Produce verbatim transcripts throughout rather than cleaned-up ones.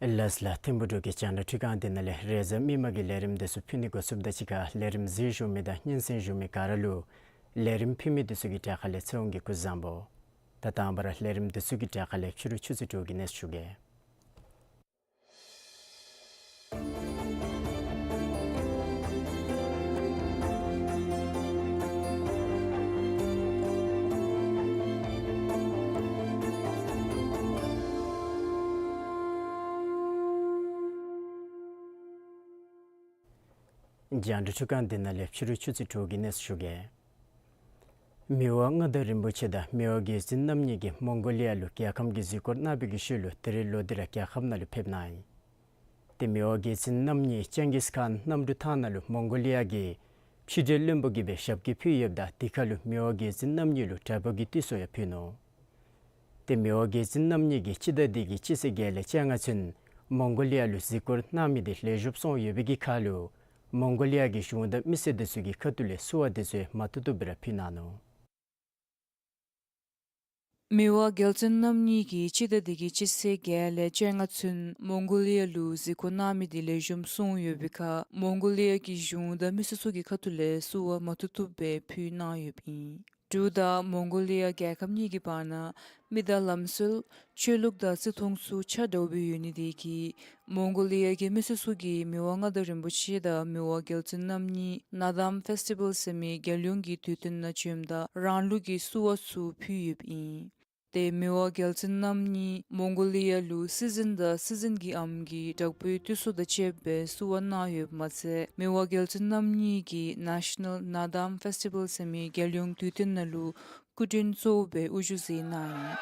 ལགས་ལགས། ཐིམ་ཕུག་འབྲུག་གི་རྒྱང་བསྒྲགས་འཕྲུལ་ཁང་འདི་ནང་ལས་རེས་གཟའ་མིག་དམར་གྱི་ལས་རིམ་འདི་ཚུ་ཕུལ་ནི་འགོ་བཙུགསཔ་དང་གཅིག་ཁར་ལས་རིམ་གཟིགས་བཞུགས་མི་དང་སྙན་གསན་བཞུགས་མི་ག་ར་ལུ་ལས་རིམ་ཕུལ་མི་འདི་ཚུ་གི་གྲས་ཁ་ལས་ཚེ་དབང་གི་སྐུ་གཟུགས་བཟང་པོ། ད་དང་པ་ར་ལས་རིམ་འདི་ཚུ་གི་གྲས་ཁ་ལས་ཕྱི་རུ་ཆུ་ཚོད་དྲུག་གི་གནས་ཚུལ་ཞུ་གེ། རྒྱང་བསྒྲགས་འཕྲུལ་ཁང་འདི་ནང་ལས་ཕྱི་རུ་ཆུ་ཚོད་དྲུག་གི་གནས་ཚུལ་ཞུ་གེ། མི་དབང་མངའ་བདག་རིན་པོ་ཆེ་དང་མི་དབང་རྒྱལ་བཙུན་རྣམ་གཉིས་ཀྱིས་མོང་གོ་ལི་ཡ་ལུ་རྒྱལ་ཁམས་ཀྱི་གཟིགས་སྐོར་གནང་བའི་གི་ཤུལ་ལུ་ད་རེས་ལོག་སྟེ་ར་རྒྱལ་ཁབ་ནང་ལུ་ཕེབས་གནང་ཡི། ཏེ་མི་དབང་རྒྱལ་བཙུན་རྣམ་གཉིས་ཅིང་གིས་ཁཱན་གནམ་གྲུ་ཐང་ནང་ལུ་མོང་གོ་ལི་ཡ་གི་ཕྱི་འབྲེལ་བློན་པོ་གིས་སྦེ་ཞབས་སྐྱེལ་ཕུལ་ཡོདཔ་ད་དེ་ཁར་ལུ་མི་དབང་རྒྱལ་བཙུན་རྣམ་གཉིས་ལུ་དྲག་པོའི་གི་དུས་གསོལ་ཡང་ཕུལ་ནུག། ཏེ་མི་དབང་རྒྱལ་བཙུན་རྣམ་གཉིས་ཀྱིས་སྤྱི་ཟླ་འདི་གི་སྤྱི་ཚེས་བརྒྱད་ལས་བཅོ་ལྔ་ཚུན་མོང་གོ་ལི་ཡ་ལུ་གཟིགས་སྐོར་གནང་མི་འདི་ལེགས་ཤོམ་སོང་ཡོད་པའི་གི་ཁར་ལུ་མོང་གོ་ལི་ཡ་གི་གཞུང་དང་མི་སེར་འདི་ཚུ་གི་ཁ་ཐུག་ལས་བསུ་བ་འདི་ཚུ་མ་ཐུབ་ཐུབ་སྦེ་ར་ཕུལ་གནང་ནུག། མི་དབང་རྒྱལ་བཙུན་རྣམ་གཉིས་ཀྱིས་སྤྱི་ཟླ་འདི་གི་སྤྱི་ཚེས་བརྒྱད་ལས་བཅོ་ལྔ་ཚུན་མོང་གོ་ལི་ཡ་ལུ་གཟིགས་སྐོར་གནང་མི་འདི་ལེགས་ཤོམ་སོང་ཡོད་པའི་ཁར་མོང་གོ་ལི་ཡ་གི་གཞུང་དང་མི་སེར་ཚུ་གི་ཁ་ཐུག་ལས་བསུ་བ་མ་ཐུབ་ཐུབ་སྦེ་ཕུལ་གནང་ཡོདཔ་ཨིན། འབྲུག་དང་མོང་གོ་ལི་ཡ་རྒྱལ་ཁབ་གཉིས་ཀྱི་བར་ན་མི་དང་ལམ་སྲོལ་ཆོས་ལུགས་དང་བརྩི་མཐོང་ཚུ་ཆ་འདྲཝ་སྦེ་ཡོད་ནི་དེ་གིས་མོང་གོ་ལི་ཡ་གི་མི་སེར་ཚུ་གིས་མི་དབང་མངའ་བདག་རིན་པོ་ཆེ་དང་མི་དབང་རྒྱལ་བཙུན་རྣམ་གཉིས་ནཱ་དཱམ་ཕེསི་ཊི་བཱལ་ཟེར་མི་རྒྱལ་ཡོངས་ཀྱི་དུས་སྟོན་ནང་བྱོནམ་ད་རང་ལུགས་ཀྱི་བསུ་བ་ཚུ་ཕུལ་ཡོདཔ་ཨིན། ཏེ་མི་དབང་རྒྱལ་བཙུན་རྣམ་གཉིས་མོང་གོ་ལི་ཡ་ལུ་སྲིད་འཛིན་དང་སྲིད་འཛིན་གྱི་ཨམ་གྱི་དྲག་པོའི་དུས་གསོལ་དང་བཅསཔ་སྦེ་བསུ་བ་གནང་ཡོདཔ་མ་ཚད་མི་དབང་རྒྱལ་བཙུན་རྣམ་གཉིས་ཀྱིས་ནེ་ཤ་ནཱལ་ནཱ་དཱམ་ཕེསི་ཊི་བཱལ་ཟེར་མི་རྒྱལ་ཡོངས་དུས་སྟོན་ནང་ལུ་སྐུ་མགྲོན་གཙོ་བོ་སྦེ་དབུ་བཞུགས་མཛད་གནང་ཡི།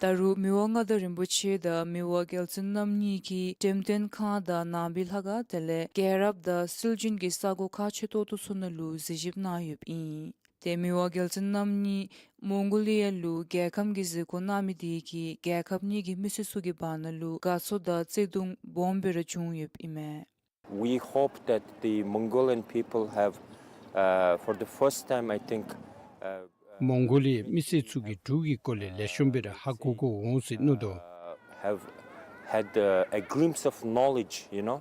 ད་རུང་མི་དབང་མངའ་བདག་རིན་པོ་ཆེ་དང་མི་དབང་རྒྱལ་བཙུན་རྣམ་གཉིས་ཀྱིས་འགྲེམས་སྟོན་ཁང་དང་ནང་པའི་ལྷ་ཁང་དེ་ལས་རྒྱལ་རབས་དང་སྲོལ་རྒྱུན་གྱི་ས་གོ་ཁག་ཆེ་ཏོག་ཏོ་ཚུ་ནང་ལུ་གཟིགས་ཞིབ་གནང་ཡོདཔ་ཨིན། ཏེ་མི་དབང་རྒྱལ་བཙུན་རྣམ་གཉིས་མོང་གོ་ལི་ཡ་ལུ་རྒྱལ་ཁམས་ཀྱི་གཟིགས་སྐོར་གནང་མི་དེ་གིས་རྒྱལ་ཁབ་གཉིས་ཀྱི་མི་སེར་ཚུ་གི་བར་ན་ལུ་དགའ་ཚོར་དང་བརྩེ་གདུང་སྦོམ་སྦེ་ར་བྱུང་ཡོདཔ་ཨིན་མས། We hope that the Mongolian people have, uh, for the first time, I think, uh, མོང་གོ་ལི་ཡའི་མི་སེར་ཚུ་གིས་འབྲུག་གི་སྐོར་ལས་ལེགས་ཤོམ་སྦེ་ར་ཧ་གོ་གོ་འོང་ཟེར་མནོ་དོ། uh, have had, uh, a glimpse of knowledge, you know,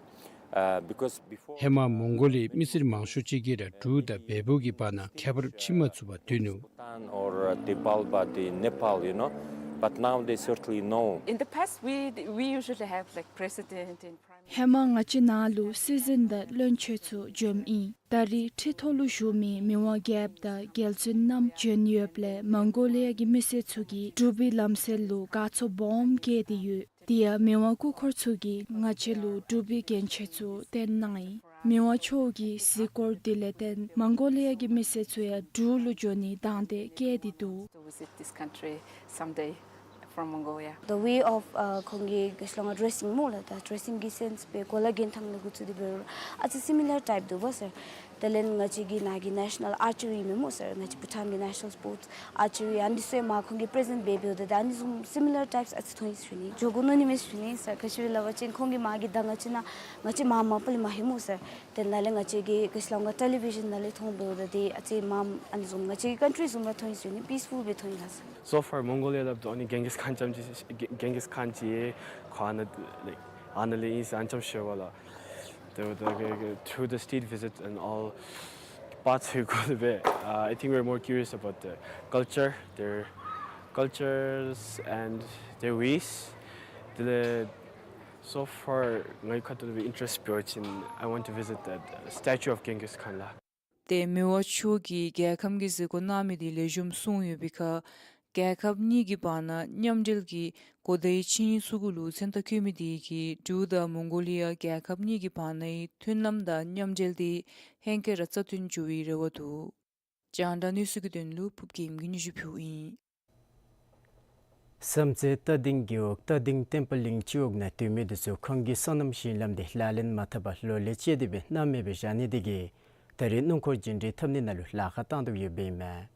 uh, because before, ཧེ་མ་མོང་གོ་ལི་ཡའི་མི་སེར་མང་ཤོས་ཅིག་གིས་ར་འབྲུག་དང་བལ་པོ་གི་བར་ན་ཁྱད་པར་ཕྱེ་མ་ཚུགས་པར་སྡོད་ནུག། Bhutan or, uh, the Balba, the Nepal, you know, but now they certainly know. In the past, we, we usually have, like, president and prime minister. ཧེ་མ་ང་བཅས་ནང་ལུ་སྲིད་འཛིན་དང་བློན་ཆེན་ཚུ་འབྱོནམ་ཨིན། ད་རེས་ཁྲི་ཐོག་ལུ་བཞུགས་མི་མི་དབང་རྒྱལཔོ་དང་རྒྱལ་བཙུན་རྣམ་འབྱོན་ཡོདཔ་ལས་མོང་གོ་ལི་ཡ་གི་མི་སེར་ཚུ་གིས་འབྲུག་པའི་ལམ་སྲོལ་ལུ་དགའ་ཚོར་སྦོམ་བསྐྱེད་དེ་ཡོད། དེ་ཡང་མི་དབང་སྐུ་འཁོར་ཚུ་གིས་ང་བཅས་ལུ་འབྲུག་པའི་རྒྱན་ཆ་ཚུ་སྟོན་གནང་ཡི། མི་དབང་མཆོག་གི་གཟིགས་སྐོར་དེ་ལས་བརྟེན་མོང་གོ་ལི་ཡ་གི་མི་སེར་ཚུ་ཡང་འབྲུག་ལུ་འབྱོན་ནིའི་དང་འདོད་བསྐྱེད་དེ་འདུག། To visit this country someday from Mongolia. The way of, uh, ཁོང་གི་ག་ཅི་ལོ་ང་ཌེ་རེ་སིང་སྨོ་ལགས། ད་ཌེ་རེ་སིང་གི་སེནསི་སྦེ་གོ་ལ་གྱོན་ཐངས་ལས་འགོ་བཙུགས་ཏེ་འབད་རུང་ཨ་ཙི་སི་མི་ལར་ཊའིཔ་འདུག་པ་སར། དེ་ལས་ང་བཅས་ཀྱི་ནཱ་གི་ནེ་ཤ་ནཱལ་ཨར་ཅི་རི་ཨིན་མས་སྨོ་སར། ང་བཅས་བྷུ་ཊཱན་གྱི་ནེ་ཤ་ནཱལ་སི་པོརཊསི་ཨར་ཅི་རི་ཨ་ནི་ཚུ་ཡང་མར་ཁོང་གིས་པི་རི་ཟེནཊ་འབད་འབདཝ་ད་ཨ་ནི་བཟུམ་སི་མི་ལར་ཊའིཔསི་ཨ་ཙི་མཐོང་ཡི་ཟེར་ཞུ་ནི། འགྱོ་དགོ་མནོ་ནི་མས་ཞུ་ནི་སར། ག་ཅི་སྦེ་སླབ་པ་ཅིན་ཁོང་གིས་མར་གྱི་ད་ང་བཅས་ནཱ་ང་བཅས་མར་མ་པ་ལས་མ་ལྷོད་སྨོ་སར། དེ་ནང་ལས་ང་བཅས་ཀྱིས་ག་ཅི་ལོ་ང་ཊེ་ལི་བི་ཤཱན་ནང་ལས་མཐོང་འབདཝ་ད་དེ་ཨ་ཙི་མར་ཨ་ནི་བཟུམ་ང་བཅས་ཀྱི་ཀཱན་ཊི་རི་བཟུམ་ར་མཐོང་ཡི་ཟེར་ཞུ་ནི། པིསི་ཕུལ་སྦེ་མཐོང་ཡི་ལགས་སར། So far Mongolia ལུ་ཨ་ནི་གྷེང་གིས་ཁཱན་ཙམ་ཅིག་གྷེང་གིས་ཁཱན་ཅིག་ཁོ་ཨ་ནཱ་ལེགས་ཨ་ནཱ་ལས་ཨིན་ཟེར་ཨ་ནི་ཙམ་ཤེས་པས་ལགས། དེ་འབདཝ་ད་གི་གི་through the state visit and all parts of Golbe, uh, I think we're more curious about the culture, their cultures and their ways. དེ་ལས་so far ངེའི་ཁ་ཐུག་ལས་ཨིན་ཊ་རེ་སི་འབད་བ་ཅིན་I want to visit that, uh, statue of Genghis Khan ལགས། ཏེ་མི་དབང་མཆོག་གིས་རྒྱལ་ཁམས་ཀྱི་གཟིགས་སྐོར་གནང་མི་དེ་ལེགས་ཤོམ་སོང་ཡོད་པའི་ཁར་ རྒྱལ་ཁབ་གཉིས་ཀྱི་བར་ན་མཉམ་འབྲེལ་གྱི་གོ་བརྡའི་ཆིངས་ཡིག་ཚུ་གུ་ལུ་མཚན་རྟགས་བཀོད་མི་དེ་གིས་འབྲུག་དང་མོང་གོ་ལི་ཡ་རྒྱལ་ཁབ་གཉིས་ཀྱི་བར་ནའི་མཐུན་ལམ་དང་མཉམ་འབྲེལ་དེ་ཧེང་སྐལ་ར་རྩ་བརྟན་འགྱོ་བའི་རེ་བ་འདུག། རྒྱང་བསྒྲགས་གནས་ཚུལ་གྱི་དོན་ལུ་ཕུབ་རྒྱལམ་གྱིས་སྙན་ཞུ་ཕུལཝ་ཨིན། བསམ་རྩེ་རྟ་སྡིང་རྒེད་འོག་རྟ་སྡིང་བསྟན་པ་གླིང་སྤྱི་འོག་ནང་སྡོད་མི་དེ་ཚུ་ཁོང་གི་སོ་ནམ་ཞིང་ལམ་དེ་ལག་ལེན་མ་འཐབ་པར་ལོ་ལས་བཅད་དེ་སྦེ་སྣང་མེད་སྦེ་བཞག་ནི་དེ་གིས་ད་རེས་སྣུམ་འཁོར་རྒྱུན་འགྲུལ་འཐབ་ནི་ནང་ལུ་ལཱ་ཁག་བཏང་དོ་ཡོདཔ་ཨིན་མས།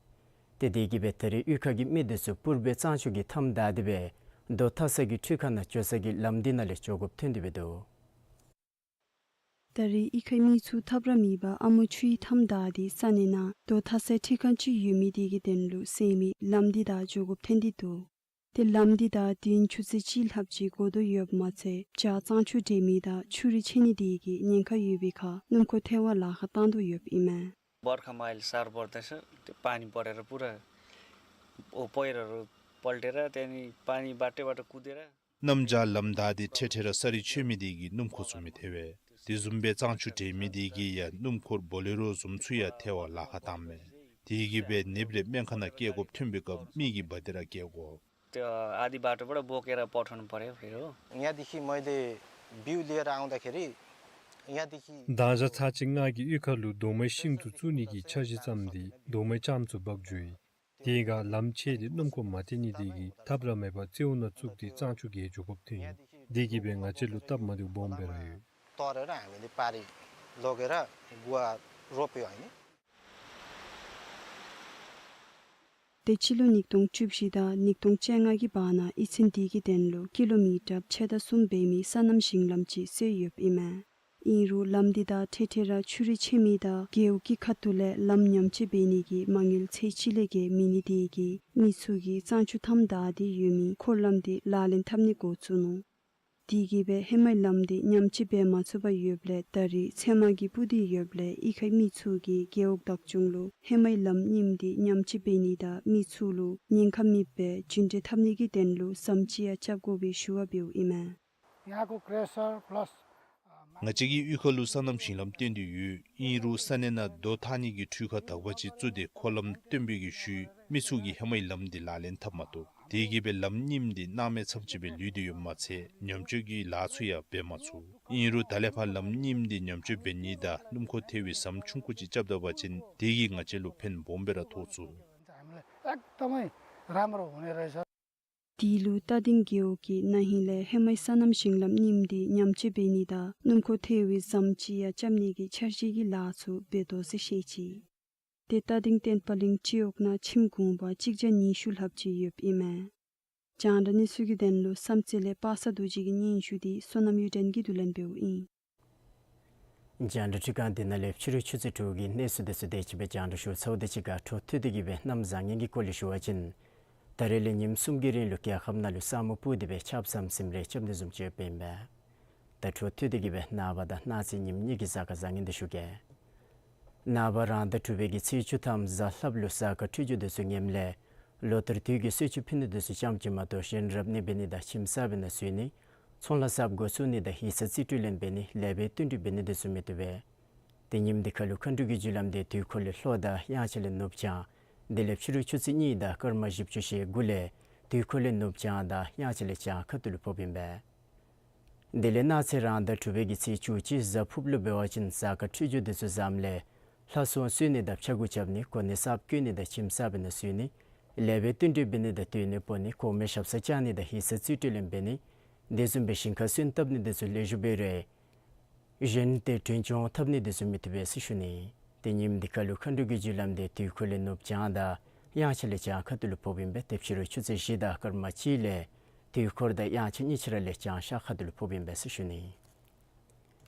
ཏེ་དེ་གིས་སྦེ་ད་རེས་གཡུས་ཁ་གི་མི་དེ་ཚུ་སྤུར་བའི་གཙང་ཆུ་གིས་མཐའམ་བདའ་སྟེ་སྦེ་རྡོ་འཐག་ས་གི་འཕྲུལ་ཁང་ནང་འགྱོ་ས་གི་ལམ་དེ་ནང་ལས་འགྱོ་དགོཔ་ཐོན་ཏེ་སྦེ་འདུག། ད་རེས་གཡུས་ཁའི་མི་ཚུ་ཐབས་ར་མེད་པར་ཨ་མོ་ཆུའི་མཐའམ་བདའ་སྟེ་ས་གནས་ནང་རྡོ་འཐག་སའི་འཕྲུལ་ཁང་ཅིག་ཡོད་མི་དེ་གི་དོན་ལུ་ཟེར་མི་ལམ་དེ་བདའ་འགྱོ་དགོཔ་ཐོན་ཏེ་འདུག། ཏེ་ལམ་དེ་བདའ་དུས་ཡུན་ཆུ་ཚོད་གཅིག་ལྷགཔ་ཅིག་འགོར་དོ་ཡོདཔ་མ་ཚད་བྱག་གཙང་ཆུ་འདྲེས་མི་དང་ཆུ་རུད་ཆད་ནི་དེ་གིས་ཉེན་ཁ་ཡོད་པའི་ཁར་སྣུམ་འཁོར་ཐལ་བར་ལཱ་ཁག་བཏང་དོ་ཡོདཔ་ཨིན་མས། बर्खामा अहिले साह्रो पर्दैछ। त्यो पानी परेर पुरा ओ पहिरोहरू पल्टेर त्यहाँदेखि पानी बाटै बाटो कुदेर གནམ་བྱཱར་ལམ་བདའ་སྟེ་འཕྲལ་འཕྲལ་ར་ས་རུད་ཆད་མི་དེ་གིས་སྣུམ་འཁོར་ཚུ་མི་ཐལ་བས། དེ་བཟུམ་སྦེ་གཙང་ཆུ་འདྲེས་མི་དེ་གིས་ཡང་སྣུམ་འཁོར་བོ་ལེ་རོ་བཟུམ་ཚུ་ཡང་ཐལ་བར་ལཱ་ཁག་བཏངམ་མས། དེ་གིས་སྦེ་ནདཔ་རེ་སྨན་ཁང་ནང་བསྐྱལ་དགོཔ་ཐོན་པའི་སྐབས་མི་གིས་འབག་སྟེ་ར་བསྐྱལ་དགོ། त्यो आधी बाटोबाट बोकेर पठाउनु पर्‍यो फेरि हो। यहाँदेखि मैले बिउ लिएर आउँदाखेरि यहाँदेखि མདང་ཞག་ཚར་གཅིག་ང་གིས་གཡུས་ཁ་ལུ་རྡོག་མའི་ཤིང་ཚུ་བཙུགས་ནི་གི་འཆར་གཞི་བརྩམས་ཏེ་རྡོག་མའི་ལྕངམ་ཚུ་འབག་འགྱོ་ཡི། དེ་སྒང་ལམ་ཆད་དེ་སྣུམ་འཁོར་མ་ཐལ་ནི་དེ་གིས་ཐབས་ར་མེད་པར་རྩེའུ་ནང་བཙུགས་ཏེ་གཙང་ཆུ་བརྒལ་འགྱོ་དགོཔ་ཐོན་ཡི། དེ་གིས་སྦེ་ང་བཅས་ལུ་སྟབས་མ་བདེཝ་སྦོམ་སྦེ་ར་ཡོད། तरेर हामीले पारी लगेर गुवा रोप्यो होइन। ཏེ་སྤྱི་ལོ་ཉིས་སྟོང་བཅུ་བཞི་དང་ཉིས་སྟོང་བཅོ་ལྔ་གི་བར་ན་གཡུས་ཚན་དེ་གི་དོན་ལུ་ཀི་ལོ་མི་ཊར་ཕྱེད་དང་གསུམ་འབད་མི་སོ་ནམ་ཞིང་ལམ་ཅིག་སོན་ཡོདཔ་ཨིན་མས། ཨིན་རུང་ལམ་དེ་བདའ་འཕྲལ་འཕྲལ་ར་ཆུ་རུད་ཆད་མི་དང་རྒེད་འོག་གི་ཁ་ཐུག་ལས་ལམ་ཉམས་བཅོས་འབད་ནི་གི་མ་དངུལ་ཚད་གཅིག་ལས་བརྒལ་མེད་ནི་དེ་གིས་མི་ཚུ་གིས་གཙང་ཆུ་མཐའམ་བདའ་སྟེ་ཡོད་མི་འཁོར་ལམ་དེ་ལག་ལེན་འཐབ་ནི་འགོ་བཙུགས་ནུག། དེ་གིས་སྦེ་ཧེ་མའི་ལམ་དེ་ཉམས་བཅོས་འབད་མ་ཚུགས་པར་ཡོདཔ་ལས་ད་རེས་ཚལ་མ་གིས་སྤུར་ཏེ་ཡོདཔ་ལས་གཡུས་ཁའི་མི་ཚུ་གིས་རྒེད་འོག་བདག་སྐྱོང་ལུ་ཧེ་མའི་ལམ་རྙིངམ་དེ་ཉམས་བཅོས་འབད་ནི་དང་མི་ཚུ་ལུ་ཉེན་ཁ་མེད་པའི་རྒྱུན་འགྲུལ་འཐབ་ནི་གི་དོན་ལུ་ཟམ་ཅིག་ཡང་རྐྱབ་དགོ་པའི་ཞུ་བ་འབདཝ་ཨིན་མས། यहाँको क्रेसर प्लस ང་བཅས་ཀྱིས་གཡུས་ཁ་ལུ་སོ་ནམ་ཞིང་ལམ་བཏོན་ཏེ་ཡོད། ཨིན་རུང་ས་གནས་ནང་རྡོ་འཐག་ནི་གི་འཕྲུལ་ཁང་དག་པ་ཅིག་བཙུགས་ཏེ་འཁོར་ལམ་བཏོན་པའི་གི་ཤུལ་མི་ཚུ་གིས་ཧེ་མའི་ལམ་འདི་ལག་ལེན་འཐབ་མ་བཏུབ། དེ་གིས་སྦེ་ལམ་རྙིངམ་འདི་སྣང་མེད་ཙམ་ཅིག་སྦེ་ལུས་ཏེ་ཡོདཔ་མ་ཚད་ཉམས་བཅོས་ཀྱི་ལཱ་ཚུ་ཡང་འབད་མ་ཚུགས། ཨིན་རུང་ད་ལས་ཕར་ལམ་རྙིངམ་འདི་ཉམས་བཅོས་འབད་ནི་དང་སྣུམ་འཁོར་ཐལ་བའི་ཟམ་ཆུང་ཀུ་ཅིག་རྐྱབ་ད་པ་ཅིན་དེ་གིས་ང་བཅས་ལུ་ཕན་སྦོམ་སྦེ་ར་ཐོགས་ཚུགས། हामीलाई एकदमै राम्रो हुने रहेछ। དེ་ལུ་རྟ་སྡིང་རྒེད་འོག་གི་ན་ཧིང་ལས་ཧེ་མའི་སོ་ནམ་ཞིང་ལམ་རྙིངམ་འདི་ཉམས་བཅོས་འབད་ནི་དང་སྣུམ་འཁོར་ཐལ་བའི་ཟམ་ཅིག་ཡང་རྐྱབ་ནི་གི་འཆར་གཞི་གི་ལཱ་ཚུ་འབད་དོ་ཟེར་བཤད་ཅི། ཏེ་རྟ་སྡིང་བསྟན་པ་གླིང་སྤྱི་འོག་ནང་ཁྱིམ་གུང་པ་གཅིག་བརྒྱ་ཉི་ཤུ་ལྷགཔ་ཅིག་ཡོདཔ་ཨིན་མས། རྒྱང་བསྒྲགས་གནས་ཚུལ་གྱི་དོན་ལུ་བསམ་རྩེ་ལས་པ་སངས་རྡོ་རྗེ་གི་སྙན་ཞུ་འདི་བསོད་ནམས་གཡུ་སྒྲོན་གྱིས་བསྡུ་ལེན་འབདཝ་ཨིན། རྒྱང་བསྒྲགས་འཕྲུལ་ཁང་འདི་ནང་ལས་ཕྱི་རུ་ཆུ་ཚོད་དྲུག་གི་གནས་ཚུལ་འདི་ཚུ་དེ་ཅིག་སྦེ་རྒྱང་བསྒྲགས་ཞུ་ཚརཝ་དང་གཅིག་ཁར་འཕྲོ་མཐུད་དེ་གིས་སྦེ་གནམ་བཟང་ངན་གྱི་སྐོར་ལས་ཞུ་བ་ཅིན་ད་རེས་ལས་ཉིནམ་གསུམ་གྱི་རིང་ལུ་རྒྱལ་ཁབ་ནང་ལུ་ས་སྨུག་སྤུབས་ཏེ་སྦེ་ཆརཔ་ཟམ་ཟིམ་རེ་རྐྱབ་ནི་བཟུམ་ཅིག་ཡོདཔ་ཨིན་པས། ད་འཕྲོ་མཐུད་དེ་གིས་སྦེ་ནངས་པ་དང་གནངས་ཚེ་ཉིནམ་གཉིས་ཀྱི་གཟའ་སྐར་བཟང་ངན་འདི་ཞུ་གེ། ནངས་པ་རང་ཟླ་དྲུག་པའི་གི་ཚེས་བཅུ་ཐམ་གཟའ་ལྷགཔ་ལུ་གཟའ་སྐར་འཕྲོད་སྦྱོར་འདི་ཚུ་ངནམ་ལས་ལོ་ལྟར་དུས་ཀྱི་གསོལ་མཆོད་ཕུལ་ནི་འདི་ཚུ་ཙམ་ཅིག་མ་གཏོགས་གཞན་རབ་གནས་འབད་ནི་དང་ཁྱིམ་གསར་པའི་ནང་བཞུགས་ནི་ཚོང་ལཱ་གསརཔ་འགོ་བཙུགས་ནི་དང་ཡིག་ཚང་རྩིས་སྤྲོད་ལེན་འབད་ནི་ལེགས་པའི་བསྟུན་གྲོས་འབད་ནི་འདི་ཚུ་མི་བཏུབ་པས། ཏེ་ཉིནམ་འདི་ཁར་ལུ་མཁའ་འགྲོ་གི་རྒྱུ་ལམ་འདི་དུས་འཁོར་ལས་ལྷོ་དང་དབྱངས་འཆར་ལས་ནུབ་བྱང་དེ་ལས་ཕྱི་རུ་ཆུ་ཚོད་གཉིས་དང་སྐར་མ་བཞི་བཅུ་ཞེ་དགུ་ལས་དུས་འཁོར་ལས་ནུབ་བྱང་དང་དབྱངས་འཆར་ལས་བྱང་ཁ་ཐུག་ལུ་ཕོགཔ་ཨིན་པས། དེ་ལས་གནངས་ཚེ་རང་ཟླ་དྲུག་པའི་གི་ཚེས་བཅུ་གཅིག་གཟའ་ཕུརཔ་ལུ་འབད་བ་ཅིན་གཟའ་སྐར་འཕྲོད་སྦྱོར་འདི་ཚུ་བཟངམ་ལས་ལྷ་སྲུང་གསོལ་ནི་དང་ཕྱྭ་འགུགས་རྐྱབ་ནི་གོ་གནས་གསརཔ་བསྐོ་ནི་དང་ཁྱིམ་གསར་པའི་ནང་བཞུགས་ནི་ལེགས་པའི་བསྟུན་གྲོས་འབད་ནི་དང་སྡོད་གནས་སྤོ་ནི་གོང་མའི་ཞབས་སར་བཅར་ནི་དང་ཡིག་ཚང་རྩིས་སྤྲོད་ལེན་འབད་ནི་དེ་བཟུམ་སྦེ་ཞིང་ཁར་སོན་བཏབ་ནི་འདི་ཚུ་ལེགས་ཤོམ་སྦེ་རེ་གཞན་ཏེ་གྲོན་ཆུང་འཐབ་ནི་འདི་ཚུ་མི་བཏུབ་པས་ཟེར་ཞུ་ནི། ཏེ་ཉིནམ་འདི་ཁར་ལུ་མཁའ་འགྲོ་གི་རྒྱུ་ལམ་འདི་དུས་འཁོར་ལས་ནུབ་བྱང་དང་དབྱངས་འཆར་ལས་བྱང་ཁ་ཐུག་ལུ་ཕོགཔ་ཨིན་པས། ཏེ་ཕྱི་རུ་ཆུ་ཚོད་བཞི་དང་སྐར་མ་གཅིག་ལས་དུས་འཁོར་དང་དབྱངས་འཆར་གཉིས་ཆ་ར་ལས་བྱང་ཤར་ཁ་ཐུག་ལུ་ཕོགཔ་ཨིན་པས་ཟེར་ཞུ་ནི།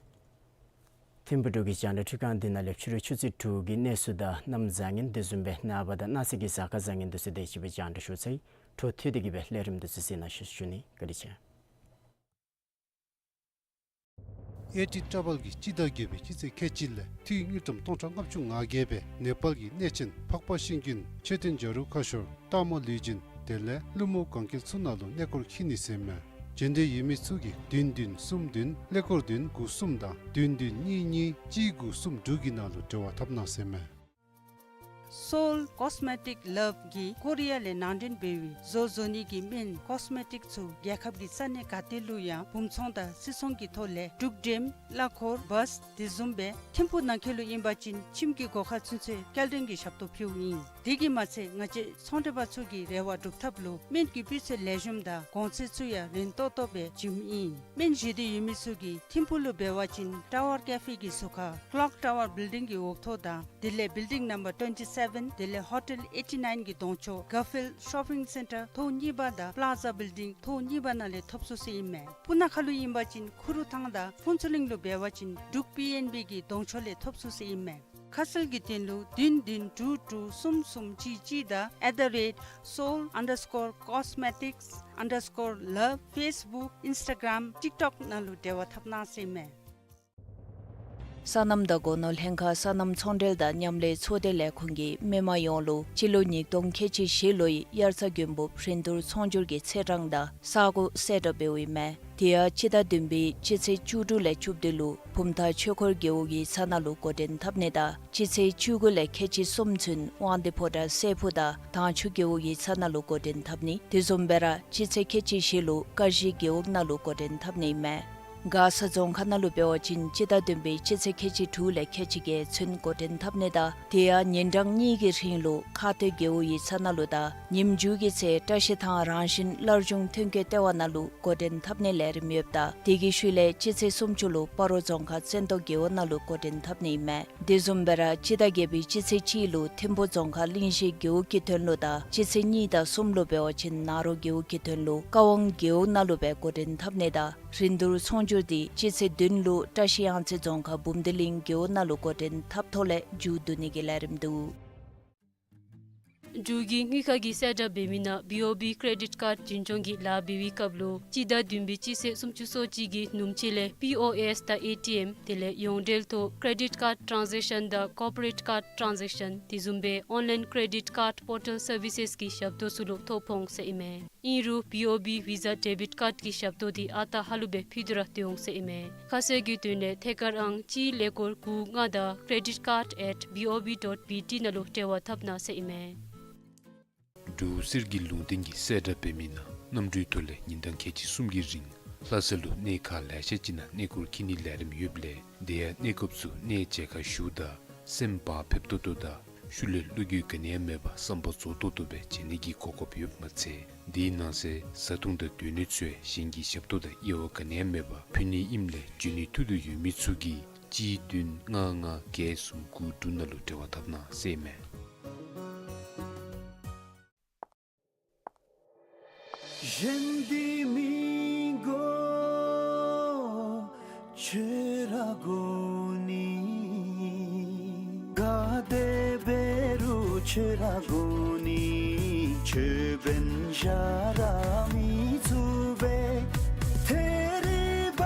ཐིམ་ཕུག་འབྲུག་གི་རྒྱང་བསྒྲགས་འཕྲུལ་ཁང་འདི་ནང་ལས་ཕྱི་རུ་ཆུ་ཚོད་དྲུག་གི་གནས་ཚུལ་དང་གནམ་བཟང་ངན་དེ་བཟུམ་སྦེ་ནངས་པ་དང་གནངས་ཚེ་གི་གཟའ་སྐར་བཟང་ངན་འདི་ཚུ་དེ་ཅིག་སྦེ་རྒྱང་བསྒྲགས་ཞུ་ཚར་ཡི། འཕྲོ་མཐུད་དེ་གིས་སྦེ་ལས་རིམ་འདི་ཚུ་གཟིགས་གནང་ཞུ་ཞུ་ནི། བཀའ་དྲིན་ཆེ། ཨེ་ཊི་ཊྲ་བཱལ་གྱིས་སྤྱི་ཟླ་བརྒྱད་པའི་སྤྱི་ཚེས་ཁལ་གཅིག་ལས་ཐིག་དངུལ་ཀྲམ་སྟོང་ཕྲག་ལྔ་བཅུ་ང་བརྒྱད་སྦེ་ནེ་པཱལ་གྱི་གནས་ཆེན་འཕགས་པ་ཤིང་ཀུན་མཆོད་རྟེན་བྱ་རུང་ཁ་ཤོར་སྟག་མོ་ལུས་སྦྱིན་དེ་ལས་ཀླུ་མོ་གན་རྐྱལ་ཚུ་ནང་ལུ་གནས་སྐོར་འཁྱིད་ནི་ཟེར་མས། འབྱོན་འདོད་ཡོད་མི་ཚུ་གིས་བདུན་བདུན་གསུམ་བདུན་ཀླད་ཀོར་བདུན་དགུ་གསུམ་དང་བདུན་བདུན་གཉིས་གཉིས་གཅིག་དགུ་གསུམ་དྲུག་གི་ནང་ལུ་འབྲེལ་བ་འཐབ་གནང་ཟེར་མས། Seoul Cosmetic Love གིས་ཀོ་རི་ཡ་ལས་ནང་འདྲེན་འབད་བའི་བཟོ་བཟོ་ནི་གི་སྨན་ཀོས་མེ་ཊིཀ་ཚུ་རྒྱལ་ཁབ་ཀྱི་ས་གནས་ག་ཏེ་ལུ་ཡང་སྦུང་ཚོང་དང་སིལ་ཚོང་གི་ཐོག་ལས་འབྲུག་འགྲེམ་གླ་འཁོར་བཱས་དེ་བཟུམ་སྦེ་ཐིམ་ཕུག་ནང་འཁོད་ལུ་ཨིན་པ་ཅིན་ཁྱིམ་གྱི་སྒོ་ཁར་ཚུན་ཚོད་སྐྱེལ་འདྲེན་གྱི་ཞབས་ཏོག་ཕུལཝ་ཨིན། དེ་གིས་མ་ཚད་ང་བཅས་ཚོང་འབྲེལ་པ་ཚུ་གི་རེ་བ་སྒྲུབ་ཐབས་ལུ་སྨན་གྱི་སྤུས་ཚད་ལེགས་ཤོམ་དང་གོང་ཚད་ཚུ་ཡང་རན་ཏོག་ཏོ་སྦེ་བྱིནམ་ཨིན། སྨན་བཞེས་འདོད་ཡོད་མི་ཚུ་གིས་ཐིམ་ཕུག་ལུ་འབད་བ་ཅིན་ཊ་ཝར་ཀེ་ཕེ་གི་ཟུར་ཁར་ཀློག་ཊ་ཝར་བིལ་ཌིང་གི་འོག་ཐོག་དང་དེ་ལས་building number twenty seven དེ་ལས་Hotel eighty nine གི་གདོང་ཕྱོགས་Garfield Shopping Centre ཐོག་གཉིས་པ་དང་པླཱ་ཛ་བིལ་ཌིང་ཐོག་གཉིས་པ་ནང་ལས་ཐོབ་ཚུགས་ཟེར་ཨིན་མས། སྤུ་ན་ཁ་ལུ་ཨིན་པ་ཅིན་ཁུ་རུ་ཐང་དང་ཕུན་ཚོགས་གླིང་ལུ་འབད་བ་ཅིན་འབྲུག་པི་ཨེན་བི་གི་གདོང་ཕྱོགས་ལས་ཐོབ་ཚུགས་ཟེར་ཨིན་མས། ཁ་གསལ་གྱི་དོན་ལུ་བདུན་བདུན་དྲུག་དྲུག་གསུམ་གསུམ་གཅིག་གཅིག་དང་at the rate seoul underscore cosmetics underscore love Facebook Instagram TikTok ནང་ལུ་འབྲེལ་བ་འཐབ་གནང་ཟེར་ཨིན་མས། སོ་ནམ་དང་སྒོ་ནོར་ལྷན་ཁག་སོ་ནམ་ཚོང་འབྲེལ་དང་མཉམ་ལས་ཚོགས་སྡེ་ལས་ཁུངས་ཀྱིས་མི་མང་ཡོངས་ལུ་སྤྱི་ལོ་ཉིས་སྟོང་ཁལ་གཅིག་བཞི་ལོའི་དབྱར་རྩྭ་དགུན་འབུབ་རིན་བསྡུར་ཚོང་སྒྱུར་གྱི་ཚེས་གྲངས་དང་ས་གོ་གསལ་བསྒྲགས་འབདཝ་ཨིན་མས། དེ་ཡང་སྤྱི་ཟླ་བདུན་པའི་སྤྱི་ཚེས་བཅུ་དྲུག་ལས་བཅུ་བདུན་ལུ་བུམ་ཐང་ཆོས་འཁོར་རྒེད་འོག་ཡིག་ཚང་ནང་ལུ་འགོ་འདྲེན་འཐབ་ནི་དང་སྤྱི་ཚེས་བཅུ་དགུ་ལས་ཁལ་གཅིག་གསུམ་ཚུན་དབང་འདུས་ཕོ་བྲང་སྲས་ཕུག་དང་དྭངས་ཆུ་རྒེད་འོག་ཡིག་ཚང་ནང་ལུ་འགོ་འདྲེན་འཐབ་ནི། དེ་བཟུམ་སྦེ་ར་སྤྱི་ཚེས་ཁལ་གཅིག་བཞི་ལུ་ཀ་གཞི་རྒེད་འོག་ནང་ལུ་འགོ་འདྲེན་འཐབ་ནི་ཨིན་མས། མགར་ས་རྫོང་ཁག་ནང་ལུ་འབད་བ་ཅིན་སྤྱི་ཟླ་བདུན་པའི་སྤྱི་ཚེས་ཁལ་གཅིག་དྲུག་ལས་ཁལ་གཅིག་བརྒྱད་ཚུན་འགོ་འདྲེན་འཐབ་ནི་དང་དེ་ཡང་ཉིན་གྲངས་གཉིས་ཀྱི་རིང་ལུ་ཁ་སྟོད་རྒེད་འོག་ཡིག་ཚང་ནང་ལུ་དང་ཉིནམ་མཇུག་གི་ཚེ་བཀྲ་ཤིས་ཐང་རང་བཞིན་སླར་འབྱུང་ཐོན་སྐྱེད་ལྟེ་བ་ནང་ལུ་འགོ་འདྲེན་འཐབ་ནིའི་ལས་རིམ་ཡོདཔ་ད་དེ་གི་ཤུལ་ལས་སྤྱི་ཚེས་སུམ་ཅུ་ལུ་སྤ་རོ་རྫོང་ཁག་བཙན་ཏོ་རྒེད་འོག་ནང་ལུ་འགོ་འདྲེན་འཐབ་ནི་ཨིན་མས། དེ་བཟུམ་སྦེ་ར་སྤྱི་ཟླ་བརྒྱད་པའི་སྤྱི་ཚེས་གཅིག་ལུ་ཐིམ་ཕུག་རྫོང་ཁག་གླིང་བཞི་རྒེད་འོག་གི་དོན་ལུ་དང་སྤྱི་ཚེས་གཉིས་དང་གསུམ་ལུ་འབད་བ་ཅིན་ནཱ་རོ་རྒེད་འོག་གི་དོན་ལུ་ཀ་ཝང་རྒེད་འོག་ནང་ལུ་སྦེ་འགོ་འདྲེན་འཐབ་ནི་དང་རིན་བསྡུར་ཚོང་སྒྱུར་འདི་སྤྱི་ཚེས་བདུན་ལུ་བཀྲ་ཤིས་གཡང་རྩེ་རྫོང་ཁག་འབུམ་སྡེ་གླིང་རྒེད་འོག་ནང་ལུ་འགོ་འདྲེན་འཐབ་ཐོག་ལས་མཇུག་བསྡུ་ནི་གི་ལས་རིམ་འདུག། འབྲུག་གི་དངུལ་ཁང་གིས་གསལ་བསྒྲགས་འབད་མི་ནང་བི་ཨོ་བི་ཀེ་རེ་ཌིཊ་ཀཱརཌ་འཛིན་སྐྱོང་གི་ལཱ་འབད་བའི་སྐབས་ལུ་སྤྱི་ཟླ་བདུན་པའི་སྤྱི་ཚེས་སུམ་ཅུ་སོ་གཅིག་གི་ནུབ་ཕྱེད་ལས་པི་ཨོ་ཨེསི་དང་ཨེ་ཊི་ཨེམ་དེ་ལས་ཡོངས་འབྲེལ་ཐོག་ཀེ་རེ་ཌིཊ་ཀཱརཌ་ཊཱནས་ཛེཀ་ཤཱན་དང་ཀོར་པོ་རེཊ་ཀཱརཌ་ཊཱནས་ཛེཀ་ཤཱན་དེ་བཟུམ་སྦེ་ཨོན་ལའིན་ཀེ་རེ་ཌིཊ་ཀཱརཌ་པོར་ཊལ་སར་བི་སེསི་གི་ཞབས་ཏོག་ཚུ་ལུ་ཐོ་ཕོག་འོང་ཟེར་ཨིན་མས། ཨིན་རུང་བི་ཨོ་བི་ཝི་ཛ་ཌེ་བིཊ་ཀཱརཌ་ཀྱི་ཞབས་ཏོག་འདི་ཨ་རྟག་ཧ་ལུགས་སྦེ་ཕུལ་ཏེ་ར་སྡོད་འོང་ཟེར་ཨིན་མས། ཁ་གསལ་གྱི་དོན་ལས་ཐད་ཀར་ཨང་གཅིག་ཀླད་ཀོར་དགུ་ལྔ་དང་credit card at B O B dot B T ནང་ལུ་འབྲེལ་བ་འཐབ་གནང་ཟེར་ཨིན་མས། འབྲུག་གསེར་གྱི་ལུང་བསྟན་གྱིས་གསལ་བསྒྲགས་འབད་མི་ནང་གནམ་གྲུའི་ཐོག་ལས་ཉིན་གྲངས་ཁལ་གཅིག་གསུམ་གྱི་རིང་ལྷ་ས་ལུ་གནས་ཁག་ལེ་ཤ་ཅིག་ནང་གནས་སྐོར་འཁྱིད་ནིའི་ལས་རིམ་ཡོདཔ་ལས་དེ་ཡང་གནས་སྐབས་སུ་གནས་མཇལ་ཁ་ཞུཝ་ད་སེམས་བག་ཕེབས་ཏོག་ཏོ་དང་ཤུལ་ལས་བློ་འགྱོད་ག་ནི་ཡང་མེད་པར་བསམ་པ་རྫོགས་ཏོག་ཏོ་སྦེ་མཇལ་ནི་གི་གོ་སྐབས་ཡོདཔ་མ་ཚད་དེའི་ནང་གསེས་བཟའ་འཐུང་དང་སྡོད་གནས་ཚུ་ཡང་གཞན་གྱི་ཞབས་ཏོག་དང་དབྱེ་བ་ག་ནི་ཡང་མེད་པར་ཕུལ་ནི་ཨིནམ་ལས་འབྱོན་ནི་ཐུགས་འདོད་ཡོད་མི་ཚུ་གིས་གཅིག་བདུན་ལྔ་ལྔ་བརྒྱད་གསུམ་དགུ་དྲུག་ནང་ལུ་འབྲེལ་བ་འཐབ་གནང་ཟེར་ཨིན་མས། གཞན་འདི་མི་དགོ་ཁྱོད་ར་དགོ་ནི། ག་དེ་འབད་རུང་ཁྱོད་ར་དགོ་ནི། ཁྱོད་འབདན་གཞན་ར་མི་ཚུགས་པས། ཐད་རི་བ་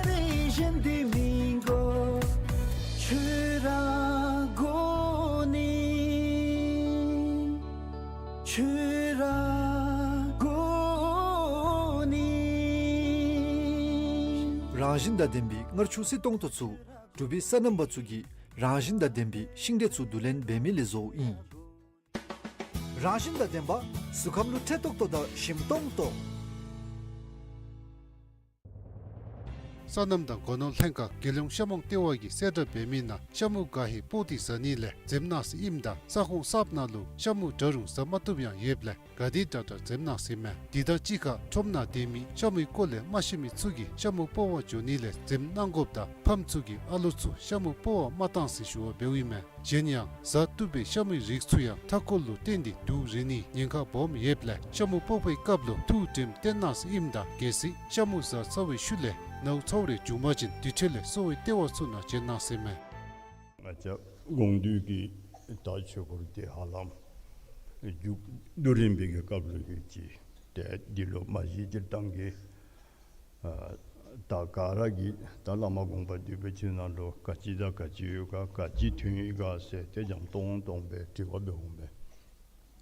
རི་གཞན་འདི་མི་དགོ་ཁྱོད་ར་དགོ་ནི། ཁྱོད་ར་དགོ་ནི། རང་བཞིན་དང་ལྡན་པའི་མངར་ཆུ་བསིལ་ཏོང་ཏོ་ཚུ་འབྲུག་པའི་སོ་ནམ་པ་ཚུ་གིས་རང་བཞིན་དང་ལྡན་པའི་ཤིང་འབྲས་ཚུ་བསྡུ་ལེན་འབད་མི་ལས་བཟོཝ་ཨིན། རང་བཞིན་དང་ལྡན་པ་གཟུགས་ཁམས་ལུ་འཕྲོད་ཏོག་ཏོ་དང་ཞིམ་ཏོང་ཏོ། སོ་ནམ་དང་སྒོ་ནོར་ལྷན་ཁག་རྒྱལ་ཡོངས་ཤ་མོང་ལྟེ་བ་གིས་གསལ་བསྒྲགས་འབད་མི་ནང་ཤ་མུ་ག་ཧི་སྤོག་སྟེ་བཟའ་ནི་ལས་འཛེམ་གནང་ཟེར་ཨིནམ་ད་ས་ཁོངས་གསརཔ་ནང་ལུ་ཤ་མུ་འདྲ་རུང་བཟའ་མ་བཏུབ་ཡང་ཡོདཔ་ལས་ག་དེ་དྲག་དྲག་འཛེམ་གནང་ཟེར་ཨིན་མས། དེ་དང་གཅིག་ཁར་ཁྲོམ་ནང་སྡོད་མི་ཤ་མུའི་སྐོར་ལས་མ་ཤེས་མི་ཚུ་གིས་ཤ་མུ་སྤོག་པར་འགྱོ་ནི་ལས་འཛེམ་གནང་དགོཔ་དང་ཕམ་ཚུ་གིས་ཨ་ལོ་ཚུ་ཤ་མུ་སྤོག་པར་མ་གཏང་ཟེར་ཞུ་བ་འབདཝ་ཨིན་མས། གཞན་ཡང་བཟའ་བཏུབ་པའི་ཤ་མུའི་རིགས་ཚུ་ཡང་མཐའ་འཁོར་ལུ་བརྟེན་ཏེ་དུག་རེག་ནིའི་ཉེན་ཁ་སྦོམ་ཡོདཔ་ལས་ཤ་མུ་སྤོག་པའི་སྐབས་ལུ་ཐུགས་དྲནམ་བཏོན་གནང་ཟེར་ཨིནམ་ད་གལ་སྲིད་ཤ་མུ་བཟའ་ཚར་བའི་ཤུལ་ལས་ནཝ་ཚཝ་རེ་བྱུང་པ་ཅིན་དེ་འཕྲོ་ལས་གསོ་བའི་ལྟེ་བ་ཚུ་ནང་བྱོན་གནང་ཟེར་ཨིན་མས། ང་བཅས་དགོངས་འདུས་ཀྱི་ད་ཆོས་འཁོར་འདི་ཧ་ལམ་མཇུག་བསྡུ་རན་པའི་གི་སྐབས་ལུ་ཡོད་ཅི། ཏེ་འདི་ལུ་མ་གཞི་སྤྱིར་བཏང་གི་ཨ་ད་ག་ར་གིས་ད་བླ་མ་དགོངས་པ་འདུས་པའི་ཆོས་ནང་ལུ་ག་ཅི་དང་ག་ཅི་ཡོད་ག་ག་ཅི་ཐོན་ཡི་ག་ཟེར་ཏེ་འཇམ་ཏོང་ཏོ་སྦེ་དྲི་བ་འབད་འོང་པས།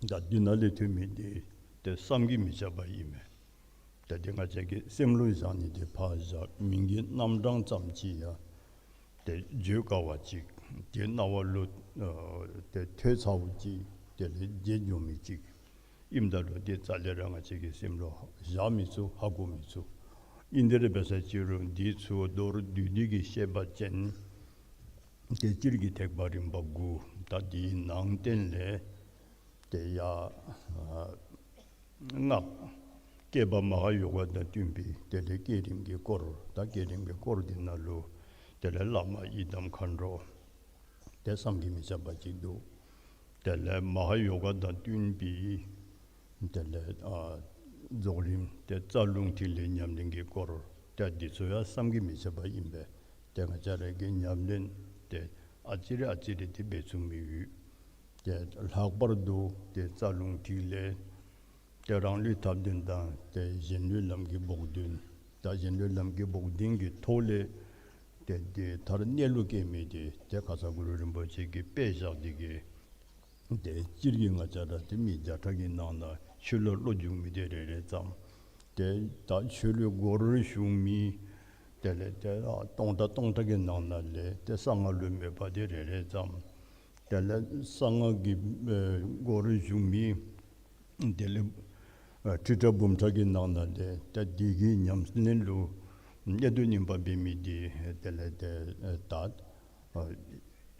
ད་འདི་ནང་ལས་ཐོན་མི་འདི་ཏེ་བསམ་གྱིས་མི་ཁྱབ་པ་ཨིན་མས། ད་འདི་ང་བཅས་ཀྱིས་སེམས་ལུ་བཞག་ནི་འདི་ཕར་བཞག་མིང་གི་རྣམ་གྲངས་ཙམ་ཅིག་ཡང་ཏེ་བརྗོད་དཀའ་བ་ཅིག་ དེ་རྣ་བ་ལུ་ཨ་ཏེ་ཐོས་ཚརཝ་ཅིག་དེ་ལས་བརྗེད་འགྱོ་མི་ཅིག་ཨིནམ་ད་ལུ་དེ་རྩ་ལས་ར་ང་བཅས་ཀྱི་སེམས་ལུ་བཞག་མི་ཚུགས། ཧ་གོ་མི་ཚུགས། ཨིན་དེ་ར་འབད་ས་ཅིག་རུང་དེ་ཚུ་མདོར་བསྡུས་ཏེ་གིས་བཤད་པ་ཅིན་ཏེ་སྤྱིར་གྱི་ཐེག་པ་རིམ་པ་དགུ། ད་དེའི་ནང་བསྟན་ལས་ཏེ་ཡ་ཨ་སྔགས་བསྐྱེད་པ་མ་ཧཱ་ཡོ་ག་དང་བསྟུན་པའི་དེ་ལས་བསྐྱེད་རིམ་གྱི་སྐོར། ད་བསྐྱེད་རིམ་གྱི་སྐོར་དེ་ནང་ལུ་དེ་ལས་བླ་མ་ཡི་དམ་མཁའ་འགྲོ་དེ་བསམ་གྱིས་མི་ཁྱབ་པ་ཅིག་འདུག། དེ་ལས་མ་ཧཱ་ཡོ་ག་དང་བསྟུན་པའི་དེ་ལས་ཨ་རྫོགས་རིམ་དེ་རྩ་རླུང་ཐིག་ལེ་ཉམས་ལེན་གྱི་སྐོར། དེ་འདི་ཚུ་ཡང་བསམ་གྱིས་མི་ཁྱབ་པ་ཨིན་པས། དེ་ང་བཅས་ར་གིས་ཉམས་ལེན་དེ་ཨ་ཙི་རེ་ཨ་ཙི་རེ་དེ་འབད་ཚུགས་མི་ཡོད། དེ་ལྷག་པར་དུ་དེ་རྩ་རླུང་ཐིག་ལེ་དེ་རང་ལུས་ཐབས་ལྡན་དང་དེ་གཞན་ལུས་ལམ་གྱི་བོགས་འདོན། ད་གཞན་ལུས་ལམ་གྱི་བོགས་འདོན་གྱི་ཐོག་ལས་དེ་དེ་མཐར་གནས་ལུགས་སྐྱེ་མི་དེ་དེ་ཁ་ཙ་གུ་རུ་རིན་པོ་ཆེ་གིས་དཔེ་བཞག་སྟེ་གིས་དེ་སྤྱིར་གྱི་ང་བཅས་ར་དེ་མི་བརྒྱ་ཕྲག་གི་ནང་ན་ཆོས་ལུ་བློ་འཇུག་མི་དེ་རེ་རེ་ཙམ། དེ་ད་ཆོས་ལུ་སྒོར་ཞུགས་མི་དེ་ལས་དེ་ཨ་སྟོང་ཕྲག་སྟོང་ཕྲག་གི་ནང་ན་ལས་དེ་གསང་སྔགས་ལུ་མོས་པ་དེ་རེ་རེ་ཙམ། དེ་ལས་གསང་སྔགས་ཀྱི་ཨེ་སྒོར་ཞུགས་མི་དེ་ལས་ཨ་ཁྲི་ཕྲག་འབུམ་ཕྲག་གི་ནང་ན་ལས་དེ་དེ་གི་ཉམས་ལེན་ལུ་གནད་དུ་སྨིན་པ་འབད་མི་དེ་དེ་ལས་དེ་ཨེ་ད་ཨ་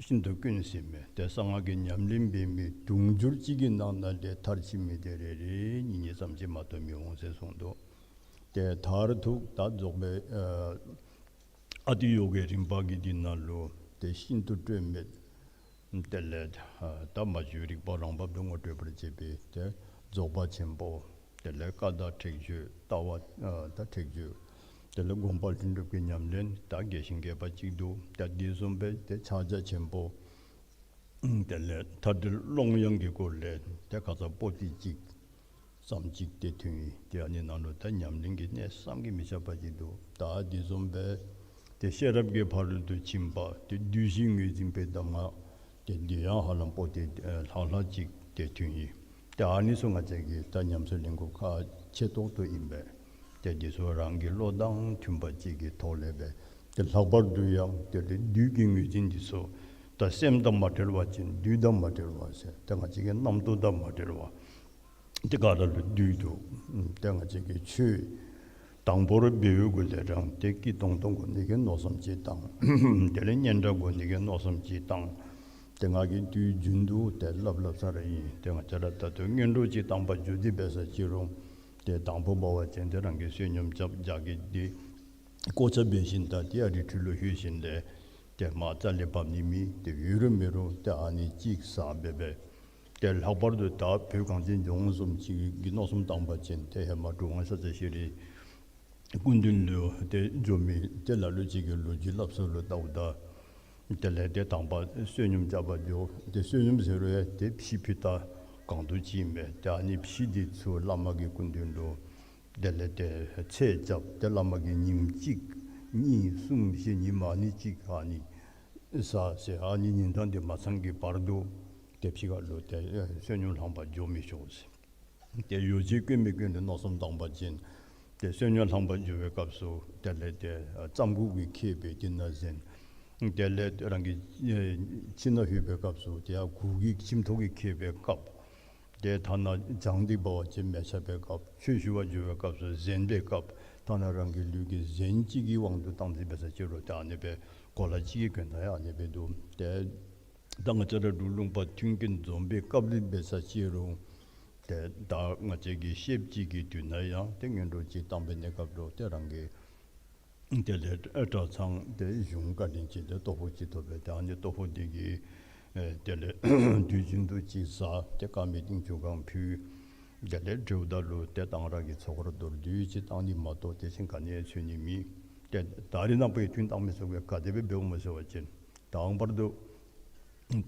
ཤིན་ཏུ་དཀོན་ཟེར་མས། དེ་གསང་སྔགས་ཀྱི་ཉམས་ལེན་འབད་མི་དུང་ཕྱུར་གཅིག་གི་ནང་ན་ལས་མཐར་ཕྱིན་མི་དེ་རེ་རེ་གཉིས་གཉིས་ཙམ་ཅིག་མ་གཏོགས་མི་འོང་ཟེར་གསུངས་འདུག། དེ་མཐར་ཐུག་ད་རྫོགས་པའི་ཨ་ཨ་ཏི་ཡོ་གའི་རིམ་པ་གི་དེ་ནང་ལུ་དེ་ཤིན་ཏུ་སྤྲོས་མེད། དེ་ལས་ཨ་ད་མ་བཅོས་རིག་པ་རང་བབས་སུ་ངོ་སྤྲོད་པར་བྱེད་པའི་དེ་རྫོགས་པ་ཆེན་པོ། དེ་ལས་ཀ་དག་ཁྲེགས་ཆོད་ལྟ་བ་ཨ་ད་ཁྲེགས་ཆོད། དེ་ལས་སྒོམ་པ་ལྷུན་གྲུབ་ཀྱི་ཉམས་ལེན་ད་རྒྱས་ཤིང་རྒྱས་པ་ཅིག་འདུག། ད་དེ་བཟུམ་སྦེ་དེ་ཕྱག་རྒྱ་ཆེན་པོ། དེ་ལས་མཐའ་བྲལ་ཀློང་ཡངས་ཀྱི་སྐོར་ལས་དེ་ཁ་ཙ་པོ་ཏི་གཅིག་ཙམ་ཅིག་དེ་ཐོན་ཡི། དེ་ཨ་ནི་ནང་ལུ་ད་ཉམས་ལེན་གྱི་གནད་བསམ་གྱིས་མི་ཁྱབ་པ་ཅིག་འདུག། ད་དེ་བཟུམ་སྦེ་དེ་ཤེས་རབ་ཀྱི་ཕ་རོལ་ཏུ་ཕྱིན་པ་དེ་བསྡུས་ཤིང་ངོས་འཛིན་པའི་གདམས་ངག་དེ་འདི་ཡང་ཧ་ལམ་པོ་ཏི་ཨེ་ལྷག་ལྷག་ཅིག་དེ་ཐོན་ཡི། དེ་ཨ་ནི་ཚུ་ང་བཅས་ཀྱིས་ད་ཉམས་སུ་ལེན་དགོཔ་ཁག་ཆེ་ཏོག་ཏོ་ཨིན་པས། དེ་འདི་ཚུ་རང་གི་བློ་དང་མཐུན་པ་ཅིག་གི་ཐོག་ལས་སྦེ་དེ་ལྷག་པར་དུ་ཡང་དེ་ལས་བསྡུས་ཀྱི་ངོས་འཛིན་འདི་ཚུ་ད་སེམས་དང་མ་བྲལ་བ་ཅིན་བསྡུས་དང་མ་བྲལ་བ་ཟེར། དེ་ང་བཅས་ཀྱི་རྣམ་རྟོག་དང་མ་བྲལ་བ། དེ་ག་ར་ལུ་བསྡུས་འདུག། དེ་ང་བཅས་ཀྱིས་ཆོས་དང་པོར་འབད་བའི་སྒོ་ལས་རང་དེ་སྐྱིད་ཏོང་ཏོ་དགོ་ནི་གི་མནོ་བསམ་ཅིག་བཏང་། དེ་ལས་སྙན་གྲགས་དགོ་ནི་གི་མནོ་བསམ་ཅིག་བཏང་། དེ་ང་གིས་དུས་རྒྱུན་དུ་དེ་སླབ་སླབ་ས་ར་ཨིན། དེ་ང་བཅས་ར་ད་ལྟོ་སྔོན་འགྲོ་ཅིག་བཏང་པར་འགྱོ་སྟེ་འབད་ས་ཅིག་རུང་དེ་དང་པོ་འབད་བ་ཅིན་དེ་རང་གིས་བསོད་སྙོམས་རྐྱབ་རྒྱགས་ཀྱི་དེ་གོ་ཆ་འབད་ཞིནམ་ད་དེ་ཡར་རི་ཁྲོད་ལུ་ལྷོད་ཞིནམ་ལས་དེ་མར་རྩ་ལས་བབས་ནི་མེད། དེ་ཡོད་རུང་མེད་རུང་དེ་ཨ་ནི་གཅིག་ཟ་སྦེ་སྦེ། དེ་ལྷག་པར་དུ་ད་བོད་གངས་ཅན་ལྗོངས་བཟུམ་ཅིག་གི་མནོ་བསམ་བཏང་པ་ཅིན་དེ་ཧེ་མ་གྲུབ་དབང་ཤཱཀྱ་ཤྲཱི་སྐུ་མདུན་ལུ་དེ་འགྱོ་མི་དེ་ལ་ལུ་ཅིག་གི་ལོ་རྒྱུས་སླབ་ས་ལུ་བལྟཝ་ད་དེ་ལས་དེ་དང་པ་བསོད་སྙོམས་རྐྱབ་པར་འགྱོ། དེ་བསོད་སྙོམས་ཟེར་རུང་ཡང་དེ་ཕྱེ་ཕུད་ད་གང་དུ་ཅིག་མས། དེ་ཨ་ནི་ཕྱེ་དེ་ཚུ་བླ་མ་གི་སྐུ་མདུན་ལུ་དེ་ལས་དེ་ཚད་རྐྱབ། དེ་བླ་མ་གིས་ཉིནམ་གཅིག་གཉིས་གསུམ་བཞི་ཉིནམ་ཨ་ནི་གཅིག་ཨ་ནི་ཟ་ཟེར། ཨ་ནི་ཉིན་གྲངས་དེ་མ་ཚང་གི་བར་དུ་དེ་ཕྱི་ཁ་ལུ་དེ་བསོད་སྙོམས་ལྷང་པར་འགྱོ་མི་ཆོག་ཟེར། དེ་ཡོ་བྱད་དཀོན་མི་དཀོན་དེ་མནོ་བསམ་བཏང་པ་ཅིན་དེ་བསོད་སྙོམས་ལྷང་པར་འགྱོ་བའི་སྐབས་སུ་དེ་ལས་དེ་རྩམ་ཁུག་གིས་ཁེབས་པའི་དེ་ནང་གཟན། དེ་ལས་རང་གི་ཁྱིམ་ནང་ལྷོད་པའི་སྐབས་སུ་དེ་ཡང་གུར་གྱིས་ཁྱིམ་ཐོག་གིས་ཁེབས་པའི་ཁབ། དེ་ཐ་ན་བྱང་སྟེ་འབད་བ་ཅིན་མལ་ཆ་འབད་བའི་ཁབ། ཆོས་ཞུ་བར་འགྱོ་བའི་སྐབས་སུ་གཟན་འབད་བའི་ཁབ། ཐ་ན་རང་གི་ལུས་ཀྱི་གཟན་གཅིག་གི་དབང་དུ་བཏང་སྟེ་འབད་ས་ཅིག་རུང་དེ་ཨ་ནི་སྦེ་གོ་ལ་གཅིག་གི་གྱོན་ཐངས་ཡང་ཨ་ནི་སྦེ་འདུག། དེ་ད་ང་བཅས་ར་འབྲུག་ལུང་པ་མཐུན་རྐྱེན་འཛོམས་པའི་སྐབས་ལུ་འབད་ས་ཅིག་རུང་དེ་ད་ང་བཅས་ཀྱི་ཤེསཔ་ཅིག་གི་དུས་ན་ཡང་དེ་སྔོན་འགྲོ་ཅིག་བཏང་པའི་གནས་སྐབས་ལུ་དེ་རང་གི་དེ་ལས་གྲྭ་ཚང་དེ་གཞུང་བཀའ་དྲིན་ཅན་དེ་ལྟོ་ཕོགས་ཅིག་ཐོབ་པས། དེ་ཨ་ནི་ལྟོ་ཕོགས་དེ་གིས་ཨེ་དེ་ལས་དུས་རྒྱུན་དུ་ཅིག་ཟ། དེ་དཀར་མེ་ཏིང་ཆུ་གང་ཕུལ། དེ་ལས་དེ་འབདཝ་ད་ལུ་དེ་གཏང་རག་གི་ཚོགས་འཁོར་མདོར་བསྡུས་ཅིག་བཏང་ནི་མ་གཏོགས་དེ་བཞིན་ག་ནི་ཡང་འཚོལ་ནི་མེད། དེ་ད་རེས་ནངས་པ་ཡང་ཐུན་བཏང་མི་ཚུགས་པས། ག་དེ་སྦེ་འབདཝ་སྨོ་ཟེར་བ་ཅིན་དང་པར་དུ་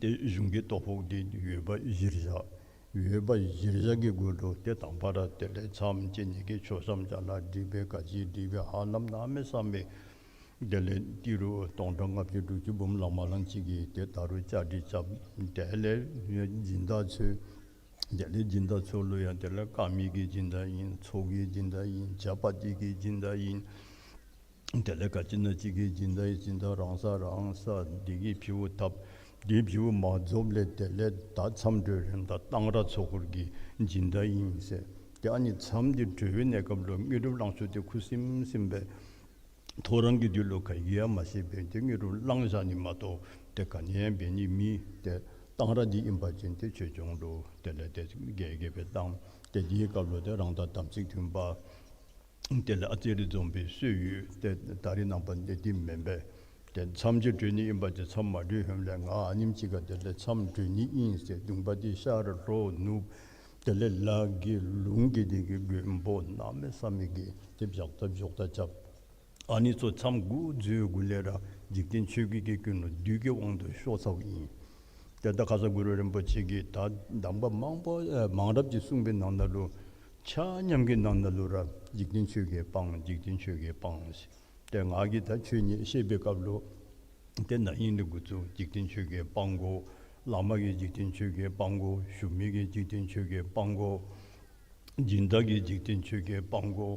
དེ་གཞུང་གི་ལྟོ་ཕོགས་དེ་ཡོད་པ་གཞིར་བཞག། ཡོད་པ་གཞིར་བཞག་གི་སྒོ་ལུ་དེ་དང་པ་ར་དེ་ལས་མཚམས་བཅད་ནི་གི་ཆོག་མཆན་ཅ་ལ་སྒྲིག་པའི་ག་ཅི་སྒྲིག་པའི་ཧ་ལམ་གནམ་མེད་ས་མེད། དེ་ལས་ཏི་རུ་སྟོང་ཕྲག་ལྔ་བཅུ་དྲུག་ཅུ་འབུམ་ལང་མ་ལང་ཅིག་གིས་དེ་ད་རུང་བཅའ་སྒྲིག་རྐྱབ། དེ་ལས་སྦྱིན་བདག་འཚོལ། དེ་ལས་སྦྱིན་བདག་འཚོལ་ལུ་ཡང་དེ་ལས་དཀར་མེ་གི་སྦྱིན་བདག་ཨིན། ཚོགས་ཀྱི་སྦྱིན་བདག་ཨིན། ཇ་པ་ཏི་གི་སྦྱིན་བདག་ཨིན། དེ་ལས་ག་ཅི་ན་ཅིག་གི་སྦྱིན་བདག་གི་སྦྱིན་བདག་རང་ས་རང་ས་འདི་གི་ཕྱི་འོ་ཐབ་འདི་ཕྱི་འོ་མ་རྫོགས་ལས་དེ་ལས་ད་མཚམས་གྲོལ་རན་ད་གཏང་རག་ཚོགས་འཁོར་གྱི་སྦྱིན་བདག་ཨིན་ཟེར། ཏེ་ཨ་ནི་མཚམས་འདི་གྲོལ་བའི་གནས་སྐབས་ལུ་དངོས་གྲུབ་བླང་ཚུལ་དེ་ཁུ་སིམ་སིམ་སྦེ་ཐོ་རངས་ཀྱི་དུས་ལུ་ག་གིས་ཡང་མ་ཤེས་པས། ཏེ་དངོས་གྲུབ་བླང་བཞག་ནི་མ་གཏོགས་ཏེ་ག་ནི་ཡང་འབད་ནི་མེད། ཏེ་གཏང་རག་འདི་ཨིན་པ་ཅིན་ཏེ་ཆོས་སྐྱོང་ལུ་དེ་ལས་ཏེ་རྒྱས་རྒྱས་སྦེ་གཏང་། ཏེ་འདིའི་སྐབས་ལུ་ཏེ་རང་དང་དམ་ཚིག་མཐུན་པ་དེ་ལས་ཨ་ཙི་རེ་འཛོམས་པའི་སྲོལ་ཡོད། ཏེ་ད་རེས་ནངས་པ་འདི་འདི་མེན་པས། ཏེ་མཚམས་ཅིག་གྲོལ་ནི་ཨིན་པ་ཅིན་མཚམས་མ་གྲོལ་ཧེ་མ་ལས་ང་ཨ་ནེམ་ཅིག་ཁར་དེ་ལས་མཚམས་གྲོལ་ནི་ཨིན་ཟེར་གདོང་པ་འདི་ཤར་ལྷོ་ནུབ་དེ་ལས་ལ་གི་ལུང་གི་འདི་གི་མགོན་པོ་གནམ་མེད་ས་མེད་ཀྱི་ཏེ་བཞག་ད་བཞག་ད་རྐྱབ། ཨ་ནི་ཚུ་མཚམས་འགོ་འཛུལ་འགོ་ལས་ར་འཇིག་རྟེན་ཆོས་བརྒྱད་ཀྱི་ཀུན་སློང་བདུད་ཀྱི་དབང་དུ་ཤོར་ཚརཝ་ཨིན། ཏེ་ད་ཁ་ས་གུ་རུ་རིན་པོ་ཆེ་གིས་ད་གདམས་པ་མང་པོ་ཨེ་མང་རབས་ཅིག་གསུངས་པའི་ནང་ན་ལུ་ཆ་མཉམ་གྱི་ནང་ན་ལུ་ར་འཇིག་རྟེན་ཆོས་བརྒྱད་སྤང་འཇིག་རྟེན་ཆོས་བརྒྱད་སྤང་ཟེར། ཏེ་ང་གིས་ད་ཆོས་ཉིད་བཤད་པའི་སྐབས་ལུ་ཏེ་ན་ཧིང་ལས་འགོ་བཙུགས་འཇིག་རྟེན་ཆོས་བརྒྱད་སྤང་དགོ། བླ་མ་གིས་འཇིག་རྟེན་ཆོས་བརྒྱད་སྤང་དགོ། ཞུ་མི་གིས་འཇིག་རྟེན་ཆོས་བརྒྱད་སྤང་དགོ། སྦྱིན་བདག་གིས་འཇིག་རྟེན་ཆོས་བརྒྱད་སྤང་དགོ།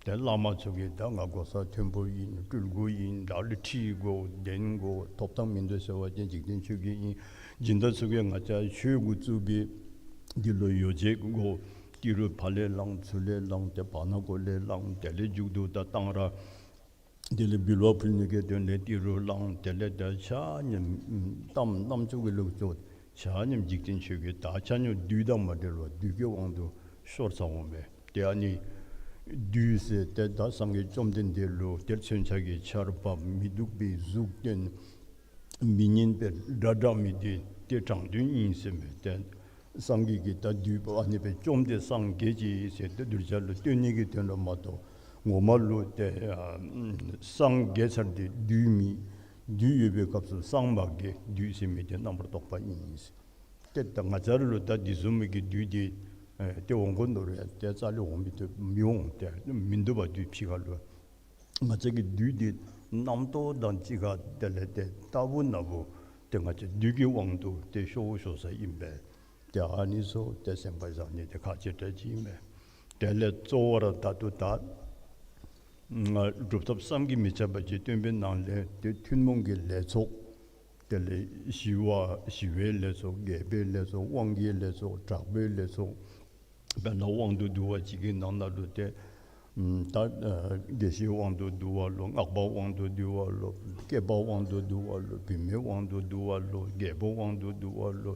ཏེ་བླ་མ་ཚུ་གིས་ད་ང་གོ་ས་མཐོན་པོ་ཨིན་སྤྲུལ་སྐུ་ཨིན་ད་ལུ་ཁྲི་དགོ་གདན་དགོ་ཐོབ་ཐང་མིན་འདུག་ཟེར་བ་ཅིན་འཇིག་རྟེན་ཆོས་བརྒྱད་ཨིན། སྦྱིན་བདག་ཚུ་གིས་ང་བཅས་ཆོས་འགོ་བཙུགས་པའི་འདི་ལུ་ཡོ་བྱད་དགོ། ཏི་རུ་ཕར་ལས་བླང་ཚུར་ལས་བླང་ཏེ་བར་ན་གོ་ལས་བླང་དེ་ལས་མཇུག་ཏུ་ད་གཏང་རག་དེ་ལས་འབུལ་བ་ཕུལ་ནི་གི་དོན་ལས་ཏི་རུ་བླང་དེ་ལས་ད་ཆ་མཉམ་གཏམ་རྣམ་ཅོ་གི་ལུགས་ཅོ་ཆ་མཉམ་འཇིག་རྟེན་ཆོས་བརྒྱད་ད་ཆ་མཉམ་བདུད་དང་མ་འབྲེལ་བར་བདུད་ཀྱི་དབང་དུ་ཤོར་ཚར་འོང་པས། ཏེ་ཨ་ནི་བདུད་ཟེར་ཏེ་ད་སངས་རྒྱས་བཅོམ་ལྡན་འདས་ལུ་ཏེ་མཚོན་ཆ་གི་ཆརཔ་མི་སྡུག་པའི་གཟུགས་སྟོན་མི་སྙན་པའི་སྒྲ་བསྒྲགས་མི་འདི་ཏེ་དྲང་དོན་ཨིན་ཟེར་མས། ཏེ་སངས་རྒྱས་ཀྱིས་ད་བདུད་པོ་ཨ་ནི་སྦེ་བཅོམ་སྟེ་སངས་རྒྱས་ཅི་ཟེར་ཏེ་གདུལ་བྱ་ལུ་སྟོན་ནི་གི་དོན་ལུ་མ་གཏོགས་ངོ་མ་ལུ་ཏེ་ཨ་སངས་རྒྱས་ཚར་ཏེ་བདུད་མེད། བདུད་ཡོད་པའི་སྐབས་སུ་སངས་མ་རྒྱས། བདུད་ཟེར་མི་དེ་རྣམ་པར་རྟོག་པ་ཨིན། ཏེ་ད་ང་བཅས་ར་ལུ་ད་འདི་བཟུམ་མའི་གི་བདུད་དེ་ཨེ་ཏེ་འོང་དགོ་མནོ་རུང་ཡང་ཏེ་རྩ་ལས་འོང་མི་བཏུབ་མི་འོང་། ཏེ་མིན་འདུག་པ་བདུད་ཕྱི་ཁ་ལུ། ང་བཅས་ཀྱི་བདུད་འདི་རྣམ་རྟོག་དང་གཅིག་ཁར་དེ་ལས་ཏེ་རྟག་བུ་ན་བུ་ཏེ་ང་བཅས་བདུད་ཀྱི་དབང་དུ་ཏེ་ཤོར་ཤོར་ས་ཨིན་པས། ཏེ་ཨ་ནི་ཚུ་ཏེ་སེམས་པ་བཟང་ནི་ཏེ་ཁག་ཆེ་དྲགས་ཅིག་ཨིན་པས། དེ་ལས་གཙོ་བོ་ར་ད་ལྟོ་ད་ང་སྒྲུབ་ཐབས་བསམ་གྱིས་མི་ཁྱབ་པ་ཅིག་སྟོན་པའི་ནང་ལས་ཏེ་ཐུན་མོང་གི་ལས་ཚོགས་དེ་ལས་ཞི་བ་ཞི་བའི་ལས་ཚོགས་རྒྱས་པའི་ལས་ཚོགས་དབང་གི་ལས་ཚོགས་དྲག་པོའི་ལས་ཚོགས། དཔེར་ན་དབང་དུ་བསྡུ་བ་ཅིག་གི་ནང་ན་ལུ་ཏེ་ད་ཨ་དགེ་བཤེས་དབང་དུ་བསྡུ་བ་ལོ། སྔགས་པ་དབང་དུ་བསྡུ་བ་ལོ། སྐྱེས་པ་དབང་དུ་བསྡུ་བ་ལོ། བུད་མེད་དབང་དུ་བསྡུ་བ་ལོ། རྒྱལ་པོ་དབང་དུ་བསྡུ་བ་ལོ་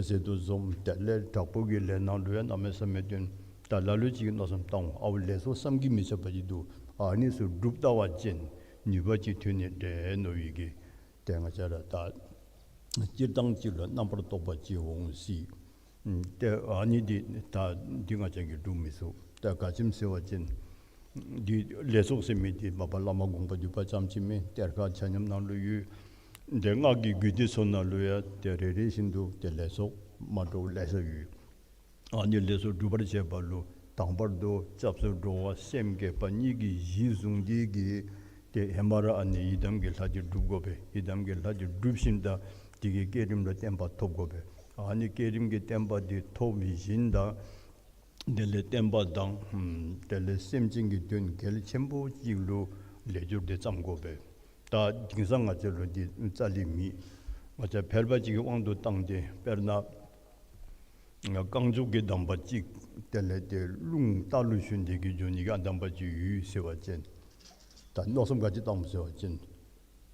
ཟེར་དོ་བཟུམ། དེ་ལས་དྲག་པོ་གི་ལས་ནང་ལུ་ཡང་གནམ་མེད་ས་མེད་སྟོན། ད་ལ་ལུ་ཅིག་གིས་མནོ་བསམ་བཏང་འོང་། ཨའོ་ལས་ཚོགས་བསམ་གྱིས་མི་ཁྱབ་པ་ཅིག་འདུག། ཨ་ནི་ཚུ་སྒྲུབ་ལྟ་བ་ཅིན་ནུས་པ་ཅིག་ཐོན་ནི་འདྲས་མནོ་བའི་གི་ཏེ་ང་བཅས་ར་ད་སྤྱིར་བཏང་ཅིག་ལུ་རྣམ་པར་རྟོག་པ་ཅིག་འོང་སྲིད། ཨམ་ཏེ་ཨ་ནི་འདི་ད་འདི་ང་བཅས་ཀྱིས་སྒྲུབ་མི་ཚུགས། ད་ག་ཅི་སྨོ་ཟེར་བ་ཅིན་འདི་ལས་ཚོགས་ཟེར་མི་འདི་མ་པ་བླ་མ་དགོངས་པ་འདུས་པ་ཙམ་ཅིག་མེན། གཏེར་ཁ་ཆ་མཉམ་ནང་ལུ་ཡོད། ཏེ་སྔགས་ཀྱི་རྒྱུད་སྡེ་ཚུ་ནང་ལུ་ཡང་ཏེ་རེ་རེ་བཞིན་དུ་ཏེ་ལས་ཚོགས་མ་འདྲཝ་ལེ་ཤ་ཡོད། ཨ་ནི་ལས་ཚོགས་སྒྲུབ་པར་བྱེད་པ་ལུ་དང་པར་དུ་སྐྱབས་སུ་འགྲོ་བ་སེམས་བསྐྱེད་པ་གཉིས་ཀྱི་གཞི་བཟུང་སྟེ་གི་ཏེ་ཧེ་མ་ར་ཨ་ནི་ཡི་དམ་གྱི་ལྷ་འདི་སྒྲུབ་དགོ་པས། ཡི་དམ་གྱི་ལྷ་འདི་སྒྲུབ་ཞིནམ་ད་དེ་གི་བསྐྱེད་རིམ་ལུ་བརྟན་པ་ཐོབ་དགོ་པས། ཨ་ནི་བསྐྱེད་རིམ་གྱི་བརྟན་པ་འདི་ཐོབ་ཞིནམ་ད་དེ་ལས་བསྟན་པ་དང་ཨམ་དེ་ལས་སེམས་ཅན་གྱི་དོན་གལ་ཆེན་པོ་ཅིག་ལུ་ལས་སྦྱོར་འདི་བརྩམ་དགོ་པས། ད་དེང་སང་ང་བཅས་ལུ་འདི་རྩ་ལས་མེད། ང་བཅས་ཕལ་པ་ཅིག་གིས་དབང་དུ་བཏང་སྟེ་དཔེར་ན་རྐང་མགྱོགས་ཀྱི་གདམས་པ་ཅིག་དེ་ལས་ཏེ་རླུང་རྟ་ལུ་ཞོན་ཏེ་གི་འགྱོ་ནི་གི་ཨ་གདམས་པ་ཅིག་ཡོད་ཟེར་བ་ཅིན་ད་མནོ་བསམ་ག་ཅི་བཏངམ་ཟེར་བ་ཅིན་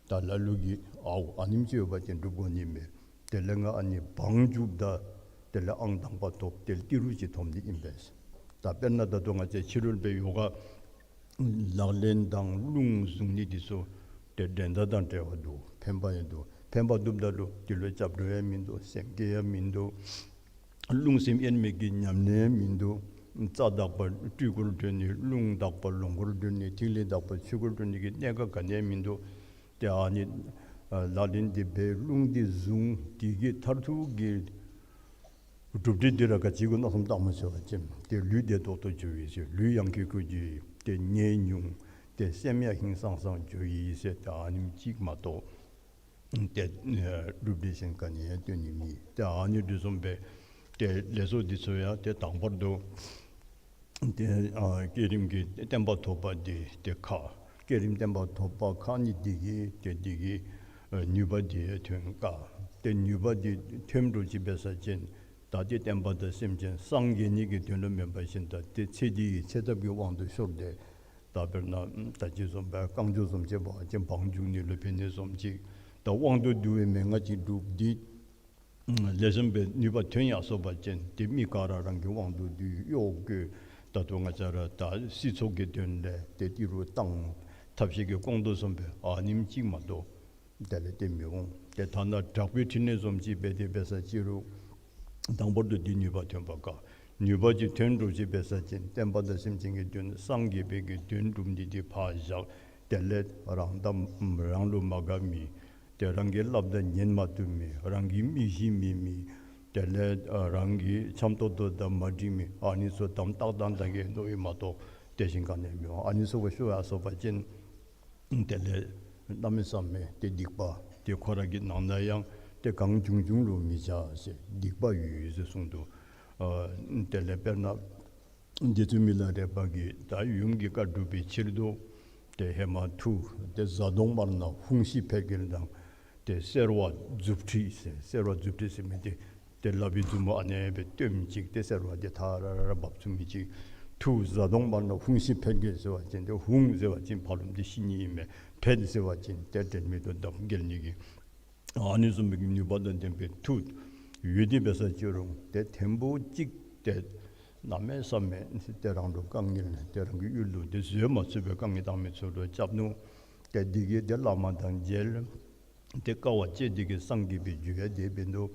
ད་ལ་ལུ་གིས་ཨའོ་ཨ་ནེམ་ཅིག་ཡོད་པ་ཅིན་སྒྲུབ་དགོ་ནི་མས། དེ་ལས་ང་ཨ་ནི་བང་རྒྱུགཔ་ད་དེ་ལས་ཨང་དང་པ་ཐོབ། དེ་ལས་ཏི་རུ་ཅིག་ཐོབ་ནི་ཨིན་པས། ད་དཔེར་ན་ད་ལྟོ་ང་བཅས་ཕྱི་རོལ་པའི་ཡོ་ག་ལག་ལེན་དང་རླུང་བཟུང་ནི་འདི་ཚུ་ཏེ་འགྲན་ཟླ་དང་བྲལ་བ་འདུག། ཕན་པ་ཡང་འདུག། ཕན་པ་འདུགཔ་ད་ལུ་དེ་ལུ་སྐྱབས་འགྲོ་ཡང་མིན་འདུག། སེམས་བསྐྱེད་ཡང་མིན་འདུག། རླུང་སེམས་དབྱེར་མེད་ཀྱི་ཉམས་ལེན་ཡང་མིན་འདུག། རྩ་དག་པ་སྤྲུལ་སྐུར་གྲོལ་ནི། རླུང་དག་པ་ལོངས་སྐུར་གྲོལ་ནི། ཐིག་ལེ་དག་པ་ཆོས་སྐུར་གྲོལ་ནི་གི་གནད་འགག་ག་ནི་ཡང་མིན་འདུག། ཏེ་ཨ་ནི་ཨ་ལག་ལེན་འདི་འབད་རླུང་འདི་བཟུང་དེ་གི་མཐར་ཐུག་གི་གྲུབ་འབྲས་འདི་ར་ག་ཅི་གུ་མནོ་བསམ་བཏངམ་ཟེར་བ་ཅིན་ཏེ་ལུས་བདེ་ཏོག་ཏོ་འགྱོ་ཡི་ཟེར། ལུས་ཡང་ཁེ་ཁེ་འགྱོ་ཡི། ཏེ་ནད་ཉུང་། ཏེ་སེམས་ཡང་ཧིང་སངས་སངས་འགྱོ་ཡི་ཟེར། ཏེ་ཨ་ནེམ་ཅིག་མ་གཏོགས་ཏེ་ཨེ་གྲུབ་འབྲས་གཞན་ག་ནི་ཡང་སྟོན་ནི་མེད། ཏེ་ཨ་ནི་འདི་བཟུམ་སྦེ་ཏེ་ལས་ཚོགས་འདི་ཚུ་ཡང་ཏེ་དང་པར་དུ་ཏེ་ཨ་བསྐྱེད་རིམ་གྱི་བརྟན་པ་ཐོབ་པ་འདི་ཏེ་ཁག། བསྐྱེད་རིམ་བརྟན་པ་ཐོབ་པ་ཁར་ནི་འདི་གི་ཏེ་འདི་གི་ཨ་ནུས་པ་འདི་ཐོན་དཀའ། ཏེ་ནུས་པ་འདི་ཐོན་འགྲུབ་ཅིག་འབད་ས་ཅིན་ད་ཏེ་བསྟན་པ་དང་སེམས་ཅན་སངས་རྒྱས་ནི་གི་དོན་ལུ་མེན་པ་བཞིན་ད་ཏེ་ཚེ་འདི་གི་ཚེ་ཐབས་ཀྱི་དབང་དུ་ཤོར་ཏེ། ད་དཔེར་ན་ད་ཅི་བཟུམ་སྦེ་རྐང་མགྱོགས་བཟུམ་ཅིག་འབད་བ་ཅིན་བང་རྒྱུག་ནི་ལུ་ཕན་ནི་བཟུམ་ཅིག། ད་དབང་དུ་བསྡུ་བའི་མན་ངག་ཅིག་སྒྲུབ་འདི་ལེགས་ཤོམ་སྦེ་ནུས་པ་ཐོན་ཡར་སོང་པ་ཅིན་ཏེ་མི་ག་ར་རང་གི་དབང་དུ་བསྡུ་གཡོག་བཀོལ། ད་ལྟོ་ང་བཅས་ར་ད་སྲིད་ཚོགས་ཀྱི་དོན་ལས་ཏེ་ཏི་རུ་བཏང་ཐབས་ཤེས་ཀྱི་སྐོང་དོ་བཟུམ་སྦེ་ཨ་ནེམ་ཅིག་མ་གཏོགས་དེ་ལས་ཏེ་མི་འོང་། ཏེ་ཐ་ན་དྲག་པོའི་ཕྲིན་ལས་བཟུམ་ཅིག་འབད་དེ་འབད་ས་ཅི་རུང་དང་པོར་དུ་འདི་ནུས་པ་ཐོན་པ་དཀའ། ནུས་པ་ཅིག་ཐོན་འགྲུབ་ཅིག་འབད་ས་ཅིན་བསྟན་པ་དང་སེམས་ཅན་གྱི་དོན་སངས་རྒྱས་པའི་གི་དོན་སྒྲུབ་ནི་འདི་ཕར་བཞག། དེ་ལས་རང་དང་རང་ལུ་མ་དགའ་མི་ཏེ་རང་གིས་སླབ་ད་ཉན་མ་བཏུབ་མི་རང་གི་མི་གཞི་མེད་མི་དེ་ལས་ཨ་རང་གི་འཆམ་ཏོག་ཏོ་དང་མ་འགྲིག་མི་ཨ་ནི་ཚུ་དམ་ཏག་ཏག་ད་གི་མནོ་ཡི་མ་གཏོགས་དེ་བཞིན་ག་ནི་མི་འོང་། ཨ་ནི་ཚུ་གུ་ཤོར་ཡར་སོང་པ་ཅིན་དེ་ལས་གནམ་མེད་ས་མེད་ཏེ་སྡིག་པ་ཏེ་ཁོ་ར་གི་ནང་ན་ཡང་ཏེ་གང་བྱུང་བྱུང་ལུ་མི་བྱ་ཟེར་སྡིག་པ་ཡོད་ཡོད་ཟེར་གསུངས་འདུག། ཨ་དེ་ལས་དཔེར་ན་རྗེ་བཙུན་མི་ལ་རས་པ་གིས་ད་ཡུམ་གྱི་བཀའ་སྒྲུབ་པའི་ཕྱིར་དུ་ཏེ་ཧེ་མ་མཐུ་ཏེ་གཟའ་གདོང་དམར་ནག་ཧཱུྃ་ཤི་ཕཊ་འགྱེལ་དང་ཏེ་སེར་བ་མཛུབ་ཁྲིད་ཟེར་སེར་བ་མཛུབ་ཁྲིད་ཟེར་མི་འདི་ཏེ་ལག་པའི་མཛུབ་མོ་ཨ་ནེ་སྦེ་སྟོནམ་ཅིག་ཏེ་སེར་བ་འདི་ཐ་ར་ར་ར་འབབ་ཚུགས་མི་ཅིག། མཐུ་གཟའ་གདོང་དམར་ནག་ཧཱུྃ་ཤི་ཕཊ་འགྱེལ་ཟེར་བ་ཅིན་ཏེ་ཧཱུྃ་ཟེར་བ་ཅིན་ཕ་རོལ་ཏེ་ཤི་ནི་ཨིན་མས། ཕཊ་ཟེར་བ་ཅིན་ཏེ་དྲན་མེད་དུ་བསྡམ་འགྱེལ་ནི་གི་ཨ་ནི་བཟུམ་མའི་གི་ནུས་པ་དང་ལྡན་པའི་མཐུ་ཡོད་དེ་འབད་ས་ཅི་རུང་ཏེ་ཐེངས་པོ་གཅིག་ཏེ་གནམ་མེད་ས་མེད་ཏེ་རང་ལུ་དཀའ་ངལ་ཏེ་རང་གི་ཡུལ་ལུ་ཏེ་བཟོད་མ་ཚུགས་པའི་དཀའ་ངལ་བཏང་མི་ཚུ་ལུ་རྐྱབ་ནུག། ཏེ་འདི་གིས་ཏེ་བླ་མ་དང་མཇལ། ཏེ་དཀའ་བ་སྤྱད་འདི་གིས་སངས་རྒྱས་པའི་རྒྱུ་ཡང་དེ་འབད་ནུག།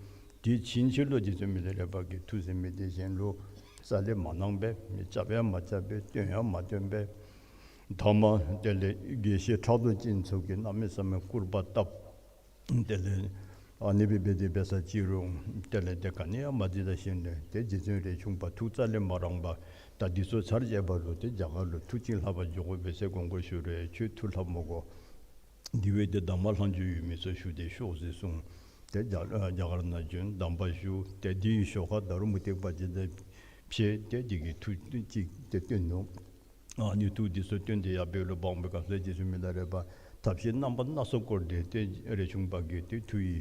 དེ་ཕྱིན་ཆད་ལུ་རྗེ་བཙུན་མི་ལ་རས་པ་གིས་མཐུ་ཟེར་མི་འདི་གཞན་ལུ་རྩ་ལས་མ་གནང་པས། མི་རྐྱབ་ཡང་མ་རྐྱབ་པས། སྟོན་ཡང་མ་སྟོན་པས། ཐ་མ་དེ་ལས་དགེ་བཤེས་ཕྲག་དོག་ཅན་ཚུ་གིས་གནམ་མེད་ས་མེད་སྐུར་པ་བཏབ། དེ་ལས་ཨ་ནི་སྦེ་འབད་དེ་འབད་ས་ཅི་རུང་དེ་ལས་ཏེ་ག་ནི་ཡང་མ་འདི་ད་ཞིནམ་ལས་ཏེ་རྗེ་བཙུན་རས་ཆུང་པ་ཐུགས་རྩ་ལས་མ་རངས་པར་ད་འདི་ཚུ་ཚར་བཅད་པ་ལུ་ཏེ་རྒྱ་གར་ལུ་མཐུ་ཅིག་ལྷབ་པར་འགྱོ་དགོ་པས་ཟེར་དགོངས་སྐོར་ཞུ་རུང་ཁྱོད་མཐུ་ལྷབ་མི་དགོ། འདི་བ་ཏེ་གདམས་པ་ལྷག་མཇུག་ཡོད་མི་ཚུ་ཞུ་སྟེ་ཤོག་ཟེར་གསུངས། ཏེ་རྒྱ་རྒྱ་གར་ནང་བྱོན་གདམས་པ་ཞུ། ཏེ་འདི་གི་ཞོར་ཁར་ད་རུང་མུ་སྟེགས་པ་ཅིག་དང་ཕྱད་དེ་འདི་གི་མཐུ་ཅིག་ཏེ་སྟོན་ནུག། ཨ་ནི་མཐུ་འདི་ཚུ་སྟོན་ཏེ་ཡར་འབད་རུང་འབདཝ་འབད་བ་ཅིན་རྗེ་བཙུན་མི་ལ་རས་པ་ཐབས་ཤེས་རྣམ་པ་སྣ་ཚོགས་བསྐོར་ཏེ་ཏེ་རས་ཆུང་པ་གི་ཏེ་མཐུ་ཡི་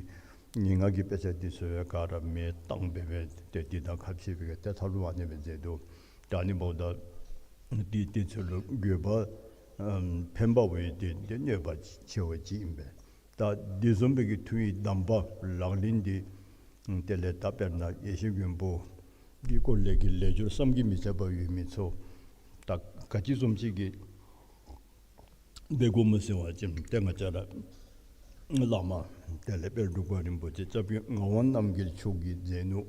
ངན་སྔགས་ཀྱི་དཔེ་ཆ་འདི་ཚུ་ཡང་ག་ར་མེ་བཏང་འབད་འབད་དེ་འདི་དང་ཁ་ཕྱེ་བའི་གི་ཏེ་ཐབས་ལུ་ཨ་ནི་སྦེ་མཛད་དོ། ད་ཨ་ནི་འབདཝ་ད་འདི་འདི་ཚུ་ལུ་དགོས་པ་ཨམ་ཕན་པ་བ་ཡོད་དེ་ཏེ་གནོད་པ་ཆེ་བ་ཅིག་ཨིན་པས། ད་འདི་བཟུམ་སྦེ་གི་མཐུ་ཡི་གདམས་པ་ལག་ལེན་འདི་དེ་ལས་ད་དཔེར་ན་ཡེ་ཤེས་མགོན་པོ་འདི་སྐོར་ལས་ཀྱི་ལས་སྦྱོར་བསམ་གྱིས་མི་ཁྱབ་པ་ཡོད་མི་ཚུ་ད་ག་ཅི་བཟུམ་ཅིག་གི་འབད་དགོཔ་སྨོ་ཟེར་བ་ཅིན་ཏེ་ང་བཅས་ར་བླ་མ་དེ་ལས་དཔལ་འབྲུག་པ་རིན་པོ་ཆེ་སྐྱབས་རྗེ་ངག་དབང་རྣམ་རྒྱལ་མཆོག་གིས་མཛད་ནུག།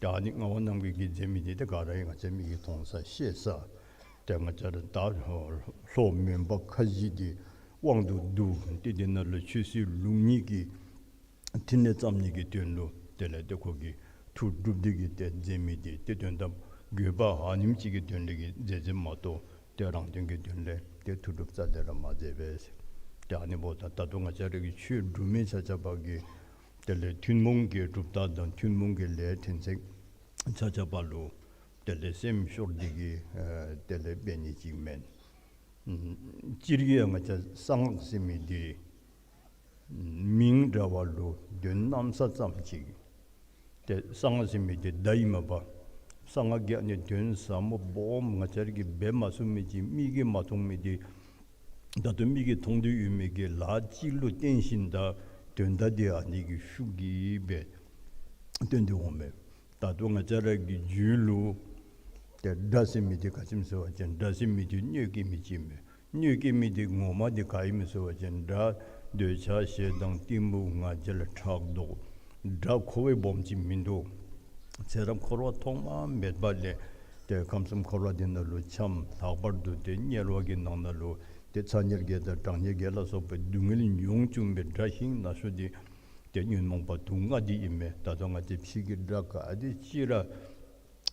ད་ཨ་ནི་ངག་དབང་རྣམ་རྒྱལ་གྱིས་མཛད་མི་འདི་ཏེ་ག་ར་ཡང་ང་བཅས་མིག་གིས་མཐོང་ས་ཤེས་ས། ཏེ་ང་བཅས་ར་ད་ལྷོ་མོན་པ་ཁ་བཞི་འདི་དབང་དུ་བསྡུ་སྟེ་འདི་ནང་ལུ་ཆོས་སྲིད་ལུགས་གཉིས་ཀྱི་ཕྲིན་ལས་བརྩམ་ནི་གི་དོན་ལུ་དེ་ལས་ཏེ་ཁོ་གིས་མཐུ་སྒྲུབ་སྟེ་གིས་ཏེ་མཛད་མི་འདི་ཏེ་དོན་དམ་དགོས་པ་ཨ་ནེམ་ཅིག་གི་དོན་ལས་ཀྱི་མཛད་མཛདཔ་མ་གཏོགས་ཏེ་རང་དོན་གྱི་དོན་ལས་ཏེ་མཐུ་སྒྲུབ་རྩ་ལས་ར་མ་མཛད་པས། ཏེ་ཨ་ནི་འབདཝ་ད་ད་ལྟོ་ང་བཅས་ར་གི་ཆོས་སྒྲུབ་མི་ཆ་ཁྱབ་ཀྱིས་དེ་ལས་ཐུན་མོང་གི་གྲུབ་རྟགས་དང་ཐུན་མོང་གི་ལས་ཕྲན་ཚེགས་ཆ་ཁྱབ་ལུ་དེ་ལས་སེམས་ཤོར་ཏེ་གིས་ཨ་དེ་ལས་འབད་ནི་ཅིག་མེན། ཨམ་སྤྱིར་གྱིས་ཡང་ང་བཅས་གསང་སྔགས་ཟེར་མི་འདི་མིང་འདྲ་བ་ལུ་དོན་གནམ་ས་ཙམ་ཅིག། ཏེ་གསང་སྔགས་ཟེར་མི་འདི་བརྡ་ཨིན་མས་པ། གསང་སྔགས་ཀྱི་ཨ་ནི་དོན་ཟབ་མོ་སྦོམ་ང་བཅས་ར་གིས་འབད་མ་ཚུགས་མི་ཅིག་མིག་གིས་མ་མཐོང་མི་འདི་ད་ལྟོ་མིག་གིས་མཐོང་སྟེ་ཡོད་མི་གི་ལཱ་ཅིག་ལུ་བརྟེན་ཞིནམ་ད་དོན་དག་འདི་ཨ་ནི་གི་ཤུགས་ཀྱིས་སྦེ་སྟོན་ཏེ་འོང་མས། ད་ལྟོ་ང་བཅས་ར་གི་རྒྱུད་ལུ་ཏེ་དགྲ་ཟེར་མི་འདི་ག་ཅི་སྨོ་ཟེར་བ་ཅིན་དགྲ་ཟེར་མི་འདི་གནོད་བསྐྱལ་མི་ཅིག་མས། གནོད་བསྐྱལ་མི་འདི་ངོ་མ་འདི་ག་ཨིན་མས་ཟེར་བ་ཅིན་དགྲ་འདོད་ཆགས་ཞེ་སྡང་གཏི་མུག་ང་རྒྱལ་ཕྲག་དོག། དགྲ་ཁོ་བ་སྦོམ་ཅིག་མིན་འདུག། ཚེ་རབས་འཁོར་བ་ཐོག་མ་མེད་པ་ལས་ཏེ་ཁམས་གསུམ་འཁོར་བ་འདི་ནང་ལུ་འཁྱམས། ལྷག་པར་དུ་ཏེ་དམྱལ་བ་གི་ནང་ན་ལུ་ཏེ་ཚ་དམྱལ་བརྒྱད་དང་གྲང་དམྱལ་བརྒྱད་ལ་སོགས་པའི་སྡུག་བསྔལ་མྱོང་བཅུག་མི་དགྲ་ཤིང་ན་ཤོས་འདི་ཏེ་ཉོན་མོངས་པ་དུག་ལྔ་འདི་ཨིན་མས། ད་ལྟོ་ང་བཅས་ཕྱི་གི་དགྲ་ག་དེ་ཅིག་ར་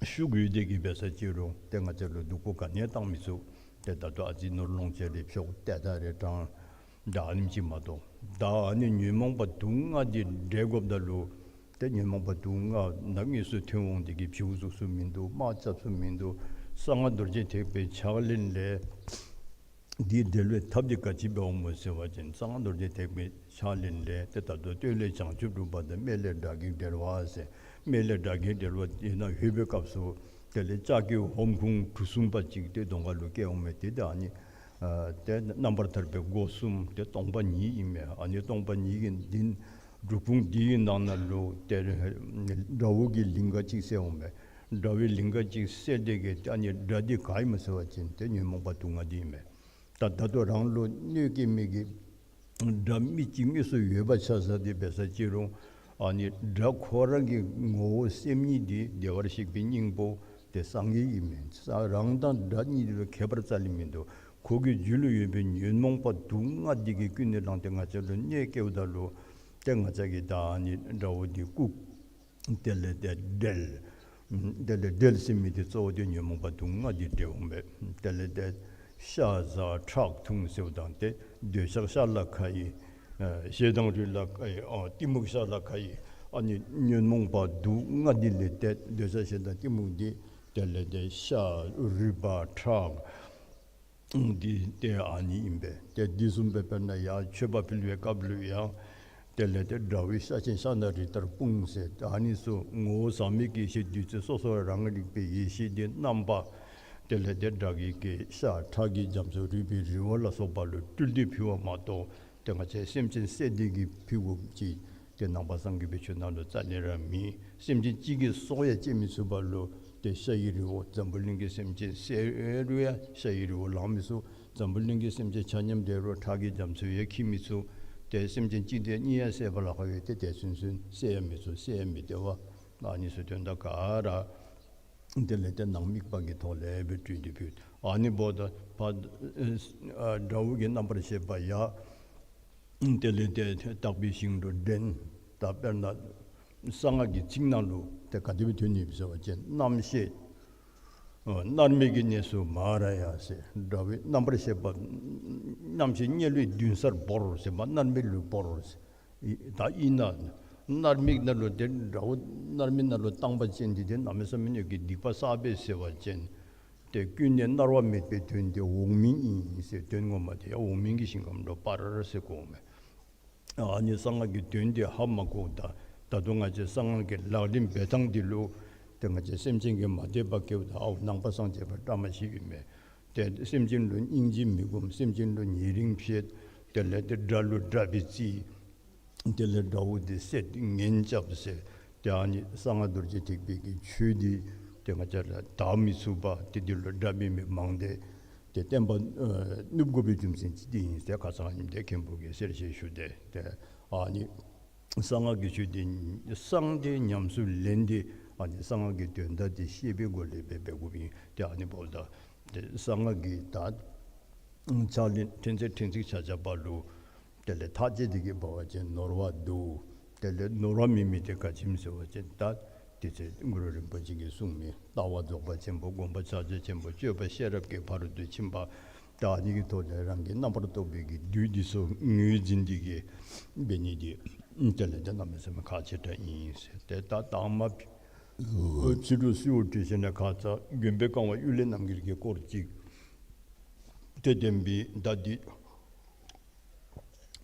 ཤུགས་ཡོད་དེ་གིས་འབད་ས་ཅི་རུང་ཏེ་ང་བཅས་ལུ་སྡུག་པོ་ག་ནི་ཡང་བཏང་མི་ཚུགས། ཏེ་ད་ལྟོ་ཨ་ཙི་ནོར་ལོངས་སྤྱོད་རེ་འཕྱོག་ཏེ་ད་རེ་དྲང་ད་ཨ་ནེམ་ཅིག་མ་གཏོགས། ད་ཨ་ནི་ཉོན་མོངས་པ་དུག་ལྔ་འདི་བསྒྲལ་དགོཔ་ད་ལུ་ཏེ་ཉོན་མོངས་པ་དུག་ལྔ་ནམ་དངོས་སུ་ཐོན་འོང་དེ་གིས་བྱིའུ་གཟུགས་སུ་མིན་འདུག། དམག་རྐྱབ་ས་མིན་འདུག། གསང་སྔགས་རྡོ་རྗེ་ཐེག་པའི་ཕྱག་ལེན་ལས་ འདི་འབྲེལ་བའི་ཐབས་འདི་ག་ཅི་འབདཝ་སྨོ་ཟེར་བ་ཅིན་གསང་སྔགས་རྡོ་རྗེ་ཐེག་པའི་ཕྱག་ལེན་ལས་ཏེ་ད་ལྟོ་སྟོད་ལས་བྱང་ཆུབ་སྒྲུབ་པ་དང་སྨད་ལས་དགྲ་བགེགས་བསྒྲལ་བ་ཟེར། སྨད་ལས་དགྲ་བགེགས་བསྒྲལ་བ་དེ་ནང་ལྷོད་པའི་སྐབས་སུ་དེ་ལས་ལྕགས་ཀྱི་ཧོམ་ཁུང་གྲུ་གསུམ་པ་ཅིག་ཏེ་གདོང་ཁ་ལུ་བཀལ་འོང་མས། ཏེ་ད་ཨ་ནི་ཨ་ཏེ་རྣམ་པར་ཐར་པའི་སྒོ་གསུམ་ཏེ་སྟོང་པ་ཉིད་ཨིན་མས། ཨ་ནི་སྟོང་པ་ཉིད་ཀྱི་འདི་སྒྲུབ་ཁུང་འདི་གི་ནང་ན་ལུ་ཏེ་དགྲ་བོ་གི་ལིང་ག་ཅིག་གསལ་འོང་མས། དགྲ་བོའི་ལིང་ག་ཅིག་གསལ་ཏེ་གི་ཨ་ནི་དགྲ་འདི་ག་ཨིན་མས་ཟེར་བ་ཅིན་ཏེ་ཉོན་མོངས་པ་དུག་ལྔ་འདི་ཨིན་མས། ད་ད་ལྟོ་རང་ལུ་གནོད་སྐྱེལ་མི་གི་དགྲ་མི་གཅིག་དངོས་སུ་ཡོད་པ་ཆ་བཞག་སྟེ་འབད་ས་ཅི་རུང་ཨ་ནི་དགྲ་ཁོ་རང་གི་ངོ་བོ་སེམས་ཉིད་འདི་བདེ་བར་གཤེགས་པའི་སྙིང་པོ་ཏེ་སངས་རྒྱས་ཨིན་མས། ས་རང་དང་དགྲ་གཉིས་ལུ་ཁྱད་པར་རྩ་ལས་མིན་འདུག། ཁོ་གི་རྒྱུད་ལུ་ཡོད་པའི་ཉོན་མོངས་པ་དུག་ལྔ་འདི་གིས་ཀུན་ནས་བསླངས་ཏེ་ང་བཅས་ལུ་གནོད་སྐྱེལཝ་ད་ལུ་ཏེ་ང་བཅས་ཀྱིས་ད་ཨ་ནི་དགྲ་བོ་འདི་བཀུག། དེ་ལས་ཏེ་བསྒྲལ། དེ་ལས་བསྒྲལ་ཟེར་མི་འདི་གཙོ་བོ་འདི་ཉོན་མོངས་པ་དུག་ལྔ་འདི་བསྒྲལ་འོང་པས། དེ་ལས་ཏེ་ཤ་ཟ་ཁྲག་འཐུང་ཟེརཝ་དང་ཏེ་འདོད་ཆགས་ཤ་ལ་ཁ་ཡི། ཨ་ཞེ་སྡང་རུས་ལ་ཁ་ཡི། ཨ་གཏི་མུག་ཤ་ལ་ཁ་ཡི། ཨ་ནི་ཉོན་མོངས་པ་དུག་ལྔ་འདི་ལས་ཏེ་འདོད་ཆགས་ཞེ་སྡང་གཏི་མུག་འདི་དེ་ལས་ཏེ་ཤ་རུས་པ་ཁྲག་འདི་ཏེ་ཨ་ནི་ཨིན་པས། ཏེ་འདི་བཟུམ་སྦེ་དཔེར་ན་ཡང་མཆོད་པ་ཕུལ་བའི་སྐབས་ལུ་ཡང་དེ་ལས་ཏེ་དགྲ་བོའི་ཤ་ཆེན་ཤ་ནག་རི་ལྟར་སྤུངས་ཟེར། ཨ་ནི་ཚུ་ངོ་བོ་ཟག་མེད་ཀྱི་ཡེ་ཤེས་བདུད་རྩི་སོ་སོ་རང་རིག་པའི་ཡེ་ཤེས་འདི་རྣམ་པ་དེ་ལས་ཏེ་དགྲ་བགེགས་ཀྱི་ཤ་ཁྲག་གི་རྒྱ་མཚོ་རུས་པའི་རི་བོ་ལ་སོགས་པ་ལུ་སྤྲུལ་ཏེ་ཕུལ་བ་མ་གཏོགས་ཏེ་ང་བཅས་སེམས་ཅན་བསད་དེ་གི་ཕུལ་དགོཔ་ཅིག་ཏེ་ནང་པ་སངས་རྒྱས་པའི་ཆོས་ནང་ལུ་རྩ་ལས་ར་མེད། སེམས་ཅན་གཅིག་གི་སྲོག་ཡང་བཅད་མི་ཚུགས་པ་ལུ་ཏེ་ཤ་ཡི་རི་བོ་འཛམ་བུ་གླིང་གི་སེམས་ཅན་བསད་རུང་ཡང་ཤ་ཡི་རི་བོ་ལང་མི་ཚུགས། འཛམ་བུ་གླིང་གི་སེམས་ཅན་ཆ་མཉམ་བསད་རུང་ཁྲག་གི་རྒྱ་མཚོ་ཡང་འཁྱིལ་མི་ཚུགས། ཏེ་སེམས་ཅན་གཅིག་དང་གཉིས་ཡང་བསད་པ་ལ་ཁག་ཡོད་དེ། དེ་ཚུན་ཚོད་བསད་ཡང་མི་ཚུགས། བསད་ཡང་མི་བདེ་བ། ཨ་ནི་ཚུ་དོན་དག་ག་ར་དེ་ལས་ཏེ་ནང་དམིགས་པ་གི་ཐོག་ལས་སྦེ་སྤྲུལ་ཏེ་ཕུལ། ཨ་ནི་འབདཝ་ད་ཕར་ཨ་དགྲ་བོ་གི་རྣམ་པར་ཤེས་པ་ཡང་དེ་ལས་ཏེ་དག་པའི་ཞིང་དུ་འདྲེན། ད་དཔེར་ན་གསང་སྔགས་ཀྱི་ཚིག་ནང་ལུ་ཏེ་ག་དེ་སྦེ་ཐོན་ནུག་ཟེར་བ་ཅིན་རྣམ་ཤེས་ཨ་མནར་མེད་ཀྱི་གནས་སུ་མ་ར་ཡ་ཟེར། དགྲ་བོའི་རྣམ་པར་ཤེས་པ་རྣམ་ཤེས་དམྱལ་བའི་མདུན་སར་བོར་ཟེར་མ་མནར་མེད་ལུ་བོར་ཟེར། ད་ཨིན་ན་མནར་མེད་ནང་ལུ་ཏེ་དགྲ་བོ་མནར་མེད་ནང་ལུ་བཏང་པ་ཅིན་འདི་ཏེ་གནམ་མེད་ས་མེད་ཀྱི་སྡིག་པ་བསགས་པས་ཟེར་བ་ཅིན་ཏེ་ཀུན་ནས་མནར་བ་མེད་པའི་དོན་དེ་འོག་མིན་ཨིན་ཟེར། དོན་ངོ་མ་དེ་ཡང་འོག་མིན་གྱི་ཞིང་ཁམས་ལུ་སྤར་ཟེར་གོ་མས། ཨ་ནི་གསང་སྔགས་ཀྱི་དོན་དེ་ཧ་མ་གོ་ད། ད་དུང་ང་བཅས་གསང་སྔགས་ཀྱི་ལག་ལེན་འབད་ཐངས་འདི་ལུ་ཏེ་ང་བཅས་སེམས་ཅན་གྱིས་མ་དད་པ་སྐྱེཝ་ད་ཨའོ་ནང་པ་སངས་རྒྱས་པ་བཀྲ་མ་ཤིས་ཨིན་མས། ཏེ་སེམས་ཅན་ལུ་སྙིང་རྗེ་མི་སྒོམ། སེམས་ཅན་ལུ་ཉེ་རིང་ཕྱེད། དེ་ལས་ཏེ་དགྲ་ལུ་དགྲ་སྦེ་བརྩི། དེ་ལས་དགྲ་བོ་དེ་བསད་ངན་རྐྱབ་ཟེར། ཏེ་ཨ་ནི་གསང་སྔགས་རྡོ་རྗེ་ཐེག་པའི་གི་ཆོས་འདི་ཏེ་ང་བཅས་ལུ་དར་མི་ཚུགས་པ་ཏེ་འདི་ལུ་དགྲ་འབད་མི་མང་སྟེ། ཏེ་བསྟན་པ་ཨ་ནུབ་དགོ་པའི་རྒྱུ་མཚན་ཅིག་འདི་ཨིན་ཟེར་ཁ་ཙ་ཨ་ནི་འདི་མཁན་པོ་གིས་གསལ་བཤད་ཞུ་སྟེ། ཏེ་ཨ་ནི་གསང་སྔགས་ཀྱི་ཆོས་འདི་གསང་སྟེ་ཉམས་སུ་ལེན་ཏེ་ཨ་ནི་གསང་སྔགས་ཀྱི་དོན་དག་འདི་ཤེས་པའི་སྒོ་ལས་འབད་འབད་དགོཔ་ཨིན། ཏེ་ཨ་ནི་འབདཝ་ད་ཏེ་གསང་སྔགས་ཀྱི་ད་ཕྱག་ལེན་ཕྲན་ཚེགས་ཕྲན་ཚེགས་ཆ་ཁྱབ་པ་ལུ་དེ་ལས་ཐག་བཅད་དེ་གི་འབད་བ་ཅིན་ནོར་བ་འདུག། དེ་ལས་ནོར་བ་མེད་མི་དེ་ག་ཅི་སྨོ་ཟེར་བ་ཅིན་ད་དེ་ཚེ་གུ་རུ་རིན་པོ་ཆེ་གིས་གསུངས་མི་ལྟ་བ་རྫོགས་པ་ཆེན་པོ། སྒོམ་པ་ཕྱག་རྒྱ་ཆེན་པོ། སྤྱོད་པ་ཤེས་རབ་ཀྱི་ཕ་རོལ་ཏུ་ཕྱིན་པ། ད་ཨ་ནི་གི་ཐོག་ལས་རང་གི་རྣམ་པར་རྟོག་པའི་གི་བདུད་འདི་ཚུ་ངོས་འཛིན་ཏེ་གི་འབད་ནི་འདི་དེ་ལས་ཏེ་གནམ་མེད་ས་མེད་ཁག་ཆེ་དྲགས་ཨིན་ཟེར། ཏེ་ད་དང་པ་ཕྱི་དྲོ་གསོལ་བ་འདེབས་ཞིནམ་ལས་ཁ་ཙ་མགོན་པོའི་གང་བ་གཡུལ་ལས་རྣམ་རྒྱལ་གྱི་སྐོར་ཅིག་ཏེ་བསྟན་པའི་ད་འདི་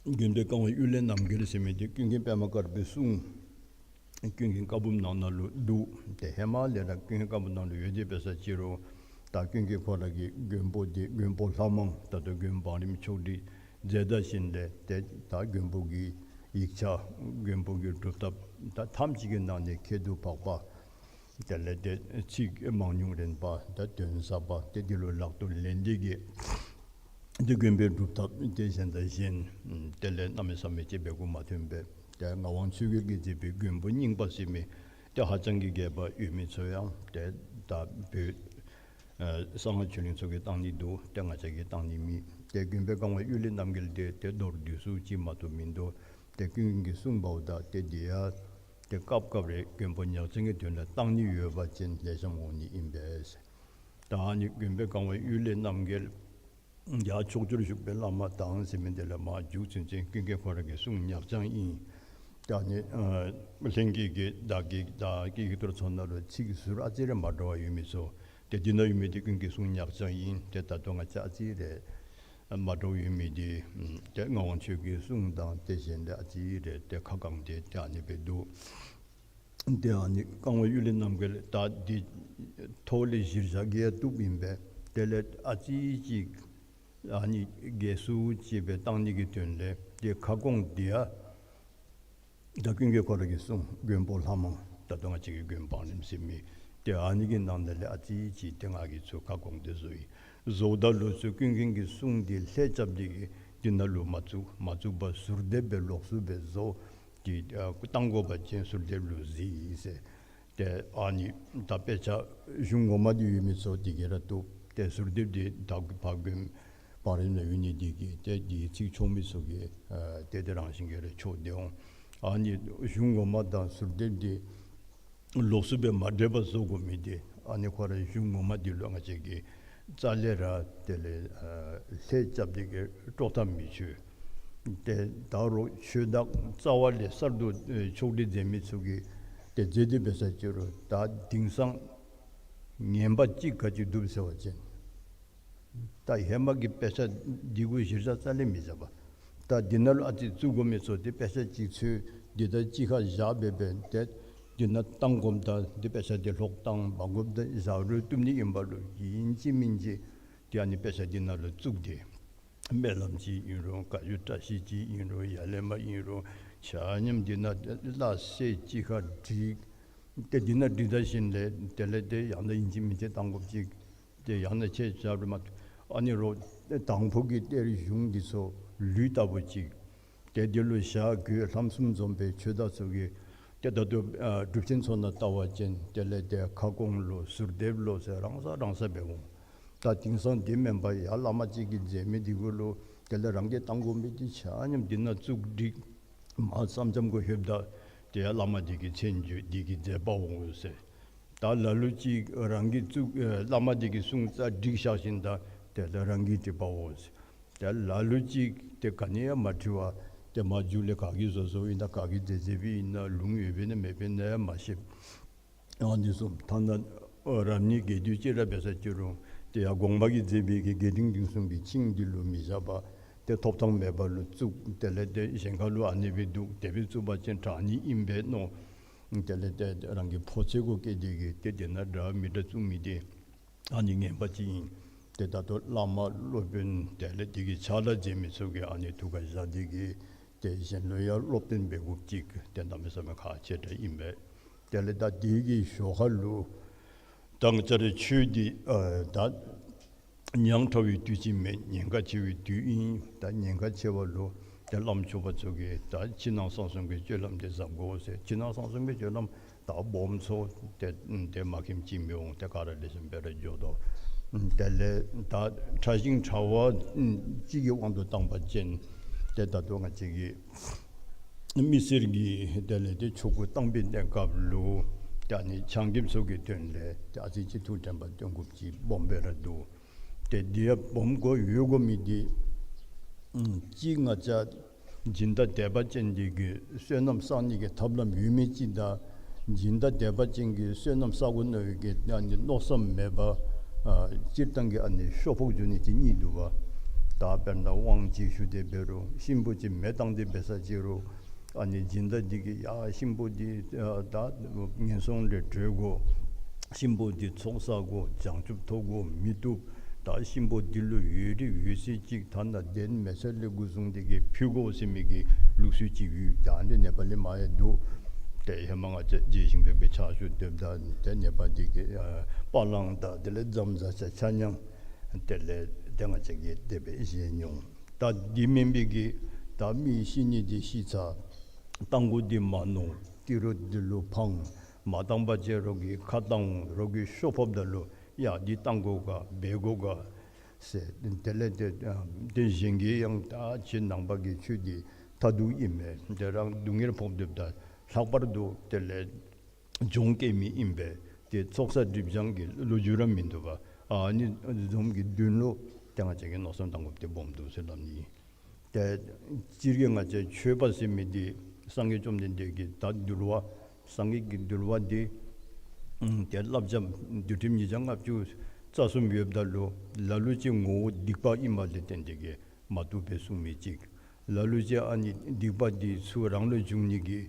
མགོན་པོའི་གང་བ་གཡུལ་ལས་རྣམ་རྒྱལ་ཟེར་མི་འདི་ཀུན་མཁྱེན་པདྨ་དཀར་པོའི་གསུང་ཀུན་མཁྱེན་བཀའ་འབུམ་ནང་ན་ལུ་འདུག། ཏེ་ཧེ་མ་ལས་ར་ཀུན་མཁྱེན་བཀའ་འབུམ་ནང་ལུ་ཡོད་དེ་འབད་ས་ཅི་རུང་ད་ཀུན་མཁྱེན་ཁོ་ར་གི་མགོན་པོ་འདི་མགོན་པོ་ལྷ་མང་ད་ལྟོ་མགོན་པོ་བང་རིམ་ཆོག་སྒྲིག་མཛད་ད་ཞིནམ་ལས་ཏེ་ད་མགོན་པོ་གི་ཡིག་ཆ་མགོན་པོ་གི་སྒྲུབ་ཐབས་ད་ཐམས་ཅད་ཀྱི་ནང་ནས་ཁྱད་དུ་འཕགས་པ། དེ་ལས་ཏེ་ཚིག་མང་ཉུང་རན་པ་ད་དོན་ཟབ་པ་ཏེ་འདི་ལུ་ལག་ཏུ་ལེན་ཏེ་གི་ཏེ་མགོན་པོའི་སྒྲུབ་ཐབས་ཏེ་གཞན་དང་གཞན་དེ་ལས་གནམ་མེད་ས་མེད་ཅིག་འབད་དགོཔ་མ་ཐོན་པས། ཏེ་ངག་དབང་ཆོས་རྒྱལ་གྱིས་མཛད་པའི་མགོན་པོ་རྙིང་པ་ཟེར་མི་ཏེ་ཧ་ཅང་གི་རྒྱས་པ་ཡོད་མི་ཚུ་ཡང་ཏེ་ད་བོད་ཨ་གསང་སྔགས་ཆོས་གླིང་ཚུ་གིས་བཏང་ནི་འདུག། ཏེ་ང་བཅས་ཀྱིས་བཏང་ནི་མེད། ཏེ་མགོན་པོའི་གང་བ་གཡུལ་ལས་རྣམ་རྒྱལ་འདི་ཏེ་མདོར་བསྡུས་སུ་ཅིག་མ་གཏོགས་མིན་འདུག། ཏེ་ཀུན་མཁྱེན་གྱིས་གསུངས་པ་འོ་ད་ཏེ་འདི་ཡང་ཏེ་སྐབས་སྐབས་རེ་མགོན་པོ་ཉག་ཅན་གྱི་དོན་ལུ་བཏང་ནི་ཡོད་པ་ཅིན་ལེགས་ཤོམ་འོང་ནི་ཨིན་པས། ད་ཨ་ནི་མགོན་པོའི་གང་བ་གཡུལ་ལས་རྣམ་རྒྱལ་ཡར་ཕྱོགས་བཅུར་བཞུགས་པའི་བླ་མ་དང་ཟེར་མི་འདི་ལས་མར་མཇུག་ཚུན་ཚོད་ཀུན་མཁྱེན་ཁོ་ར་གི་གསུང་ཉག་ཅན་ཨིན། ད་ཨ་ནི་ཨ་ལྷན་རྒྱས་ཀྱི་བདག་གི་བདག་གི་ཡིག་ཐོར་ཚུ་ནང་ལུ་ཚིག་ཟུར་ཨ་ཙི་རེ་མ་འདྲཝ་ཡོད་མི་ཚུ་ཏེ་འདི་ནང་ཡོད་མི་འདི་ཀུན་མཁྱེན་གསུང་ཉག་ཅན་ཨིན། ཏེ་ད་ལྟོ་ང་བཅས་ཨ་ཙི་རེ་ མ་འདྲཝ་ཡོད་མི་འདི་ཏེ་ངག་དབང་ཆོས་ཀྱི་གསུང་དང་དེ་བཞིན་དུ་ཨ་ཙི་རེ་ཏེ་ཁ་བསྐངས་ཏེ་ཏེ་ཨ་ནི་སྦེ་འདུག། ཏེ་ཨ་ནི་བསྐང་བ་གཡུལ་ལས་རྣམ་རྒྱལ་ད་འདི་ཐོག་ལས་གཞིར་བཞག་གི་ཡང་བཏུབ་ཨིན་པས། དེ་ལས་ཨ་ཙི་ཅིག་ཨ་ནི་རྒྱས་སུ་ཅིག་སྦེ་བཏང་ནི་གི་དོན་ལས་ཏེ་ཁ་སྐོང་འདི་ཡང་ད་ཀུན་མཁྱེན་ཁོ་ར་གི་གསུང་མགོན་པོ་ལྷ་མང་ད་ལྟོ་ང་བཅས་ཀྱི་མགོན་པོ་བང་རིམ་ཟེར་མི་ཏེ་ཨ་ནི་གི་ནང་ན་ལས་ཨ་ཙི་ཅིག་ཏེ་ང་གིས་ཚུར་ཁ་སྐོང་སྟེ་བཟོ་ཡི། བཟོཝ་ད་ལུ་ཚུར་ཀུན་མཁྱེན་གྱི་གསུང་འདི་ལྷད་རྐྱབ་སྟེ་གིས་འདི་ནང་ལུ་མ་བཙུགས། མ་བཙུགས་པར་ཟུར་འདེབས་སྦེ་ལོགས་སུ་སྦེ་བཟོ། ཏེ་ཨ་བཏང་དགོ་པ་ཅིན་ཟུར་འདེབས་ལུ་གཟིགས་ཟེར། ཏེ་ཨ་ནི་ད་དཔེ་ཆ་གཞུང་ངོ་མ་འདི་ཡོད་མི་ཚུ་འདི་གིས་ར་བཏུབ། ཏེ་ཟུར་འདེབས་འདི་ད་ཕར་མགོན་བང་རིམ་ནང་ཡོད་ནི་འདི་གིས་ཏེ་འདི་ཚིག་ཆོག་མི་ཚུ་གིས་ཨ་ཏེ་དེ་རང་བཞིན་གྱིས་ར་ཆོག་སྟེ་འོང་། ཨ་ནི་གཞུང་ངོ་མ་དང་ཟུར་འདེབས་འདི་ལོགས་སུ་སྦེ་མ་འདྲེས་པར་བཟོ་དགོ་མི་འདི་ཨ་ནི་ཁོ་ར་གཞུང་ངོ་མ་འདི་ལུ་ང་བཅས་ཀྱིས་རྩ་ལས་ར་དེ་ལས་ཨ་ལྷད་རྐྱབ་སྟེ་གིས་དཀྲོག་ཐག་མི་ཆོད། ཏེ་ད་རུང་ཆོས་བདག་རྩ་བ་ལས་གསར་དུ་ཨེ་ཕྱོགས་སྒྲིག་མཛད་མི་ཚུ་གིས་ཏེ་མཛད་དེ་འབད་ས་ཅིག་རུང་ད་དེང་སང་ངན་པ་ཅིག་ག་ཅི་འདུག་ཟེར་བ་ཅིན་ད་ཧེ་མ་གི་དཔེ་ཆ་འདི་གུ་གཞིར་བཞག་རྩ་ལས་མི་བཞག་པར་ད་འདི་ནང་ལུ་ཨ་ཙི་བཙུགས་དགོ་མི་ཚུ་ཏེ་དཔེ་ཆ་ཅིག་འཚོལ་འདི་དང་གཅིག་ཁར་བཞག་སྦེ་འབད་དེ་འདི་ནང་བཏང་དགོཔ་དང་འདི་དཔེ་ཆ་འདི་ལྷོག་བཏང་མ་དགོཔ་དང་བཞག་རུང་བཏུབ་ནི་ཨིན་པ་ལུ་ཨིན་ཅི་མིན་ཅི་ཏེ་ཨ་ནི་དཔེ་ཆ་འདི་ནང་ལུ་བཙུགས་ཏེ་སྨོན་ལམ་ཅིག་ཨིན་རུང་བཀའ་བརྒྱུད་བཀྲ་ཤིས་ཅིག་ཨིན་རུང་ཡར་ལས་མར་ཨིན་རུང་ཆ་མཉམ་འདི་ནང་སླ་བསྲེ་གཅིག་ཁར་བསྒྲིགས། ཏེ་འདི་ནང་བསྒྲིགས་ད་ཞིནམ་ལས་དེ་ལས་ཏེ་ཡང་ན་ཨིན་ཅི་མིན་ཅི་བཏང་དགོཔ་ཅིག་ཏེ་ཡང་ན་ཁྱེད་ཅག་རུང་མ་ཨ་ནི་རོགས་དང་ཕུ་གི་གཏེར་གཞུང་འདི་ཚུ་ལུས་ལྟ་བུ་ཅིག་ཏེ་འདི་ལུ་ཞྭ་གོས་ལྷམ་གསུམ་འཛོམས་པའི་ཆོས་བདག་ཚུ་གིས་ཏེ་ད་ལྟོ་ཨ་སྒྲུབ་ཆེན་ཚུ་ནང་བལྟ་བ་ཅིན་དེ་ལས་ཏེ་ཁ་སྐོང་ལོ་ཟུར་འདེབས་ལོ་ཟེར་རང་ས་རང་ས་འབད་འོང་། ད་དེང་སང་འདི་མེན་པར་ཡར་བླ་མ་ཅིག་གིས་མཛད་མི་འདི་གུ་ལུ་དེ་ལས་རང་གིས་བཏང་དགོ་མི་འདི་ཆ་མཉམ་འདི་ནང་བཙུགས་བསྒྲིགས། མར་མཚམས་མཚམས་གུ་ལྷོདཔ་ད་ཏེ་ཡར་བླ་མ་འདི་གི་མཚན་བརྗོད་འདི་གིས་མཛད་པ་འོང་ཟེར། ད་ལ་ལུ་ཅིག་རང་གིས་བཙུགས་ཨེ་བླ་མ་འདི་གི་གསུང་རྩ་བསྒྲིགས་བཞག་ཞིནམ་ད་དེ་ལས་རང་གིས་བྲིས་པ་འོང་ཟེར། ཏེ་ལ་ལུ་ཅིག་ཏེ་ག་ནི་ཡང་མ་བྲི་བར་ཏེ་མར་མཇུག་ལས་ག་གིས་བཟོ་བཟོཝ་ཨིན་ན་ག་གིས་མཛད་མཛདཔ་ཨིན་ན་ལུང་ཡོདཔ་ཨིན་ན་མེདཔ་ཨིན་ན་ཡང་མ་ཤེས། ཨ་ནི་གསུངས། ཐ་ན་ཨ་རབ་གནས་རྒྱས་བསྡུས་ཅིག་ར་འབད་ས་ཅིག་རུང་ཏེ་ཡར་གོང་མ་གིས་མཛད་པའི་གི་རྒྱས་འབྲིང་བསྡུས་གསུམ་གྱི་ཆིངས་འདི་ལུ་མི་བཞག་པར་ཏེ་ཐོབ་ཐང་མེད་པ་ལུ་བཙུགས། དེ་ལས་ཏེ་གཞན་ཁ་ལུ་ཨ་ནི་སྦེ་འདུག་དེ་སྦེ་བཙུགས་པ་ཅིན་དྲག་ནི་ཨིན་པས་མནོ། དེ་ལས་ཏེ་རང་གི་ཕོ་ཚོད་གུ་བཀལ་ཏེ་གིས་ཏེ་དེ་ནང་འདྲ་མི་འདྲ་བཙུགས་མི་འདི་ཨ་ནི་ངན་པ་ཅིག་ཨིན། ཏེ་ད་ལྟོ་བླ་མ་སློབ་དཔོན་དེ་ལས་དེ་གི་ཕྱག་ལཱ་མཛད་མི་ཚུ་གིས་ཨ་ནི་ཐུགས་ཁར་བཞག་སྟེ་གིས་ཏེ་གཞན་ལུ་ཡང་སློབ་སྟོན་འབད་དགོཔ་ཅིག་ཏེ་གནམ་མེད་ས་མེད་ཁག་ཆེ་དྲགས་ཨིན་པས། དེ་ལས་ད་དེ་གི་ཞོར་ཁ་ལུ་ད་ང་བཅས་རའི་ཆོས་འདི་ཨ་ད་ཉག་ཕྲ་བའི་དུས་ཅིག་མེན། ཉེན་ཁ་ཆེ་བའི་དུས་ཨིན། ད་ཉེན་ཁ་ཆེ་བ་ལུ་ཏེ་བླམ་ཆོསཔ་ཚུ་གིས་ད་ཕྱི་ནང་གསང་གསུམ་གྱི་སྤྱོད་ལམ་འདི་བཟང་དགོ་ཟེར། ཕྱི་ནང་གསང་གསུམ་གྱི་སྤྱོད་ལམ་ད་སྦོམ་ཚུ་ཏེ་ཏེ་མ་མཁྱེནམ་ཅིག་མི་འོང་། ཏེ་ག་ར་ལེགས་ཤོམ་སྦེ་ར་འགྱོ་དོ། དེ་ལས་ད་ཕྲ་ཞིང་ཕྲ་བ་ཅིག་གི་དབང་དུ་བཏང་པ་ཅིན་ཏེ་ད་ལྟོ་ང་བཅས་ཀྱི་མི་སེར་གྱི་དེ་ལས་ཏེ་ཆོ་ག་བཏང་པའི་གནས་སྐབས་ལུ་ཏེ་ཨ་ནི་ཕྱག་མཁན་ཚུ་གི་དོན་ལས་ཏེ་ཨ་ཙི་ཅིག་ཐུགས་དྲན་པ་བཏོན་དགོཔ་ཅིག་སྦོམ་སྦེ་ར་འདུག། ཏེ་འདི་ཡང་སྦོམ་དགོ་ཡོད་དགོ་མི་འདི་ཨམ་གཅིག་ང་བཅས་སྦྱིན་བདག་དད་པ་ཅན་འདི་གིས་བསོད་ནམས་བསག་ནི་གི་ཐབས་ལམ་ཡོད་མི་ཅིག་དང་སྦྱིན་བདག་དད་པ་ཅན་གྱིས་བསོད་ནམས་བསག་དགོ་མནོ་བའི་གི་ཨ་ནི་མནོ་བསམ་མེད་པར་ཨ་སྤྱིར་བཏང་གི་ཨ་ནི་ཤོ་ཕོག་འགྱོ་ནི་ཅིག་གཉིས་འདུག་པ། ད་དཔེར་ན་དབང་ཅིག་ཞུ་སྟེ་འབད་རུང་གཤིན་པོ་ཅིག་མེ་བཏང་སྟེ་འབད་ས་ཅིག་རུང་ཨ་ནི་སྦྱིན་བདག་འདི་གིས་ཡ་གཤིན་པོ་འདི་ཨ་ད་ངན་སོང་ལས་གྲོལ་དགོ། གཤིན་པོ་འདི་ཚོགས་བསག་དགོ། བྱང་ཆུབ་ཐོབ་དགོ། མི་བཏུབ། ད་གཤིན་པོ་འདི་ལུ་ཡོད་རིགས་ཡོད་ཚད་ཅིག་ཐ་ན་གདན་མལ་ཆ་ལས་འགོ་བཟུང་སྟེ་གིས་ཕུལ་དགོ་ཟེར་མི་གི་ལུགས་སྲོལ་ཅིག་ཡོད། ད་འདི་ནེ་པ་ལི་མ་ཡང་འདུག། ཏེ་ཧེ་མ་ང་བཅས་རྗེ་ཞིང་ཕེབས་པའི་ཕྱག་ཞུ་སྡོདཔ་ད་ཏེ་ནེ་པ་འདི་གི་ཨ་པ་ལང་དང་དེ་ལས་རྫམ་བཟའ་ཆས་ཆ་མཉམ་དེ་ལས་ཏེ་ང་བཅས་ཀྱིས་དེ་སྦེ་བཞེས་མྱོང་། ད་འདི་མེན་པའི་གི་ད་མི་ཤི་ནི་འདི་ཤི་ཚར། བཏང་དགོ་འདི་མ་མནོ། ཏི་རུ་འདི་ལུ་འཕང་། མ་བཏང་པ་ཅིན་རོགས་ཀྱིས་ཁ་བཏང་འོང་། རོགས་ཀྱིས་ཤོ་ཕོགཔ་ད་ལུ་ཡ་འདི་བཏང་དགོ་ག་འབད་དགོ་ག་ཟེར། དེ་ལས་ཏེ་ཨ་ཏེ་གཞན་གྱིས་ཡང་ད་ཁྱེད་ནང་པ་གི་ཆོས་འདི་མཐར་ཐུག་ཨིན་མས། ཏེ་རང་སྡུག་བསྔལ་ཕོག་སྡོདཔ་ད་ལྷག་པར་དུ་དེ་ལས་གྱོང་བཀལ་མི་ཨིན་པས། ཏེ་ཚོགས་བསགས་སྒྲིབ་སྦྱང་གི་ལོ་རྒྱུས་ར་མིན་འདུག་པ། ཨ་ནི་བཟུམ་གྱི་དོན་ལུ་ཏེ་ང་བཅས་ཀྱིས་མནོ་བསམ་བཏང་དགོཔ་འདི་སྦོམ་འདུག་ཟེར་སླབ་ནི་ཨིན། ཏེ་སྤྱིར་གྱིས་ང་བཅས་ཆོས་པ་ཟེར་མི་འདི་སངས་རྒྱས་བཅོམ་ལྡན་འདས་ཀྱི་ད་འདུལ་བ་སངས་རྒྱས་ཀྱི་འདུལ་བ་འདི་ཨམ་ཏེ་བསླབ་བྱ་འདུལ་ཁྲིམས་ཉིས་བརྒྱ་ལྔ་བཅུ་ རྩ་གསུམ་ཡོདཔ་ད་ལུ་ལ་ལུ་ཅིག་ངོ་བོ་སྡིག་པ་ཨིནམ་ལས་བརྟེན་ཏེ་གིས་མ་བཏུབ་པས་གསུང་མི་ཅིག། ལ་ལུ་ཅིག་ཨ་ནི་སྡིག་པ་འདི་ཚུ་རང་ལུ་འབྱུང་ནི་གི་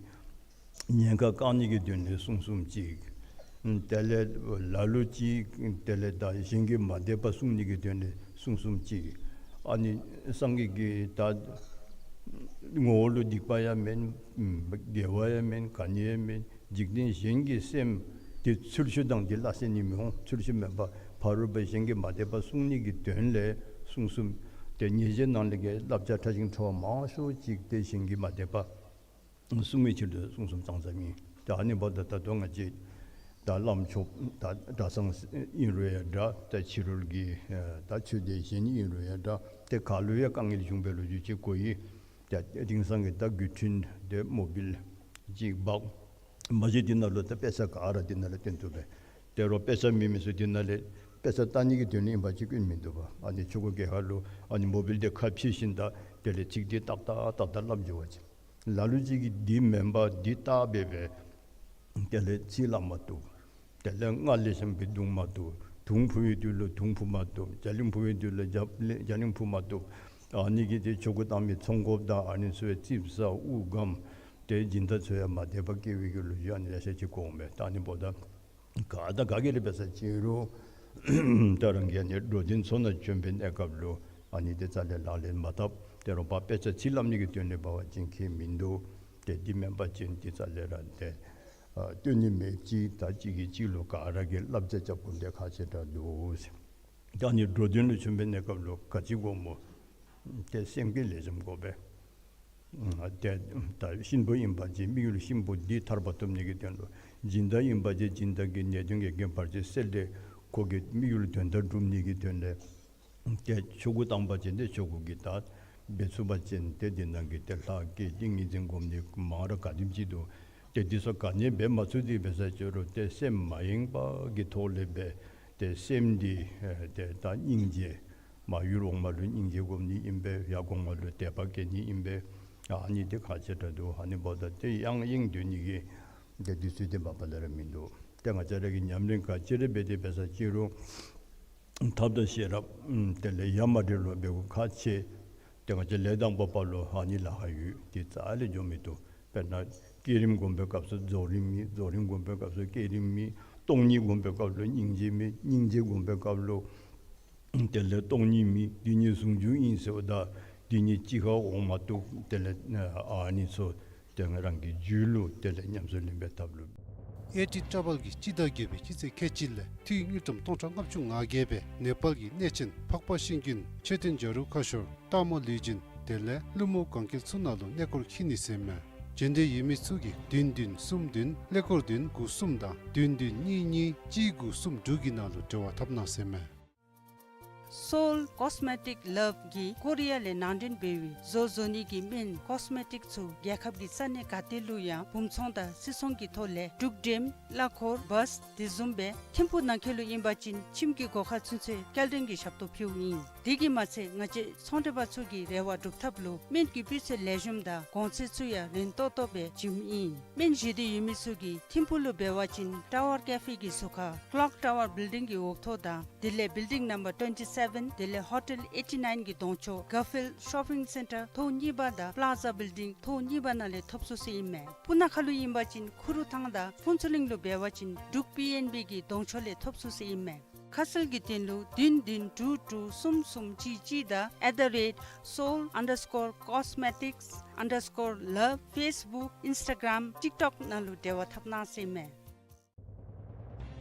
ཉེན་ཁ་བཀག་ནི་གི་དོན་ལས་གསུང་གསུངམ་ཅིག། དེ་ལས་ལ་ལུ་ཅིག་དེ་ལས་ད་གཞན་གྱིས་མ་དད་པ་བསྲུང་ནི་གི་དོན་ལས་གསུང་གསུངམ་ཅིག། ཨ་ནི་སངས་རྒྱས་ཀྱིས་ད་ངོ་བོ་ལུ་སྡིག་པ་ཡང་མེན། དགེ་བ་ཡང་མེན། ག་ནི་ཡང་མེན། འཇིག་རྟེན་གཞན་གྱི་སེམས་དེ་ཚུལ་ཤུལ་དང་དེ་སླ་བསྲེ་ནི་མི་འོང་། ཚུལ་ཤུལ་མེན་པར་ཕ་རོལ་པོ་གཞན་གྱིས་མ་དད་པ་བསྲུང་ནི་གི་དོན་ལས་གསུང་གསུངམ། ཏེ་ཉེས་བྱས་ནང་ལས་ཀྱི་བསླབ་བྱ་ཕྲ་ཞིང་ཕྲ་བ་མང་ཤོས་ཅིག་ཏེ་གཞན་གྱིས་མ་དད་པ་བསྲུང་བའི་ཕྱིར་དུ་གསུང་གསུངམ་ཙང་ཙམ་ཨིན། ཏེ་ཨ་ནི་འབདཝ་ད་ད་ལྟོ་ང་བཅས་ད་བླམ་ཆོསཔ་ད་གྲྭ་ཚང་ཨིན་རུང་ཡང་འདྲ། ཏེ་ཕྱི་རོལ་གྱི་ད་ཆོས་སྡེ་གཞན་ཨིན་རུང་ཡང་འདྲ། ཏེ་ག་ལུ་ཡང་དཀའ་ངལ་བྱུང་བའི་ལོ་རྒྱུས་ཅིག་གོ་ཡི། ཏེ་དེང་སང་གི་ད་བརྒྱུད་འཕྲིན་དེ་མོ་བཱའིལ་ཅིག་འབག་མ་གཞི་དེ་ནང་ལུ་ད་དཔེ་ཆ་ག་ར་དེ་ནང་ལུ་སྟོན་བཏུབ་པས། དེ་རུང་དཔེ་ཆ་མེད་མི་ཚུ་དེ་ནང་ལས་དཔེ་ཆ་ལྟ་ནི་གི་དོན་ལུ་ཨིན་པ་ཅིན་སྐྱོན་མིན་འདུག་པ། ཨ་ནི་ཆོས་སྒོ་གི་ཁ་ལུ་ཨ་ནི་མོ་བཱའིལ་དེ་ཁ་ཕྱེ་ཞིནམ་ད་དེ་ལས་ཚིག་དེ་ཏག་ཏག་ཏག་ཏག་སླབ་འགྱོ་བ་ཅིན། ལ་ལུ་ཅིག་གིས་འདི་མེན་པར་འདི་བལྟ་སྦེ་སྦེ་དེ་ལས་ཚིག་སླབ་མ་བཏུབ། དེ་ལས་སྔགས་ལེགས་ཤོམ་སྦེ་བརྡུང་མ་བཏུབ། དུང་ཕུ་བའི་དུས་ལུ་དུང་ཕུ་མ་བཏུབ། རྒྱ་གླིང་ཕུ་བའི་དུས་ལུ་རྒྱ་རྒྱ་གླིང་ཕུ་མ་བཏུབ། ཨ་ནི་གིས་ཏེ་ཆོས་སྒོ་བཏང་མི་ཚོང་དཔོན་དང་ཨ་ནི་ཚུ་ཡང་ཙིགཔ་ཟ་དབུགས་སྒམ། ཏེ་སྦྱིན་བདག་ཚུ་ཡང་མ་དད་པ་སྐྱེ་བའི་གི་ལོ་རྒྱུས་ཨ་ནི་ལེ་ཤ་ཅིག་གོཝ་མས། ད་ཨ་ནི་འབདཝ་ད་ག་དང་ག་གིས་ར་འབད་ས་ཅིན་རུང་ད་རང་གིས་ཨ་ནི་འགྲོ་དོན་ཚུ་ནང་བྱོན་པའི་གནས་སྐབས་ལུ་ཨ་ནི་དེ་རྩ་ལས་ལག་ལེན་མ་འཐབ། དེ་རུང་ཕར་དཔེ་ཆ་ཚིག་སླབ་ནི་གི་དོན་ལས་འབད་བ་ཅིན་ཁྱད་མིན་འདུག། ཏེ་འདི་མེན་པ་ཅིན་དེ་རྩ་ལས་ར་ཏེ་ཨ་སྟོན་ནི་མེདཔ་ཅིག། ད་གཅིག་གིས་གཅིག་ལུ་ག་ར་གིས་བསླབ་བྱ་རྐྱབ་དགོཔ་དེ་ཁག་ཆེ་དྲགས་འདུག་ཟེར། ད་ཨ་ནི་འགྲོ་དོན་ལུ་བྱོན་པའི་གནས་སྐབས་ལུ་ག་ཅི་དགོཔ་སྨོ། ཏེ་སེམས་ཀྱིས་ལེགས་ཤོམ་དགོ་པས། ཨ་ཏེ་ད་གཤིན་པོ་ཨིན་པ་ཅིན་དམིགས་ཡུལ་གཤིན་པོ་འདི་ཐར་པ་ཐོབ་ནི་གི་དོན་ལུ། སྦྱིན་བདག་ཨིན་པ་ཅིན་སྦྱིན་བདག་གི་ནད་གདོན་གྱི་རྐྱེན་བར་ཆད་སེལ་ཏེ་ཁོ་གི་དམིགས་ཡུལ་དོན་དག་སྒྲུབ་ནི་གི་དོན་ལས། ཏེ་ཆོས་གོས་བཏང་པ་ཅིན་ཏེ་ཆོས་གོས་ཀྱི་ད་འབད་ཚུགས་པ་ཅིན་ཏེ་འདི་ནང་གི་ཏེ་ལྷ་བསྐྱེད་ཏིང་ངེ་འཛིན་སྒོམ་ནི་མང་རབས་ག་དེམ་ཅིག་འདུག། ཏེ་འདི་ཚུ་ག་ནི་འབད་མ་ཚུགས་ཏེ་འབད་ས་ཅིན་རུང་ཏེ་སེམས་མ་ཡེངས་པ་གི་ཐོག་ལས་འབད། ཏེ་སེམས་འདི་ཨེ་ཏེ་ད་སྙིང་རྗེ། མར་ཡུལ་འོག་མ་ལུ་སྙིང་རྗེ་སྒོམ་ནི་ཨིན་པས། ཡར་གོང་མ་ལུ་དད་པ་བསྐྱེད་ནི་ཨིན་པས། ཨ་ནི་འདི་ཁག་ཆེ་དྲགས་འདུག། ཨ་ནི་འབདཝ་ད་ཏེ་ཡང་ཡེངས་སྡོད་ནི་གི་ཏེ་དུས་ཚོད་འདི་མ་པ་ལས་ར་མིན་འདུག། ཏེ་ང་བཅས་ར་གིས་ཉམས་ལེན་ག་ཅི་ར་འབད་དེ་འབད་ས་ཅིན་རུང་ཐབས་དང་ཤེས་རབ་ཨམ་དེ་ལས་ཡ་མ་བྲལ་ལུ་འབད་དགོཔ་ཁག་ཆེ། ཏེ་ང་བཅས་ལས་དང་པོ་པ་ལུ་ཨ་ནི་ལཱ་ཁག་ཡོད། དེ་རྩ་ལས་འགྱོ་མི་བཏུབ། དཔེར་ན་བསྐྱེད་རིམ་སྒོམ་པའི་སྐབས་སུ་རྫོགས་རིམ་མེད། རྫོགས་རིམ་སྒོམ་པའི་སྐབས་སུ་བསྐྱེད་རིམ་མེད། སྟོང་ཉིད་སྒོམ་པའི་སྐབས་ལུ་སྙིང་རྗེ་མེད། སྙིང་རྗེ་སྒོམ་པའི་སྐབས་ལུ་དེ་ལས་སྟོང་ཉིད་མེད། འདི་གཉིས་ཟུང་འཇུག་ཨིན་ཟེརཝ་ད་འདི་གཉིས་གཅིག་ཁར་འོང་མ་བཏུབ། དེ་ལས་ཨ་ནི་ཚུ་ཏེ་ང་རང་གི་རྒྱུད་ལུ་དེ་ལས་ཉམས་སུ་ལེན་པའི་ཐབས་ལུ། ཨེ་ཊི་ཊ་ར་བཱལ་གྱིས་སྤྱི་ཟླ་བརྒྱད་པའི་སྤྱི་ཚེས་ཁལ་གཅིག་ལས་ཏི་རུ་དངུལ་ཀྲམ་སྟོང་ཕྲག་ལྔ་བཅུ་ང་བརྒྱད་སྦེ་ནེ་པཱལ་གྱི་གནས་ཆེན་འཕགས་པ་ཤིང་ཀུན་མཆོད་རྟེན་བྱ་རུང་ཁ་ཤོར་སྟག་མོ་ལུས་སྦྱིན་དེ་ལས་ཀླུ་མོ་གན་རྐྱལ་ཚུ་ནང་ལུ་གནས་སྐོར་འཁྱིད་ནི་ཟེར་མས། འབྱོན་འདོད་ཡོད་མི་ཚུ་གིས་བདུན་བདུན་གསུམ་བདུན་ཀླད་ཀོར་བདུན་དགུ་གསུམ་དང་བདུན་བདུན་གཉིས་གཉིས་གཅིག་དགུ་གསུམ་དྲུག་གི་ནང་ལུ་འབྲེལ་བ་འཐབ་གནང་ཟེར་མས། Seoul Cosmetic Love གིས་ཀོ་རི་ཡ་ལས་ནང་འདྲེན་འབད་བའི་བཟོ་བཟོ་ནི་གི་སྨན་ཀོས་མེ་ཊིག་ཚུ་རྒྱལ་ཁབ་ཀྱི་ས་གནས་ག་ཏེ་ལུ་ཡང་སྦུང་ཚོང་དང་སིལ་ཚོང་གི་ཐོག་ལས་འབྲུག་འགྲེམ་གླ་འཁོར་བཱས་དེ་བཟུམ་སྦེ་ཐིམ་ཕུག་ནང་འཁོད་ལུ་ཨིན་པ་ཅིན་ཁྱིམ་གྱི་སྒོ་ཁར་ཚུན་ཚོད་སྐྱེལ་འདྲེན་གྱི་ཞབས་ཏོག་ཕུལཝ་ཨིན། དེ་གིས་མ་ཚད་ང་བཅས་ཚོང་འབྲེལ་པ་ཚུ་གི་རེ་བ་སྒྲུབ་ཐབས་ལུ་སྨན་གྱི་སྤུས་ཚད་ལེགས་ཤོམ་དང་གོང་ཚད་ཚུ་ཡང་རན་ཏོག་ཏོ་སྦེ་བྱིནམ་ཨིན། སྨན་བཞེས་འདོད་ཡོད་མི་ཚུ་གིས་ཐིམ་ཕུག་ལུ་འབད་བ་ཅིན་ཊ་ཝར་ཀེ་ཕེ་གི་ཟུར་ཁར་ཀློག་ཊ་ཝར་བིལ་ཌིང་གི་འོག་ཐོག་དང་དེ་ལས་བིལ་ཌིང་ནམ་བར་ཊུ་ཝེན་ཊི་སེ་བེན་དེ་ལས་ཧོ་ཊེལ་ཨེ་ཊི་ནའིན་གྱི་གདོང་ཕྱོགས་གར་ཕིལཌ་ཤོ་པིང་སེན་ཊར་ཐོག་གཉིས་པ་དང་པླཱ་ཛ་བིལ་ཌིང་ཐོག་གཉིས་པ་ནང་ལས་ཐོབ་ཚུགས་ཟེར་ཨིན་མས། སྤུ་ན་ཁ་ལུ་ཨིན་པ་ཅིན་ཁུ་རུ་ཐང་དང་ཕུན་ཚོགས་གླིང་ལུ་འབད་བ་ཅིན་འབྲུག་པི་ཨེན་བི་གི་གདོང་ཕྱོགས་ལས་ཐོབ་ཚུགས་ཟེར་ཨིན་མས། ཁ་གསལ་གྱི་དོན་ལུ་བདུན་བདུན་དྲུག་དྲུག་གསུམ་གསུམ་གཅིག་གཅིག་དང་at the rate seoul underscore cosmetics underscore love Facebook Instagram TikTok ནང་ལུ་འབྲེལ་བ་འཐབ་གནང་ཟེར་ཨིན་མས།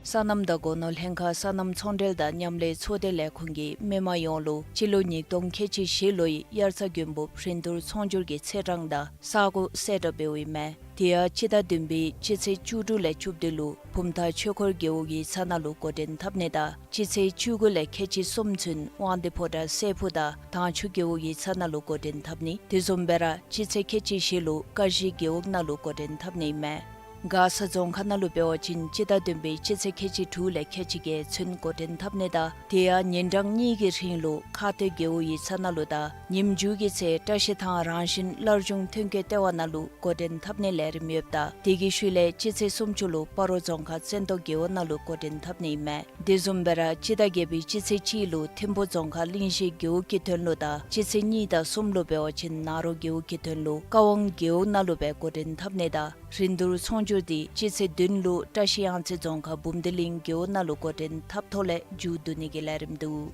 སོ་ནམ་དང་སྒོ་ནོར་ལྷན་ཁག་སོ་ནམ་ཚོང་འབྲེལ་དང་མཉམ་ལས་ཚོགས་སྡེ་ལས་ཁུངས་ཀྱིས་མི་མང་ཡོངས་ལུ་སྤྱི་ལོ་ཉིས་སྟོང་ཁལ་གཅིག་བཞི་ལོའི་དབྱར་རྩྭ་དགུན་འབུབ་རིན་བསྡུར་ཚོང་སྒྱུར་གྱི་ཚེས་གྲངས་དང་ས་གོ་གསལ་བསྒྲགས་འབདཝ་ཨིན་མས། དེ་ཡང་སྤྱི་ཟླ་བདུན་པའི་སྤྱི་ཚེས་བཅུ་དྲུག་ལས་བཅུ་བདུན་ལུ་བུམ་ཐང་ཆོས་འཁོར་རྒེད་འོག་ཡིག་ཚང་ནང་ལུ་འགོ་འདྲེན་འཐབ་ནི་དང་སྤྱི་ཚེས་བཅུ་དགུ་ལས་ཁལ་གཅིག་གསུམ་ཚུན་དབང་འདུས་ཕོ་བྲང་སྲས་ཕུག་དང་དྭངས་ཆུ་རྒེད་འོག་ཡིག་ཚང་ནང་ལུ་འགོ་འདྲེན་འཐབ་ནི། དེ་བཟུམ་སྦེ་ར་སྤྱི་ཚེས་ཁལ་གཅིག་བཞི་ལུ་ཀ་གཞི་རྒེད་འོག་ནང་ལུ་འགོ་འདྲེན་འཐབ་ནི་ཨིན་མས། མགར་ས་རྫོང་ཁག་ནང་ལུ་འབད་བ་ཅིན་སྤྱི་ཟླ་བདུན་པའི་སྤྱི་ཚེས་ཁལ་གཅིག་དྲུག་ལས་ཁལ་གཅིག་བརྒྱད་ཚུན་འགོ་འདྲེན་འཐབ་ནི་དང་དེ་ཡང་ཉིན་གྲངས་གཉིས་ཀྱི་རིང་ལུ་ཁ་ཐོག་རྒེད་འོག་ཡིག་ཚང་ནང་ལུ་དང་ཉིནམ་མཇུག་གི་ཚེ་བཀྲ་ཤིས་ཐང་རང་བཞིན་སླར་འབྱུང་ཐོན་སྐྱེད་ལྟེ་བ་ནང་ལུ་འགོ་འདྲེན་འཐབ་ནི་ལས་རིམ་ཡོདཔ་ད་དེ་གི་ཤུལ་ལས་སྤྱི་ཚེས་སུམ་ཅུ་ལུ་སྤ་རོ་རྫོང་ཁག་བཙན་ཏོ་རྒེད་འོག་ནང་ལུ་འགོ་འདྲེན་འཐབ་ནི་ཨིན་མས། དེ་བཟུམ་སྦེ་ར་སྤྱི་ཟླ་བརྒྱད་པའི་སྤྱི་ཚེས་གཅིག་ལུ་ཐིམ་ཕུ་རྫོང་ཁག་གླིང་བཞི་རྒེད་འོག་གི་དོན་ལུ་དང་སྤྱི་ཚེས་གཉིས་དང་གསུམ་ལུ་འབད་བ་ཅིན་ནཱ་རོ་རྒེད་འོག་གི་དོན་ལུ་ཀ་ཝང་རྒེད་འོག་ནང་ལུ་སྦེ་འགོ་འདྲེན་འཐབ་ནི་དང་རིན་བསྡུར་ཚོང་སྒྱུར་འདི་སྤྱི་ཚེས་བདུན་ལུ་བཀྲ་ཤིས་གཡང་རྩེ་རྫོང་ཁག་འབུམ་སྡེ་གླིང་རྒེད་འོག་ནང་ལུ་འགོ་འདྲེན་འཐབ་ཐོག་ལས་མཇུག་བསྡུ་ནི་གི་ལས་རིམ་འདུག།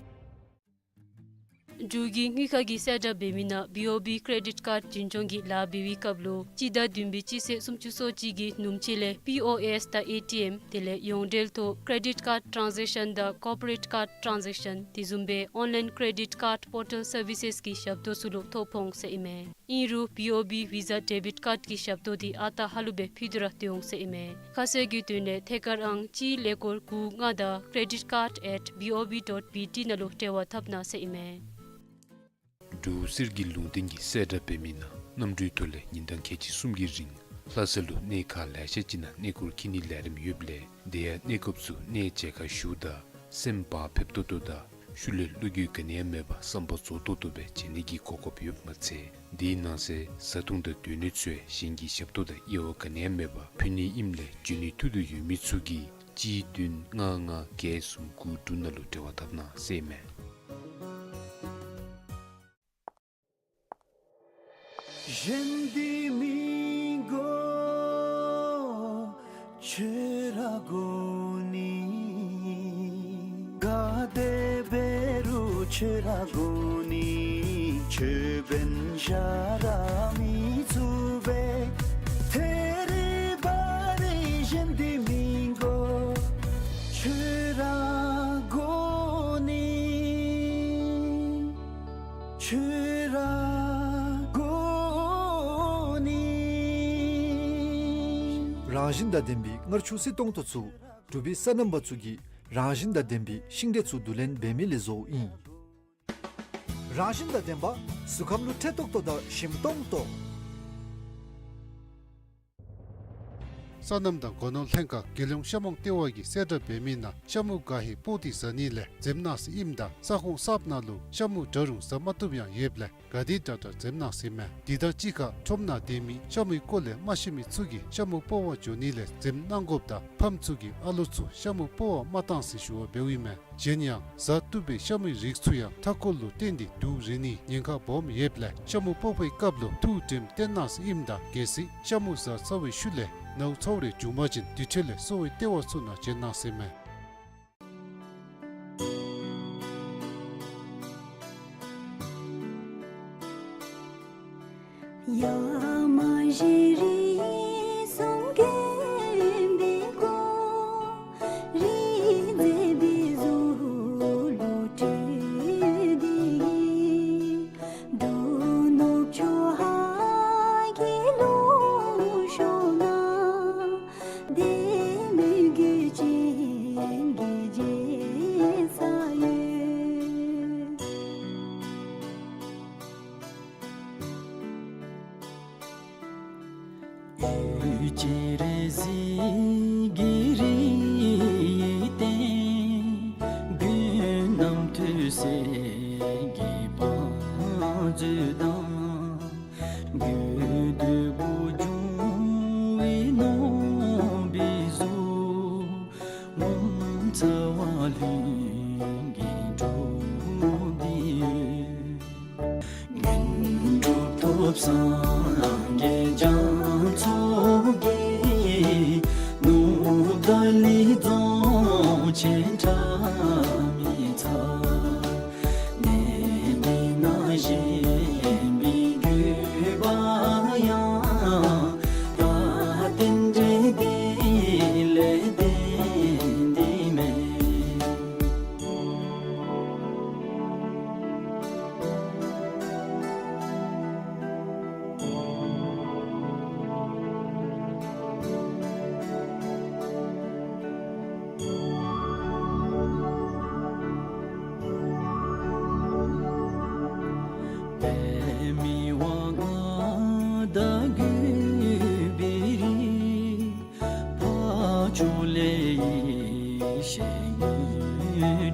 འབྲུག་གི་དངུལ་ཁང་གིས་གསལ་བསྒྲགས་འབད་མི་ནང་བི་ཨོ་བི་ཀེ་རེ་ཌིཊ་ཀཱརཌ་འཛིན་སྐྱོང་གི་ལཱ་འབད་བའི་སྐབས་ལུ་སྤྱི་ཟླ་བདུན་པའི་སྤྱི་ཚེས་སུམ་ཅུ་སོ་གཅིག་གི་ནུབ་ཕྱེད་ལས་པི་ཨོ་ཨེསི་དང་ཨེ་ཊི་ཨེམ་དེ་ལས་ཡོངས་འབྲེལ་ཐོག་ཀེ་རེ་ཌིཊ་ཀཱརཌ་ཊཱན་ཛེཀ་ཤཱན་དང་ཀོར་པོ་རེཊ་ཀཱརཌ་ཊཱན་ཛེཀ་ཤཱན་དེ་བཟུམ་སྦེ་ཨོན་ལཱའིན་ཀེ་རེ་ཌིཊ་ཀཱརཌ་པོར་ཊལ་སར་བི་སེསི་གི་ཞབས་ཏོག་ཚུ་ལུ་ཐོ་ཕོག་འོང་ཟེར་ཨིན་མས། ཨིན་རུང་བི་ཨོ་བི་ཝི་ཟ་ཌེ་བིཊ་ཀཱརཌ་གི་ཞབས་ཏོག་འདི་ཨ་རྟག་ཧ་ལུགས་སྦེ་ཕུལ་ཏེ་ར་སྡོད་འོང་ཟེར་ཨིན་མས། ཁ་གསལ་གྱི་དོན་ལས་ཐད་ཀར་ཨང་གཅིག་ཀླད་ཀོར་དགུ་ལྔ་དང་credit card at B O B dot B T ནང་ལུ་འབྲེལ་བ་འཐབ་གནང་ཟེར་ཨིན་མས། འབྲུག་གསེར་གྱི་ལུང་བསྟན་གྱིས་གསལ་བསྒྲགས་འབད་མི་ནང་གནམ་གྲུའི་ཐོག་ལས་ཉིན་གྲངས་ཁལ་གཅིག་གསུམ་གྱི་རིང་ལྷ་ས་ལུ་གནས་ཁག་ལེ་ཤ་ཅིག་ནང་གནས་སྐོར་འཁྱིད་ནིའི་ལས་རིམ་ཡོདཔ་ལས་དེ་ཡང་གནས་སྐབས་སུ་གནས་མཇལ་ཁ་ཞུཝ་ད་སེམས་བག་ཕེབས་ཏོག་ཏོ་དང་ཤུལ་ལས་བློ་འགྱོད་ག་ནི་ཡང་མེད་པར་བསམ་པ་རྫོགས་ཏོག་ཏོ་སྦེ་མཇལ་ནི་གི་གོ་སྐབས་ཡོདཔ་མ་ཚད་དེའི་ནང་གསེས་བཟའ་འཐུང་དང་སྡོད་གནས་ཚུ་ཡང་གཞན་གྱི་ཞབས་ཏོག་དང་དབྱེ་བ་ག་ནི་ཡང་མེད་པར་ཕུལ་ནི་ཨིནམ་ལས་འབྱོན་ནིའི་ཐུགས་འདོད་ཡོད་མི་ཚུ་གིས་གཅིག་བདུན་ལྔ་ལྔ་བརྒྱད་གསུམ་དགུ་དྲུག་ནང་ལུ་འབྲེལ་བ་འཐབ་གནང་ཟེར་ཨིན་མས། གཞན་འདི་མི་དགོ་ཁྱོད་ར་དགོ་ནི། ག་དེ་འབད་རུང་ཁྱོད་ར་དགོ་ནི། ཁྱོད་འབདན་གཞན་ར་མི་ཚུགས་པས། ཐད་རི་བ་རི་གཞན་འདི་མི་དགོ་ཁྱོད་ར་དགོ་ནི། ཁྱོད་ར་དགོ་ནི། རང་བཞིན་དང་ལྡན་པའི་མངར་ཆུ་བསིལ་ཏོང་ཏོ་ཚུ་འབྲུག་པའི་སོ་ནམ་པ་ཚུ་གིས་རང་བཞིན་དང་ལྡན་པའི་ཤིང་འབྲས་ཚུ་བསྡུ་ལེན་འབད་མི་ལས་བཟོཝ་ཨིན། རང་བཞིན་དང་ལྡན་པ་གཟུགས་ཁམས་ལུ་ཁྲེལ་ཏོག་ཏོ་དང་ཞིམ་ཏོང་ཏོ། སོ་ནམ་དང་སྒོ་ནོར་ལྷན་ཁག་རྒྱལ་ཡོངས་ཤ་མོང་ལྟེ་བ་གིས་གསལ་བསྒྲགས་འབད་མི་ནང་ཤ་མུ་ག་ཧེ་སྤོག་སྟེ་བཟའ་ནི་ལས་འཛེམ་གནང་ཟེར་ཨིནམ་ད་ས་ཁོངས་གསརཔ་ནང་ལུ་ཤ་མུ་འདྲ་རུང་བཟའ་མ་བཏུབ་ཡང་ཡོདཔ་ལས་ག་དེ་དྲག་དྲག་འཛེམ་གནང་ཟེར་ཨིན་མས། དེ་དང་གཅིག་ཁར་ཁྲོམ་ནང་སྡོད་མི་ཤ་མུའི་སྐོར་ལས་མ་ཤེས་མི་ཚུ་གིས་ཤ་མུ་སྤོག་པར་འགྱོ་ནི་ལས་འཛེམ་གནང་དགོཔ་དང་ཕམ་ཚུ་གིས་ཨ་ལོ་ཚུ་ཤ་མུ་སྤོག་པར་མ་གཏང་ཟེར་ཞུ་བ་འབདཝ་ཨིན་མས། གཞན་ཡང་བཟའ་བཏུབ་པའི་ཤ་མུའི་རིགས་ཚུ་ཡང་མཐའ་འཁོར་ལུ་བརྟེན་ཏེ་དུག་རེག་ནིའི་ཉེན་ཁ་སྦོམ་ཡོདཔ་ལས་ཤ་མུ་སྤོག་པའི་སྐབས་ལུ་ཐུགས་དྲནམ་བཏོན་གནང་ཟེར་ཨིནམ་ད་གལ་སྲིད་ཤ་མུ་བཟའ་ཚར་བའི་ཤུལ་ལས་ནཝ་ཚཝ་རེ་བྱུང་པ་ཅིན་དེ་འཕྲོ་ལས་གསོ་བའི་ལྟེ་བ་ཚུ་ནང་བྱོན་གནང་ཟེར་ཨིན་མས།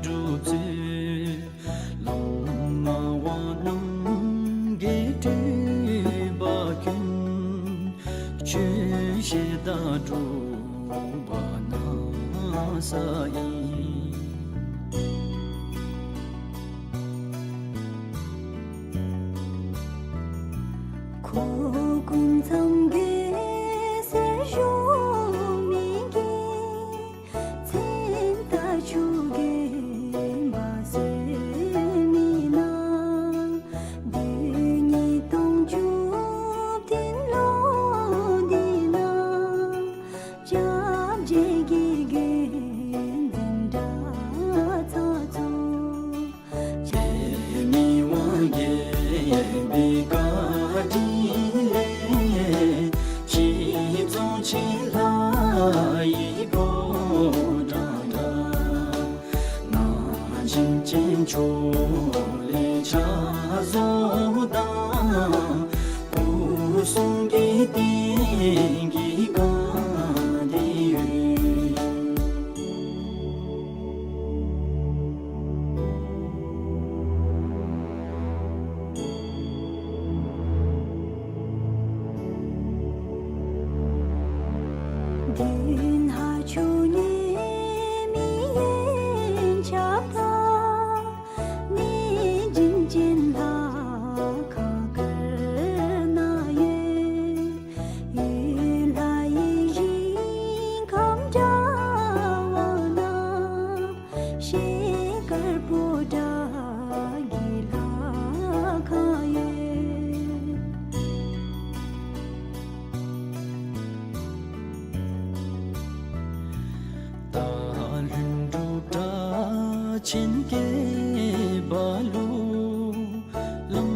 སྒྲུབ་མཛོད། བླ་མ་དབང་རྣམས་ཀྱི་སྤྲུལ་པ་ཀུན། ཆོས་བཤད་དང་སྒྲུབ་པ་སྣང་ས་ཡིན། འཁོར་ཀུན་མཚམས་བརྒྱད་ཟེར་ཞུ་མི་གི། མཚན་རྟགས་ཆུ་རྒྱུན་འབབ་ཟེར་མི་ན། བདུན་ཉིས་སྟོང་བཅུ་བདུན་ལོ་འདི་ན། སྐྱབས་རྗེ་དགེ་རྒན་འཛིན་གྲྭ་ཚང་ཚུ། རྗེ་མི་དབང་རྒྱལ་པོའི་བཀའ་དྲིན་ལས། ཁྱེད་རྫོང་ཆེན་ལྷ་ཡི་ཕོ་བྲང་འདྲ། ནང་བཞིན་ཅན་ཕྱོགས་ལས་ཕྱག་བཟོ་དང་། སྐུ་གསུང་གི་རྟེན་གྱི་སྒང་འདི་ཡོད། མདུན་ལྷ་ཆུ་ཉེ་མི་ཡན་ཆབ་དང་། གནས་བྱིན་ཅན་ལྷ་ཁང་དཀར་ནང་ཡོད། ཡུལ་ལྷ་ཡི་ཞིང་ཁམས་འདྲ་བ་ན། ཤེལ་དཀར་པོ་ཏ་གི་ལྷ་ཁང་ཡོད། སྟག་ལྷུན་གྲུབ་སྒྲ་ཆེན་སྐད་པ་ལུ། བླམ་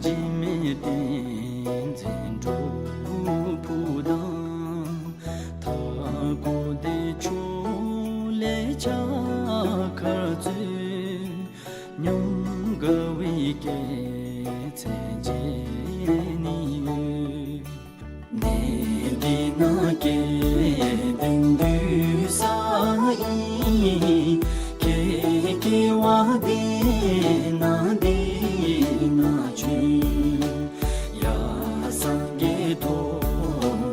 འཇིགས་མེད་བསྟན་འཛིན་སྒྲུབ་ཕུག་དང་། མཐའ་འཁོབ་བདེ་མཆོག་ལས་ཕྱག་འཁར་སྩོལ། ཉམས་དགའ་བའི་སྐྱེད་ཚལ་མཇལ་ནི་ཡོད། གནས་འདི་ན་སྐལ་ལྡན་འདུས་ས་ཨིན། ཁྱེད་སྐྱེ་བ་འདི་ན་འདི་ན་བྱོན། ཡང་སངས་རྒྱས་ཐོབ་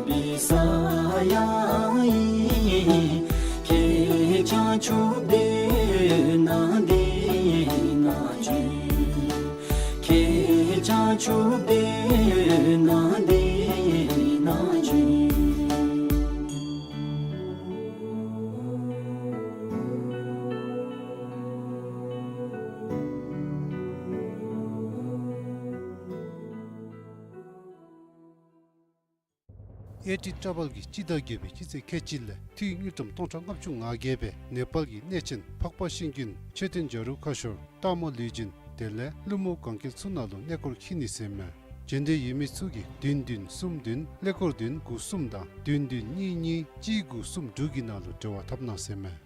པའི་ས་ཡང་ཨིན། ཁྱེད་བྱང་ཆུབ་སྡོད་ན་འདི་ན་བྱོན། ཁྱེད་བྱང་ཆུབ་སྡོད་ན་འདི་ན་བྱོན། ཨེ་ཊི་ཊ་བཱལ་གྱིས་སྤྱི་ཟླ་བརྒྱད་པའི་སྤྱི་ཚེས་ཁལ་གཅིག་ལས་ཏི་རུ་དངུལ་ཀྲམ་སྟོང་ཕྲག་ལྔ་བཅུ་ང་བརྒྱད་སྦེ་ནེ་པཱལ་གྱི་གནས་ཆེན་འཕགས་པ་ཤིང་ཀུན་མཆོད་རྟེན་བྱ་རུང་ཁ་ཤོར་སྟག་མོ་ལུས་སྦྱིན་དེ་ལས་ཀླུ་མོ་གན་རྐྱལ་ཚུ་ནང་ལུ་གནས་སྐོར་འཁྱིད་ནི་ཟེར་མས། འབྱོན་འདོད་ཡོད་མི་ཚུ་གིས་བདུན་བདུན་གསུམ་བདུན་ཀླད་ཀོར་བདུན་དགུ་གསུམ་དང་བདུན་བདུན་གཉིས་གཉིས་གཅིག་དགུ་གསུམ་དྲུག་གི་ནང་ལུ་འབྲེལ་བ་འཐབ་གནང་ཟེར་མས།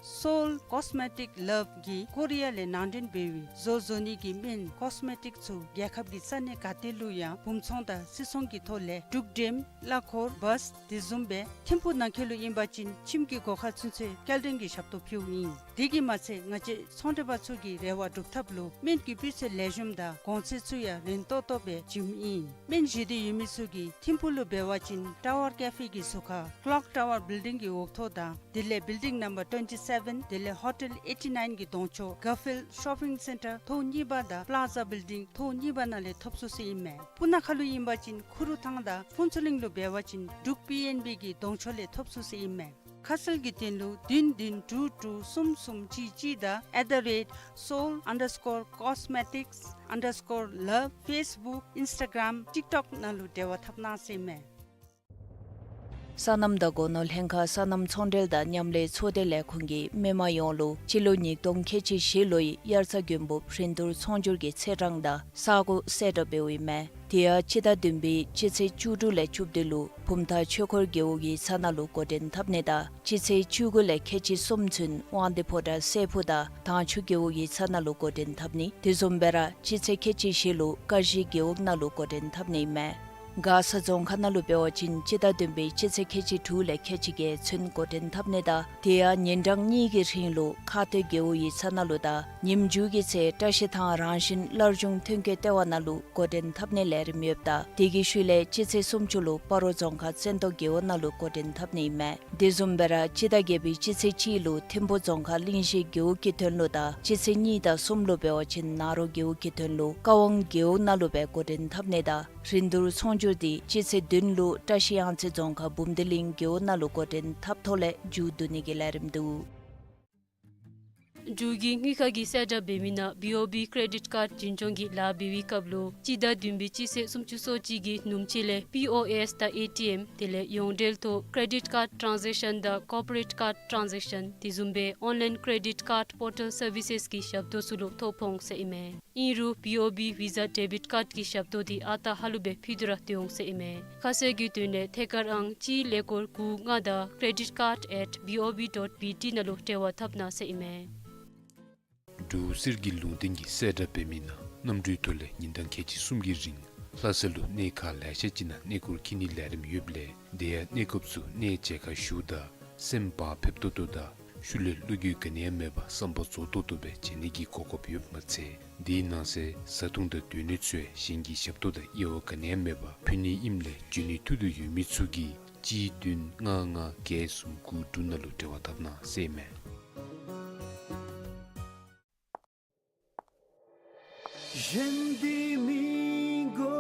སོལ་ཀོས་མེ་ཊིཀ་ལབ་ཀྱིས་ཀོ་རི་ཡ་ལས་ནང་འདྲེན་འབད་བའི་བཟོ་བཟོ་ནི་གི་སྨན་ཀོས་མེ་ཊིཀ་ཚུ་རྒྱལ་ཁབ་ཀྱི་ས་གནས་ག་ཏེ་ལུ་ཡང་སྦུང་ཚོང་དང་སིལ་ཚོང་གི་ཐོག་ལས་འབྲུག་འགྲེམས་གླ་འཁོར་བཱས་དེ་བཟུམ་སྦེ་ཐིམ་ཕུག་ནང་འཁོད་ལུ་ཨིན་པ་ཅིན་ཁྱིམ་གྱི་སྒོ་ཁར་ཚུན་ཚོད་སྐྱེལ་འདྲེན་གྱི་ཞབས་ཏོག་ཕུལཝ་ཨིན། དེ་གིས་མ་ཚད་ང་བཅས་ཚོང་འབྲེལ་པ་ཚུ་གི་རེ་བ་སྒྲུབ་ཐབས་ལུ་སྨན་གྱི་སྤུས་ཚད་ལེགས་ཤོམ་དང་གོང་ཚད་ཚུ་ཡང་རན་ཏོག་ཏོ་སྦེ་བྱིནམ་ཨིན། སྨན་བཞེས་འདོད་ཡོད་མི་ཚུ་གིས་ཐིམ་ཕུག་ལུ་འབད་བ་ཅིན་ཊ་ཝར་ཀེ་ཕེ་གི་ཟུར་ཁར་ཀློག་ཊ་ཝར་བིལ་ཌིང་གི་འོག་ཐོག་དང་དེ་ལས་བིལ་ཌིང་ནམ་བར་ཊུ་ཝེན་ཊི་སེ་བེན་དེ་ལས་ཧོ་ཊེལ་ཨེ་ཊི་ནའིན་གྱི་གདོང་ཕྱོགས་གར་ཕིལཌ་ཤོ་པིང་སེན་ཊར་ཐོག་གཉིས་པ་དང་པ་ལཱ་ཛ་བིལ་ཌིང་ཐོག་གཉིས་པ་ནང་ལས་ཐོབ་ཚུགས་ཟེར་ཨིན་མས། སྤུ་ན་ཁ་ལུ་ཨིན་པ་ཅིན་ཁུ་རུ་ཐང་དང་ཕུན་ཚོགས་གླིང་ལུ་འབད་བ་ཅིན་འབྲུག་པི་ཨེན་བི་གི་གདོང་ཕྱོགས་ལས་ཐོབ་ཚུགས་ཟེར་ཨིན་མས། ཁ་གསལ་གྱི་དོན་ལུ་བདུན་བདུན་དྲུག་དྲུག་གསུམ་གསུམ་གཅིག་གཅིག་དང་at the rate seoul underscore cosmetics underscore love Facebook Instagram TikTok ནང་ལུ་འབྲེལ་བ་འཐབ་གནང་ཟེར་མས། སོ་ནམ་དང་སྒོ་ནོར་ལྷན་ཁག་སོ་ནམ་ཚོང་འབྲེལ་དང་མཉམ་ལས་ཚོགས་སྡེ་ལས་ཁུངས་ཀྱིས་མི་མང་ཡོངས་ལུ་སྤྱི་ལོ་ཉིས་སྟོང་ཁལ་གཅིག་བཞི་ལོའི་དབྱར་རྩྭ་དགུན་འབུབ་རིན་བསྡུར་ཚོང་སྒྱུར་གྱི་ཚེས་གྲངས་དང་ས་གོ་གསལ་བསྒྲགས་འབདཝ་ཨིན་མས། དེ་ཡང་སྤྱི་ཟླ་བདུན་པའི་སྤྱི་ཚེས་བཅུ་དྲུག་ལས་བཅུ་བདུན་ལུ་བུམ་ཐང་ཆོས་འཁོར་རྒེད་འོག་ཡིག་ཚང་ནང་ལུ་འགོ་འདྲེན་འཐབ་ནི་དང་སྤྱི་ཚེས་བཅུ་དགུ་ལས་ཁལ་གཅིག་གསུམ་ཚུན་དབང་འདུས་ཕོ་བྲང་སྲས་ཕུག་དང་དྭངས་ཆུ་རྒེད་འོག་ཡིག་ཚང་ནང་ལུ་འགོ་འདྲེན་འཐབ་ནི། དེ་བཟུམ་སྦེ་ར་སྤྱི་ཚེས་ཁལ་གཅིག་བཞི་ལུ་ཀ་གཞི་རྒེད་འོག་ནང་ལུ་འགོ་འདྲེན་འཐབ་ནི་ཨིན་མས། མགར་ས་རྫོང་ཁག་ནང་ལུ་འབད་བ་ཅིན་སྤྱི་ཟླ་བདུན་པའི་སྤྱི་ཚེས་ཁལ་གཅིག་དྲུག་ལས་ཁལ་གཅིག་བརྒྱད་ཚུན་འགོ་འདྲེན་འཐབ་ནི་དང་དེ་ཡང་ཉིན་གྲངས་གཉིས་ཀྱི་རིང་ལུ་ཁ་ཐོག་རྒེད་འོག་ཡིག་ཚང་ནང་ལུ་དང་ཉིནམ་མཇུག་གི་ཚེ་བཀྲ་ཤིས་ཐང་རང་བཞིན་སླར་འབྱུང་ཐོན་སྐྱེད་ལྟེ་བ་ནང་ལུ་འགོ་འདྲེན་འཐབ་ནི་ལས་རིམ་ཡོདཔ་ད་དེ་གི་ཤུལ་ལས་སྤྱི་ཚེས་སུམ་ཅུ་ལུ་སྤ་རོ་རྫོང་ཁག་བཙན་ཏོ་རྒེད་འོག་ནང་ལུ་འགོ་འདྲེན་འཐབ་ནི་ཨིན་མས། དེ་བཟུམ་སྦེ་ར་སྤྱི་ཟླ་བརྒྱད་པའི་སྤྱི་ཚེས་གཅིག་ལུ་ཐིམ་ཕུ་རྫོང་ཁག་གླིང་བཞི་རྒེད་འོག་གི་དོན་ལུ་དང་སྤྱི་ཚེས་གཉིས་དང་གསུམ་ལུ་འབད་བ་ཅིན་ནཱ་རོ་རྒེད་འོག་གི་དོན་ལུ་ཀ་ཝང་རྒེད་འོག་ནང་ལུ་སྦེ་འགོ་འདྲེན་འཐབ་ནི་དང་རིན་བསྡུར་ཚོང་སྒྱུར་འདི་སྤྱི་ཚེས་བདུན་ལུ་བཀྲ་ཤིས་གཡང་རྩེ་རྫོང་ཁག་འབུམ་སྡེ་གླིང་རྒེད་འོག་ནང་ལུ་འགོ་འདྲེན་འཐབ་ཐོག་ལས་མཇུག་བསྡུ་ནི་གི་ལས་རིམ་འདུག། འབྲུག་གི་དངུལ་ཁང་གིས་གསལ་བསྒྲགས་འབད་མི་ནང་བི་ཨོ་བི་ཀེ་རེ་ཌིཊ་ཀཱརཌ་འཛིན་སྐྱོང་གི་ལཱ་འབད་བའི་སྐབས་ལུ་སྤྱི་ཟླ་བདུན་པའི་སྤྱི་ཚེས་སུམ་ཅུ་སོ་གཅིག་གི་ནུབ་ཕྱེད་ལས་པི་ཨོ་ཨེསི་དང་ཨེ་ཊི་ཨེམ་དེ་ལས་ཡོངས་འབྲེལ་ཐོག་ཀེ་རེ་ཌིཊ་ཀཱརཌ་ཊཱན་ཛེཀ་ཤཱན་དང་ཀོར་པོ་རེཊ་ཀཱརཌ་ཊཱན་ཛེཀ་ཤཱན་དེ་བཟུམ་སྦེ་ཨོན་ལཱའིན་ཀེ་རེ་ཌིཊ་ཀཱརཌ་པོར་ཊལ་སར་བི་སེསི་གི་ཞབས་ཏོག་ཚུ་ལུ་ཐོ་ཕོག་འོང་ཟེར་ཨིན་མས། ཨིན་རུང་བི་ཨོ་བི་ཝི་ཟ་ཌེ་བིཊ་ཀཱརཌ་གི་ཞབས་ཏོག་འདི་ཨ་རྟག་ཧ་ལུགས་སྦེ་ཕུལ་ཏེ་ར་སྡོད་འོང་ཟེར་ཨིན་མས། ཁ་གསལ་གྱི་དོན་ལས་ཐད་ཀར་ཨང་གཅིག་ཀླད་ཀོར་དགུ་ལྔ་དང་credit card at B O B dot B T ནང་ལུ་འབྲེལ་བ་འཐབ་གནང་ཟེར་ཨིན་མས། འབྲུག་གསེར་གྱི་ལུང་བསྟན་གྱིས་གསལ་བསྒྲགས་འབད་མི་ནང་གནམ་གྲུའི་ཐོག་ལས་ཉིན་གྲངས་ཁལ་གཅིག་གསུམ་གྱི་རིང་ལྷ་ས་ལུ་གནས་ཁག་ལེ་ཤ་ཅིག་ནང་གནས་སྐོར་འཁྱིད་ནིའི་ལས་རིམ་ཡོདཔ་ལས་དེ་ཡང་གནས་སྐབས་སུ་གནས་མཇལ་ཁ་ཞུཝ་ད་སེམས་བག་ཕེབས་ཏོག་ཏོ་དང་ཤུལ་ལས་བློ་འགྱོད་ག་ནི་ཡང་མེད་པར་བསམ་པ་རྫོགས་ཏོག་ཏོ་སྦེ་མཇལ་ནི་གི་གོ་སྐབས་ཡོདཔ་མ་ཚད་དེའི་ནང་གསེས་བཟའ་འཐུང་དང་སྡོད་གནས་ཚུ་ཡང་གཞན་གྱི་ཞབས་ཏོག་དང་དབྱེ་བ་ག་ནི་ཡང་མེད་པར་ཕུལ་ནི་ཨིནམ་ལས་འབྱོན་ནིའི་ཐུགས་འདོད་ཡོད་མི་ཚུ་གིས་གཅིག་བདུན་ལྔ་ལྔ་བརྒྱད་གསུམ་དགུ་དྲུག་ནང་ལུ་འབྲེལ་བ་འཐབ་གནང་ཟེར་ཨིན་མས། གཞན་འདི་མི་དགོ་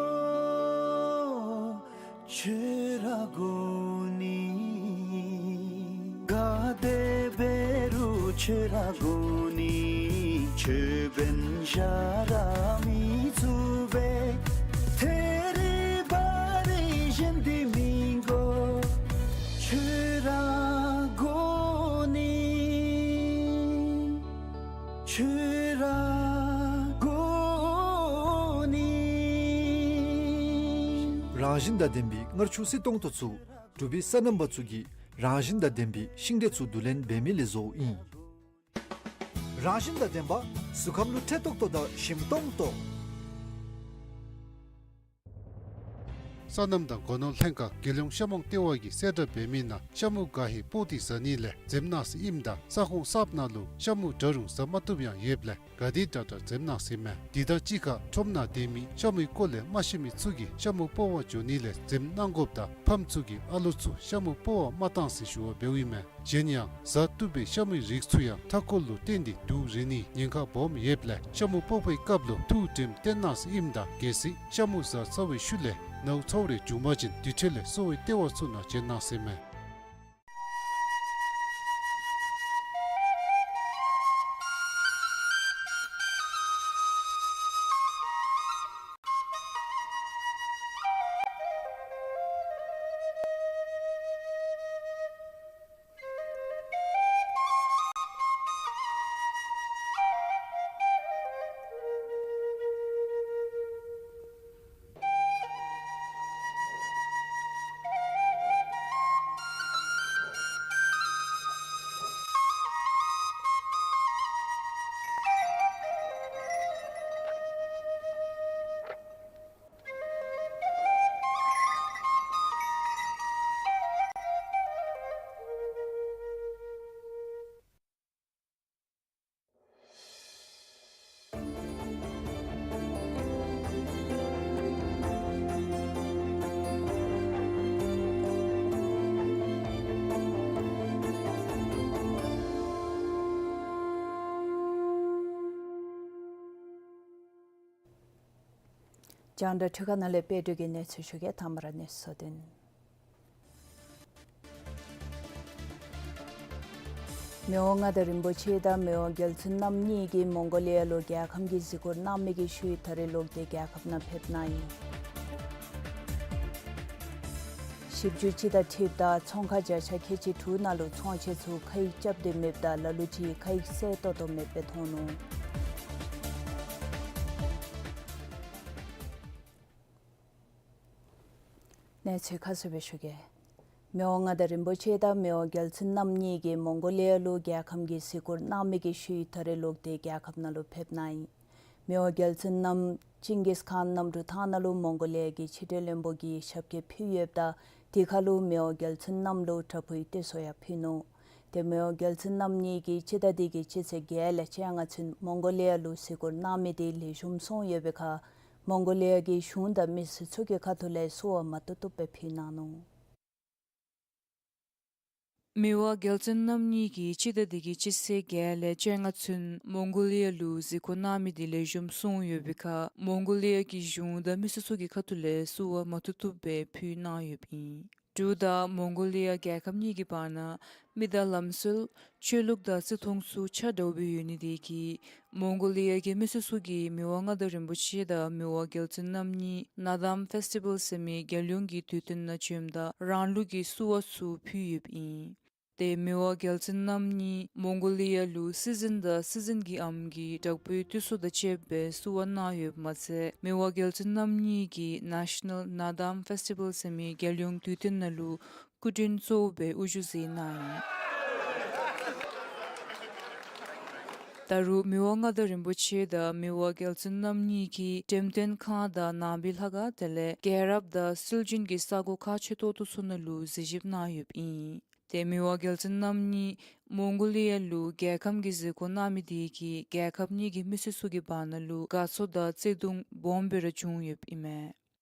ཁྱོད་ར་དགོ་ནི། ག་དེ་འབད་རུང་ཁྱོད་ར་དགོ་ནི། ཁྱོད་འབད་ན་གཞན་ར་མི་ཚུགས་པས། ཐད་རི་བ་རི་གཞན་འདི་མི་དགོ་ཁྱོད་ར་དགོ་ནི། ཁྱོད་ར་དགོ་ནི། རང་བཞིན་དང་ལྡན་པའི་མངར་ཆུ་བསིལ་ཏོང་ཏོ་ཚུ་འབྲུག་པའི་སོ་ནམ་པ་ཚུ་གིས་རང་བཞིན་དང་ལྡན་པའི་ཤིང་འབྲས་ཚུ་བསྡུ་ལེན་འབད་མི་ལས་བཟོཝ་ཨིན། རང་བཞིན་དང་ལྡན་པ་གཟུགས་ཁམས་ལུ་ཁྲེལ་ཏོག་ཏོ་དང་ཞིམ་ཏོང་ཏོ། སོ་ནམ་དང་སྒོ་ནོར་ལྷན་ཁག་རྒྱལ་ཡོངས་ཤ་མོང་ལྟེ་བ་གིས་གསལ་བསྒྲགས་འབད་མི་ནང་ཤ་མུ་ག་ཧེ་སྤོག་སྟེ་བཟའ་ནི་ལས་འཛེམ་གནང་ཟེར་ཨིནམ་ད་ས་ཁོངས་གསརཔ་ནང་ལུ་ཤ་མུ་འདྲ་རུང་བཟའ་མ་བཏུབ་ཡང་ཡོདཔ་ལས་ག་དེ་དྲག་དྲག་འཛེམ་གནང་ཟེར་ཨིན་མས། དེ་དང་གཅིག་ཁར་ཁྲོམ་ནང་སྡོད་མི་ཤ་མུའི་སྐོར་ལས་མ་ཤེས་མི་ཚུ་གིས་ཤ་མུ་སྤོག་པར་འགྱོ་ནི་ལས་འཛེམ་གནང་དགོཔ་དང་ཕམ་ཚུ་གིས་ཨ་ལོ་ཚུ་ཤ་མུ་སྤོག་པར་མ་གཏང་ཟེར་ཞུ་བ་འབདཝ་ཨིན་མས། གཞན་ཡང་བཟའ་བཏུབ་པའི་ཤ་མུའི་རིགས་ཚུ་ཡང་མཐའ་འཁོར་ལུ་བརྟེན་ཏེ་དུག་རེག་ནིའི་ཉེན་ཁ་སྦོམ་ཡོདཔ་ལས་ཤ་མུ་སྤོག་པའི་སྐབས་ལུ་ཐུགས་དྲནམ་བཏོན་གནང་ཟེར་ཨིནམ་ད་གལ་སྲིད་ཤ་མུ་བཟའ་ཚར་བའི་ཤུལ་ལས་ནཝ་ཚཝ་རེ་བྱུང་པ་ཅིན་དེ་འཕྲོ་ལས་གསོ་བའི་ལྟེ་བ་ཚུ་ནང་བྱོན་གནང་ཟེར་ཨིན་མས། རྒྱང་བསྒྲགས་འཕྲུལ་ཁང་ནང་ལས་དཔལ་སྒྲོན་གྱིས་གནས་ཚུལ་ཞུ་གེ། དང་པ་ར་གནས་ཚུལ་དོན། མི་དབང་མངའ་བདག་རིན་པོ་ཆེ་དང་མི་དབང་རྒྱལ་བཙུན་རྣམ་གཉིས་ཀྱིས་མོང་གོ་ལི་ཡ་ལུ་རྒྱལ་ཁམས་ཀྱི་གཟིགས་སྐོར་གནང་མི་གི་ཤུལ་ད་རེས་ལོག་སྟེ་རྒྱལ་ཁབ་ནང་ཕེབས་གནང་ཡི། ཞིབ་འཇུག་སྤྱི་ཟླ་ཁྲིམས་དང་ཚོང་ཁང་བརྒྱ་ཆ་ཁལ་གཅིག་དྲུག་ནང་ལུ་ཚོང་ཆས་ཚུ་ཁ་ཡིག་རྐྱབ་སྟེ་མེདཔ་ད་ལ་ལུ་ཅིག་ཁ་ཡིག་གསལ་ཏོག་ཏོ་མེདཔ་སྦེ་མཐོང་ནུག། གནས་ཚུལ་ཁ་གསལ་སྦེ་ཞུ་གེ། མི་དབང་མངའ་བདག་རིན་པོ་ཆེ་དང་མི་དབང་རྒྱལ་བཙུན་རྣམ་གཉིས་ཀྱིས་མོང་གོ་ལི་ཡ་ལུ་རྒྱལ་ཁམས་ཀྱི་གཟིགས་སྐོར་གནང་མི་གི་ཤུལ་ད་རེས་ལོག་སྟེ་རྒྱལ་ཁབ་ནང་ལུ་ཕེབས་གནང་ཡི། མི་དབང་རྒྱལ་བཙུན་རྣམ་ཅིང་གིས་ཁཱན་གནམ་གྲུ་ཐང་ནང་ལུ་མོང་གོ་ལི་ཡ་གི་ཕྱི་འབྲེལ་བློན་པོ་གི་ཞབས་སྐྱེལ་ཕུལ་ཡོདཔ་ད་དེ་ཁར་ལུ་མི་དབང་རྒྱལ་བཙུན་རྣམ་ལུ་དྲག་པོའི་བསྟོད་གསོལ་ཡང་ཕུལ་ནུག། ཏེ་མི་དབང་རྒྱལ་བཙུན་རྣམ་གཉིས་ཀྱིས་སྤྱི་ཟླ་འདི་གི་སྤྱི་ཚེས་བརྒྱད་ལས་བཅོ་ལྔ་ཚུན་མོང་གོ་ལི་ཡ་ལུ་གཟིགས་སྐོར་གནང་མི་དེ་ལེགས་ཤོམ་སོང་ཡོད་པའི་ཁར་མོང་གོ་ལི་ཡ་གི་གཞུང་དང་མི་སེར་ཚུ་གི་ཁ་ཐུག་ལས་བསུ་བ་མ་བཏུབ་བཏུབ་སྦེ་ཕུལ་གནང་ནུག། མི་དབང་རྒྱལ་བཙུན་རྣམ་གཉིས་ཀྱིས་སྤྱི་ཟླ་འདི་གི་སྤྱི་ཚེས་བརྒྱད་ལས་བཅོ་ལྔ་ཚུན་མོང་གོ་ལི་ཡ་ལུ་གཟིགས་སྐོར་གནང་མི་དེ་ལེགས་ཤོམ་སོང་ཡོད་པའི་ཁར་མོང་གོ་ལི་ཡ་གི་གཞུང་དང་མི་སེར་ཚུ་གི་ཁ་ཐུག་ལས་བསུ་བ་མ་བཏུབ་བཏུབ་སྦེ་ཕུལ་གནང་ཡོདཔ་ཨིན། འབྲུག་དང་མོང་གོ་ལི་ཡ་རྒྱལ་ཁབ་གཉིས་ཀྱི་བར་ན་མི་དང་ལམ་སྲོལ་ཆོས་ལུགས་དང་བརྩི་མཐོང་ཚུ་ཆ་འདྲཝ་སྦེ་ཡོད་ནི་དེ་གིས་མོང་གོ་ལི་ཡ་གི་མི་སེར་ཚུ་གིས་མི་དབང་མངའ་བདག་རིན་པོ་ཆེ་དང་མི་དབང་རྒྱལ་བཙུན་རྣམ་གཉིས་ནཱ་དཱམ་ཕེསི་ཊི་བཱལ་ཟེར་མི་རྒྱལ་ཡོངས་ཀྱི་དུས་སྟོན་ནང་བྱོནམ་ད་རང་ལུགས་ཀྱི་བསུ་བ་ཚུ་ཕུལ་ཡོདཔ་ཨིན། ཏེ་མི་དབང་རྒྱལ་བཙུན་རྣམ་གཉིས་མོང་གོ་ལི་ཡ་ལུ་སྲིད་འཛིན་དང་སྲིད་འཛིན་གྱི་ཨམ་གྱིས་དྲག་པོའི་བསྟོད་གསོལ་དང་བཅསཔ་སྦེ་བསུ་བ་གནང་ཡོདཔ་མ་ཚད་མི་དབང་རྒྱལ་བཙུན་རྣམ་གཉིས་ཀྱིས་ནེ་ཤ་ནཱལ་ནཱ་དཱམ་ཕེསི་ཊི་བཱལ་ཟེར་མི་རྒྱལ་ཡོངས་དུས་སྟོན་ནང་ལུ་སྐུ་མགྲོན་གཙོ་བོ་སྦེ་དབུ་བཞུགས་མཛད་གནང་ཡི། ད་རུང་མི་དབང་མངའ་བདག་རིན་པོ་ཆེ་དང་མི་དབང་རྒྱལ་བཙུན་རྣམ་གཉིས་ཀྱིས་འགྲེམས་སྟོན་ཁང་དང་ནང་པའི་ལྷ་ཁང་དེ་ལས་རྒྱལ་རབས་དང་སྲོལ་རྒྱུན་གྱི་ས་གོ་ཁག་ཆེ་ཏོག་ཏོ་ཚུ་ནང་ལུ་གཟིགས་ཞིབ་གནང་ཡོདཔ་ཨིན། ཏེ་མི་དབང་རྒྱལ་བཙུན་རྣམ་གཉིས་མོང་གོ་ལི་ཡ་ལུ་རྒྱལ་ཁམས་ཀྱི་གཟིགས་སྐོར་གནང་མི་དེ་གིས་རྒྱལ་ཁབ་གཉིས་ཀྱི་མི་སེར་ཚུ་གི་བར་ན་ལུ་དགའ་ཚོར་དང་བརྩེ་གདུང་སྦོམ་སྦེ་ར་བྱུང་ཡོདཔ་ཨིན་མས།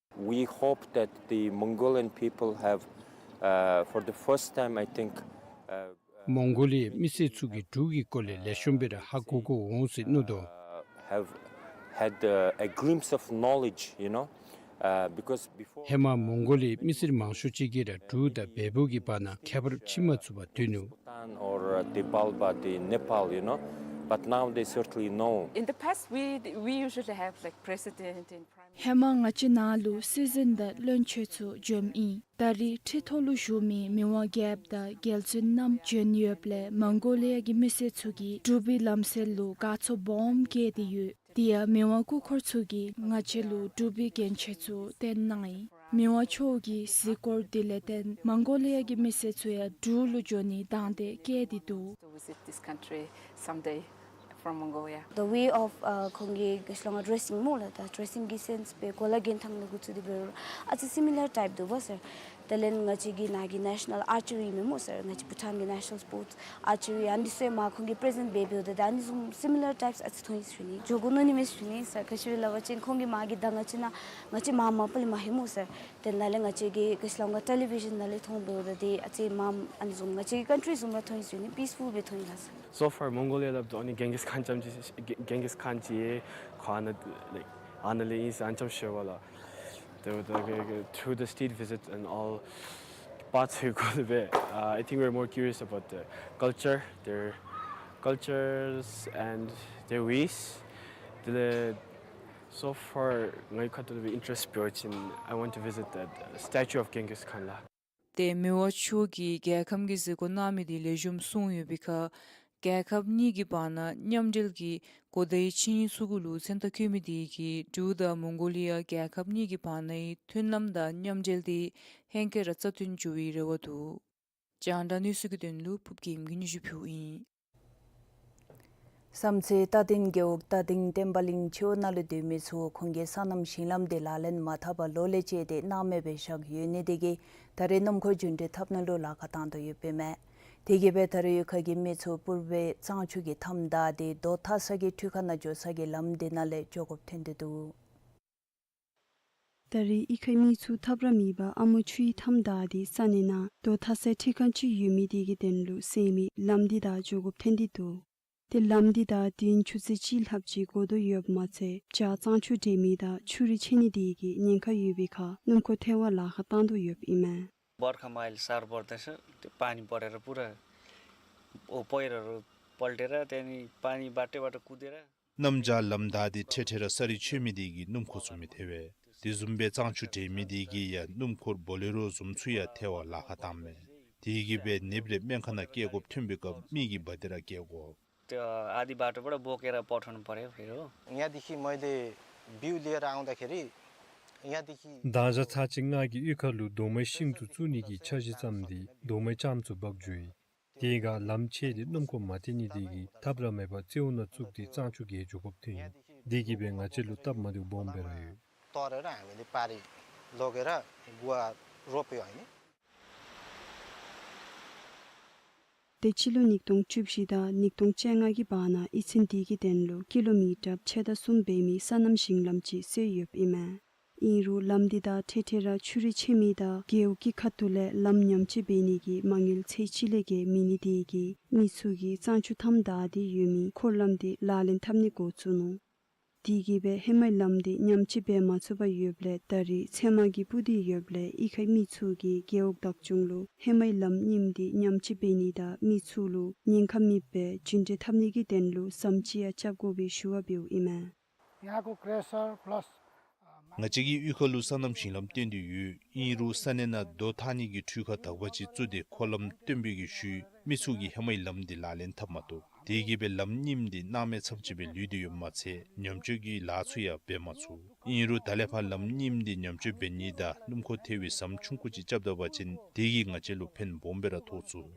We hope that the Mongolian people have, uh, for the first time, I think, uh, མོང་གོ་ལི་ཡའི་མི་སེར་ཚུ་གིས་འབྲུག་གི་སྐོར་ལས་ལེགས་ཤོམ་སྦེ་ར་ཧ་གོ་གོ་འོང་ཟེར་མནོ་དོ། Uh, have had, uh, a glimpse of knowledge, you know, uh, because before ཧེ་མ་མོང་གོ་ལི་ཡའི་མི་སེར་མང་ཤོས་ཅིག་གིས་ར་འབྲུག་དང་བལ་པོ་གི་བར་ན་ཁྱད་པར་ཕྱེ་མ་ཚུགས་པར་སྡོད་ནུག། Bhutan or, uh, the Balba, the Nepal, you know, but now they certainly know. In the past, we, we usually have, like, president and prime minister. ཧེ་མ་ང་བཅས་ནཱ་ལུ་སྲིད་འཛིན་དང་བློན་ཆེན་ཚུ་བྱོནམ་ཨིན། ད་རེས་ཁྲི་ཐོག་ལུ་བཞུགས་མི་མི་དབང་རྒྱལཔོ་དང་རྒྱལ་བཙུན་རྣམ་བྱོན་ཡོདཔ་ལས་མོང་གོ་ལི་ཡ་གི་མི་སེར་ཚུ་གིས་འབྲུག་པའི་ལམ་སྲོལ་ལུ་དགའ་ཚོར་སྦོམ་སྐྱེས་ཏེ་ཡོད། དེ་ཡང་མི་དབང་སྐུ་འཁོར་ཚུ་གིས་ང་བཅས་ལུ་འབྲུག་པའི་གྱོན་ཆས་ཚུ་སྟོན་གནང་ཡི། མི་དབང་མཆོག་གི་གཟིགས་སྐོར་དེ་ལས་བརྟེན་མོང་གོ་ལི་ཡ་གི་མི་སེར་ཚུ་ཡང་འབྲུག་ལུ་འགྱོ་ནིའི་དང་འདོད་སྐྱེས་ཏེ་འདུག། To visit this country someday from Mongolia. The way of, uh, ཁོང་གི་ག་ཅི་སླབ་ང་ཌེ་རེ་སིང་སྨོ་ལགས། ད་ཌེ་རེ་སིང་གི་སེནསི་སྦེ་གོ་ལ་གྱོན་ཐངས་ལུ་འགོ་བཙུགས་ཏེ་འབད་རུང་ཨ་ཙི་སི་མི་ལར་ཊའིཔ་འདུག་པ་སར། དེ་ལས་ང་བཅས་ཀྱི་ནཱ་གི་ནེ་ཤ་ནཱལ་ཨར་ཅི་རི་ཨིན་མས་སྨོ་སར། ང་བཅས་བྷུ་ཊཱན་གྱི་ནེ་ཤ་ནཱལ་སི་པོརཊསི་ཨར་ཅི་རི་ཨ་ནི་ཚུ་ཡང་མར་ཁོང་གིས་པི་རི་ཛེནཊ་འབད་འབདཝ་ད་ད་ཨ་ནི་བཟུམ་སི་མི་ལར་ཊའིཔསི་ཨ་ཙི་མཐོང་ཡི་ཟེར་ཞུ་ནི། འགྱོ་དགོ་མནོ་ནི་མས་ཟེར་ཞུ་ནི་སར། ག་ཅི་སྦེ་སླབ་པ་ཅིན་ཁོང་གིས་མར་གྱི་ད་ང་བཅས་ནཱ་ང་བཅས་མར་མ་པ་ལས་མ་ལྷོད་སྨོ་སར། དེ་ནང་ལས་ང་བཅས་ཀྱིས་ག་ཅི་སླབ་ང་ཊེ་ལི་བི་ཤཱན་ནང་ལས་མཐོང་འབདཝ་ད་དེ་ཨ་ཙི་མར་ཨ་ནི་བཟུམ་ང་བཅས་ཀྱི་ཀཱན་ཊི་རི་བཟུམ་ར་མཐོང་ཡི་ཟེར་ཞུ་ནི། པིསི་ཕུལ་སྦེ་མཐོང་ཡི་ལགས་སར། So far Mongolia ལུ་ཨ་ནི་གྷེང་གིས་ཁཱན་རྐྱངམ་ཅིག་གྷེང་གྷེང་གིས་ཁཱན་ཅིག་ཁོ་ཨ་ནཱ་like ཨ་ནཱ་ལས་ཨིན་ཟེར་ཨ་ནི་རྐྱངམ་ཤེས་པས་ལགས། དེ་འབདཝ་ད་གི་གི་through the state visit and all parts we go there, uh, I think we're more curious about the culture, their cultures and their ways. དེ་ལས so far ངེའི་ཁ་ཐུག་ལས་ཨིན་ཊེ་རེསཊ་འབད་བ་ཅིན་I want to visit that statue of Genghis Khan ལགས། ཏེ་མི་དབང་མཆོག་གིས་རྒྱལ་ཁམས་ཀྱི་གཟིགས་སྐོར་གནང་མི་དེ་ལེགས་ཤོམ་སོང་ཡོད་པའི་ཁར་རྒྱལ་ཁབ་གཉིས་ཀྱི་བར་ན་མཉམ་འབྲེལ་གྱི་གོ་བརྡའི་ཆིངས་ཡིག་ཚུ་གུ་ལུ་མཚན་རྟགས་བཀོད་མི་དེ་གིས་འབྲུག་དང་མོང་གོ་ལི་ཡ་རྒྱལ་ཁབ་གཉིས་ཀྱི་བར་ནའི་མཐུན་ལམ་དང་མཉམ་འབྲེལ་དེ་ཧེང་སྐལ་ར་རྩ་བརྟན་འགྱོ་བའི་རེ་བ་འདུག། རྒྱང་བསྒྲགས་གནས་ཚུལ་གྱི་དོན་ལུ་ཕུརབ་རྒྱལམོ་གིས་སྙན་ཞུ་ཕུལཝ་ཨིན། བསམ་རྩེ་རྟ་སྡིང་རྒེད་འོག་རྟ་སྡིང་བསྟན་པ་གླིང་སྤྱི་འོག་ནང་ལུ་སྡོད་མི་ཚུ་ཁོང་གི་སོ་ནམ་ཞིང་ལམ་དེ་ལག་ལེན་མ་འཐབ་པར་ལོ་ལས་བཅད་དེ་སྣང་མེད་སྦེ་བཞག་ཡོད་ནི་དེ་གིས་ད་རེས་སྣུམ་འཁོར་རྒྱུན་འགྲུལ་འཐབ་ནི་ལུ་ལཱ་ཁག་བཏང་དོ་ཡོདཔ་ཨིན་མས། དེ་གིས་སྦེ་ད་རེས་ཡུལ་ཁག་གི་མི་ཚུ་པུར་བེ་གཙང་ཆུ་གི་མཐའམ་བདའ་སྟེ་རྡོ་འཐག་ས་གི་འཕྲུལ་ཁང་ནང་འགྱོ་ས་གི་ལམ་དེ་ནང་ལས་འགྱོ་དགོཔ་ཐོན་ཏེ་འདུག། ད་རེས་གཡུས་ཁའི་མི་ཚུ་ཐབས་ར་མེད་པར་ཨ་མོ་ཆུའི་མཐའམ་བདའ་སྟེ་ས་གནས་ནང་རྡོ་འཐག་སའི་འཕྲུལ་ཁང་ཅིག་ཡོད་མི་དེ་གི་དོན་ལུ་སེལ་མི་ལམ་འདི་བདའ་འགྱོ་དགོཔ་ཐོན་ཏེ་འདུག། ཏེ་ལམ་འདི་བདའ་དུས་ཡུན་ཆུ་ཚོད་གཅིག་ལྷགཔ་ཅིག་འགོར་དོ་ཡོདཔ་མ་ཚད་བྱཱར་གཙང་ཆུ་འདྲེས་མི་དང་ཆུ་རུད་ཆད་ནི་དེ་གི་ཉེན་ཁ་ཡོད་པའི་ཁར་སྣུམ་འཁོར་ཐལ་བར་ལཱ་ཁག་བཏང་དོ་ཡོདཔ་ཨིན་མས། बर्खामा अहिले साह्रो पर्दैछ। त्यो पानी बढेर पुरा ओ पहिरोहरू पल्टेर त्यहाँदेखि पानी बाटै बाटो कुदेर। གནམ་བྱཱར་ལམ་བདའ་སྟེ་འཕྲལ་འཕྲལ་ར་ས་རུད་ཆད་མི་དེ་གིས་སྣུམ་འཁོར་ཚུ་མི་ཐལ་བས། དེ་བཟུམ་སྦེ་གཙང་ཆུ་འདྲེས་མི་དེ་གིས་ཡང་སྣུམ་འཁོར་བོ་ལེ་རོ་བཟུམ་ཚུ་ཡང་ཐལ་བར་ལཱ་ཁག་བཏངམ་མས། དེ་གིས་སྦེ་ནདཔ་རེ་སྨན་ཁང་ནང་བསྐྱལ་དགོཔ་ཐོན་པའི་སྐབས་མི་གིས་འབག་སྟེ་ར་བསྐྱལ་དགོ། त्यो आधी बाटोबाट बोकेर पठाउनु पर्‍यो फेरि हो। यहाँदेखि मैले बिउ लिएर आउँदाखेरि यहाँदेखि ད་ཞག་ཚར་གཅིག་ང་གིས་གཡུས་ཁ་ལུ་རྡོག་མའི་ཤིང་ཚུ་བཙུགས་ནི་གི་འཆར་གཞི་བརྩམས་ཏེ་རྡོག་མའི་ལྕངམ་ཚུ་འབག་འགྱོ་ཡི། དེ་སྒང་ལམ་ཆད་དེ་སྣུམ་འཁོར་མ་ཐལ་ནི་དེ་གིས་ཐབས་ར་མེད་པར་རྩེའུ་ནང་བཙུགས་ཏེ་གཙང་ཆུ་བརྒལ་འགྱོ་དགོཔ་ཐོན་ཡི། དེ་གིས་སྦེ་ང་བཅས་ལུ་སྟབས་མ་བདེཝ་སྦོམ་སྦེ་ར་ཡོད། དོ་རུང་ར་ཨ་ནི་སྦེ་འདི་སྤར་ཏེ་ལོག་གེ་ར་འགོ་ར་རོ་སྤོ་ཡི་ཨ་ནི། ཏེ་སྤྱི་ལོ་ཉིས་སྟོང་བཅུ་བཞི་དང་ཉིས་སྟོང་བཅོ་ལྔ་གི་བར་ན་ཡིག་ཚང་དེ་གི་དོན་ལུ་ཀི་ལོ་མི་ཊར་ཕྱེད་དང་གསུམ་འབད་མི་སོ་ནམ་ཞིང་ལམ་ཅིག་སོན་ཡོདཔ་ཨིན་མས། ཨིན་རུང་ལམ་འདི་དང་འཕྲལ་འཕྲལ་ར་ཆུ་རུད་ཆད་མི་དང་རྒེད་འོག་གི་ཁ་ཐུག་ལས་ལམ་ཉམས་བཅོས་འབད་ནི་གི་མ་དངུལ་ཚད་ཅིག་ལས་བརྒལ་མེད་ནི་དེ་གིས་མི་ཚུ་གིས་གཙང་ཆུ་མཐའམ་བདའ་སྟེ་ཡོད་མི་འཁོར་ལམ་འདི་ལག་ལེན་འཐབ་ནི་འགོ་བཙུགས་ནུག། དེ་གིས་སྦེ་ཧེ་མའི་ལམ་འདི་ཉམས་བཅོས་འབད་མ་ཚུགས་པར་ཡོདཔ་ལས་ད་རིས་ཚལ་མ་གིས་སྤུབས་ཏེ་ཡོདཔ་ལས་གཡུས་ཁའི་མི་ཚུ་གིས་རྒེད་འོག་བདག་སྐྱོང་ལུ་ཧེ་མའི་ལམ་རྙིངམ་འདི་ཉམས་བཅོས་འབད་ནི་དང་མི་ཚུ་ལུ་ཉེན་ཁ་མེདཔ་སྦེ་རྒྱུན་འགྲུལ་འཐབ་ནི་གི་དོན་ལུ་ཟམ་ཅིག་ཡང་རྐྱབ་དགོ་པའི་ཞུ་བ་འབདཝ་ཨིན་མས། यहाँको क्रेसर प्लस, अ, ང་བཅས་ཀྱི་གཡུས་ཁ་ལུ་སོ་ནམ་ཞིང་ལམ་བཏོན་ཏེ་ཡོད། ཨིན་རུང་ས་གནས་ནང་རྡོ་འཐག་ནི་གི་འཕྲུལ་ཁང་དག་པ་ཅིག་བཙུགས་ཏེ་འཁོར་ལམ་བཏོན་པའི་གི་ཤུལ་མི་ཚུ་གིས་ཧེ་མའི་ལམ་འདི་ལག་ལེན་འཐབ་མ་བཏུབ། དེ་གིས་སྦེ་ལམ་རྙིངམ་འདི་སྣང་མེད་ཙམ་ཅིག་སྦེ་ལུས་ཏེ་ཡོདཔ་མ་ཚད་ཉམས་བཅོས་ཀྱི་ལཱ་ཚུ་ཡང་འབད་མ་ཚུགས། ཨིན་རུང་ད་ལས་ཕར་ལམ་རྙིངམ་འདི་ཉམས་བཅོས་འབད་ནི་དང་སྣུམ་འཁོར་ཐལ་བའི་ཟམ་ཆུང་ཀུ་ཅིག་རྐྱབ་ད་པ་ཅིན་དེ་གིས་ང་བཅས་ལུ་ཕན་སྦོམ་སྦེ་ར་ཐོགས་ཚུགས།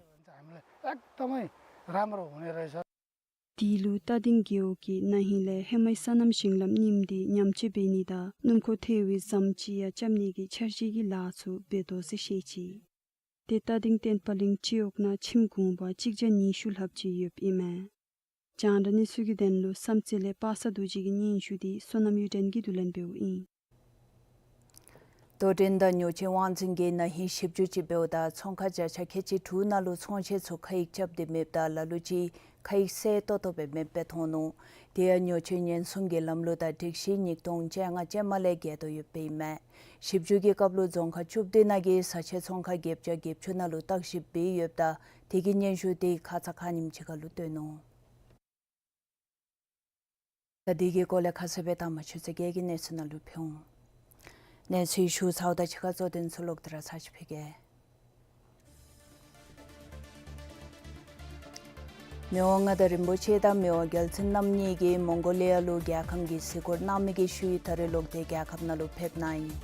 एकदमै राम्रो हुने रहेछ। དེ་ལུ་རྟ་སྡིང་རྒེད་འོག་གི་ན་ཧིང་ལས་ཧེ་མའི་སོ་ནམ་ཞིང་ལམ་རྙིངམ་འདི་ཉམས་བཅོས་འབད་ནི་དང་སྣུམ་འཁོར་ཐལ་བའི་ཟམ་ཅིག་ཡང་རྐྱབ་ནི་གི་འཆར་གཞི་གི་ལཱ་ཚུ་འབད་དོ་ཟེར་བཤད་ཅི། ཏེ་རྟ་སྡིང་བསྟན་པ་གླིང་སྤྱི་འོག་ནང་ཁྱིམ་གུང་པ་གཅིག་བརྒྱ་ཉི་ཤུ་ལྷགཔ་ཅིག་ཡོདཔ་ཨིན་མས། རྒྱང་བསྒྲགས་གནས་ཚུལ་གྱི་དོན་ལུ་བསམ་རྩེ་ལས་པ་སངས་རྡོ་རྗེ་གི་སྙན་ཞུ་འདི་བསོད་ནམས་གཡུ་སྒྲོན་གྱིས་བསྡུ་ལེན་འབདཝ་ཨིན། རྡོར་འགྲེལ་དང་ཉོ་སྤྱོད་དབང་འཛིན་གྱིས་ན་ཧིང་ཞིབ་འཇུག་ཅིག་འབདཝ་ད་ཚོང་ཁང་བརྒྱ་ཆ་ཁལ་གཅིག་དྲུག་ནང་ལུ་ཚོང་ཆས་ཚུ་ཁ་ཡིག་རྐྱབ་སྟེ་མེདཔ་དང་ལ་ལུ་ཅིག་ཁ་ཡིག་གསལ་ཏོག་ཏོ་སྦེ་མེདཔ་སྦེ་མཐོང་ནུག། དེ་ཡང་ཉོ་སྤྱོད་ཉེན་སྲུང་གི་ལམ་ལུགས་དང་སྒྲིག་གཞི་ཉིས་སྟོང་བཅོ་ལྔ་ཅན་མ་ལས་འགལ་དོ་ཡོདཔ་ཨིན་མས། ཞིབ་འཇུག་གི་སྐབས་ལུ་རྫོང་ཁག་བཅུ་བདུན་ནང་གི་བཟའ་ཆས་ཚོང་ཁང་བརྒྱད་བརྒྱ་བརྒྱད་ཅུ་ནང་ལུ་བརྟག་ཞིབ་འབད་ཡོདཔ་ད་དེ་གི་སྙན་ཞུ་དེ་ཁ་ཙ་ཁ་ཉིནམ་ཅིག་ཁར་ལུ་བཏོན་ནུག། ད་དེ་གི་སྐོར་ལས་ཁ་གསལ་སྦེ་ད་མ་ཆུ་ཚོད་བརྒྱད་ཀྱི་གནས་ཚུལ་ནང་ལུ་ཕུལ་འོང་། གནས་ཚུལ་ཞུ་ཚརཝ་ད་ཕྱི་ཁ་གཙོ་དོན་ཚུ་ལོག་སྟེ་ར་ཚར་ཅིག་ཕུལ་གེ། མི་དབང་མངའ་བདག་རིན་པོ་ཆེ་དང་མི་དབང་རྒྱལ་བཙུན་རྣམ་གཉིས་ཀྱིས་མོང་གོ་ལི་ཡ་ལུ་རྒྱལ་ཁམས་ཀྱི་གཟིགས་སྐོར་གནང་མི་གི་ཤུལ་ད་རེས་ལོག་སྟེ་རྒྱལ་ཁབ་ནང་ལུ་ཕེབས་གནང་ཡི།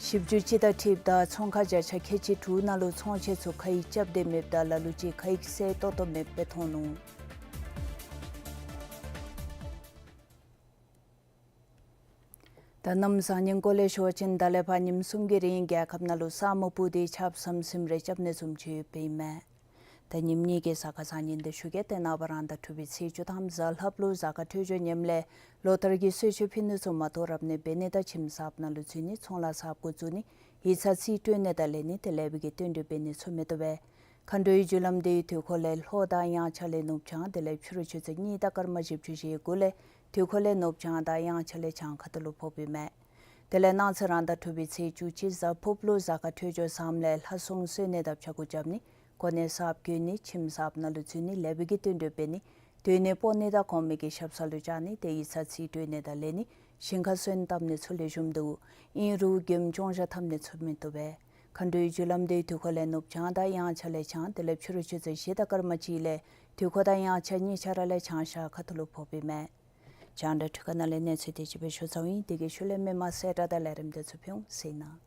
ཞིབ་འཇུག་ཅིག་དང་འཁྲིལཝ་ད་ཚོང་ཁང་བརྒྱ་ཆ་ཁལ་གཅིག་དྲུག་ནང་ལུ་ཚོང་ཆས་ཚུ་ཁ་ཡིག་རྐྱབ་སྟེ་མེདཔ་དང་ལ་ལུ་ཅིག་ཁ་ཡིག་གསལ་ཏོག་ཏོ་མེདཔ་སྦེ་མཐོང་ནུག། ད་གནམ་བཟང་ངན་སྐོར་ལས་ཞུ་བ་ཅིན་ད་ལས་ཕར་ཉིནམ་གསུམ་གྱི་རིང་རྒྱལ་ཁབ་ནང་ལུ་ས་སྨུག་སྤུབས་ཏེ་ཆརཔ་ཟམ་ཟིམ་རེ་རྐྱབ་ནི་བཟུམ་ཅིག་ཡོདཔ་ཨིན་མས། ད་ཉིནམ་གཉིས་ཀྱི་གཟའ་སྐར་བཟང་ངན་འདི་ཞུ་གེ། ཏེ་ནངས་པ་རང་ཟླ་དྲུག་པའི་ཚེས་བཅུ་ཐམ་གཟའ་ལྷགཔ་ལུ་གཟའ་སྐར་འཕྲོད་སྦྱོར་ངནམ་ལས་ལོ་ལྟར་གྱི་གསོལ་མཆོད་ཕུལ་ནི་ཚུ་མ་ཐོབ་རབ་གནས་འབད་ནི་དང་ཁྱིམ་གསརཔ་ནང་ལུ་འཛུལ་ནི་ཚོང་ལཱ་གསརཔ་འགོ་བཙུགས་ནི་ཡིག་ཚང་རྩིས་སྤྲོད་ནི་དང་ལེན་ནི་དེ་ལས་བུ་གི་བསྟུན་གྲོས་འབད་ནི་ཚུ་མི་བཏུབ་པས། མཁའ་འགྲོའི་རྒྱུ་ལམ་འདི་དུས་འཁོར་ལས་ལྷོ་དང་དབྱངས་འཆར་ལས་ནུབ་བྱང་དེ་ལས་ཕྱི་རུ་ཆུ་ཚོད་གཉིས་དང་སྐར་མ་བཞི་བཅུ་ཞེ་དགུ་ལས་དུས་འཁོར་ལས་ནུབ་བྱང་དང་དབྱངས་འཆར་ལས་བྱང་ཁ་ཐུག་ལུ་ཕོགཔ་ཨིན་མས། དེ་ལས་གནངས་ཚེ་རང་ཟླ་དྲུག་པའི་ཚེས་བཅུ་གཅིག་གཟའ་ཕུརཔ་ལུ་གཟའ་སྐར་འཕྲོད་སྦྱོར་བཟངམ་ལས་ལྷ་སྲུང་གསོལ་ནི་དང་ཕྱྭ་འགུགས་རྐྱབ་ནི་གོ་གནས་གསརཔ་བསྐོ་ནི་ཁྱིམ་གསརཔ་ནང་ལུ་འཛུལ་ནི་ལས་བུ་གི་བསྟུན་གྲོས་འབད་ནི་སྡོད་གནས་སྤོ་ནི་དང་གོང་མའི་གི་ཞབས་ས་ལུ་བཅར་ནི་དེ་ཡིག་ཚང་རྩིས་སྤྲོད་ནི་དང་ལེན་ནི་ཞིང་ཁར་སོན་བཏབ་ནི་ཚུ་ལེགས་ཤོམ་འདུག། ཨིན་རུང་མགྱོནམ་སྐྱོང་བཞག་འཐབ་ནི་ཚུ་མི་བཏུབ་པས། མཁའ་འགྲོའི་རྒྱུ་ལམ་འདི་དུས་འཁོར་ལས་ནུབ་བྱང་དང་དབྱངས་འཆར་ལས་བྱང་དེ་ལས་ཕྱི་རུ་ཆུ་ཚོད་བཞི་དང་སྐར་མ་གཅིག་ལས་དུས་འཁོར་དང་དབྱངས་འཆར་གཉིས་ཆ་ར་ལས་བྱང་ཤར་ཁ་ཐུག་ལུ་ཕོགཔ་ཨིན་མས། རྒྱང་བསྒྲགས་འཕྲུལ་ཁང་ནང་ལས་གནས་ཚུལ་དེ་ཅིག་སྦེ་ཞུ་ཚརཝ་ཨིན། དེ་གི་ཤུལ་ལས་མི་མང་གསལ་བསྒྲགས་དང་ལས་རིམ་དེ་ཚུ་ཕུལ་འོང་། གསན་གནང་།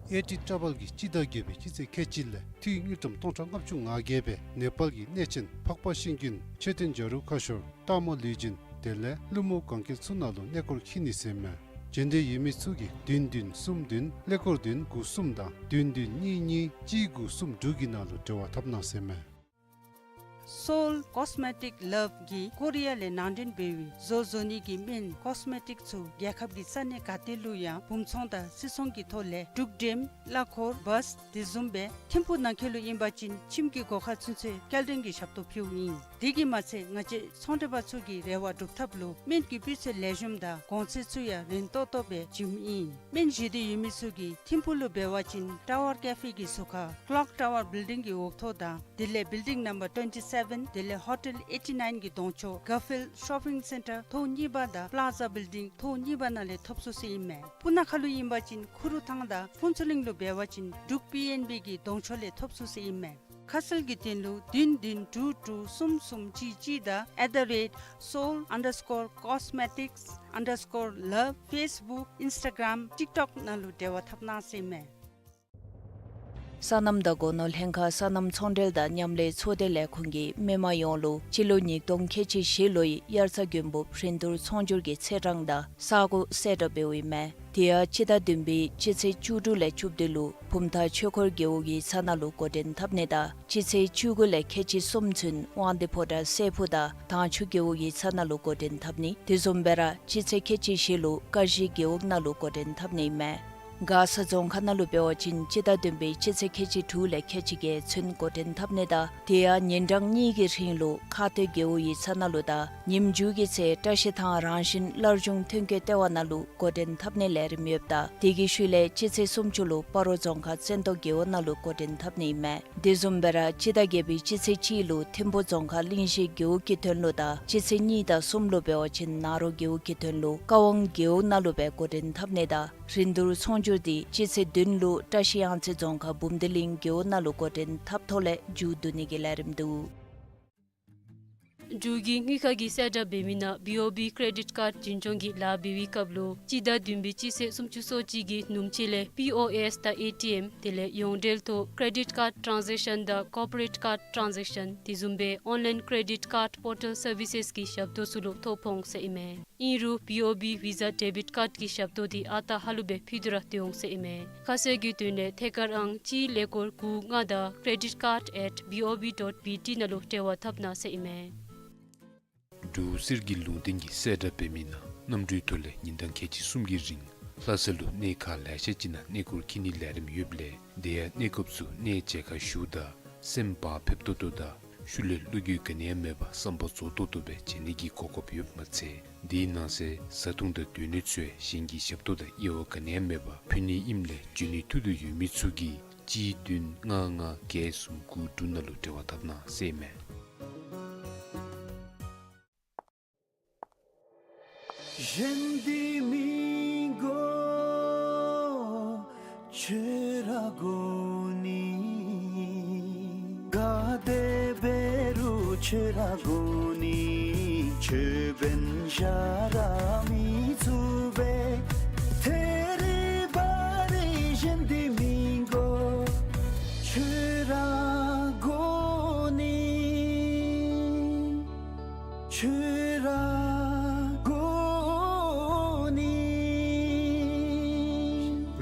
ཨེ་ཊི་ཊྲ་བཱལ་གྱིས་སྤྱི་ཟླ་བརྒྱད་པའི་སྤྱི་ཚེས་ཁལ་གཅིག་ལས་དངུལ་ཀྲམ་སྟོང་ཕྲག་ལྔ་བཅུ་ང་བརྒྱད་སྦེ་ནེ་པཱལ་གྱི་གནས་ཆེན་འཕགས་པ་ཤིང་ཀུན་མཆོད་རྟེན་བྱ་རུང་ཁ་ཤོར་སྟག་མོ་ལུས་སྦྱིན་དེ་ལས་ཀླུ་མོ་གན་རྐྱལ་ཚུ་ནང་ལུ་གནས་སྐོར་འཁྱིད་ནི་ཟེར་མས། མཇལ་འདོད་ཡོད་མི་ཚུ་གིས་བདུན་བདུན་གསུམ་བདུན་ཀླད་ཀོར་བདུན་དགུ་གསུམ་དང་བདུན་བདུན་གཉིས་གཉིས་གཅིག་དགུ་གསུམ་དྲུག་གི་ནང་ལུ་འབྲེལ་བ་འཐབ་གནང་ཟེར་མས། Soul Cosmetic Love གིས་ཀོ་རི་ཡ་ལས་ནང་འདྲེན་འབད་བའི་བཟོ་བཟོ་ནི་གི་སྨན་ཀོས་མེ་ཊིག་ཚུ་རྒྱལ་ཁབ་ཀྱི་ས་གནས་ག་ཏེ་ལུ་ཡང་སྦུང་ཚོང་དང་སིལ་ཚོང་གི་ཐོག་ལས་འབྲུག་འགྲེམས་གླ་འཁོར་བཱས་དེ་བཟུམ་སྦེ་ཐིམ་ཕུག་ནང་འཁོད་ལུ་ཨིན་པ་ཅིན་ཁྱིམ་གྱི་སྒོ་ཁར་ཚུན་ཚོད་སྐྱེལ་འདྲེན་གྱི་ཞབས་ཏོག་ཕུལཝ་ཨིན། དེ་གིས་མ་ཚད་ང་བཅས་ཚོང་འབྲེལ་པ་ཚུ་གི་རེ་བ་སྒྲུབ་ཐབས་ལུ་སྨན་གྱི་སྤུས་ཚད་ལེགས་ཤོམ་དང་གོང་ཚད་ཚུ་ཡང་རན་ཏོག་ཏོ་སྦེ་བྱིནམ་ཨིན། སྨན་བཞེས་འདོད་ཡོད་མི་ཚུ་གིས་ཐིམ་ཕུག་ལུ་འབད་བ་ཅིན་ཊ་ཝར་ཀེ་ཕེ་གི་ཟུར་ཁར་ཀློག་ཊ་ཝར་བིལ་ཌིང་གི་འོག་ཐོག་དང་དེ་ལས་བིལ་ཌིང་ནམ་བར་ཊུ་ཝེན་ཊི་སེ་ཝེན་དེ་ལས་ཧོ་ཊེལ་ཨེ་ཊི་ནཱའིན་གྱི་གདོང་ཕྱོགས་གར་ཕིལཌ་ཤོ་པིང་སེན་ཊར་ཐོག་གཉིས་པ་དང་པླཱ་ཛ་བིལ་ཌིང་ཐོག་གཉིས་པ་ནང་ལས་ཐོབ་ཚུགས་ཟེར་ཨིན་མས། སྤུ་ན་ཁ་ལུ་ཨིན་པ་ཅིན་ཁུ་རུ་ཐང་དང་ཕུན་ཚོགས་གླིང་ལུ་འབད་བ་ཅིན་འབྲུག་པི་ཨེན་བི་གི་གདོང་ཕྱོགས་ལས་ཐོབ་ཚུགས་ཟེར་ཨིན་མས། ཁ་གསལ་གྱི་དོན་ལུ་བདུན་བདུན་དྲུག་དྲུག་གསུམ་གསུམ་གཅིག་གཅིག་དང་at the rate soul underscore cosmetics underscore love Facebook Instagram TikTok ནང་ལུ་འབྲེལ་བ་འཐབ་གནང་ཟེར་ཨིན་མས། སོ་ནམ་དང་སྒོ་ནོར་ལྷན་ཁག་སོ་ནམ་ཚོང་འབྲེལ་དང་མཉམ་ལས་ཚོགས་སྡེ་ལས་ཁུངས་ཀྱིས་མི་མང་ཡོངས་ལུ་སྤྱི་ལོ་ཉིས་སྟོང་ཁལ་གཅིག་བཞི་ལོའི་དབྱར་རྩྭ་དགུན་འབུབ་རིན་བསྡུར་ཚོང་སྒྱུར་གྱི་ཚེས་གྲངས་དང་ས་གོ་གསལ་བསྒྲགས་འབདཝ་ཨིན་མས། དེ་ཡང་སྤྱི་ཟླ་བདུན་པའི་སྤྱི་ཚེས་བཅུ་དྲུག་ལས་བཅུ་བདུན་ལུ་བུམ་ཐང་ཆོས་འཁོར་རྒེད་འོག་ཡིག་ཚང་ནང་ལུ་འགོ་འདྲེན་འཐབ་ནི་དང་སྤྱི་ཚེས་བཅུ་དགུ་ལས་ཁལ་གཅིག་གསུམ་ཚུན་དབང་འདུས་ཕོ་བྲང་སྲས་ཕུག་དང་དྭངས་ཆུ་རྒེད་འོག་ཡིག་ཚང་ནང་ལུ་འགོ་འདྲེན་འཐབ་ནི། དེ་བཟུམ་སྦེ་ར་སྤྱི་ཚེས་ཁལ་གཅིག་བཞི་ལུ་ཀ་གཞི་རྒེད་འོག་ནང་ལུ་འགོ་འདྲེན་འཐབ་ནི་ཨིན་མས། མགར་ས་རྫོང་ཁག་ནང་ལུ་འབད་བ་ཅིན་སྤྱི་ཟླ་བདུན་པའི་སྤྱི་ཚེས་ཁལ་གཅིག་དྲུག་ལས་ཁལ་གཅིག་བརྒྱད་ཚུན་འགོ་འདྲེན་འཐབ་ནི་དང་དེ་ཡང་ཉིན་གྲངས་གཉིས་ཀྱི་རིང་ལུ་ཁ་སྟོད་རྒེད་འོག་ཡིག་ཚང་ནང་ལུ་དང་ཉིནམ་མཇུག་གི་ཚེ་བཀྲ་ཤིས་ཐང་རང་བཞིན་སླར་འབྱུང་ཐོན་སྐྱེད་ལྟེ་བ་ནང་ལུ་འགོ་འདྲེན་འཐབ་ནིའི་ལས་རིམ་ཡོདཔ་ད་དེ་གི་ཤུལ་ལས་སྤྱི་ཚེས་སུམ་ཅུ་ལུ་སྤ་རོ་རྫོང་ཁག་བཙན་ཏོ་རྒེད་འོག་ནང་ལུ་འགོ་འདྲེན་འཐབ་ནི་ཨིན་མས། དེ་བཟུམ་སྦེ་ར་སྤྱི་ཟླ་བརྒྱད་པའི་སྤྱི་ཚེས་གཅིག་ལུ་ཐིམ་ཕུག་རྫོང་ཁག་གླིང་བཞི་རྒེད་འོག་གི་དོན་ལུ་དང་སྤྱི་ཚེས་གཉིས་དང་གསུམ་ལུ་འབད་བ་ཅིན་ནཱ་རོ་རྒེད་འོག་གི་དོན་ལུ་ཀ་ཝང་རྒེད་འོག་ནང་ལུ་སྦེ་འགོ་འདྲེན་འཐབ་ནི་དང་རིན་བསྡུར་ཚོང་སྒྱུར་འདི་སྤྱི་ཚེས་བདུན་ལུ་བཀྲ་ཤིས་གཡང་རྩེ་རྫོང་ཁག་འབུམ་སྡེ་གླིང་རྒེད་འོག་ནང་ལུ་འགོ་འདྲེན་འཐབ་ཐོག་ལས་མཇུག་བསྡུ་ནི་གི་ལས་རིམ་འདུག། འབྲུག་གི་དངུལ་ཁང་གིས་གསལ་བསྒྲགས་འབད་མི་ནང་བི་ཨོ་བི་ཀེ་རེ་ཌིཊ་ཀཱརཌ་འཛིན་སྐྱོང་གི་ལཱ་འབད་བའི་སྐབས་ལུ་སྤྱི་ཟླ་བདུན་པའི་སྤྱི་ཚེས་སུམ་ཅུ་སོ་གཅིག་གི་ནུབ་ཕྱེད་ལས་པི་ཨོ་ཨེསི་དང་ཨེ་ཊི་ཨེམ་དེ་ལས་ཡོངས་འབྲེལ་ཐོག་ཀེ་རེ་ཌིཊ་ཀཱརཌ་ཊཱན་ཛེག་ཤཱན་དང་ཀོར་པོ་རེཊ་ཀཱརཌ་ཊཱན་ཛེག་ཤཱན་དེ་བཟུམ་སྦེ་ཨོན་ལའིན་ཀེ་རེ་ཌིཊ་ཀཱརཌ་པོར་ཊལ་སར་བི་སེསི་གི་ཞབས་ཏོག་ཚུ་ལུ་ཐོ་ཕོག་འོང་ཟེར་ཨིན་མས། ཨིན་རུང་བི་ཨོ་བི་ཝི་ཛ་ཌེ་བིཊ་ཀཱརཌ་ཀྱི་ཞབས་ཏོག་འདི་ཨ་རྟག་ཧ་ལུགས་སྦེ་ཕུལ་ཏེ་ར་སྡོད་འོང་ཟེར་ཨིན་མས། ཁ་གསལ་གྱི་དོན་ལས་ཐད་ཀར་ཨང་གཅིག་ཀླད་ཀོར་དགུ་ལྔ་དང་credit card at B O B dot B T ནང་ལུ་འབྲེལ་བ་འཐབ་གནང་ཟེར་ཨིན་མས། འབྲུག་གསེར་གྱི་ལུང་བསྟན་གྱིས་གསལ་བསྒྲགས་འབད་མི་ནང་གནམ་གྲུའི་ཐོག་ལས་ཉིན་གྲངས་ཁལ་གཅིག་གསུམ་གྱི་རིང་ལྷ་ས་ལུ་གནས་ཁག་ལེ་ཤ་ཅིག་ནང་གནས་སྐོར་འཁྱིད་ནིའི་ལས་རིམ་ཡོདཔ་ལས་དེ་ཡང་གནས་སྐབས་སུ་གནས་མཇལ་ཁ་ཞུཝ་ད་སེམས་བག་ཕེབས་ཏོག་ཏོ་དང་ཤུལ་ལས་བློ་འགྱོད་ག་ནི་ཡང་མེད་པར་བསམ་པ་རྫོགས་ཏོག་ཏོ་སྦེ་མཇལ་ནི་གི་གོ་སྐབས་ཡོདཔ་མ་ཚད་དེའི་ནང་གསེས་བཟའ་འཐུང་དང་སྡོད་གནས་ཚུ་ཡང་གཞན་གྱི་ཞབས་ཏོག་དང་དབྱེ་བ་ག་ནི་ཡང་མེད་པར་ཕུལ་ནི་ཨིནམ་ལས་འབྱོན་ནིའི་ཐུགས་འདོད་ཡོད་མི་ཚུ་གིས་གཅིག་བདུན་ལྔ་ལྔ་བརྒྱད་གསུམ་དགུ་དྲུག་ནང་ལུ་འབྲེལ་བ་འཐབ་གནང་ཟེར་ཨིན་མས། གཞན་འདི་མི་དགོ་ཁྱོད་ར་དགོ་ནི། ག་དེ་འབད་རུང་ཁྱོད་ར་དགོ་ནི། ཁྱོད་འབདན་གཞན་ར་མི་ཚུགས་པས། ཐད་རི་བ་རི་གཞན་འདི་མི་དགོ་ཁྱོད་ར་དགོ་ནི། ཁྱོད་ར་དགོ་ནི།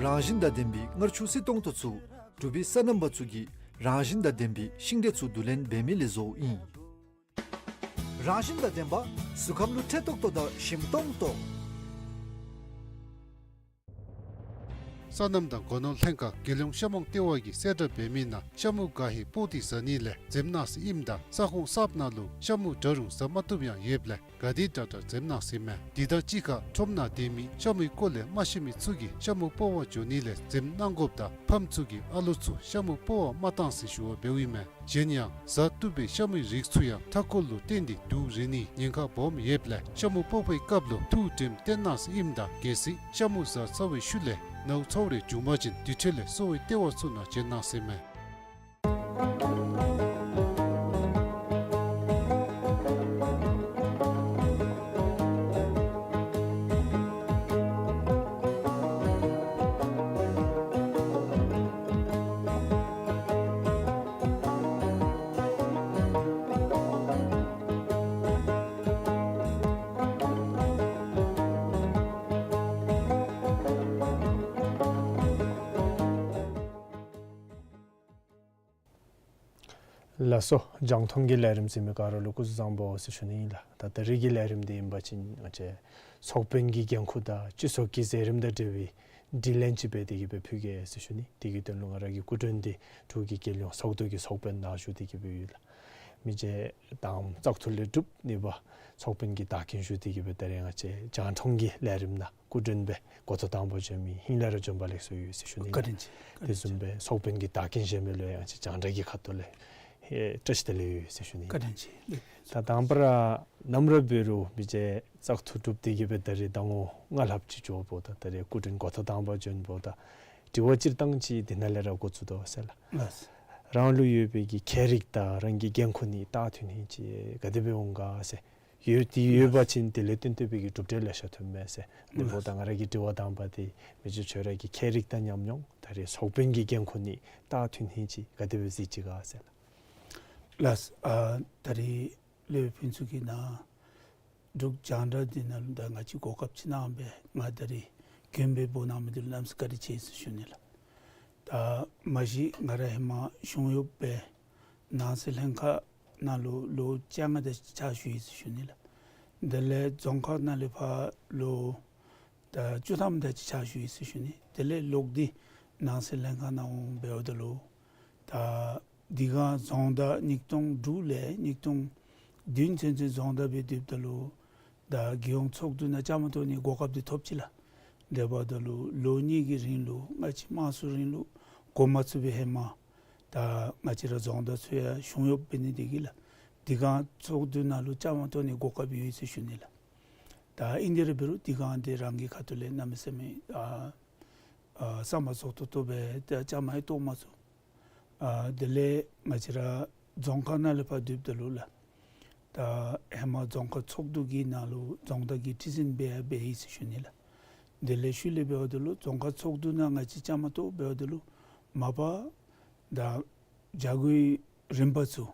རང་བཞིན་དང་ལྡན་པའི་མངར་ཆུ་བསིལ་ཏོང་ཏོ་ཚུ་འབྲུག་པའི་སོ་ནམ་པ་ཚུ་གིས་རང་བཞིན་དང་ལྡན་པའི་ཤིང་འབྲས་ཚུ་བསྡུ་ལེན་འབད་མི་ལས་བཟོཝ་ཨིན། རང་བཞིན་དང་ལྡན་པ་གཟུགས་ཁམས་ལུ་ཁྲེལ་ཏོག་ཏོ་དང་ཞིམ་ཏོང་ཏོ། སོ་ནམ་དང་སྒོ་ནོར་ལྷན་ཁག་རྒྱལ་ཡོངས་ཤ་མོང་ལྟེ་བ་གིས་གསལ་བསྒྲགས་འབད་མི་ནང་ཤ་མུ་ག་ཧེ་པོ་ཏི་ཟ་ནི་ལས་འཛེམ་གནང་ཟེར་ཨིནམ་ད་ས་ཁོངས་གསརཔ་ནང་ལུ་ཤ་མུ་འདྲ་རུང་ཟ་མ་བཏུབ་ཡང་ཡོདཔ་ལས་ག་དེ་དྲག་དྲག་འཛེམ་གནང་ཟེར་ཨིན་མས། དེ་དང་གཅིག་ཁར་ཁྲོམ་ནང་སྡོད་མི་ཤ་མུའི་སྐོར་ལས་མ་ཤེས་མི་ཚུ་གིས་ཤ་མུ་སྤོ་བར་འགྱོ་ནི་ལས་འཛེམ་གནང་དགོཔ་དང་ཕམ་ཚུ་གིས་ཨ་ལོ་ཚུ་ཤ་མུ་སྤོ་བར་མ་གཏང་ཟེར་ཞུ་བ་འབདཝ་ཨིན་མས། གཞན་ཡང་ཟ་བཏུབ་པའི་ཤ་མུའི་རིགས་ཚུ་ཡང་མཐའ་འཁོར་ལུ་བརྟེན་ཏེ་དུག་རེག་ནིའི་ཉེན་ཁ་སྦོམ་ཡོདཔ་ལས་ཤ་མུ་སྤོ་བའི་སྐབས་ལུ་ཐུགས་དྲནམ་བཏོན་གནང་ཟེར་ཨིནམ་ད་གལ་སྲིད་ཤ་མུ་ཟ་ཚར་བའི་ཤུལ་ལས་ནཝ་ཚཝ་རེ་བྱུང་པ་ཅིན་དེ་འཕྲོ་ལས་གསོ་བའི་ལྟེ་བ་ཚུ་ནང་བྱོན་གནང་ཟེར་ཨིན་མས། ལགས་སོ། རྒྱང་མཐོང་གི་ལས་རིམ་གཟིགས་མི་ག་ར་ལུ་སྐུ་གཟུགས་བཟང་པོ་ཟེར་ཞུ་ནི་ཨིན་ལགས། ད་ད་རིས་ཀྱི་ལས་རིམ་འདི་ཨིན་པ་ཅིན་ང་བཅས་ཚོགས་དཔོན་གྱི་འགན་ཁུར་དང་སྤྱི་ཚོགས་ཀྱི་མཛད་རིམ་དང་འབྲེལ་བའི་དྲི་ལན་ཅིག་སྦེ་དེ་གི་སྦེ་ཕུལ་གེ་ཟེར་ཞུ་ནི། དེ་གི་དོན་ལུ་ང་ར་གི་སྐུ་མགྲོན་འདི་འབྲུག་གི་རྒྱལ་ཡོངས་ཚོགས་འདུ་གི་ཚོགས་དཔོན་ནང་བཞུགས་ཏེ་གི་སྦེ་ཡོད་ལགས། མི་རྗེ་དང་བཙག་འཐུ་ལས་གྲུབ་ནི་པ་ཚོགས་དཔོན་གྱི་བདག་རྐྱེན་ཞུ་སྟེ་གི་སྦེ་ད་རིས་ང་བཅས་རྒྱང་མཐོང་གི་ལས་རིམ་ནང་སྐུ་མགྲོན་སྦེ་འགོ་ཐོག་དང་པ་བྱོན་མི་ཧིང་ལས་ར་བྱོན་པ་ལེགས་སོ་ཡོད་ཟེར་ཞུ་ནི་ལགས། བཀའ་དྲིན་ཆེ། དེ་བཟུམ་སྦེ་ཚོགས་དཔོན་གྱི་བདག་རྐྱེན་བཞེས་མི་ལུ་ཡང་ང་བཅས་རྒྱང་བསྒྲགས་ཀྱི་ཁ་ཐུག་ལས་ཨེ་བཀྲ་ཤིས་བདེ་ལེགས་ཡོད་ཟེར་ཞུ་ནི། བཀའ་དྲིན་ཆེ། ད་དང་པ་ར་ནམ་ར་འབད་རུང་མི་རྗེ་བཙག་འཐུ་གྲུབ་སྟེ་གི་སྦེ་ད་རིས་ཟླ་ངོ་ལྔ་ལྷགཔ་ཅིག་འགྱོཝ་ད་ད་རིས་སྐུ་མགྲོན་འགོ་ཐོག་དང་པ་བྱོན་པ་ད་དྲི་བ་སྤྱིར་བཏང་ཅིག་འདི་ནང་ལས་ར་འགོ་བཙུགས་དོ་ཟེར་ལགས། ལགས། རང་ལུ་ཡོད་པའི་གི་ཁྱད་རིག་དང་རང་གི་འགན་ཁུར་ནི་རྟགས་མཐུན་ཧིང་ཅིག་ག་དེ་སྦེ་འོང་ག་ཟེར། ཡོད་དེ་ཡོད་པ་ཅིན་དེ་ལས་བརྟེན་ཏེ་སྦེ་གི་གྲུབ་འབྲས་ལེ་ཤ་ཐོན་མས་ཟེར། དེ་འབདཝ་ད་ང་ར་གི་དྲི་བ་དང་པ་འདི་མི་རྗེ་ཁྱོད་ར་གི་ཁྱད་རིག་དང་ཉམས་མྱོང་ད་རིས་ཚོགས་དཔོན་གྱི་འགན་ཁུར་ནི་རྟགས་མཐུན་ཧིང་ཅིག་ག་དེ་སྦེ་གཟིགས་ཅི་ག་ཟེར་ལགས། ལགས། ཨ་ད་རིས་ལས་ཕུན་ཚོགས་ཀྱིས་ནཱ་འབྲུག་རྒྱང་བསྒྲགས་འདི་ནང་ལུ་ད་ང་བཅས་གོ་སྐབས་ཅིག་གནང་སྦེ་ང་ད་རིས་མགྱོནམ་སྦེ་འབོ་གནང་མི་འདི་ལུ་གནམ་མེད་ས་མེད་བཀའ་དྲིན་ཆེ་ཟེར་ཞུ་ནི་ལགས། ད་མ་གཞི་ང་ར་ཧེ་མ་གཞུང་གཡོགཔ་སྦེ་ནང་སྲིད་ལྷན་ཁག་ནང་ལུ་ལོ་བཅོ་ལྔ་དེ་ཅིག་ཕྱག་ཞུ་ཡི་ཟེར་ཞུ་ནི་ལགས། དེ་ལས་རྫོང་ཁག་ནང་ལས་ཕར་ལོ་ད་བཅུ་ཐམ་དེ་ཅིག་ཕྱག་ཞུ་ཡི་ཟེར་ཞུ་ནི། དེ་ལས་ལོག་སྟེ་ནང་སྲིད་ལྷན་ཁག་ནང་འོང་འབདཝ་ད་ལུ་ད་དེ་སྒང་རྫོང་བདག་ཉིས་སྟོང་དྲུག་ལས་ཉིས་སྟོང་བདུན་ཚུན་ཚོད་རྫོང་བདག་སྦེ་སྡོདཔ་ད་ལུ་ད་རྒྱལ་ཡོངས་ཚོགས་འདུ་ནང་བཅའ་མར་གཏོགས་ནི་གོ་སྐབས་འདི་ཐོབ་ཅི་ལགས། དེ་འབདཝ་ད་ལུ་ལོ་གཉིས་ཀྱི་རིང་ལུ་ང་བཅས་དམངས་གཙོའི་རིང་ལུགས་འགོ་མ་བཙུགས་པའི་ཧེ་མ་ད་ང་བཅས་ར་རྫོང་བདག་ཚུ་ཡང་གཞུང་གཡོགཔ་འབད་ནི་དེ་གིས་ལགས། དེ་སྒང་ཚོགས་འདུ་ནང་ལུ་བཅའ་མར་གཏོགས་ནི་གོ་སྐབས་ཡོད་ཟེར་ཞུ་ནི་ལགས། ད་ཨིན་དེ་ར་འབད་རུང་དེ་སྒང་འདི་རང་གི་ཁ་ཐུག་ལས་གནམ་མེད་ས་མེད་ཨ་ཨ་བསམ་པ་རྫོགས་ཏོག་ཏོ་སྦེ་ད་བཅའ་མར་ཡང་གཏོགས་མ་ཚུགས། ཨ་དེ་ལས་ང་བཅས་ར་རྫོང་ཁག་ནང་ལས་ཕར་སྡོདཔ་ད་ལུ་ལགས། ད་ཧེ་མ་རྫོང་ཁག་ཚོགས་འདུ་གི་ནང་ལུ་རྫོང་བདག་གི་ཁྲི་འཛིན་སྦེ་ཡང་འབད་ཡི་ཟེར་ཞུ་ནི་ལགས། དེ་ལས་ཤུལ་ལས་འབདཝ་ད་ལུ་རྫོང་ཁག་ཚོགས་འདུ་ནང་ང་བཅས་བཅའ་མར་གཏོགས་འབདཝ་ད་ལུ་མ་པ་ད་བྱ་སྒོའི་རིམ་པ་ཚུ་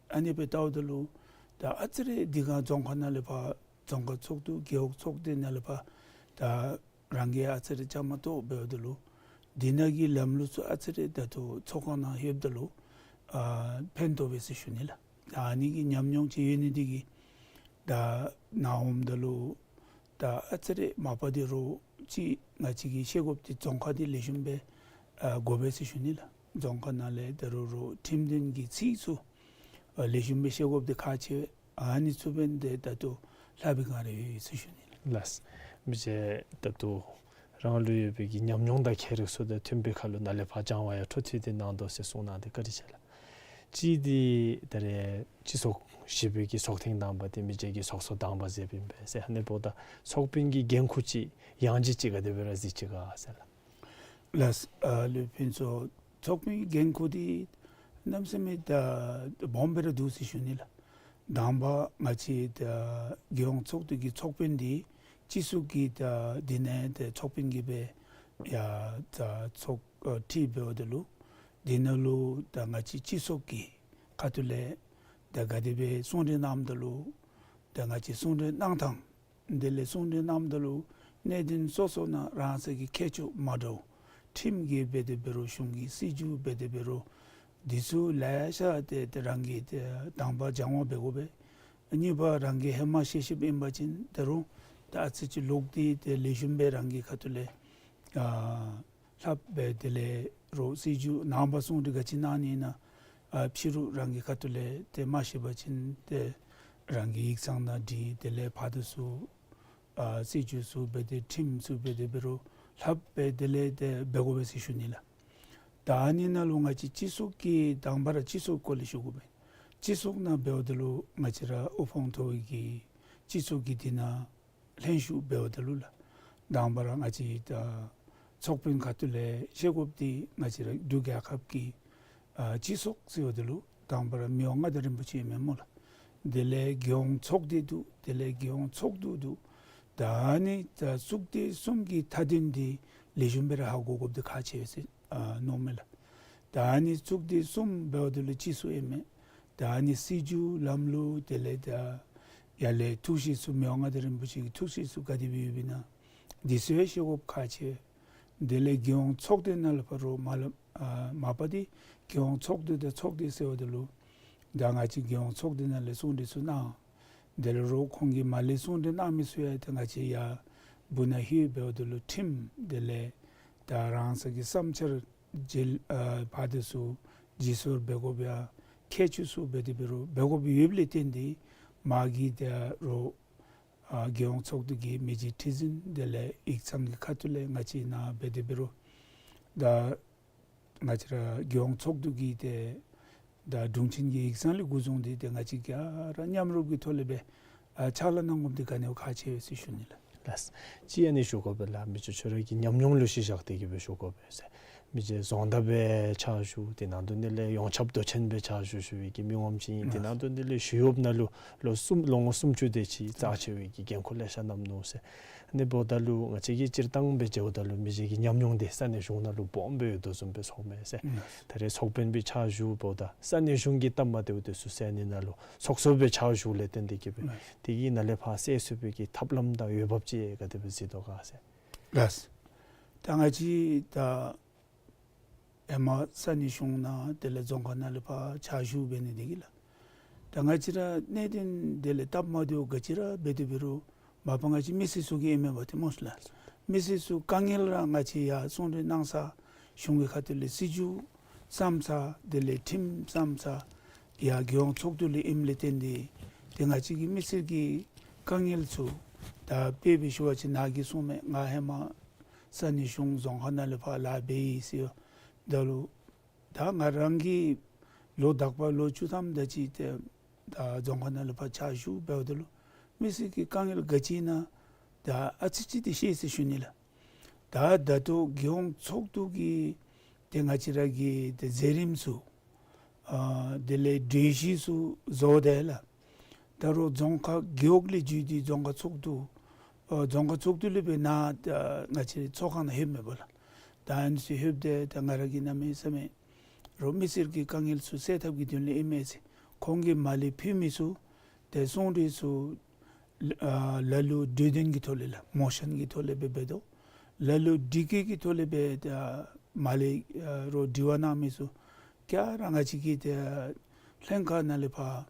ཨ་ནི་སྦེ་བལྟཝ་ད་ལུ་ད་ཨ་ཙི་རེ་དེ་སྒང་རྫོང་ཁག་ནང་ལས་ཕར་རྫོང་ཁག་ཚོགས་འདུ་རྒེད་འོག་ཚོགས་སྡེ་ནང་ལས་ཕར་ད་རང་གིས་ཨ་ཙི་རེ་བཅའ་མར་གཏོགས་འབདཝ་ད་ལུ་དེ་ནང་གི་ལམ་ལུགས་ཚུ་ཨ་ཙི་རེ་ད་ལྟོ་ཚོགས་ཁང་ནང་ལྷོདཔ་ད་ལུ་ཨ་ཕན་ཐོགས་པས་ཟེར་ཞུ་ནི་ལགས། ད་ཨ་ནི་གི་ཉམས་མྱོང་ཅིག་ཡོད་ནི་དེ་གིས་ད་ནཱ་འོངམ་ད་ལུ་ད་ཨ་ཙི་རེ་མ་པ་དེ་རོགས་ཅིག་ང་བཅས་ཀྱིས་ཤེས་དགོཔ་དེ་རྫོང་ཁག་འདི་ལེགས་ཤོམ་སྦེ་ཨ་དགོ་པས་ཟེར་ཞུ་ནི་ལགས། རྫོང་ཁག་ནང་ལས་ད་རོགས་རོགས་ཁྲིམས་དོན་གྱི་ཚིག་ཚུ་ཨ་ལེགས་ཤོམ་སྦེ་ཤེས་དགོཔ་དེ་ཁག་ཆེ་བས། ཨ་ནི་ཚུ་འབདན་ཏེ་ད་ལྟོ་ལྷབ་པའི་སྒང་ར་ཡོད་ཡོད་ཟེར་ཞུ་ནི་ལགས། ལགས། མི་རྗེ་ད་ལྟོ་རང་ལུ་ཡོད་པའི་གི་ཉམས་མྱོང་དང་ཁྱད་རིག་ཚུ་དང་མཐུན་པའི་ཁར་ལུ་ནཱ་ལས་ཕར་སྦྱང་བ་ཡང་འཕྲོ་མཐུད་དེ་གནང་དོ་ཟེར་གསུངས་གནང་སྟེ་བཀའ་དྲིན་ཆེ་ལགས། གཅིག་འདི་ད་རེས་སྤྱི་ཚོགས་བཞི་པའི་གི་ཚོགས་ཐེངས་དང་པ་འདི་མི་རྗེ་གིས་ཚོགས་གཙོ་དང་པ་མཛདཔ་ཨིན་པས་ཟེར། ཨ་ནི་འབདཝ་ད་ཚོགས་དཔོན་གྱི་འགན་ཁུར་ཅིག་ཡང་ཅིག་ཅིག་ག་དེ་སྦེ་ར་གཟིགས་ཅི་ག་ཟེར་ལགས། ལགས། ཨ་ལས་ཕུན་ཚོགས་ཚོགས་དཔོན་གྱི་འགན་ཁུར་འདི་གནམ་མེད་ས་མེད་ད་སྦོམ་སྦེ་ར་འདུག་ཟེར་ཞུ་ནི་ལགས། དང་པ་ང་བཅས་ད་རྒྱལ་ཡོངས་ཚོགས་འདུ་གི་ཚོགས་དཔོན་འདི་སྤྱི་ཚོགས་ཀྱི་ད་འདི་ནང་ད་ཚོགས་དཔོན་གྱིས་སྦེ་ཡར་ད་ཚོགས་ཨ་ཁྲིད་འབདཝ་ད་ལུ་འདི་ནང་ལུ་ད་ང་བཅས་སྤྱི་ཚོགས་ཀྱི་ཁ་ཐུག་ལས་ད་ག་དེ་སྦེ་གསུང་གྲོས་གནངམ་ད་ལུ་ད་ང་བཅས་གསུང་གྲོས་གནང་ཐངས་དེ་ལས་གསུང་གྲོས་གནངམ་ད་ལུ་གནད་དོན་སོ་སོ་ནང་རང་སོའི་གི་ཁྱད་ཆོས་མ་འདྲཝ་ཁྲིམས་ཀྱི་འབད་དེ་འབད་རུང་གཞུང་གི་སྲིད་བྱུས་འབད་དེ་འབད་རུང་འདི་ཚུ་ལེ་ཤ་ཏེ་ཏེ་རང་གིས་ཏེ་དང་པ་སྦྱང་བ་འབད་དགོ་པས། གཉིས་པ་རང་གིས་ཧེ་མ་ཤེས་ཤེསཔ་ཨིན་པ་ཅིན་ད་རུང་ད་ཨ་ཙི་ཅིག་ལོག་སྟེ་ཏེ་ལེགས་ཤོམ་སྦེ་རང་གི་ཁ་ཐུག་ལས་ཨ་ལྷབ་སྦེ་དེ་ལས་རོགས་སྲིད་བྱུས་ནངས་པ་གསུང་གྲོས་ག་ཅི་གནང་ནི་ཨིན་ན་ཨ་ཕྱི་རུ་རང་གི་ཁ་ཐུག་ལས་ཏེ་མ་ཤེས་པ་ཅིན་ཏེ་རང་གིས་ཡིག་ཚང་ནང་འབྲི། དེ་ལས་ཕར་དང་ཚུར་ཨ་སྲིད་བྱུས་ཚུ་འབད་དེ་ཁྲིམས་ཚུ་འབད་དེ་འབད་རུང་ལྷབ་སྦེ་དེ་ལས་ཏེ་འབད་དགོ་པས་ཟེར་ཞུ་ནི་ལགས། ད་ཨ་ནི་ནང་ལུ་ང་བཅས་སྤྱི་ཚོགས་ཀྱི་དང་པ་ར་སྤྱི་ཚོགས་སྐོར་ལས་ཞུ་དགོ་པས། སྤྱི་ཚོགས་ནང་འབདཝ་ད་ལུ་ང་བཅས་ར་དབུ་འཕང་མཐོ་བའི་གི་སྤྱི་ཚོགས་ཀྱི་འདི་ནང་ལྷན་ཞུགས་འབདཝ་ད་ལུ་ལགས། དང་པ་ར་ང་བཅས་ད་ཚོགས་དཔོན་ཁ་ཐུག་ལས་ཤེས་དགོཔ་འདི་ང་བཅས་ར་འབྲུག་རྒྱལ་ཁབ་ཀྱི་ཨ་སྤྱི་ཚོགས་ཟེརཝ་ད་ལུ་དང་པ་ར་མི་དབང་མངའ་བདག་རིན་པོ་ཆེ་མེན་སྨོ་ལགས། དེ་ལས་རྒྱལ་ཡོངས་ཚོགས་སྡེ་འདུག། དེ་ལས་རྒྱལ་ཡོངས་ཚོགས་འདུ་འདུག། ད་ཨ་ནི་ད་གཙུག་སྡེ་གསུམ་གྱི་མཐའ་དོན་འདི་ལེགས་ཤོམ་སྦེ་ར་ཧ་གོ་དགོཔ་འདི་ཁག་ཆེ་བས་ཟེར་ཨ་མནོཝ་མས་ལགས། ད་ཨ་ནི་གཙུག་སྡེ་གསུམ་འབདཝ་ད་ལུ་སྤྱི་ཚོགས་ཨིན་མས། ད་ཨ་ནི་སྲིད་བྱུས་ལམ་ལུགས་དེ་ལས་ད་ཡར་ལས་ཐུགས་བཞེད་ཚུ་མི་དབང་མངའ་བདག་རིན་པོ་ཆེ་གི་ཐུགས་བཞེད་ཚུ་ག་དེ་སྦེ་ཡོདཔ་ཨིན་ན་འདི་ཚུ་ཡང་ཤེས་དགོཔ་ཁག་ཆེ། དེ་ལས་རྒྱལ་ཡོངས་ཚོགས་སྡེ་ནང་ལས་ཕར་རོགས་མ་ལ་ཨ་མ་པ་འདི་རྒྱལ་ཡོངས་ཚོགས་འདུ་དང་ཚོགས་སྡེ་ཟེརཝ་ད་ལུ་ ད་ང་བཅས་རྒྱལ་ཡོངས་ཚོགས་སྡེ་ནང་ལས་གསུང་གྲོས་ཚུ་གནང་། དེ་ལས་རོགས་ཁོང་གིས་མ་ལས་གསུང་གྲོས་གནང་མི་ཚུ་ཡང་ཏེ་ང་བཅས་ཡར་སྦུག་ན་ལྷོད་འབདཝ་ད་ལུ་ཁྲིམས་དེ་ལས་ད་རང་སོ་གི་བསམ་འཆར་བརྗེ་ཨ་ཕར་དེ་ཚུ་བརྗེ་སོར་འབད་དགོཔ་ཡང་ཁྱད་ཆོས་ཚུ་འབད་དེ་འབད་རུང་འབད་དགོཔ་ཡོདཔ་ལས་བརྟེན་ཏེ་མ་གི་ད་རོགས་ཨ་རྒྱལ་ཡོངས་ཚོགས་འདུ་གི་མི་རྗེ་ཁྲི་འཛིན་དེ་ལས་ཡིག་ཚང་གི་ཁ་ཐུག་ལས་ང་བཅས་ནཱ་འབད་དེ་འབད་རུང་ད་ང་བཅས་ར་རྒྱལ་ཡོངས་ཚོགས་འདུ་གི་ཏེ་ད་དྲུང་ཆེན་གྱི་ཡིག་ཚང་ལས་འགོ་བཟུང་སྟེ་ཏེ་ང་བཅས་ག་ར་མཉམ་རུབ་ཀྱི་ཐོག་ལས་སྦེ་ཨ་ཕྱག་ལཱ་གནང་དགོཔ་འདི་ག་ནི་བ་ཁག་ཆེ་བས་ཟེར་ཞུ་ནི་ལགས། ལགས། གཅིག་ཨ་ནི་ཞུ་དགོ་པས་ལགས། མི་རྗེ་ཁྱོད་ར་གི་ཉམས་མྱོང་ལུ་གཞི་བཞག་སྟེ་གི་སྦེ་ཞུ་དགོ་པས་ཟེར། མི་རྗེ་རྫོང་བདག་སྦེ་ཕྱག་ཞུ། དེ་ནང་དོན་དེ་ལས་ཡོངས་ཁྱབ་མདོ་ཆེན་སྦེ་ཕྱག་ཞུ་ཞུ་བའི་གི་མི་ངོམ་ཅིག་ཨིན། དེ་ནང་དོན་དེ་ལས་ཞི་གཡོགཔ་ནང་ལུ་ལོ་གསུམ་ལོ་ངོ་སུམ་ཅུ་དེ་ཅིག་རྩ་ཆེ་བའི་གི་འགན་ཁུར་ལེ་ཤ་བསྣམས་ནུག་ཟེར། ཨ་ནི་འབདཝ་ད་ལུ་ང་བཅས་ཀྱིས་སྤྱིར་བཏང་སྦེ་འབྱེདཝ་ད་ལུ་མི་རྗེ་གི་ཉམས་མྱོང་དེ་ས་གནས་གཞུང་ནང་ལུ་སྦོམ་སྦེ་ཡོད་དོ་བཟུམ་སྦེ་ཚོརཝ་མས་ཟེར། ཨིན། ད་རེས་ཚོགས་དཔོན་སྦེ་ཕྱག་ཞུཝ་ད་ས་གནས་གཞུང་གི་སྟབས་མ་བདེཝ་དེ་ཚུ་སེལ་ནི་ནང་ལུ་ཚོགས་གཙོ་སྦེ་ཕྱག་ཞུཝ་ལས་བརྟེན་ཏེ་གི་སྦེ། ཨིན། དེ་གི་ནང་ལས་ཕར་སེལ་ཚུགས་པའི་གི་ཐབས་ལམ་དང་འོས་འབབ་ཅིག་ག་དེ་སྦེ་གཟིགས་དོ་ག་ཟེར། ལགས། ད་ང་བཅས་ད་ཧེ་མ་ས་གནས་གཞུང་ནང་དེ་ལས་རྫོང་ཁག་ནང་ལས་ཕར་ཕྱག་ཞུ་འབད་ནི་དེ་གིས་ལགས། ད་ང་བཅས་ར་གནད་དོན་དེ་ལས་སྟབས་མ་བདེཝ་ག་ཅི་ར་འབད་དེ་འབད་རུང་མ་པ་ང་བཅས་མི་སེར་ཚུ་གི་ཨིན་མས་པ་ཏེ་སྨོ་ལགས། མི་སེར་ཚུ་དཀའ་ངལ་ར་ང་བཅས་ཡར་གསུང་གྲོས་གནང་ས་གཞུང་གི་ཁ་ཐུག་ལས་སྲིད་བྱུས་བརྩམ་ས་དེ་ལས་ཁྲིམས་བརྩམ་ས་ཡར་རྒྱལ་ཡོངས་ཚོགས་འདུ་ལས་ཨིནམ་ལས་བརྟེན་ཏེ་ཏེ་ང་བཅས་ཀྱི་མི་སེར་གྱི་དཀའ་ངལ་ཚུ་ད་དཔེ་སྦེ་ཞུ་བ་ཅིན་ནཱ་གིས་གསུངས་མས། ང་ཧེ་མ་ས་གནས་གཞུང་རྫོང་ཁག་ནང་ལས་ཕར་ལཱ་འབད་ཡི་ཟེར་ད་ལུ་ད་ང་རང་གིས་ལོ་དག་པ་ལོ་བཅུ་ཐམ་དེ་ཅིག་ཏེ་ད་རྫོང་ཁག་ནང་ལས་ཕར་ཕྱག་ཞུ་འབདཝ་ད་ལུ་མི་སེར་གྱི་དཀའ་ངལ་ག་ཅི་ཨིན་ན་ད་ཨ་ཙི་ཅིག་ཏེ་ཤེས་ཟེར་ཞུ་ནི་ལགས། ད་ད་ལྟོ་རྒྱལ་ཡོངས་ཚོགས་འདུ་གི་ཏེ་ང་བཅས་ར་གི་ཏེ་མཛད་རིམ་ཚུ་ཨ་དེ་ལས་གྲོས་གཞི་ཚུ་བཟོ་སྟེ་ལགས། ད་རུང་རྫོང་ཁག་རྒེད་འོག་ལས་བརྒྱུད་དེ་རྫོང་ཁག་ཚོགས་འདུ་ཨ་རྫོང་ཁག་ཚོགས་འདུ་ལས་སྦེ་ནཱ་ད་ང་བཅས་ཚོགས་ཁང་ནང་ལྷོདཔ་མས་པ་ལགས། ད་ཨ་ནི་ཚུ་ལྷོདཔ་ད་ད་ང་ར་གིས་གནམ་མེད་ས་མེད་རོགས་མི་སེར་གྱི་དཀའ་ངལ་ཚུ་སེལ་ཐབས་ཀྱི་དོན་ལས་ཨིན་མས་ཟེར། ཁོང་གིས་མ་ལས་ཕུལ་མི་ཚུ་ཏེ་གསུང་གྲོས་ཚུ་ཨ་ལ་ལུ་གྲོས་དོན་གྱི་ཐོག་ལས་ལགས་མོ་ཤཱན་གྱི་ཐོག་ལས་སྦེ་འབད་དོ། ལ་ལུ་དྲི་བཀོད་ཀྱི་ཐོག་ལས་སྦེ་ཏེ་མ་ལས་ཨ་རོགས་དྲི་བ་གནང་མི་ཚུ་ག་ར་ང་བཅས་ཀྱི་ཏེ་ལྷན་ཁག་ནང་ལས་ཕར་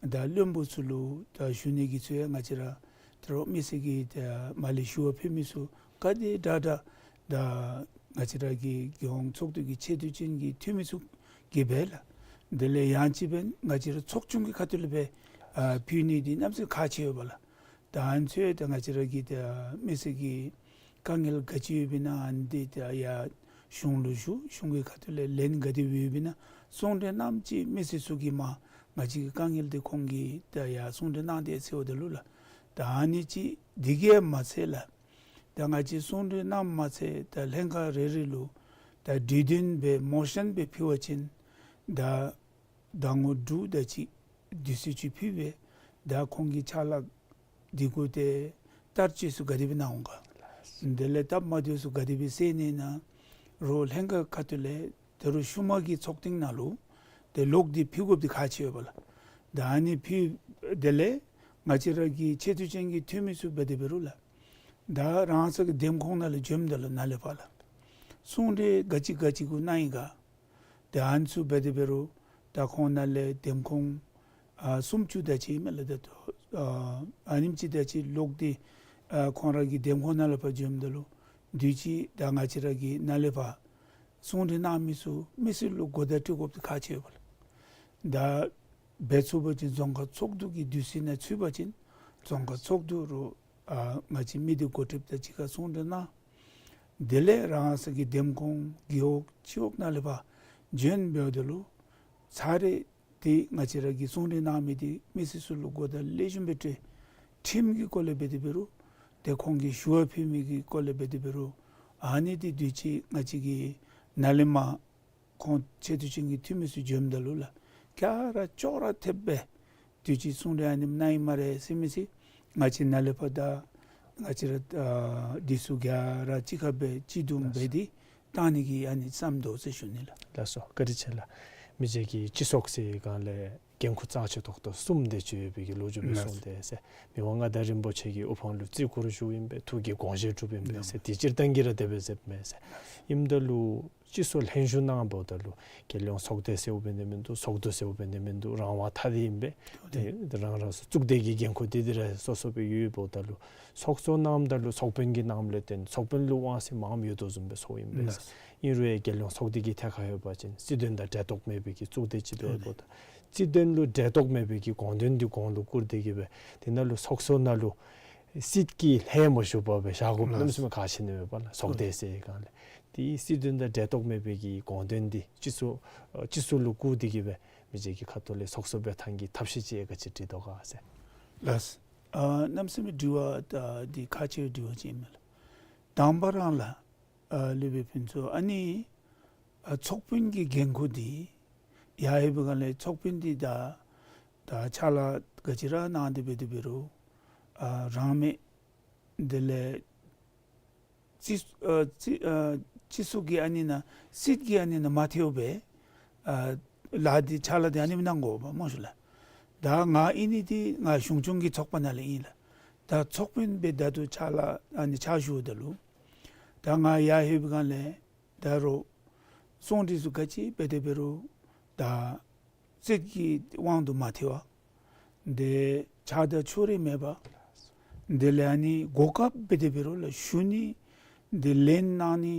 ད་བློན་པོ་ཚུ་ལུ་ད་ཞུ་ནི་གི་ཚུ་ཡང་ང་བཅས་ར་ད་རོགས་མི་སེར་གྱི་ད་མ་ལས་ཞུ་བ་ཕུལ་མི་ཚུ་ག་དེ་དྲག་དྲག་ད་ང་བཅས་ར་གི་རྒྱལ་ཡོངས་ཚོགས་འདུ་གི་ཆེ་བསྟོད་ཅན་གྱི་འཐུས་མི་ཚུ་གིས་འབད་ལགས། དེ་ལས་ཡང་ཅིན་འབདན་ང་བཅས་ར་ཚོགས་ཆུང་གི་ཁ་ཐུག་ལས་སྦེ་ཨ་ཕུལ་ནི་འདི་གནམ་མེད་ས་མེད་ཁག་ཆེ་ཡོད་པ་ལགས། ད་ཨ་ནི་ཚུ་ཡང་ད་ང་བཅས་ར་གི་ད་མི་སེར་གྱི་དཀའ་ངལ་ག་ཅི་ཡོདཔ་ཨིན་ན་ཨ་ནི་འདི་ད་ཡར་གཞུང་ལུ་ཞུ། གཞུང་གི་ཁ་ཐུག་ལས་ལན་ག་དེ་སྦེ་ཡོདཔ་ཨིན་ན་གསུང་གྲོས་གནངམ་ཅིག་མི་སེར་ཚུ་གིས་མ་ང་བཅས་ཀྱི་དཀའ་ངལ་འདི་ཁོང་གིས་ད་ཡར་གསུང་གྲོས་གནང་དེས་ཟེརཝ་ད་ལུ་ལགས། ད་ཨ་ནི་ཅིག་འདི་གིས་མ་ཚད་ལགས། ད་ང་བཅས་གསུང་གྲོས་གནངམ་མ་ཚད་ད་ལྷན་ཁག་རེ་རེ་ལུ་ད་གྲོས་དོན་སྦེ་མོ་ཤཱན་སྦེ་ཕུལ་བ་ཅིན་ད་ཟླ་ངོ་དྲུག་དེ་ཅིག་དུས་ཚོད་ཅིག་ཕུལ་སྦེ་ད་ཁོང་གི་ཕྱག་ལཱ་འདི་གུ་ཏེ་བསྟར་སྤྱོད་ཚུ་ག་དེ་སྦེ་གནང་འོང་ག། དེ་ལས་སྟབས་མ་བདེཝ་ཚུ་ག་དེ་སྦེ་སེལ་ནི་ཨིན་ན་རོགས་ལྷན་ཁག་ཁ་ཐུག་ལས་ད་རུང་ཤུལ་མ་གི་ཚོགས་ཐེངས་ནང་ལུ་ཏེ་ལོག་སྟེ་ཕུལ་དགོཔ་འདི་ཁག་ཆེ་ཡོད་པ་ལགས། ད་ཨ་ནི་ཕུལ་དེ་ལས་ང་བཅས་ར་གི་ཆེ་བསྟོད་ཅན་གྱི་འཐུས་མི་ཚུ་འབད་དེ་འབད་རུང་ལགས། ད་རང་སོ་གི་འདེམས་ཁོངས་ནང་ལས་འབྱོནམ་ད་ལུ་ནཱ་ལས་ཕར་ལགས་གསུང་གྲོས་ག་ཅི་ག་ཅི་གུ་གནང་ཡི་ག། ཏེ་ཨ་ནི་ཚུ་འབད་དེ་འབད་རུང་ད་ཁོང་ནཱ་ལས་འདེམས་ཁོངས་ཨ་སུམ་ཅུ་དེ་ཅིག་མས་ལགས། ད་ལྟོ་ཨ་ཨ་ནེམ་ཅིག་དེ་ཅིག་ལོག་སྟེ་ཨ་ཁོང་ར་གི་འདེམས་ཁོངས་ནང་ལས་ཕར་འབྱོནམ་ད་ལུ་དུས་ཅི་ད་ང་བཅས་ར་གི་ནཱ་ལས་ཕར་གསུང་གྲོས་གནང་མི་ཚུ་མི་སེར་ལུ་གོ་བརྡ་སྤྲོད་དགོཔ་འདི་ཁག་ཆེ་ཡོད་པ་ལགས། ད་འབད་ཚུགས་པ་ཅིན་རྫོང་ཁག་ཚོགས་འདུ་གི་དུས་ཚོད་ནང་ཚུད་པ་ཅིན་རྫོང་ཁག་ཚོགས་འདུ་རུ་ཨ་ང་བཅས་མི་སྡེ་འགོ་ཁྲིདཔ་དང་གཅིག་ཁར་གསུང་གྲོས་གནང་། དེ་ལས་རང་སོ་གི་འདེམས་ཁོངས་རྒེད་འོག་སྤྱི་འོག་ནང་ལས་ཕར་འབྱོན་འབདཝ་ད་ལུ་ཚར་རེ་ཏེ་ང་བཅས་ར་གི་གསུང་གྲོས་གནང་མི་འདི་མི་སེར་ཚུ་ལུ་གོ་བརྡ་ལེགས་ཤོམ་སྦེ་སྤྲོད། ཁྲིམས་ཀྱི་སྐོར་ལས་འབད་དེ་འབད་རུང་ཏེ་ཁོང་གིས་ཞུ་བ་ཕུལ་མི་གི་སྐོར་ལས་འབད་དེ་འབད་རུང་ཨ་ནི་འདི་དུས་ཅི་ང་བཅས་ཀྱི་ནཱ་ལས་མར་ཁོང་ཆེ་བསྟོད་ཅན་གྱི་འཐུས་མི་ཚུ་འབྱོནམ་ད་ལུ་ལགས་ག་ར་ཅོག་ར་འཐདཔ་སྦེ་དུས་ཅི་གསུང་གྲོས་ཨ་ནེམ་གནང་ཡི་སྨ་རེ་ཟེར་མི་ཚུ་ང་བཅས་ནཱ་ལས་ཕར་ད་ང་བཅས་ར་ཨ་འདི་ཚུ་ག་ར་གཅིག་ཁར་སྦེ་སྤྱི་བསྡོམས་འབད་དེ་གཏང་ནི་གི་ཨ་ནི་བསམ་དོ་ཟེར་ཞུ་ནི་ལགས། ལགས་སོ། བཀའ་དྲིན་ཆེ་ལགས། མི་རྗེ་གིས་སྤྱི་ཚོགས་ཟེར་སྒང་ལས་ འགན་ཁུར་གཙང་ཆེ་ཏོག་ཏོ་གསུམ་དེ་ཅིག་ཡོད་པའི་གི་ལོ་རྒྱུས་སྦེ་གསུངས་ཏེ་ཟེར། མི་དབང་མངའ་བདག་རིན་པོ་ཆེ་གི་དབུ་འཕང་ལུ་བརྩི་བཀུར་ཞུཝ་ཨིན་པས། ཐུགས་ཀྱི་དགོངས་བཞེད་སྒྲུབ་ཨིན་པས་ཟེར། དེ་སྤྱིར་བཏང་གི་ར་དེ་སྦེ་ཟེརཝ་མས་ཟེར། ཨིནམ་ད་ལུ་སྤྱི་ཚོགས་ལྷན་ཞུགས་གནང་འབདཝ་ད་ལུ་རྒྱལ་ཡོངས་ཚོགས་སྡེ་ཟེརཝ་འབད་ནི་མིན་འདུག། ཚོགས་འདུ་ཟེརཝ་འབད་ནི་མིན་འདུག། རང་དབང་ཐ་དད་ཨིན་པས། དེ་རང་རང་སོ་གཙུག་སྡེ་གི་འགན་ཁུར་དེ་དེ་ར་སོ་སོ་སྦེ་ཡོདཔ་ད་ལུ་ཚོགས་གཙོ་གནངམ་ད་ལུ་ཚོགས་དཔོན་གྱིས་གནངམ་ལས་བརྟེན་ཚོགས་དཔོན་ལུ་དབང་ཚད་མངམ་ཡོད་དོ་བཟུམ་སྦེ་ཚོརཝ་ཨིན་པས། ཨིན་རུང་ཡང་རྒྱལ་ཡོངས་ཚོགས་སྡེ་གི་ཐད་ཁར་ཡོད་པ་ཅིན་སྲིད་དོན་དང་འབྲེལ་གཏོགས་མེད་པའི་གི་གཙུག་སྡེ་ཅིག་འབདཝ་ད། སྲིད་དོན་ལུ་འབྲེལ་གཏོགས་མེད་པའི་གི་དགོངས་དོན་འདི་གོང་ལུ་བཀུར་ཏེ་གི་སྦེ་དེ་ནང་ལུ་ཚོགས་གཙོ་ནང་ལུ་སྲིད་ཀྱི་ལྷན་མ་ཞུགས་པར་སྦེ་བཞག་དགོཔ་གནམ་མེད་ས་མེད་གལ་ཆེ་ནི་མས་པ་ལགས། ཚོགས་སྡེ་ཟེར་བའི་སྒང་ལས་དེ་སྲིད་དོན་དང་འབྲེལ་གཏོགས་མེད་པའི་གི་དགོངས་དོན་འདི་སྤྱི་ཚོགས་ཨ་སྤྱི་ཚོགས་ལུ་བཀུར་ཏེ་གི་སྦེ་མི་རྗེ་གི་ཁ་ཐུག་ལས་ཚོགས་གཙོ་འབད་ཐངས་ཀྱི་ཐབས་ཤེས་ཅིག་ག་ཅི་འབྲི་དོ་ག་ཟེར། ལགས། ཨ་གནམ་མེད་ས་མེད་དྲི་བ་ད་འདི་ཁག་ཆེ་བའི་དྲི་བ་ཅིག་ཨིན་མས་ལགས། དང་པ་ར་ལགས། ཨ་སློབ་དཔོན་ཕུན་ཚོགས་ཨ་ནི་ཨ་ཚོགས་དཔོན་གྱི་འགན་ཁུར་འདི་ཡར་ལྷོད་པའི་སྒང་ལས་ཚོགས་དཔོན་འདི་ད་ད་ཕྱག་ལཱ་ག་ཅི་ར་གནང་སྟེ་འབད་དེ་འབད་རུང་ཨ་རང་མེད། དེ་ལས་སྤྱི་ཨ་སྤྱི་ཨ་སྤྱི་ཚོགས་ཀྱི་ཨ་ནི་ནང་སྲིད་ཀྱི་ཨ་ནི་ནང་མ་ཐལཝ་སྦེ་ཨ་ལཱ་འདི་ཕྱག་ལཱ་འདི་ཨ་ནི་སྦེ་གནང་དགོ་པས་སྨོ་ཤིག་ལགས། ད་ང་ཨིན་ནི་འདི་ང་གཞུང་སྐྱོང་གི་ཚོགས་པ་ནང་ལས་ཨིན་ལགས། ད་ཚོགས་དཔོན་སྦེ་ད་ལྟོ་ཕྱག་ལཱ་ཨ་ནི་ཕྱག་ཞུཝ་ད་ལུ་ད་ང་ཡར་ལྷོད་པའི་སྒང་ལས་ད་རུང་གསུང་གྲོས་ཚུ་ག་ཅི་འབད་དེ་འབད་རུང་ད་སྲིད་ཀྱི་དབང་དུ་མ་ཐལ་བར་དེ་ཆགས་སྡང་ཕྱོགས་རིས་མེད་པར་དེ་ལས་ཨ་ནི་གོ་སྐབས་འབད་དེ་འབད་རུང་ལགས་ཞུ་ནི་དེ་ལན་གནང་ནི་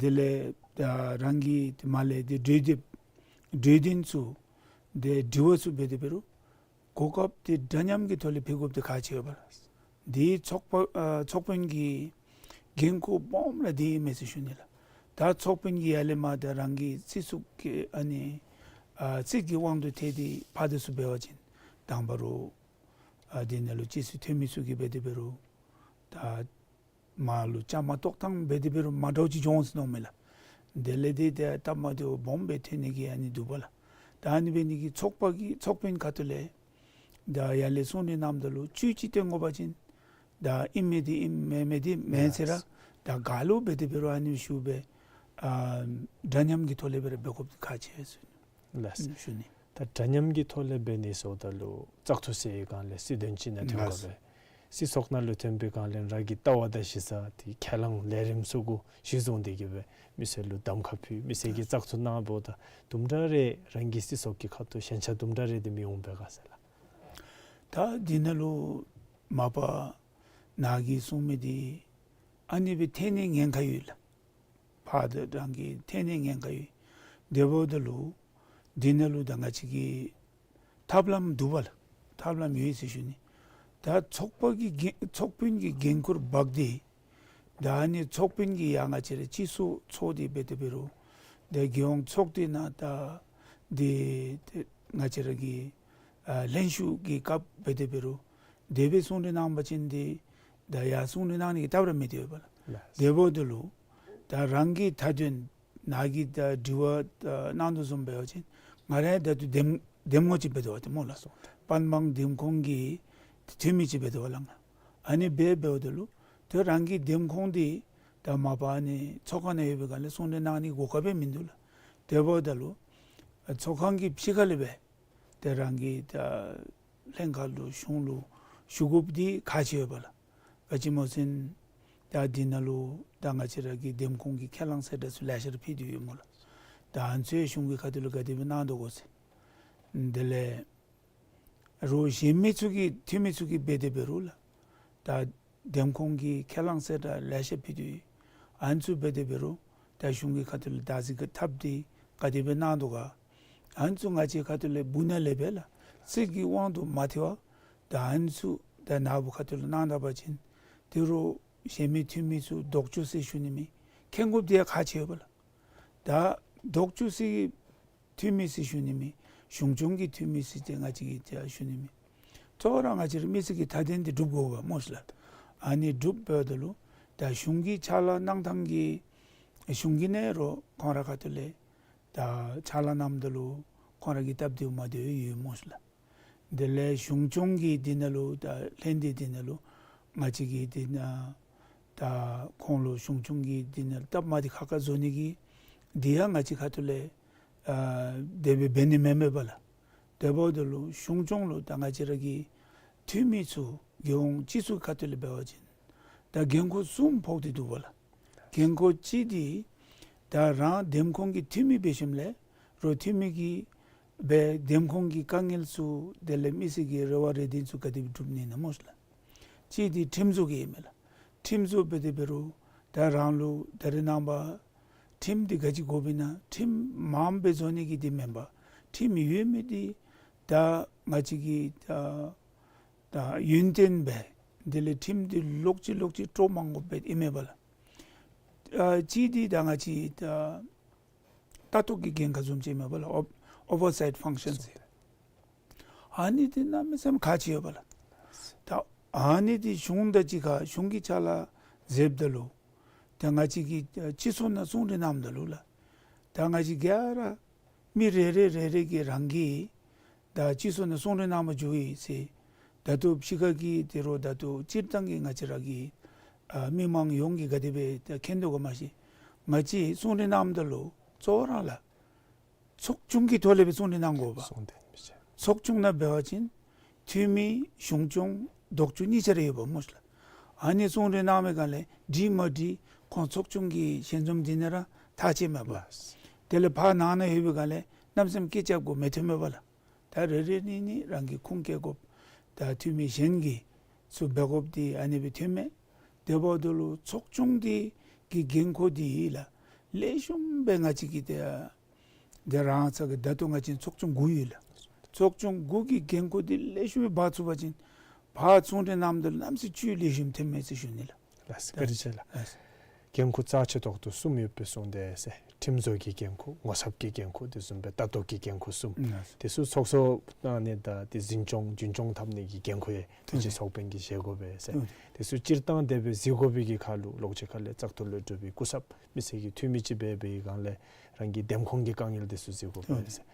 དེ་ལས་ད་རང་གི་དེ་མར་ལས་དེ་གྲོས་འདེབས་གྲོས་དོན་ཚུ་དེ་དྲི་བ་ཚུ་འབད་དེ་འབད་རུང་གོ་སྐབས་དེ་འདྲ་མཉམ་གྱི་ཐོག་ལས་ཕུལ་དགོཔ་དེ་ཁག་ཆེ་བས་པ་ལགས། དེ་ཚོགས་པ་ཨ་ཚོགས་དཔོན་གྱི་འགན་ཁུར་སྦོམ་ར་དེ་ཨིན་མས་ཟེར་ཞུ་ནི་ལགས། ད་ཚོགས་དཔོན་གྱིས་ཡར་ལས་མར་ད་རང་གི་སྲིད་ཚོགས་ཀྱི་ཨ་ནི་ཨ་སྲིད་ཀྱི་དབང་དུ་ཐལ་ཏེ་ཕར་འདི་ཚུ་འབད་བ་ཅིན་དང་པ་ར་ཨ་དེ་ནང་ལུ་སྤྱི་ཚོགས་འཐུས་མི་ཚུ་གིས་འབད་དེ་འབད་རུང་ད་མར་ལུ་བཅའ་མར་གཏོགས་ཐངས་འབད་དེ་འབད་རུང་མ་འདྲཝ་ཅིག་འགྱོ་འོང་ཟེར་མནོཝ་མས་ལགས། དེ་ལས་དེ་ཏེ་སྟབས་མ་བདེཝ་སྦོམ་སྦེ་ཐོན་ནི་གི་ཨ་ནི་འདུག་པ་ལགས། ད་ཨ་ནི་འབད་ནི་གིས་ཚོགས་པ་གི་ཚོགས་དཔོན་ཁ་ཐུག་ལས་ད་ཡར་ལས་གསུང་གྲོས་གནངམ་ད་ལུ་བཅུད་ཅིག་སྟོན་དགོ་པ་ཅིན་ད་ཨིན་མི་འདི་ཨིན་མེན་མི་འདི་མེན་ཟེར་ར་ད་ག་ལུ་འབད་དེ་འབད་རུང་ཨ་ནི་ཞུ་སྦེ་ཨ་འདྲ་མཉམ་གྱི་ཐོག་ལས་འབད་ར་འབད་དགོཔ་ཁག་ཆེ་ཟེར་ལགས། ཞུ་ནི། ད་འདྲ་མཉམ་གྱི་ཐོག་ལས་འབད་ནི་ཟེརཝ་ད་ལུ་བཙག་འཐུ་ཟེར་བའི་སྒང་ལས་སྲིད་དོན་ཅིག་ནང་ཐོན་དགོ་པས། སྲིད་ཚོགས་ནང་ལུ་ཐོན་པའི་སྒང་ལས་རང་གི་ལྟ་བ་དང་གཞི་རྩ་དེ་ཁས་བླངས་ལས་རིམ་ཚུ་གུ་གཞི་བཟུང་སྟེ་གི་སྦེ་མི་སེར་ལུ་གདམ་ཁ་ཕུལ་མི་སེར་གྱིས་བཙག་འཐུ་གནང་འབདཝ་ད་དུམ་གྲ་རེ་རང་གི་སྲིད་ཚོགས་ཀྱི་ཁ་ཐུག་ཞེན་ཆགས་དུམ་གྲ་རེ་དེ་མི་འོང་པས་ག་ཟེར་ལགས། ད་འདི་ནང་ལུ་མ་པ་ནཱ་གིས་གསུངས་མི་འདི་ཨ་ནི་སྦེ་ཐོན་ནི་ཉེན་ཁ་ཡོད་ལགས། ཕར་ད་རང་གི་ཐོན་ནི་ཉེན་ཁ་ཡོད། དེ་འབདཝ་ད་ལུ་འདི་ནང་ལུ་ད་ང་བཅས་ཀྱི་ཐབས་ལམ་འདུག་པ་ལགས། ཐབས་ལམ་ཡོད་ཟེར་ཞུ་ནི། ད་ཚོགས་པ་གི་འགན་ཚོགས་དཔོན་གྱི་འགན་ཁུར་འབག་སྟེ་ད་ཨ་ནི་ཚོགས་དཔོན་གྱིས་ཡང་ང་བཅས་ར་སྤྱི་ཚོགས་ཚོགས་ཏེ་འབད་དེ་འབད་རུང་ད་རྒྱལ་ཡོངས་ཚོགས་སྡེ་ནང་ད་འདི་ཏེ་ང་བཅས་ར་གི་ཨ་ལྷན་ཞུགས་ཀྱི་སྐབས་འབད་དེ་འབད་རུང་དེ་སྦེ་གསུང་གྲོས་གནང་པ་ཅིན་ཏེ་ད་ཡར་གསུང་གྲོས་གནང་ནི་གི་སྟབས་ར་མི་བདེ་བས་པ་ལགས། ལགས། དེ་འབདཝ་ད་ལུ་ད་རང་གི་མཐའ་དོན་ནཱ་གིས་ད་དྲི་བ་ད་གནང་དོ་བཟུམ་འབད་བ་ཅིན་ང་ར་ད་ལྟོ་འདེམས་འདེམས་ངོ་ཅིག་འབད་དོ་བ་ཏེ་སྨོ་ལགས། སོ། པན་པང་འདེམས་ཁོངས་ཀྱི་འཐུས་མི་ཅིག་འབད་དོ་བ་ལགས་ང་། ཨ་ནི་སྦེ་འབདཝ་ད་ལུ་ད་རང་གི་འདེམས་ཁོངས་འདི་ད་མ་པ་ཨ་ནི་ཚོགས་ཁང་ནང་ཡོད་པའི་སྒང་ལས་གསུང་གྲོས་གནང་ནི་གོ་སྐབས་སྦེ་མིན་འདུག་ལགས། དེ་འབདཝ་ད་ལུ་ཨ་ཚོགས་ཁང་གི་ཕྱི་ཁ་ལས་སྦེ་ཏེ་རང་གི་ད་ལྷན་ཁག་ལུ་གཞུང་ལུ་ཞུ་དགོཔ་འདི་ཁག་ཆེ་བས་པ་ལགས། ག་ཅི་སྨོ་ཟེར་ན་ད་འདི་ནང་ལུ་ད་ང་བཅས་ར་གི་འདེམས་ཁོངས་ཀྱི་ཁས་བླངས་གསལ་བསྒྲགས་ཚུ་ལེ་ཤ་ར་ཕུལ་ཏེ་ཡོད་སྨོ་ལགས། ད་ཨ་ནི་ཚུ་གཞུང་གི་ཁ་ཐུག་ལུ་ག་དེ་སྦེ་གནང་དོ་ག་ཟེར། དེ་ལས་རོགས་གཞན་མི་ཚུ་གི་འཐུས་མི་ཚུ་གིས་འབད་དེ་འབད་རུང་ལགས། ད་འདེམས་ཁོངས་ཀྱི་ཁས་བླངས་གསལ་བསྒྲགས་ལེ་ཤ་ཕུལ་ཏེ་ཡོད། ཨ་ནི་ཚུ་འབད་དེ་འབད་རུང་ད་གཞུང་གི་ཁ་ཐུག་ལས་བདག་འཛིན་གྱི་ཐབས་འདི་ག་དེ་སྦེ་གནང་དོ་ག། ཨ་ནི་ཚུ་ང་བཅས་ཁ་ཐུག་ལས་སྦུག་ནང་ལས་སྦེ་ལགས་སྲིད་ཀྱི་དབང་དུ་མ་ཐལ་བར་ད་ཨ་ནི་ཚུ་ད་ནཱ་བུ་ཁ་ཐུག་ལས་གནང་ད་པ་ཅིན་ཏེ་རོགས་གཞན་མི་འཐུས་མི་ཚུ་ལྡོག་ཕྱོགས་ཟེར་ཞུ་ནི་མི་མཁྱེན་དགོཔ་འདི་ཡང་ཁག་ཆེ་བས་པ་ལགས། ད་ལྡོག་ཕྱོགས་ཟེར་འཐུས་མི་ཟེར་ཞུ་ནི་མི་གཞུང་སྐྱོང་གི་འཐུས་མི་ཟེར་ཏེ་ང་བཅས་ཀྱིས་ཏེ་ཞུ་ནི་མི་གཙོ་བོ་ར་ང་བཅས་ར་མི་སེར་གྱི་མཐའ་དོན་འདི་སྒྲུབ་དགོ་པས་སྨོ་ཤིག་ལགས། ཨ་ནི་སྒྲུབ་འབདཝ་ད་ལུ་ད་གཞུང་གི་ཕྱག་ལཱ་གནང་ཐངས་ཀྱི་གཞུང་གི་ནང་རོགས་ཁོང་ར་ཁ་ཐུག་ལས་ད་ཕྱག་ལཱ་གནངམ་ད་ལུ་ཁོང་ར་གི་སྟབས་བདེཝ་མ་བདེཝ་ཡོད་སྨོ་ཤིག་ལགས། དེ་ལས་གཞུང་སྐྱོང་གི་འདི་ནང་ལུ་ད་ལྷན་སྡེ་འདི་ནང་ལུ་ང་བཅས་ཀྱིས་འདི་ནང་ད་ཁོང་ལུ་གཞུང་སྐྱོང་གི་འདི་ནང་ལུ་སྟབས་མ་བདེ་ཁག་ཁ་བཟོ་ནི་གི་འདི་ཡང་ང་བཅས་ཁ་ཐུག་ལས་ཨ་དེ་སྦེ་འབད་ནི་མེན་མས་པ་ལགས། དེ་འབདཝ་ད་ལུ་གཞུང་སྐྱོང་ལུ་ད་ང་བཅས་ར་གི་འཐུས་མི་ཚུ་རྒྱལ་ཡོངས་སྤྱི་ཚོགས་ཁ་ཐུག་ལས་འབད་བ་ཅིན་ད་འགན་ཁུར་གསུམ་ཕོག་སྟེ་འདུག་པ་ལགས། འགན་ཁུར་གཅིག་འདི་ད་རང་འདེམས་ཁོངས་ཀྱི་འཐུས་མི་འབད་ཞིནམ་ལས་རོགས་འཐུས་མི་གིས་འབད་འདེམས་ཁོངས་ཀྱི་དཀའ་ངལ་ཚུ་དེ་ལས་མི་སེར་གྱི་རེ་བ་རེ་འདུན་ཚུ་ག་དེ་སྦེ་སྒྲུབ་ནི་ཨིན་ན་སྨོ་ལགས། གཅིག་འདི་ཁྲིམས་བཟོ་གི་ཨིན་མས་ལགས། ཁྲིམས་བཟོ་འབད་དེ་འབད་རུང་ད་རང་ལུ་ད་རེས་ནངས་པ་ཁྲིམས་འདི་ག་ཅི་དགོཔ་ཨིན་ན་ཁྲིམས་མངམ་སྦེ་བཟོ་ནི་གི་འདི་མེན་པར་ཁྲིམས་ཡོད་མི་འདི་ད་ང་བཅས་ཀྱིས་ད་ད་ཡུན་བརྟན་སྦེ་དེ་ལས་ཁྲིམས་འདི་ལོག་ཅི་ལོག་ཅི་སྤྲོ་མ་དགོཔ་སྦེ་ཨིན་མས་པ་ལགས། ཨ་གཅིག་འདི་ད་ང་བཅས་ད་ལྟ་རྟོག་གི་འགན་ཁག་བཟུམ་ཅིག་མས་པ་ལགས། ཨོ་ཨོ་བར་སའིཊ་ཕང་ཤཱན་ཟེར། ཨ་ནི་འདི་གནམ་མེད་ས་མེད་ཁག་ཆེ་ཡོད་པ་ལགས། ད་ཨ་ནི་འདི་གཞུང་དང་གཅིག་ཁར་གཞུང་གིས་ཕྱག་ལཱ་མཛདཔ་ད་ལུ་ད་ང་བཅས་ཀྱིས་ཨ་སྤྱི་ཚོགས་ནང་གསུང་གྲོས་གནངམ་ད་ལུ་ལགས། ད་ང་བཅས་ག་ར་མི་རེ་རེ་རེ་རེ་གིས་རང་གིས་ད་སྤྱི་ཚོགས་ནང་གསུང་གྲོས་གནང་བར་འགྱོ་ཡི་ཟེར། ད་ལྟོ་ཕྱི་ཁ་གི་དེ་རོགས་ད་ལྟོ་སྤྱིར་བཏང་གི་ང་བཅས་ར་གི་ཨ་མི་མང་ཡོངས་ཀྱིས་ག་དེ་སྦེ་ད་མཁྱེན་དོ་ག་མ་ཤེས། ང་བཅས་གསུང་གྲོས་གནངམ་ད་ལུ་གཙོ་བོ་ར་ལགས་ཚོགས་ཆུང་གི་ཐོག་ལས་སྦེ་གསུང་གྲོས་གནང་དགོ་པས། གསུང་གྲོས་མི་བྱེད། ཚོགས་ཆུང་ནང་འབད་བ་ཅིན་འཐུས་མི་གཞུང་སྐྱོང་ལྡོག་ཕྱོགས་གཉིས་ཆ་ར་ཡོདཔ་སྨོ་ལགས། ཨ་ནི་གསུང་གྲོས་གནང་བའི་སྒང་ལས་འགྲིག་མ་འགྲིག་ཁོང་ཚོགས་ཆུང་གིས་ཞལ་འཛོམས་འདི་ནང་ར་ཐག་བཅད་མས་པ། ལགས། དེ་ལས་ཕར་ནང་ན་ཡོད་པའི་སྒང་ལས་གནམ་མེད་ས་མེད་སྐད་རྐྱབ་དགོ་མི་ཐོན་མས་པ་ལགས། ད་རེ་རེ་གཉིས་གཉིས་རང་གི་ཁུངས་བཀལ་དགོཔ་ད་འཐུས་མི་གཞན་གྱིས་ཚུར་འབད་དགོཔ་འདི་ཨ་ནི་སྦེ་ཐོན་མས། དེ་འབདཝ་ད་ལུ་ཚོགས་ཆུང་འདི་གི་འགན་ཁུར་འདི་ལགས་ལེགས་ཤོམ་སྦེ་ང་བཅས་ཀྱིས་ཏེ་དེ་རང་ཚུ་གི་ད་ལྟོ་ང་བཅས་ཚོགས་ཆུང་དགུ་ཡོད་ལགས། ཚོགས་ཆུང་དགུ་གི་འགན་ཁུར་འདི་ལེགས་ཤོམ་སྦེ་འབག་ཚུགས་པ་ཅིན་ཕར་གསུང་གྲོས་གནངམ་ད་ལུ་གནམ་མེད་ས་མེད་བཅུད་ལེགས་ཤོམ་ཐོན་མས་ཟེར་ཞུ་ནི་ལགས། ལགས་སོ། བཀའ་དྲིན་ཆེ་ལགས། ལགས་སོ། འགན་ཁུར་རྩ་ཆེ་ཏོག་ཏོ་གསུམ་ཡོད་པའི་གསུངས་ཏེ་ཟེར། ཁྲིམས་བཟོ་གི་འགན་ཁུར། ངོ་ཚབ་ཀྱི་འགན་ཁུར། དེ་བཟུམ་སྦེ་ལྟ་རྟོག་གི་འགན་ཁུར་གསུམ། ལགས་སོ། དེ་ཚུ་ཚོགས་གཙོ་གནང་ནི་དང་དེ་འཛིན་སྐྱོང་རྒྱུན་སྐྱོང་འཐབ་ནི་གི་འགན་ཁུར་ཡང་ཏེ་ཨ་ཅི་ཚོགས་དཔོན་གྱིས་བཞེས་དགོ་པས་ཟེར། ཨ་དེ་ཚུ་སྤྱིར་བཏང་དེ་སྦེ་གཟིགས་དགོ་པའི་གི་ཁར་ལུ་ལོགས་ཅིག་ཁ་ལས་བཙག་འཐུ་ལས་གྲུབ་པའི་སྐུ་ཚབ་མི་སེར་གྱི་འཐུས་མི་ཅིག་འབད་བའི་སྒང་ལས་རང་གི་འདེམས་ཁོངས་ཀྱི་དཀའ་ངལ་དེ་ཚུ་གཟིགས་དགོ་པས་ཟེར།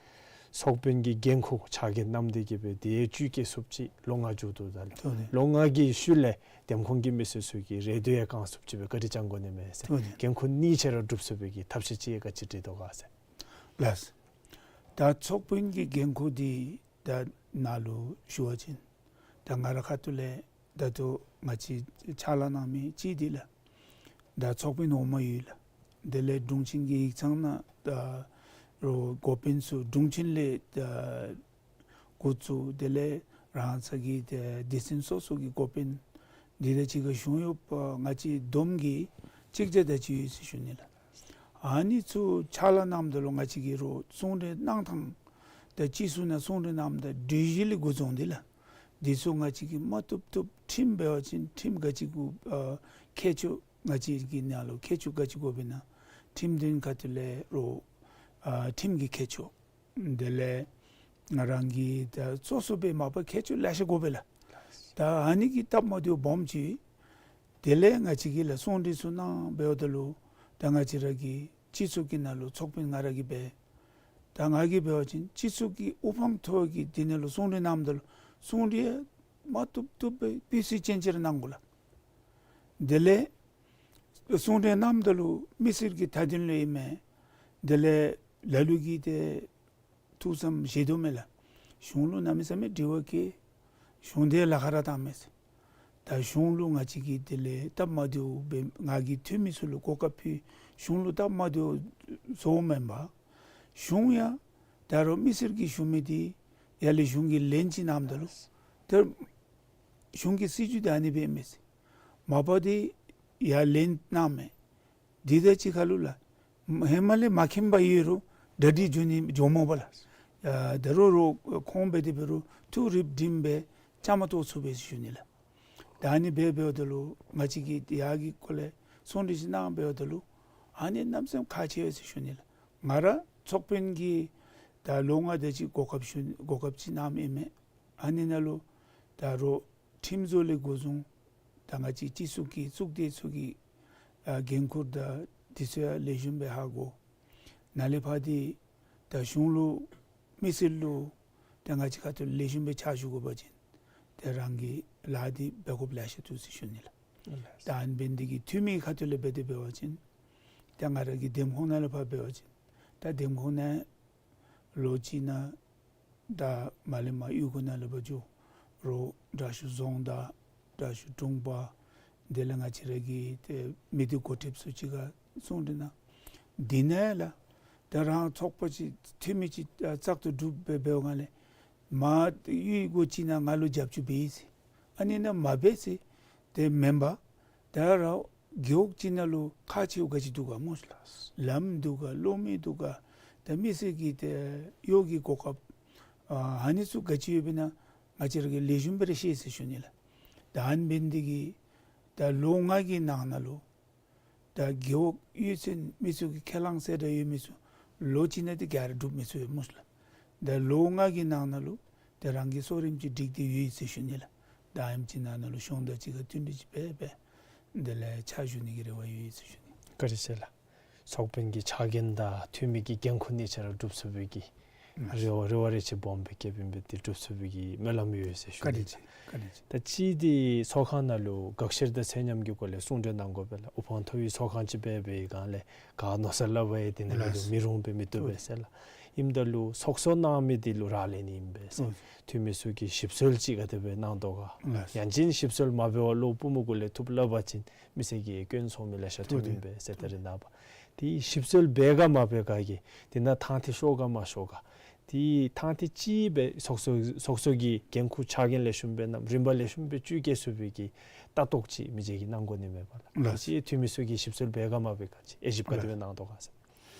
ཚོགས་དཔོན་གྱི་འགན་ཁུར་ཕྱག་འགན་བསྣམས་ཏེ་གི་སྦེ་དེ་བཅུད་བསྐྱེད་ཚུགསཔ་ཅིག་ལོ་ལྔ་མཇུག་བསྡུཝ་ད་ལུ་ལོ་ལྔ་གི་ཤུལ་ལས་འདེམས་ཁོངས་ཀྱི་མི་སེར་ཚུ་གི་རེ་འདོད་ཡང་བསྐང་ཚུགསཔ་ཅིག་སྦེ་བཀའ་དྲིན་བསྐྱང་དགོ་ནི་མས་ཟེར། འགན་ཁུར་གཉིས་ཆ་ར་སྒྲུབ་ཚུགས་པའི་གི་ཐབས་ཤེས་ཅིག་ག་ཅི་སྒྲིག་དོ་ག་ཟེར། ལགས། ད་ཚོགས་དཔོན་གྱི་འགན་ཁུར་འདི་ད་ནཱ་ལུ་ཞུ་བ་ཅིན་ད་ང་རའི་ཁ་ཐུག་ལས་ད་ལྟོ་ང་བཅས་ཕྱག་ལཱ་གནང་མི་གཅིག་འདི་ལགས་ད་ཚོགས་དཔོན་འོག་མ་ཡོད་ལགས། དེ་ལས་དྲུང་ཆེན་གྱི་ཡིག་ཚང་ནང་ད་རོགས་འགོ་དཔོན་ཚུ་དྲུང་ཆེན་ལས་ད་འགོ་བཙུགས། དེ་ལས་རང་ཚུ་གི་ཏེ་སྡེ་ཚན་སོ་སོ་གི་འགོ་དཔོན་འདི་དང་གཅིག་ཁར་གཞུང་གཡོགཔ་ང་བཅས་བསྡོམས་ཀྱིས་གཅིག་བརྒྱ་དེ་ཅིག་ཡོད་ཟེར་ཞུ་ནི་ལགས། ཨ་ནི་ཚུ་ཕྱག་ལཱ་གནངམ་ད་ལུ་ང་བཅས་ཀྱིས་རོགས་གསུང་གྲོས་གནང་ཐངས་ད་སྤྱི་ཚོགས་ནང་གསུང་གྲོས་གནངམ་ད་གྲོས་གཞི་ལས་འགོ་བཟུང་སྟེ་ལགས་འདི་ཚུ་ང་བཅས་ཀྱིས་མ་བཏུབ་བཏུབ་ཁྲིམས་འབད་བ་ཅིན་ཁྲིམས་ག་ཅི་དགོ་ཨ་ཁྱད་ཆོས་ང་བཅས་ཀྱི་ནང་ལུ་ཁྱད་ཆོས་ག་ཅི་དགོཔ་ཨིན་ན་ཁྲིམས་དོན་ཁ་ཐུག་ལས་རོགས་ཨ་ཁྲིམས་ཀྱི་ཁྱད་ཆོས། དེ་ལས་ང་རང་གི་ད་སོ་སོ་སྦེ་མ་པ་ཁྱད་ཆོས་ལེ་ཤ་དགོ་པས་ལགས། ད་ཨ་ནི་གི་སྟབས་མ་བདེཝ་སྦོམ་ཅིག། དེ་ལས་ང་བཅས་ཀྱིས་ལགས་གསུང་གྲོས་ཚུ་གནང་འབདཝ་ད་ལུ་ད་ང་བཅས་ར་གི་སྤྱི་ཚོགས་ཀྱི་ནང་ལུ་ཚོགས་དཔོན་ང་ར་གིས་འབད། ད་ང་གིས་འབད་བ་ཅིན་སྤྱི་ཚོགས་ཀྱི་དབུ་འཕང་མཐོ་བ་གི་དེ་ནང་ལུ་གསུང་གྲོས་གནངམ་ད་ལུ་གསུང་གྲོས་མ་བཏུབ་བཏུབ་སྦེ་སྤུས་ཚད་ཅན་ཅིག་ར་གནང་དགོ་ལགས། དེ་ལས་གསུང་གྲོས་གནངམ་ད་ལུ་མི་སེར་གྱི་མཐའ་དོན་ལུ་ཨིན་མས། དེ་ལས་ལ་ལུ་གིས་ཏེ་ཐུགས་བསམ་བཞེས་དོ་མས་ལགས། གཞུང་ལུ་གནམ་མེད་ས་མེད་དྲི་བ་བཀོད། གཞུང་དེ་ལཱ་ཁག་ར་བཏང་མས་ཟེར། ད་གཞུང་ལུ་ང་བཅས་ཀྱིས་དེ་ལས་སྟབས་མ་བདེཝ་སྦེ་ང་གིས་འཐུས་མི་ཚུ་ལུ་གོ་སྐབས་ཕུལ། གཞུང་ལུ་སྟབས་མ་བདེཝ་བཟོཝ་མེན་པར་གཞུང་ཡང་ད་རོགས་མི་སེར་གྱིས་ཞུ་མི་འདི་ཡར་ལས་གཞུང་གིས་ལན་ཅིག་གནངམ་ད་ལུ་ད་གཞུང་གི་སྲིད་བྱུས་འདི་ཨ་ནི་སྦེ་མས་ཟེར། མ་པ་འདི་ཡར་ལན་གནང་མས། འདི་དང་གཅིག་ཁར་ལུ་ལགས་ཧེ་མ་ལས་མ་མཁྱེན་པ་ཡོད་རུང་གྲ་སྒྲིག་འགྱོ་ནི་འགྱོཝ་མས་པ་ལགས། ཨ་ད་རོགས་རོགས་ཁོང་འབད་དེ་འབད་རུང་ཐུགས་རིག་བསྒྲིམས་སྦེ་བཅའ་མར་གཏོགས་ཚུགས་པས་ཟེར་ཞུ་ནི་ལགས། ད་ཨ་ནི་སྦེ་འབདཝ་ད་ལུ་ང་བཅས་ཀྱིས་ཡར་གྱི་སྐོར་ལས་གསུང་གྲོས་ཅིག་གནང་འབདཝ་ད་ལུ་ཨ་ནི་གནམ་མེད་ས་མེད་ཁག་ཆེ་བས་ཟེར་ཞུ་ནི་ལགས། ང་ར་ཚོགས་དཔོན་གྱི་ད་ལོ་ལྔ་དེ་ཅིག་གོ་སྐབས་ཞུ་གོ་སྐབས་ཅིག་གནངམ་ཨིན་མས། ཨ་ནི་ནང་ལུ་ད་རོགས་ཁྲིམས་བཟོ་ལས་འགོ་བཟུང་ད་ང་བཅས་སྤྱི་ཚོགས་ཀྱི་གཙུག་སྡེ་ཚུ་གི་ཨ་འགན་ཁུར་དང་དེ་ཚུ་ཡང་ལེགས་ཤོམ་སྦེ་ཧ་གོ། ནཱ་ལས་ཕར་འདི་ད་གཞུང་ལུ་མི་སེར་ལུ་ད་ང་བཅས་ཁ་ཐུག་ལེགས་ཤོམ་སྦེ་ཕྱག་ཞུ་དགོ་པ་ཅིན་ད་རང་གི་ལཱ་འདི་འབད་དགོཔ་ལེ་ཤ་འདུག་ཟེར་ཞུ་ནི་ལགས། ད་ཨ་ནི་འབད་ནི་འདི་གིས་འཐུས་མི་ཁ་ཐུག་ལས་འབད་དེ་འབད་བ་ཅིན་ད་ང་ར་གི་འདེམས་ཁོངས་ནང་ལས་ཕར་འབད་བ་ཅིན་ད་འདེམས་ཁོངས་ནང་ལོ་གཅིག་ནང་ ད་མར་ལས་མར་གཡུས་སྒོ་ནང་ལུ་འབད་རུང་དྲག་ཤོས་རྫོང་བདག་དྲག་ཤོས་དྲུང་པ་དེ་ལས་ང་བཅས་ར་གི་ཏེ་མི་སྡེ་འགོ་ཁྲིདཔ་ཚུ་གཅིག་ཁར་གསུང་གྲོས་གནང་། དེ་ནང་ལས་ད་རང་ཚོགས་པ་ཅིག་འཐུས་མི་ཅིག་བཙག་འཐུ་གྲུབ་སྦེ་འབདཝ་ལས་མར་གཡུས་སྒོ་ཅིག་ནང་ང་ལུ་རྒྱབ་སྐྱོར་འབད་ཡི་ཟེར། ཨ་ནི་ནང་མ་འབད་ཟེར། དེ་མེན་པར་ད་ར་རྒེད་འོག་ཅིག་ནང་ལུ་ཁག་ཆེཝ་ག་ཅི་འདུག་ག་སྨོ་ཤ་ལགས། ལམ་འདུག་ག་གློག་མེ་འདུག་ག་ད་མི་སེར་གྱི་ཏེ་གཡོག་གི་གོ་སྐབས་ཨ་ཨ་ནི་ཚུ་ག་ཅི་ཡོདཔ་ཨིན་ན་ང་བཅས་ར་གིས་ལེགས་ཤོམ་སྦེ་ར་ཤེས་ཟེར་ཞུ་ནི་ལགས། ད་ཨ་ནི་འབད་ནི་དེ་གིས་ད་ལོ་ལྔ་གི་ནང་ན་ལུ་ད་རྒེད་འོག་གཡུས་ཚན་མི་ཚུ་གི་ཁས་བླངས་གསལ་བསྒྲགས་ཡོད་མི་ཚུ་ལོ་གཅིག་ནང་དེ་ག་ར་འགྲུབ་མི་ཚུགས་པས་སྨོ་ཤ་ལགས། ད་ལོ་ལྔ་གི་ནང་ན་ལུ་ད་རང་གི་གསོ་རིམ་ཅིག་སྒྲིག་སྟེ་ཡོད་ཟེར་ཞུ་ནི་ལགས། ད་ཨ་ནེམ་ཅིག་ནང་ན་ལུ་གཞུང་དང་གཅིག་ཁར་བསྟུན་གྲོས་ཅིག་འབད་འབད་དེ་ལས་ཕྱག་ཞུ་ནི་གི་རེ་བ་ཡོད་ཟེར་ཞུ་ནི། བཀའ་དྲིན་ཆེ་ལགས། ཚོགས་དཔོན་གྱི་ཕྱག་འགན་དང་འཐུས་མི་གི་འགན་ཁུར་གནད་ཆེ་ར་སྒྲུབ་ཚུགས་པའི་གི་ཨ་རེ་བ་རེ་བ་རེ་ཆེ་སྦོམ་སྦེ་བསྐྱེདཔ་ཨིན་པས། དེ་སྒྲུབ་ཚུགས་པའི་གི་སྨོན་ལམ་ཡོད་ཟེར་ཞུ་ནི། བཀའ་དྲིན་ཆེ། བཀའ་དྲིན་ཆེ། ད་ཅི་འདི་ཚོགས་ཁང་ནང་ལུ་དགག་བཤེར་དང་ཚད་མཉམ་གྱི་སྐོར་ལས་གསུང་གྲོས་གནང་དགོ་པས་ལགས། དབུ་འཕང་མཐོ་བའི་ཚོགས་ཁང་ཅིག་འབད་བའི་སྒང་ལས་ག་མནོ་བསམ་སླབ་པ་ཡང་དེ་ནང་ལུ་ལགས། མི་རུང་པས་མི་བཏུབ་པས་ཟེར་ལགས། ཨིནམ་ད་ལུ་ཚོགས་གཙོ་གནང་མི་འདི་ལུ་རག་ལས་ནི་ཨིན་པས་ཟེར། ཨོ། འཐུས་མི་ཚུ་གིས་ཞིབ་འཚོལ་ཅིག་ག་དེ་སྦེ་གནང་དོ་ག། ལགས། ཡང་ཅིན་ཞིབ་འཚོལ་མ་འབད་བར་བློ་པུས་མོ་གུ་ལས་ཐུབ་སླབ་པ་ཅིན་མི་སེར་གྱིས་སྐྱོན་འཚོལ་མི་ལེ་ཤ་ཐོན་ཐོན་ཨིན་པས་ཟེར། ད་རེས་ནངས་པ་དེ་ཞིབ་འཚོལ་འབད་ག་མ་འབད་ག་གི་དེ་ནང་ཐང་ཐིག་ཤོར་ག་མ་ཤོར་ག། དེ་ཐང་ཐིག་ཅིག་སྦེ་ཚོགས་གཙོ་ཚོགས་གཙོ་གི་འགན་ཁུར་ཕྱག་འགན་ལེགས་ཤོམ་སྦེ་གནངམ་རིམ་པ་ལེགས་ཤོམ་སྦེ་བཅུད་བསྐྱེད་ཚུགས་པའི་གི་ལྟ་རྟོག་ཅིག་མི་རྗེ་གིས་གནང་དགོ་ནི་མས་པ་ལགས། ལགས། ཅིག་འཐུས་མི་ཚུ་གིས་ཞིབ་འཚོལ་འབད་ག་མ་འབད་ག་ཅིག་དབྱེ་ཞིབ་ག་དེ་སྦེ་གནང་དོ་ག་ཟེར།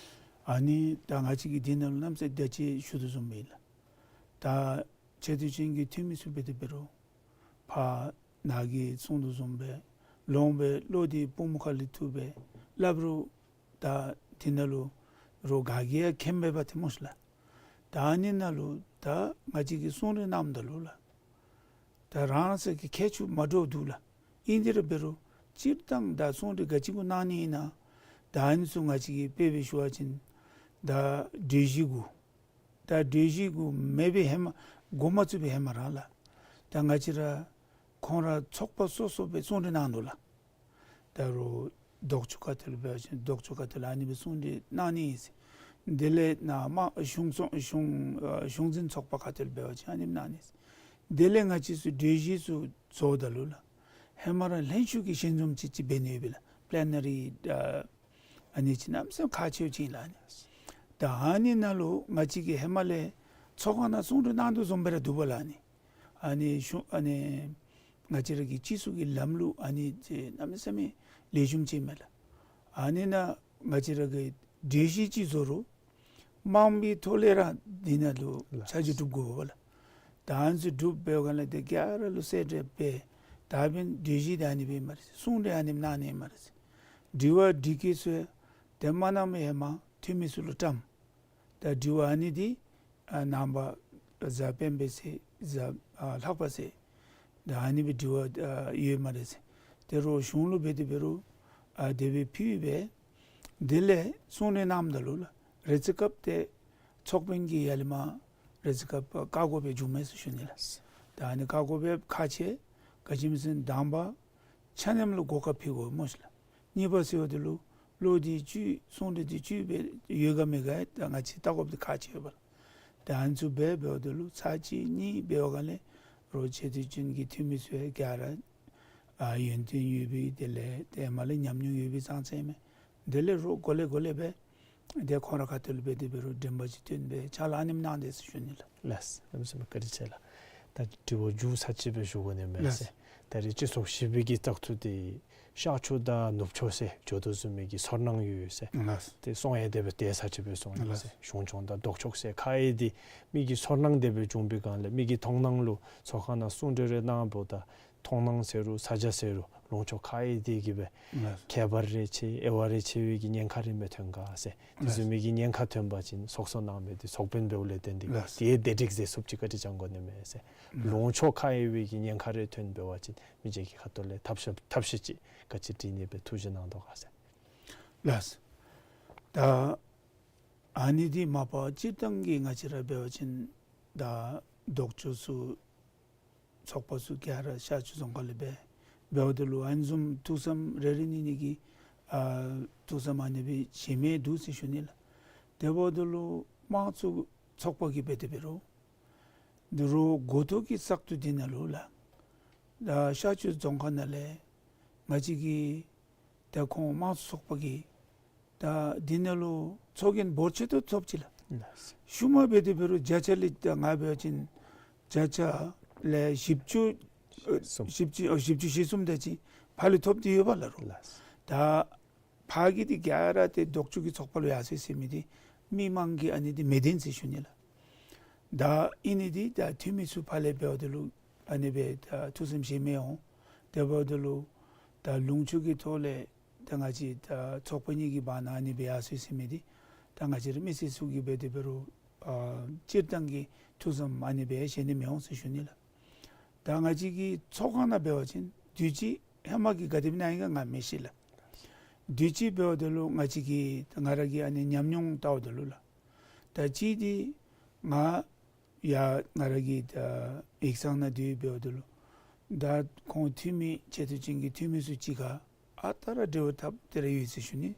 ཨ་ནི་ད་ང་བཅས་ཀྱིས་འདི་ནང་ལུ་གནམ་མེད་ས་མེད་ད་ཅི་ཞུ་དོ་བཟུམ་སྦེ་ཨིན་ལགས། ད་ཆེ་བསྟོད་ཅན་གྱི་འཐུས་མི་ཚུ་འབད་དེ་འབད་རུང་ཕར་ནཱ་གིས་གསུང་དོ་བཟུམ་སྦེ་ལོང་སྦེ་བློ་འདི་པུས་མོ་ཁ་ལས་ཐུག་སྦེ་སླབ་རུང་ད་དེ་ནང་ལུ་རོགས་ག་གིས་ཡང་མཁྱེན་མེད་པ་ཏེ་སྨོ་ཤ་ལགས། ད་ཨ་ནི་ནང་ལུ་ད་ང་བཅས་ཀྱིས་གསུང་གྲོས་གནངམ་ད་ལུ་ལགས། ད་རང་སོ་གི་ཁྱད་ཆོས་མ་འདྲཝ་འདུག་ལགས། ཨིན་དེ་ར་འབད་རུང་སྤྱིར་བཏང་ད་གསུང་གྲོས་ག་ཅི་གུ་གནང་ནི་ཨིན་ན་ད་ཨ་ནི་ཚུ་ང་བཅས་ཀྱིས་དཔེ་སྦེ་ཞུ་བ་ཅིན་ད་གྲོས་གཞི་གུ་ད་གྲོས་གཞི་གུ་མེད་པའི་ཧེ་མ་འགོ་མ་བཙུགས་པའི་ཧེ་མ་ར་ལགས། ད་ང་བཅས་ར་ཁོང་ར་ཚོགས་པ་སོ་སོ་སྦེ་གསུང་གྲོས་གནང་ནུག་ལགས། ད་རུང་ལྡོག་ཕྱོགས་ཁ་ཐུག་ལུ་འབད་བ་ཅིན་ལྡོག་ཕྱོགས་ཁ་ཐུག་ལུ་ཨ་ནི་སྦེ་གསུང་གྲོས་གནང་ནི་ཨིན་ཟེར། དེ་ལས་ནཱ་མ་གཞུང་ཚོགས་གཞུང་ཨ་གཞུང་འཛིན་ཚོགས་པ་ཁ་ཐུག་ལུ་འབད་བ་ཅིན་ཨ་ནི་སྦེ་གནང་ནི་ཨིན་ཟེར། དེ་ལས་ང་བཅས་ཚུ་གྲོས་གཞི་ཚུ་བཟོཝ་ད་ལུ་ལགས། ཧེ་མ་ར་ལྷན་བཞུགས་ཀྱི་ཞལ་འཛོམས་ཅིག་ཅིག་འབད་ནི་ཡོད་པས་ལགས། པི་ལེ་ནེ་རི་ཨ་ཨ་ནི་ཅིག་གནམ་མེད་ས་མེད་ཁག་ཆེཝ་ཅིག་ཨིན་ལགས་ཨ་ནི། ད་ཨ་ནི་ནང་ལུ་ང་བཅས་ཀྱིས་ཧེ་མ་ལས་ཚོགས་ཁང་ནང་གསུང་གྲོས་གནང་དོ་བཟུམ་སྦེ་ར་འདུག་པ་ལགས་ཨ་ནི། ཨ་ནི་གཞུང་ཨ་ནི་ང་བཅས་ར་གི་སྤྱི་ཚོགས་ཀྱི་ལམ་ལུགས་ཨ་ནི་ཅིག་གནམ་མེད་ས་མེད་ལེགས་ཤོམ་ཅིག་མས་ལགས། ཨ་ནི་ནང་ང་བཅས་ར་གིས་གྲོས་གཞི་ཅིག་བཟོ་རུང་དམངས་མི་ཐོག་ལས་ར་འདི་ནང་ལུ་ལགས། ཆ་འཇོག་གྲུབ་དགོ་པས་ལགས། ད་ཨ་ནི་ཚུ་གྲུབ་འབདཝ་ལས་དེ་ག་ར་ལུ་གསལ་བསྒྲགས་འབད་ད་འབདན་གྲོས་གཞི་འདི་ཨ་ནི་སྦེ་ཨིན་སྨ་རེ་ཟེར། གསུང་གྲོས་ཨ་ནི་གནང་ནི་ཨིན་སྨ་རེ་ཟེར། དྲི་བ་དྲི་བཀོད་ཚུ་དེ་མ་གནངམ་ཧེ་མ་འཐུས་མི་ཚུ་ལུ་བཀྲམ། ད་དྲི་བ་ཨ་ནི་འདི་ཨ་ནངས་པ་གཟའ་སྤེན་པ་ཚེས་གཟའ་ཨ་ལྷག་པ་ཚེས་ད་ཨ་ནི་སྦེ་དྲི་བ་ཨ་ཡོད་སྨ་རེ་ཟེར། དེ་རུང་གཞུང་ལུ་འབད་དེ་འབད་རུང་ཨ་དེ་སྦེ་ཕུལ་སྦེ་དེ་ལས་གསུང་གྲོས་གནངམ་ད་ལུ་ལགས། རེ་ཅིག་སྐབས་དེ་ཚོགས་དཔོན་གྱིས་ཡར་ལས་མར་རེ་ཅིག་སྐབས་བཀག་འགོག་འབད་འགྱོཝ་མས་ཟེར་ཞུ་ནི་ལགས། ད་ཨ་ནི་བཀག་འགོག་འབདཝ་ཁག་ཆེ། ག་ཅི་སྨོ་ཟེར་ན་དང་པ་ཆ་མཉམ་ལུ་གོ་སྐབས་ཕུལ་དགོ་སྨོ་ཤ་ལགས། གཉིས་པ་ཟེར་བ་ད་ལུ་བློ་འདི་བཅུད་གསུང་གྲོས་འདི་བཅུད་སྦེ་ཡོད་ག་མེད་ག་ད་ང་བཅས་བལྟ་དགོཔ་འདི་ཁག་ཆེ་བས་ལགས། ད་ཨ་ནི་ཚུ་འབད་འབདཝ་ད་ལུ་ཚར་གཅིག་གཉིས་འབད་བའི་སྒང་ལས་རོགས་ཆེ་བསྟོད་ཅན་གྱི་འཐུས་མི་ཚུ་ཡང་ག་ར་ཨ་ཡོན་ཏན་ཡོད་པའི་དེ་ལས་དེ་མ་ལས་ཉམས་མྱོང་ཡོད་པའི་ཙང་ཙ་ཨིན་མས། དེ་ལས་རོགས་གོ་ལེ་གོ་ལེ་སྦེ་དེ་ཁོང་ར་ཁ་ཐུག་ལུ་འབད་དེ་འབད་རུང་དྲན་པ་ཅིག་བཏོན་སྦེ་ཕྱག་ལཱ་ཨ་ནེམ་གནང་དེས་ཟེར་ཞུ་ནི་ལགས། ལགས། གནམ་མེད་ས་མེད་བཀའ་དྲིན་ཆེ་ལགས། ད་དྲི་བ་མཇུག་ཚར་གཅིག་སྦེ་ཞུ་དགོ་ནི་མས་ཟེར། ལགས། ད་རེས་སྤྱི་ཚོགས་བཞི་པའི་གི་བཙག་འཐུ་འདི་ཤར་ཕྱོགས་དང་ནུབ་ཕྱོགས་ཟེར་འགྱོ་དོ་བཟུམ་མའི་གི་ཚོར་སྣང་ཡོད་ཟེར། ལགས། དེ་སོང་ཡང་དེ་སྦེ་ཏེ་ས་ཅིག་སྦེ་སོང་ཡི་ཟེར། ལགས། གཞུང་སྐྱོང་དང་ལྡོག་ཕྱོགས་ཟེར་ཁ་ཡི་འདི་མི་གི་ཚོར་སྣང་དེ་སྦེ་བྱུང་བའི་སྒང་ལས་མི་གི་མཐོང་སྣང་ལུ་ཚོགས་ཁང་ནང་གསུང་གྲོས་རེ་གནངམ་ད་མཐོང་སྣང་ཟེར་རུང་ས་ཆ་ཟེར་རུང་ལུང་ཕྱོགས་ཁ་ཡི་འདི་གིས་སྦེ་ལགས། ཁྱད་པར་རེ་ཆེ་དབྱེ་བ་རེ་ཕྱེ་བའི་གི་ཉེན་ཁ་རེ་མི་ཐོན་ག་ཟེར། དེ་ལགས། བཟུམ་མའི་གི་ཉེན་ཁ་ཐོན་པ་ཅིན་ཚོགས་གཙོ་གནང་མི་འདི་ཚོགས་དཔོན་འབདཝ་ལས་བརྟེན་ཏེ་ལགས། དེ་བདེ་སྒྲིག་མཛད་ཚུགསཔ་ཅིག་བཀའ་དྲིན་བསྐྱང་དགོ་ནི་མས་ཟེར། ལགས། ལུང་ཕྱོགས་ཁ་ཡི་བའི་གི་ཉེན་ཁ་རེ་ཐོན་འབད་བ་ཅིན་མི་རྗེ་གི་ཁ་ཐུག་ལས་ཐབས་ཤེས་ཐབས་ཤེས་ཅིག་ག་ཅི་སྒྲིག་ནི་སྦེ་ཐུགས་བཞེད་གནང་དོ་ག་ཟེར། ལགས། ད་ཨ་ནི་འདི་མ་པ་སྤྱིར་བཏང་གི་ང་བཅས་ར་འབད་བ་ཅིན་ད་ལྡོག་ཕྱོགས་ཚུ་ཚོགས་པ་ཚུ་ག་ར་ཤར་ཕྱོགས་རྫོང་ཁག་ལས་འབད་འབདཝ་ད་ལུ་ཨ་ནི་བཟུམ་ཐུགས་བསམ་རེ་རེ་གཉིས་གཉིས་ཀྱི་ཨ་ཐུགས་བསམ་ཨ་ནི་སྦེ་བཞེས་མི་འདུག་ཟེར་ཞུ་ནི་ལགས། དེ་འབདཝ་ད་ལུ་དམངས་གཙོ་ཚོགས་པ་གིས་འབད་དེ་འབད་རུང་ འདི་རུ་འགོ་ཐོག་གི་བཙག་འཐུ་འདི་ནང་ལུ་ལགས། ད་ཤར་ཕྱོགས་རྫོང་ཁག་ནང་ལས་ང་བཅས་ཀྱི་ད་ཁོང་དམངས་གཙོ་ཚོགས་པ་གིས་ད་འདི་ནང་ལུ་ཚོགས་རྒྱན་འབོར་ཆེ་ཏོག་ཏོ་ཐོབ་ཅི་ལགས། ལགས། ཤུལ་མ་འབད་དེ་འབད་རུང་བརྒྱ་ཆ་ལས་ད་ང་འབད་བ་ཅིན་བརྒྱ་ཆ་ལས་བཞི་བཅུ་གསུམ། བཞི་བཅུ་ཨ་བཞི་བཅུ་ཞེ་གསུམ་དེ་ཅིག་ཕར་ལས་ཐོབ་སྟེ་ཡོདཔ་ལགས་རུང་། ལགས། ད་ཕར་གྱི་འདི་ག་ར་ཏེ་ལྡོག་ཕྱོགས་ཀྱི་ཚོགས་པ་ལུ་ཡར་སོ་ཡི་ཟེར་མི་འདི་མི་མང་གིས་ཨ་ནི་འདི་མི་བདེན་ཟེར་ཞུ་ནི་ལགས། ད་ཨིན་ནི་འདི་ད་འཐུས་མི་ཚུ་ཕར་ལས་འབདཝ་ད་ལུ་ཨ་ནི་སྦེ་ད་ཐུགས་བསམ་བཞེས་མི་འོང་། དེ་འབདཝ་ད་ལུ་ད་ལུང་ཕྱོགས་ཀྱི་ཐོག་ལས་ད་ང་བཅས་ད་ཚོགས་པ་གཉིས་ཀྱི་བར་ན་ཨ་ནི་སྦེ་ཡར་སོ་ཡི་ཟེར་མི་འདི་ད་ང་བཅས་ར་མི་སེར་ཚུ་གིས་འབད་དེ་འབད་རུང་ཨ་སྤྱིར་བཏང་གི་ཐུགས་བསམ་ཨ་ནི་སྦེ་བཞེས་ནི་མི་འོང་ཟེར་ཞུ་ནི་ལགས། ད་ང་བཅས་ཀྱི་ཚོགས་ཁང་ནང་འབད་བ་ཅིན་དུས་ཅི་ཧེ་མ་གི་ག་དེ་སྦེ་ཨིན་ན་ང་མི་ཤེས་ལགས། དུས་ཅི་འབདཝ་ད་ལུ་ང་བཅས་ཀྱི་ང་ར་གི་ཨ་ནི་ཉམས་མྱོང་བལྟཝ་ད་ལུ་ལགས། ད་ཅི་འདི་ང་ཡ་ང་ར་གི་ད་ཡིག་ཚང་ནང་འདི་འབདཝ་ད་ལུ་ད་ཁོང་འཐུས་མི་ཆེ་བསྟོད་ཅན་གྱི་འཐུས་མི་ཚུ་གཅིག་ཁར་ཨ་རྟག་ར་འབྲེལ་བ་འཐབ་སྟེ་ར་ཡོད་ཟེར་ཞུ་ནི།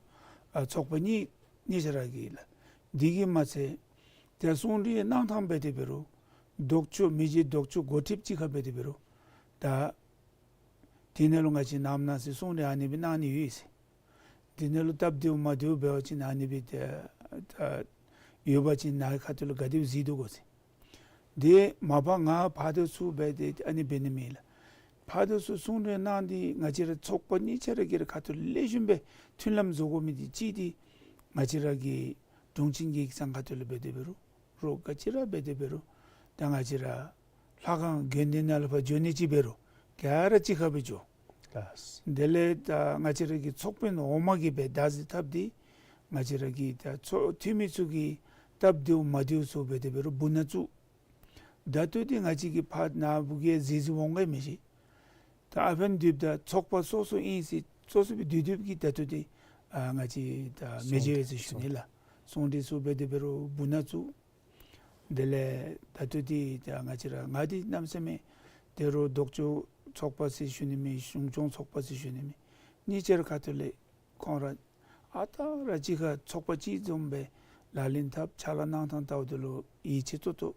ཨ་ཚོགས་པ་གཉིས་གཉིས་ཆ་ར་གིས་ལགས། འདི་གིས་མ་ཚད་ད་གསུང་གྲོས་གནང་ཐངས་འབད་དེ་འབད་རུང་ལྡོག་ཕྱོགས་མི་རྗེ་ལྡོག་ཕྱོགས་འགོ་ཁྲིདཔ་གཅིག་ཁར་འབད་དེ་འབད་རུང་ད་དེ་ནང་ལུ་ང་བཅས་ནམ་ན་ཟེར་གསུང་གྲོས་ཨ་ནི་སྦེ་གནང་ནི་ཡོད་ཟེར། དེ་ནང་ལུ་སྟབས་བདེཝ་མ་བདེཝ་འབད་བ་ཅིན་ཨ་ནི་སྦེ་ད་ད་ཡོད་པ་ཅིན་ནཱ་ཁ་ཐུག་ལུ་ག་དེ་སྦེ་གཟིགས་དོ་གོ་ཟེར། དེ་མ་པ་ང་ཕར་དང་ཚུར་འབད་དེ་ཨ་ནི་འབད་ནི་མེད་ལགས། ཕར་དང་ཚུར་གསུང་གྲོས་གནང་སྟེ་ང་བཅས་ར་ཚོགས་པ་གཉིས་ཆ་ར་གིས་ར་ཁ་ཐུག་ལེགས་ཤོམ་སྦེ་མཐུན་ལམ་བཟོ་དགོ་མི་འདི་གཅིག་འདི་ང་བཅས་ར་གི་དྲུང་ཆེན་གྱི་ཡིག་ཚང་ཁ་ཐུག་ལུ་འབད་དེ་འབད་རུང་རོགས་ག་ཅི་ར་འབད་དེ་འབད་རུང་ད་ང་བཅས་ར་ལྷ་ཁང་དགོན་སྡེ་ནང་ལུ་ཕར་འགྱོ་ནི་ཅིག་འབད་རུང་ག་ར་གཅིག་ཁར་སྦེ་འགྱོ། ལགས། དེ་ལས་ད་ང་བཅས་ར་གི་ཚོགས་དཔོན་འོག་མ་གིས་འབད་བདག་འཛིན་འཐབ་སྟེ་ང་བཅས་ར་གི་ད་ཚོགས་འཐུས་མི་ཚུ་གི་སྟབས་བདེཝ་མ་བདེཝ་ཚུ་འབད་དེ་འབད་རུང་འབུ་ནག་བཙུགས། ད་ལྟོ་འདི་ང་བཅས་ཀྱིས་ཕར་ནཱ་འབུ་གེ་གཟིགས་གཟིགསཔ་འོང་ག་མི་ཤེས། ད་ཨ་ཕན་འདུས་ད་ཚོགས་པ་སོ་སོ་ཨིན་ཟེར་སོ་སོ་སྦེ་འདུས་འདུསཔ་གིས་ད་ལྟོ་འདི་ཨ་ང་བཅས་ད་མི་མཇལ་ཡོད་ཟེར་ཞུ་ནི་ལགས། གསུང་གྲོས་ཚུ་འབད་དེ་འབད་རུང་འབུ་ནག་བཙུགས། དེ་ལས་ད་ལྟོ་འདི་ད་ང་བཅས་ར་ང་འདི་གནམ་མེད་ས་མེད་དེ་རུ་ལྡོག་ཕྱོགས་ཚོགས་པ་ཟེར་ཞུ་ནི་མེད། གཞུང་སྐྱོང་ཚོགས་པ་ཟེར་ཞུ་ནི་མེད། གཉིས་ཆ་ར་ཁ་ཐུག་ལས་ཁོང་ར་ཨ་རྟག་ར་གཅིག་ཁར་ཚོགས་པ་གཅིག་འཛོམས་སྦེ་ལག་ལེན་འཐབ་ཕྱག་ལཱ་གནང་ཐངས་བལྟཝ་ད་ལུ་ཡིད་ཆེས་ཏོག་ཏོ་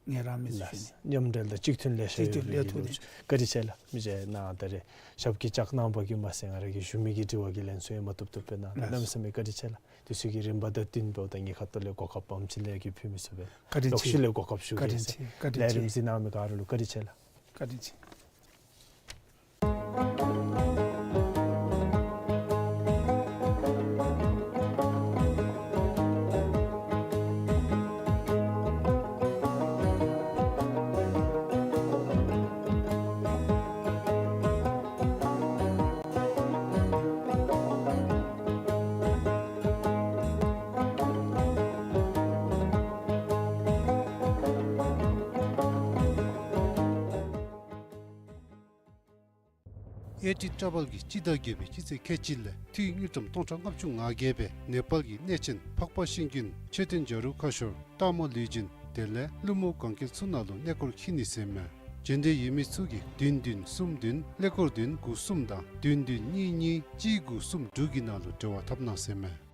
ངལ་རངས་མས་ཟེར་ཞུ་ནི། མཉམ་འབྲེལ་དང་གཅིག་མཐུན་ལེ་ཤ་ཡོད་པའི་གི་ལོ་རྒྱུས། བཀའ་དྲིན་ཆེ་ལགས། མི་རྗེ་ནཱ་ད་རེས་ཞབས་ཀྱིས་བཅགས་གནང་བ་གིས་མ་ཚད་ང་ར་གིས་ཞུ་མི་གི་དྲི་བ་གི་ལན་ཚུ་ཡང་མ་བཏུབ་བཏུབ་སྦེ་གནང་། གནམ་མེད་ས་མེད་བཀའ་དྲིན་ཆེ་ལགས། དུས་ཚོད་ཀྱི་རིམ་པ་དང་བསྟུན་པའི་ད་ངེའི་ཁ་ཐུག་ལས་གོ་སྐབས་བམ་ཅིག་ལས་ཀྱི་ཕུལ་མི་ཚུ་སྦེ་བཀའ་དྲིན་ཆེ། ལོག་ཤུལ་ལས་གོ་སྐབས་ཞུ་གེ་ཟེར། བཀའ་དྲིན་ཆེ། བཀའ་དྲིན་ཆེ། ལས་རིམ་གཟིགས་གནང་མི་ག་ར་ལུ་བཀའ་དྲིན་ཆེ་ལགས། བཀའ་དྲིན་ཆེ། ཨེ་ཊི་ཊ་བཱལ་གྱིས་སྤྱི་ཟླ་བརྒྱད་པའི་སྤྱི་ཚེས་ཁལ་གཅིག་ལས་ཏི་རུ་དངུལ་ཀྲམ་སྟོང་ཕྲག་ལྔ་བཅུ་ང་བརྒྱད་སྦེ་ནེ་པཱལ་གྱི་གནས་ཆེན་འཕགས་པ་ཤིང་ཀུན་མཆོད་རྟེན་བྱ་རུང་ཁ་ཤོར་སྟག་མོ་ལུས་སྦྱིན་དེ་ལས་ཀླུ་མོ་གན་རྐྱལ་ཚུ་ནང་ལུ་གནས་སྐོར་འཁྱིད་ནི་ཟེར་མས། འབྱོན་འདོད་ཡོད་མི་ཚུ་གིས་བདུན་བདུན་གསུམ་བདུན་ཀླད་ཀོར་བདུན་དགུ་གསུམ་དང་བདུན་བདུན་གཉིས་གཉིས་གཅིག་དགུ་གསུམ་དྲུག་གི་ནང་ལུ་འབྲེལ་བ་འཐབ་གནང་ཟེར་མས།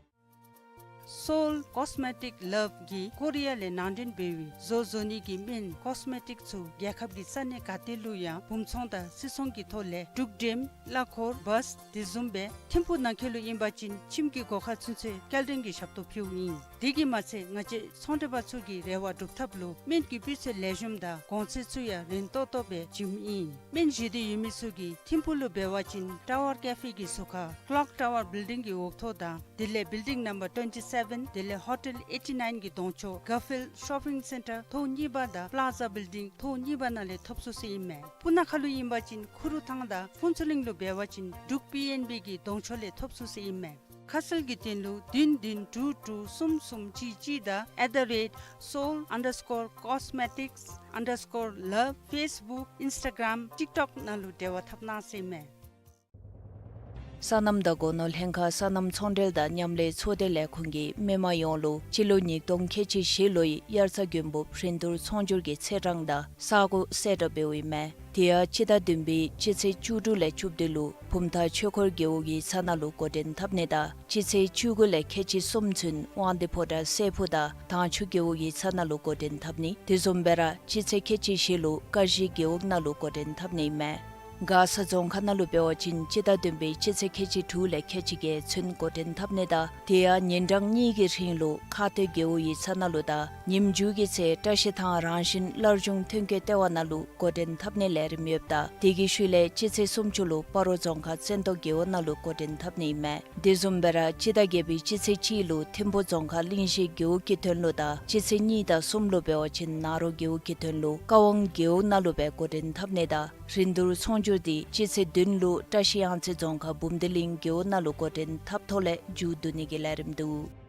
སོལ་ཀོས་མེ་ཊིག་ལབ་ཀྱིས་ཀོ་རི་ཡ་ལས་ནང་འདྲེན་འབད་བའི་བཟོ་བཟོ་ནི་གི་སྨན་ཀོས་མེ་ཊིག་ཚུ་རྒྱལ་ཁབ་ཀྱི་ས་གནས་ག་ཏེ་ལུ་ཡང་སྦུང་ཚོང་དང་སིལ་ཚོང་གི་ཐོག་ལས་འབྲུག་འགྲེམ་གླ་འཁོར་བཱས་དེ་བཟུམ་སྦེ་ཐིམ་ཕུག་ནང་འཁོད་ལུ་ཨིན་པ་ཅིན་ཁྱིམ་གྱི་སྒོ་ཁར་ཚུན་ཚོད་སྐྱེལ་འདྲེན་གྱི་ཞབས་ཏོག་ཕུལཝ་ཨིན། དེ་གིས་མ་ཚད་ང་བཅས་ཚོང་འབྲེལ་པ་ཚུ་གི་རེ་བ་སྒྲུབ་ཐབས་ལུ་སྨན་གྱི་སྤུས་ཚད་ལེགས་ཤོམ་དང་གོང་ཚད་ཚུ་ཡང་རན་ཏོག་ཏོ་སྦེ་བྱིནམ་ཨིན། སྨན་བཞེས་འདོད་ཡོད་མི་ཚུ་གིས་ཐིམ་ཕུག་ལུ་འབད་བ་ཅིན་ཊ་ཝར་ཀེ་ཕེ་གི་ཟུར་ཁར་ཀློག་ཊ་ཝར་བིལ་ཌིང་གི་འོག་ཐོག་དང་དེ་ལས་བིལ་ཌིང་ནམ་བར་ཊུ་ཝེན་ཊི་སེ་ཝེན་དེ་ལས་ཧོ་ཊེལ་ཨེ་ཊི་ནའིན་གྱི་གདོང་ཕྱོགས་གར་ཕིལཌ་ཤོ་པིང་སེན་ཊར་ཐོག་གཉིས་པ་དང་པ་ལཱ་ཛ་བིལ་ཌིང་ཐོག་གཉིས་པ་ནང་ལས་ཐོབ་ཚུགས་ཟེར་ཨིན་མས། སྤུ་ན་ཁ་ལུ་ཨིན་པ་ཅིན་ཁུ་རུ་ཐང་དང་ཕུན་ཚོགས་གླིང་ལུ་འབད་བ་ཅིན་འབྲུག་པི་ཨེན་བི་གི་གདོང་ཕྱོགས་ལས་ཐོབ་ཚུགས་ཟེར་ཨིན་མས། ཁ་གསལ་གྱི་དོན་ལུ་བདུན་བདུན་དྲུག་དྲུག་གསུམ་གསུམ་གཅིག་གཅིག་དང་at the rate seoul underscore cosmetics underscore love Facebook Instagram TikTok ནང་ལུ་འབྲེལ་བ་འཐབ་གནང་ཟེར་ཨིན་མས། སོ་ནམ་དང་སྒོ་ནོར་ལྷན་ཁག་སོ་ནམ་ཚོང་འབྲེལ་དང་མཉམ་ལས་ཚོགས་སྡེ་ལས་ཁུངས་ཀྱིས་མི་མང་ཡོངས་ལུ་སྤྱི་ལོ་ཉིས་སྟོང་ཁལ་གཅིག་བཞི་ལོའི་དབྱར་རྩྭ་དགུན་འབུབ་རིན་བསྡུར་ཚོང་སྒྱུར་གྱི་ཚེས་གྲངས་དང་ས་གོ་གསལ་བསྒྲགས་འབདཝ་ཨིན་མས། དེ་ཡང་སྤྱི་ཟླ་བདུན་པའི་སྤྱི་ཚེས་བཅུ་དྲུག་ལས་བཅུ་བདུན་ལུ་བུམ་ཐང་ཆོས་འཁོར་རྒེད་འོག་གི་ས་ནང་ལུ་འགོ་འདྲེན་འཐབ་ནི་དང་སྤྱི་ཚེས་བཅུ་དགུ་ལས་ཁལ་གཅིག་གསུམ་ཚུན་དབང་འདུས་ཕོ་བྲང་སྲས་ཕུག་དང་དྭངས་ཆུ་རྒེད་འོག་གི་ས་ནང་ལུ་འགོ་འདྲེན་འཐབ་ནི། དེ་བཟུམ་སྦེ་ར་སྤྱི་ཚེས་ཁལ་གཅིག་བཞི་ལུ་ཀ་གཞི་རྒེད་འོག་ནང་ལུ་འགོ་འདྲེན་འཐབ་ནི་ཨིན་མས། མགར་ས་རྫོང་ཁག་ནང་ལུ་འབད་བ་ཅིན་སྤྱི་ཟླ་བདུན་པའི་སྤྱི་ཚེས་ཁལ་གཅིག་དྲུག་ལས་ཁལ་གཅིག་བརྒྱད་ཚུན་འགོ་འདྲེན་འཐབ་ནི་དང་དེ་ཡང་ཉིན་གྲངས་གཉིས་ཀྱི་རིང་ལུ་ཁ་སྟོད་རྒེད་འོག་གི་ས་ནང་ལུ་དང་ཉིནམ་མཇུག་གི་ཚེ་བཀྲ་ཤིས་ཐང་རང་བཞིན་སླར་འབྱུང་ཐོན་སྐྱེད་ལྟེ་བ་ནང་ལུ་འགོ་འདྲེན་འཐབ་ནིའི་ལས་རིམ་ཡོདཔ་ད་དེ་གི་ཤུལ་ལས་སྤྱི་ཚེས་སུམ་ཅུ་ལུ་སྤ་རོ་རྫོང་ཁག་བཙན་ཏོ་རྒེད་འོག་ནང་ལུ་འགོ་འདྲེན་འཐབ་ནི་ཨིན་མས། དེ་བཟུམ་སྦེ་ར་སྤྱི་ཟླ་བརྒྱད་པའི་སྤྱི་ཚེས་གཅིག་ལུ་ཐིམ་ཕུ་རྫོང་ཁག་གླིང་བཞི་རྒེད་འོག་གི་དོན་ལུ་དང་སྤྱི་ཚེས་གཉིས་དང་གསུམ་ལུ་འབད་བ་ཅིན་ནཱ་རོ་རྒེད་འོག་གི་དོན་ལུ་ཀ་ཝང་རྒེད་འོག་ནང་ལུ་སྦེ་འགོ་འདྲེན་འཐབ་ནི་དང་རིན་བསྡུར་ཚོང་སྒྱུར་འདི་སྤྱི་ཚེས་བདུན་ལུ་བཀྲ་ཤིས་གཡང་རྩེ་རྫོང་ཁག་འབུམ་སྡེ་གླིང་རྒེད་འོག་ནང་ལུ་འགོ་འདྲེན་འཐབ་ཐོག་ལས་མཇུག་བསྡུ་ནི་གི་ལས་རིམ་འདུག།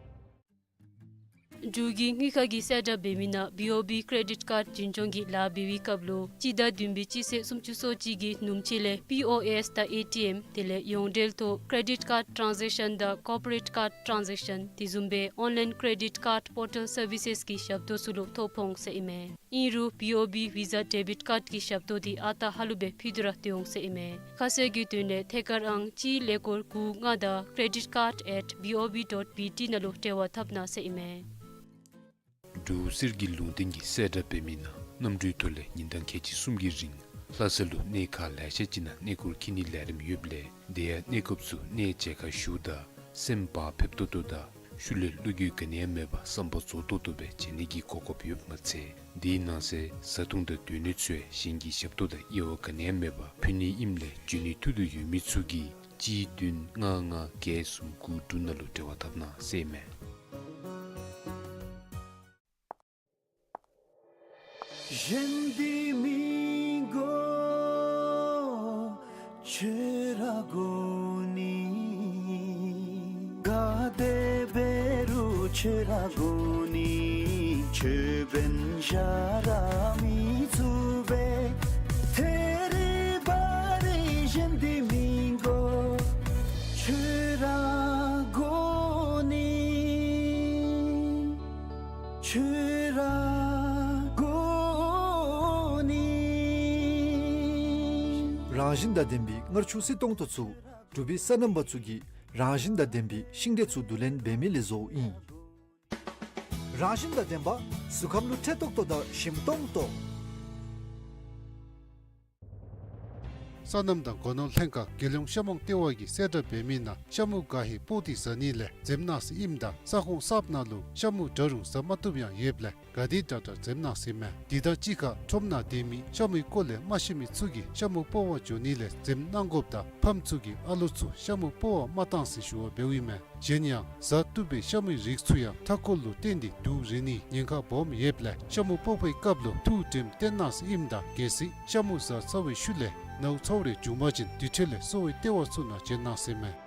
འབྲུག་གི་དངུལ་ཁང་གིས་གསལ་བསྒྲགས་འབད་མི་ནང་བི་ཨོ་བི་ཀེ་རེ་ཌིཊ་ཀཱརཌ་འཛིན་སྐྱོང་གི་ལཱ་འབད་བའི་སྐབས་ལུ་སྤྱི་ཟླ་བདུན་པའི་སྤྱི་ཚེས་སུམ་ཅུ་སོ་གཅིག་གི་ནུབ་ཕྱེད་ལས་པི་ཨོ་ཨེསི་དང་ཨེ་ཊི་ཨེམ་དེ་ལས་ཡོངས་འབྲེལ་ཐོག་ཀེ་རེ་ཌིཊ་ཀཱརཌ་ཊཱན་ཛེག་ཤཱན་དང་ཀོར་པོ་རེཊ་ཀཱརཌ་ཊཱན་ཛེག་ཤཱན་དེ་བཟུམ་སྦེ་ཨོན་ལའིན་ཀེ་རེ་ཌིཊ་ཀཱརཌ་པོར་ཊལ་སར་བི་སེསི་གི་ཞབས་ཏོག་ཚུ་ལུ་ཐོ་ཕོག་འོང་ཟེར་ཨིན་མས། ཨིན་རུང་བི་ཨོ་བི་ཝི་ཟ་ཌེ་བིཊ་ཀཱརཌ་ཀྱི་ཞབས་ཏོག་འདི་ཨ་རྟག་ཧ་ལུགས་སྦེ་ཕུལ་ཏེ་ར་སྡོད་འོང་ཟེར་ཨིན་མས། ཁ་གསལ་གྱི་དོན་ལས་ཐད་ཀར་ཨང་གཅིག་ཀླད་ཀོར་དགུ་ལྔ་དང་credit card at B O B dot B T ནང་ལུ་འབྲེལ་བ་འཐབ་གནང་ཟེར་ཨིན་མས། འབྲུག་གསེར་གྱི་ལུང་བསྟན་གྱིས་གསལ་བསྒྲགས་འབད་མི་ནང་གནམ་གྲུའི་ཐོག་ལས་ཉིན་གྲངས་ཁལ་གཅིག་གསུམ་གྱི་རིང་ལྷ་ས་ལུ་གནས་ཁག་ལེ་ཤ་ཅིག་ནང་གནས་སྐོར་འཁྱིད་ནིའི་ལས་རིམ་ཡོདཔ་ལས་དེ་ཡང་གནས་སྐབས་སུ་གནས་མཇལ་ཁ་ཞུཝ་ད་སེམས་བག་ཕེབས་ཏོག་ཏོ་དང་ཤུལ་ལས་བློ་འགྱོད་ག་ནི་ཡང་མེད་པར་བསམ་པ་རྫོགས་ཏོག་ཏོ་སྦེ་མཇལ་ནི་གི་གོ་སྐབས་ཡོདཔ་མ་ཚད་དེའི་ནང་གསེས་བཟའ་འཐུང་དང་སྡོད་གནས་ཚུ་ཡང་གཞན་གྱི་ཞབས་ཏོག་དང་དབྱེ་བ་ག་ནི་ཡང་མེད་པར་ཕུལ་ནི་ཨིནམ་ལས་འབྱོན་ནི་ཐུགས་འདོད་ཡོད་མི་ཚུ་གིས་གཅིག་བདུན་ལྔ་ལྔ་བརྒྱད་གསུམ་དགུ་དྲུག་ནང་ལུ་འབྲེལ་བ་འཐབ་གནང་ཟེར་ཨིན་མས། གཞན་འདི་མི་དགོ་ཁྱོད་ར་དགོ་ནི། ག་དེ་འབད་རུང་ཁྱོད་ར་དགོ་ནི། ཁྱོད་འབདན་གཞན་ར་མི་ཚུགས་པས། ཐད་རི་བ་རི་གཞན་འདི་མི་དགོ་ཁྱོད་ར་དགོ་ནི། ཁྱོད་ར་དགོ་ནི། རང་བཞིན་དང་ལྡན་པའི་མངར་ཆུ་བསིལ་ཏོང་ཏོ་ཚུ་འབྲུག་པའི་སོ་ནམ་པ་ཚུ་གིས་རང་བཞིན་དང་ལྡན་པའི་ཤིང་འབྲས་ཚུ་བསྡུ་ལེན་འབད་མི་ལས་བཟོཝ་ཨིན། རང་བཞིན་དང་ལྡན་པ་གཟུགས་ཁམས་ལུ་འཕྲོད་ཏོག་ཏོ་དང་ཞིམ་ཏོང་ཏོ། སོ་ནམ་དང་སྒོ་ནོར་ལྷན་ཁག་རྒྱལ་ཡོངས་ཤ་མོང་ལྟེ་བ་གིས་གསལ་བསྒྲགས་འབད་མི་ནང་ཤ་མུ་ག་ཧེ་སྤོག་སྟེ་བཟའ་ནི་ལས་འཛེམ་གནང་ཟེར་ཨིནམ་ད་ས་ཁོངས་གསརཔ་ནང་ལུ་ཤ་མུ་འདྲ་རུང་བཟའ་མ་བཏུབ་ཡང་ཡོདཔ་ལས་ག་དེ་དྲག་དྲག་འཛེམ་གནང་ཟེར་ཨིན་མས། དེ་དང་གཅིག་ཁར་ཁྲོམ་ནང་སྡོད་མི་ཤ་མུའི་སྐོར་ལས་མ་ཤེས་མི་ཚུ་གིས་ཤ་མུ་སྤོག་པར་འགྱོ་ནི་ལས་འཛེམ་གནང་དགོཔ་དང་ཕམ་ཚུ་གིས་ཨ་ལོ་ཚུ་ཤ་མུ་སྤོག་པར་མ་གཏང་ཟེར་ཞུ་བ་འབདཝ་ཨིན་མས། གཞན་ཡང་བཟའ་བཏུབ་པའི་ཤ་མུའི་རིགས་ཚུ་ཡང་མཐའ་འཁོར་ལུ་བརྟེན་ཏེ་འདུག་རན་ནིའི་ཉེན་ཁ་སྦོམ་ཡོདཔ་ལས་ཤ་མུ་སྤོག་པའི་སྐབས་ལུ་ཐུགས་དྲནམ་བཏོན་གནང་ཟེར་ཨིནམ་ད་གལ་སྲིད་ཤ་མུ་བཟའ་ཚར་བའི་ཤུལ་ལས་ནཝ་ཚཝ་རེ་བྱུང་པ་ཅིན་དེ་འཕྲོ་ལས་གསོ་བའི་ལྟེ་བ་ཚུ་ནང་བྱོན་གནང་ཟེར་ཨིན་མས།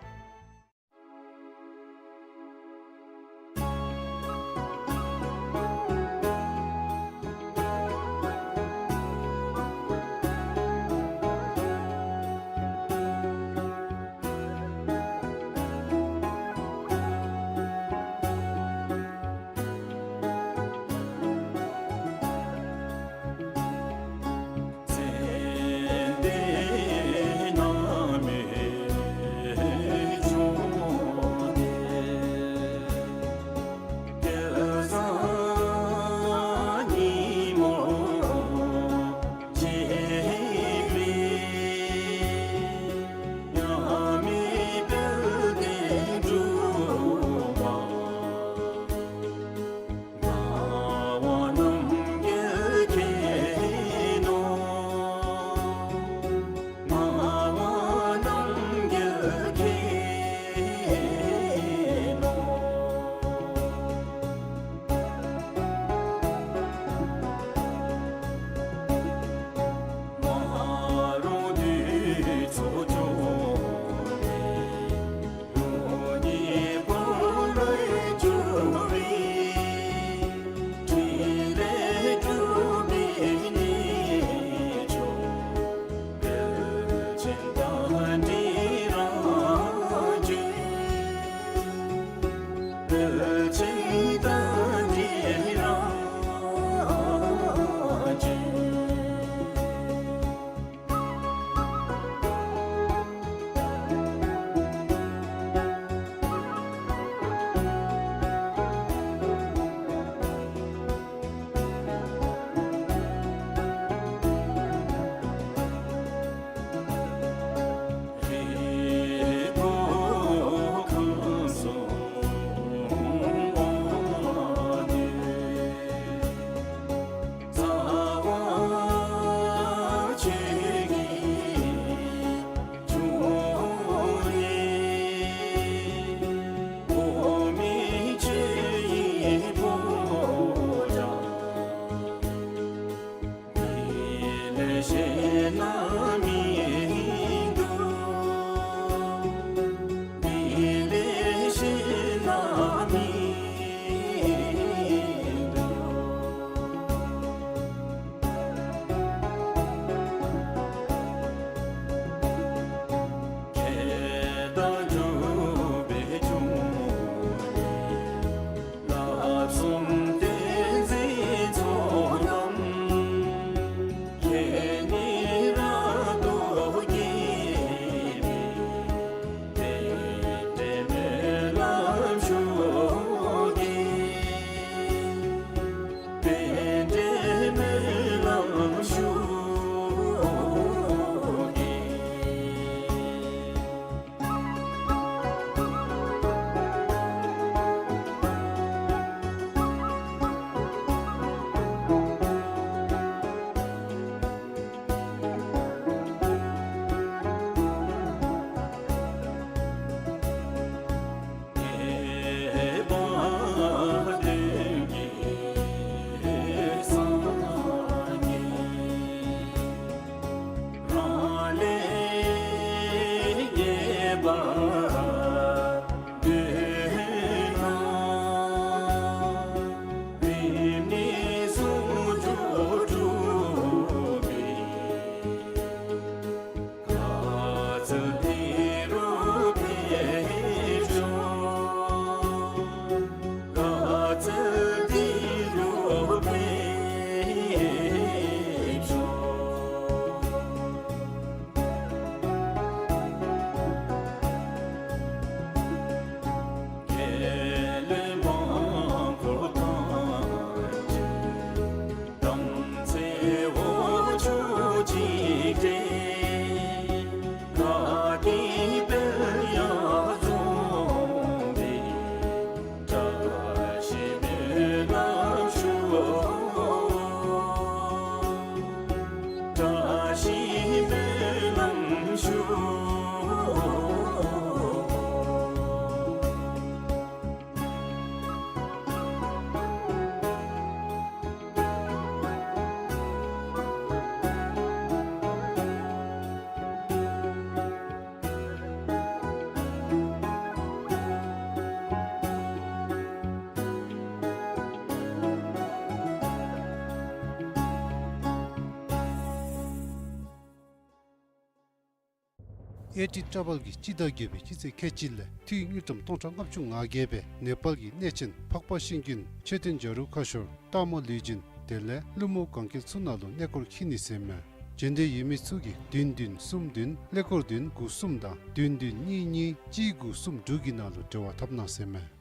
ཨེ་ཊི་ཊ་ར་བཱལ་གྱིས་སྤྱི་ཟླ་བརྒྱད་པའི་སྤྱི་ཚེས་ཁལ་གཅིག་ལས་ཏི་རུ་དངུལ་ཀྲམ་སྟོང་ཕྲག་ལྔ་བཅུ་ང་བརྒྱད་སྦེ་ནེ་པཱལ་གྱི་གནས་ཆེན་འཕགས་པ་ཤིང་ཀུན་མཆོད་རྟེན་བྱ་རུང་ཁ་ཤོར་སྟག་མོ་ལུས་སྦྱིན་དེ་ལས་ཀླུ་མོ་གན་རྐྱལ་ཚུ་ནང་ལུ་གནས་སྐོར་འཁྱིད་ནི་ཟེར་མས། བྱོན་འདོད་ཡོད་མི་ཚུ་གིས་བདུན་བདུན་གསུམ་བདུན་ཀླད་ཀོར་བདུན་དགུ་གསུམ་དང་བདུན་བདུན་གཉིས་གཉིས་གཅིག་དགུ་གསུམ་དྲུག་གི་ནང་ལུ་འབྲེལ་བ་འཐབ་གནང་ཟེར་མས།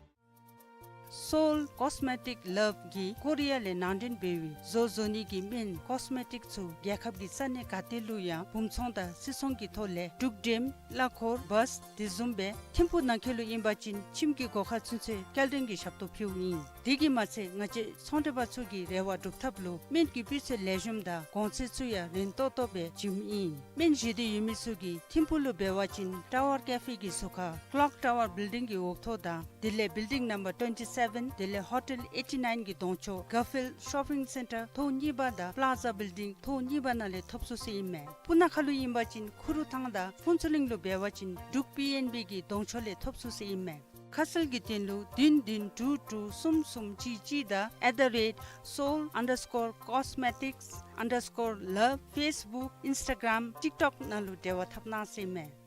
Seoul Cosmetic Love གིས་ཀོ་རི་ཡ་ལས་ནང་འདྲེན་འབད་བའི་བཟོ་བཟོ་ནི་གི་སྨན་ཀོས་མེ་ཊིཀ་ཚུ་རྒྱལ་ཁབ་ཀྱི་ས་གནས་ག་ཏེ་ལུ་ཡང་སྦུང་ཚོང་དང་སིལ་ཚོང་གི་ཐོག་ལས་འབྲུག་འགྲེམས་གླ་འཁོར་བཱས་དེ་བཟུམ་སྦེ་ཐིམ་ཕུག་ནང་འཁོད་ལུ་ཨིན་པ་ཅིན་ཁྱིམ་གྱི་སྒོ་ཁར་ཚུན་ཚོད་སྐྱེལ་འདྲེན་གྱི་ཞབས་ཏོག་ཕུལཝ་ཨིན། དེ་གིས་མ་ཚད་ང་བཅས་ཚོང་འབྲེལ་པ་ཚུ་གི་རེ་བ་སྒྲུབ་ཐབས་ལུ་སྨན་གྱི་སྤུས་ཚད་ལེགས་ཤོམ་དང་གོང་ཚད་ཚུ་ཡང་རན་ཏོག་ཏོ་སྦེ་བྱིནམ་ཨིན། སྨན་བཞེས་འདོད་ཡོད་མི་ཚུ་གིས་ཐིམ་ཕུག་ལུ་འབད་བ་ཅིན་ཊ་ཝར་ཀེ་ཕེ་གི་ཟུར་ཁར་ཀློག་ཊ་ཝར་བིལ་ཌིང་གི་འོག་ཐོག་དང་དེ་ལས་བིལ་ཌིང་ནམ་བར་ཊུ་ཝེན་ཊི་སེ་ཝེན་དེ་ལས་ཧོ་ཊེལ་ཨེ་ཊི་ནའིན་གྱི་གདོང་ཕྱོགས་གར་ཕིལཌ་ཤོ་པིང་སེན་ཊར་ཐོག་གཉིས་པ་དང་པ་ལ་ཛ་བིལ་ཌིང་ཐོག་གཉིས་པ་ནང་ལས་ཐོབ་ཚུགས་ཟེར་ཨིན་མས། སྤུ་ན་ཁ་ལུ་ཨིན་པ་ཅིན་ཁུ་རུ་ཐང་དང་ཕུན་ཚོགས་གླིང་ལུ་འབད་བ་ཅིན་འབྲུག་པི་ཨེན་བི་གི་གདོང་ཕྱོགས་ལས་ཐོབ་ཚུགས་ཟེར་ཨིན་མས། ཁ་གསལ་གྱི་དོན་ལུ་བདུན་བདུན་དྲུག་དྲུག་གསུམ་གསུམ་གཅིག་གཅིག་དང་at the rate seoul underscore cosmetics underscore love Facebook Instagram TikTok ནང་ལུ་འབྲེལ་བ་འཐབ་གནང་ཟེར་མས།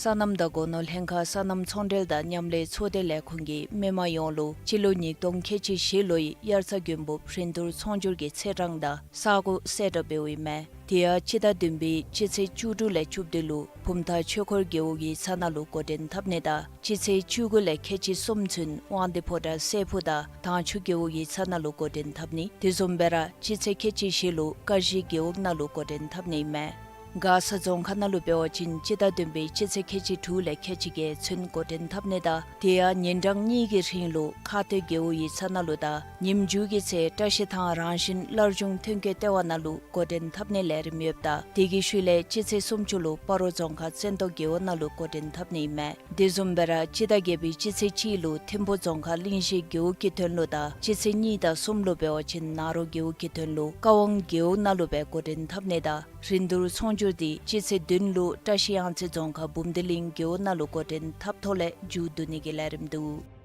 སོ་ནམ་དང་སྒོ་ནོར་ལྷན་ཁག་སོ་ནམ་ཚོང་འབྲེལ་དང་མཉམ་ལས་ཚོགས་སྡེ་ལས་ཁུངས་ཀྱིས་མི་མང་ཡོངས་ལུ་སྤྱི་ལོ་ཉིས་སྟོང་ཁལ་གཅིག་བཞི་ལོའི་དབྱར་རྩྭ་དགུན་འབུབ་རིན་བསྡུར་ཚོང་སྒྱུར་གྱི་ཚེས་གྲངས་དང་ས་གོ་གསལ་བསྒྲགས་འབདཝ་ཨིན་མས། དེ་ཡང་སྤྱི་ཟླ་བདུན་པའི་སྤྱི་ཚེས་བཅུ་དྲུག་ལས་བཅུ་བདུན་ལུ་བུམ་ཐང་ཆོས་འཁོར་རྒེད་འོག་ཡིག་ཚང་ནང་ལུ་འགོ་འདྲེན་འཐབ་ནི་དང་སྤྱི་ཚེས་བཅུ་དགུ་ལས་ཁལ་གཅིག་གསུམ་ཚུན་དབང་འདུས་ཕོ་བྲང་སྲས་ཕུག་དང་དྭངས་ཆུ་རྒེད་འོག་ཡིག་ཚང་ནང་ལུ་འགོ་འདྲེན་འཐབ་ནི། དེ་བཟུམ་སྦེ་ར་སྤྱི་ཚེས་ཁལ་གཅིག་བཞི་ལུ་ཀ་གཞི་རྒེད་འོག་ནང་ལུ་འགོ་འདྲེན་འཐབ་ནི་ཨིན་མས། མགར་ས་རྫོང་ཁག་ནང་ལུ་འབད་བ་ཅིན་སྤྱི་ཟླ་བདུན་པའི་སྤྱི་ཚེས་ཁལ་གཅིག་དྲུག་ལས་ཁལ་གཅིག་བརྒྱད་ཚུན་འགོ་འདྲེན་འཐབ་ནི་དང་དེ་ཡང་ཉིན་གྲངས་གཉིས་ཀྱི་རིང་ལུ་ཁ་སྟོད་རྒེད་འོག་ཡིག་ཚང་ནང་ལུ་དང་ཉིནམ་མཇུག་གི་ཚེ་བཀྲ་ཤིས་ཐང་རང་བཞིན་སླར་འབྱུང་ཐོན་སྐྱེད་ལྟེ་བ་ནང་ལུ་འགོ་འདྲེན་འཐབ་ནིའི་ལས་རིམ་ཡོདཔ་ད་དེ་གི་ཤུལ་ལས་སྤྱི་ཚེས་སུམ་ཅུ་ལུ་སྤ་རོ་རྫོང་ཁག་བཙན་ཏོ་རྒེད་འོག་ནང་ལུ་འགོ་འདྲེན་འཐབ་ནི་ཨིན་མས། དེ་བཟུམ་སྦེ་ར་སྤྱི་ཟླ་བརྒྱད་པའི་སྤྱི་ཚེས་གཅིག་ལུ་ཐིམ་ཕུག་རྫོང་ཁག་གླིང་བཞི་རྒེད་འོག་གི་དོན་ལུ་དང་སྤྱི་ཚེས་གཉིས་དང་གསུམ་ལུ་འབད་བ་ཅིན་ནཱ་རོ་རྒེད་འོག་གི་དོན་ལུ་ཀ་ཝང་རྒེད་འོག་ནང་ལུ་སྦེ་འགོ་འདྲེན་འཐབ་ནི་དང་རིན་བསྡུར་ཚོང་སྒྱུར་འདི་སྤྱི་ཚེས་བདུན་ལུ་བཀྲ་ཤིས་གཡང་རྩེ་རྫོང་ཁག་འབུམ་སྡེ་གླིང་རྒེད་འོག་ནང་ལུ་འགོ་འདྲེན་འཐབ་ཐོག་ལས་མཇུག་བསྡུ་ནི་གི་ལས་རིམ་འདུག།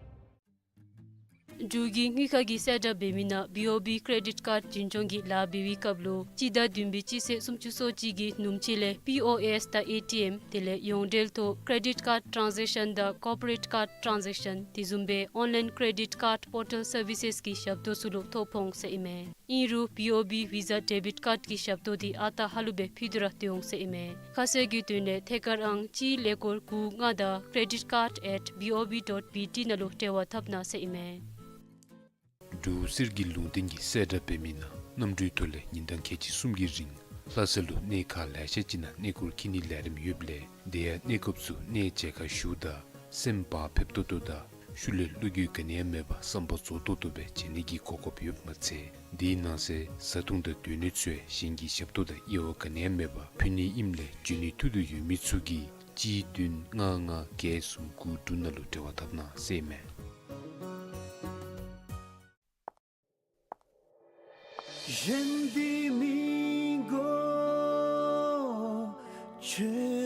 འབྲུག་གི་དངུལ་ཁང་གིས་གསལ་བསྒྲགས་འབད་མི་ནང་བི་ཨོ་བི་ཀེ་རེ་ཌིཊ་ཀཱརཌ་འཛིན་སྐྱོང་གི་ལཱ་འབད་བའི་སྐབས་ལུ་སྤྱི་ཟླ་བདུན་པའི་སྤྱི་ཚེས་སུམ་ཅུ་སོ་གཅིག་གི་ནུབ་ཕྱེད་ལས་པི་ཨོ་ཨེསི་དང་ཨེ་ཊི་ཨེམ་དེ་ལས་ཡོངས་འབྲེལ་ཐོག་ཀེ་རེ་ཌིཊ་ཀཱརཌ་ཊཱན་ཟེག་ཤཱན་དང་ཀོར་པོ་རེཊ་ཀཱརཌ་ཊཱན་ཟེག་ཤཱན་དེ་བཟུམ་སྦེ་ཨོན་ལའིན་ཀེ་རེ་ཌིཊ་ཀཱརཌ་པོར་ཊལ་སར་བི་སེསི་གི་ཞབས་ཏོག་ཚུ་ལུ་ཐོ་ཕོག་འོང་ཟེར་ཨིན་མས། ཨིན་རུང་བི་ཨོ་བི་ཝི་ཟ་ཌེ་བིཊ་ཀཱརཌ་ཀྱི་ཞབས་ཏོག་འདི་ཨ་རྟག་ཧ་ལུགས་སྦེ་ཕུལ་ཏེ་ར་སྡོད་འོང་ཟེར་ཨིན་མས། ཁ་གསལ་གྱི་དོན་ལས་ཐད་ཀར་ཨང་གཅིག་ཀླད་ཀོར་དགུ་ལྔ་དང་credit card at B O B dot B T ནང་ལུ་འབྲེལ་བ་འཐབ་གནང་ཟེར་ཨིན་མས། འབྲུག་གསེར་གྱི་ལུང་བསྟན་གྱིས་གསལ་བསྒྲགས་འབད་མི་ནང་གནམ་གྲུའི་ཐོག་ལས་ཉིན་གྲངས་ཁལ་གཅིག་གསུམ་གྱི་རིང་ལྷ་ས་ལུ་གནས་ཁག་ལེ་ཤ་ཅིག་ནང་གནས་སྐོར་འཁྱིད་ནིའི་ལས་རིམ་ཡོདཔ་ལས་དེ་ཡང་གནས་སྐབས་སུ་གནས་མཇལ་ཁ་ཞུཝ་ད་སེམས་བག་ཕེབས་ཏོག་ཏོ་དང་ཤུལ་ལས་བློ་འགྱོད་ག་ནི་ཡང་མེད་པར་བསམ་པ་རྫོགས་ཏོག་ཏོ་སྦེ་མཇལ་ནི་གི་གོ་སྐབས་ཡོདཔ་མ་ཚད་དེའི་ནང་གསེས་བཟའ་འཐུང་དང་སྡོད་གནས་ཚུ་ཡང་གཞན་གྱི་ཞབས་ཏོག་དང་དབྱེ་བ་ག་ནི་ཡང་མེད་པར་ཕུལ་ནི་ཨིནམ་ལས་འབྱོན་ནི་ཐུགས་འདོད་ཡོད་མི་ཚུ་གིས་གཅིག་བདུན་ལྔ་ལྔ་བརྒྱད་གསུམ་དགུ་དྲུག་ནང་ལུ་འབྲེལ་བ་འཐབ་གནང་ཟེར་ཨིན་མས། གཞན་འདི་མི་དགོས། ཆོས་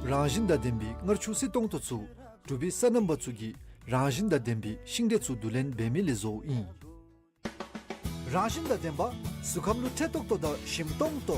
རང་བཞིན་དང་ལྡན་པའི་མངར་ཆུ་བསིལ་ཏོང་ཏོ་ཚུ་འབྲུག་པའི་སོ་ནམ་པ་ཚུ་གིས་རང་བཞིན་དང་ལྡན་པའི་ཤིང་འབྲས་ཚུ་བསྡུ་ལེན་འབད་མི་ལས་བཟོཝ་ཨིན། རང་བཞིན་དང་ལྡན་པ་གཟུགས་ཁམས་ལུ་འཕྲོད་ཏོག་ཏོ་དང་ཞིམ་ཏོང་ཏོ།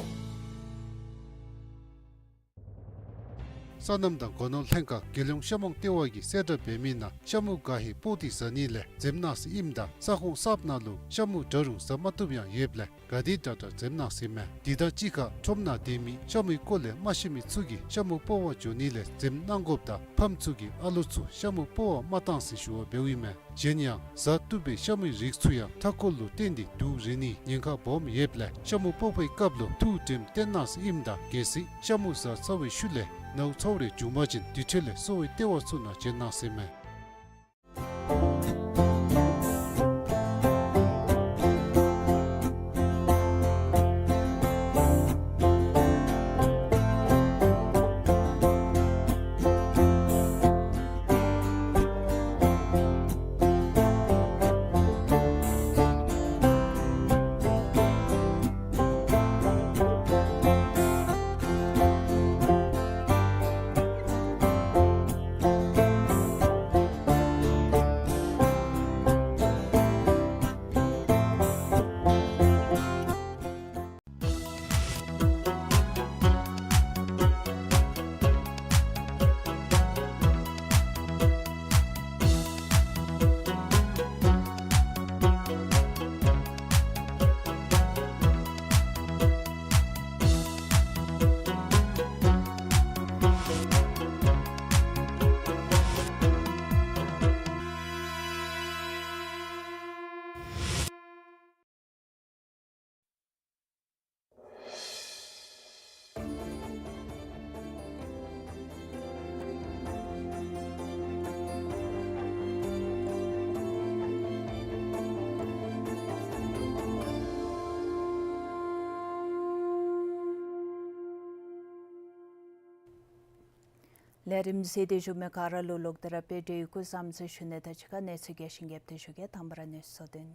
སོ་ནམ་དང་སྒོ་ནོར་ལྷན་ཁག་རྒྱལ་ཡོངས་ཤ་མོང་ལྟེ་བ་གིས་གསལ་བསྒྲགས་འབད་མི་ནང་ཤ་མུ་ག་ཧེ་སྤོག་སྟེ་ཟ་ནི་ལས་འཛེམ་གནང་ཟེར་ཨིནམ་ད་ས་ཁོངས་གསརཔ་ནང་ལུ་ཤ་མུ་འདྲ་རུང་ཟ་མ་བཏུབ་ཡང་ཡོདཔ་ལས་ག་དེ་དྲག་དྲག་འཛེམ་གནང་ཟེར་མས། དེ་དང་གཅིག་ཁར་ཁྲོམ་ནང་སྡོད་མི་ཤ་མུའི་སྐོར་ལས་མ་ཤེས་མི་ཚུ་གིས་ཤ་མུ་སྤོག་པར་འགྱོ་ནི་ལས་འཛེམ་གནང་དགོཔ་དང་ཕམ་ཚུ་གིས་ཨ་ལོ་ཚུ་ཤ་མུ་སྤོག་པར་མ་གཏང་ཟེར་ཞུ་བ་འབདཝ་ཨིན་མས། གཞན་ཡང་ཟ་བཏུབ་པའི་ཤ་མུའི་རིགས་ཚུ་ཡང་མཐའ་འཁོར་ལུ་བརྟེན་ཏེ་དུག་རེག་ནིའི་ཉེན་ཁ་སྦོམ་ཡོདཔ་ལས་ཤ་མུ་སྤོག་པའི་སྐབས་ལུ་ཐུགས་དྲནམ་བཏོན་གནང་ཟེར་ཨིནམ་ད་གལ་སྲིད་ཤ་མུ་ཟ་ཚར་བའི་ཤུལ་ལས་ནཝ་ཚཝ་རེ་བྱུང་པ་ཅིན་དེ་འཕྲོ་ལས་གསོ་བའི་ལྟེ་བ་ཚུ་ནང་བྱོན་གནང་ཟེར་མས། ལས་རིམ་གཟིགས་ཏེ་བཞུགས་མི་ག་ར་ལུ་ལོག་སྟེ་ར་དཔལ་འབྱོར་གྱི་སྐུ་བཟང་ཚུ་ཞུ་ནི་དང་གཅིག་ཁར་གནས་ཚུལ་རྒྱས་ཤིང་རྒྱསཔ་ཏེ་ཞུ་གེ། དང་པ་ར་གནས་ཚུལ་གཙོ་དོན།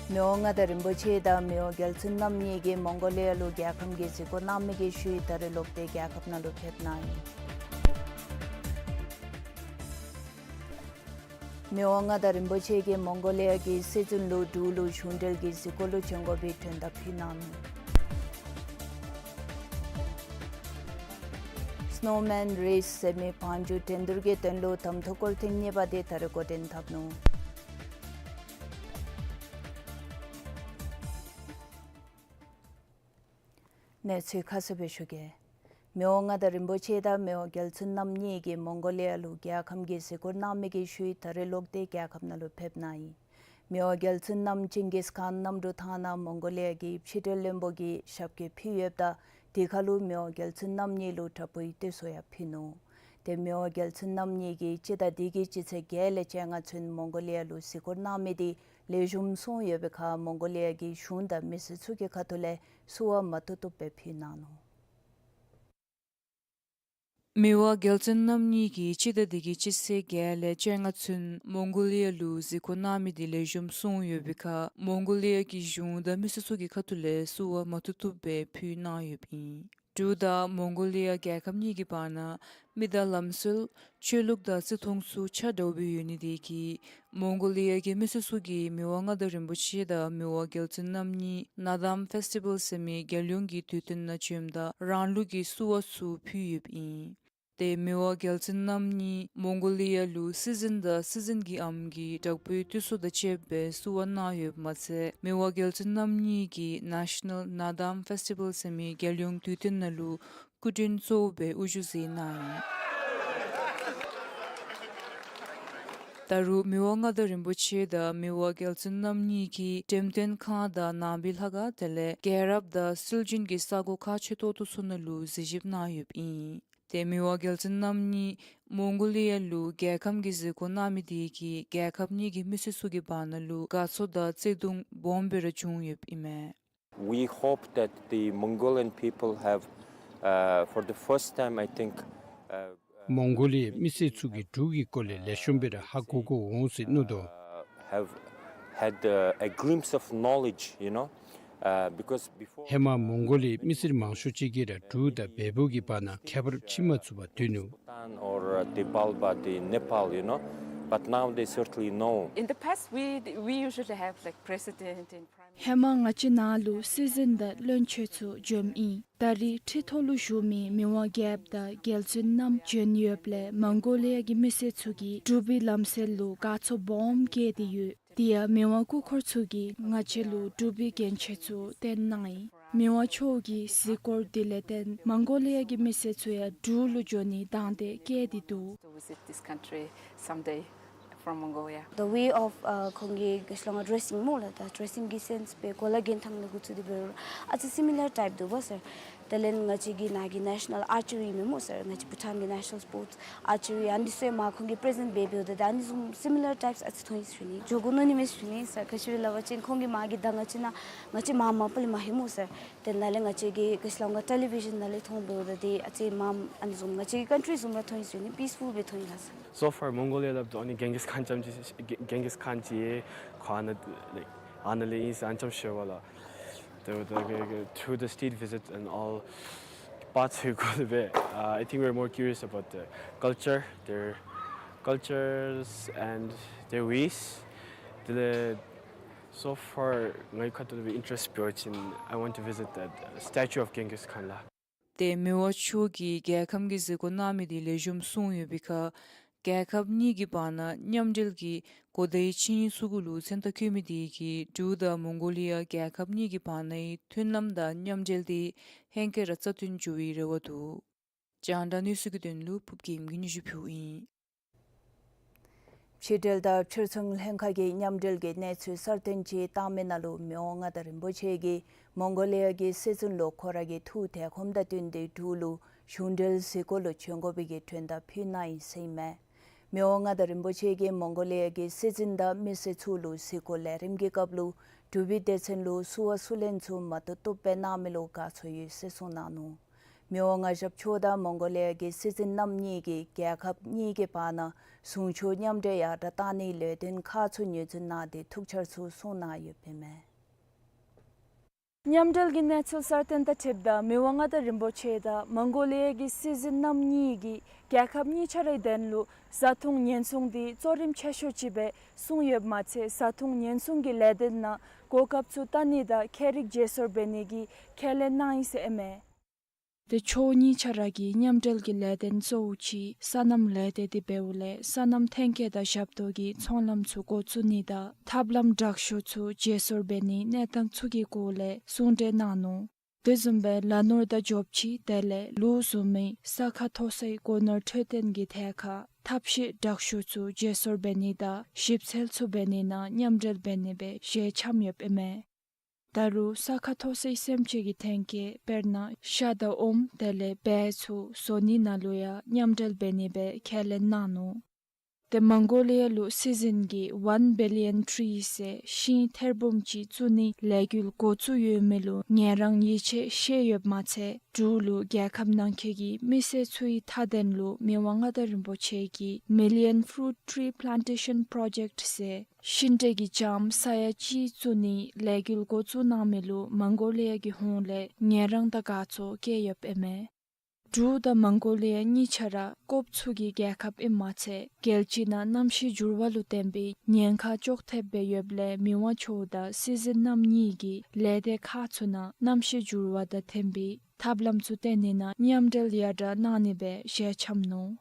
མི་དབང་མངའ་བདག་རིན་པོ་ཆེ་དང་མི་དབང་རྒྱལ་བཙུན་རྣམ་གཉིས་ཀྱིས་མོང་གོ་ལི་ཡ་ལུ་རྒྱལ་ཁམས་ཀྱི་གཟིགས་སྐོར་གནང་མི་གི་ཤུལ་ད་རེས་ལོག་སྟེ་རྒྱལ་ཁབ་ནང་ལུ་ཕེབས་གནང་ཡི། མི་དབང་མངའ་བདག་རིན་པོ་ཆེ་གིས་མོང་གོ་ལི་ཡ་གི་སྲིད་འཛིན་ལུ་འབྲུག་ལུ་གཞུང་འབྲེལ་གྱི་གཟིགས་སྐོར་ལུ་བྱོན་དགོ་པའི་མགྲོན་བརྡ་ཕུལ་གནང་ནུག། སི་ནོ་མཱན་རེསི་ཟེར་མི་བང་རྒྱུག་འགྲན་བསྡུར་གྱི་དོན་ལུ་གདམ་འཐུ་སྐོར་ཐེངས་གཉིས་པ་དེ་ད་རེས་འགོ་འདྲེན་འཐབ་ནུག། གནས་ཚུལ་ཁ་གསལ་སྦེ་ཞུ་གེ། མི་དབང་མངའ་བདག་རིན་པོ་ཆེ་དང་མི་དབང་རྒྱལ་བཙུན་རྣམ་གཉིས་ཀྱིས་མོང་གོ་ལི་ཡ་ལུ་རྒྱལ་ཁམས་ཀྱི་གཟིགས་སྐོར་གནང་མི་གི་ཤུལ་ད་རེས་ལོག་སྟེ་རྒྱལ་ཁབ་ནང་ལུ་ཕེབས་གནང་ཡི། མི་དབང་རྒྱལ་བཙུན་རྣམ་ཅིང་གིས་ཁཱན་གནམ་གྲུ་ཐང་ནང་མོང་གོ་ལི་ཡ་གི་ཕྱི་འབྲེལ་བློན་པོ་གི་ཞབས་སྐྱེལ་ཕུལ་ཡོདཔ་ད་དེ་ཁར་ལུ་མི་དབང་རྒྱལ་བཙུན་རྣམ་གཉིས་ལུ་དྲག་པོའི་དུད་སོ་ཡང་ཕུལ་ནུག། ཏེ་མི་དབང་རྒྱལ་བཙུན་རྣམ་གཉིས་ཀྱིས་སྤྱི་ཟླ་འདི་གི་སྤྱི་ཚེས་བརྒྱད་ལས་བཅོ་ལྔ་ཚུན་མོང་གོ་ལི་ཡ་ལུ་གཟིགས་སྐོར་གནང་མི་དེ་ལེགས་ཤོམ་སོང་ཡོད་པའི་ཁར་མོང་གོ་ལི་ཡ་གི་གཞུང་དང་མི་སེར་ཚུ་གི་ཁ་ཐུག་ལས་བསུ་བ་མ་ཐུབ་ཐུབ་སྦེ་ཕུལ་གནང་ནུག། མི་དབང་རྒྱལ་བཙུན་རྣམ་གཉིས་ཀྱིས་སྤྱི་ཟླ་འདི་གི་སྤྱི་ཚེས་བརྒྱད་ལས་བཅོ་ལྔ་ཚུན་མོང་གོ་ལི་ཡ་ལུ་གཟིགས་སྐོར་གནང་མི་དེ་ལེགས་ཤོམ་སོང་ཡོད་པའི་ཁར་མོང་གོ་ལི་ཡ་གི་གཞུང་དང་མི་སེར་ཚུ་གི་ཁ་ཐུག་ལས་བསུ་བ་མ་ཐུབ་ཐུབ་སྦེ་ཕུལ་གནང་ཡོདཔ་ཨིན། འབྲུག་དང་མོང་གོ་ལི་ཡ་རྒྱལ་ཁབ་གཉིས་ཀྱི་བར་ན་མི་དང་ལམ་སྲོལ་ཆོས་ལུགས་དང་བརྩི་མཐོང་ཚུ་ཆ་འདྲཝ་སྦེ་ཡོད་ནི་དེ་གིས་མོང་གོ་ལི་ཡ་གི་མི་སེར་ཚུ་གིས་མི་དབང་མངའ་བདག་རིན་པོ་ཆེ་དང་མི་དབང་རྒྱལ་བཙུན་རྣམ་གཉིས་ནཱ་དཱམ་ཕེསི་ཊི་བཱལ་ཟེར་མི་རྒྱལ་ཡོངས་ཀྱི་དུས་སྟོན་ནང་བྱོནམ་ད་རང་ལུགས་ཀྱི་བསུ་བ་ཚུ་ཕུལ་ཡོདཔ་ཨིན། ཏེ་མི་དབང་རྒྱལ་བཙུན་རྣམ་གཉིས་མོང་གོ་ལི་ཡ་ལུ་སྲིད་འཛིན་དང་སྲིད་འཛིན་གྱི་ཨམ་གྱིས་དྲག་པོའི་དུད་སོ་དང་བཅསཔ་སྦེ་བསུ་བ་གནང་ཡོདཔ་མ་ཚད་མི་དབང་རྒྱལ་བཙུན་རྣམ་གཉིས་ཀྱིས་ནེ་ཤ་ནཱལ་ནཱ་དཱམ་ཕེསི་ཊི་བཱལ་ཟེར་མི་རྒྱལ་ཡོངས་དུས་སྟོན་ནང་ལུ་སྐུ་མགྲོན་གཙོ་བོ་སྦེ་དབུ་བཞུགས་མཛད་གནང་ཡི། ད་རུང་མི་དབང་མངའ་བདག་རིན་པོ་ཆེ་དང་མི་དབང་རྒྱལ་བཙུན་རྣམ་གཉིས་ཀྱིས་འགྲེམས་སྟོན་ཁང་དང་ནང་པའི་ལྷ་ཁང་དེ་ལས་རྒྱལ་རབས་དང་སྲོལ་རྒྱུན་གྱི་ས་གོ་ཁག་ཆེ་ཏོག་ཏོ་ཚུ་ནང་ལུ་གཟིགས་ཞིབ་གནང་ཡོདཔ་ཨིན། ཏེ་མི་དབང་རྒྱལ་བཙུན་རྣམ་གཉིས་མོང་གོ་ལི་ཡ་ལུ་རྒྱལ་ཁམས་ཀྱི་གཟིགས་སྐོར་གནང་མི་དེ་གིས་རྒྱལ་ཁབ་གཉིས་ཀྱི་མི་སེར་ཚུ་གི་བར་ན་ལུ་དགའ་ཚོར་དང་བརྩེ་གདུང་སྦོམ་སྦེ་ར་བྱུང་ཡོདཔ་ཨིན་མས། We hope that the Mongolian people have, uh, for the first time, I think, uh, uh, མོང་གོ་ལི་ཡའི་མི་སེར་ཚུ་གིས་འབྲུག་གི་སྐོར་ལས་ལེགས་ཤོམ་སྦེ་ར་ཧ་གོ་གོ་འོང་ཟེར་མནོ་དོ། Uh, have had, uh, a glimpse of knowledge, you know, uh, because before, ཧེ་མ་མོང་གོ་ལི་ཡའི་མི་སེར་མང་ཤོས་ཅིག་གིས་ར་འབྲུག་དང་བལ་པོ་གི་བར་ན་ཁྱད་པར་ཕྱེ་མ་ཚུགས་པར་སྡོད་ནུག། Bhutan or, uh, the Balba, the Nepal, you know, but now they certainly know. In the past, we, we usually have, like, president and prime ཧེ་མ་ང་བཅས་ནང་ལུ་སྲིད་འཛིན་དང་བློན་ཆེན་ཚུ་འབྱོནམ་ཨིན། ད་རེས་ཁྲི་ཐོག་ལུ་བཞུགས་མི་མི་དབང་རྒྱལཔོ་དང་རྒྱལ་བཙུན་རྣམ་འབྱོན་ཡོདཔ་ལས་མོང་གོ་ལི་ཡ་གི་མི་སེར་ཚུ་གིས་འབྲུག་པའི་ལམ་སྲོལ་ལུ་དགའ་ཚོར་སྦོམ་སྐྱེས་ཏེ་ཡོད། དེ་ཡང་མི་དབང་སྐུ་འཁོར་ཚུ་གིས་ང་བཅས་ལུ་འབྲུག་པའི་རྒྱན་ཆ་ཚུ་སྟོན་གནང་ཡི། མི་དབང་མཆོག་གི་གཟིགས་སྐོར་དེ་ལས་བརྟེན་མོང་གོ་ལི་ཡ་གི་མི་སེར་ཚུ་ཡང་འབྲུག་ལུ་འབྱོན་ནིའི་དང་འདོད་བསྐྱེད་དེ་འདུག། To visit this country someday from Mongolia. The way of, uh, ཁོང་གི་ག་ཅི་ལོ་ང་ཌེ་རེ་སིང་སྨོ་ལགས། ད་ཌེ་རེ་སིང་གི་སེནསི་སྦེ་གོ་ལ་གྱོན་ཐངས་ལས་འགོ་བཙུགས་ཏེ་འབད་རུང་ཨ་ཙི་སི་མི་ལར་ཊའིཔ་འདུག་པ་ཟེར། དེ་ལས་ང་བཅས་ཀྱི་ནཱ་གི་ནེ་ཤ་ནཱལ་ཨར་ཅི་རི་ཨིན་མས་སྨོ་ཟེར། ང་བཅས་བྷུ་ཊཱན་གྱི་ནེ་ཤ་ནཱལ་སི་པོརཊསི་ཨར་ཅི་རི་ཨ་ནི་ཚུ་ཡང་མར་ཁོང་གིས་པི་རེ་ཛེནཊ་འབད་འབདཝ་ད་ད་ཨ་ནི་བཟུམ་སི་མི་ལར་ཊའིཔསི་ཨ་ཙི་མཐོང་ཡི་ཟེར་ཞུ་ནི། འགྱོ་དགོ་མནོ་ནི་མས་ཟེར་ཞུ་ནི་ཟེར། ག་ཅི་སྦེ་སླབ་པ་ཅིན་ཁོང་གིས་མར་གྱི་ད་ང་བཅས་ནཱ་ང་བཅས་མར་མ་པ་ལས་མ་ལྷོད་སྨོ་ཟེར། དེ་ནང་ལས་ང་བཅས་ཀྱིས་ག་ཅི་ལོ་ང་ཊེ་ལི་བི་ཤཱན་ནང་ལས་མཐོང་འབདཝ་ད་དེ་ཨ་ཙི་མར་ཨ་ནི་བཟུམ་ང་བཅས་ཀྱི་ཀཱན་ཊི་རི་བཟུམ་ར་མཐོང་ཡི་ཟེར་ཞུ་ནི། པིསི་ཕུལ་སྦེ་མཐོང་ཡི་ལགས་ཟེར། So far Mongolia སླབ་དོ་ཨ་ནི་གྷེང་གིས་ཁཱན་ཙམ་ཅིག་གྷེང་གིས་ཁཱན་ཅིག་ཁོ་ཨ་ནཱ་ལེགས་ཨ་ནཱ་ལས་ཨིན་ཟེར་ཨ་ནི་ཙམ་ཤེས་པས་ལགས། དེ་འབདཝ་ད་གི་གི་through the state visit and all parts we go there, uh, I think we're more curious about the culture, their cultures and their ways. དེ་ལས so far ངེའི་ཁ་ཐུག་ལས་ཨིན་ཊེ་རེསཊ་འབད་བ་ཅིན་I want to visit that statue of Genghis Khan ལགས། ཏེ་མི་དབང་མཆོག་གིས་རྒྱལ་ཁམས་ཀྱི་གཟིགས་སྐོར་གནང་མི་དེ་ལེགས་ཤོམ་སོང་ཡོད་པའི་ཁར་རྒྱལ་ཁབ་གཉིས་ཀྱི་བར་ན་མཉམ་འབྲེལ་གྱི་གོ་བརྡའི་ཆིངས་ཡིག་ཚུ་གུ་ལུ་མཚན་རྟགས་བཀོད་མི་དེ་གིས་འབྲུག་དང་མོང་གོ་ལི་ཡ་རྒྱལ་ཁབ་གཉིས་ཀྱི་བར་ནའི་མཐུན་ལམ་དང་མཉམ་འབྲེལ་དེ་ཧེང་སྐལ་ར་རྩ་བརྟན་འགྱོ་བའི་རེ་བ་འདུག། རྒྱང་བསྒྲགས་གནས་ཚུལ་གྱི་དོན་ལུ་ཕུརབ་རྒྱལམོ་གིས་སྙན་ཞུ་ཕུལཝ་ཨིན། ཕྱི་འབྲེལ་དང་ཕྱིར་ཚོང་ལྷན་ཁག་གིས་མཉམ་འབྲེལ་གྱི་གནས་ཚུལ་གསར་བཏོན་ཅིག་བཏང་མི་ནང་ལུ་མི་དབང་མངའ་བདག་རིན་པོ་ཆེ་གིས་མོང་གོ་ལི་ཡ་གི་སྲིད་འཛིན་ལུ་ཁོ་ར་གི་ཐུགས་དད་ཁོམ་དང་བསྟུན་ཏེ་འབྲུག་ལུ་གཞུང་འབྲེལ་གཟིགས་སྐོར་ལུ་བྱོན་དགོ་པའི་གི་མགྲོན་བརྡ་ཕུལ་གནང་ཡི་ཟེར་ཨིན་མས། མི་དབང་མངའ་བདག་རིན་པོ་ཆེ་གིས་མོང་གོ་ལི་ཡ་གི་སྲིད་འཛིན་དང་མི་སེར་ཚུ་ལུ་གཟིགས་སྐོར་ལས་རིམ་གྱི་སྐབས་ལུ་འབྲུག་པའི་སྡེ་ཚན་ལུ་བསུ་བ་བསུ་ལེན་ཚུ་མ་བཏུབ་བཏུབ་སྦེ་གནང་མི་ལུ་དགའ་ཚོར་ཡོད་ཟེར་གསུངས་གནང་ནུག། མི་དབང་མངའ་ཞབས་མཆོག་དང་མོང་གོ་ལི་ཡ་གི་སྲིད་འཛིན་རྣམ་གཉིས་ཀྱིས་རྒྱལ་ཁབ་གཉིས་ཀྱི་བར་ན་ཟུང་ཕྱོགས་མཉམ་འབྲེལ་ཡར་དྲག་གཏང་ནིའི་ལས་དོན་ཁག་ཚུ་ངོས་འཛིན་གནང་སྟེ་ཐུགས་འཆར་ཚུ་གསུངས་གནང་ཡོདཔ་ཨིན་མས། མཉམ་འབྲེལ་གྱི་གནས་ཚུལ་གསར་བཏོན་དང་འཁྲིལཝ་ད་མི་དབང་མངའ་བདག་རིན་པོ་ཆེ་དང་མོང་གོ་ལི་ཡ་གི་སྲིད་འཛིན་རྣམ་གཉིས་ཀྱིས་རྒྱལ་ཁབ་གཉིས་ཆ་རའི་དོན་ལུ་བཟའ་འཐུང་ཉེན་སྲུང་དེ་གཙོ་རིམ་ཆེ་ཤོས་ཅིག་སྦེ་གསུངས་ཡོདཔ་མ་ཚད་བཟའ་འཐུང་ཉེན་སྲུང་གི་ལས་དོན་ནང་གོ་སྐབས་ཚུ་བལྟ་ནི་དང་ཁྱད་རིག་བརྗེ་སོར་འབད་ནི་གི་ཁས་ལེན་གནང་ཡི་ཟེར་ཨིན་མས། ཏེ་ཕྱོགས་གཉིས་ཆ་ར་གི་མཉམ་འབྲེལ་གྱི་ལས་དོན་གཙོ་བོ་ཅིག་སོ་ནམ་ལས་སྡེ་དེ་འབདཝ་ལས་སོ་ནམ་ཐོན་སྐྱེད་དང་ཞབས་ཏོག་གི་ཚོང་ལམ་ཚུ་འགོ་བཙུགས་ནི་དང་ཐབས་ལམ་དྲག་ཤོས་ཚུ་བརྗེ་སོར་འབད་ནིའི་གནས་སྟངས་ཚུ་གི་སྐོར་ལས་གསུང་གྲོས་གནང་ནུག། དེ་བཟུམ་སྦེ་ལ་ནོར་དང་འབྲོག་ཕྱི་དེ་ལས་ལུག་བཟོ་མི་ས་ཁ་མཐོ་སའི་སྒོ་ནོར་འཕྲོད་བསྟེན་གྱི་ཐད་ཁར་ཐབས་ཤེས་དྲག་ཤོས་ཚུ་བརྗེ་སོར་འབད་ནི་དང་ཞིབ་འཚོལ་ཚུ་འབད་ནི་ནང་མཉམ་འབྲེལ་འབད་ནི་སྦེ་ཞལ་འཆམ་ཡོདཔ་ཨིན་མས། ད་རུང་ས་ཁ་མཐོ་སའི་སེམས་ཅན་གྱི་ཐོན་སྐྱེད་དཔེར་ན་ཤ་དང་ཨོམ་དེ་ལས་བལ་ཚུ་བཟོ་ནི་ནང་ལུ་ཡང་མཉམ་འབྲེལ་འབད་ནི་སྦེ་ཁས་ལེན་གནང་ནུག། ཏེ་མོང་གོ་ལི་ཡ་ལུ་སྲིད་འཛིན་གྱིས་One Billion Trees ཟེར་ཤིང་ཐེར་འབུམ་ཅིག་བཙུགས་ནིའི་ལས་འགུལ་འགོ་བཙུགས་ཡོད་མི་ལུ་ངེད་རང་ཡིད་ཆེས་ཆེ་ཡོདཔ་མ་ཚད་འབྲུག་ལུ་རྒྱལ་ཁབ་ནང་འཁོད་ཀྱི་མི་སེར་ཚུའི་མཐའ་དོན་ལུ་མི་དབང་མངའ་བདག་རིན་པོ་ཆེ་གིས་Million Fruit Tree Plantation Project ཟེར་ཤིང་འབྲས་ཀྱི་ལྕངམ་ས་ཡ་གཅིག་བཙུགས་ནིའི་ལས་འགུལ་འགོ་བཙུགས་གནང་མི་ལུ་མོང་གོ་ལི་ཡ་གི་ཧོངས་ལས་ངེད་རང་དང་དགའ་ཚོར་སྐྱེས་ཡོདཔ་ཨིན་མས། འབྲུག་དང་མོང་གོ་ལི་ཡ་གཉིས་ཆ་ར་ཀོབ་ཚུ་གི་རྒྱལ་ཁབ་ཨིནམ་མ་ཚད་རྒྱལ་སྤྱི་ནང་གནམ་གཤིས་འགྱུར་བ་ལུ་བརྟེན་པའི་ཉེན་ཁ་ཅོག་འཐདཔ་སྦེ་ཡོདཔ་ལས་མི་དབང་མཆོག་དང་སྲིད་འཛིན་རྣམ་གཉིས་ཀྱིས་ལས་སྡེ་ཁག་ཚུ་ནང་གནམ་གཤིས་འགྱུར་བ་དང་མཐུན་པའི་ཐབས་ལམ་ཚུ་བཏོན་ནི་ནང་མཉམ་འབྲེལ་ཡར་དྲག་གནང་ནི་སྦེ་ཞལ་འཆམ་ནུག།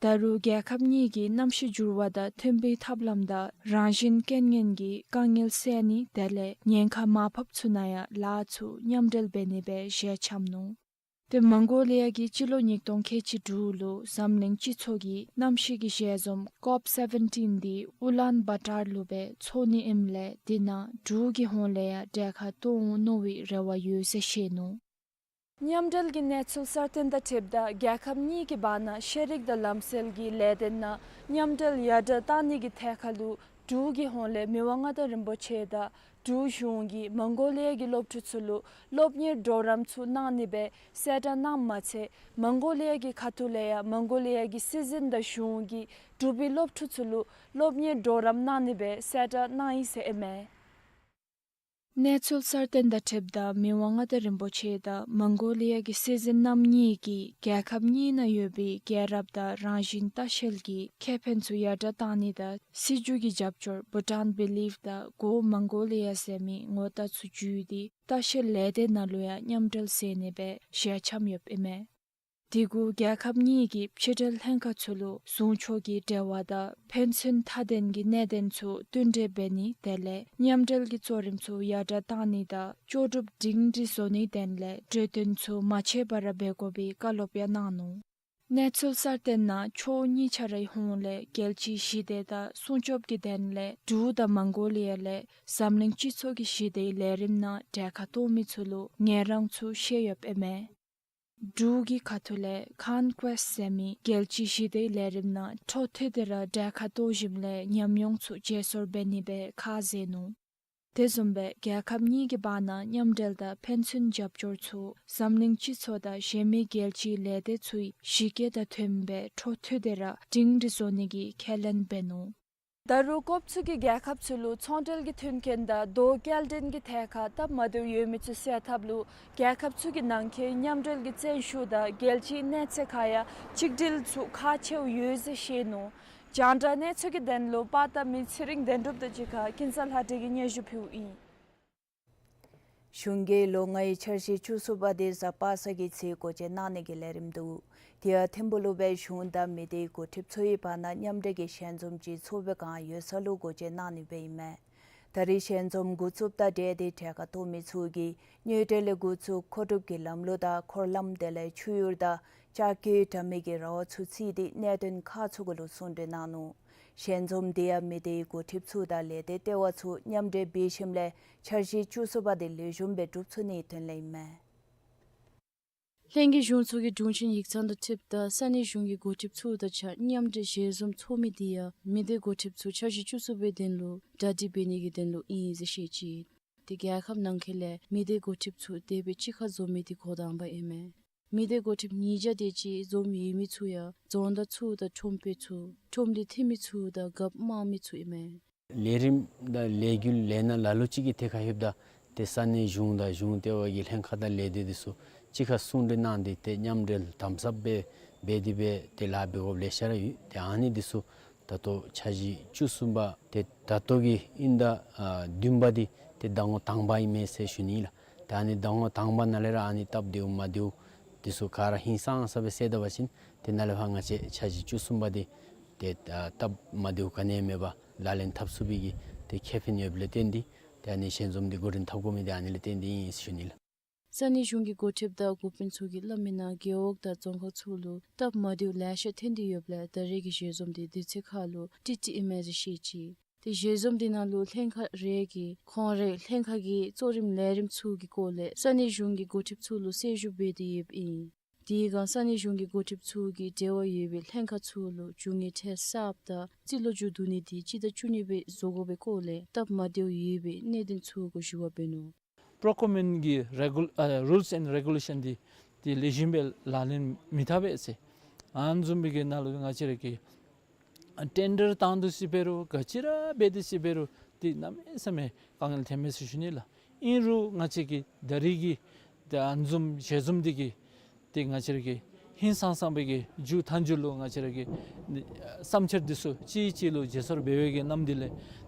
ད་རུང་རྒྱལ་ཁབ་གཉིས་ཀྱིས་གནམ་གཤིས་འགྱུར་བ་དང་མཐུན་པའི་ཐབས་ལམ་དང་རང་བཞིན་རྐྱེན་ངན་གྱི་དཀའ་ངལ་སེལ་ནི་དེ་ལས་ཉེན་ཁ་མར་ཕབ་ཚུ་ནང་ཡང་ལཱ་ཚུ་མཉམ་འབྲེལ་འབད་ནི་སྦེ་ཞལ་འཆམ་ནུག། ཏེ་མོང་གོ་ལི་ཡ་གི་སྤྱི་ལོ་ཉིས་སྟོང་ཁལ་གཅིག་དྲུག་ལུ་འཛམ་གླིང་སྤྱི་ཚོགས་ཀྱི་གནམ་གཤིས་ཀྱི་ཞལ་འཛོམས་ཀོབ་སེ་བེན་ཊིན་འདི་ཨུ་ལཱན་བཱ་ཊར་ལུ་སྦེ་ཚོགས་ནི་ཨིནམ་ལས་དེ་ནང་འབྲུག་གི་ཧོངས་ལས་ཡང་གྲལ་ཁར་གཏོགས་འོང་མནོ་བའི་རེ་བ་ཡོད་ཟེར་བཤད་ནུག། མཉམ་འབྲེལ་གྱི་གནས་ཚུལ་གསར་བཏོན་དང་འཁྲིལཝ་ད་རྒྱལ་ཁབ་གཉིས་ཀྱི་བར་ན་ཤེས་རིག་དང་ལམ་སྲོལ་གྱི་ལས་དོན་ནང་མཉམ་འབྲེལ་ཡར་དྲག་གཏང་ནི་གི་ཐད་ཁར་ལུ་འབྲུག་གི་ཧོངས་ལས་མི་དབང་མངའ་བདག་རིན་པོ་ཆེ་དང་འབྲུག་གཞུང་གིས་མོང་གོ་ལི་ཡ་གི་སློབ་ཕྲུག་ཚུ་ལུ་སློབ་གཉེར་གྲོགས་རམ་ཚུ་གནང་ནི་སྦེ་གསལ་བསྒྲགས་གནངམ་མ་ཚད་མོང་གོ་ལི་ཡ་གི་ཁ་ཐུག་ལས་ཡང་མོང་གོ་ལི་ཡ་གི་སྲིད་འཛིན་དང་གཞུང་གིས་འབྲུག་པའི་སློབ་ཕྲུག་ཚུ་ལུ་སློབ་གཉེར་གྲོགས་རམ་གནང་ནི་སྦེ་གསལ་བསྒྲགས་གནང་ཡི་ཟེར་ཨིན་མས། གནས་ཚུལ་གསར་བཏོན་དང་འཁྲིལཝ་ད་མི་དབང་མངའ་བདག་རིན་པོ་ཆེ་དང་མོང་གོ་ལི་ཡ་གི་སྲིད་འཛིན་རྣམ་གཉིས་ཀྱིས་རྒྱལ་ཁབ་གཉིས་ནང་ཡོད་པའི་རྒྱལ་རབས་དང་རང་བཞིན་ལྟ་བཤལ་གྱི་ཁེ་ཕན་ཚུ་ཡར་དྲག་གཏང་ནི་དང་སྲིད་བྱུས་ཀྱི་རྒྱབ་སྐྱོར་བྷུ་ཊཱན་བི་ལིབ་དང་གོ་མོང་གོ་ལི་ཡ་ཟེར་མི་ངོ་རྟགས་ཚུ་བརྒྱུད་དེ་ལྟ་བཤལ་ལས་སྡེ་ནང་ལུ་ཡང་མཉམ་འབྲེལ་མཛད་ནི་སྦེ་ཞལ་འཆམ་ཡོདཔ་ཨིན་མས། དེ་གུ་རྒྱལ་ཁབ་གཉིས་ཀྱི་ཕྱི་འབྲེལ་ལྷན་ཁག་ཚུ་ལུ་ཟུང་ཕྱོགས་ཀྱི་འབྲེལ་བ་དང་ཕན་ཚུན་མཐའ་དོན་གྱི་གནད་དོན་ཚུ་བསྟུན་གྲོས་འབད་ནི་དེ་ལས་མཉམ་འབྲེལ་གྱི་གཙོ་རིམ་ཚུ་ཡར་དྲག་གཏང་ནི་དང་ལྕོགས་གྲུབ་སྒྲིང་སྒྲི་བཟོ་ནིའི་དོན་ལས་གྲོས་བསྟུན་ཚུ་མ་ཆད་པར་འབད་དགོ་པའི་བཀའ་སློབ་ཡང་གནང་ནུག། གནས་ཚུལ་གསར་བཏོན་ནང་ཕྱོགས་གཉིས་ཆ་རའི་ཧོངས་ལས་རྒྱལ་སྤྱིའི་ཞི་བདེ་དང་སྲུང་སྐྱོབ་ཀྱི་དོན་ལས་འབྲུག་དང་མོང་གོ་ལི་ཡ་ལས་འཛམ་གླིང་སྤྱི་ཚོགས་ཀྱི་ཞི་བདེའི་ལས་རིམ་ནང་གྲལ་ཁར་གཏོགས་མི་ཚུ་ལུ་ངལ་རངས་ཚུ་བཤད་ཡོདཔ་ཨིན་མས། འབྲུག་གི་ཁ་ཐུག་ལས་ཀཱན་ཀུ་ཨེསཊ་ཟེར་མི་རྒྱལ་སྤྱིའི་ཞི་བདེའི་ལས་རིམ་ནང་འཕྲོ་མཐུད་དེ་ར་གྲལ་ཁར་གཏོགས་ཞིནམ་ལས་ཉམས་མྱོང་ཚུ་བརྗེ་སོར་འབད་ནི་སྦེ་ཁས་བླངས་ནུག། དེ་བཟུམ་སྦེ་རྒྱལ་ཁབ་གཉིས་ཀྱི་བར་ན་མཉམ་འབྲེལ་དང་ཕན་ཚུན་རྒྱབ་སྐྱོར་ཚུ་འཛམ་གླིང་སྤྱི་ཚོགས་དང་གཞན་མི་རྒྱལ་སྤྱིའི་ལས་སྡེ་ཚུའི་གཞི་བཀོད་དང་མཐུནམ་སྦེ་འཕྲོ་མཐུད་དེ་ར་སྒྲིང་སྒྲི་བཟོ་ནི་གི་ཁས་ལེན་འབད་ནུག། ད་རུང་ཀོབ་ཚུ་གིས་རྒྱལ་ཁབ་ཚུ་ལུ་ཚོང་འབྲེལ་གྱི་མཐུན་རྐྱེན་དང་དོ་སྐྱེལ་འདྲེན་གྱི་ཐད་ཁར་སྟབས་མ་བདེཝ་ཡོད་མི་ཚུ་སེལ་ཐབས་ལུ་རྒྱལ་ཁབ་ཚུ་གི་ནང་འཁོད་མཉམ་འབྲེལ་གྱི་བརྩོན་ཤུགས་དང་རྒྱལ་སྤྱིའི་གནས་ཚད་ཁར་ཡང་གཅིག་སྒྲིལ་ཚུ་ཁག་ཆེཝ་ཡོད་ཟེར་བཤད་ནུག། རྒྱང་བསྒྲགས་གནས་ཚུལ་གྱི་དོན་ལུ་པར་བཏབ་མི་ཚེ་རིང་དོན་གྲུབ་དང་གཅིག་ཁར་ཀུན་བཟང་ལྷ་སྒྲོན་གྱིས་སྙན་ཞུ་ཕུལཝ་ཨིན། གཞུང་གིས་ལོ་ལྔའི་འཆར་གཞི་བཅུ་གསུམ་པ་དེ་གཟའ་པ་སངས་ཀྱི་ཚེ་འགོ་འབྱེད་གནང་ནི་གི་ལས་རིམ་འདུག། དེ་ཡང་ཐིམ་ཕུག་ལུ་སྦེ་གཞུང་དང་མི་སྡེའི་འགོ་ཁྲིདཔ་ཚུའི་བར་ན་མཉམ་འབྲེལ་གྱི་ཞལ་འཛོམས་ཅིག་ཚོགས་པའི་བསྒང་ཡོད་ས་ལུ་འགོ་འབྱེད་གནང་ནི་སྦེ་ཨིན་མས། ད་རེས་ཞལ་འཛོམས་འགོ་བཙུགསཔ་དང་འབྲེལ་ཏེ་གྲལ་ཁར་གཏོགས་མི་ཚུ་གིས་དངོས་འབྲེལ་ལས་འགོ་བཙུགས་མཁོ་སྒྲུབ་ཀྱི་ལམ་ལུགས་དང་འཁོར་ལམ་དེ་ལས་ཆུ་ཡུར་དང་ལྕགས་ཀྱི་དྲ་མིག་གི་ར་བ་ཚུ་བརྩིས་ཏེ་གནད་དོན་ཁག་ཚུ་གུ་ལུ་གསུང་གྲོས་གནང་ནུག། ཞལ་འཛོམས་དེ་ཡང་མི་སྡེའི་འགོ་ཁྲིདཔ་ཚུ་དང་ལས་སྡེ་ལྟེ་བ་ཚུ་མཉམ་འབྲེལ་འབད་ཞིནམ་ལས་འཆར་གཞི་བཅུ་གསུམ་པ་དེ་ལེགས་ཤོམ་སྦེ་འགྲུབ་ཚུགས་ནིའི་དོན་ལས་ཨིན་མས། ལྷན་རྒྱས་གཞུང་ཚོགས་ཀྱི་དྲུང་ཆེན་ཡིག་ཚང་དང་འཁྲིལཝ་ད་ས་གནས་གཞུང་གི་འགོ་ཁྲིདཔ་ཚུ་དང་གཅིག་ཁར་མཉམ་འབྲེལ་ཞལ་འཛོམས་ཚོགས་མི་དེ་ཡང་མི་སྡེ་འགོ་ཁྲིདཔ་ཚུ་འཆར་གཞི་བཅུ་གསུམ་པའི་དོན་ལུ་གྲ་སྒྲིག་འབད་ནི་གི་དོན་ལུ་ཨིན་ཟེར་བཤད་ཅི། དེ་རྒྱལ་ཁབ་ནང་འཁོད་ལས་མི་སྡེ་འགོ་ཁྲིདཔ་ཚུ་དེ་སྦེ་གཅིག་ཁར་འཛོམས་མི་དེ་འགོ་དང་པ་ཨིན་མས། མི་སྡེ་འགོ་ཁྲིདཔ་ཉིས་བརྒྱ་དེ་ཅིག་འཛོམས་ཡོད་མི་ཚུ་ཡང་རྫོང་བདག་ཚུ་དང་ཁྲོམ་དཔོན་ཚུ་ཁྲོམ་སྡེ་འཐུས་མི་ཚུ་དང་རྒཔོ་དམངས་མི་ཚུ་ཨིན་མས། ལས་རིམ་དང་ལས་འགུལ་ལས་སྣ་ལ་ལུ་ཅིག་གི་ཐད་ཁར་ལྷོདཔ་ད་ཏེ་ས་གནས་གཞུང་དང་གཞུང་ལྟེ་བ་གི་ལྷན་ཁག་དང་ལས་སྡེ་དེ་ཚུ་གཅིག་ཁར་གསུང་གྲོས་གནང་སྟེ་ཏེ་མཉམ་འབྲེལ་དམ་ཟབ་སྦེ་འབད་དེ་སྦེ་ཏེ་ལཱ་འབད་དགོཔ་ལེ་ཤ་ར་ཡོད། ཏེ་ཨ་ནི་དེ་ཚུ་ད་ལྟོ་འཆར་གཞི་བཅུ་གསུམ་པ་ཏེ་ད་ལྟོ་གི་དབྱིན་ཟླ་ཨ་བདུན་པ་འདི་ཏེ་ཟླ་ངོ་དང་པ་ཨིན་མས་ཟེར་ཞུ་ནི་ལགས། ཏེ་ཨ་ནི་ཟླ་ངོ་དང་པ་ནང་ལས་ར་ཨ་ནི་སྟབས་བདེཝ་མ་བདེཝ་དེ་ཚུ་ག་ར་ཧིང་སངས་ས་སྦེ་སེལ་ད་པ་ཅིན་ཏེ་ནཱ་ལས་ཕར་ང་བཅས་འཆར་གཞི་བཅུ་གསུམ་པ་འདི་ཏེ་ཨ་སྟབས་མ་བདེཝ་ག་ནི་ཡང་མེད་པར་ལག་ལེན་འཐབ་ཚུགས་པའི་གི་ཏེ་ཁེ་ཕན་ཡོདཔ་ལས་བརྟེན་ཏེ་ཏེ་ཨ་ནི་ཞལ་འཛོམས་འདི་འགོ་འདྲེན་འཐབ་དགོ་མི་འདི་ཨ་ནི་ལས་བརྟེན་ཏེ་ཨིན་ཟེར་ཞུ་ནི་ལགས། ས་གནས་གཞུང་གི་འགོ་ཁྲིདཔ་དང་འགོ་དཔོན་ཚུ་གིས་སླབ་མིའི་ནང་རྒེད་འོག་དང་རྫོང་ཁག་ཚུ་ལུ་སྟབས་མ་བདེཝ་ལེ་ཤ་ཐོན་ཏེ་ཡོདཔ་ལས་ད་རེས་ཀྱི་ཞལ་འཛོམས་འདི་དུས་ཚོད་ཁར་ལུ་ཀྲིག་ཀྲི་ཨིན་མས་ཟེར་བཤད་ཅི། ཏེ་ཞལ་འཛོམས་འདི་ནང་ལུ་ལྷན་ཁག་རེ་གིས་ཁོང་རའི་ལྷན་ཁག་གི་གཙོ་རིམ་ལས་རིམ་ཚུ་གི་སྐོར་ལས་ས་གནས་གཞུང་གི་འགོ་ཁྲིདཔ་ཚུ་ལུ་གསལ་ཞུ་འབད་དེ་ཡོདཔ་ཨིན། དེ་སྒང་ས་གནས་གཞུང་གི་འགོ་ཁྲིདཔ་ཚུ་གིས་འབྲེལ་བ་ཡོད་པའི་ལྷན་ཁག་ཚུ་ལུ་རྒྱུ་དངོས་ཁྲལ་གསརཔ་དང་རྩིས་ལོ་མཇུག་བསྡུ་ནི་དེ་སྤྱི་ཟླ་བཅུ་གཉིས་པའི་བཟོ་དགོ་པའི་སྐོར་ལས་སྟབས་མ་བདེཝ་ཡོད་པའི་གནད་དོན་ཚུ་གུ་ཞུ་བ་འབད་ནུག། པྲོ་ཀིའུར་མེནཊ་གི་རེ་གུ་ཨ་རུལས་ཨེནཌ་རེ་གུ་ལེ་ཤཱན་འདི་ཏེ་ལེགས་ཤོམ་སྦེ་ལག་ལེན་མི་འཐབ་པས་ཟེར། ཨ་ནི་བཟུམ་སྦེ་གི་ནང་ལུ་ང་བཅས་ར་གི་ཨ་ཊེན་ཌར་བཏང་དོ་ཟེར་འབད་རུང་ག་ཅི་ར་འབད་དོ་ཟེར་འབད་རུང་ཏེ་གནམ་མེད་ས་མེད་དཀའ་ངལ་ཐོན་མས་ཟེར་ཞུ་ནི་ལགས། ཨིན་རུང་ང་བཅས་ཀྱི་ད་རེས་ཀྱི་ཏེ་ཨ་ནི་བཟུམ་ཞལ་འཛོམས་འདི་གིས་ཏེ་ང་བཅས་ར་གི་ཧིང་སངས་སངས་སྦེ་གི་མཇུག་མཐའ་མཇུག་ལུ་ང་བཅས་ར་གི་བསམ་འཆར་འདི་ཚུ་གཅིག་གིས་གཅིག་ལུ་བརྗེ་སོར་འབད་བའི་གི་ནམ་དུས་ལས་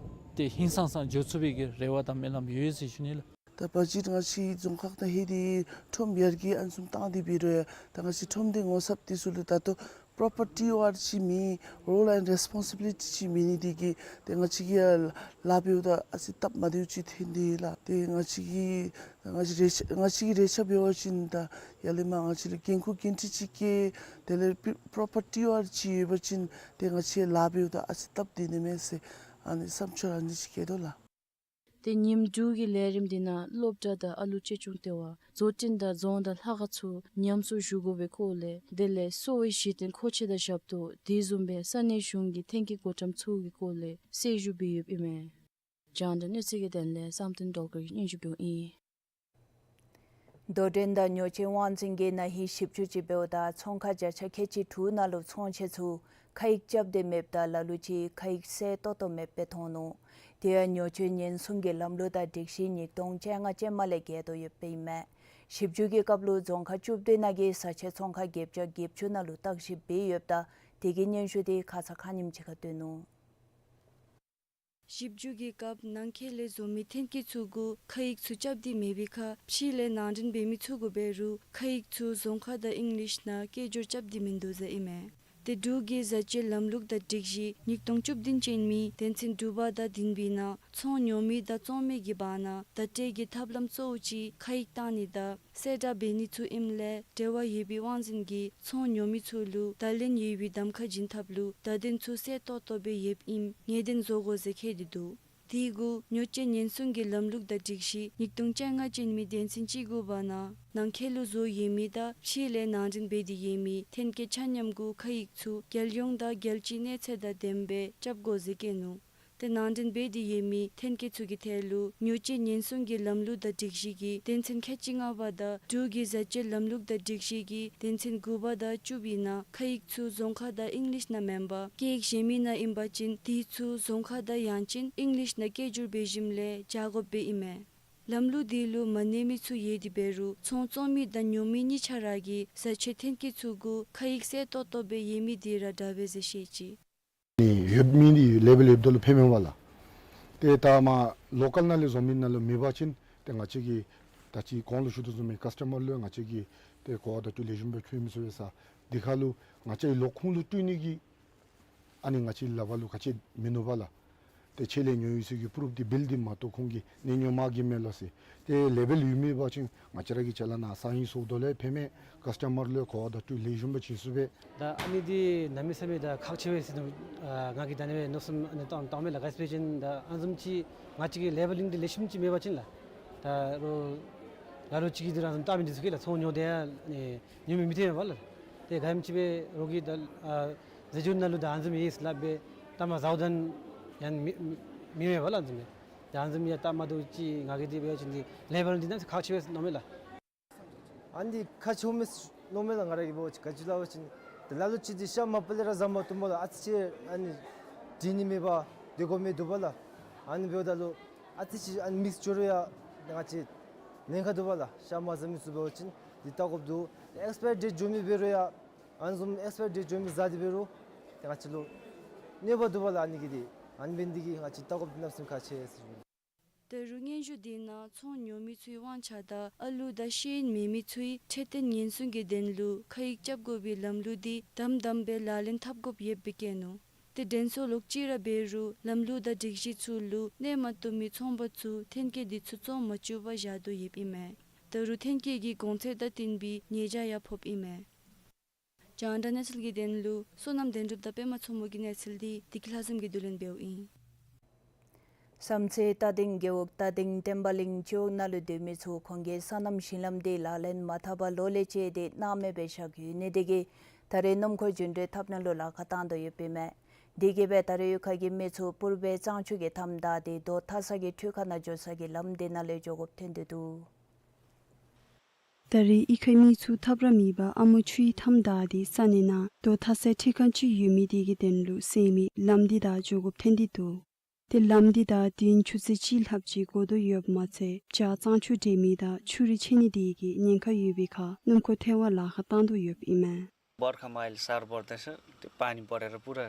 ཏེ་ཧིང་སངས་སངས་འགྱོ་ཚུགས་པའི་གི་རེ་བ་དང་སྨོན་ལམ་ཡོད་ཟེར་ཞུ་ནི་ལགས། ད་བ་ཇེཊ་ང་བཅས་རྫོང་ཁག་དང་ཧེ་དེ་ཁྲོམ་ཡར་རྒྱས་ཨ་ནི་བཟུམ་བཏང་སྟེ་འབད་རུང་ཡང་ད་ང་བཅས་ཁྲོམ་སྡེ་ངོ་ཚབ་འདི་ཚུ་ལུ་ད་ལྟོ་ པོ་རོ་པར་ཊི་ཨོ་ཨར་ཅིག་མེད། རོལ་ཨེནཌ་རེསི་པོན་སི་བི་ལི་ཊི་ཅིག་མེད་ནི་དེ་གིས་ཏེ་ང་བཅས་ཀྱིས་ཡར་ལཱ་འབདཝ་ད་ཨ་ཙི་སྟབས་མ་བདེཝ་ཅིག་ཐོན་ཏེ་ལགས། ཏེ་ང་བཅས་ཀྱིས་ང་བཅས་རེ་ཆ་ང་བཅས་ཀྱིས་རེ་ཆ་འབད་བ་ཅིན་ད་ཡར་ལས་མར་ང་བཅས་ལུ་འགན་ཁུར་འགན་འཁྲི་ཅིག་བཀལ། དེ་ལས་པི་པོ་རོ་པར་ཊི་ཨོ་ཨར་ཅིག་ཡོད་པ་ཅིན་ཏེ་ང་བཅས་ལཱ་འབདཝ་ད་ཨ་ཙི་སྟབས་བདེ་ནི་མས་ཟེར་ཨ་ནི་བསམ་འཆར་ཨ་ནི་ཅིག་བསྐྱེད་དོ་ལགས། ཏེ་ཉིནམ་དྲུག་གི་ལས་རིམ་འདི་ནང་སློབ་གྲྭ་དང་ཨ་ལུ་གཅེས་སྐྱོང་ལྟེ་བ་བཟོ་སྐྲུན་དང་རྫོང་དང་ལྷ་ཁང་ཚུ་ཉམས་གསོ་ཞུ་དགོ་པའི་སྐོར་ལས་དེ་ལས་གསོ་བའི་གཞི་རྟེན་མཁོ་ཆས་དང་ཞབས་ཏོག་དེ་བཟུམ་སྦེ་ས་གནས་གཞུང་གི་ཐོན་སྐྱེད་བགོ་བཀྲམ་ཚུ་གི་སྐོར་ལས་གསལ་ཞུ་འབད་ཡོདཔ་ཨིན་མས། རྒྱང་བསྒྲགས་གནས་ཚུལ་གྱི་དོན་ལས་བསམ་གཏན་སྒྲོལ་དཀར་གྱིས་སྙན་ཞུ་འབདཝ་ཨིན། རྡོར་གདན་དང་ཉོ་ཆས་དབང་འཛིན་གྱིས་ན་ཧིང་ཞིབ་འཚོལ་ཅིག་འབདཝ་ད་ཚོང་ཁང་བརྒྱ་ཆ་ཁལ་གཅིག་དྲུག་ནང་ལུ་ཚོང་ཆས་ཚུ་ཁ་ཡིག་རྐྱབ་སྟེ་མེདཔ་དང་ལ་ལུ་ཅིག་ཁ་ཡིག་གསལ་ཏོག་ཏོ་མེདཔ་སྦེ་མཐོང་ནུག། དེ་ཡང་ཉོ་སྤྱོད་ཉེན་སྲུང་གི་ལམ་ལུགས་དང་སྒྲིག་གཞི་ཉིས་སྟོང་བཅོ་ལྔ་ཅན་མ་ལས་འགལ་དོ་ཡོདཔ་ཨིན་མས། ཞིབ་འཚོལ་གྱི་སྐབས་ལུ་རྫོང་ཁག་བཅུ་བདུན་ནང་གི་བཟའ་ཆས་ཚོང་ཁང་བརྒྱད་བརྒྱ་བརྒྱད་ཅུ་ནང་ལུ་བརྟག་ཞིབ་འབད་ཡོདཔ་ད་དེ་གི་སྙན་ཞུ་དེ་ཁ་ཙ་ཁ་ཉིནམ་ཅིག་ཁར་བཏོན་ནུག། ཞིབ་འཚོལ་གྱི་སྐབས་ནང་འཁོད་ལས་བཟོ་མི་ཐོན་སྐྱེད་ཚུ་གུ་ཁ་ཡིག་ཚུ་རྐྱབ་སྟེ་མེད་པའི་ཁར་ཕྱི་ལས་ནང་འདྲེན་འབད་མི་ཚུ་གུ་འབད་རུང་ཁ་ཡིག་ཚུ་རྫོང་ཁ་དང་ཨིང་ལིཤ་ནང་སྐད་སྒྱུར་རྐྱབ་སྟེ་མིན་འདུག་ཟེར་ཨིན་མས། ཏེ་འབྲུག་གི་བཟའ་སྤྱོད་ལམ་ལུགས་དང་སྒྲིག་གཞི་ཉིས་སྟོང་བཅུ་བདུན་ཅན་མའི་དོན་ཚན་དྲུག་པ་དང་བདུན་པའི་ནང་ཚོང་ཉོ་མི་དང་བཙོང་མི་གི་བར་ན་བརྡ་སྤྲོད་ཀྱི་ཐབས་ལམ་གཙོ་བོ་ཅིག་ཁ་ཡིག་བཏང་ནི་དང་གསལ་བསྒྲགས་འབད་ནི་ཚུ་ཨིནམ་ལས་འབྲེལ་བ་ཡོད་པའི་དབང་འཛིན་གྱིས་ཚོང་ཉོ་མི་ཚུ་ལུ་བརྡ་ལན་ཡོད་པའི་གདམ་ཁ་བྱིན་ཐབས་ལུ་བརྡ་དོན་ཚུ་གསལ་ཏོག་ཏོ་སྦེ་ཡོདཔ་ཨིནམ་ངེས་གཏན་བཟོ་དགོ་ཟེར་བཀོད་དེ་འདུག། དེ་གུ་ཉོ་སྤྱོད་ཉེན་སྲུང་གི་ལམ་ལུགས་དང་སྒྲིག་གཞི་ཉིས་སྟོང་བཅོ་ལྔ་ཅན་མའི་དོན་ཚན་གཅིག་དགུ་པ་ནང་ནང་འཁོད་ལུ་བཟོ་ཡོད་མི་དང་ཕྱི་ལས་ནང་འདྲེན་འབད་དེ་ཡོད་མི་ཐོན་སྐྱེད་ཆ་མཉམ་གུ་ཁ་ཡིག་ཚུ་རྒྱལ་ཡོངས་དང་རྒྱལ་སྤྱིའི་གནས་ཚད་དང་ལྡནམ་སྦེ་རྐྱབ་དགོ་ཟེར་བཀོད་ནུག། ཏེ་ནང་འདྲེན་འབད་དེ་ཡོད་མི་ཐོན་སྐྱེད་ཚུ་གི་ཐད་ལུ་ཉོ་སྤྱོད་ཉེན་སྲུང་གི་ལམ་ལུགས་དང་སྒྲིག་གཞི་གི་དོན་ཚན་ཁལ་གཅིག་ལྔ་པ་དང་འབྲུག་གི་བཟའ་སྤྱོད་ལམ་ལུགས་དང་སྒྲིག་གཞི་གི་དོན་ཚན་དགུ་པ་དང་བཅུ་པའི་ནང་ཁ་ཡིག་ཚུ་རྫོང་ཁ་དང་ཨིང་ལིཤ་ནང་མེན་པར་སྐད་ཡིག་གཞན་མི་ནང་ཨིན་པ་ཅིན་དེ་ཚུ་རྫོང་ཁ་དང་ཡང་ཅིན་ཨིང་ལིཤ་ནང་སྐད་སྒྱུར་འབད་ཞིནམ་ལས་བཞག་དགོཔ་སྦེ་ཨིན་མས། ལམ་ལུགས་དེ་ལུ་མ་གནས་མི་ཚུ་ཡོད་དེ་འབད་རུང་ཚོང་བཙོང་མི་དང་ཉོ་མི་གཉིས་ཆ་ར་གིས་བཟའ་ཆས་ཐོན་སྐྱེད་ཚུ་གུ་ཁ་ཡིག་གསལ་ཏོག་ཏོ་སྦེ་ཡོད་མི་དེ་ར་དྲག་པས་ཟེར་བཤད་ཅི། ནི་ཡོད་མི་འདི་ལེ་བལ་ཡོདཔ་ད་ལུ་ཕན་མས་པ་ལགས། ཏེ་ད་མར་ལོ་ཀཱལ་ནང་ལས་བཟོ་མི་ནང་ལུ་མེད་པ་ཅིན་ཏེ་ང་བཅས་ཀྱིས་ད་ཅི་གོང་ལུ་ཞུ་དོ་བཟུམ་སྦེ་ཀཱསི་ཊ་མར་ལུ་ང་བཅས་ཀྱིས་ཏེ་གོ་བ་བརྡ་སྤྲོད་ལེགས་ཤོམ་སྦེ་ཕུལ་མི་ཚུགས་པས་ས། དེ་ཁར་ལུ་ང་བཅས་ཀྱི་ལོག་ཁུངས་ལུ་སྤྲོད་ནི་གི་ཨ་ནི་ང་བཅས་ལག་པར་ལུ་ག་ཅི་མིན་ནུག་པ་ལགས། ཏེ་ཕྱི་ལས་ཉོ་ཡི་ཟེར་གྱི་པུ་རུབ་འདི་བིལ་འདི་མ་གཏོགས་ཁོང་གིས་ནི་ཉོ་མ་གི་མེད་ལོ་ཟེར། ཏེ་ལེ་བལ་ཡོད་མི་འབད་བ་ཅིན་ང་བཅས་ར་གི་ཅ་ལ་ནང་སའིན་བཟོ་དོ་ལས་ཕན་མས། ཀཱསི་ཊ་མར་ལུ་གོ་བ་བརྡ་སྤྲོད་ལེགས་ཤོམ་སྦེ་བྱིན་ཚུགས་པས། ད་ཨ་ནི་འདི་གནམ་མེད་ས་མེད་ད་ཁག་ཆེ་བས་ཟེར་ནུག། ཨ་ང་གིས་ད་ཨ་ནི་སྦེ་མནོ་བསམ་ཨ་ནི་བཏང་བཏངམ་མས་ལགས། ག་ཅི་སྦེ་ཅིན་ད་ཨ་ནི་བཟུམ་ཅིག་ང་བཅས་ཀྱི་ལེ་བལ་ལིང་འདི་ལེགས་ཤོམ་ཅིག་མེད་པ་ཅིན་ལགས། ད་རོགས་ལ་ལུ་ཅིག་གིས་འདི་ར་བཟུམ་བལྟ་མི་འདི་ཚུ་གིས་ལགས་ཚོང་ཉོ་སྟེ་ཨ་ནི་ཉོ་མི་མི་ཐོན་པས་ལགས། ཏེ་ག་ཨིནམ་ཅིག་སྦེ་རོགས་ཀྱིས་ད་ཨ་རྫས་སྦྱོར་ནང་ལུ་ད་ཨ་ནི་བཟུམ་ཡོད་ཟེར་སླབ་སྦེ་བལྟ་མ་ཟཝ་ད་ཡང་མི་མི་མེད་པས་ལགས། ཨ་ནི་བཟུམ་སྦེ་ད་ཨ་ནི་བཟུམ་ཡང་བལྟ་མ་བཏུབ་ཅིག་ང་གིས་འདི་འབད་བ་ཅིན་འདི་ལེ་བལ་འདི་གནམ་མེད་ས་མེད་ཁག་ཆེ་བས་ཟེར་མནོཝ་མས་ལགས། ཨ་ནི་འདི་ཁག་ཆེཝ་མས་ཟེར་མནོཝ་མས་ལགས། ང་ར་གིས་འབད་བ་ཅིན་ག་ཅི་སླབ་པ་ཅིན་ཏེ་ལ་ལུ་ཅིག་འདི་ཤ་མ་པ་ལས་ར་བཟའ་མ་བཏུབ་སྨོ་ལགས། ཨ་ཙི་ཅིག་ཨ་ནི་དྲི་ནི་མེད་པར་སྡོད་དགོ་མི་འདུག་པ་ལགས། ཨ་ནི་འབདཝ་ད་ལུ་ཨ་ཙི་ཅིག་ཨ་ནི་མིགས་འགྱོ་རུང་ཡང་ང་བཅས་ཉེན་ཁ་འདུག་པ་ལགས། ཤ་མ་བཟའ་མི་ཚུ་འབད་བ་ཅིན་འདི་བལྟ་དགོཔ་འདུག། ཨེགསི་པའི་ཌེཊ་འགྱོ་མི་འབད་རུང་ཡང་ཨ་ནི་བཟུམ་ཨེགསི་པའི་ཌེཊ་འགྱོ་མི་བཟའ་སྟེ་འབད་རུང་ཏེ་ང་བཅས་ལུ་གནོད་པ་འདུག་པ་ལགས། ཨ་ནི་གི་འདི་ཨ་ནི་འབད་ནི་འདི་གིས་ང་བཅས་བལྟ་དགོཔ་འདི་གནམ་མེད་ས་མེད་ཁག་ཆེ་ཟེར་ཞུ། ད་རུང་སྙན་ཞུ་འདི་ནང་ཚོང་ཉོ་མི་ཚུའི་དབང་ཆ་དང་ཨ་ལུ་དང་ཤེས་ཡོན་མེད་མི་ཚུའི་འཕྲོད་བསྟེན་ཉེན་སྲུང་གི་དོན་ལུ་ཁ་ཡིག་རྐྱབ་དགོ་པའི་ལམ་ལུགས་འདི་དམ་དམ་སྦེ་ལག་ལེན་འཐབ་དགོཔ་ཡོདཔ་སྦེ་བཀོད་ནུག། ཏེ་དྲན་གསོ་ལོག་ཅི་ར་འབད་རུང་ལམ་ལུགས་དང་སྒྲིག་གཞི་ཚུ་ལུ་གནས་མ་བཏུབ་མི་ཚོང་པ་ཚུ་ཐོན་སྐྱེད་འདི་ཚུ་བཙོང་མ་བཅུག་པར་བཞག་དོ་ཡོདཔ་ཨིན་མས། ད་རུང་ཐོན་སྐྱེད་ཀྱི་གོང་ཚད་དང་བསྟུན་པའི་ཉེས་བྱ་ཡང་ཕོགཔ་ཨིན་མས། རྒྱང་བསྒྲགས་གནས་ཚུལ་གྱི་དོན་ལུ་བསོད་ནམས་དོན་གྲུབ་དང་པདྨ་མཚོ་མོ་གི་གནས་ཚུལ་འདི་བདེ་སྐྱིད་ལྷ་འཛོམས་ཀྱིས་བསྡུ་ལེན་འབདཝ་ཨིན། བསམ་རྩེ་རྟ་སྡིང་རྒེད་འོག་རྟ་སྡིང་བསྟན་པ་གླིང་སྤྱི་འོག་ནང་ལུ་སྡོད་མི་ཚུ་ཁོང་གི་སོ་ནམ་ཞིང་ལམ་འདི་ལག་ལེན་མ་འཐབ་པར་ལོ་ལས་བཅད་དེ་སྣང་མེད་སྦེ་བཞག་ཡོད་ནི་དེ་གིས་ད་རེས་སྣུམ་འཁོར་རྒྱུན་འགྲུལ་འཐབ་ནི་ལུ་ལཱ་ཁག་བཏང་དོ་ཡོདཔ་ཨིན་མས། དེ་གིས་སྦེ་ད་རེས་གཡུས་ཁ་གི་མི་ཚུ་པུར་སྦེ་གཙང་ཆུ་གི་མཐའམ་བདའ་སྟེ་རྡོ་མཐའ་ས་གི་འཕྲུལ་ཁང་ནང་འགྱོ་ས་གི་ལམ་འདི་ནང་ལས་འགྱོ་དགོཔ་ཐོན་ཏེ་འདུག། ད་རེས་གཡུས་ཁའི་མི་ཚུ་ཐབས་ར་མེད་པར་ཨ་མོ་ཆུའི་མཐའམ་བདའ་སྟེ་ས་གནས་ནང་རྡོ་མཐའ་སའི་འཕྲུལ་ཁང་ཅིག་ཡོད་མི་དེ་གི་དོན་ལུ་སེལ་མི་ལམ་འདི་བདའ་འགྱོ་དགོཔ་ཐོན་ཏེ་འདུག། ཏེ་ལམ་འདི་བདའ་དུས་ཡུན་ཆུ་ཚོད་གཅིག་ལྷགཔ་ཅིག་འགོར་དོ་ཡོདཔ་མ་ཚད་བྱཱར་གཙང་ཆུ་འདྲེས་མི་དང་ཆུ་རུད་ཆད་ནི་དེ་གི་ཉེན་ཁ་ཡོད་པའི་ཁར་སྣུམ་འཁོར་ཐལ་བར་ལཱ་ཁག་བཏང་དོ་ཡོདཔ་ཨིན་མས། बर्खामा अहिले साह्रो पर्दैछ। त्यो पानी परेर पुरा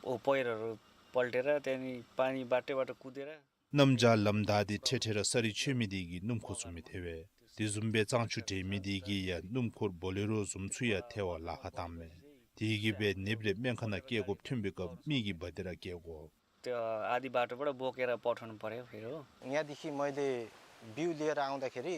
उ पहिरोहरू पल्टेर त्यहाँदेखि पानी बाटै बाटो कुदेर གནམ་བྱཱར་ལམ་བདའ་སྟེ་འཕྲལ་འཕྲལ་ར་ས་རུད་ཆད་མི་དེ་གིས་སྣུམ་འཁོར་ཚུ་མི་ཐལ་བས། དེ་བཟུམ་སྦེ་གཙང་ཆུ་འདྲེས་མི་དེ་གིས་ཡང་སྣུམ་འཁོར་བོ་ལེ་རོ་བཟུམ་ཚུ་ཡང་ཐལ་བར་ལཱ་ཁག་བཏངམ་མས། དེ་གིས་སྦེ་ནདཔ་རེ་སྨན་ཁང་ནང་བསྐྱལ་དགོཔ་ཐོན་པའི་སྐབས་མི་གི་བ་དེ་ར་བསྐྱལ་དགོ། त्यो आधी बाटोबाट बोकेर पठाउनु पर्‍यो फेरि हो। यहाँदेखि मैले बिउ लिएर आउँदाखेरि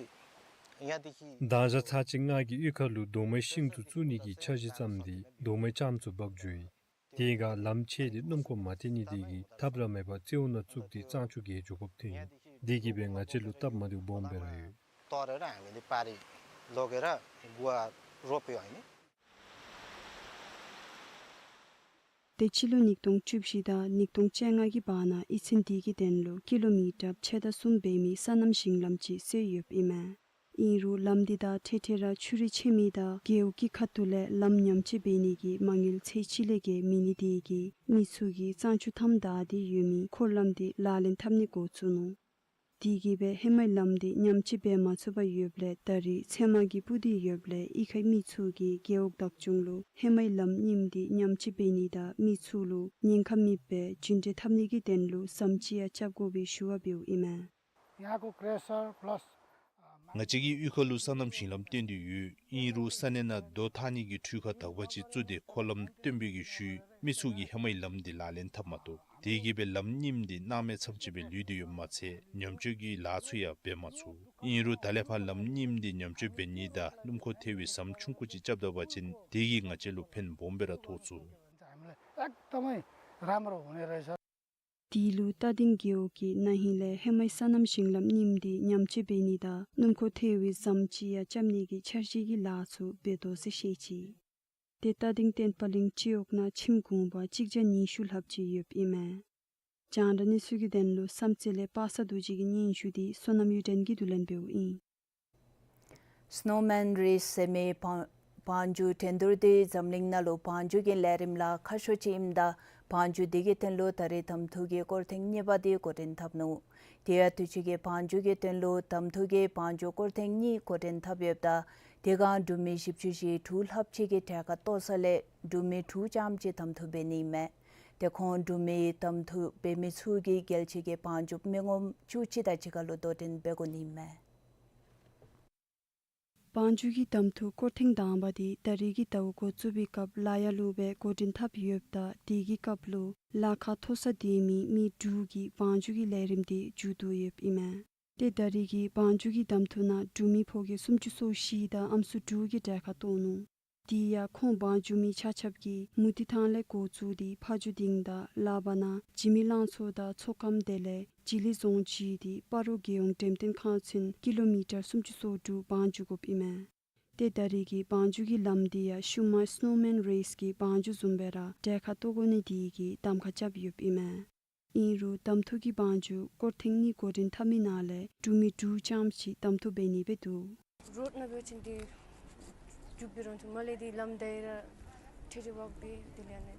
यहाँदेखि ད་ཞག་ཚར་གཅིག་ང་གིས་གཡུས་ཁ་ལུ་རྡོག་མའི་ཤིང་ཚུ་བཙུགས་ནི་གི་འཆར་གཞི་བརྩམས་ཏེ་རྡོག་མའི་ལྕངམ་ཚུ་འབག་འགྱོ་ཡི། དེ་སྒང་ལམ་ཆད་དེ་སྣུམ་འཁོར་མ་ཐལ་ནི་དེ་གིས་ཐབས་ར་མེད་པར་རྩེའུ་ནང་བཙུགས་ཏེ་གཙང་ཆུ་བརྒལ་འགྱོ་དགོཔ་ཐོན་ཡི། དེ་གིས་སྦེ་ང་བཅས་ལུ་སྟབས་མ་བདེཝ་སྦོམ་སྦེ་ར་ཡོད། तरेर हामीले पारी लगेर गुवा रोप्यो होइन। ཏེ་སྤྱི་ལོ་ཉིས་སྟོང་བཅུ་བཞི་དང་ཉིས་སྟོང་བཅོ་ལྔ་གི་བར་ན་གཡུས་ཚན་དེ་གི་དོན་ལུ་ཀི་ལོ་མི་ཊར་ཕྱེད་དང་གསུམ་འབད་མི་སོ་ནམ་ཞིང་ལམ་ཅིག་བཟོ་ཡོདཔ་ཨིན་མས། ཨིན་རུང་ལམ་འདི་དང་འཕྲལ་འཕྲལ་ར་ཆུ་རུད་ཆད་མི་དང་རྒེད་འོག་གི་ཁ་ཐུག་ལས་ལམ་ཉམས་བཅོས་འབད་ནི་གི་མ་དངུལ་ཚད་ཅིག་ལས་བརྒལ་མེད་ནི་དེ་གིས་མི་ཚུ་གིས་གཙང་ཆུ་མཐའམ་བདའ་སྟེ་ཡོད་མི་འཁོར་ལམ་འདི་ལག་ལེན་འཐབ་ནི་འགོ་བཙུགས་ནུག། དེ་གིས་སྦེ་ཧེ་མའི་ལམ་འདི་ཉམས་བཅོས་འབད་མ་ཚུགས་པར་ཡོདཔ་ལས་ད་རིས་ཚལ་མ་གིས་སྤུར་ཏེ་ཡོདཔ་ལས་གཡུས་ཁའི་མི་ཚུ་གིས་རྒེད་འོག་བདག་སྐྱོང་ལུ་ཧེ་མའི་ལམ་རྙིངམ་འདི་ཉམས་བཅོས་འབད་ནི་དང་མི་ཚུ་ལུ་ཉེན་ཁ་མེད་པའི་རྒྱུན་འགྲུལ་འཐབ་ནི་གི་དོན་ལུ་ཟམ་ཅིག་ཡང་རྐྱབ་དགོ་པའི་ཞུ་བ་འབདཝ་ཨིན་མས། यहाँको क्रेसर प्लस ང་བཅས་ཀྱི་གཡུས་ཁ་ལུ་སོ་ནམ་ཞིང་ལམ་བཏོན་ཏེ་ཡོད། ཨིན་རུང་ས་གནས་ནང་རྡོ་འཐག་ནི་གི་འཕྲུལ་ཁང་དག་པ་ཅིག་བཙུགས་ཏེ་འཁོར་ལམ་བཏོན་པའི་གི་ཤུལ་མི་ཚུ་གིས་ཧེ་མའི་ལམ་འདི་ལག་ལེན་འཐབ་མ་བཏུབ། དེ་གིས་སྦེ་ལམ་རྙིངམ་འདི་སྣང་མེད་ཙམ་ཅིག་སྦེ་ལུས་ཏེ་ཡོདཔ་མ་ཚད་ཉམས་བཅོས་ཀྱི་ལཱ་ཚུ་ཡང་འབད་མ་ཚུགས། ཨིན་རུང་ད་ལས་ཕར་ལམ་རྙིངམ་འདི་ཉམས་བཅོས་འབད་ནི་དང་སྣུམ་འཁོར་ཐལ་བའི་ཟམ་ཆུང་ཀུ་ཅིག་རྐྱབ་ད་པ་ཅིན་དེ་གིས་ང་བཅས་ལུ་ཕན་སྦོམ་སྦེ་ར་ཐོགས་ཚུགས། हामीलाई एकदमै राम्रो हुने रहेछ। དེ་ལུ་རྟ་སྡིང་རྒེད་འོག་གིས་ན་ཧིང་ལས་ཧེ་མའི་སོ་ནམ་ཞིང་ལམ་རྙིངམ་འདི་ཉམས་བཅོས་འབད་ནི་དང་སྣུམ་འཁོར་ཐལ་བའི་ཟམ་ཅིག་ཡང་རྐྱབ་ནི་གི་འཆར་གཞི་གི་ལཱ་ཚུ་འབད་དོ་ཟེར་བཤད་ཅི། ཏེ་རྟ་སྡིང་བསྟན་པ་གླིང་སྤྱི་འོག་ནང་ཁྱིམ་གུང་པ་གཅིག་བརྒྱ་ཉི་ཤུ་ལྷགཔ་ཅིག་ཡོདཔ་ཨིན་མས། རྒྱང་བསྒྲགས་གནས་ཚུལ་གྱི་དོན་ལུ་བསམ་རྩེ་ལས་པ་སངས་རྡོ་རྗེ་གི་སྙན་ཞུ་འདི་བསོད་ནམས་གཡུ་སྒྲོན་གྱིས་བསྡུ་ལེན་འབདཝ་ཨིན། སྣོ་མཱན་རེསི་ཟེར་མི་བང་བང་རྒྱུག་འགྲན་བསྡུར་འདི་འཛམ་གླིང་ནང་ལུ་བང་རྒྱུག་གི་ལས་རིམ་ལཱ་ཁག་ཤོས་ཅིག་ཨིནམ་ད་བང་རྒྱུག་འདི་གི་དོན་ལུ་ད་རིས་གདམ་འཐུ་གི་སྐོར་ཐེངས་གཉིས་པ་འདི་འགོ་འདྲེན་འཐབ་ནུག། དེ་ཡང་དུས་ཅི་གི་བང་རྒྱུག་གི་དོན་ལུ་གདམ་འཐུ་གི་བང་རྒྱུག་སྐོར་ཐེངས་གཉིས་འགོ་འདྲེན་འཐབ་ཡོདཔ་ད་དེ་སྒང་འབྲུག་མི་བཞི་བཅུ་ཞེ་དྲུག་ལྷགཔ་ཅིག་གིས་གྲལ་ཁར་གཏོགས་ས་ལས་འབྲུག་མི་དྲུག་ཙམ་ཅིག་གདམ་འཐུ་འབད་ནི་ཨིན་མས། ཏེ་ཁོང་འབྲུག་མི་གདམ་འཐུ་འབད་མི་ཚུ་གིས་རྒྱལ་སྤྱི་གི་བང་རྒྱུག་མི་ངོམ་བཅུ་གཅིག་དང་གཅིག་ཁར་ལུ་དོ་འགྲན་འབད་དགོ་ནི་ཨིན་མས། བང་རྒྱུག་གི་གདམ་འཐུ་སྐོར་ཐེངས་དང་པ་འདི་ད་རིས་ཀྱི་ཟླཝ་འགོ་བཙུགས་པའི་སྐབས་ལ་ཡ་ལུ་སྦེ་འགོ་འདྲེན་འཐབ་ཡོདཔ་ད་དེ་གི་སྐབས་ལུ་ལཱ་ཁག་མཐོ་ས་སྡོད་མི་མི་དྲུག་གིས་བང་རྒྱུག་གི་ལས་རིམ་འདི་མཇུག་བསྡུ་ཡོདཔ་ཨིན་མས། ཏེ་ད་རིས་ཀྱི་བང་རྒྱུག་གི་གདམ་འཐུ་ནང་འབྲུག་མི་ཕོ་སྐྱེས་སུམ་ཅུ་སོ་བཞི་དང་ཨམ་སྲུ་དྲུག་གིས་གྲལ་ཁར་གཏོགས་ནུག། དེ་ཡང་ཁོང་བང་རྒྱུག་མི་ཆ་ཁྱབ་ཀྱིས་མུ་ཏིག་ཐང་ལས་འགོ་བཙུགས་ཏེ་ཕ་ཇོ་སྡིངས་དང་ལ་བ་ན་འཇིགས་མེད་གླང་མཚོ་དང་མཚོ་སྒང་དེ་ལས་སྦྱི་ལི་རྫོང་བརྒྱུད་དེ་སྤ་རོ་རྒྱལ་ཡོངས་འགྲེམས་སྟོན་ཁང་ཚུན་ཀི་ལོ་མི་ཊར་སུམ་ཅུ་སོ་དྲུག་བང་རྒྱུག་དགོཔ་ཨིན་མས། ཏེ་ད་རིས་ཀྱི་བང་རྒྱུག་གི་ལམ་འདི་ཡང་ཤུལ་མ་སྣོ་མཱན་རེསི་གི་བང་རྒྱུག་བཟུམ་སྦེ་ར་གྲལ་ཁར་གཏོགས་དགོ་ནི་དེ་གིས་གདམ་ཁ་རྐྱབ་ཡོདཔ་ཨིན་མས། ཨིན་རུང་གདམ་འཐུ་གི་བང་རྒྱུག་སྐོར་ཐེངས་གཉིས་འགོ་འདྲེན་འཐབ་མི་ནང་ལས་འབྲུག་མི་དྲུག་ཙམ་ཅིག་གདམ་འཐུ་འབད་ནི་སྦེ་འདུག། རོཌ་ནང་འབད་བ་ཅིན་འདི་རྒྱུག་པའི་རང་ཚུ་མ་ལས་འདི་ལམ་འདི་ར་ཁྲི་ཁྲི་འབག་སྦེ་དེ་ལས་ཨ་ནི་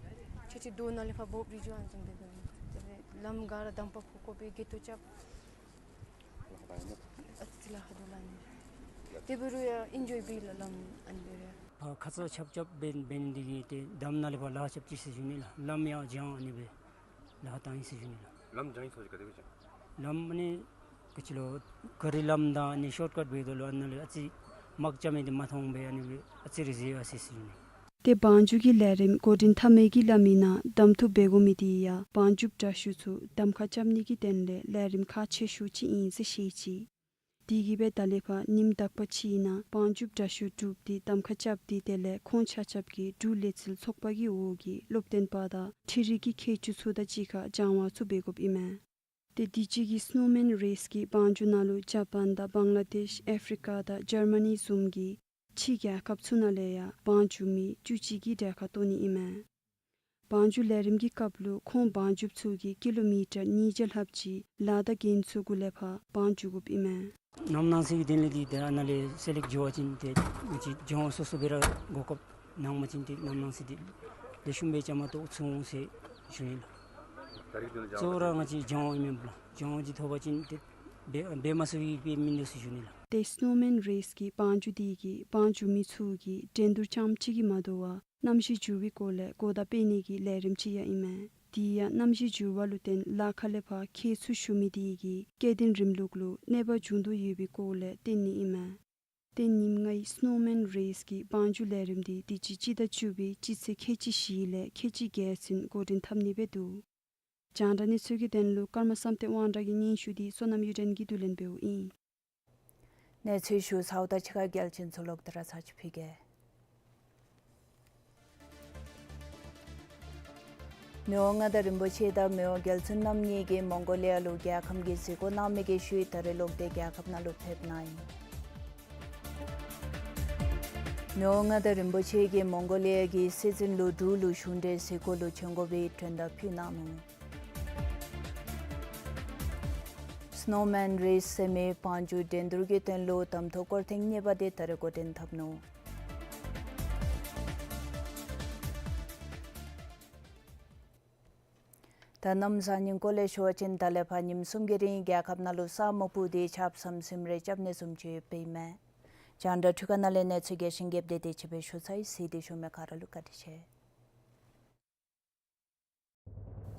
ཁྲི་ཁྲི་རྡོ་ནང་ལས་ཕར་འབོབ་རི་འགྱོ་ཨ་ནི་བཟུམ་སྦེ་འབད་ནི། དེ་ལས་ལམ་ག་ར་དམ་པ་ཁོ་ཁོ་སྦེ་གེ་ཏོ་རྐྱབ། ཨ་ཙི་ལཱ་ཁག་འདུག་ལགས་ཨ་ནི། དེ་འབད་རུང་ཡང་ཨིན་ཇོའི་འབད་ལགས་ལམ་ཨ་ནི་འབད་རུང་ཡང་། ཕར་ཁ་ཙ་ཆབ་ཆབ་འབད་འབད་ནི་འདི་གིས་ཏེ་འདམ་ནང་ལས་ཕར་ལཱ་རྐྱབ་ཅི་ཟེར་ཞུ་ནི་ལགས། ལམ་ཡང་བྱང་ཨ་ནི་སྦེ་ལཱ་བཏང་ཡི་ཟེར་ཞུ་ནི་ལགས། ལམ་བྱང་ཡི་ཟེར་ཞུ་ག་དེ་སྦེ་བྱང་། ལམ་ཨ་ནི་ག་ཅི་ལོ་ག་རི་ལམ་དང་ཨ་ནི་ཤོཊ་ཀཊ་འབད་དོ་ལོ། ཨ་ནི་ལས་ཨ་ཙི་མག་རྐྱབ་མི་འདི་མ་མཐོང་སྦེ་ཨ་ནི་སྦེ་ཨ་ཙི་རེ་འཛོལ་ཡར་སོ་ཡི་ཟེར་ཞུ་ནི། ཏེ་བང་རྒྱུག་གི་ལས་རིམ་འགོ་འདྲེན་འཐབ་མི་གིས་སླབ་མིའི་ནང་གདམ་འཐུ་འབད་དགོ་མི་འདི་ཡང་བང་རྒྱུགཔ་དྲག་ཤོས་ཚུ་གདམ་ཁ་རྐྱབ་ནི་གི་དོན་ལས་ལས་རིམ་ཁག་ཆེ་ཤོས་ཅིག་ཨིན་ཟེར་བཤད་ཅི། དེ་གིས་སྦེ་ད་ལས་ཕར་ཉིནམ་དག་པ་ཅིག་ནང་བང་རྒྱུགཔ་དྲག་ཤོས་དྲུག་འདི་གདམ་ཁ་རྐྱབ་སྟེ་དེ་ལས་ཁོང་ཆ་ཁྱབ་ཀྱིས་འབྲུག་ལས་འཚོལ་ཚོགས་པ་གི་འོག་གི་སློབ་སྟོན་པ་དང་འཕྲུལ་རིག་གི་མཁས་མཆོག་ཚུ་དང་གཅིག་ཁར་སྦྱང་བ་ཚུ་འབད་དགོཔ་ཨིན་མས། ཏེ་དུས་ཅི་གི་སྣོ་མཱན་རེསི་གི་བང་རྒྱུག་ནང་ལུ་ཇ་པཱན་དང་བང་ལ་དེཤ་ཨེ་ཕྲི་ཀ་དང་ཇར་མ་ནི་བཟུམ་གྱི་ཕྱི་རྒྱལ་ཁབ་ཚུ་ནང་ལས་ཡང་བང་རྒྱུག་མི་བཅུ་གཅིག་གིས་གྲལ་ཁར་གཏོགས་ནི་ཨིན་མས། བང་རྒྱུག་ལས་རིམ་གྱི་སྐབས་ལུ་ཁོང་བང་རྒྱུགཔ་ཚུ་གིས་ཀི་ལོ་མི་ཊར་ཉིས་བརྒྱ་ལྷགཔ་ཅིག་ལ་དང་རྒན་ཚུ་གུ་ལས་ཕར་བང་རྒྱུག་དགོཔ་ཨིན་མས། ནམ་ནང་ཟེར་བའི་དོན་ལས་འདི་ཏེ་ཨ་ནཱ་ལས་སེ་ལེཀཊ་འགྱོ་བ་ཅིན་ཏེ་ང་བཅས་ལྗོངས་སོ་སོ་སྦེ་ར་གོ་སྐབས་གནང་པ་ཅིན་ཏེ་ནམ་ནང་ཟེར་འདི་ལེགས་ཤོམ་སྦེ་བཅའ་མར་གཏོགས་ཚུགས་འོང་ཟེར་ཞུ་ནི་ལགས། གཙོ་བོ་ར་ང་བཅས་ལྗོངས་ཨིན་མས་ལགས། ལྗོངས་ཅིག་ཐོབ་པ་ཅིན་ཏེ་འབད་འབད་མ་ཚུགས་པའི་མིན་འདུག་ཟེར་ཞུ་ནི་ལགས། ཏེ་སྣོ་མཱན་རེསི་གི་བང་རྒྱུག་འདི་གིས་བང་རྒྱུག་མི་ཚུ་གིས་འགྲན་བསྡུར་རྐྱངམ་གཅིག་གིས་མ་དོ་བར་གནམ་གཤིས་འགྱུར་བའི་སྐོར་ལས་གོ་བརྡ་སྤེལ་ནི་གི་ལས་རིམ་ཅིག་ཡང་ཨིན་མས། དེ་ཡང་གནམ་གཤིས་འགྱུར་བ་ལུ་བརྟེན་ལ་ཁ་ལས་ཕར་ཁྱེགས་ཚུ་ཞུ་མི་དེ་གིས་སྐྱེ་ལྡན་རིམ་ལུགས་ལུ་གནོད་པ་འབྱུང་དོ་ཡོད་པའི་སྐོར་ལས་སྟོན་ནི་ཨིན་མས། ཏེ་ཉིནམ་ལྔའི་སྣོ་མཱན་རེས་ཀྱི་བང་རྒྱུག་ལས་རིམ་འདི་དུས་ཅི་སྤྱི་ཟླ་བཅུ་པའི་སྤྱི་ཚེས་ཁལ་གཅིག་བཞི་ལས་ཁལ་གཅིག་བརྒྱད་ཚུན་འགོ་འདྲེན་འཐབ་ནི་སྦེ་འདུག། རྒྱང་བསྒྲགས་གནས་ཚུལ་གྱི་དོན་ལུ་ཀརྨ་བསམ་གཏན་དབང་གྲགས་ཀྱི་སྙན་ཞུ་འདི་བསོད་ནམས་གཡུ་སྒྲོན་གྱིས་བསྡུ་ལེན་འབདཝ་ཨིན། གནས་ཚུལ་ཞུ་ཚརཝ་ད་ཕྱི་ཁར་རྒྱལ་སྤྱིའི་ཚུལ་ལོག་སྟེ་ར་ཚར་ཅིག་ཕུལ་གེ། མི་དབང་མངའ་བདག་རིན་པོ་ཆེ་དང་མི་དབང་རྒྱལ་བཙུན་རྣམ་གཉིས་ཀྱིས་མོང་གོ་ལི་ཡ་ལུ་རྒྱལ་ཁམས་ཀྱི་གཟིགས་སྐོར་གནང་མི་གི་ཤུལ་ད་རེས་ལོག་སྟེ་རྒྱལ་ཁབ་ནང་ལུ་ཕེབས་གནང་ཡི། མི་དབང་མངའ་བདག་རིན་པོ་ཆེ་གིས་མོང་གོ་ལི་ཡ་གི་སྲིད་འཛིན་ལུ་འབྲུག་ལུ་གཞུང་འབྲེལ་གཟིགས་སྐོར་ལུ་བྱོན་དགོ་པའི་མགྲོན་བརྡ་ཕུལ་གནང་ནུག། སྣོ་མཱན་རེས་ཟེར་མི་བང་རྒྱུག་འགྲན་བསྡུར་གྱི་དོན་ལུ་གདམ་ཐོ་སྐོར་ཐེངས་གཉིས་པ་དེ་ད་རེས་འགོ་འདྲེན་འཐབ་ནུག། ད་གནམ་གཤིས་ཉིན་སྐོར་ལས་ཞུ་བ་ཅིན་ད་ལས་ཕར་ཉིནམ་གསུམ་གྱི་རིང་རྒྱལ་ཁབ་ནང་ལུ་ས་སྨུག་སྤུབས་ཏེ་ཆརཔ་ཟམ་ཟིམ་རེ་རྐྱབ་ནི་བཟུམ་ཅིག་ཡོདཔ་ཨིན་མས། རྒྱང་བསྒྲགས་འཕྲུལ་ཁང་ནང་ལས་གནས་ཚུལ་རྒྱས་ཤིང་རྒྱསཔ་དེ་དེ་ཅིག་སྦེ་ཞུ་ཚར་ཡི། གཟིགས་ཏེ་བཞུགས་མི་ག་ར་ལུ་བཀའ་དྲིན་ཆེ།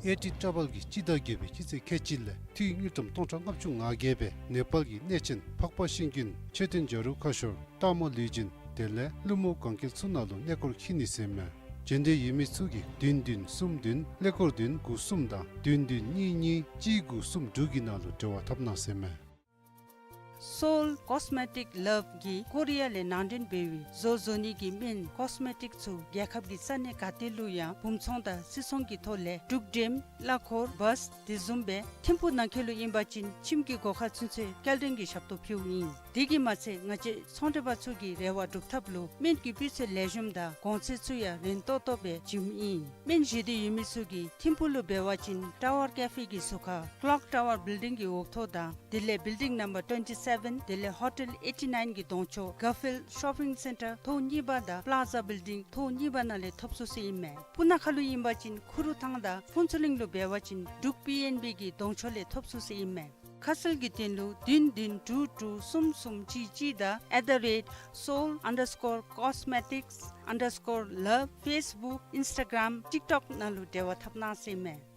ཨེ་ཊི་ཊ་བཱལ་གྱིས་སྤྱི་ཟླ་བརྒྱད་པའི་སྤྱི་ཚེས་ཁལ་གཅིག་ལས་འཐུས་དངུལ་ཀྲམ་སྟོང་ཕྲག་ལྔ་བཅུ་ང་བརྒྱད་སྦེ་ནེ་པཱལ་གྱི་གནས་ཆེན་འཕགས་པ་ཤིང་ཀུན་མཆོད་རྟེན་བྱ་རུང་ཁ་ཤོར་སྟག་མོ་ལུས་སྦྱིན་དེ་ལས་ཀླུ་མོ་གན་རྐྱལ་ཚུ་ནང་ལུ་གནས་སྐོར་འཁྱིད་ནི་ཟེར་ཨིན་མས། འབྱོན་འདོད་ཡོད་མི་ཚུ་གིས་བདུན་བདུན་གསུམ་བདུན་ཀླད་ཀོར་བདུན་དགུ་གསུམ་དང་བདུན་བདུན་གཉིས་གཉིས་གཅིག་དགུ་གསུམ་དྲུག་གི་ནང་ལུ་འབྲེལ་བ་འཐབ་གནང་ཟེར་ཨིན་མས། སོལ་ཀོས་མེ་ཊིཀ་ལབ་ཀྱིས་ཀོ་རི་ཡ་ལས་ནང་འདྲེན་འབད་བའི་བཟོ་བཟོ་ནི་གི་སྨན་ཀོས་མེ་ཊིཀ་ཚུ་རྒྱལ་ཁབ་ཀྱི་ས་གནས་ག་ཏེ་ལུ་ཡང་སྦུངམ་ཚོང་དང་སིལ་ཚོང་གི་ཐོག་ལས་འབྲུག་འགྲེམ་གླ་འཁོར་བཱས་དེ་བཟུམ་སྦེ་ཐིམ་ཕུག་ནང་འཁོད་ལུ་ཨིན་པ་ཅིན་ཁྱིམ་གྱི་སྒོ་ཁར་ཚུན་ཚོད་སྐྱེལ་འདྲེན་གྱི་ཞབས་ཏོག་ཕུལཝ་ཨིན། དེ་གིས་མ་ཚད་ང་བཅས་ཚོང་འབྲེལ་པ་ཚུ་གི་རེ་བ་སྒྲུབ་ཐབས་ལུ་སྨན་གྱི་སྤུས་ཚད་ལེགས་ཤོམ་དང་གོང་ཚད་ཚུ་ཡང་རན་ཏོག་ཏོ་སྦེ་བྱིནམ་ཨིན། སྨན་བཞེས་འདོད་ཡོད་མི་ཚུ་གིས་ཐིམ་ཕུག་ལུ་འབད་བ་ཅིན་ཊ་ཝར་ཀེ་ཕེ་གི་ཟུར་ཁར་ཀློག་ཊ་ཝར་བིལ་ཌིང་གི་འོག་ཐོག་དང་དེ་ལས་བིལ་ཌིང་ནམ་བར་ཊུ་ཝེན་ཊི་སེ་བེན་དེ་ལས་ཧོ་ཊེལ་ཨེ་ཊི་ནའིན་གྱི་གདོང་ཕྱོགས་གར་ཕིལཌ་ཤོ་པིང་སེན་ཊར་ཐོག་གཉིས་པ་དང་པླཱ་ཛ་བིལ་ཌིང་ཐོག་གཉིས་པ་ནང་ལས་ཐོབ་ཚུགས་ཟེར་ཨིན་མས། སྤུ་ན་ཁ་ལུ་ཨིན་པ་ཅིན་ཁུ་རུ་ཐང་དང་ཕུན་ཚོགས་གླིང་ལུ་འབད་བ་ཅིན་འབྲུག་པི་ཨེན་བི་གི་གདོང་ཕྱོགས་ལས་ཐོབ་ཚུགས་ཟེར་ཨིན་མས། ཁ་གསལ་གྱི་དོན་ལུ་བདུན་བདུན་དྲུག་དྲུག་གསུམ་གསུམ་གཅིག་གཅིག་དང་at the rate seoul underscore cosmetics underscore love Facebook Instagram TikTok ནང་ལུ་འབྲེལ་བ་འཐབ་གནང་ཟེར་ཨིན་མས།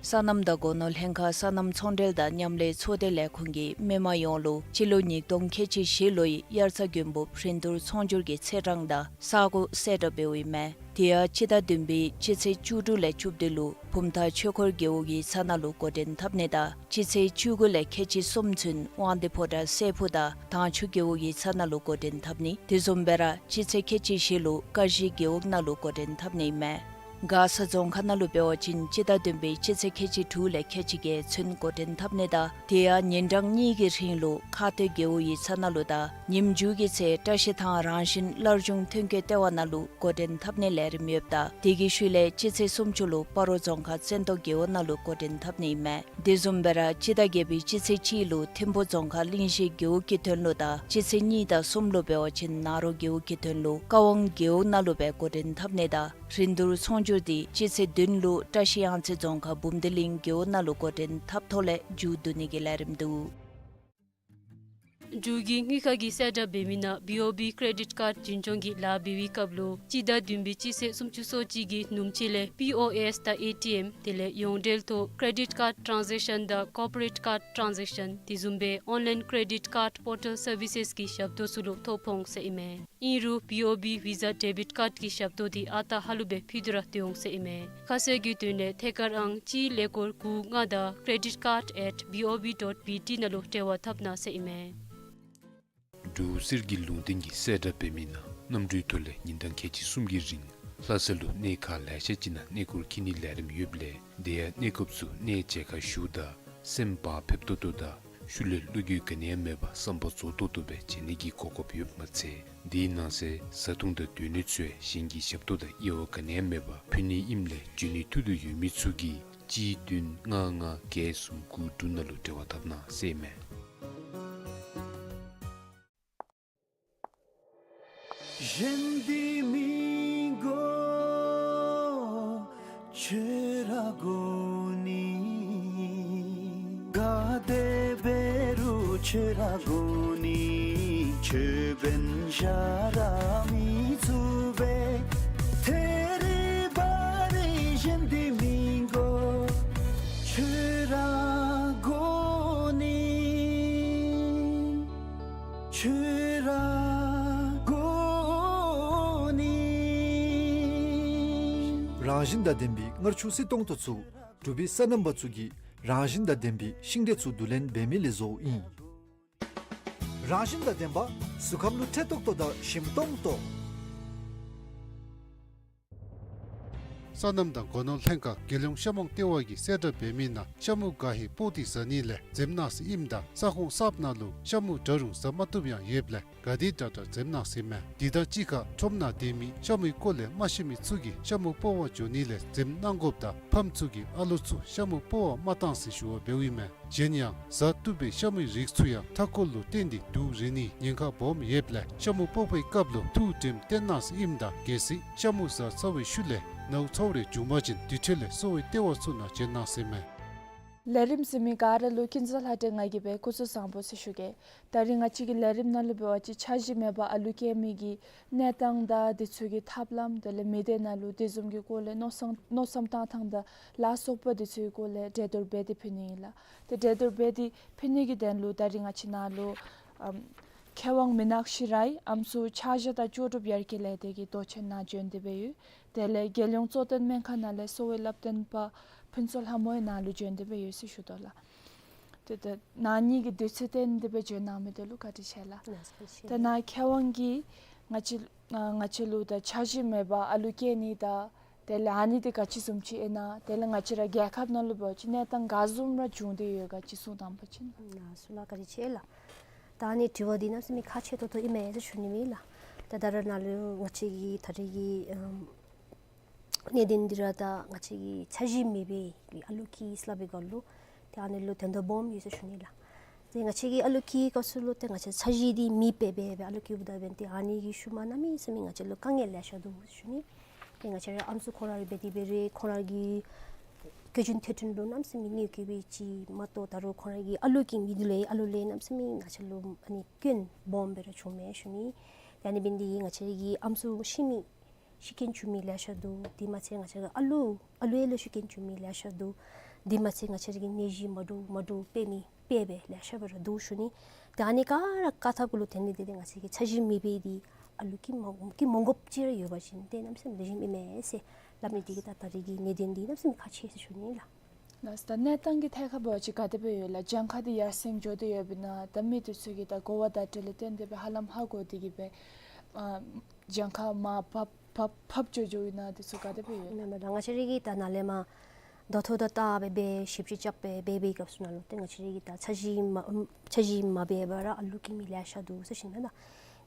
སོ་ནམ་དང་སྒོ་ནོར་ལྷན་ཁག་སོ་ནམ་ཚོང་འབྲེལ་དང་མཉམ་ལས་ཚོགས་སྡེ་ལས་ཁུངས་ཀྱིས་མི་མང་ཡོངས་ལུ་སྤྱི་ལོ་ཉིས་སྟོང་ཁལ་གཅིག་བཞི་ལོའི་དབྱར་རྩྭ་དགུན་འབུབ་རིན་བསྡུར་ཚོང་སྒྱུར་གྱི་ཚེས་གྲངས་དང་ས་གོ་གསལ་བསྒྲགས་འབདཝ་ཨིན་མས། དེ་ཡང་སྤྱི་ཟླ་བདུན་པའི་སྤྱི་ཚེས་བཅུ་དྲུག་ལས་བཅུ་བདུན་ལུ་བུམ་ཐང་ཆོས་འཁོར་རྒེད་འོག་གི་ས་ནང་ལུ་འགོ་འདྲེན་འཐབ་ནི་དང་སྤྱི་ཚེས་བཅུ་དགུ་ལས་ཁལ་གཅིག་གསུམ་ཚུན་དབང་འདུས་ཕོ་བྲང་སྲས་ཕུག་དང་དྭངས་ཆུ་རྒེད་འོག་གི་ས་ནང་ལུ་འགོ་འདྲེན་འཐབ་ནི། དེ་བཟུམ་སྦེ་ར་སྤྱི་ཚེས་ཁལ་གཅིག་བཞི་ལུ་ཀ་གཞི་རྒེད་འོག་ནང་ལུ་འགོ་འདྲེན་འཐབ་ནི་ཨིན་མས། མགར་ས་རྫོང་ཁག་ནང་ལུ་འབད་བ་ཅིན་སྤྱི་ཟླ་བདུན་པའི་སྤྱི་ཚེས་ཁལ་གཅིག་དྲུག་ལས་ཁལ་གཅིག་བརྒྱད་ཚུན་འགོ་འདྲེན་འཐབ་ནི་དང་དེ་ཡང་ཉིན་གྲངས་གཉིས་ཀྱི་རིང་ལུ་ཁ་སྟོད་རྒེད་འོག་གི་ས་ནང་ལུ་དང་ཉིནམ་མཇུག་གི་ཚེ་བཀྲ་ཤིས་ཐང་རང་བཞིན་སླར་འབྱུང་ཐོན་སྐྱེད་ལྟེ་བ་ནང་ལུ་འགོ་འདྲེན་འཐབ་ནིའི་ལས་རིམ་ཡོདཔ་ད་དེ་གི་ཤུལ་ལས་སྤྱི་ཚེས་སུམ་ཅུ་ལུ་སྤ་རོ་རྫོང་ཁག་བཙན་ཏོ་རྒེད་འོག་ནང་ལུ་འགོ་འདྲེན་འཐབ་ནི་ཨིན་མས། དེ་བཟུམ་སྦེ་ར་སྤྱི་ཟླ་བརྒྱད་པའི་སྤྱི་ཚེས་གཅིག་ལུ་ཐིམ་ཕུ་རྫོང་ཁག་གླིང་བཞི་རྒེད་འོག་གི་དོན་ལུ་དང་སྤྱི་ཚེས་གཉིས་དང་གསུམ་ལུ་འབད་བ་ཅིན་ནཱ་རོ་རྒེད་འོག་གི་དོན་ལུ་ཀ་ཝང་རྒེད་འོག་ནང་ལུ་སྦེ་འགོ་འདྲེན་འཐབ་ནི་དང་རིན་བསྡུར་ཚོང་སྒྱུར་འདི་སྤྱི་ཚེས་བདུན་ལུ་བཀྲ་ཤིས་གཡང་རྩེ་རྫོང་ཁག་འབུམ་སྡེ་གླིང་རྒེད་འོག་ནང་ལུ་འགོ་འདྲེན་འཐབ་ཐོག་ལས་མཇུག་བསྡུ་ནི་གི་ལས་རིམ་འདུག། འབྲུག་གི་དངུལ་ཁང་གིས་གསལ་བསྒྲགས་འབད་མི་ནང་བི་ཨོ་བི་ཀེ་རེ་ཌིཊ་ཀཱརཌ་འཛིན་སྐྱོང་གི་ལཱ་འབད་བའི་སྐབས་ལུ་སྤྱི་ཟླ་བདུན་པའི་སྤྱི་ཚེས་སུམ་ཅུ་སོ་གཅིག་གི་ནུབ་ཕྱེད་ལས་པི་ཨོ་ཨེསི་དང་ཨེ་ཊི་ཨེམ་དེ་ལས་ཡོངས་འབྲེལ་ཐོག་ཀེ་རེ་ཌིཊ་ཀཱརཌ་ཊཱན་ཟེཀ་ཤཱན་དང་ཀོར་པོ་རེཊ་ཀཱརཌ་ཊཱན་ཟེཀ་ཤཱན་དེ་བཟུམ་སྦེ་ཨོན་ལའིན་ཀེ་རེ་ཌིཊ་ཀཱརཌ་པོར་ཊལ་སར་བི་སེསི་གི་ཞབས་ཏོག་ཚུ་ལུ་ཐོ་ཕོག་འོང་ཟེར་ཨིན་མས། ཨིན་རུང་བི་ཨོ་བི་ཝི་ས་ཌེ་བིཊ་ཀཱརཌ་ཀྱི་ཞབས་ཏོག་འདི་ཨ་རྟག་ཧ་ལུགས་སྦེ་ཕུལ་ཏེ་ར་སྡོད་འོང་ཟེར་ཨིན་མས། ཁ་གསལ་གྱི་དོན་ལས་ཐད་ཀར་ཨང་གཅིག་ཀླད་ཀོར་དགུ་ལྔ་དང་credit card at B O B dot B T ནང་ལུ་འབྲེལ་བ་འཐབ་གནང་ཟེར་ཨིན་མས། འབྲུག་གསེར་གྱི་ལུང་བསྟན་གྱིས་གསལ་བསྒྲགས་འབད་མི་ནང་གནམ་གྲུའི་ཐོག་ལས་ཉིན་གྲངས་ཁལ་གཅིག་གསུམ་གྱི་རིང་ལྷ་ས་ལུ་གནས་ཁག་ལེ་ཤ་ཅིག་ནང་གནས་སྐོར་འཁྱིད་ནིའི་ལས་རིམ་ཡོདཔ་ལས་དེ་ཡང་གནས་སྐབས་སུ་གནས་མཇལ་ཁ་ཞུཝ་ད་སེམས་བག་ཕེབས་ཏོག་ཏོ་དང་ཤུལ་ལས་བློ་འགྱོད་ག་ནི་ཡང་མེད་པར་བསམ་པ་རྫོགས་ཏོག་ཏོ་སྦེ་མཇལ་ནི་གི་གོ་སྐབས་ཡོདཔ་མ་ཚད་དེའི་ནང་གསེས་བཟའ་འཐུང་དང་སྡོད་གནས་ཚུ་ཡང་གཞན་གྱི་ཞབས་ཏོག་དང་དབྱེ་བ་ག་ནི་ཡང་མེད་པར་ཕུལ་ནི་ཨིནམ་ལས་འབྱོན་ནིའི་ཐུགས་འདོད་ཡོད་མི་ཚུ་གིས་གཅིག་བདུན་ལྔ་ལྔ་བརྒྱད་གསུམ་དགུ་དྲུག་ནང་ལུ་འབྲེལ་བ་འཐབ་གནང་ཟེར་ཨིན་མས། གཞན་འདི་མི་དགོ་ཁྱོད་ར་དགོ་ནི། ག་དེ་འབད་རུང་ཁྱོད་ར་དགོ་ནི། ཁྱོད་འབདན་གཞན་ར་མི་ཚུགས་པས། ཐད་རི་བ་རི་གཞན་འདི་མི་དགོ་ཁྱོད་ར་དགོ་ནི། ཁྱོད་ རང་བཞིན་དང་ལྡན་པའི་མངར་ཆུ་བསིལ་ཏོང་ཏོ་ཚུ་འབྲུག་པའི་སོ་ནམ་པ་ཚུ་གིས་རང་བཞིན་དང་ལྡན་པའི་ཤིང་འབྲས་ཚུ་བསྡུ་ལེན་འབད་མི་ལས་བཟོཝ་ཨིན། རང་བཞིན་དང་ལྡན་པ་གཟུགས་ཁམས་ལུ་འཕྲོད་ཏོག་ཏོ་དང་ཞིམ་ཏོང་ཏོ། སོ་ནམ་དང་སྒོ་ནོར་ལྷན་ཁག་རྒྱལ་ཡོངས་ཤ་མོང་ལྟེ་བ་གིས་གསལ་བསྒྲགས་འབད་མི་ནང་ཤ་མུ་ག་ཧེ་སྤོག་སྟེ་ཟ་ནི་ལས་འཛེམ་གནང་ཟེར་ཨིནམ་ད་ས་ཁོངས་གསརཔ་ནང་ལུ་ཤ་མུ་འདྲ་རུང་ཟ་མ་བཏུབ་ཡང་ཡོདཔ་ལས་ག་དེ་དྲག་དྲག་འཛེམ་གནང་ཟེར་མས། དེ་དང་གཅིག་ཁར་ཁྲོམ་ནང་སྡོད་མི་ཤ་མུའི་སྐོར་ལས་མ་ཤེས་མི་ཚུ་གིས་ཤ་མུ་སྤོག་པར་འགྱོ་ནི་ལས་འཛེམ་གནང་དགོཔ་དང་ཕམ་ཚུ་གིས་ཨ་ལོ་ཚུ་ཤ་མུ་སྤོག་པར་མ་གཏང་ཟེར་ཞུ་བ་འབདཝ་ཨིན་མས། གཞན་ཡང་ཟ་བཏུབ་པའི་ཤ་མུའི་རིགས་ཚུ་ཡང་མཐའ་འཁོར་ལུ་བརྟེན་ཏེ་དུག་རེག་ནིའི་ཉེན་ཁ་སྦོམ་ཡོདཔ་ལས་ཤ་མུ་སྤོག་པའི་སྐབས་ལུ་ཐུགས་དྲནམ་བཏོན་གནང་ཟེར་ཨིནམ་ད་གལ་སྲིད་ཤ་མུ་ཟ་ཚར་བའི་ཤུལ་ལས་ནཝ་ཚཝ་རེ་བྱུང་པ་ཅིན་དེ་འཕྲོ་ལས་གསོ་བའི་ལྟེ་བ་ཚུ་ནང་བྱོན་གནང་ཟེར་མས། ལས་རིམ་ཟེར་མི་ག་ར་ལུ་ཀུན་བཟང་ལྷ་སྒྲོན་ང་གིས་སྦེ་སྐུ་གཟུགས་བཟང་པོ་ཟེར་ཞུ་གེ། ད་རིས་ང་བཅས་ཀྱི་ལས་རིམ་ནང་ལུ་འབད་བ་ཅིན་འཆར་གཞི་མེད་པར་ཨ་ལུ་སྐྱེ་མི་གི་གནས་སྟངས་དང་དེ་ཚུ་གི་ཐབས་ལམ་དེ་ལས་མི་སྡེ་ནང་ལུ་དེ་བཟུམ་གྱི་སྐོར་ལས་མནོ་བསམ་མནོ་བསམ་བཏང་ཐངས་དང་ལ་སོགས་པ་དེ་ཚུ་གི་སྐོར་ལས་གྲོས་བསྡུར་འབད་དེ་ཕུལ་ནི་ཨིན་ལགས། ཏེ་གྲོས་བསྡུར་འབད་དེ་ཕུལ་ནི་གི་དོན་ལུ་ད་རིས་ང་བཅས་ནཱ་ལུ་ཨམ་མཁས་དབང་མི་ནག་ཤེས་རབ་ཨམ་སྲུ་འཆར་གཞི་དང་ལྕོགས་གྲུབ་ཡར་རྒྱས་ལས་སྡེ་གི་མདོ་ཆེན་ནང་བྱོན་ཏེ་སྦེ་ཡོད། དེ་ལས་རྒྱལ་ཡོངས་གཙོ་བསྟེན་སྨན་ཁང་ནང་ལས་གསོ་བའི་བསླབ་སྟོན་པ་ཕུན་ཚོགས་ལྷ་མོ་ཡང་ནཱ་ལུ་བྱོན་ཏེ་སྦེ་ཡོད་ཟེར་ཞུ་དོ་ལགས། ཏེ་ད་ནཱ་གཉིས་ཀྱིས་དུས་ཚོད་བཏོན་ཏེ་སྦེ་བྱོན་གནང་མི་དེ་ལུ་བཀའ་དྲིན་ཆེ་ལགས། ལགས་སོ། ད་ནཱ་མཁས་དབང་གིས་ང་བཅས་ང་བཅས་ལུ་ད་འཆར་གཞི་མེད་པར་ཨ་ལུ་སྐྱེ་ནི་དང་དེ་ལས་ཨ་ནི་དེ་ག་ཅི་བཟུམ་ཅིག་ཨིན་ན། དེ་ལས་ང་བཅས་ར་རྒྱལ་ཁབ་ནང་ལུ་འབད་བ་ཅིན་གནས་སྟངས་ག་བཟུམ་ར་བྱུང་སྟེ་ཡོད་ག་ཅིག་གསུང་དང་པ་ཅིན། ལགས་སོ་ལགས། བཀའ་དྲིན་ཆེ་ལགས། ད་ཨ་ནི་དྲི་བ་འདི་གནམ་མེད་ས་མེད་ཁག་ཆེ་ཏོག་ཏོ་ཨིན་མས་ཟེར་ཞུ་ནི་ཨིན་ལགས། ད་ད་རེས་ནཱ་ལུ་ང་བཅས་ཀྱི་ད་རེས་ཀྱི་ཨམ་གནད་དོན་འདི་ར་ད་ང་བཅས་ཀྱི་འཆར་གཞི་མེད་པའི་ཨ་ལུ་སྐྱེ་ཟེར་སླབ་པའི་སྐོར་ལུ་ཏེ་ཨ་ནི་ལུ་དོན་དག་སྦོམ་ཡོད་ཟེར་ཞུ་ནི་ལགས། ཏེ་ང་བཅས་ཀྱི་ཨ་ལུ་སྐྱེ་བའི་སྐབས་སུ་ལུ་ཏེ་ང་བཅས་འཆར་གཞི་འདི་མེད་པར་སྦེ་སྦེ་ཨ་ལུ་སྐྱེཝ་ད་འབདན་ཏེ་ཨ་ནི་གི་ཤུལ་མ་གནམ་མེད་ས་མེད་ང་བཅས་ལུ་དཀའ་ངལ་ལེ་ཤ་འདུག་ཟེར་ཞུ་ནི། ཏེ་ང་བཅས་ར་ཨམ་སྲུ་ཁོང་ར་ར་འབད་དེ་འབད་རུང་ཁོང་ར་གི་བཀོལ་སྤྱོད་འཐུས་ཚང་ལུ་གནམ་མེད་ས་མེད་གནོད་སྐྱེལ་བའི་ཅིག་མ་གཏོགས་ད་རུང་ཁོང་ར་གི་ཨ་ལུ་སྐྱེ་མི་འདི་ལུ་ཨ་ལུ་ལུ་གནམ་མེད་ས་མེད་ང་བཅས་ལུ་ཨ་ནི་སྐྱོན་སྦོམ་སྦེ་ར་བྱུངམ་མས་ཞུ་ནི། ཏེ་ཨ་ནི་འབདན་འདི་ང་བཅས་ར་གི་ཨམ་སྲུ་ཤི་མི་ཤི་རྐྱེན་བྱུང་མི་ལེ་ཤ་འདུག། དེ་མ་ཚད་ང་བཅས་ར་ཨ་ལུ་ཨ་ལུ་ཡང་ལུ་ཤི་རྐྱེན་བྱུང་མི་ལེ་ཤ་འདུག། དེ་མ་ཚད་ང་བཅས་ར་གི་ནད་གཞི་མ་འདྲཝ་མ་འདྲཝ་འབད་མི་འབད་འབད་ལེ་ཤ་སྦེ་ར་འདུག་ཞུ་ནི། ཏེ་ཨ་ནི་ག་ར་བཀག་ཐབས་གུ་ལུ་དེ་ནི་དེ་དེ་ང་བཅས་ཀྱི་འཆར་གཞི་མེད་པའི་འདི་ཨ་ལུ་སྐྱེ་མ་སྐྱེ་མ་དགོཔ་ཅིག་ར་ཡོད་པ་ཅིན་ཏེ་གནམ་མེད་ས་མེད་ལེགས་ཤོམ་ཨིན་མས་ཟེར་སླབ་ནི་འདི་གིས་ད་ད་རེས་ཀྱི་གནད་དོན་འདི་གནམ་མེད་ས་མེད་ཁག་ཆེ་ཟེར་ཞུ་ནི་ལགས། ལགས། ད་གནས་སྟངས་ཀྱི་ཐད་ཁར་འབད་བ་ཅིན་ག་དེ་སྦེ་ཡོད་ལགས། གྱངས་ཁ་འདི་ཡར་སེང་འགྱོ་སྟེ་ཡོདཔ་ཨིན་ན། ད་མི་འདི་ཚུ་གིས་ད་གོ་བ་བརྡ་སྤྲོད་ལས་བརྟེན་ཏེ་སྦེ་ཧ་ལམ་ཧ་གོ་སྟེ་གིས་སྦེ་ཨ་གྱངས་ཁ་མར་ཕབ་ཕབ་ཕབ་འགྱོ་འགྱོཝ་ཨིན་ན། འདི་ཚུ་ག་དེ་སྦེ་ཡོད། མེན་མེན་ད་ང་བཅས་ར་གིས་ད་ནཱ་ལས་མར་ད་ལྟོ་ད་ལྟ་སྦེ་སྦེ་ཞིབ་དཔྱད་རྐྱབ་སྦེ་འབད་བའི་སྐབས་སུ་ནང་ལུ་ཏེ་ང་བཅས་ར་གིས་ད་འཆར་གཞི་མ་འཆར་གཞི་མ་འབད་བར་ར་ཨ་ལུ་སྐྱེ་མི་ལེ་ཤ་འདུག་ཟེར་ཞུ་ནི་ད།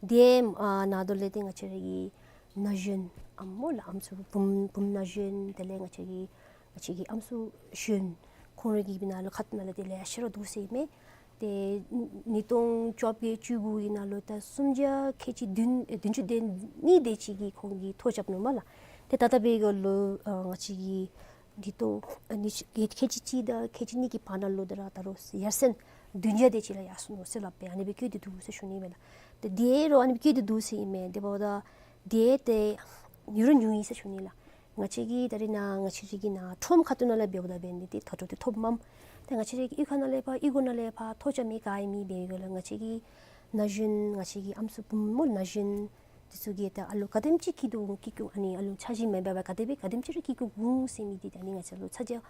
དེ་ཨ་ནང་དོ་ལས་ཏེ་ང་བཅས་ར་གི་ན་གཞོན་ཨམ་སྨོ་ལགས་ཨམ་སྲུ་བུམོ་བུམོ་ན་གཞོན་དེ་ལས་ང་བཅས་ཀྱི་ང་བཅས་ཀྱི་ཨམ་སྲུ་གཞོན་ཁོང་ར་གི་ནང་ལུ་ཁ་ཐུག་ནང་ལུ་ཏེ་ལེ་ཤ་ར་འདུག་ཟེར་མས། ཏེ་ཉིས་སྟོང་བཅོ་བརྒྱད་བཅུ་དགུ་གི་ནང་ལུ་ད་སུམ་བརྒྱ་ཁལ་གཅིག་བདུན་ཨེ་བདུན་ཅུ་དོན་གཉིས་དེ་ཅིག་གིས་ཁོང་གིས་ཐོ་རྐྱབ་ནུག་སྨོ་ལགས། ཏེ་ད་ལྟོ་འབད་བའི་སྐབས་ལུ་ཨ་ང་བཅས་ཀྱི་ཉིས་སྟོང་ཨ་ཉིས་ཁལ་གཅིག་གཅིག་དང་ཁལ་གཅིག་གཉིས་ཀྱི་བར་ན་ལུ་ད་ར་ད་རུང་ཡར་སེང་བདུན་བརྒྱ་དེ་ཅིག་ལུ་ཡར་སོང་ནུག་ཟེར་སླབ་སྦེ་ཨ་ནི་སྦེ་བཀོད་དེ་འདུག་ཟེར་ཞུ་ནི་མས་ལགས། ཏེ་དེ་རུང་ཨ་ནི་སྦེ་བཀོད་དེ་འདུག་ཟེར་ཨིན་མས། དེ་འབདཝ་ད་དེ་ཏེ་ཉུང་རུང་ཉུང་ཡི་ཟེར་ཞུ་ནི་ལགས། ང་བཅས་ཀྱི་ད་རེས་ནཱ་ང་བཅས་ར་གི་ནཱ་ཁྲོམ་ཁ་ཐུག་ནང་ལས་འབདཝ་ད་འབད་ནི་དེ་ད་ལྟོ་དེ་ཐོབ་མས། ཏེ་ང་བཅས་ར་གི་གཡུས་ཁ་ནང་ལས་ཕར་གཡུས་སྒོ་ནང་ལས་ཕར་ཐོ་རྐྱབ་མི་ག་ཨིན་མི་འབད་བའི་སྐབས་ལུ་ང་བཅས་ཀྱི་ན་གཞོན་ང་བཅས་ཀྱི་ཨམ་སྲུ་བུམོ་སྨོ་ན་གཞོན་འདི་ཚུ་གིས་ད་ཨ་ལུ་ག་དེམ་ཅིག་སྐྱེ་དོ་སྐྱེ་བཅུག་ཨ་ནི་ཨ་ལུ་འཆར་གཞི་མེད་པར་ག་དེ་སྦེ་ག་དེམ་ཅིག་ར་སྐྱེ་བཅུག་འོང་ཟེར་མི་འདི་ད་ཨ་ནི་ང་བཅས་ལུ་ཚ་གྱང་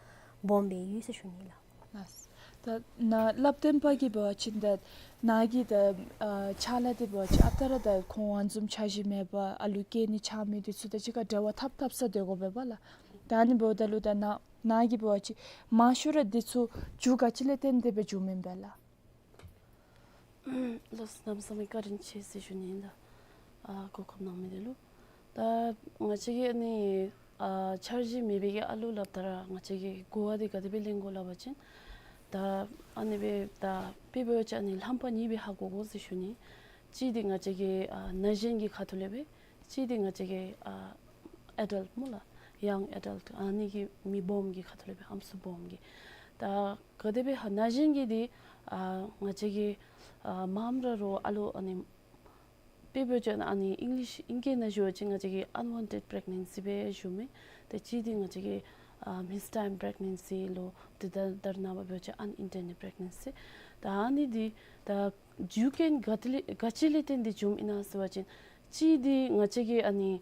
སྦོམ་སྦེ་ཡོད་ཟེར་ཞུ་ནི་ལགས། ལགས། ད་ནཱ་བསླབ་སྟོན་པ་གིས་འབད་བ་ཅིན་ད་ནཱ་གི་ད་ཨ་ཕྱག་ལཱ་འདི་འབད་བ་ཅིན་ཨ་རྟག་ར་ད་ཁོང་ཨ་ནི་བཟུམ་འཆར་གཞི་མེད་པར་ཨ་ལུ་སྐྱེ་ནི་ཆགས་མི་འདི་ཚུ་དང་གཅིག་ཁར་འབྲེལ་བ་འཐབ་འཐབ་ས་སྡོད་དགོ་པས་པ་ལགས། ད་ཨ་ནི་འབདཝ་ད་ལུ་ད་ནཱ་ནཱ་གིས་འབད་བ་ཅིན་མང་ཤོས་ར་འདི་ཚུ་རྒྱུ་ག་ཅི་ལས་བརྟེན་ཏེ་སྦེ་བྱུངམ་ཨིན་པས་ལགས། ལགས་སོ། གནམ་མེད་ས་མེད་བཀའ་དྲིན་ཆེ་ཟེར་ཞུ་ནི་ཨིན་ད། ཨ་གོ་སྐབས་གནང་མི་འདི་ལུ། ད་ང་བཅས་ཀྱིས་ཨ་ནི་ཨ་འཆར་གཞི་མེད་པའི་གི་ཨ་ལུ་སླབ་ད་ར་ང་བཅས་ཀྱིས་གོ་བ་འདི་ག་དེ་སྦེ་ལེན་དགོ་སླབ་པ་ཅིན་ད་ཨ་ནི་སྦེ་ད་དཔེ་འབད་བ་ཅིན་ཨ་ནི་རྣམ་པ་གཉིས་སྦེ་ཧ་གོ་དགོ་ཟེར་ཞུ་ནི། གཅིག་འདི་ང་བཅས་ཀྱི་ཨ་ན་གཞོན་གྱི་ཁ་ཐུག་ལས་སྦེ། གཅིག་འདི་ང་བཅས་ཀྱི་ཨ་ཨེ་ཌལཊ་སྨོ་ལགས། ཡང་ཨེ་ཌལཊ་ཨ་ནི་གི་མི་སྦོམ་གྱི་ཁ་ཐུག་ལས་སྦེ་ཨམ་སྲུ་སྦོམ་གྱི། ད་ག་དེ་སྦེ་ཧ་ན་གཞོན་གྱི་འདི་ཨ་ང་བཅས་ཀྱི་ཨ་མངམ་ར་རོགས་ཨ་ལུ་ཨ་ནི་དཔེ་འབད་བ་ཅིན་ཨ་ནི་ཨིང་ལིཤ་ཨིང་སྐད་ནང་ཞུ་བ་ཅིན་ང་བཅས་ཀྱིས་ཨན་ཝཱན་ཊེཌ་པི་རེག་ནེན་སི་སྦེ་ཞུ་མི། ད་གཅིག་འདི་ང་བཅས་ཀྱིས་ཨ་མིསི་ཊའིམ་པི་རེག་ནེན་སི་ལོ། ད་ད་ད་རེས་ནངས་པ་འབད་བ་ཅིན་ཨན་ཨིན་ཊེན་ཌེཌ་པི་རེག་ནེན་སི། ད་ཨ་ནི་འདི་ད་རྒྱུ་རྐྱེན་ག་ཏེ་ལས་ག་ཅི་ལས་བརྟེན་ཏེ་བྱུངམ་ཨིན་ན་ཟེར་བ་ཅིན་གཅིག་འདི་ང་བཅས་ཀྱིས་ཨ་ནི་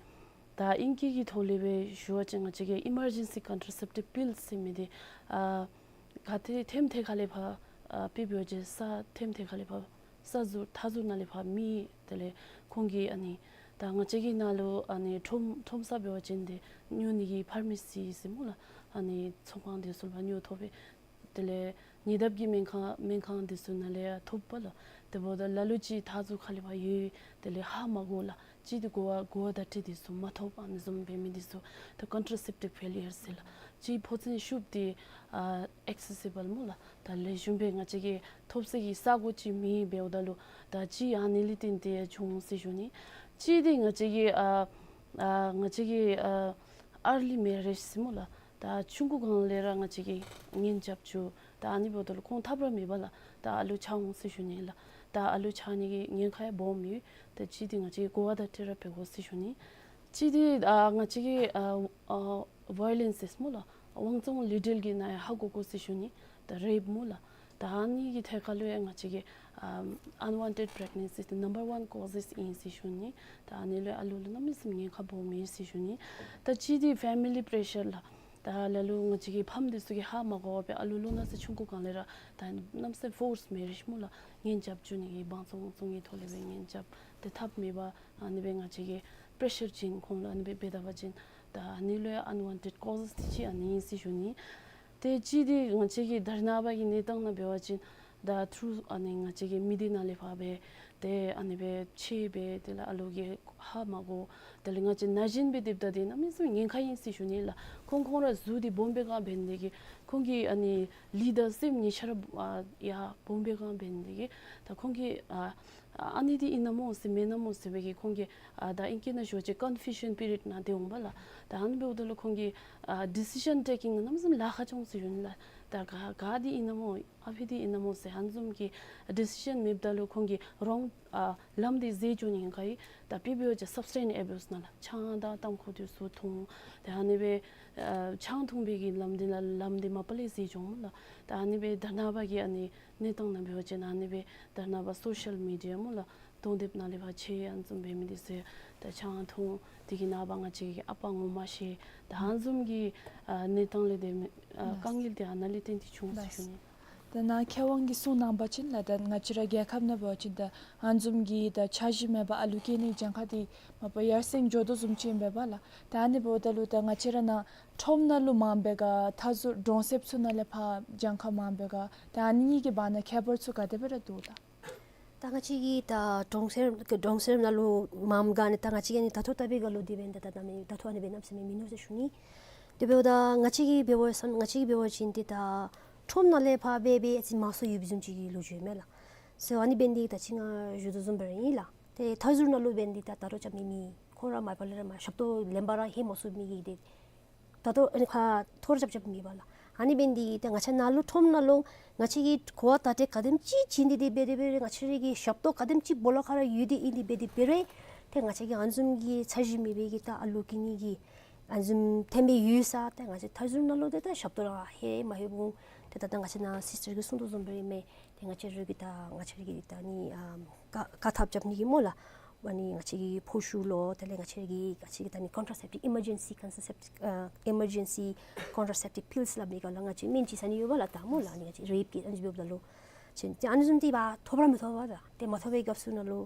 ད་ཨིང་སྐད་ཀྱི་ཐོག་ལས་སྦེ་ཞུ་བ་ཅིན་ང་བཅས་ཀྱི་emergency contraceptive pills ཟེར་མི་འདི་ཨ་ག་ཏེ་ཐེམ་ཐེ་ཁ་ལས་ཕར་ཨ་དཔེ་འབད་བ་ཅིན་ས་ཐེམ་ཐེ་ཁ་ལས་ཕར་ས་ཟུར་ཐ་ཟུར་ནང་ལས་ཕར་མེད། དེ་ལས་ཁོང་གིས་ཨ་ནི་ད་ང་བཅས་ཀྱི་ནང་ལུ་ཨ་ནི་ཁྲོམ་ཁྲོམ་ས་འབད་བ་ཅིན་ཏེ་ཉོ་ནི་གི་ཕར་མེ་སི་ཟེར་སྨོ་ལགས། ཨ་ནི་ཚོང་ཁང་འདི་ཚུ་ལས་ཕར་ཉོ་ཐོབ་པས། དེ་ལས་ཉེ་འདབས་ཀྱི་སྨན་ཁང་སྨན་ཁང་འདི་ཚུ་ནང་ལས་ཡང་ཐོབ་པས་ལགས། དེ་འབདཝ་ད་ལ་ལུ་ཅིག་ཐ་ཟུར་ཁ་ལས་ཕར་ཡོད། དེ་ལས་ཧ་མ་གོ་ལགས། ཅིག་ཏེ་གོ་བ་གོ་བ་བརྡ་སྤྲོད་འདི་ཚུ་མ་ཐོབ། ཨ་ནི་བཟུམ་འབད་མི་འདི་ཚུ་ད་contraceptive failure ཟེར་ལགས། ཅིག་ཕོ་ཚན་ཤུགས་འདི་ཨ་accessible སྨོ་ལགས། ད་ལེགས་ཤོམ་སྦེ་ང་བཅས་ཀྱིས་ཐོབ་ས་གི་ས་གོ་ཅིག་མེད། འབདཝ་ད་ལུ་ད་ཅིག་ཨ་ནི་ལས་བརྟེན་ཏེ་བྱུང་ཟེར་ཞུ་ནི། ཅིག་འདི་ང་བཅས་ཀྱི་ཨ་ཨ་ང་བཅས་ཀྱི་ཨ་early marriage ཟེར་སྨོ་ལགས། ད་ཆུང་ཀུ་སྒང་ལས་ར་ང་བཅས་ཀྱིས་གཉེན་རྐྱབ་བཅུག། ད་ཨ་ནི་འབདཝ་ད་ལུ་ཁོང་ཐབས་ར་མེད་པར་ལགས་ད་ཨ་ལུ་ཆགས་འོང་ཟེར་ཞུ་ནི་ལགས། ད་ཨ་ལུ་ཆགས་ནི་གི་ཉེན་ཁ་ཡང་སྦོམ་ཡོད། ད་ཅིག་འདི་ང་བཅས་ཀྱིས་གོ་བ་བརྡ་སྤྲོད་ར་འབད་དགོ་ཟེར་ཞུ་ནི། ཅིག་འདི་ཨ་ང་བཅས་ཀྱི་ཨ་ཨ་violence ཟེར་སྨོ་ལགས། དབང་བཙོང་ལུས་འབྲེལ་གྱི་ནང་ཡང་ཧ་གོ་དགོ་ཟེར་ཞུ་ནི། ད་rape སྨོ་ལགས། ད་ཨ་ནི་གི་ཐད་ཁར་ལུ་ཡང་ང་བཅས་ཀྱིས་ཨམ་unwanted pregnancy ད་number one causes ཨིན་ཟེར་ཞུ་ནི། ད་ཨ་ནི་ལུ་ཨ་ལུ་ལུ་གནམ་མེད་ས་མེད་ཉེན་ཁ་སྦོམ་ཨིན་ཟེར་ཞུ་ནི། ད་ཅིག་འདི་family pressure ལགས། ད་ལ་ལུ་ང་བཅས་ཀྱི་ཕམ་འདི་ཚུ་གིས་ཧ་མ་གོ་བར་སྦེ་ཨ་ལུ་ལུ་ན་ཚ་ཆུང་ཀུ་སྒང་ལས་ར་ད་གནམ་མེད་ས་མེད་forced marriage སྨོ་ལགས། གཉེན་རྐྱབ་བཅུག་ནི་གི་དབང་བཙོང་བཙོང་གི་ཐོག་ལས་སྦེ་གཉེན་རྐྱབ། ཏེ་ཐབས་མེད་པར་ཨ་ནི་སྦེ་ང་བཅས་ཀྱིས་pressure བྱིན་ཁོང་ལུ་ཨ་ནི་སྦེ་འབད་ད་པ་ཅིན་ད་ཨ་ནི་ལུ་ཡང་unwanted causes འདི་ཅིག་ཨ་ནི་ཨིན་ཟེར་ཞུ་ནི། ཏེ་ཅིག་འདི་ང་བཅས་ཀྱི་ད་རེས་ནངས་པ་གི་གནས་སྟངས་ནང་འབད་བ་ཅིན་ད་through ཨ་ནི་ང་བཅས་ཀྱི་མི་སྡེ་ནང་ལས་ཕར་སྦེ་ཏེ་ཨ་ནི་སྦེ་ཆད་སྦེ་དེ་ལས་ཨ་ལུ་གིས་ཧ་མ་གོ། དེ་ལས་ང་བཅས་ན་གཞོན་སྦེ་སྡོདཔ་ད་འདི་གནམ་མེད་ས་མེད་ཉེན་ཁ་ཨིན་ཟེར་ཞུ་ནི་ལགས། ཁོང་ཁོང་ར་གཟུགས་འདི་སྦོམ་པའི་སྒང་འབད་ནི་དེ་གིས་ཁོང་གི་ཨ་ནི་ལུས་དང་སེམས་གཉིས་ཆ་ར་ཨ་ཡར་སྦོམ་པའི་སྒང་འབད་ནི་དེ་གིས་ད་ཁོང་གིས་ཨ་ཨ་ནི་འདི་ཨིན་ན་སྨོ་ཟེར་མེན་ན་སྨོ་ཟེར་བའི་གི་ཁོང་གི་ཨ་ད་ཨིང་སྐད་ནང་ཞུ་བ་ཅིན་confusion period ནང་སྡོད་འོང་པས་ལགས། ད་ཨ་ནི་འབདཝ་ད་ལུ་ཁོང་གི་ཨ་decision taking གནམ་མེད་ས་མེད་ལཱ་ཁག་འགྱོ་འོང་ཟེར་ཞུ་ནི་ལགས། ད་ག་ག་འདི་ཨིན་ན་སྨོ་ཨ་ཕི་འདི་ཨིན་ན་སྨོ་ཟེར་ཨ་ནི་བཟུམ་གྱི་decision མེདཔ་ད་ལུ་ཁོང་གིས་wrong ཨ་ལམ་འདི་འཛོལ་འགྱོ་ནི་ཨིན་ག་ཡི། ད་དཔེ་འབད་བ་ཅིན་substance abuse ནང་ལགས་ཆང་དང་ཏམ་ཁུ་འདི་ཚུ་འཐུང་། ད་ཨ་ནི་སྦེ་ཨ་ཆང་འཐུང་བའི་གི་ལམ་འདི་ནང་ལམ་འདི་མ་པ་ལས་འཛོལ་འགྱོ་འོང་སྨོ་ལགས། ད་ཨ་ནི་སྦེ་ད་རེས་ནངས་པ་གི་ཨ་ནི་གནས་སྟངས་ནང་འབད་བ་ཅིན་ཨ་ནི་སྦེ་ད་རེས་ནངས་པ་social media སྨོ་ལགས། གདོང་དེབ་ནང་ལས་ཕར་ཆད་ཨ་ནི་བཟུམ་འབད་མི་འདི་ཚུ་ད་ཆང་འཐུང་དེ་གི་ནངས་པ་ང་བཅས་ཀྱི་ཨ་པ་ངོ་མ་ཤེས། ད་ཨ་ནི་བཟུམ་གྱི་ཨ་གནས་སྟངས་ལས་འདི་ཨ་དཀའ་ངལ་འདི་ཨ་ནཱ་ལས་བརྟེན་ཏེ་བྱུང་ཟེར་ཞུ་ནི། ད་ནཱ་མཁས་དབང་གིས་གསུངས་གནང་བ་ཅིན་ལགས་ད་ང་བཅས་ར་རྒྱལ་ཁབ་ནང་འབད་བ་ཅིན་ད་ཨ་ནི་བཟུམ་གྱི་ད་འཆར་གཞི་མེད་པར་ཨ་ལུ་སྐྱེ་ནི་གྱངས་ཁ་འདི་མ་པ་ཡར་སེང་འགྱོ་དོ་བཟུམ་ཅིག་ཨིན་པས་ལགས། ད་ཨ་ནི་འབདཝ་ད་ལུ་ད་ང་བཅས་ར་ནཱ་ཁྲོམ་ནང་ལུ་མངམ་སྦེ་ག་ཐ་ཟུར་གྲོང་གསེབ་ཚུ་ནང་ལས་ཕར་གྱངས་ཁ་མངམ་སྦེ་ག་ད་ཨ་ནི་གཉིས་ཀྱི་བར་ན་ཁྱད་པར་ཚུ་ག་དེ་སྦེ་ར་འདུག་ལགས། ད་ང་བཅས་ཀྱི་ད་གྲོང་གསེབ་གྲོང་གསེབ་ནང་ལུ་མངམ་ག་ནི་ད་ང་བཅས་ཀྱི་ནི་ད་ལྟོ་ལྟ་བུའི་སྒང་ལུ་འདི་འབདན་ད་ད་ད་མི་ད་ལྟོ་ཨ་ནི་འབདན་གནམ་མེད་ས་མེད་མིན་ནུག་ཟེར་ཞུ་ནི། དེ་འབདཝ་ད་ང་བཅས་ཀྱིས་འབད་བ་ང་བཅས་ཀྱིས་འབད་བ་ཅིན་འདི་ད་ཁྲོམ་ནང་ལས་ཕར་འབད་འབད་ཨ་ཙི་མང་སུ་ཡོད་པའི་བཟུམ་ཅིག་གི་ལོ་རྒྱུས་མས་ལགས། སོ་ཨ་ནི་འབདན་འདི་ད་ཅི་ང་ཞུ་དོ་བཟུམ་སྦེ་ར་ཨིན་ལགས། ཏེ་ཐ་ཟུར་ནང་ལུ་འབདན་འདི་ད་ད་རུང་རྐྱབ་མི་མེད། ཁོང་ར་མ་པ་ལས་ར་མ་ཞབས་ཏོག་ལེན་པར་ར་ཧེ་མ་སོང་མི་གི་འདི་ད་ལྟོ་ཨ་ནི་ཁ་ཐོར་རྐྱབ་རྐྱབ་མེད་པས་ལགས། ཨ་ནི་འབདན་འདི་ད་ང་བཅས་ནང་ལུ་ཁྲོམ་ནང་ལུ་ང་བཅས་ཀྱིས་གོ་བ་བརྡ་སྤྲོད་ག་དེམ་ཅིག་བྱིན་ཏེ་འདི་འབད་དེ་འབད་རུང་ང་བཅས་ར་གི་ཞབས་ཏོག་ག་དེམ་ཅིག་སྦོ་ལོགས་ཁར་ར་ཡོད་དེ་ཨིན་འདི་འབད་དེ་འབད་རུང་ཏེ་ང་བཅས་ཀྱི་ཨ་ནི་བཟུམ་གྱི་འཆར་གཞི་མེད་པའི་གི་ད་ཨ་ལུ་སྐྱེ་ནི་གི་ཨ་ནི་བཟུམ་ཐོན་སྦེ་ཡོད་ས་ཏེ་ང་བཅས་ཐ་ཟུར་ནང་ལུ་ཏེ་ད་ཞབས་ཏོག་ར་ཧེ་མ་ཧེ་འོང་། ཏེ་ད་ད་ང་བཅས་ནཱ་སིསི་ཊར་གྱིས་གསུང་དོ་བཟུམ་སྦེ་ར་ཨིན་མས། ཏེ་ང་བཅས་ར་གི་ད་ང་བཅས་ར་གི་ད་ནི་ཨ་བཀག་བཀག་ཐབས་རྐྱབ་ནི་གི་སྨོ་ལགས། ཨ་ནི་ང་བཅས་ཀྱི་ཕོ་ཤུ་ལོ་དེ་ལས་ང་བཅས་ཀྱི་ང་བཅས་ཀྱི་ད་ནི་contraceptive emergency contraceptive ཨ་emergency contraceptive pills སླབ་མི་ག་ལགས། ང་བཅས་སྨན་བཅོས་ཟ་ནི་ཡོད་པས་ལགས་ད་སྨོ་ལགས། ཨ་ནི་ང་བཅས་རེབ་ཀྱི་ཨ་ནི་འབདཝ་ད་ལུ་ཅིན་ཏེ་ཨ་ནི་བཟུམ་འདི་ཕར་ཐོབ་ར་མི་ཐོབ་པས་ད། ཏེ་མ་ཐོབ་པའི་སྐབས་སུ་ནང་ལུ་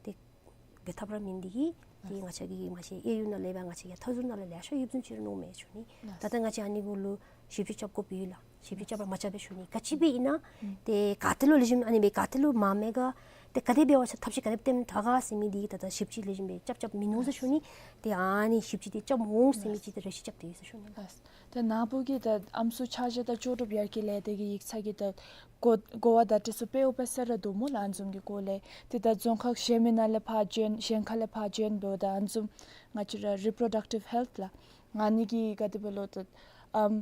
ཏེ་འབད་ཐབས་ར་མེད་འདི་གིས་ཏེ་ང་བཅས་ཀྱི་ང་བཅས་ཨེ་ཡུ་ནང་ལས་འབད་ང་བཅས་ཀྱི་ཐ་ཟུར་ནང་ལས་ལེ་ཤ་ཡོདཔ་བཟུམ་ཅིག་ར་མནོཝ་མས་ཞུ་ནི། ད་ལྟོ་ང་བཅས་ཨ་ནི་གུ་ལུ་ཞིབ་དཔྱད་རྐྱབ་དགོཔ་ཡོད་ལགས། ཞིབ་དཔྱད་རྐྱབ་པར་མ་རྐྱབ་པས་ཞུ་ནི། ག་ཅི་འབད་ཨིན་ན་ཏེ་ག་ཏེ་ལུ་ལེགས་ཤོམ་ཨ་ནི་སྦེ་ག་ཏེ་ལུ་མངམ་མས་ག་ཏེ་ག་དེ་འབད་བ་ཅིན་ཐབས་ཤེས་ག་དེ་སྦེ་སྟོནམ་དྲག་ག་ཟེར་མི་འདི་ད་ལྟོ་ཞིབ་དཔྱད་ལེགས་ཤོམ་སྦེ་རྐྱབ་རྐྱབ་མིན་ནུག་ཟེར་ཞུ་ནི། ཏེ་ཨ་ནི་ཞིབ་དཔྱད་འདི་རྐྱབ་འོང་ཟེར་མི་ཅིག་ཏེ་རེ་ཆེ་རྐྱབ་སྟེ་ཡོད་ཟེར་ཞུ་ནི། ད་ནཱ་བུ་གིས་ད་ཨམ་སྲུ་ཆ་བཞག་དང་ལྕོགས་གྲུབ་ཡར་རྒྱས་ལས་སྡེ་གི་ཡིག་ཚང་གི་ད་གོ་གོ་བ་བརྡ་སྤྲོད་ཚུ་སྤེལཝ་སྦེ་ཟེར་ར་འདུག་སྨོ་ལགས། ཨ་ནི་བཟུམ་གྱི་སྐོར་ལས་ཏེ་ད་རྫོང་ཁག་གཞན་མི་ནང་ལས་ཕར་བྱོན་གཞན་ཁ་ལས་ཕར་བྱོན་འབདཝ་ད་ཨ་ནི་བཟུམ་ང་བཅས་ར་reproductive health ལགས། ཨ་ནི་གི་ག་དེ་སྦེ་ལོ་ད་ཨམ་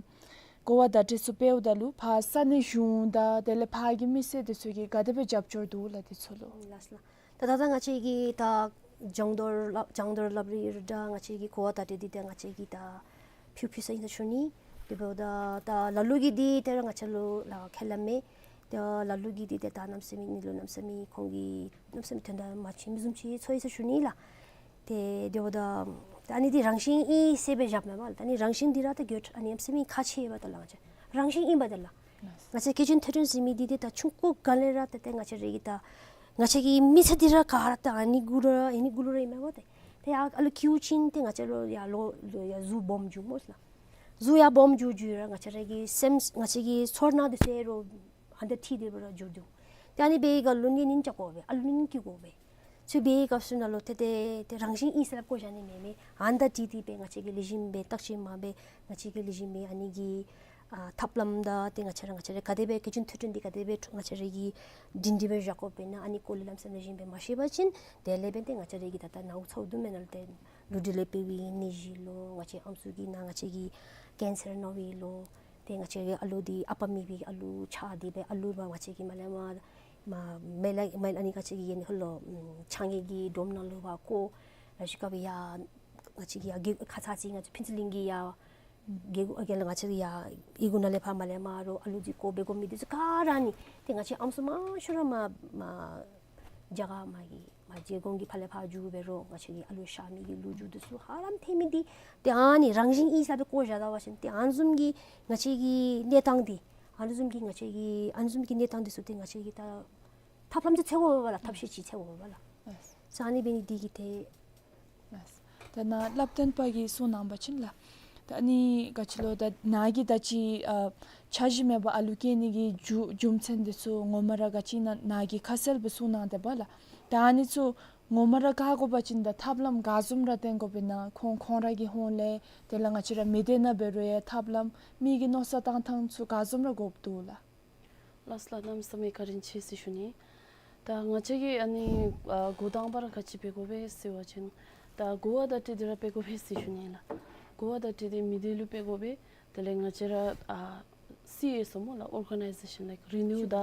གོ་བ་བརྡ་སྤྲོད་ཚུ་སྤེལཝ་ད་ལུ་ཕར་ས་གནས་གཞུང་དང་དེ་ལས་ཕར་གྱི་མི་སེར་འདི་ཚུ་གིས་ག་དེ་སྦེ་རྒྱབ་སྐྱོར་འདུག་ལགས་འདི་ཚུ་ལུ། ལགས་ལགས། ད་ད་ལྟོ་ང་བཅས་ཀྱི་ད་སྦྱོང་བརྡར་སླབ་སྦྱོང་བརྡར་སླབ་རིགས་ར་ད་ང་བཅས་ཀྱི་གོ་བ་བརྡ་སྤྲོད་འདི་ད་ང་བཅས་ཀྱིས་ད་ཕུལ་ཕུལ་ས་ཨིན་ཟེར་ཞུ་ནི། དེ་འབདཝ་ད་ད་ལ་ལུ་གིས་འདི་ད་ར་ང་བཅས་ལུ་ལགས་ཁས་ལེན་མས། ད་ལ་ལུ་གིས་འདི་ད་ད་གནམ་མེད་ས་མེད་ནི་ལུ་གནམ་མེད་ས་མེད་ཁོང་གིས་གནམ་མེད་ས་མེད་དོན་དག་མ་ཆེ་མི་བཟུམ་ཅིག་ཚོར་ཡི་ཟེར་ཞུ་ནི་ལགས། ཏེ་དེ་འབདཝ་ད་ ད་ཨ་ནི་འདི་རང་བཞིན་ཨིན་ཟེར་སྦེ་བཞགཔ་མས་པ་ལགས། ད་ཨ་ནི་རང་བཞིན་འདི་ར་ད་གྱོད་ཨ་ནི་ཨམ་སྲུ་མི་ཁག་ཆེ་བ་ད་ལགས། ང་བཅས་རང་བཞིན་ཨིན་པ་ད་ལགས། ང་བཅས་སྐྱེ་ཅན་ཐོས་གྲོལ་ཟེར་མི་འདི་ཏེ་ད་ཆུང་ཀུ་སྒང་ལས་ར་ད་ཏེ་ང་བཅས་ར་གི་ད་ང་བཅས་ཀྱི་མི་ཚེ་འདི་ར་ག་ར་ད་ཨ་ནི་གུ་ར་ཨ་ནི་གུ་ལུ་ར་ཨིན་མས་པ་ཏེ། ཏེ་ཡར་ཨ་ལུ་སྐྱེ་བ་ཅིན་ཏེ་ང་བཅས་ལུ་ཡར་ལོ་ལོ་ཡར་གཟུགས་སྦོམ་འགྱོཝ་མས་ལགས། གཟུགས་ཡར་སྦོམ་འགྱོ་འགྱོ་ར་ང་བཅས་ར་གི་སེམས་ང་བཅས་ཀྱི་ཚོར་སྣང་འདི་ཚུ་ར་ཨ་ནི་ད་ཐིག་སྟེ་སྦེ་ར་འགྱོ་འགྱོ། ཏེ་ཨ་ནི་འབད་བའི་སྐབས་ལུ་ནི་ནི་ཅ་དགོ་པས། ཨ་ལུ་ནི་སྐྱེ་དགོ་པས། ཚུ་འབད་བའི་སྐབས་སུ་ནང་ལུ་ཏེ་ཏེ་ཏེ་རང་བཞིན་ཨིན་ཟེར་སླབ་དགོ་བཞག་ནི་མེད་མས། ཨ་ནི་ད་ཏེ་ཏེ་སྦེ་ང་བཅས་ཀྱིས་ལེགས་ཤོམ་སྦེ་བརྟག་དཔྱད་མ་འབད་ང་བཅས་ཀྱིས་ལེགས་ཤོམ་སྦེ་ཨ་ནི་གི་ཨ་ཐབས་ལམ་དང་ཏེ་ང་བཅས་ར་ང་བཅས་ར་ག་དེ་སྦེ་སྐྱེ་ཅན་ཐོས་གྲོལ་འདི་ག་དེ་སྦེ་ང་བཅས་ར་གིས་སྒྲིང་སྒྲི་སྦེ་བཞག་དགོ་པས་ན་ཨ་ནི་སྐོར་ལས་ལམ་སེང་ལེགས་ཤོམ་སྦེ་མ་ཤེས་པ་ཅིན་དེ་ལས་འབད་ཏེ་ང་བཅས་ར་གི་ད་ད་ནཝ་ཚཝ་དུ་མེན་ན་ལགས། ཏེ་ལུས་འབྲེལ་ལས་འཕེལ་བའི་ནད་གཞི་ལོ་ང་བཅས་ཨམ་སྲུ་གི་ནང་ང་བཅས་ཀྱི་ཀེན་སར་ན་བའི་ལོ། ཏེ་ང་བཅས་ཀྱི་ཨ་ལུ་འདི་ཨ་པ་མེད་པའི་ཨ་ལུ་ཆགས་ཏེ་སྦེ་ཨ་ལུ་མ་ང་བཅས་ཀྱི་མ་ལས་མ་མ་མེ་ལ་མེ་ལ་ཨ་ནི་ང་བཅས་ཀྱི་ཡན་ཧོ་ལོ་ཆང་གི་སྒྲོམ་ནང་ལུ་ཕར་བཀོ། ལ་ཤུ་ཀ་བི་ཡ་ང་བཅས་ཀྱི་ཡ་གི་ཁ་ཙ་ཅིག་ང་བཅས་ཕུན་ཚོགས་གླིང་གི་ཡ་གི་གུ་ཨ་གི་ལ་ང་བཅས་ཀྱི་ཡ་ཨི་གུ་ནང་ལས་ཕར་མ་ལས་མ་རོགས་ཨ་ལུ་འདི་བཀོ་སྦེ་བཀོ་མི་འདི་ཚུ་ག་ར་ནི་ཏེ་ང་བཅས་ཨམ་སྲུ་མང་ཤོས་ར་མ་མ་རྒྱ་གར་མ་གི་མ་རྗེ་གོང་གི་ཕར་ལས་ཕར་འགྱོ་སྦེ་རོགས་ང་བཅས་ཀྱི་ཨ་ལུ་ཤ་མི་གི་ལོ་རྒྱུས་འདི་ཚུ་ཧ་ལམ་ཐོན་མི་འདི་ཏེ་ཨ་ནི་རང་བཞིན་ཨིན་ཟེར་སྦེ་བཀོ་བཞག་ད་པ་ཅིན་ཏེ་ཨ་ནི་བཟུམ་གྱི་ང་བཅས་ཀྱི་གནས་སྟངས་འདི་ཨ་ནི་བཟུམ་གྱི་ང་བཅས་ཀྱི་ཨ་ནི་བཟུམ་གྱི་གནས་སྟངས་འདི་ཚུ་ཏེ་ང་བཅས་ཀྱི་ད་ཐབས་ལམ་ཅིག་འཚོལ་དགོ་པས་ལགས། ཐབས་ཤེས་ཅིག་འཚོལ་དགོ་པས་ལགས། ལགས། ས་ཨ་ནི་འབད་ནི་འདི་གིས་ཏེ་ལགས། ད་ནཱ་བསླབ་སྟོན་པ་གིས་གསུངས་གནང་པ་ཅིན་ལགས། ད་ཨ་ནི་ག་ཅི་ལོ་ད་ནཱ་གིས་ད་ཅི་ཨ་འཆར་གཞི་མེད་པར་ཨ་ལུ་སྐྱེ་ནི་གི་རྒྱུ་རྒྱུ་མཚན་འདི་ཚུ་ངོ་མ་ར་ག་ཅི་ནཱ་ནཱ་གིས་ཁ་གསལ་སྦེ་གསུངས་གནང་དེས་པ་ལགས། ད་ཨ་ནི་ཚུ་ངོ་མ་ར་བཀག་དགོ་པ་ཅིན་ད་ཐབས་ལམ་ག་བཟུམ་ར་བཏོན་དགོ་པས་ན་ཁོང་ཁོང་ར་གི་ཧོངས་ལས་དེ་ལས་ང་བཅས་ར་མི་སྡེ་ནང་འབད་རུང་ཡང་ཐབས་ལམ་མི་གི་མནོ་བསམ་བཏང་ཐངས་ཚུ་ག་བཟུམ་ར་དགོཔ་འདུག་ལགས། ལགས་ལགས། གནམ་མེད་ས་མེད་བཀའ་དྲིན་ཆེ་ཟེར་ཞུ་ནི། ད་ང་བཅས་ཀྱིས་ཨ་ནི་ཨ་འགོ་དང་པ་ར་ག་ཅི་འབད་དགོ་པས་ཟེར་བ་ཅིན་ད་གོ་བ་བརྡ་སྤྲོད་འདི་ར་འབད་དགོ་པས་ཟེར་ཞུ་ནི་ལགས། གོ་བ་བརྡ་སྤྲོད་འདི་མི་སྡེ་ལུ་འབད་དགོ་པས། དེ་ལས་ང་བཅས་ར་ཨ་སི་ཨེསི་ཨོ་སྨོ་ལགས། Organization like Renew ད་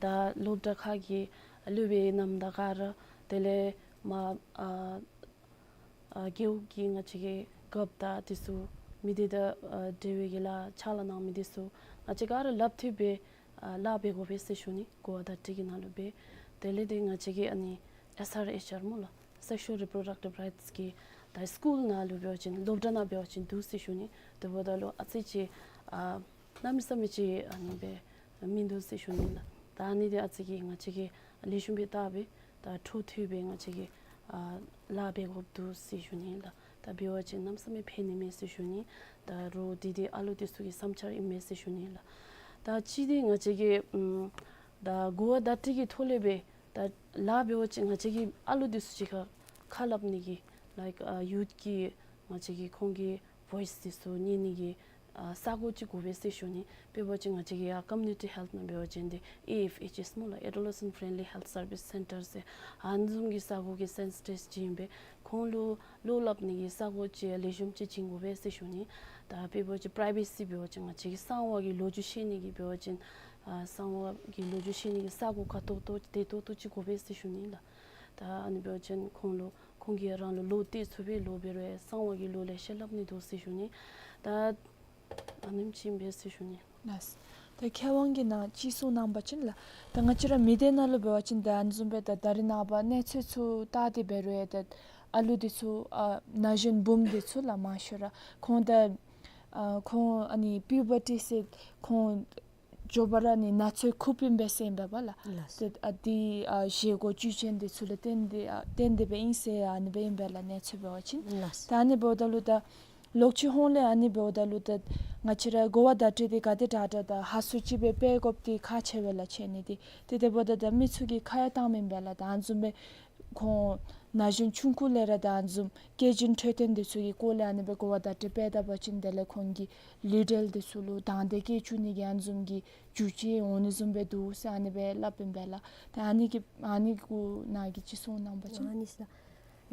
ད་སློབ་གྲྭ་ཁག་གི་སློབ་དཔོན་རྣམས་དང་ག་ར་དེ་ལས་མ་ཨ་ཨ་རྒེད་འོག་གི་ང་བཅས་ཀྱི་རྒཔོ་དང་འདི་ཚུ་མི་སྡེ་དང་ཨ་འབྲེལ་བའི་གི་ལཱ་ཕྱག་ལཱ་གནང་མི་འདི་ཚུ་ང་བཅས་ག་ར་ལགཔ་མཐུད་སྦེ་ཨ་ལཱ་འབད་དགོ་པས་ཟེར་ཞུ་ནི། གོ་བ་བརྡ་སྤྲོད་ཀྱི་ནང་ལུ་སྦེ། དེ་ལས་ཏེ་ང་བཅས་ཀྱི་ཨ་ནི་ཨེསི་ཨར་ཨེཆ་ཨར་སྨོ་ལགས། Sexual Reproductive Rights གི་ད་སི་ཀུལ་ནང་ལུ་འབད་བ་ཅིན་སློབ་གྲྭ་ནང་འབད་བ་ཅིན་འདུག་ཟེར་ཞུ་ནི། དེ་འབདཝ་ད་ལུ་ཨ་ཙི་ཅིག་ཨ་གནམ་མེད་ས་མེད་ཅིག་ཨ་ནི་སྦེ་མིན་འདུག་ཟེར་ཞུ་ནི་ལགས། ད་ཨ་ནི་འདི་ཨ་ཙི་ཅིག་ང་བཅས་ཀྱིས་ལེགས་ཤོམ་སྦེ་བལྟ་སྦེ་ད་འཕྲོ་མཐུད་སྦེ་ང་བཅས་ཀྱིས་ཨ་ལཱ་འབད་དགོཔ་འདུག་ཟེར་ཞུ་ནི་ལགས། ད་འབད་བ་ཅིན་གནམ་མེད་ས་མེད་ཕན་ནི་མས་ཟེར་ཞུ་ནི། ད་རོགས་འདི་འདི་ཨ་ལུ་འདི་ཚུ་གི་བསམ་འཆར་ཨིན་མས་ཟེར་ཞུ་ནི་ལགས། ད་གཅིག་འདི་ང་བཅས་ཀྱིས་ཨམ་ད་གོ་བ་བརྡ་སྤྲོད་ཀྱི་ཐོག་ལས་སྦེ་ད་ལཱ་འབད་བ་ཅིན་ང་བཅས་ཀྱིས་ཨ་ལུ་འདི་ཚུ་གཅིག་ཁར་ཁ་སླབ་ནི་གི་like ཨ་ཡུཐ་ཀྱི་ང་བཅས་ཀྱིས་ཁོང་གི་བོའིསི་འདི་ཚུ་ཉན་ནི་གི་ཨ་ས་གོ་ཅིག་དགོ་པས་ཟེར་ཞུ་ནི། དཔེ་འབད་བ་ཅིན་ང་བཅས་ཀྱི་ཡ་ཀོམ་མུ་ནི་ཊི་ཧེལཐ་ནང་འབད་བ་ཅིན་འདི་ཨེ་ཨེཕ་ཨེཆ་ཨེསི་སྨོ་ལགས། Adolescent Friendly Health Service Centre ཟེར་ཨ་ནི་བཟུམ་གྱི་ས་གོ་གི་སེན་སི་ཊརསི་ཅིག་ཨིན་པས། ཁོང་ལུ་བློ་སླབ་ནི་གི་ས་གོ་ཅིག་ལེགས་ཤོམ་ཅིག་བྱིན་དགོ་པས་ཟེར་ཞུ་ནི། ད་དཔེ་འབད་བ་ཅིན་པ་རའི་ཝེ་སི་འབད་བ་ཅིན་ང་བཅས་ཀྱི་གསང་བ་གི་ལོ་རྒྱུས་བཤད་ནི་གི་འབད་བ་ཅིན་ཨ་གསང་བ་གི་ལོ་རྒྱུས་བཤད་ནི་གི་ས་གོ་ཁ་ཏོག་ཏོ་བདེ་ཏོག་ཏོ་ཅིག་དགོ་པས་ཟེར་ཞུ་ནི་ལགས། ད་ཨ་ནི་འབད་བ་ཅིན་ཁོང་ལུ་ཁོང་གིས་རང་ལུ་ལོ་བལྟ་ཚུགས་པས། ལོ་འབད་རུང་ཡང་གསང་བ་གི་ལོ་ལེ་ཤ་སླབ་ནི་འདུག་ཟེར་ཞུ་ནི། ད་ཨ་ནེམ་ཅིག་ཨིན་པས་ཟེར་ཞུ་ནི། ལགས། ད་མཁས་དབང་གིས་ནཱ་ཅིག་གསུངས་གནང་པ་ཅིན་ལགས། ད་ང་བཅས་ར་མི་སྡེ་ནང་ལུ་འབད་བ་ཅིན་ད་ཨ་ནི་བཟུམ་སྦེ་ད་ད་རེས་ནངས་པ་གནས་ཚུལ་ཚུ་བལྟ་སྟེ་འབད་རུང་ཡང་ད་ཨ་ལུ་འདི་ཚུ་ཨ་ན་གཞོན་བུམོ་འདི་ཚུ་ལགས་མང་ཤོས་ར་ཁོང་ད་ཨ་ཁོང་ཨ་ནི་པིའུ་བར་ཊི་ཟེར་ཁོང་མགྱོགས་པ་ར་ནི་ན་ཚོད་ཁུག་པའི་སྦེ་ཟེར་ཨིན་པས་ལགས། ལགས། ཏེ་ཨ་འདི་ཨ་བཞེས་སྒོ་བཅུད་ཅན་འདི་ཚུ་ལུ་བརྟེན་ཏེ་ཨ་བརྟེན་ཏེ་སྦེ་ཨིན་ཟེར་ཨ་ནི་སྦེ་ཨིན་པས་ལགས། གནས་ཚུལ་འབད་བ་ཅིན། ལགས། ད་ཨ་ནི་འབདཝ་ད་ལུ་ད་ལོག་ཅི་ཧོང་ལས་ཨ་ནི་འབདཝ་ད་ལུ་ད་ང་བཅས་ར་གོ་བ་བརྡ་སྤྲོད་འདི་ག་དེ་དྲག་དྲག་དང་ཧ་སུ་ཅིག་སྦེ་སྤེལ་དགོཔ་འདི་ཁག་ཆེ་བས་ལགས་ཆེ་ནི་འདི། ཏེ་དེ་འབདཝ་ད་ད་མི་ཚུ་གིས་ཁ་ཡང་བཏངམ་ཨིན་པས་ལགས། ད་ཨ་ནི་བཟུམ་སྦེ་ཁོང་ན་གཞོན་ཆུང་ཀུ་ལས་ར་ད་ཨ་ནི་བཟུམ་སྐྱེ་ཅན་འཕྲོད་བསྟེན་འདི་ཚུ་གི་སྐོར་ལས་ཨ་ནི་སྦེ་གོ་བ་བརྡ་སྤྲོད་སྤེལ་ད་པ་ཅིན་དེ་ལས་ཁོང་གི་ལུས་འབྲེལ་འདི་ཚུ་ལུ་དང་འདོད་སྐྱེ་བཅུག་ནི་གི་ཨ་ནི་བཟུམ་གྱི་རྒྱུ་ཅིག་འོང་ནི་བཟུམ་སྦེ་འདུག་ཟེར་ཨ་ནི་སྦེ་སླབ་ཨིན་པས་ལགས། ད་ཨ་ནི་གི་ཨ་ནི་གུ་ནཱ་གིས་ཅིག་གསུངས་གནང་པ་ཅིན། ཨ་ནི་ཟེར་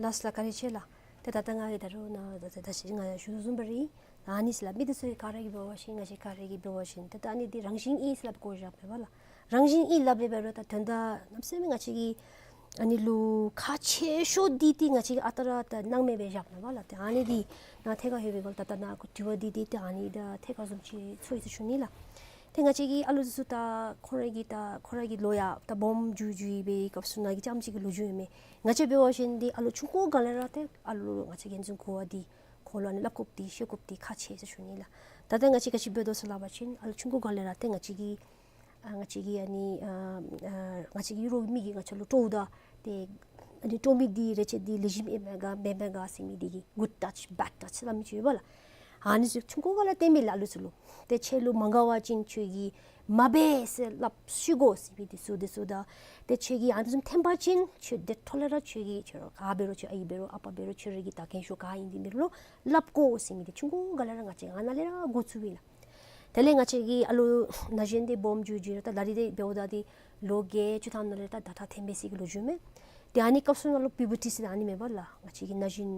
ལགས། ལགས་ལགས། བཀའ་དྲིན་ཆེ་ལགས། ཏེ་ད་ལྟོ་ང་གིས་ད་རུང་ནཱ་ད་ད་ད་ཅི་ང་ཡང་ཞུ་དོ་བཟུམ་སྦེ་ར་ཨིན། ཨ་ནི་ཟེར་ལགས། མི་འདི་ཚུ་ག་ར་གིས་འབད་བ་ཅིན་ང་བཅས་ག་ར་གིས་འབད་བ་ཅིན་ཏེ་ད་ཨ་ནི་འདི་རང་བཞིན་ཨིན་ཟེར་སླབ་དགོ་བཞག་པས་པ་ལགས། རང་བཞིན་ཨིན་སླབ་སྦེ་འབད་རུང་ད་དོན་དག་གནམ་མེད་ས་མེད་ང་བཅས་ཀྱི་ཨ་ནི་ལུ་ཁག་ཆེ་ཤོས་འདི་ཏེ་ང་བཅས་ཀྱིས་ཨ་རྟག་ར་ད་སྣང་མེད་སྦེ་བཞགཔ་མས་པ་ལགས། ཏེ་ཨ་ནི་འདི་ནཱ་ཐད་ཀར་ལྷོད་པའི་སྒང་ལུ་ད་ད་ནཱ་དྲི་བ་འདི་འདི་ཏེ་ཨ་ནི་ད་ཐད་ཀར་བཟུམ་ཅིག་ཚོར་ཡི་ཟེར་ཞུ་ནི་ལགས། ཏེ་ང་བཅས་ཀྱི་ཨ་ལུ་ཚུ་ད་ཁོང་ར་གི་ད་ཁོང་ར་གི་ལོ་ཡང་ད་སྦོམ་འགྱོ་འགྱོཝ་སྦེ་སྐབས་སུ་ནང་གི་ཙམ་ཅིག་གི་ལོ་རྒྱུས་ཨིན་མས། ང་བཅས་འབད་བ་ཅིན་འདི་ཨ་ལུ་ཆུང་ཀུ་སྒང་ལས་ར་ཏེ་ཨ་ལུ་ང་བཅས་རྒྱལ་འཛིན་གོ་བ་འདི་ཁོང་ལུ་ཨ་ནི་སླབ་དགོཔ་འདི་ཤེས་དགོཔ་འདི་ཁག་ཆེ་ཟེར་ཞུ་ནི་ལགས། ད་ལྟོ་ང་བཅས་ག་ཅི་འབད་དོ་ཟེར་སླབ་པ་ཅིན་ཨ་ལུ་ཆུང་ཀུ་སྒང་ལས་ར་ཏེ་ང་བཅས་ཀྱི་ཨ་ང་བཅས་ཀྱི་ཨ་ནི་ཨ་ཨ་ང་བཅས་ཀྱི་རོགས་མི་གིས་ང་བཅས་ལུ་སྤྲོཝ་ད་ཏེ་ཨ་ནི་སྤྲོ་མི་འདི་རེ་ཆེ་འདི་ལེགས་ཤོམ་ཨིན་མས་ག་མེན་མས་ག་ཟེར་མི་འདི་གི་good touch bad touch སླབ་མི་ཅིག་ཡོད་པ་ལགས། ཨ་ནི་ཚུ་ཆུང་ཀུ་སྒང་ལས་སྟོན་མི་ལགས་ཨ་ལུ་ཚུ་ལུ། ཏེ་ཁྱོད་ལུ་མ་དགའ་བ་ཅིན་ཁྱོད་ཀྱིས་མ་འབད་ཟེར་སླབ་ཤིག་གོ་ཟེར་མི་འདི་ཚུ་འདི་ཚུ་ད་ཏེ་ཁྱོད་ཀྱིས་ཨ་ནི་བཟུམ་འཐོན་པ་ཅིན་ཁྱོད་དེ་འཕྲོ་ལས་ར་ཁྱོད་ཀྱི་ཁྱོད་ར་ག་འབད་རུང་ཁྱོད་ཨའི་འབད་རུང་ཨ་པ་འབད་རུང་ཁྱོད་ར་གི་ད་གན་ཤོས་ག་ཨིན་འདི་འདི་ལུ་སླབ་དགོ་ཟེར་མི་འདི་ཆུང་ཀུ་སྒང་ལས་ར་ང་བཅས་ཨ་ནཱ་ལས་ར་འགོ་བཙུགས་པས་ལགས། དེ་ལས་ང་བཅས་ཀྱི་ཨ་ལུ་ན་གཞོན་འདི་སྦོམ་འགྱོ་འགྱོ་ར་ད་ད་རིས་འདི་འབདཝ་ད་འདི་ལོ་བརྒྱད་ཅུ་ཐམ་ནང་ལས་ད་ཟླ་ཁྲག་འཐོན་པའི་ཟེར་གྱི་ལོ་རྒྱུས་མས། ཏེ་ཨ་ནི་སྐབས་སུ་ནང་ལུ་པིའུ་བར་ཊི་ཟེར་ཨ་ནི་མེན་པ་ལགས། ང་བཅས་ཀྱི་ན་གཞོན་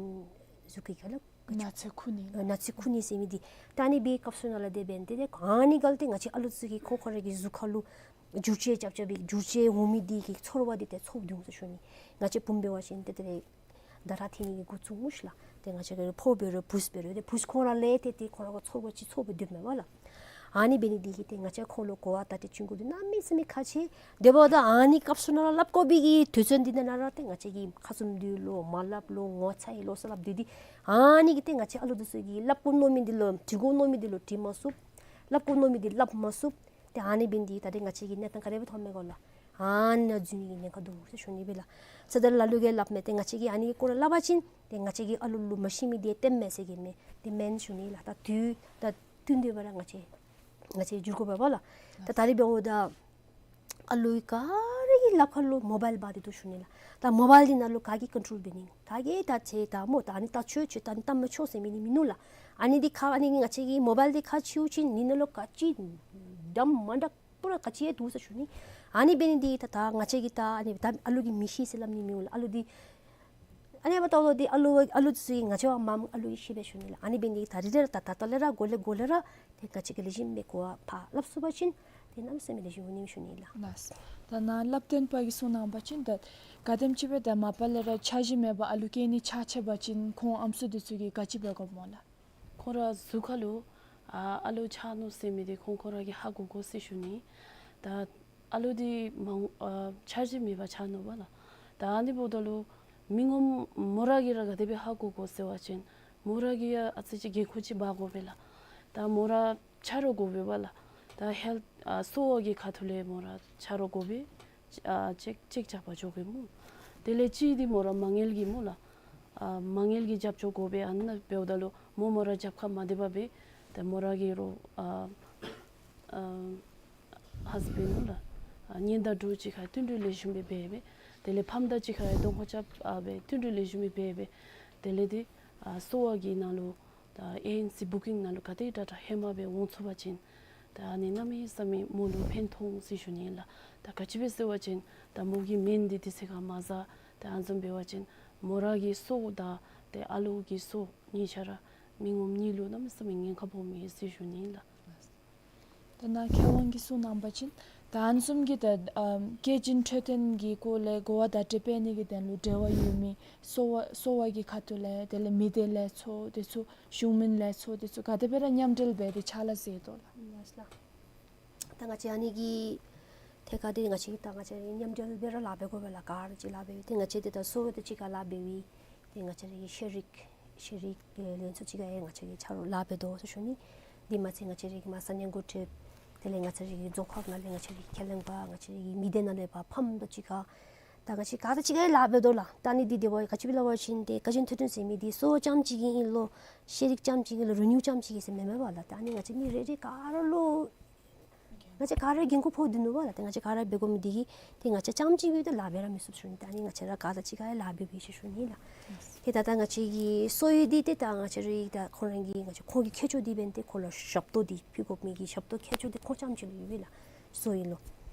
གཟུགས་ཀྱི་ཁ་ལགས། ན་ཚོད་ཁུ་ནི། ཨ་ན་ཚོད་ཁུ་ནི་ཟེར་མི་འདི། ད་ཨ་ནི་འབད་སྐབས་སུ་ནང་ལས་དེ་འབདན་ཏེ་ཏེ་ཨ་ནི་སྒང་ཏེ་ང་བཅས་ཨ་ལུ་ཚུ་གི་ཁོང་ཁོང་ར་གི་གཟུགས་ཁ་ལུ་འགྱུར་བཅོས་རྐྱབ་རྐྱབ་སྦེ་འགྱུར་བཅོས་འོང་མི་འདི་གི་ཚོར་བ་འདི་ཏེ་ཚོར་སྡོད་འོང་ཟེར་ཞུ་ནི། ང་བཅས་བུམོ་འབད་བ་ཅིན་ཏེ་ཏེ་ཟླ་ཁྲག་འཐོན་ནི་གི་འགོ་བཙུགས་འོང་ཤིག་ལགས། ཏེ་ང་བཅས་ཀྱི་ཕོ་འབད་རུང་བུཚ་འབད་རུང་ཏེ་བུཚ་ཁོང་ར་ལས་ཏེ་ཏེ་ཁོང་ར་གི་ཚོར་བ་ཅིག་ཚོར་སྦེ་སྡོདཔ་མས་པ་ལགས། ཨ་ནི་འབད་ནི་འདི་གིས་ཏེ་ང་བཅས་ཁོང་ལུ་གོ་བ་བརྡ་སྤྲོད་བྱིན་དགོཔ་འདི་གནམ་མེད་ས་མེད་ཁག་ཆེ། དེ་འབདཝ་ད་ཨ་ནི་སྐབས་སུ་ནང་ལུ་སླབ་དགོ་པའི་གི་དུས་ཚོད་འདི་ནང་ན་ར་ཏེ་ང་བཅས་ཀྱིས་ཁ་བཙུམ་སྡོད་ལོ་མ་སླབ་ལོ་ངོ་ཚ་ཡི་ལོ་ཟེར་སླབ་སྡོད་དེ། ཨ་ནི་གིས་ཏེ་ང་བཅས་ཨ་ལུ་འདི་ཚུ་གིས་སླབ་དགོ་མནོ་མི་འདི་ལུ་དྲི་དགོ་མནོ་མི་འདི་ལུ་དྲི་མ་ཚུགས། སླབ་དགོ་མནོ་མི་འདི་སླབ་མ་ཚུགས། ཏེ་ཨ་ནི་འབད་ནི་འདི་ད་ཏེ་ང་བཅས་ཀྱི་གནས་སྟངས་ག་དེ་སྦེ་མཐོངམ་མས་གོ་ལགས། ཨ་ནཱ་འཛུལ་ནི་གི་ཉེན་ཁ་འདུག་ཟེར་ཞུ་ནི་སྦེ་ལགས། ས་ད་ལ་ལུ་གིས་སླབ་མས། ཏེ་ང་བཅས་ཀྱིས་ཨ་ནི་སྐོར་ལས་སླབ་པ་ཅིན་ཏེ་ང་བཅས་ཀྱིས་ཨ་ལུ་ལུ་མ་ཤེས་མི་འདི་སྟོནམ་མས་ཟེར་གྱི་མས། ཏེ་མེན་ཞུ་ནི་ལགས། ད་དུས་ད་བསྟུན་ཏེ་སྦེ་ར་ང་བཅས་ང་བཅས་འགྱུར་དགོ་པས་པ་ལགས། ད་ད་རིས་འབདཝ་ད་ཨ་ལུ་ག་ར་གི་ལགཔ་ཁ་ལུ་མོ་བཱའིལ་འབག་སྟེ་འདུག་ཞུ་ནི་ལགས། ད་མོ་བཱའིལ་འདི་ནང་ལུ་ག་གིས་ཀོན་ཊོལ་འབད་ནི། ག་གིས་ད་ཁྱོད་ད་མོ་ད་ཨ་ནི་ལྟ་ཆོག་ཁྱོད་ད་ཨ་ནི་ལྟ་མི་ཆོག་ཟེར་མི་འདི་མིན་ནུག་ལགས། ཨ་ནི་འདི་ཁ་ཨ་ནི་ང་བཅས་ཀྱི་མོ་བཱའིལ་འདི་ཁ་ཕྱེཝ་ཅིག་འདི་ནང་ལུ་ག་ཅི་འདྲ་མ་འདྲ་པུ་ར་ག་ཅི་ཡང་འདུག་ཟེར་ཞུ་ནི། ཨ་ནི་འབད་ནི་འདི་ད་ད་ང་བཅས་ཀྱིས་ད་ཨ་ནི་ད་ཨ་ལུ་གིས་མི་ཤེས་ཟེར་སླབ་ནི་མི་འོང་ལགས། ཨ་ལུ་འདི་ཨ་ནི་འབདཝ་ད་འདི་ཨ་ལུ་ཨ་ལུ་ཚུ་གིས་ང་བཅས་བ་མམ་ཨ་ལུ་གིས་ཤེས་པས་ཞུ་ནི་ལགས། ཨ་ནི་འབད་ནི་འདི་ད་རིས་ར་ད་ད་ལྟོ་ལས་ར་འགོ་ལས་འགོ་ལས་ར་ཏེ་ང་བཅས་ཀྱིས་ལེགས་ཤོམ་སྦེ་གོ་བ་ཕར་སླབ་ཚུགས་པ་ཅིན་ཏེ་གནམ་མེད་ས་མེད་ལེགས་ཤོམ་འོང་ནི་ཞུ་ནི་ལགས། ལགས། ད་ནཱ་སླབ་སྟོན་པ་གིས་གསུངས་གནང་བ་ཅིན་ད་ག་དེམ་ཅིག་སྦེ་ད་མ་པ་ལས་ར་འཆར་གཞི་མེད་པར་ཨ་ལུ་སྐྱེ་ནི་ཆགས་ཆགས་པ་ཅིན་ཁོང་ཨམ་སྲུ་འདི་ཚུ་གིས་ག་ཅི་འབད་དགོཔ་སྨོ་ལགས། ཁོང་ར་གཟུགས་ཁ་ལུ་ཨ་ཨ་ལུ་ཆགས་ནུག་ཟེར་མི་འདི་ཁོང་ཁོང་ར་གིས་ཧ་གོ་དགོ་ཟེར་ཞུ་ནི། ད་ཨ་ལུ་འདི་མ་འོ་ཨ་འཆར་གཞི་མེད་པར་ཆགས་ནུག་པ་ལགས། ད་ཨ་ནི་འབདཝ་ད་ལུ་མི་ངོམ་མོ་ར་གིས་ར་ག་དེ་སྦེ་ཧ་གོ་དགོ་ཟེར་བ་ཅིན་མོ་ར་གིས་ཡང་ཨ་ཙི་ཅིག་འགན་ཁུར་ཅིག་འབག་དགོ་པས་ལགས། ད་མོ་ར་ཆ་རོགས་དགོ་པས་པ་ལགས། ད་ཧེལཐ་ཨ་གསོ་བ་གི་ཁ་ཐུག་ལས་མོ་ར་ཆ་རོགས་དགོ་པས། ཨ་ཅེཀ་ཅེཀ་རྐྱབ་པར་འགྱོ་དགོ་སྨོ། དེ་ལས་གཅིག་འདི་མོ་ར་མ་དངུལ་གྱི་སྨོ་ལགས། ཨ་མ་དངུལ་གྱི་རྒྱབ་སྐྱོར་དགོ་པས། ཨ་ནཱ་འབདཝ་ད་ལུ་མོ་མོ་ར་རྒྱབ་ཁར་མ་སྡོད་པར་སྦེ་ཏེ་མོ་ར་གི་རོགས་ཨ་ཨ་ཧཱས་བྷེནཌ་སྨོ་ལགས། ཨ་ཉེན་བརྡ་འདྲཝ་ཅིག་ཁར་བསྟུན་གྲོས་ལེགས་ཤོམ་སྦེ་འབད་སྦེ། དེ་ལས་ཕམ་དང་གཅིག་ཁར་ཡང་གདོང་ཁར་རྐྱབ་ཨ་སྦེ་བསྟུན་གྲོས་ལེགས་ཤོམ་སྦེ་འབད་སྦེ། དེ་ལས་འདི་ཨ་གསོ་བ་གི་ནང་ལུ་ད་ཨེ་ཨེན་སི་བུ་ཀིང་ནང་ལུ་ག་དེ་དྲག་དྲག་ཧེ་མ་སྦེ་འོང་ཚུགས་པ་ཅིན་ད་ཨ་ནི་གནམ་མེད་ས་མེད་མོ་ལུ་ཕན་ཐོགས་འོང་ཟེར་ཞུ་ནི་ལགས། ད་ག་ཅི་སྦེ་ཟེར་བ་ཅིན་ད་མོ་གི་སྨན་འདི་དུས་ཚོད་ཁར་མ་ཟ། ད་ཨ་ནི་བཟུམ་འབད་བ་ཅིན་མོ་ར་གི་གསོ་དང་ཏེ་ཨ་ལུ་གི་གསོ་གཉིས་ཆ་ར་མི་ངོམ་གཉིས་ལུ་གནམ་མེད་ས་མེད་ཉེན་ཁ་སྦོམ་ཨིན་ཟེར་ཞུ་ནི་ལགས། ད་ནཱ་མཁས་དབང་གིས་གསུངས་གནང་བ་ཅིན་ད་ཨ་ནི་བཟུམ་གྱི་ད་ཨམ་སྐྱེས་ཆེན་འཕྲོད་བསྟེན་གྱི་སྐོར་ལས་གོ་བ་བརྡ་སྤྲོད་འབད་ནི་གི་དོན་ལུ་འབྲེལ་བ་ཡོད་མི་གསོ་བ་གསོ་བ་གི་ཁ་ཐུག་ལས་དེ་ལས་མི་སྡེ་ལས་ཚོགས་དེ་ཚུ་གཞུང་མིན་ལས་ཚོགས་དེ་ཚུ་ག་དེ་སྦེ་ར་མཉམ་འབྲེལ་འབད་དེ་ཕྱག་ལཱ་མཛད་དོ་ལགས། ལགས་ལགས། ད་ང་བཅས་ཨ་ནི་གི་ཐད་ཁར་འདི་ང་བཅས་ཀྱིས་ད་ང་བཅས་མཉམ་འབྲེལ་སྦེ་ར་ལཱ་འབད་དགོ་པས་ལགས། ག་ར་གཅིག་ལཱ་འབད་བའི་ཏེ་ང་བཅས་འདི་ད་གསོ་བ་དང་གཅིག་ཁར་ལཱ་འབད་བའི་ཏེ་ང་བཅས་ར་གི་ཤེས་རིག་ཤེས་རིག་ལས་ཚོགས་གཅིག་ཁར་ཡང་ང་བཅས་ཀྱིས་ཆ་རོགས་ལཱ་འབད་དོ་ཟེར་ཞུ་ནི། འདི་མ་ཚད་ང་བཅས་ར་གི་མར་ས་གནས་འགོ་ཁྲིདཔ་དེ་ལས་ང་བཅས་ར་གི་རྫོང་ཁག་ནང་ལས་ང་བཅས་ར་གི་ཁས་ལེན་པ་ང་བཅས་ར་གི་མི་སྡེ་ནང་ལས་ཕར་ཕམ་དང་གཅིག་ཁར་ད་ང་བཅས་ག་ར་གཅིག་ཁར་ཡང་ལཱ་འབད་དོ་ལགས། ད་ཨ་ནི་འདི་དེ་བ་ག་ཅི་སྦེ་སླབ་པ་ཅིན་ཏེ་སྐྱེས་ཆེན་འཕྲོད་བསྟེན་ཟེར་མི་འདི་གསོ་བ་རྐྱངམ་གཅིག་གི་ཨིན་ལོ་ཤེས་རིག་རྐྱངམ་གཅིག་གི་ལོ་རིག་གནས་རྐྱངམ་གཅིག་གི་ཟེར་མེན་མས་པ་ལགས། ད་ཨ་ནི་ང་བཅས་མི་རེ་རེ་ག་ར་ལུ་ང་བཅས་ག་ར་འགན་ཁུར་ཕོག་སྡོད་ནུག་པ་ལགས། ཏེ་ང་བཅས་ག་ར་འབད་དགོ་མི་འདི་གིས་ཏེ་ང་བཅས་རྐྱངམ་གཅིག་སྦེ་ཏེ་ལཱ་འབད་ར་མི་ཚུགས་ཞུ་ནི། ད་ཨ་ནི་ང་བཅས་ར་ག་ར་གཅིག་ཁར་ཡང་ལཱ་འབད་འབད་ཞུ་ཞུ་ནི་ལགས། ཏེ་ད་ལྟོ་ང་བཅས་ཀྱི་གསོ་བའི་འདི་ཏེ་ད་ང་བཅས་ར་ད་ཁོང་ར་གི་ང་བཅས་ཁོང་གི་ཁྱད་ཆོས་འདི་འབདན་ཏེ་ཁོང་ལུ་ཞབས་ཏོག་འདི་ཕུལ་དགོ་མི་གི་ཞབས་ཏོག་ཁྱད་ཆོས་འདི་ཁོང་རྐྱངམ་གཅིག་ལུ་ཡོད་པས་ལགས། གསོ་བའི་ལུ།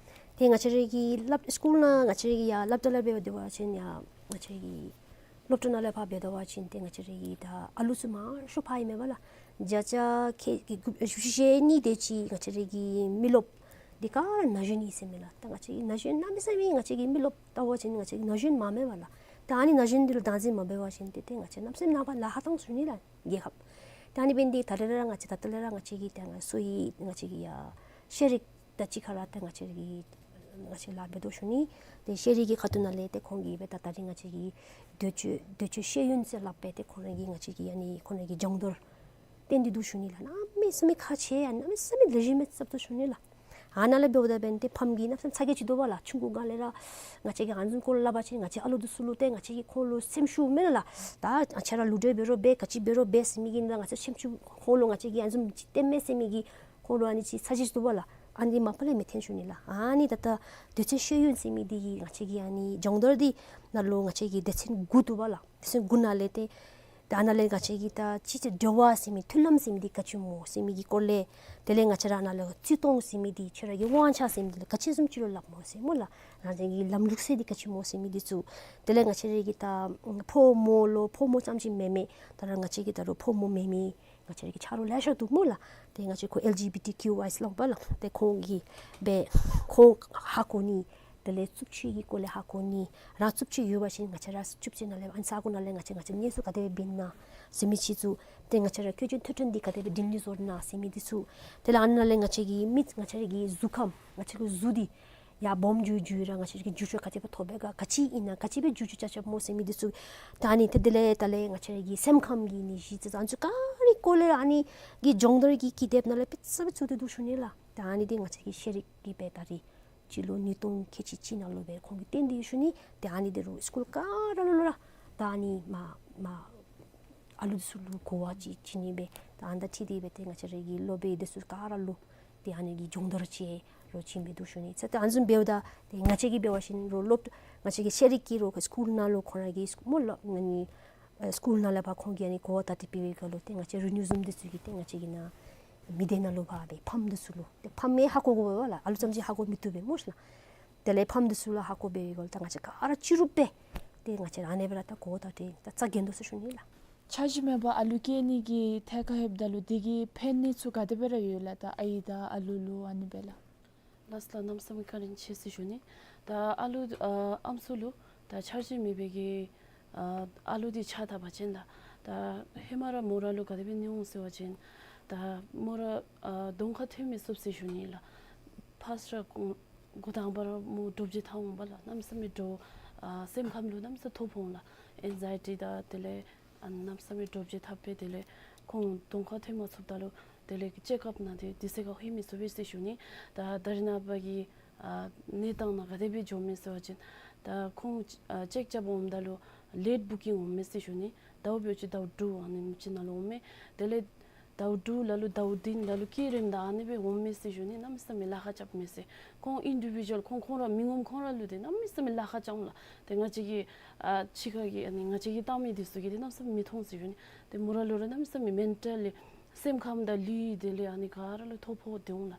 ཏེ་ང་བཅས་ར་གི་སློབ་སི་ཀུལ་ནང་ང་བཅས་ར་གི་ཡར་སློབ་གྲྭ་ལས་འབད་བ་ཅིན་ཡང་ང་བཅས་ར་གི་སློབ་གྲྭ་ནང་ལས་ཕར་འབད་བ་ཅིན་ཏེ་ང་བཅས་ར་གི་ད་ཨ་ལུ་ཚུ་མང་ཤོས་ཕར་ཨིན་མས་པ་ལགས། བརྒྱ་ཆ་ཁལ་གཅིག་བཞི་བཅུ་ཞེ་གཉིས་དེ་ཅིག་ང་བཅས་ར་གི་མི་རློབས་འདི་ག་ར་ན་གཞོན་ཨིན་ཟེར་མས་ལགས། ད་ང་བཅས་ཀྱི་ན་གཞོན་གནམ་མེད་ས་མེད་ང་བཅས་ཀྱི་མི་རློབས་ལྟ་བ་ཅིན་ང་བཅས་ཀྱི་ན་གཞོན་མང་མས་པ་ལགས། ད་ཨ་ནི་ན་གཞོན་འདི་ལུ་བདག་འཛིན་མ་འབད་བ་ཅིན་ཏེ་ཏེ་ང་བཅས་གནམ་མེད་ས་མེད་ནངས་པ་ལཱ་ཁག་ཐོན་ཞུ་ནི་ལགས་རྒྱལ་ཁབ། ད་ཨ་ནི་འབདན་འདི་ད་རེས་ར་ང་བཅས་ད་ལྟོ་ལས་ར་ང་བཅས་ཀྱི་ད་ང་གསོ་བའི་ང་བཅས་ཀྱི་ཡ་ ཤེས་རིག་དང་གཅིག་ཁར་ཏེ་ང་བཅས་ཀྱིས་ང་བཅས་ལཱ་འབད་དོ་ཞུ་ནི། ཏེ་ཤེས་རིག་གི་ཁ་ཐུག་ནང་ལས་ཏེ་ཁོང་གིས་འབད་ད་ད་རིས་ང་བཅས་ཀྱི་འདོད་སྤྱོད་འདོད་སྤྱོད་ཤེས་ཡོན་ཟེར་སླབ་སྦེ་ཏེ་ཁོང་ར་གིས་ང་བཅས་ཀྱི་ཨ་ནི་ཁོང་ར་གི་སྦྱོང་བརྡར་བསྟན་ཏེ་འདུག་ཞུ་ནི་ལགས། གནམ་མེད་ས་མེད་ཁག་ཆེ་ཡང་གནམ་མེད་ས་མེད་ལེགས་ཤོམ་སྦེ་རྐྱབ་དོ་ཞུ་ནི་ལགས། ཨ་ནཱ་ལས་འབདཝ་ད་འབདན་ཏེ་ཕམ་གྱིས་གནམ་མེད་ས་མེད་ཚ་གྱང་ཅིག་འདུག་པ་ལགས། ཆུང་ཀུ་སྒང་ལས་ར་ང་བཅས་ཀྱིས་ཨ་ནི་བཟུམ་སྐོར་སླབ་པ་ཅིན་ང་བཅས་ཨ་ལུ་འདི་ཚུ་ལུ་ཏེ་ང་བཅས་ཀྱིས་ཁོང་ལུ་སེམས་ཤུགས་མེད་ལགས། ད་ང་བཅས་ར་ལུ་འདི་འབད་རུང་འབད་ག་ཅི་འབད་རུང་འབད་ཟེར་མི་གི་ནང་ང་བཅས་སེམས་ཤུགས་ཁོང་ལུ་ང་བཅས་ཀྱིས་ཨ་ནི་བཟུམ་ཅིག་སྟོན་མས་ཟེར་མི་གི་ཁོང་ལུ་ཨ་ནི་ཅིག་ཚ་གྱང་ཅིག་འདུག་པ་ལགས། ཨ་ནི་མ་པ་ལས་མི་འཐོན་ཞུ་ནི་ལགས། ཨ་ནི་ད་ལྟོ་འདོད་སྤྱོད་ཤེས་ཡོན་ཟེར་མི་འདི་གིས་ང་བཅས་ཀྱི་ཨ་ནི་སྦྱོང་བརྡར་འདི་ནང་ལུ་ང་བཅས་ཀྱི་སྡེ་ཚན་དགུ་འདུག་པ་ལགས། སྡེ་ཚན་དགུ་ནང་ལས་ཏེ་ད་ཨ་ནཱ་ལས་ང་བཅས་ཀྱིས་ད་སྤྱི་ཚེ་འབྲེལ་བ་ཟེར་མི་མཐུན་ལམ་ཟེར་མི་འདི་ག་ཅི་སྨོ་ཟེར་མི་གི་སྐོར་ལས། དེ་ལས་ང་བཅས་ར་ཨ་ནཱ་ལས་བརྩི་མཐོང་ཟེར་མི་འདི་ཁྱོད་ར་གི་དབང་ཆ་ཟེར་མི་འདི་ལགས་ག་ཅི་བཟུམ་ཅིག་ལུ་སླབ་སྨོ་ཟེར་སྨོ་ལགས། རང་བཞིན་གྱི་ལམ་ལུགས་ཟེར་འདི་ག་ཅི་སྨོ་ཟེར་མི་འདི་ཚུ། དེ་ལས་ང་བཅས་ར་གི་ད་ཕོ་མོ་ལུ་ཕོ་མོ་ཙམ་ཅིག་མེན་མས། ད་རུང་ང་བཅས་ཀྱི་ད་རུང་ཕོ་མོ་མེན་མི་ང་བཅས་ར་གི་ཆ་རོགས་ལེ་ཤ་འདུག་སྨོ་ལགས། ཏེ་ང་བཅས་ཁོ་ཨེལ་ཇི་བི་ཊི་ཀིའུ་ཨའི་སླབ་པ་ལགས། ཏེ་ཁོང་གིས་འབད་ཁོང་ཧ་གོ་ནི། དེ་ལས་རྩུབ་སྤྱོད་ཀྱི་སྐོར་ལས་ཧ་གོ་ནི། རང་རྩུབ་སྤྱོད་ཡོད་པ་ཅིན་ང་བཅས་ར་རྩུབ་སྤྱོད་ནང་ལས་ཨ་ནི་ས་གོ་ནང་ལས་ང་བཅས་ང་བཅས་གནས་ཚུལ་ག་དེ་སྦེ་འབད་ན་ཟེར་མི་ཅིག་ཚུ། ཏེ་ང་བཅས་ར་འཁོན་འཛིན་ཐོ་ཐོན་འདི་ག་དེ་སྦེ་འདི་ནི་བཟོ་ན་ཟེར་མི་འདི་ཚུ། དེ་ལས་ཨ་ནཱ་ལས་ང་བཅས་ཀྱི་མི་ང་བཅས་ར་གི་གཟུགས་ཁམས་ང་བཅས་ཀྱི་གཟུགས་འདི་ཡར་སྦོམ་འགྱོ་འགྱོ་ར་ང་བཅས་ཀྱི་འགྱུར་བཅོས་ག་དེ་སྦེ་ཐོབ་པས་ག་ག་ཅི་ཨིན་ན་ག་ཅི་སྦེ་འགྱུར་བཅོས་རྐྱབ་རྐྱབ་སྨོ་ཟེར་མི་འདི་ཚུ། ད་ཨ་ནི་ཏེ་དེ་ལས་ད་ལས་ང་བཅས་ཀྱི་སེམས་ཁམས་ཀྱི་ནད་གཞི་ཟེར་ཨ་ནི་ཚུ་ག་ར་གི་སྐོར་ལས་ཨ་ནི་གི་སྦྱོང་བརྡར་གྱི་ཀི་དེབ་ནང་ལས་དཔེ་ཚུ་སྦེ་བཙུགས་ཏེ་འདུག་ཞུ་ནི་ལགས། ད་ཨ་ནི་འདི་ང་བཅས་ཀྱི་ཤེས་རིག་གི་འབད་ད་རིས་སྤྱི་ལོ་ཉིས་སྟོང་ཁལ་གཅིག་གཅིག་ནང་ལུ་འབད་ཁོང་གིས་བསྟན་ཏེ་ཡོད་ཞུ་ནི། ཏེ་ཨ་ནི་འདི་རུང་སི་ཀུལ་ག་ར་ལུ་ལུ་ར་ད་ཨ་ནི་མ་མ་ཨ་ལུ་འདི་ཚུ་ལུ་གོ་བ་ཅིག་བྱིན་ནི་སྦེ་ད་ཨ་ནི་དང་འཁྲིལ་ཏེ་འབད་ཏེ་ང་བཅས་ར་གི་སློབ་དཔོན་འདི་ཚུ་ག་ར་ལུ་ཏེ་ཨ་ནི་གི་སྦྱོང་བརྡར་ཅིག་རོགས་བྱིན་སྦེ་འདུག་ཞུ་ནི། ཚེ་ཏེ་ཨ་ནི་བཟུམ་འབདཝ་ད་ཏེ་ང་བཅས་ཀྱིས་འབད་བ་ཅིན་རོགས་སློབ་ང་བཅས་ཀྱི་ཤེས་རིག་གི་རོགས་སི་ཀུལ་ནང་ལུ་ཁོང་ར་གི་སི་ཀུལ་སྨོ་ལགས་ཨ་ནི་ཨ་སི་ཀུལ་ནང་ལས་ཕར་ཁོང་གིས་ཨ་ནི་གོ་བ་བརྡ་སྟོན་འབད་བའི་སྐབས་ལུ་ཏེ་ང་བཅས་རིག་ནུས་གསུམ་འདི་ཚུ་གིས་ཏེ་ང་བཅས་ཀྱི་ནཱ་མི་སྡེ་ནང་ལུ་ཕར་འབད་ཕམ་འདི་ཚུ་ལུ་ཏེ་ཕམ་ཡང་ཧ་གོ་དགོ་པས་ལགས། ཨ་ལུ་ཙམ་ཅིག་ཧ་གོ་མི་བཏུབ་པས་སྨོ་ཤེས་ལགས། དེ་ལས་ཕམ་འདི་ཚུ་ལུ་ཧ་གོ་འབད་བའི་སྐབས་ལུ་ད་ང་བཅས་ག་ར་སྤྱི་རུབ་སྦེ་ཏེ་ང་བཅས་ཨ་ནེ་སྦེ་ར་ད་གོ་བརྡ་སྟོན་ད་རྩ་འགེངས་དོ་ཟེར་ཞུ་ནི་ལགས། འཆར་གཞི་མེད་པར་ཨ་ལུ་སྐྱེ་ནི་གི་ཐད་ཁར་ལྷོདཔ་ད་ལུ་དེ་གི་ཕན་གནོད་ཚུ་ག་དེ་སྦེ་ར་ཡོད་ལགས། ད་ཨའི་དང་ཨ་ལུ་ལུ་ཨ་ནི་སྦེ་ལགས། ལགས་སོ་ལགས། གནམ་མེད་ས་མེད་བཀའ་དྲིན་ཆེ་ཟེར་ཞུ་ནི། ད་ཨ་ལུ་ཨ་ཨམ་སྲུ་ལུ་ད་འཆར་གཞི་མེད་པའི་གི་ཨ་ཨ་ལུ་འདི་ཆགས་ད་པ་ཅིན་ལགས། ད་ཧེ་མ་ར་མོ་ར་ལུ་ག་དེ་སྦེ་ནི་འོང་ཟེར་བ་ཅིན་ད་མོ་ར་ཨ་གདོང་ཁར་ཐོན་མི་ཚུགས་ཟེར་ཞུ་ནི་ལགས། ཕར་ས་ར་འགོ་འགོ་དང་པ་ར་མོ་འདྲོག་བྱེལ་འཐབ་འོང་པ་ལགས། གནམ་མེད་ས་མེད་འདྲོག་ཨ་སེམས་ཁམས་ལུ་གནམ་མེད་ས་ཐོ་ཕོག་འོང་ལགས། ཨེང་ཛའི་ཊི་དང་དེ་ལས་ཨ་གནམ་མེད་ས་མེད་འདྲོག་བྱེལ་འཐབ་སྦེ་དེ་ལས་ཁོང་གདོང་ཁར་ཐོན་མ་ཚུགསཔ་ད་ལུ་དེ་ལས་ཀྱི་ཅེག་ཨཔ་ནང་དེ་དུས་ཚོད་ཁར་ལྷོད་མི་ཚུགས་པས་ཟེར་ཞུ་ནི། ད་ད་རེས་ནངས་པ་གི་ཨ་གནས་སྟངས་ནང་ག་དེ་སྦེ་འགྱོ་མས་ཟེར་བ་ཅིན་ད་ཁོང་ཨ་ཅེག་རྐྱབ་འོངམ་ད་ལུ་ལེཊ་བུ་ཀིང་འོང་མས་ཟེར་ཞུ་ནི། ཟླཝ་འབད་བ་ཅིན་ཟླཝ་དྲུག་ཨ་ནེམ་ཅིག་ནང་ལུ་འོང་མས། དེ་ལས་ཟླཝ་དྲུག་ལ་ལུ་ཟླཝ་བདུན་ལ་ལུ་སྐྱེ་རནམ་ད་ཨ་ནི་སྦེ་འོང་མས་ཟེར་ཞུ་ནི། གནམ་མེད་ས་མེད་ལཱ་ཁག་རྐྱབ་མས་ཟེར། ཁོང་ཨིན་ཌི་བི་ཌུ་ཨལ་ཁོང་ཁོང་ར་མི་ངོམ་ཁོང་ར་ལུ་ཏེ་གནམ་མེད་ས་མེད་ལཱ་ཁག་རྐྱབ་འོང་ལགས། ཏེ་ང་བཅས་ཀྱི་ཨ་ཕྱི་ཁ་གི་ཨ་ནི་ང་བཅས་ཀྱིས་བཏང་མི་འདི་ཚུ་གིས་ཏེ་གནམ་མེད་ས་མེད་མི་མཐོང་ཟེར་ཞུ་ནི། ཏེ་མོ་ར་ལུ་ར་གནམ་མེད་ས་མེད་མེན་ཊལ་ལི་སེམས་ཁམས་དང་ལུས་དེ་ལས་ཨ་ནི་ག་ར་ལུ་ཐོ་ཕོག་སྟེ་འོང་ལགས།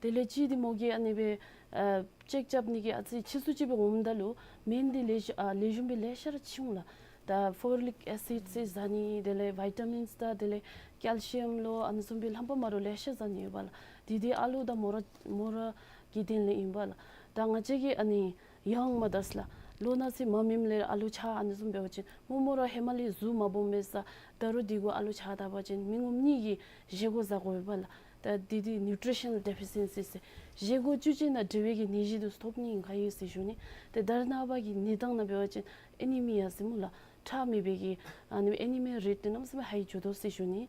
དེ་ལས་གཅིག་འདི་མོ་གིས་ཨ་ནི་སྦེ་ཨ་ཅེག་རྐྱབ་ནི་གི་ཨ་ཙི་ཕྱིས་སུ་ཅིག་སྦེ་འོངམ་ད་ལུ་སྨན་འདི་ལེགས་ཤོམ་ཨ་ལེགས་ཤོམ་སྦེ་ལེ་ཤ་ར་ཕྱེ་འོང་ལགས། ད་ཕོ་ལིག་ཨེ་སིཌ་ཟེར་ཟ་ནི་དེ་ལས་བི་ཊ་མིནསི་དང་དེ་ལས་ཀེལ་ཤི་ཡམ་ལོ་ཨ་ནི་བཟུམ་སྦེ་རྣམ་པ་མ་འདྲཝ་ལེ་ཤ་ཟ་ནི་ཡོད་པ་ལགས། དེ་འདི་ཨ་ལུ་དང་མོ་ར་མོ་ར་གི་དོན་ལས་ཨིན་པ་ལགས། ད་ང་བཅས་ཀྱི་ཨ་ནི་ཡང་མ་འདས་ལགས། ལོ་ན་ཚོད་མ་མེནམ་ལས་ཨ་ལུ་ཆགས་ཨ་ནི་བཟུམ་འབད་བ་ཅིན་མོ་མོ་ར་ཧེ་མ་ལས་གཟུགས་མ་སྦོམ་མས་ས། ད་རུང་དེ་གུ་ཨ་ལུ་ཆགས་ད་པ་ཅིན་མི་ངོམ་ནི་གི་བཞེས་སྒོ་ཟ་དགོ་པས་ལགས། ད་དེ་འདི་ནིའུ་ཊི་རི་ཤ་ནཱལ་ཌི་ཕི་ཤེན་སི་ཟེར་བཞེས་སྒོ་བཅུད་ཅན་དང་འབྲེལ་བའི་གི་ནད་གཞི་འདི་ཚུ་ཐོབ་ནི་ཨིན་ག་ཨིན་ཟེར་ཞུ་ནི། ཏེ་ད་རེས་ནངས་པ་གི་གནས་སྟངས་ནང་འབད་བ་ཅིན་ཨེ་ནི་མི་ཡ་ཟེར་སྨོ་ལགས། ཁྲག་མེད་པའི་གི་ཨ་ནི་ཨེ་ནི་མི་ཡ་རེཊ་འདི་གནམ་མེད་ས་མེད་ཧའི་འགྱོ་དོ་ཟེར་ཞུ་ནི།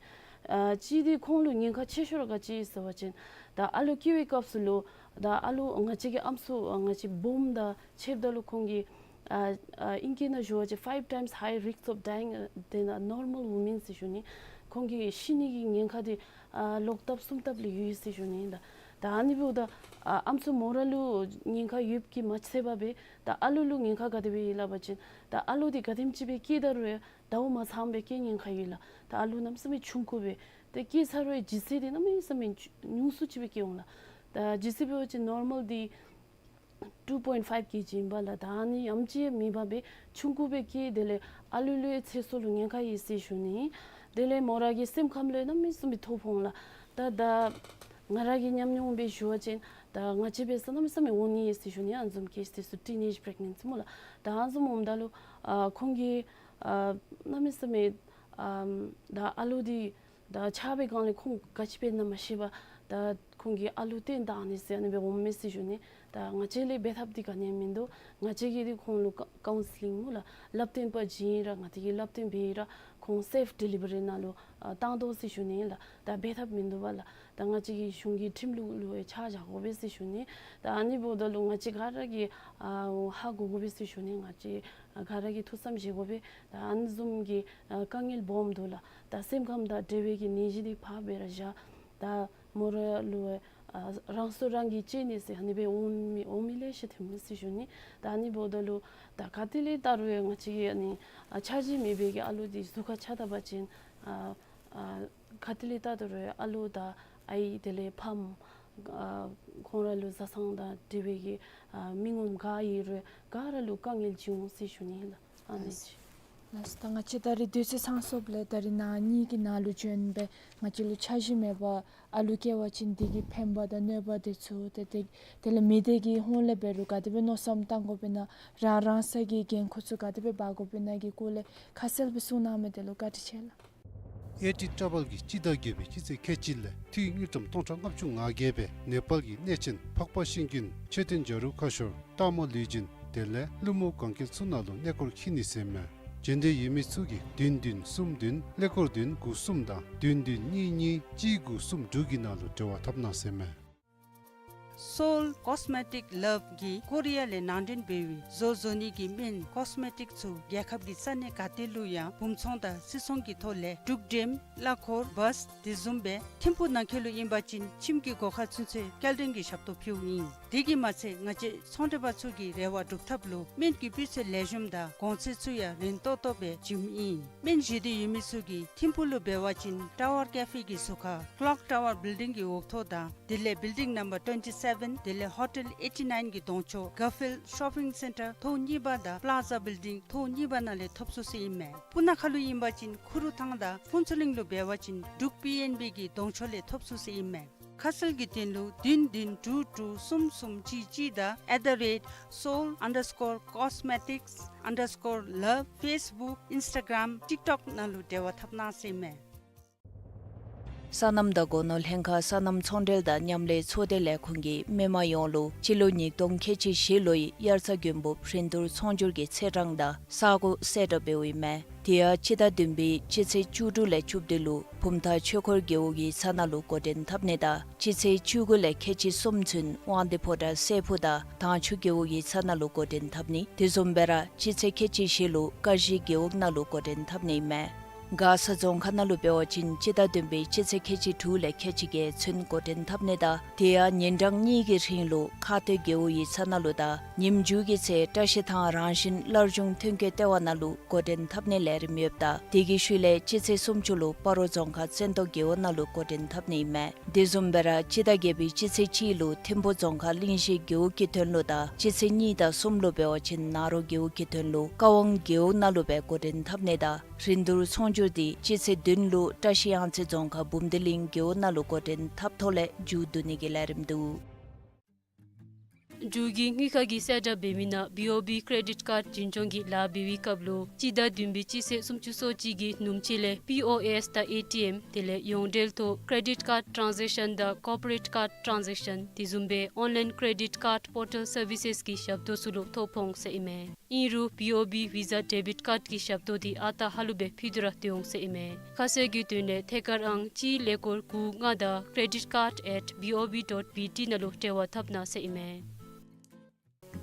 ཨ་གཅིག་འདི་ཁོང་ལུ་ཉེན་ཁ་ཆེ་ཤོས་ར་ག་ཅི་ཟེར་བ་ཅིན་ད་ཨ་ལུ་སྐྱེ་བའི་སྐབས་སུ་ལུ་ད་ཨ་ལུ་ང་བཅས་ཀྱི་ཨམ་སྲུ་ཨ་ང་བཅས་སྦོམ་དང་ཕྱདཔ་ད་ལུ་ཁོང་གི་ཨ་ཨ་ཨིང་སྐད་ནང་ཞུ་བ་ཅིན་five times high risk of dying than a normal woman ཟེར་ཞུ་ནི། ཁོང་གི་ཤི་ནི་གི་ཉེན་ཁ་འདི་ཨ་ལོག་ལྟབ་གསུམ་ལྟབ་ལས་ཡོད་ཟེར་ཞུ་ནི། ད་ད་ཨ་ནི་འབདཝ་ད་ཨ་ཨམ་སྲུ་མོ་ར་ལུ་ཉེན་ཁ་ཡོདཔ་གིས་མ་ཚད་པར་སྦེ་ད་ཨ་ལུ་ལུ་ཉེན་ཁ་ག་དེ་སྦེ་ཡོད་སླབ་པ་ཅིན་ད་ཨ་ལུ་འདི་ག་དེམ་ཅིག་སྦེ་སྐྱེ་ད་རུང་ཟླཝ་མ་ཚངམ་སྦེ་སྐྱེ་ཉེན་ཁ་ཡོད་ལགས། ད་ཨ་ལུ་གནམ་མེད་ས་མེད་ཆུང་ཀུ་སྦེ་ཏེ་སྐྱེ་ཚར་བའི་ལྗིད་ཚད་འདི་གནམ་མེད་ས་མེད་ཉུང་སུ་ཅིག་སྦེ་སྐྱེ་འོང་ལགས། ད་ལྗིད་ཚད་འབད་བ་ཅིན་ནོར་མཱལ་འདི་two point five ཀེ་ཇི་ཨིན་པ་ལགས། ད་ཨ་ནི་ཡང་ཅིན་མེད་པར་སྦེ་ཆུང་ཀུ་སྦེ་སྐྱེ། དེ་ལས་ཨ་ལུ་ལུ་ཡང་ཚེ་སྲོག་ལུ་ཉེན་ཁ་ཡོད་ཟེར་ཞུ་ནི། དེ་ལས་མོ་ར་གི་སེམས་ཁམས་ལུ་ཡང་གནམ་མེད་ས་མེད་ཐོ་ཕོག་འོང་ལགས། ད་ད་ང་ར་གི་ཉམས་མྱོང་སྦེ་ཞུ་བ་ཅིན་ད་ང་བཅས་འབད་ས་གནམ་མེད་ས་མེད་འོང་ནི་ཡོད་ཟེར་ཞུ་ནི། ཨ་ནི་བཟུམ་ཀེསི་འདི་ཚུ་ཊིན་ཨེཇ་པི་རེག་ནེནཊ་སི་སྨོ་ལགས། ད་ཨ་ནི་བཟུམ་འོངམ་ད་ལུ་ཨ་ཁོང་གིས་ཨ་གནམ་མེད་ས་མེད་ཨ་ད་ཨ་ལུ་འདི་ད་ཆགས་པའི་སྒང་ལས་ཁོང་ག་ཅི་འབད་ན་མ་ཤེས་པར་ ད་ཁོང་གིས་ཨ་ལུ་བསྟེན་བཏང་ནི་ཟེར་ཨ་ནི་སྦེ་འོང་མས་ཟེར་ཞུ་ནི། ད་ང་བཅས་ལས་འབད་ཐབས་འདི་ག་ནི་ཡང་མིན་འདུག། ང་བཅས་ཀྱིས་འདི་ཁོང་ལུ་ཀའུན་སི་ལིང་སྨོ་ལགས། བསླབ་སྟོན་པ་བྱིན་ར་ང་བཅས་ཀྱིས་བསླབ་སྟོན་འབད་ར་ཁོང་སེཕ་ཌི་ལི་བ་རི་ནང་ལུ་ཨ་བཏང་དོ་ཟེར་ཞུ་ནི་ལགས། ད་འབད་ཐབས་མིན་འདུག་པ་ལགས། ད་ང་བཅས་ཀྱིས་གཞུང་གི་ཁྲིམས་ལུགས་ལུ་ཡང་ཆ་བཞག་དགོ་པས་ཟེར་ཞུ་ནི། ད་ཨ་ནི་འབདཝ་ད་ལུ་ང་བཅས་ག་ར་གིས་ཨ་ཧ་གོ་དགོ་པས་ཟེར་ཞུ་ནི། ང་བཅས་ཨ་ག་ར་གིས་ཐུགས་བསམ་བཞེས་དགོ་པས། ད་ཨ་ནི་བཟུམ་གྱི་ཨ་དཀའ་ངལ་སྦོམ་འདུག་ལགས། ད་སེམས་ཁམས་དང་འབྲེལ་བའི་གི་ནད་གཞི་འདི་ཕར་སྦེ་ར་བཞག། ད་མོ་ར་ལུ་ཨ་རང་སྲོག་རང་གིས་བཅད་ནི་ཟེར་ཨ་ནི་སྦེ་འོང་མི་འོང་མི་ལེ་ཤ་ཐོན་མས་ཟེར་ཞུ་ནི། ད་ཨ་ནི་འབདཝ་ད་ལུ་ད་ག་ཏེ་ལས་བལྟ་རུང་ཡང་ང་བཅས་ཀྱི་ཨ་ནི་ཨ་འཆར་གཞི་མེད་པའི་གི་ཨ་ལུ་འདི་ཟུར་ཁར་ཆ་བཏབ་པ་ཅིན་ཨ་ཨ་ག་ཏེ་ལས་བལྟ་དོ་རུང་ཨ་ལུ་དང་ཨའི་དེ་ལས་ཕམ་ཨ་ཁོང་ར་ལུ་བཟའ་ཚང་དང་འབྲེལ་བའི་གི་ཨ་མི་ངོམ་ག་ཨིན་རུང་ག་ར་ལུ་དཀའ་ངལ་བྱུང་ཟེར་ཞུ་ནི་ལགས། ཨ་ནི་ཅིག། ལགས་སོ། ད་ང་བཅས་ད་རིས་དུས་ཚོད་ཚང་སོངམ་ལས་ད་རིས་ནངས་ཉིན་གྱི་ནང་ལུ་བྱོན་སྦེ་ང་བཅས་ལུ་འཆར་གཞི་མེད་པར་ཨ་ལུ་སྐྱེ་བ་ཅིན་དེ་གི་ཕན་པ་དང་གནོད་པ་དེ་ཚུ་ཏེ་དེ་དེ་ལས་མི་སྡེ་གི་ཧོངས་ལས་འབད་རུང་ག་དེ་སྦེ་མནོ་བསམ་བཏང་དགོཔ་ཨིན་ན་རང་རང་སོའི་གི་འགན་ཁུར་ཚུ་ག་དེ་སྦེ་འབག་དགོཔ་ཨིན་ན་གི་སྐོར་ལས་ཁ་གསལ་སྦེ་གསུང་གནང་མི་དེ་ལུ་བཀའ་དྲིན་ཆེ་ལགས། ཨེ་ཊི་ཊ་ར་བཱལ་གྱིས་སྤྱི་ཟླ་བརྒྱད་པའི་སྤྱི་ཚེས་ཁལ་གཅིག་ལས་ཏི་རུ་དངུལ་ཀྲམ་སྟོང་ཕྲག་ལྔ་བཅུ་ང་བརྒྱད་སྦེ་ནེ་པཱལ་གྱི་གནས་ཆེན་འཕགས་པ་ཤིང་ཀུན་མཆོད་རྟེན་བྱ་རུང་ཁ་ཤོར་སྟག་མོ་ལུས་སྦྱིན་དེ་ལས་ཀླུ་མོ་གན་རྐྱལ་ཚུ་ནང་ལུ་གནས་སྐོར་འཁྱིད་ནི་ཟེར་མས། འབྱོན་འདོད་ཡོད་མི་ཚུ་གིས་བདུན་བདུན་གསུམ་བདུན་ཀླད་ཀོར་བདུན་དགུ་གསུམ་དང་བདུན་བདུན་གཉིས་གཉིས་གཅིག་དགུ་གསུམ་དྲུག་གི་ནང་ལུ་འབྲེལ་བ་འཐབ་གནང་ཟེར་མས། སོལ་ཀོས་མེ་ཊིག་ལབ་ཀྱིས་ཀོ་རི་ཡ་ལས་ནང་འདྲེན་འབད་བའི་བཟོ་བཟོ་ནི་གི་སྨན་ཀོས་མེ་ཊིག་ཚུ་རྒྱལ་ཁབ་ཀྱི་ས་གནས་ག་ཏེ་ལུ་ཡང་སྦུང་ཚོང་དང་སིལ་ཚོང་གི་ཐོག་ལས་འབྲུག་འགྲེམ་གླ་འཁོར་བཱས་དེ་བཟུམ་སྦེ་ཐིམ་ཕུག་ནང་འཁོད་ལུ་ཨིན་པ་ཅིན་ཁྱིམ་གྱི་སྒོ་ཁར་ཚུན་ཚོད་སྐྱེལ་འདྲེན་གྱི་ཞབས་ཏོག་ཕུལཝ་ཨིན། དེ་གིས་མ་ཚད་ང་བཅས་ཚོང་འབྲེལ་པ་ཚུ་གི་རེ་བ་སྒྲུབ་ཐབས་ལུ་སྨན་གྱི་སྤུས་ཚད་ལེགས་ཤོམ་དང་གོང་ཚད་ཚུ་ཡང་རན་ཏོག་ཏོ་སྦེ་བྱིནམ་ཨིན། སྨན་བཞེས་འདོད་ཡོད་མི་ཚུ་གིས་ཐིམ་ཕུག་ལུ་འབད་བ་ཅིན་ཊ་ཝར་ཀེ་ཕེ་གི་ཟུར་ཁར་ཀློག་ཊ་ཝར་བིལ་ཌིང་གི་འོག་ཐོག་དང་དེ་ལས་བིལ་ཌིང་ནམ་བར་ཊུ་ཝེན་ཊི་སེ་བེན་དེ་ལས་ཧོ་ཊེལ་ཨེ་ཊི་ནའིན་གྱི་གདོང་ཕྱོགས་གར་ཕིལཌ་ཤོ་པིང་སེན་ཊར་ཐོག་གཉིས་པ་དང་པ་ལཱ་ཛ་བིལ་ཌིང་ཐོག་གཉིས་པ་ནང་ལས་ཐོབ་ཚུགས་ཟེར་ཨིན་མས། སྤུ་ན་ཁ་ལུ་ཨིན་པ་ཅིན་ཁུ་རུ་ཐང་དང་ཕུན་ཚོགས་གླིང་ལུ་འབད་བ་ཅིན་འབྲུག་པི་ཨེན་བི་གི་གདོང་ཕྱོགས་ལས་ཐོབ་ཚུགས་ཟེར་ཨིན་མས། ཁ་གསལ་གྱི་དོན་ལུ་བདུན་བདུན་དྲུག་དྲུག་གསུམ་གསུམ་གཅིག་གཅིག་དང་ཨེཊ་ད་རེཊ་སོལ་ཨན་ཌར་སི་ཀོར་ཀོས་མེ་ཊིགས་ཨན་ཌར་སི་ཀོར་ལབ་ཕེསི་བུཀ་ཨིནསི་ཊ་གརམ་ཊིཀ་ཊོཀ་ནང་ལུ་འབྲེལ་བ་འཐབ་གནང་ཟེར་ཨིན་མས། སོ་ནམ་དང་སྒོ་ནོར་ལྷན་ཁག་སོ་ནམ་ཚོང་འབྲེལ་དང་མཉམ་ལས་ཚོགས་སྡེ་ལས་ཁུངས་ཀྱིས་མི་མང་ཡོངས་ལུ་སྤྱི་ལོ་ཉིས་སྟོང་ཁལ་གཅིག་བཞི་ལོའི་དབྱར་རྩྭ་དགུན་འབུབ་རིན་བསྡུར་ཚོང་སྒྱུར་གྱི་ཚེས་གྲངས་དང་ས་གོ་གསལ་བསྒྲགས་འབདཝ་ཨིན་མས། དེ་ཡང་སྤྱི་ཟླ་བདུན་པའི་སྤྱི་ཚེས་བཅུ་དྲུག་ལས་བཅུ་བདུན་ལུ་བུམ་ཐང་ཆོས་འཁོར་རྒེད་འོག་གི་ས་ནང་ལུ་འགོ་འདྲེན་འཐབ་ནི་དང་སྤྱི་ཚེས་བཅུ་དགུ་ལས་ཁལ་གཅིག་གསུམ་ཚུན་དབང་འདུས་ཕོ་བྲང་སྲས་ཕུག་དང་དྭངས་ཆུ་རྒེད་འོག་གི་ས་ནང་ལུ་འགོ་འདྲེན་འཐབ་ནི། དེ་བཟུམ་སྦེ་ར་སྤྱི་ཚེས་ཁལ་གཅིག་བཞི་ལུ་ཀ་གཞི་རྒེད་འོག་ནང་ལུ་འགོ་འདྲེན་འཐབ་ནི་ཨིན་མས། མགར་ས་རྫོང་ཁག་ནང་ལུ་འབད་བ་ཅིན་སྤྱི་ཟླ་བདུན་པའི་སྤྱི་ཚེས་ཁལ་གཅིག་དྲུག་ལས་ཁལ་གཅིག་བརྒྱད་ཚུན་འགོ་འདྲེན་འཐབ་ནི་དང་དེ་ཡང་ཉིན་གྲངས་གཉིས་ཀྱི་རིང་ལུ་ཁ་སྟོད་རྒེད་འོག་ཡིག་ཚང་ནང་ལུ་དང་ཉིནམ་མཇུག་གི་ཚེ་བཀྲ་ཤིས་ཐང་རང་བཞིན་སླར་འབྱུང་ཐོན་སྐྱེད་ལྟེ་བ་ནང་ལུ་འགོ་འདྲེན་འཐབ་ནིའི་ལས་རིམ་ཡོདཔ་ད་དེ་གི་ཤུལ་ལས་སྤྱི་ཚེས་སུམ་ཅུ་ལུ་སྤ་རོ་རྫོང་ཁག་བཙན་ཏོ་རྒེད་འོག་ནང་ལུ་འགོ་འདྲེན་འཐབ་ནི་ཨིན་མས། དེ་བཟུམ་སྦེ་ར་སྤྱི་ཟླ་བརྒྱད་པའི་སྤྱི་ཚེས་གཅིག་ལུ་ཐིམ་ཕུག་རྫོང་ཁག་གླིང་བཞི་རྒེད་འོག་གི་དོན་ལུ་དང་སྤྱི་ཚེས་གཉིས་དང་གསུམ་ལུ་འབད་བ་ཅིན་ནཱ་རོ་རྒེད་འོག་གི་དོན་ལུ་ཀ་ཝང་རྒེད་འོག་ནང་ལུ་སྦེ་འགོ་འདྲེན་འཐབ་ནི་དང་རིན་བསྡུར་ཚོང་སྒྱུར་འདི་སྤྱི་ཚེས་བདུན་ལུ་བཀྲ་ཤིས་གཡང་རྩེ་རྫོང་ཁག་འབུམ་སྡེ་གླིང་རྒེད་འོག་ནང་ལུ་འགོ་འདྲེན་འཐབ་ཐོག་ལས་མཇུག་བསྡུ་ནི་གི་ལས་རིམ་འདུག། འབྲུག་གི་དངུལ་ཁང་གིས་གསལ་བསྒྲགས་འབད་མི་ནང་བི་ཨོ་བི་ཀེ་རེ་ཌིཊ་ཀཱརཌ་འཛིན་སྐྱོང་གི་ལཱ་འབད་བའི་སྐབས་ལུ་སྤྱི་ཟླ་བདུན་པའི་སྤྱི་ཚེས་སུམ་ཅུ་སོ་གཅིག་གི་ནུབ་ཕྱེད་ལས་པི་ཨོ་ཨེསི་དང་ཨེ་ཊི་ཨེམ་དེ་ལས་ཡོངས་འབྲེལ་ཐོག་ཀེ་རེ་ཌིཊ་ཀཱརཌ་ཊཱན་ཛེཀ་ཤཱན་དང་ཀོར་པོ་རེཊ་ཀཱརཌ་ཊཱན་ཛེཀ་ཤཱན་དེ་བཟུམ་སྦེ་ཨོན་ལའིན་ཀེ་རེ་ཌིཊ་ཀཱརཌ་པོར་ཊལ་སར་བི་སེསི་གི་ཞབས་ཏོག་ཚུ་ལུ་ཐོ་ཕོག་འོང་ཟེར་ཨིན་མས། ཨིན་རུང་བི་ཨོ་བི་ཝི་ཛ་ཌེ་བིཊ་ཀཱརཌ་ཀྱི་ཞབས་ཏོག་འདི་ཨ་རྟག་ཧ་ལུགས་སྦེ་ཕུལ་ཏེ་ར་སྡོད་འོང་ཟེར་ཨིན་མས། ཁ་གསལ་གྱི་དོན་ལས་ཐད་ཀར་ཨང་གཅིག་ཀླད་ཀོར་དགུ་ལྔ་དང་ཀེ་རེ་ཌིཊ་ཀཱརཌ་ཨེཊ་བི་ཨོ་བི་ཌོཊ་བི་ཊི་ནང་ལུ་འབྲེལ་བ་འཐབ་གནང་ཟེར་ཨིན་མས།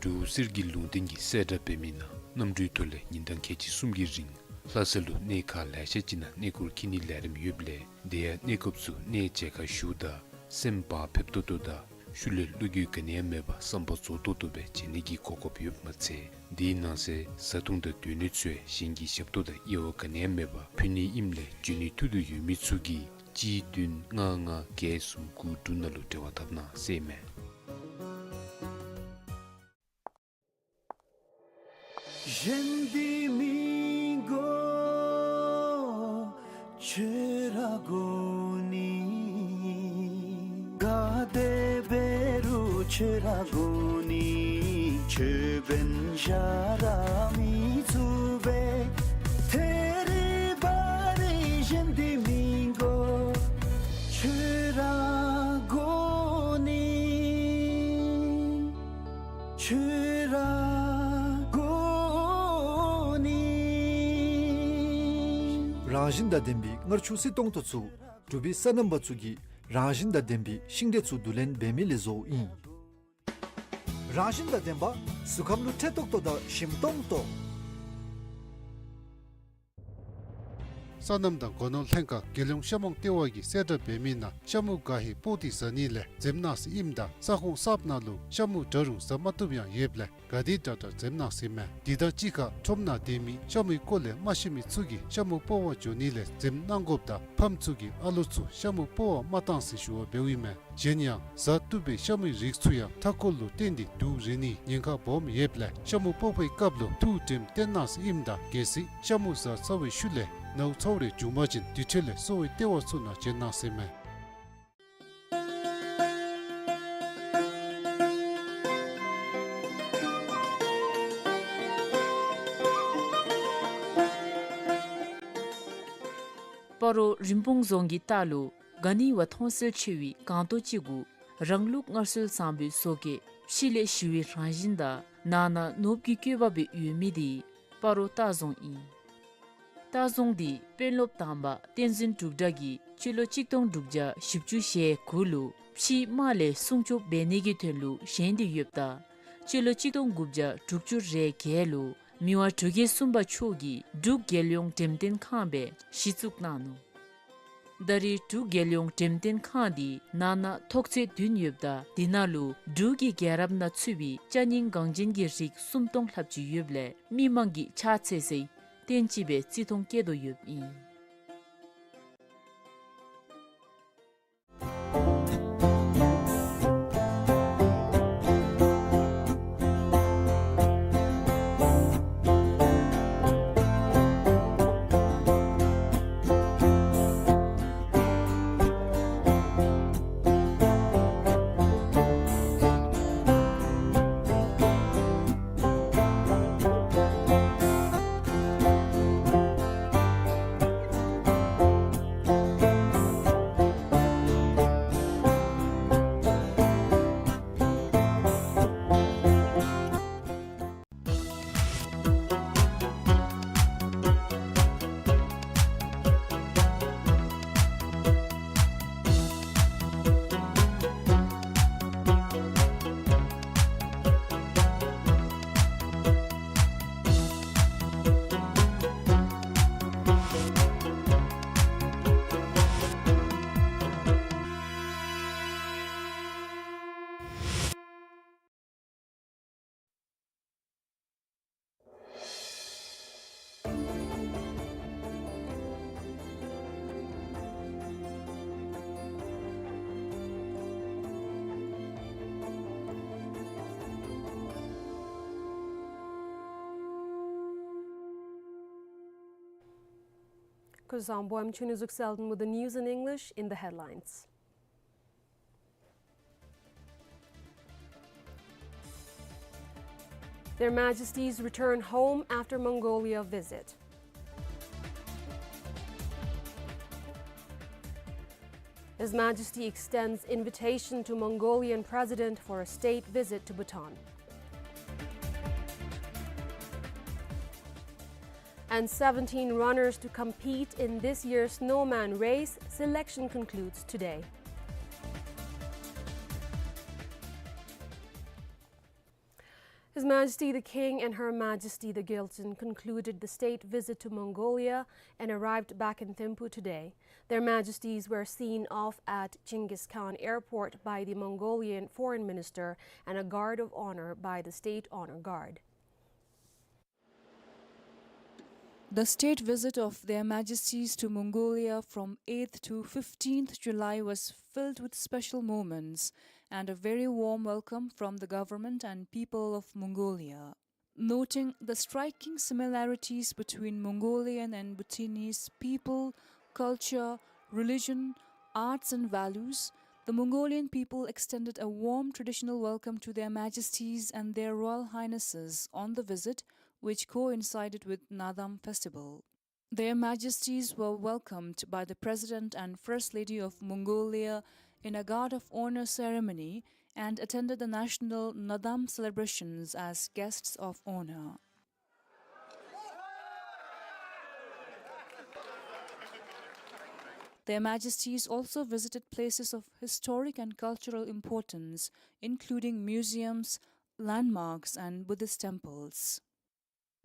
འབྲུག་གསེར་གྱི་ལུང་བསྟན་གྱིས་གསལ་བསྒྲགས་འབད་མི་ནང་གནམ་གྲུའི་ཐོག་ལས་ཉིན་གྲངས་ཁལ་གཅིག་གསུམ་གྱི་རིང་ལྷ་ས་ལུ་གནས་ཁག་ལེ་ཤ་ཅིག་ནང་གནས་སྐོར་འཁྱིད་ནིའི་ལས་རིམ་ཡོདཔ་ལས་དེ་ཡང་གནས་སྐབས་སུ་གནས་མཇལ་ཁ་ཞུཝ་ད་སེམས་བག་ཕེབས་ཏོག་ཏོ་དང་ཤུལ་ལས་བློ་འགྱོད་ག་ནི་ཡང་མེད་པར་བསམ་པ་རྫོགས་ཏོག་ཏོ་སྦེ་མཇལ་ནི་གི་གོ་སྐབས་ཡོདཔ་མ་ཚད་དེའི་ནང་གསེས་བཟའ་འཐུང་དང་སྡོད་གནས་ཚུ་ཡང་གཞན་གྱི་ཞབས་ཏོག་དང་དབྱེ་བ་ག་ནི་ཡང་མེད་པར་ཕུལ་ནི་ཨིནམ་ལས་འབྱོན་ནི་ཐུགས་འདོད་ཡོད་མི་ཚུ་གིས་གཅིག་བདུན་ལྔ་ལྔ་བརྒྱད་གསུམ་དགུ་དྲུག་ནང་ལུ་འབྲེལ་བ་འཐབ་གནང་ཟེར་ཨིན་མས། གཞན་འདི་མི་དགོ། ཁྱོད་ར་དགོ་ནི། ག་དེ་འབད་རུང་ཁྱོད་ར་དགོ་ནི། ཁྱོད་འབདན་གཞན་ར་མི་ཚུགས་པས། ཐད་རི་བ་རི་གཞན་འདི་མི་དགོ། ཁྱོད་ར་དགོ། རང་བཞིན་དང་ལྡན་པའི་མངར་ཆུ་བསིལ་ཏོང་ཏོ་ཚུ་འབྲུག་པའི་སོ་ནམ་པ་ཚུ་གིས་རང་བཞིན་དང་ལྡན་པའི་ཤིང་འབྲས་ཚུ་བསྡུ་ལེན་འབད་མི་ལས་བཟོཝ་ཨིན། རང་བཞིན་དང་ལྡན་པ་གཟུགས་ཁམས་ལུ་འཕྲོད་ཏོག་ཏོ་དང་ཞིམ་ཏོང་ཏོ། སོ་ནམ་དང་སྒོ་ནོར་ལྷན་ཁག་རྒྱལ་ཡོངས་ཤ་མོང་ལྟེ་བ་གིས་གསལ་བསྒྲགས་འབད་མི་ནང་ཤ་མུ་ག་ཧེ་སྤོག་སྟེ་ཟ་ནི་ལས་འཛེམ་གནང་ཟེར་ཨིནམ་ད་ས་ཁོངས་གསརཔ་ནང་ལུ་ཤ་མུ་འདྲ་རུང་ཟ་མ་བཏུབ་ཡང་ཡོདཔ་ལས་ག་དེ་དྲག་དྲག་འཛེམ་གནང་ཟེར་མས། དེ་དང་གཅིག་ཁར་ཁྲོམ་ནང་སྡོད་མི་ཤ་མུའི་སྐོར་ལས་མ་ཤེས་མི་ཚུ་གིས་ཤ་མུ་སྤོག་པར་འགྱོ་ནི་ལས་འཛེམ་གནང་དགོཔ་དང་ཕམ་ཚུ་གིས་ཨ་ལོ་ཚུ་ཤ་མུ་སྤོག་པར་མ་གཏང་ཟེར་ཞུ་བ་འབདཝ་ཨིན་མས། གཞན་ཡང་ཟ་བཏུབ་པའི་ཤ་མུའི་རིགས་ཚུ་ཡང་མཐའ་འཁོར་ལུ་བརྟེན་ཏེ་དུག་རེག་ནིའི་ཉེན་ཁ་སྦོམ་ཡོདཔ་ལས་ཤ་མུ་སྤོག་པའི་སྐབས་ལུ་ཐུགས་དྲནམ་བཏོན་གནང་ཟེར་ཨིནམ་ད་གལ་སྲིད་ཤ་མུ་ཟ་ཚར་བའི་ཤུལ་ལས་ནཝ་ཚཝ་རེ་བྱུང་པ་ཅིན་དེ་འཕྲོ་ལས་གསོ་བའི་ལྟེ་བ་ཚུ་ནང་བྱོན་གནང་ཟེར་མས། སྤ་རོ་རིན་སྤུངས་རྫོང་གི་ལྟག་ལུ་ག་ནི་བ་མཐོང་གསལ་ཆེ་བའི་སྒང་ཏོག་ཅིག་གུ་རང་ལུགས་སྔར་སྲོལ་བཟང་པོའི་བཟོ་བཀོད་ཕྱི་ལས་ཞི་བའི་རང་བཞིན་དང་ནང་ན་ནོར་བུ་གི་བཀོད་པ་སྦེ་ཡོད་མི་དེ་སྤ་རོ་ལྟ་རྫོང་ཨིན། ལྟ་རྫོང་འདི་དཔོན་སློབ་དང་པ་བསྟན་འཛིན་འབྲུག་སྒྲ་གིས་སྤྱི་ལོ་གཅིག་སྟོང་དྲུག་བརྒྱ་བཞི་བཅུ་ཞེ་དགུ་ལུ་ཕྱིའི་དམག་ལས་སྲུང་སྐྱོབ་འབད་ནི་གི་དོན་ལུ་བཞེངས་ཏེ་ཡོདཔ་ད་སྤྱི་ལོ་གཅིག་སྟོང་དགུ་བརྒྱ་དྲུག་ཅུ་རེ་བརྒྱད་ལུ་མི་དབང་འབྲུག་རྒྱལ་གསུམ་པ་མཆོག་གིས་འབྲུག་རྒྱལ་ཡོངས་འགྲེམས་སྟོན་ཁང་སྦེ་གཞི་བཙུགས་གནང་ནུག། ད་རེས་འབྲུག་རྒྱལ་ཡོངས་འགྲེམས་སྟོན་ཁང་འདི་ནང་ན་ཐོག་ཚད་བདུན་ཡོདཔ་ད་དེ་ནང་ལུ་འབྲུག་གི་རྒྱལ་རབས་ནང་ཚུད་པའི་ཅ་རྙིང་འགངས་ཅན་གྱི་རིགས་སུམ་སྟོང་ལྷགཔ་ཅིག་ཡོདཔ་ལས་མི་མང་གིས་ཕྱག་འཚལ་སའི་རྟེན་ཅིག་སྦེ་བརྩི་མཐོང་བསྐྱེད་དོ་ཡོདཔ་ཨིན། Kuzuzangpo, I'm Chunizuk Selden with the news in English. In the headlines. Their Majesties return home after Mongolia visit. His Majesty extends invitation to Mongolian President for a state visit to Bhutan. And seventeen runners to compete in this year's Snowman Race. Selection concludes today. His Majesty the King and Her Majesty the Gyaltsuen concluded the state visit to Mongolia and arrived back in Thimphu today. Their Majesties were seen off at Genghis Khan Airport by the Mongolian Foreign Minister and a guard of honor by the State Honor Guard. The state visit of Their Majesties to Mongolia from eighth to fifteenth July was filled with special moments and a very warm welcome from the government and people of Mongolia. Noting the striking similarities between Mongolian and Bhutanese people, culture, religion, arts and values, the Mongolian people extended a warm traditional welcome to Their Majesties and Their Royal Highnesses on the visit, which coincided with Naadam festival. Their Majesties were welcomed by the President and First Lady of Mongolia in a guard of honor ceremony and attended the national Naadam celebrations as guests of honor. Their Majesties also visited places of historic and cultural importance, including museums, landmarks, and Buddhist temples.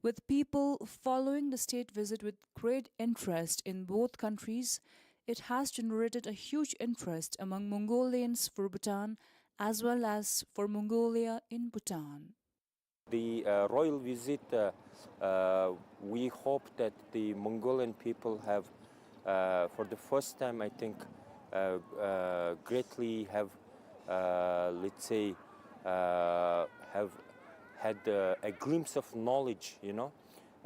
With people following the state visit with great interest in both countries, it has generated a huge interest among Mongolians for Bhutan as well as for Mongolia in Bhutan. The, uh, royal visit, uh, uh, we hope that the Mongolian people have, uh, for the first time, I think, uh, uh, greatly have, uh, let's say, uh, have had, uh, a glimpse of knowledge, you know,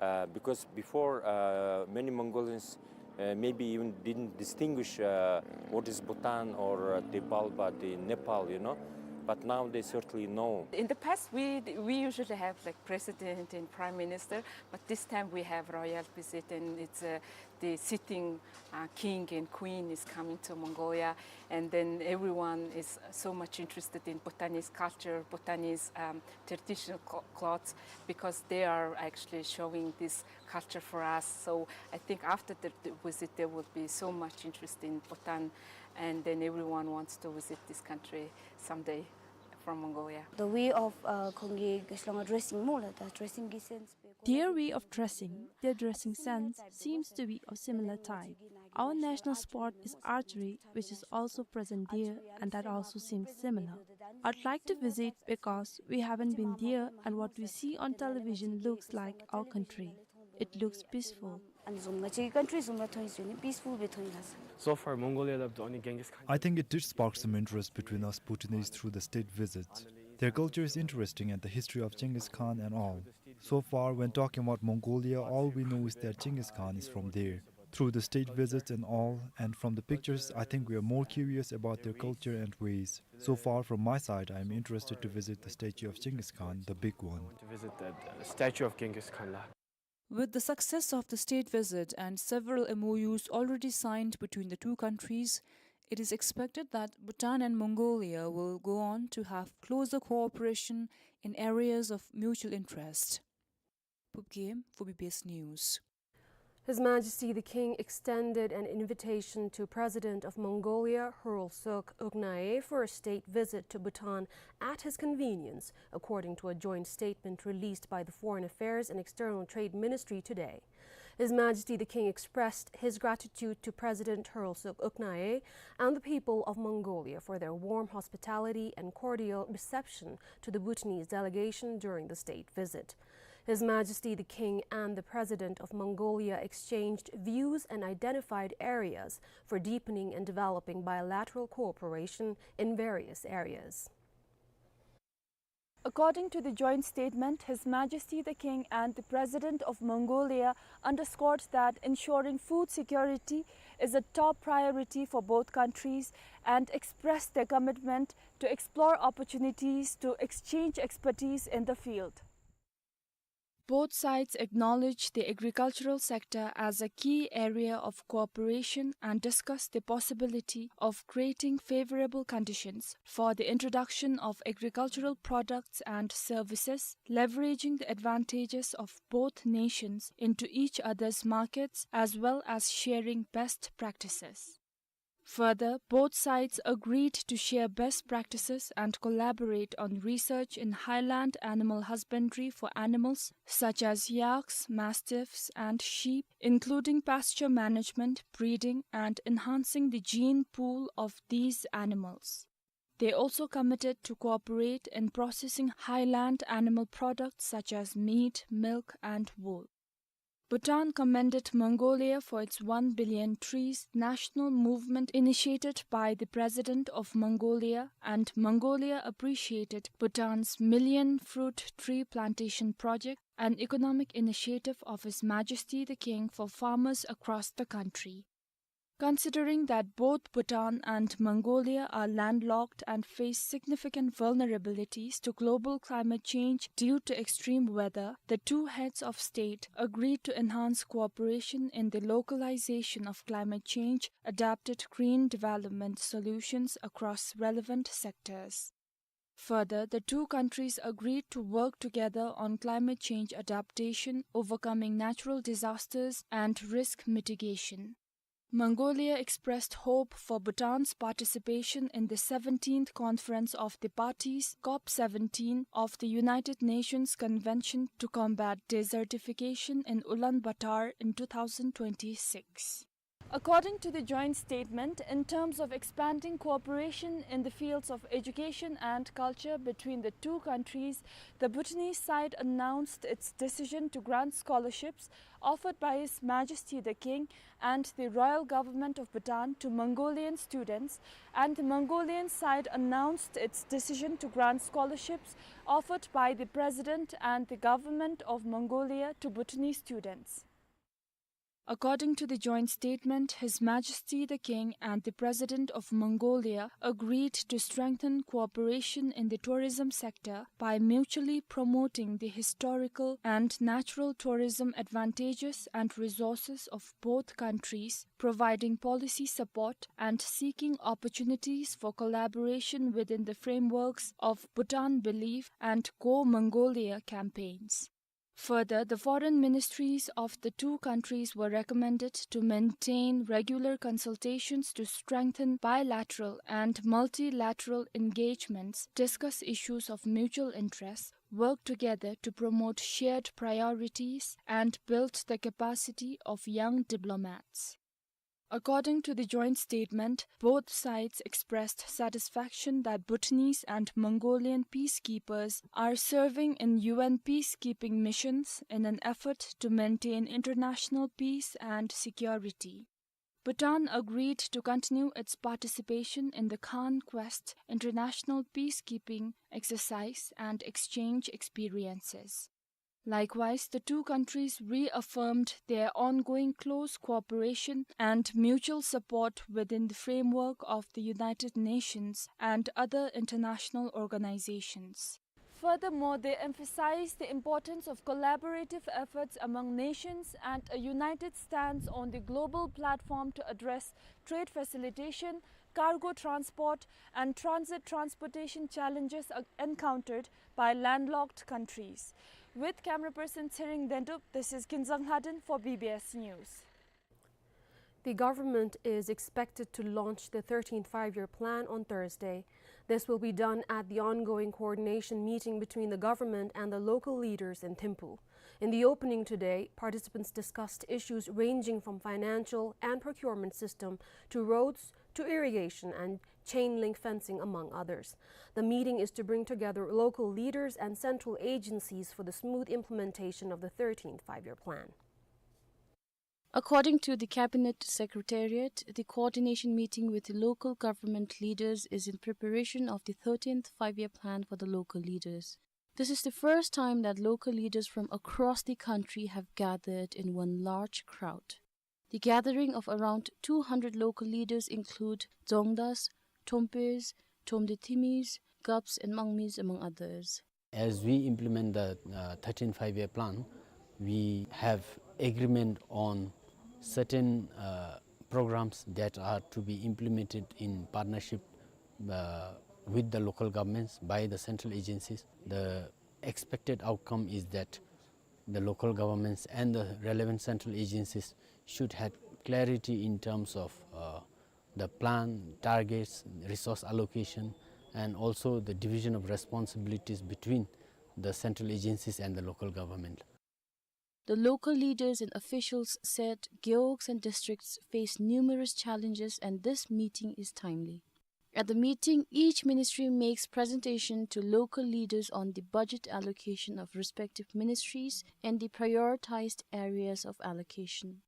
uh, because before, uh, many Mongolians, uh, maybe even didn't distinguish, uh, what is Bhutan or, uh, the Balba, the Nepal, you know. But now they certainly know. In the past, we, we usually have, like, president and prime minister, but this time we have royal visit, and it's, uh, the sitting, uh, king and queen is coming to Mongolia, and then everyone is so much interested in Bhutanese culture, Bhutanese, um, traditional clo-, clothes, because they are actually showing this culture for us. So I think after the, the visit, there will be so much interest in Bhutan, and then everyone wants to visit this country someday from Mongolia. The way of, uh, ཁོང་གི་ཤི་ལོང་ང་ཌེ་རེ་སིང་སྨོ་ལགས། ད་ཌེ་རེ་སིང་གི་སེནསི་སྦེ། Their way of dressing, their dressing sense seems to be of similar type. Our national sport is archery, which is also present there, and that also seems similar. I'd like to visit because we haven't been there, and what we see on television looks like our country. It looks peaceful. ཨ་ནི་བཟུམ་ང་བཅས་ཀྱི་ཀན་ཊི་རི་བཟུམ་ར་མཐོང་ཡི་ཟེར་ནི་པིསི་ཕུལ་སྦེ་མཐོང་ཡི་ལགས། So far, Mongolia loved only Genghis Khan. I think it did spark some interest between us Bhutanese through the state visit. Their culture is interesting and the history of Genghis Khan and all. So far, when talking about Mongolia, all we know is that Genghis Khan is from there. Through the state visits and all, and from the pictures, I think we are more curious about their culture and ways. So far, from my side, I am interested to visit the statue of Genghis Khan, the big one. To visit the, the statue of Genghis Khan, la. With the success of the state visit and several M O Us already signed between the two countries, it is expected that Bhutan and Mongolia will go on to have closer cooperation in areas of mutual interest. Pupgem for B B S News. His Majesty the King extended an invitation to President of Mongolia, Khurelsukh Ukhnaaye, for a state visit to Bhutan at his convenience, according to a joint statement released by the Foreign Affairs and External Trade Ministry today. His Majesty the King expressed his gratitude to President Khurelsukh Ukhnaaye and the people of Mongolia for their warm hospitality and cordial reception to the Bhutanese delegation during the state visit. His Majesty the King and the President of Mongolia exchanged views and identified areas for deepening and developing bilateral cooperation in various areas. According to the joint statement, His Majesty the King and the President of Mongolia underscored that ensuring food security is a top priority for both countries and expressed their commitment to explore opportunities to exchange expertise in the field. Both sides acknowledge the agricultural sector as a key area of cooperation and discuss the possibility of creating favorable conditions for the introduction of agricultural products and services, leveraging the advantages of both nations into each other's markets, as well as sharing best practices. Further, both sides agreed to share best practices and collaborate on research in highland animal husbandry for animals such as yaks, mastiffs, and sheep, including pasture management, breeding, and enhancing the gene pool of these animals. They also committed to cooperate in processing highland animal products such as meat, milk, and wool. Bhutan commended Mongolia for its One Billion Trees national movement initiated by the President of Mongolia, and Mongolia appreciated Bhutan's Million Fruit Tree Plantation Project, an economic initiative of His Majesty the King for farmers across the country. Considering that both Bhutan and Mongolia are landlocked and face significant vulnerabilities to global climate change due to extreme weather, the two heads of state agreed to enhance cooperation in the localization of climate change adapted green development solutions across relevant sectors. Further, the two countries agreed to work together on climate change adaptation, overcoming natural disasters, and risk mitigation. Mongolia expressed hope for Bhutan's participation in the seventeenth Conference of the Parties, COP seventeen, of the United Nations Convention to Combat Desertification in Ulaanbaatar in two thousand twenty-six. According to the joint statement, in terms of expanding cooperation in the fields of education and culture between the two countries, the Bhutanese side announced its decision to grant scholarships offered by His Majesty the King and the Royal Government of Bhutan to Mongolian students, and the Mongolian side announced its decision to grant scholarships offered by the President and the Government of Mongolia to Bhutanese students. According to the joint statement, His Majesty the King and the President of Mongolia agreed to strengthen cooperation in the tourism sector by mutually promoting the historical and natural tourism advantages and resources of both countries, providing policy support and seeking opportunities for collaboration within the frameworks of Bhutan Believe and Go Mongolia campaigns. Further, the foreign ministries of the two countries were recommended to maintain regular consultations to strengthen bilateral and multilateral engagements, discuss issues of mutual interest, work together to promote shared priorities, and build the capacity of young diplomats. According to the joint statement, both sides expressed satisfaction that Bhutanese and Mongolian peacekeepers are serving in U N peacekeeping missions in an effort to maintain international peace and security. Bhutan agreed to continue its participation in the Khan Quest international peacekeeping exercise and exchange experiences. Likewise, the two countries reaffirmed their ongoing close cooperation and mutual support within the framework of the United Nations and other international organizations. Furthermore, they emphasized the importance of collaborative efforts among nations and a united stance on the global platform to address trade facilitation, cargo transport, and transit transportation challenges, uh, encountered by landlocked countries. With camera person Tshering Dendup, this is Kinzang Haden for B B S News. The government is expected to launch the thirteenth Five-Year Plan on Thursday. This will be done at the ongoing coordination meeting between the government and the local leaders in Thimphu. In the opening today, participants discussed issues ranging from financial and procurement system to roads to irrigation and chain link fencing, among others. The meeting is to bring together local leaders and central agencies for the smooth implementation of the thirteenth Five-Year Plan. According to the Cabinet Secretariat, the coordination meeting with the local government leaders is in preparation of the thirteenth Five-Year Plan for the local leaders. This is the first time that local leaders from across the country have gathered in one large crowd. The gathering of around two hundred local leaders include Dzongdas, Tompes, Tomde Thimis, Gaps, and Mangmis, among others. As we implement the, uh, thirteenth Five-Year Plan, we have agreement on certain, uh, programs that are to be implemented in partnership, uh, with the local governments by the central agencies. The expected outcome is that the local governments and the relevant central agencies should have clarity in terms of, uh, the plan, targets, resource allocation, and also the division of responsibilities between the central agencies and the local government. The local leaders and officials said gewogs and districts face numerous challenges and this meeting is timely. At the meeting, each ministry makes presentation to local leaders on the budget allocation of respective ministries and the prioritized areas of allocation.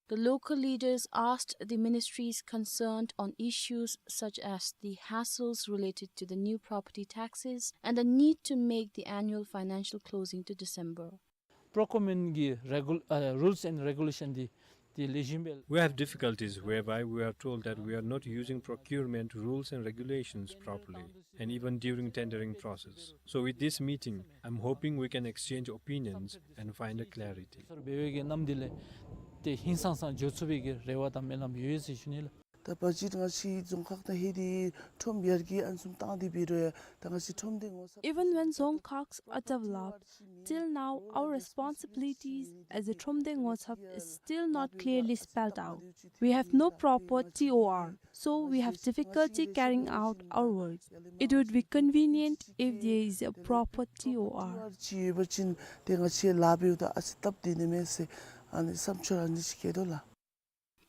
The local leaders asked the ministries concerned on issues such as the hassles related to the new property taxes and the need to make the annual financial closing to December. Procurement གི་རེ་གུ- ཨ་rules and regulation འདི་འདི་ལེགས་ཤོམ་སྦེ། We have difficulties whereby we are told that we are not using procurement rules and regulations properly, and even during tendering process. So with this meeting, I'm hoping we can exchange opinions and find a clarity. སོར་འབད་བའི་གི་ནམ་འདི་ལས་ཏེ་ཧིང་སངས་སངས་འགྱོ་ཚུགས་པའི་གི་རེ་བ་དང་སྨོན་ལམ་ཡོད་ཟེར་ཞུ་ནི་ལགས། ད་བ་ཇེཊ་ང་བཅས་རྫོང་ཁག་དང་ཧེ་དེ་ཁྲོམ་ཡར་རྒྱས་ཨ་ནི་བཟུམ་བཏང་སྟེ་འབད་རུང་ཡང་ད་ང་བཅས་ཁྲོམ་སྡེ་ངོ་ཚབ། Even when dzongkhags are developed, till now our responsibilities as a Thromde Ngotsap is still not clearly spelled out. We have no proper T O R, so we have difficulty carrying out our work. It would be convenient if there is a proper T O R. ཅིག་ཡོད་པ་ཅིན་ཏེ་ང་བཅས་ལཱ་འབདཝ་ད་ཨ་ཙི་སྟབས་བདེ་ནི་མས་ཟེར་ཨ་ནི་བསམ་འཆར་ཨ་ནི་ཅིག་བསྐྱེད་དོ་ལགས།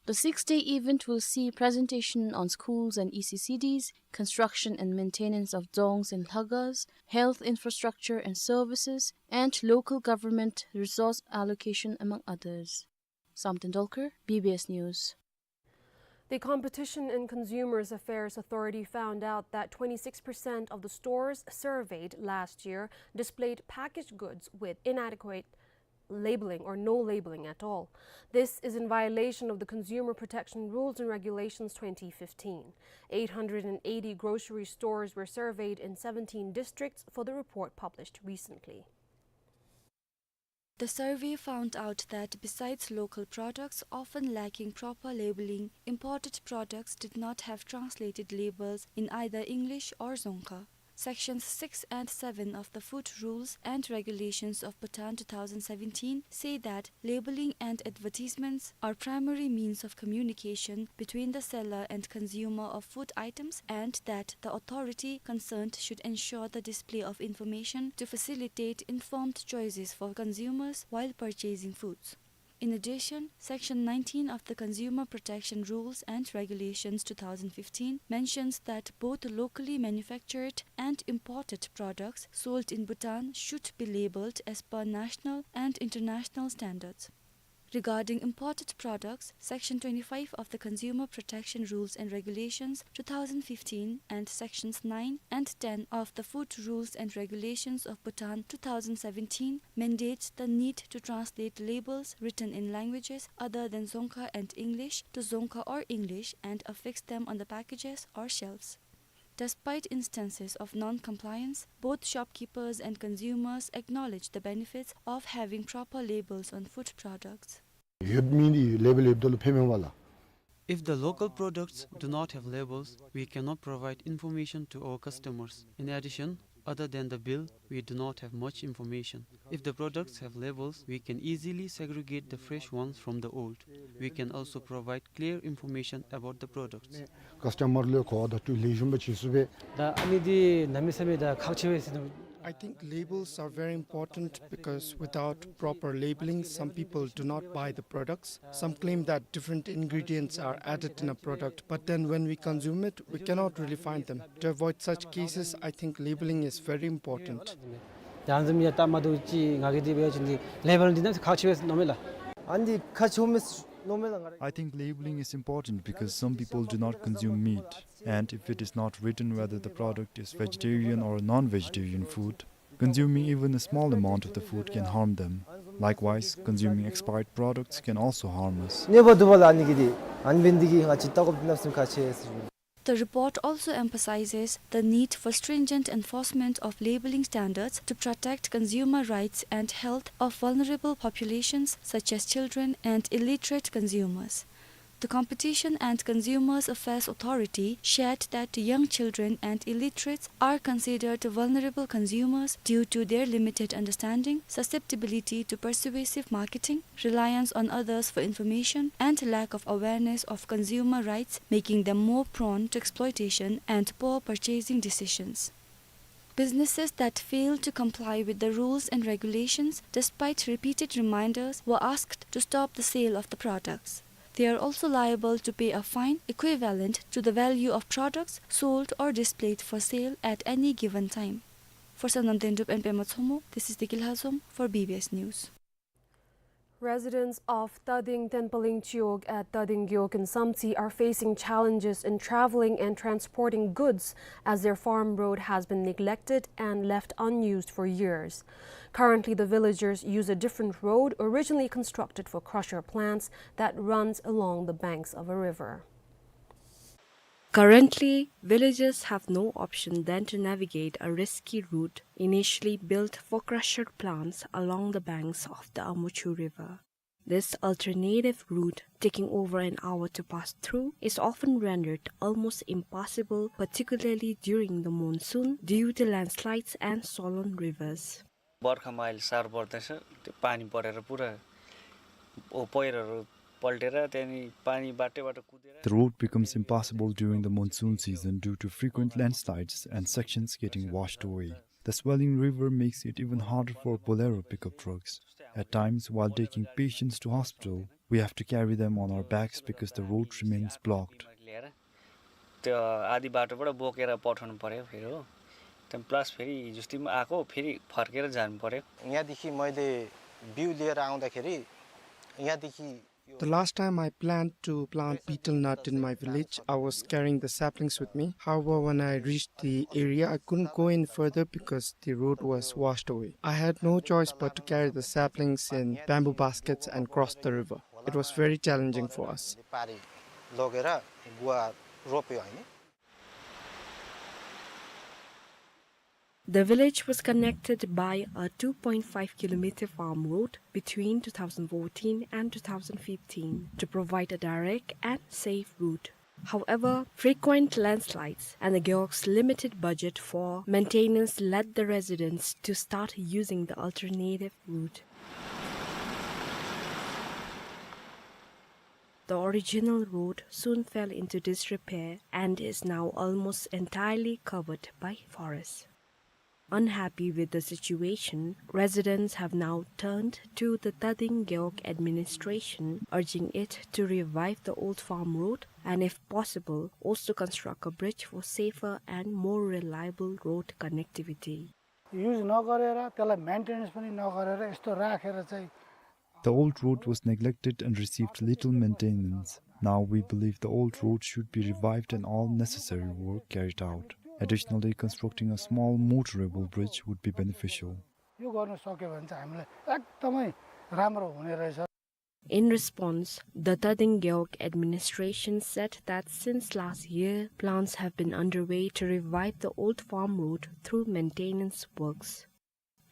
The six-day event will see presentation on schools and E C C Ds, construction and maintenance of dzongs and lhagas, health infrastructure and services, and local government resource allocation, among others. Sam Tendolkar, B B S News. The Competition and Consumers Affairs Authority found out that twenty-six percent of the stores surveyed last year displayed packaged goods with inadequate labeling or no labeling at all. This is in violation of the Consumer Protection Rules and Regulations twenty fifteen. Eight hundred and eighty grocery stores were surveyed in seventeen districts for the report published recently. The survey found out that besides local products often lacking proper labeling, imported products did not have translated labels in either English or Dzongkha. Sections six and seven of the Food Rules and Regulations of Bhutan two thousand seventeen say that labeling and advertisements are primary means of communication between the seller and consumer of food items and that the authority concerned should ensure the display of information to facilitate informed choices for consumers while purchasing foods. In addition, Section nineteen of the Consumer Protection Rules and Regulations two thousand fifteen mentions that both locally manufactured and imported products sold in Bhutan should be labeled as per national and international standards. Regarding imported products, Section twenty-five of the Consumer Protection Rules and Regulations two thousand fifteen and Sections nine and ten of the Food Rules and Regulations of Bhutan two thousand seventeen mandates the need to translate labels written in languages other than Dzongkha and English to Dzongkha or English and affix them on the packages or shelves. Despite instances of non-compliance, both shopkeepers and consumers acknowledge the benefits of having proper labels on food products. ཡོད་མི་འདི་ལེ་བལ་ཡོདཔ་ད་ལུ་ཕན་མས་པ་ལགས། If the local products do not have labels, we cannot provide information to our customers. In addition, other than the bill, we do not have much information. If the products have labels, we can easily segregate the fresh ones from the old. We can also provide clear information about the products. ཀ་སི་ཊ་མར་ལུ་གོ་བ་བརྡ་སྤྲོད་ལེགས་ཤོམ་སྦེ་བྱིན་ཚུགས་པས། ད་ཨ་ནི་འདི་གནམ་མེད་ས་མེད་ད་ཁག་ཆེ་བས་ཟེར་ནི། I think labels are very important because without proper labeling, some people do not buy the products. Some claim that different ingredients are added in a product, but then when we consume it, we cannot really find them. To avoid such cases, I think labeling is very important. ད་ཨ་ནི་བཟུམ་ཡང་ད་མ་འདུག་ཅིག་ང་གིས་འདི་འབད་བ་ཅིན་འདི་ལེ་བལ་འདི་ནང་ཁག་ཆེ་བས་མནོཝ་མས་ལགས། ཨ་ནི་འདི་ཁག་ཆེཝ་མས་མནོཝ་མས་ལགས་ང་ར། I think labeling is important because some people do not consume meat, and if it is not written whether the product is vegetarian or non-vegetarian food, consuming even a small amount of the food can harm them. Likewise, consuming expired products can also harm us. གནོད་པ་འདུག་པ་ལགས་ཨ་ནི་གིས་འདི། ཨ་ནི་འབད་ནི་འདི་གིས་ང་བཅས་ལྟ་དགོཔ་འདི་གནམ་མེད་ས་མེད་ཁག་ཆེ་ཟེར་ཞུ། The report also emphasizes the need for stringent enforcement of labeling standards to protect consumer rights and health of vulnerable populations such as children and illiterate consumers. The Competition and Consumers Affairs Authority shared that young children and illiterates are considered vulnerable consumers due to their limited understanding, susceptibility to persuasive marketing, reliance on others for information, and lack of awareness of consumer rights, making them more prone to exploitation and poor purchasing decisions. Businesses that fail to comply with the rules and regulations, despite repeated reminders, were asked to stop the sale of the products. They are also liable to pay a fine equivalent to the value of products sold or displayed for sale at any given time. For Sonam Dendrup and Pema Tshomo, this is Deki Lhazom for B B S News. Residents of Tading Tenpaling Chiwog at Tading Gewog in Samtse are facing challenges in traveling and transporting goods as their farm road has been neglected and left unused for years. Currently, the villagers use a different road originally constructed for crusher plants that runs along the banks of a river. Currently, villagers have no option than to navigate a risky route initially built for crusher plants along the banks of the Amuchu River. This alternative route, taking over an hour to pass through, is often rendered almost impassable, particularly during the monsoon, due to landslides and swollen rivers. बर्खामा अहिले साह्रो पर्दैछ, त्यो पानी परेर पुरा ओ पहिरोहरू पल्टेर त्यहाँदेखि पानी बाटै बाटो कुदेर The road becomes impassable during the monsoon season due to frequent landslides and sections getting washed away. The swelling river makes it even harder for Bolero pickup trucks. At times, while taking patients to hospital, we have to carry them on our backs because the road remains blocked. त्यो आधी बाटोबाट बोकेर पठाउनु पर्यो फेरि हो। त्यहाँ प्लस फेरि हिजोअस्ति पनि आएको, फेरि फर्केर जानु पर्यो। यहाँदेखि मैले बिउ लिएर आउँदाखेरि यहाँदेखि The last time I planned to plant betel nut in my village, I was carrying the saplings with me. However, when I reached the area, I couldn't go in further because the road was washed away. I had no choice but to carry the saplings in bamboo baskets and cross the river. It was very challenging for us. पारि लगेर गुवा रोप्यो होइन। The village was connected by a two point five kilometer farm road between two thousand fourteen and two thousand fifteen to provide a direct and safe route. However, frequent landslides and the Gewog's limited budget for maintenance led the residents to start using the alternative route. The original road soon fell into disrepair and is now almost entirely covered by forest. Unhappy with the situation, residents have now turned to the Tading Gewog administration, urging it to revive the old farm road and, if possible, also construct a bridge for safer and more reliable road connectivity. Use नगरेर, त्यसलाई मेन्टेनेन्स पनि नगरेर यस्तो राखेर चाहिँ The old road was neglected and received little maintenance. Now we believe the old road should be revived and all necessary work carried out. Additionally, constructing a small motorable bridge would be beneficial. यो गर्न सक्यो भने चाहिँ हामीलाई एकदमै राम्रो हुने रहेछ। In response, the Tading Gewog administration said that since last year, plans have been underway to revive the old farm road through maintenance works.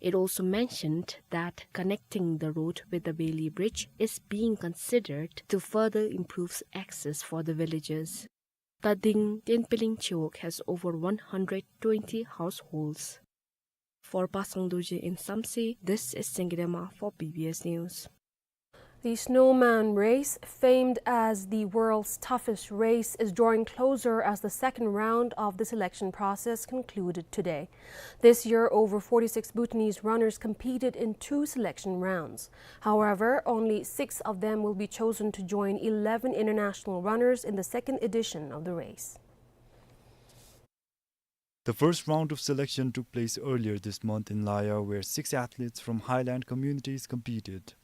It also mentioned that connecting the road with the Bailey Bridge is being considered to further improve access for the villagers. Tading Tenpeling Chewog has over one hundred twenty households. For Pasang Dorji in Samtse, this is Singirema for B B S News. The Snowman Race, famed as the world's toughest race, is drawing closer as the second round of the selection process concluded today. This year, over forty-six Bhutanese runners competed in two selection rounds. However, only six of them will be chosen to join eleven international runners in the second edition of the race. The first round of selection took place earlier this month in Laya, where six athletes from highland communities competed.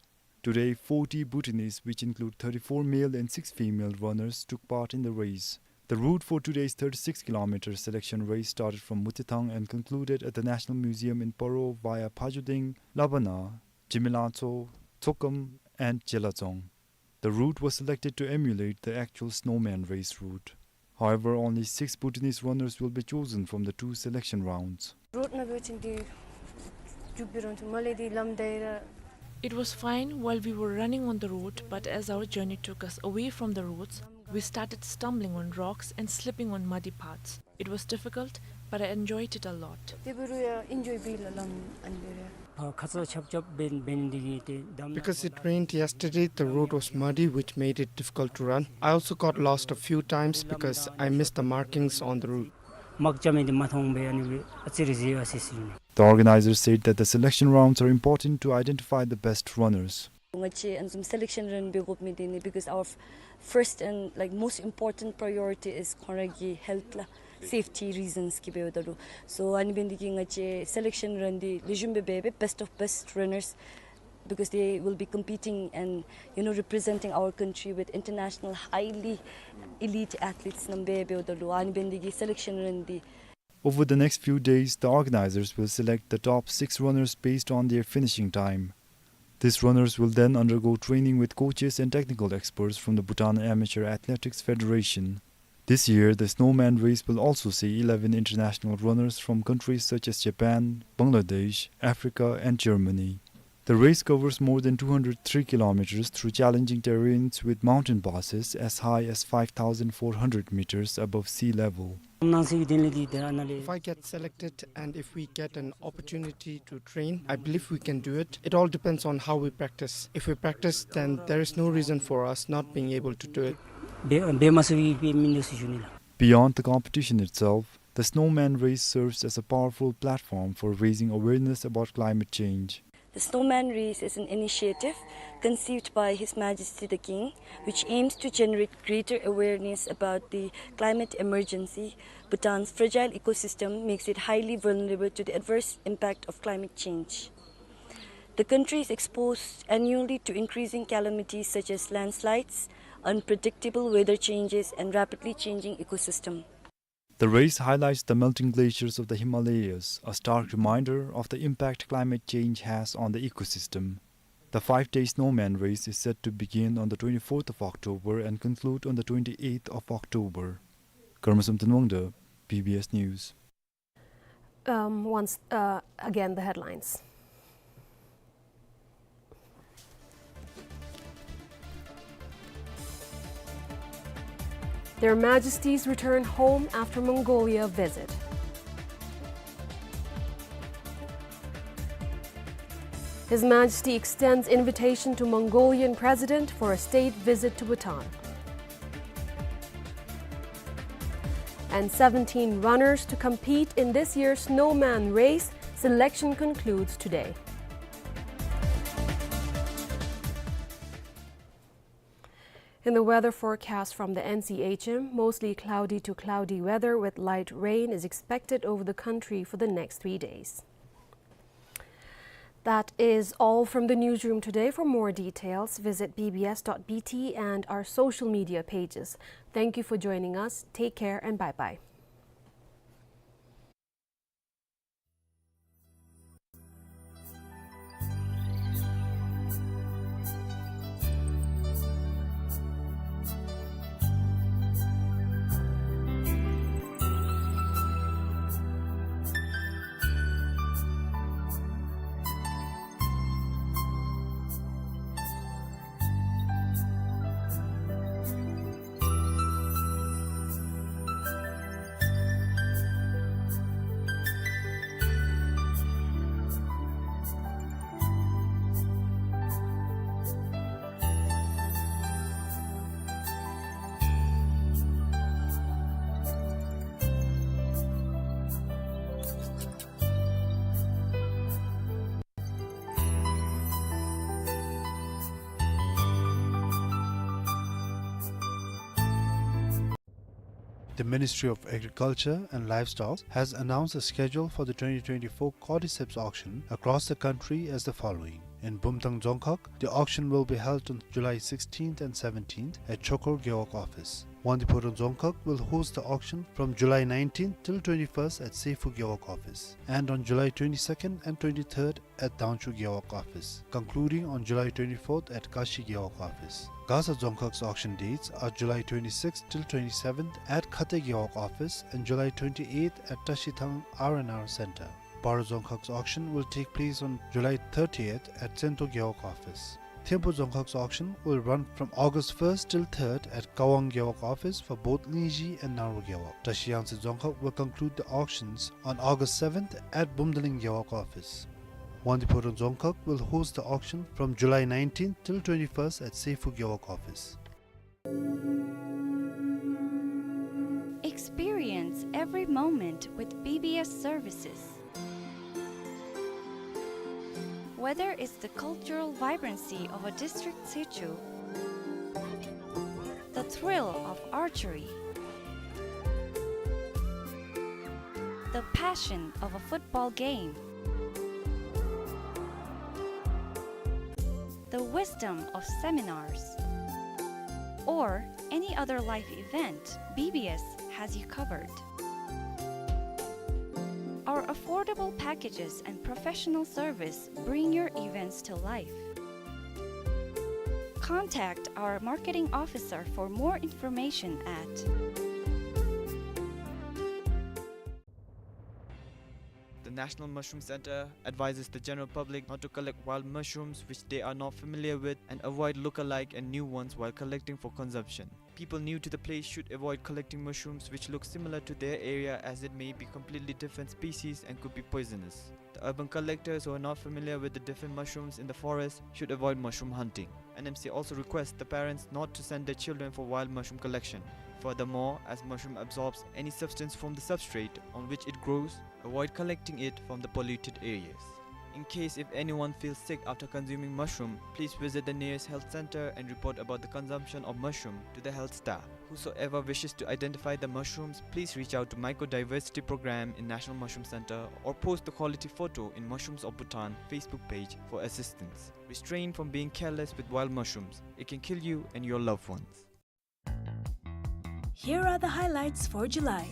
Today, forty Bhutanese, which include thirty-four male and six female runners, took part in the race. The route for today's thirty-six kilometer selection race started from Mutethang and concluded at the National Museum in Paro via Phajuding, Labana, Jimilangtso, Tsokham, and Jelajong. The route was selected to emulate the actual Snowman Race route. However, only six Bhutanese runners will be chosen from the two selection rounds. Road नभए चाहिँ त्यो जुब्बे रहन्थ्यो, मैले त्यो लम्दाएर It was fine while we were running on the road, but as our journey took us away from the roads, we started stumbling on rocks and slipping on muddy paths. It was difficult, but I enjoyed it a lot. त्यही भएर यो enjoy bill lump अनि बेर। अ, खच छपछप बेन, बेनदेखि त्यो दम Because it rained yesterday, the road was muddy, which made it difficult to run. I also got lost a few times because I missed the markings on the route. मक्चमें दि मथोंग बे अनि बे अचिर जियो असिसिने। The organizers said that the selection rounds are important to identify the best runners. ང་བཅས་ཨ་ནི་བཟུམ་སེ་ལེག་ཤན་རན་འབད་དགོཔ་མི་འདི་ནི། Because our f- first and, like, most important priority is ཁོང་ར་གི་ཧེལཐ་ལགས། སེཕ་ཊི་རི་ཛནསི་གིས་འབདཝ་ད་ལུ། སོ་ཨ་ནི་འབད་ནི་འདི་གིས་ང་བཅས་སེ་ལེག་ཤན་རན་འདི་ལེགས་ཤོམ་སྦེ་འབད་སྦེ་best of best runners, because they will be competing and, you know, representing our country with international highly elite athletes རྣམ་པས་འབདཝ་ད་ལུ་ཨ་ནི་འབད་ནི་འདི་གིས་སེ་ལེག་ཤན་རན་འདི། Over the next few days, the organizers will select the top six runners based on their finishing time. These runners will then undergo training with coaches and technical experts from the Bhutan Amateur Athletics Federation. This year, the Snowman Race will also see eleven international runners from countries such as Japan, Bangladesh, Africa, and Germany. The race covers more than two hundred three kilometers through challenging terrains with mountain passes as high as five thousand four hundred meters above sea level. If I get selected and if we get an opportunity to train, I believe we can do it. It all depends on how we practice. If we practice, then there is no reason for us not being able to do it. Beyond the competition itself, the Snowman Race serves as a powerful platform for raising awareness about climate change. The Snowman Race is an initiative conceived by His Majesty the King, which aims to generate greater awareness about the climate emergency. Bhutan's fragile ecosystem makes it highly vulnerable to the adverse impact of climate change. The country is exposed annually to increasing calamities such as landslides, unpredictable weather changes, and rapidly changing ecosystem. The race highlights the melting glaciers of the Himalayas, a stark reminder of the impact climate change has on the ecosystem. The five-day Snowman Race is set to begin on the twenty-fourth of October and conclude on the twenty-eighth of October. Karma Samten Wangda, B B S News. Um, once, uh, again, the headlines. Their Majesties return home after Mongolia visit. His Majesty extends invitation to Mongolian President for a state visit to Bhutan. And seventeen runners to compete in this year's Snowman Race. Selection concludes today. In the weather forecast from the N C H M, mostly cloudy to cloudy weather with light rain is expected over the country for the next three days. That is all from the newsroom today. For more details, visit B B S dot B T and our social media pages. Thank you for joining us. Take care and bye-bye. The Ministry of Agriculture and Livestock has announced the schedule for the twenty twenty-four cordyceps auction across the country as the following. In Bumthang Dzongkhag, the auction will be held on July sixteenth and seventeenth at Chokor Gewog office. Wangdue Phodrang Dzongkhag will host the auction from July nineteenth till twenty-first at Sephu Gewog office, and on July twenty-second and twenty-third at Dangchu Gewog office, concluding on July twenty-fourth at Kashi Gewog office. Gasa Dzongkhag's auction dates are July twenty-sixth till twenty-seventh at Khate Gewog office and July twenty-eighth at Tashithang R and R Center. Paro Dzongkhag's auction will take place on July thirtieth at Tsento Gewog office. Thimphu Dzongkhag's auction will run from August first till third at Kawang Gewog office for both Lingzhi and Nangro Gewog. Tashi Yangtse Dzongkhag will conclude the auctions on August seventh at Bumdaling Gewog office. Wangdue Phodrang Dzongkhag will host the auction from July nineteenth till twenty-first at Sephu Gewog office. Experience every moment with B B S services. Whether it's the cultural vibrancy of a district tsechu, the thrill of archery, the passion of a football game, the wisdom of seminars, or any other life event, B B S has you covered. Our affordable packages and professional service bring your events to life. Contact our marketing officer for more information at The National Mushroom Center advises the general public not to collect wild mushrooms which they are not familiar with and avoid look-alike and new ones while collecting for consumption. People new to the place should avoid collecting mushrooms which look similar to their area, as it may be completely different species and could be poisonous. The urban collectors who are not familiar with the different mushrooms in the forest should avoid mushroom hunting. N M C also requests the parents not to send their children for wild mushroom collection. Furthermore, as mushroom absorbs any substance from the substrate on which it grows, avoid collecting it from the polluted areas. In case if anyone feels sick after consuming mushroom, please visit the nearest health center and report about the consumption of mushroom to the health staff. Whosoever wishes to identify the mushrooms, please reach out to Mycodiversity Program in National Mushroom Center or post the quality photo in Mushrooms of Bhutan Facebook page for assistance. Restrain from being careless with wild mushrooms. It can kill you and your loved ones. Here are the highlights for July.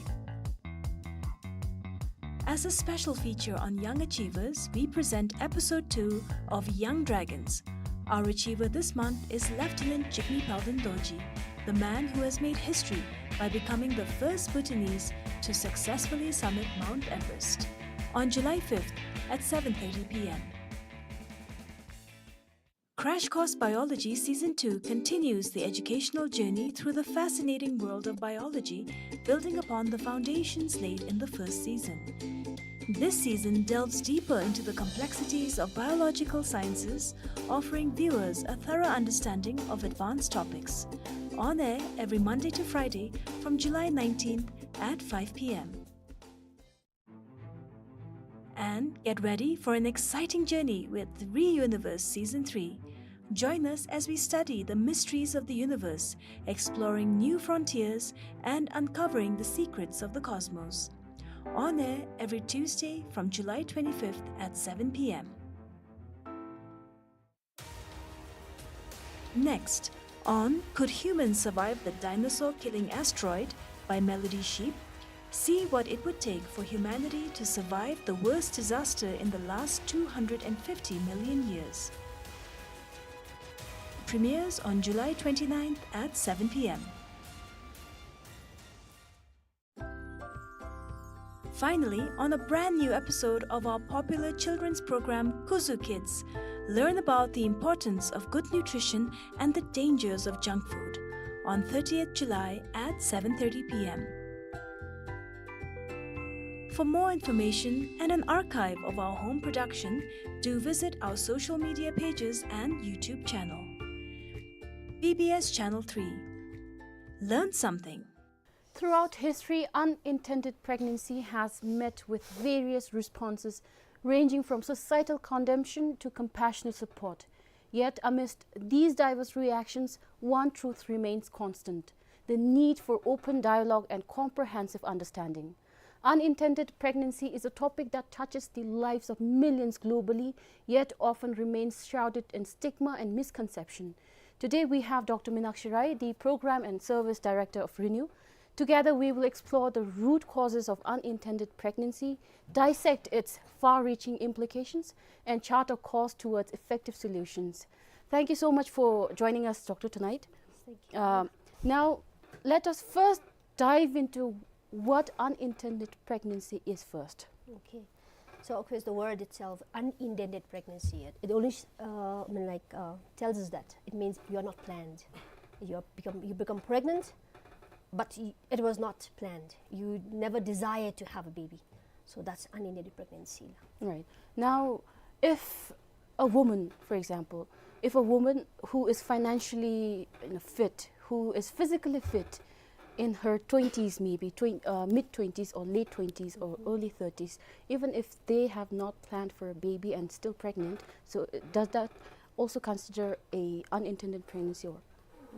As a special feature on young achievers, we present episode two of Young Dragons. Our achiever this month is Lieutenant Jigme Palden Dorji, the man who has made history by becoming the first Bhutanese to successfully summit Mount Everest. On July fifth at seven thirty p m. Crash Course Biology Season two continues the educational journey through the fascinating world of biology, building upon the foundations laid in the first season. This season delves deeper into the complexities of biological sciences, offering viewers a thorough understanding of advanced topics. On air every Monday to Friday from July nineteenth at five p m. And get ready for an exciting journey with ReUniverse Season three. Join us as we study the mysteries of the universe, exploring new frontiers and uncovering the secrets of the cosmos. On air every Tuesday from July twenty-fifth at seven p m. Next, on Could Humans Survive the Dinosaur Killing Asteroid by Melody Sheep, see what it would take for humanity to survive the worst disaster in the last two hundred and fifty million years. Premieres on July twenty-ninth at seven p m. Finally, on a brand new episode of our popular children's program, Kuzu Kids, learn about the importance of good nutrition and the dangers of junk food on thirtieth July at seven thirty p m. For more information and an archive of our home production, do visit our social media pages and YouTube channel. B B S Channel three. Learn something. Throughout history, unintended pregnancy has met with various responses, ranging from societal condemnation to compassionate support. Yet, amidst these diverse reactions, one truth remains constant: the need for open dialogue and comprehensive understanding. Unintended pregnancy is a topic that touches the lives of millions globally, yet often remains shrouded in stigma and misconception. Today, we have Doctor Minakshi Rai, the Program and Service Director of RENEW. Together, we will explore the root causes of unintended pregnancy, dissect its far-reaching implications, and chart a course towards effective solutions. Thank you so much for joining us, Doctor, tonight. Thank you. Um, now, let us first dive into what unintended pregnancy is first. Okay. So, of course, the word itself, unintended pregnancy, it, it only, uh, I mean, like, uh, tells us that it means you are not planned. You are become, you become pregnant, but y-, it was not planned. You never desired to have a baby. So that's unintended pregnancy. Right. Now, if a woman, for example, if a woman who is financially, you know, fit, who is physically fit in her twenties, maybe twen-, uh, mid twenties or late twenties or early thirties, even if they have not planned for a baby and still pregnant, so, uh, does that also consider a unintended pregnancy, or?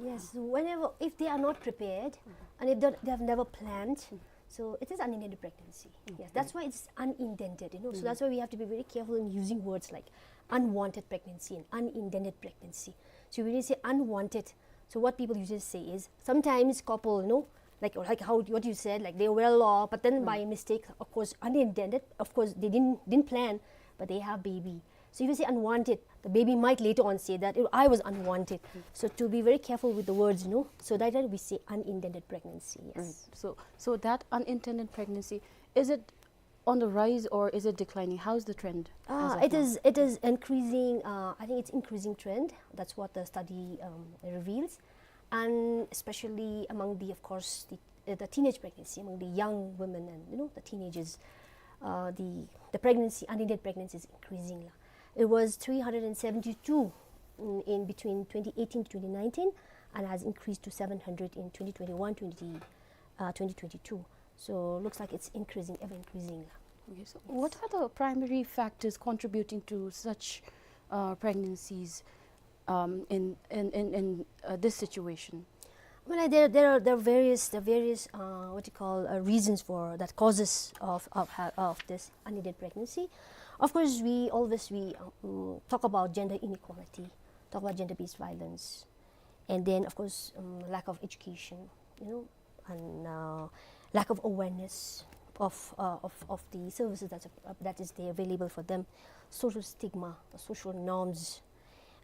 Yes, whenever, if they are not prepared and if they, they have never planned, so it is unintended pregnancy. Yes, okay, that's why it's unintended, you know. So that's why we have to be very careful in using words like unwanted pregnancy and unintended pregnancy. So when you say unwanted, so what people usually say is, sometimes couple, you know, like, like how, what you said, like, they were well off, but then by mistake, of course, unintended, of course, they didn't, didn't plan, but they have baby. So if you say unwanted, the baby might later on say that, "Oh, I was unwanted." So to be very careful with the words, you know, so that we say unintended pregnancy, yes. Right. So, so that unintended pregnancy, is it on the rise or is it declining? How's the trend as Uh, of it now? is it is increasing. Uh, I think it's increasing trend. That's what the study um, reveals, and especially among the, of course, the, uh, the teenage pregnancy among the young women and you know the teenagers, uh, the the pregnancy, unintended pregnancy is increasing. Lah. It was three hundred and seventy-two in, in between twenty eighteen to twenty nineteen, and has increased to seven hundred in twenty twenty-one, twenty, uh, twenty twenty-two. So looks like it's increasing, ever increasing. Lah. Okay, so what are the primary factors contributing to such uh, pregnancies um, in in in, in uh, this situation? I mean, like, there, there are there are various there are various uh, what you call uh, reasons for that causes of of, ha- of this unintended pregnancy. Of course, we always we um, talk about gender inequality, talk about gender-based violence, and then of course um, lack of education, you know, and uh, lack of awareness of, uh, of of the services that uh, that is there available for them, social stigma, the social norms,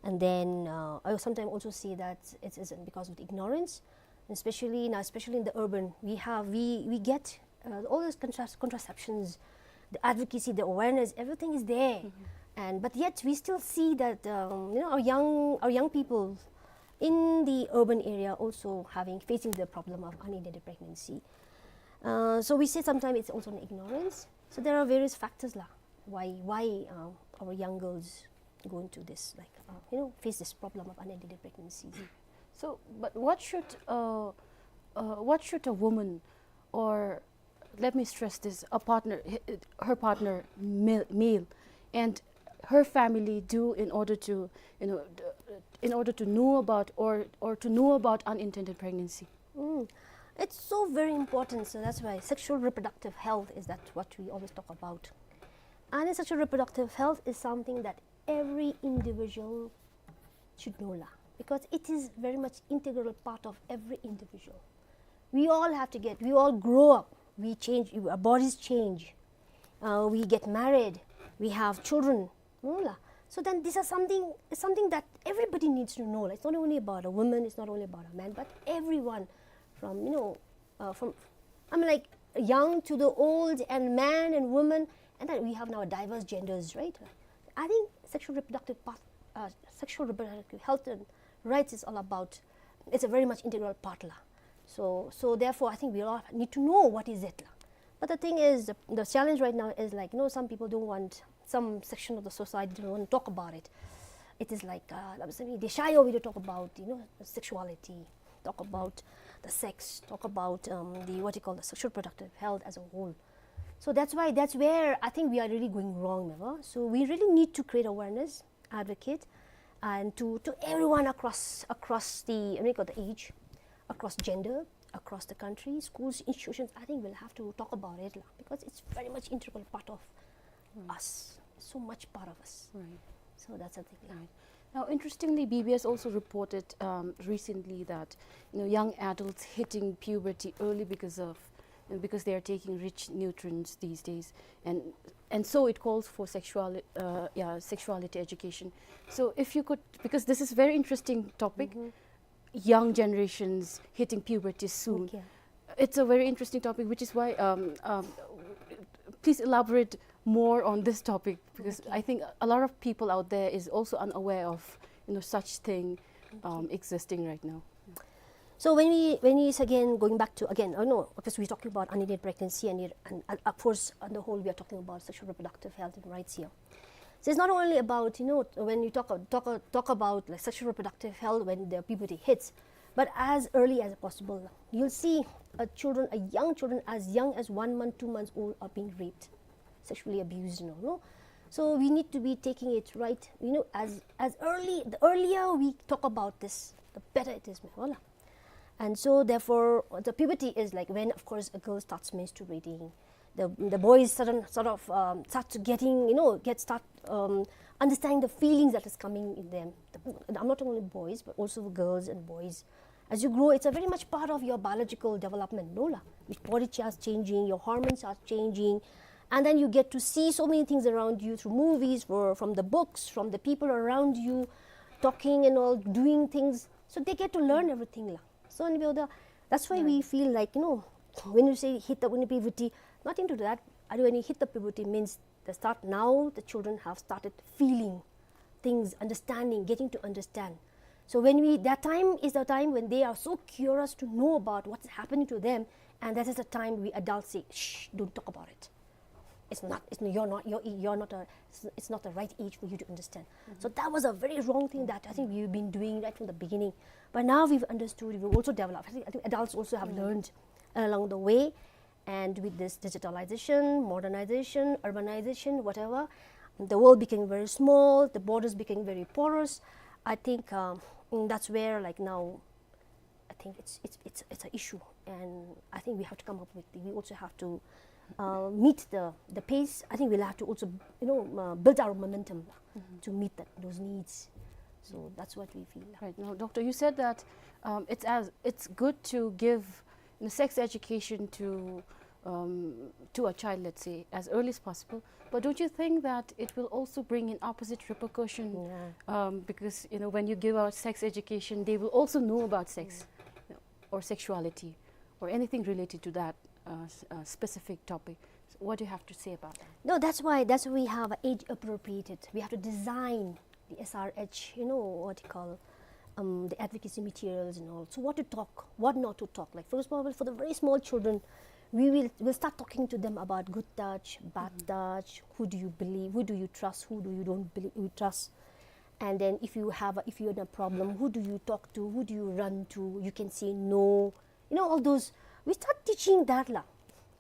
and then uh, I sometimes also see that it is because of the ignorance, especially now, especially in the urban. We have we we get uh, all those contras- contraceptions, the advocacy, the awareness, everything is there, and but yet we still see that um, you know our young our young people in the urban area also having facing the problem of unintended pregnancy. Uh, so we say sometimes it's also an ignorance. So there are various factors lah why why uh, our young girls go into this like uh, you know face this problem of unintended pregnancy. So, but what should uh, uh, what should a woman, or let me stress this, a partner, h- her partner, male, male, and her family do in order to, you know, d- in order to know about or or to know about unintended pregnancy? Mm. It's so very important. So that's why sexual reproductive health is that what we always talk about. And sexual reproductive health is something that every individual should know lah, because it is very much integral part of every individual. We all have to get, we all grow up, we change, our bodies change, uh, we get married, we have children, no lah. So then these are something, something that everybody needs to know. Like, it's not only about a woman, it's not only about a man, but everyone from, you know, uh, from, I mean, like, young to the old and man and woman, and then we have now diverse genders, right? I think sexual reproductive part, uh, sexual reproductive health and rights is all about, it's a very much integral part lah. So, so therefore, I think we all need to know what is it lah. But the thing is, the, the challenge right now is like, you know, some people don't want, some section of the society don't want to talk about it. It is like, uh, they shy away to talk about, you know, sexuality, talk about the sex, talk about um, the what you call the sexual productive health as a whole. So that's why that's where I think we are really going wrong, never. So we really need to create awareness, advocate, and to, to everyone across across the, what do you call, the age, across gender, across the country, schools, institutions. I think we'll have to talk about it lah, because it's very much integral part of us, so much part of us. Right. So that's the thing lah. Right. Now, interestingly, B B S also reported um, recently that, you know, young adults hitting puberty early because of, you know, because they are taking rich nutrients these days, and and so it calls for sexual uh, yeah, sexuality education. So if you could, because this is a very interesting topic, young generations hitting puberty soon. Okay. It's a very interesting topic, which is why um, um, please elaborate more on this topic, because I think a lot of people out there is also unaware of, you know, such thing um, existing right now. So when we when we again going back to again, oh no, because we're talking about unintended pregnancy and, it, and, and of course on the whole we are talking about sexual reproductive health and rights here. So it's not only about, you know, when you talk talk talk about like sexual reproductive health when the puberty hits, but as early as possible. You'll see a children, a young children as young as one month, two months old are being raped, sexually abused, you know, no? So we need to be taking it right, you know, as as early, the earlier we talk about this, the better it is, ma'am, wala. And so therefore, the puberty is like when, of course, a girl starts menstruating. The, the boys sudden, sort of um, start to getting, you know, get start um, understanding the feelings that is coming in them. The, I'm not only boys, but also girls and boys. As you grow, it's a very much part of your biological development, no lah? Your body starts changing, your hormones are changing, and then you get to see so many things around you through movies, or from the books, from the people around you, talking and all, doing things. So they get to learn everything lah. So in the, that's why we feel like, you know, When you say hit the, when you puberty, nothing to do that. When you hit the puberty means the start now, the children have started feeling things, understanding, getting to understand. So when we, that time is the time when they are so curious to know about what's happening to them, and that is the time we adults say, "Shh, don't talk about it. It's not, it's, you're not, you're, you're not a, it's, it's not the right age for you to understand." So that was a very wrong thing that I think we've been doing right from the beginning. But now we've understood, we've also developed. I think, I think adults also have learned along the way. And with this digitalization, modernization, urbanization, whatever, the world became very small, the borders became very porous. I think, um, mm, that's where, like, now, I think it's, it's, it's, it's an issue, and I think we have to come up with, we also have to, uh, meet the, the pace. I think we'll have to also, you know, uh, build our momentum to meet that, those needs. So that's what we feel. Right. Now, Doctor, you said that, um, it's as, it's good to give, you know, sex education to, um, to a child, let's say, as early as possible. But don't you think that it will also bring in opposite repercussion? Yeah. Um, because, you know, when you give out sex education, they will also know about sex, you know, or sexuality or anything related to that, uh, s-, uh, specific topic. So what do you have to say about that? No, that's why, that's why we have age appropriated. We have to design the S R H, you know, what you call, um, the advocacy materials and all. So what to talk, what not to talk. Like, for example, for the very small children, we will, we'll start talking to them about good touch, bad touch, who do you believe, who do you trust, who do you don't believe, you trust. And then if you have a, if you're in a problem, who do you talk to, who do you run to? You can say no. You know, all those, we start teaching that la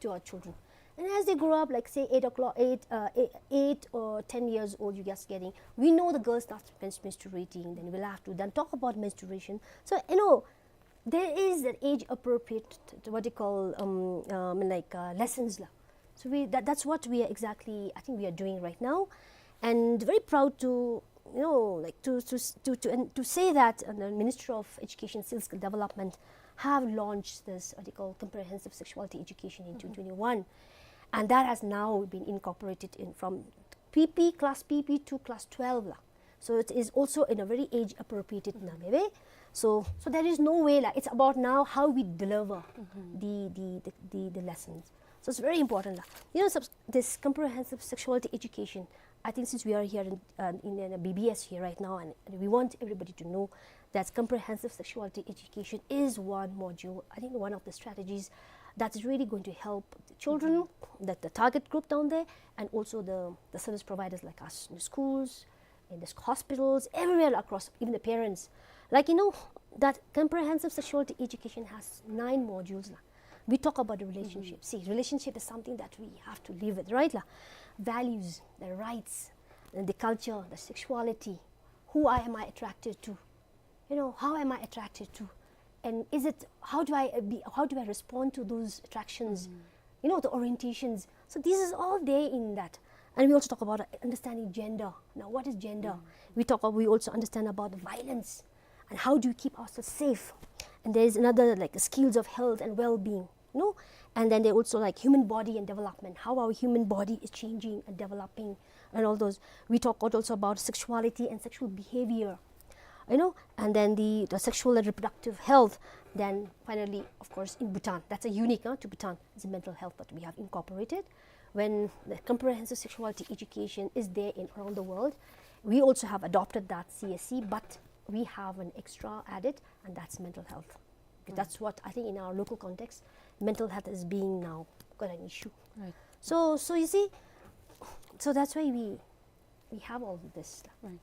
to our children. And as they grow up, like, say, eight o'clock, eight, uh, eight, eight or ten years old, you just getting, we know the girl starts mens-, menstruating, then we'll have to then talk about menstruation. So, you know, there is that age appropriate, what you call, um, um, like, uh, lessons la. So we, that, that's what we are exactly, I think we are doing right now. And very proud to, you know, like, to, to s-, to, to, and to say that, uh, the Ministry of Education, Skill Development have launched this, what you call, comprehensive sexuality education in twenty twenty-one. And that has now been incorporated in from P P, class P P to class twelve la. So it is also in a very age appropriated na, maybe. So, so there is no way la. It's about now how we deliver the, the, the, the, the lessons. So it's very important la. You know, subs-, this comprehensive sexuality education, I think since we are here in, uh, in, in a B B S here right now, and, and we want everybody to know that comprehensive sexuality education is one module, I think one of the strategies that's really going to help the children, that the target group down there, and also the, the service providers like us in the schools, in the hospitals, everywhere across, even the parents. Like, you know, that comprehensive sexuality education has nine modules la. We talk about the relationship. See, relationship is something that we have to live with, right la? Values, the rights, and the culture, the sexuality. Who I, am I attracted to? You know, how am I attracted to? And is it, how do I, uh, be, how do I respond to those attractions? You know, the orientations. So this is all there in that. And we also talk about, uh, understanding gender. Now, what is gender? We talk, we also understand about the violence and how do we keep ourselves safe. And there is another, like, skills of health and well-being, you know? And then they also, like, human body and development, how our human body is changing and developing and all those. We talk also about sexuality and sexual behavior, you know, and then the, the sexual and reproductive health. Then finally, of course, in Bhutan, that's a unique, uh, to Bhutan, it's a mental health that we have incorporated. When the comprehensive sexuality education is there in around the world, we also have adopted that C S C, but we have an extra added, and that's mental health. Because that's what I think in our local context, mental health is being now got an issue. Right. So, so you see, so that's why we, we have all this stuff. Right.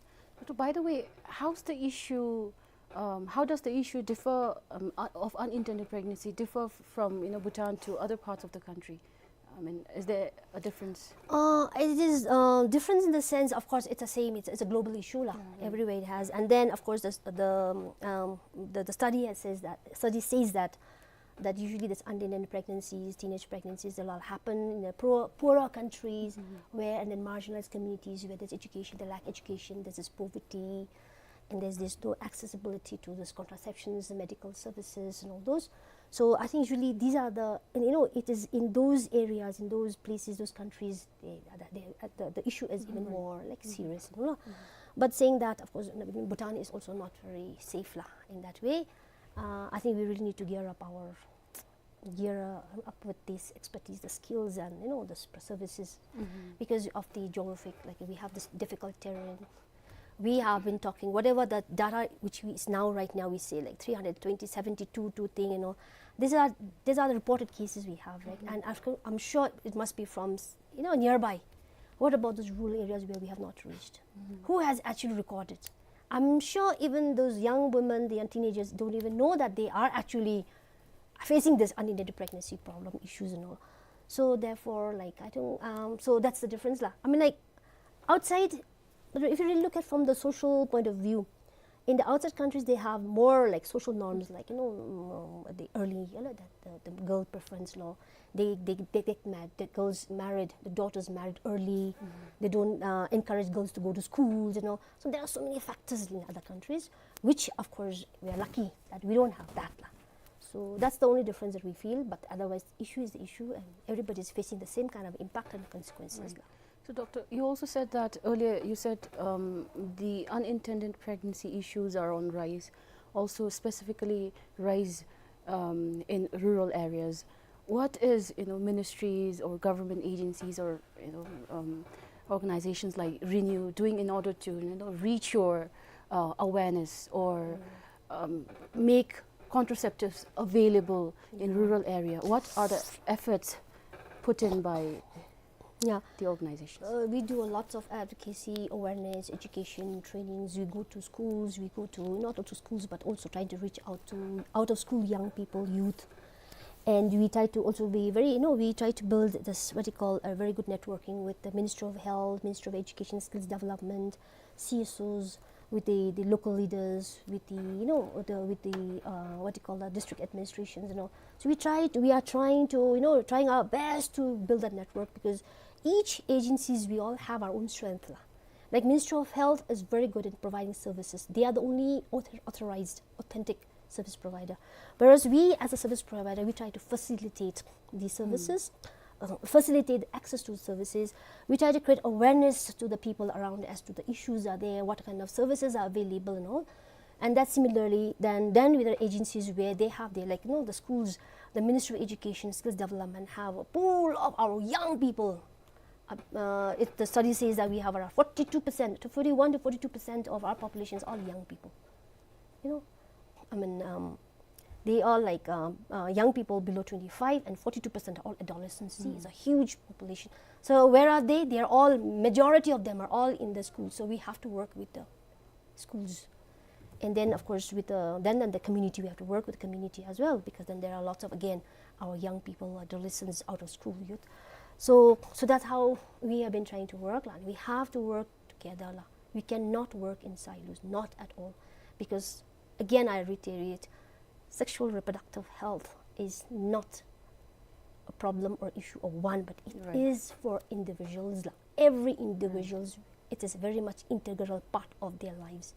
But by the way, how's the issue, um, how does the issue differ, um, uh, of unintended pregnancy differ f-, from, you know, Bhutan to other parts of the country? I mean, is there a difference? Uh, it is, uh, difference in the sense, of course, it's the same. It's, it's a global issue la. Everywhere it has. And then, of course, the, the, um, the, the study has says that, study says that, that usually this unintended pregnancies, teenage pregnancies, they all happen in the poor, poorer countries where, and then marginalized communities where there's education, they lack education, there's this poverty, and there's this no accessibility to those contraceptions, the medical services, and all those. So I think usually these are the, and, you know, it is in those areas, in those places, those countries, they, they, uh, the, the issue is even more, like, serious, you know. But saying that, of course, Bhutan is also not very safe la in that way. Uh, I think we really need to gear up our gear up with this expertise, the skills, and, you know, the s-, services, because of the geographic, like, we have this difficult terrain. We have been talking, whatever the data which we, is now, right now, we say, like, three hundred twenty, seventy-two, two thing, you know. These are, these are the reported cases we have, right? And I've, I'm sure it must be from, s-, you know, nearby. What about those rural areas where we have not reached? Who has actually recorded? I'm sure even those young women, the young teenagers don't even know that they are actually facing this unintended pregnancy problem issues and all. So therefore, like, I don't, um, so that's the difference lah. I mean, like, outside, but if you really look at from the social point of view, in the outside countries, they have more, like, social norms, like, you know, um, the early, you know, the, the, the girl preference law. They, they, they get married, the girls married, the daughters married early. They don't, uh, encourage girls to go to schools, you know. So there are so many factors in other countries, which, of course, we are lucky that we don't have that lah. So that's the only difference that we feel, but otherwise, the issue is the issue, and everybody is facing the same kind of impact and consequences lah. So, Doctor, you also said that earlier, you said, um, the unintended pregnancy issues are on rise, also specifically rise, um, in rural areas. What is, you know, ministries or government agencies or, you know, um, organizations like Renew doing in order to, you know, reach your, uh, awareness or, um, make contraceptives available in rural area? What are the efforts put in by the organizations? Uh, we do a lot of advocacy, awareness, education, trainings. We go to schools, we go to, not to schools, but also trying to reach out to out of school young people, youth. And we try to also be very, you know, we try to build this, what you call, a very good networking with the Ministry of Health, Ministry of Education, Skills Development, C S Os, with the, the local leaders, with the, you know, with the, with the, uh, what you call that, district administrations and all. So we try to, we are trying to, you know, trying our best to build that network, because each agencies, we all have our own strength lah. Like, Ministry of Health is very good in providing services. They are the only author-, authorized, authentic service provider. Whereas we, as a service provider, we try to facilitate the services, uh, facilitate access to services. We try to create awareness to the people around as to the issues are there, what kind of services are available and all. And that similarly, then, then with the agencies where they have their, like, you know, the schools, the Ministry of Education, Skills Development have a pool of our young people. Uh, uh, it, the study says that we have around forty-two percent, to forty-one to forty-two percent of our population is all young people. You know, I mean, um, they are, like, um, uh, young people below twenty-five, and forty-two percent are all adolescents. See, it's a huge population. So where are they? They are all, majority of them are all in the school. So we have to work with the schools. And then, of course, with the, then, then the community, we have to work with the community as well, because then there are lots of, again, our young people, adolescents, out of school youth. So, so that's how we have been trying to work lah. We have to work together lah. We cannot work in silos, not at all. Because, again, I reiterate, sexual reproductive health is not a problem or issue of one, but it is for individuals lah. Every individuals, it is very much integral part of their lives.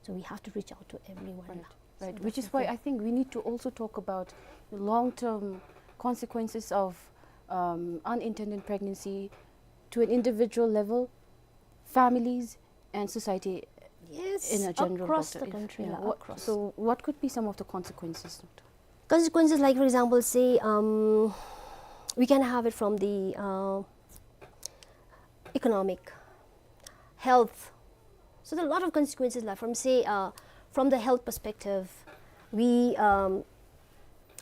So we have to reach out to everyone lah. Right, which is why I think we need to also talk about the long-term consequences of, um, unintended pregnancy to an individual level, families, and society in a general, across the country lah, across. So what could be some of the consequences, Doctor? Consequences, like, for example, say, um, we can have it from the, uh, economic, health. So there are a lot of consequences lah. From, say, uh, from the health perspective, we, um,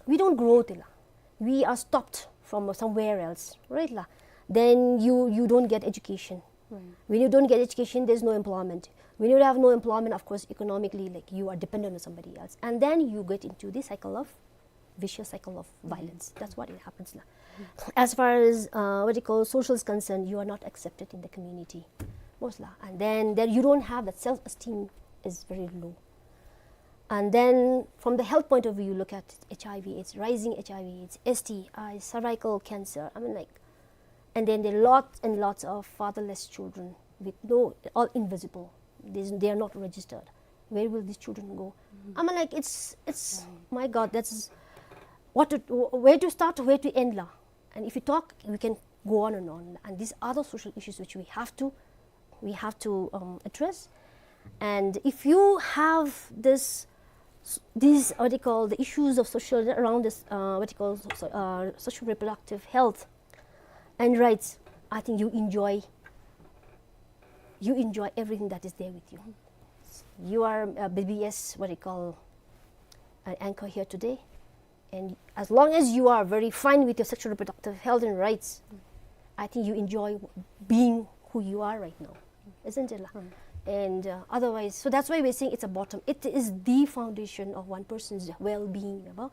we don't grow, tila. We are stopped from somewhere else, right lah? Then you, you don't get education. When you don't get education, there's no employment. When you have no employment, of course, economically, like, you are dependent on somebody else. And then you get into the cycle of, vicious cycle of violence. That's what it happens lah. As far as, uh, what you call, social is concerned, you are not accepted in the community, most lah. And then, then you don't have that, self-esteem is very low. And then from the health point of view, you look at H I V, it's rising H I V, it's S T I, cervical cancer. I mean, like, and then there are lots and lots of fatherless children with no, all invisible. There's, they are not registered. Where will these children go? I mean, like, it's, it's, my God, that's what to, where to start, where to end lah. And if you talk, we can go on and on. And these are the social issues which we have to, we have to, um, address. And if you have this s- these, what you call, the issues of social, around this, uh, what you call, so, uh, social reproductive health and rights, I think you enjoy, you enjoy everything that is there with you. You are a B B S, what you call, an anchor here today, and as long as you are very fine with your sexual reproductive health and rights, I think you enjoy being who you are right now, isn't it, la? And uh, otherwise, so that's why we're saying it's a bottom. It is the foundation of one person's well-being, ya ba?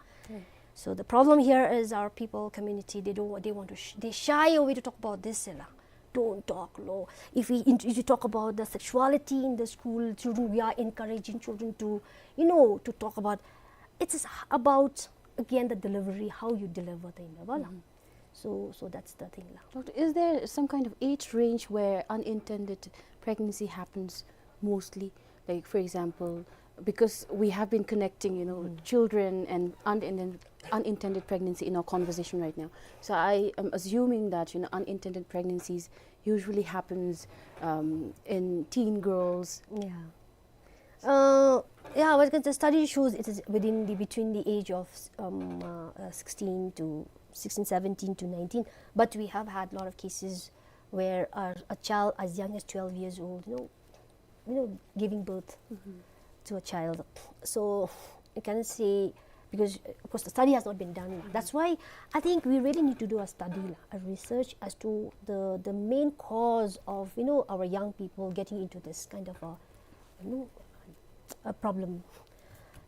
So the problem here is our people, community, they don't wa- they want to sh- they shy away to talk about this, la. Don't talk, lo. If we int- if you talk about the sexuality in the school, children, we are encouraging children to, you know, to talk about. It's about, again, the delivery, how you deliver the, ya ba, la. So, so that's the thing, la. Doctor, is there some kind of age range where unintended pregnancy happens mostly? Like, for example, because we have been connecting, you know, children and unintended, unintended pregnancy in our conversation right now. So I am assuming that, you know, unintended pregnancies usually happens um, in teen girls. Yeah. Uh, yeah, what the study shows, it is within the, between the age of um, uh, uh, sixteen to sixteen, seventeen to nineteen. But we have had a lot of cases where a, a child as young as twelve years old, you know, you know, giving birth to a child. So you cannot say, because uh, of course the study has not been done. That's why I think we really need to do a study, la, a research as to the the main cause of, you know, our young people getting into this kind of a, you know, a problem.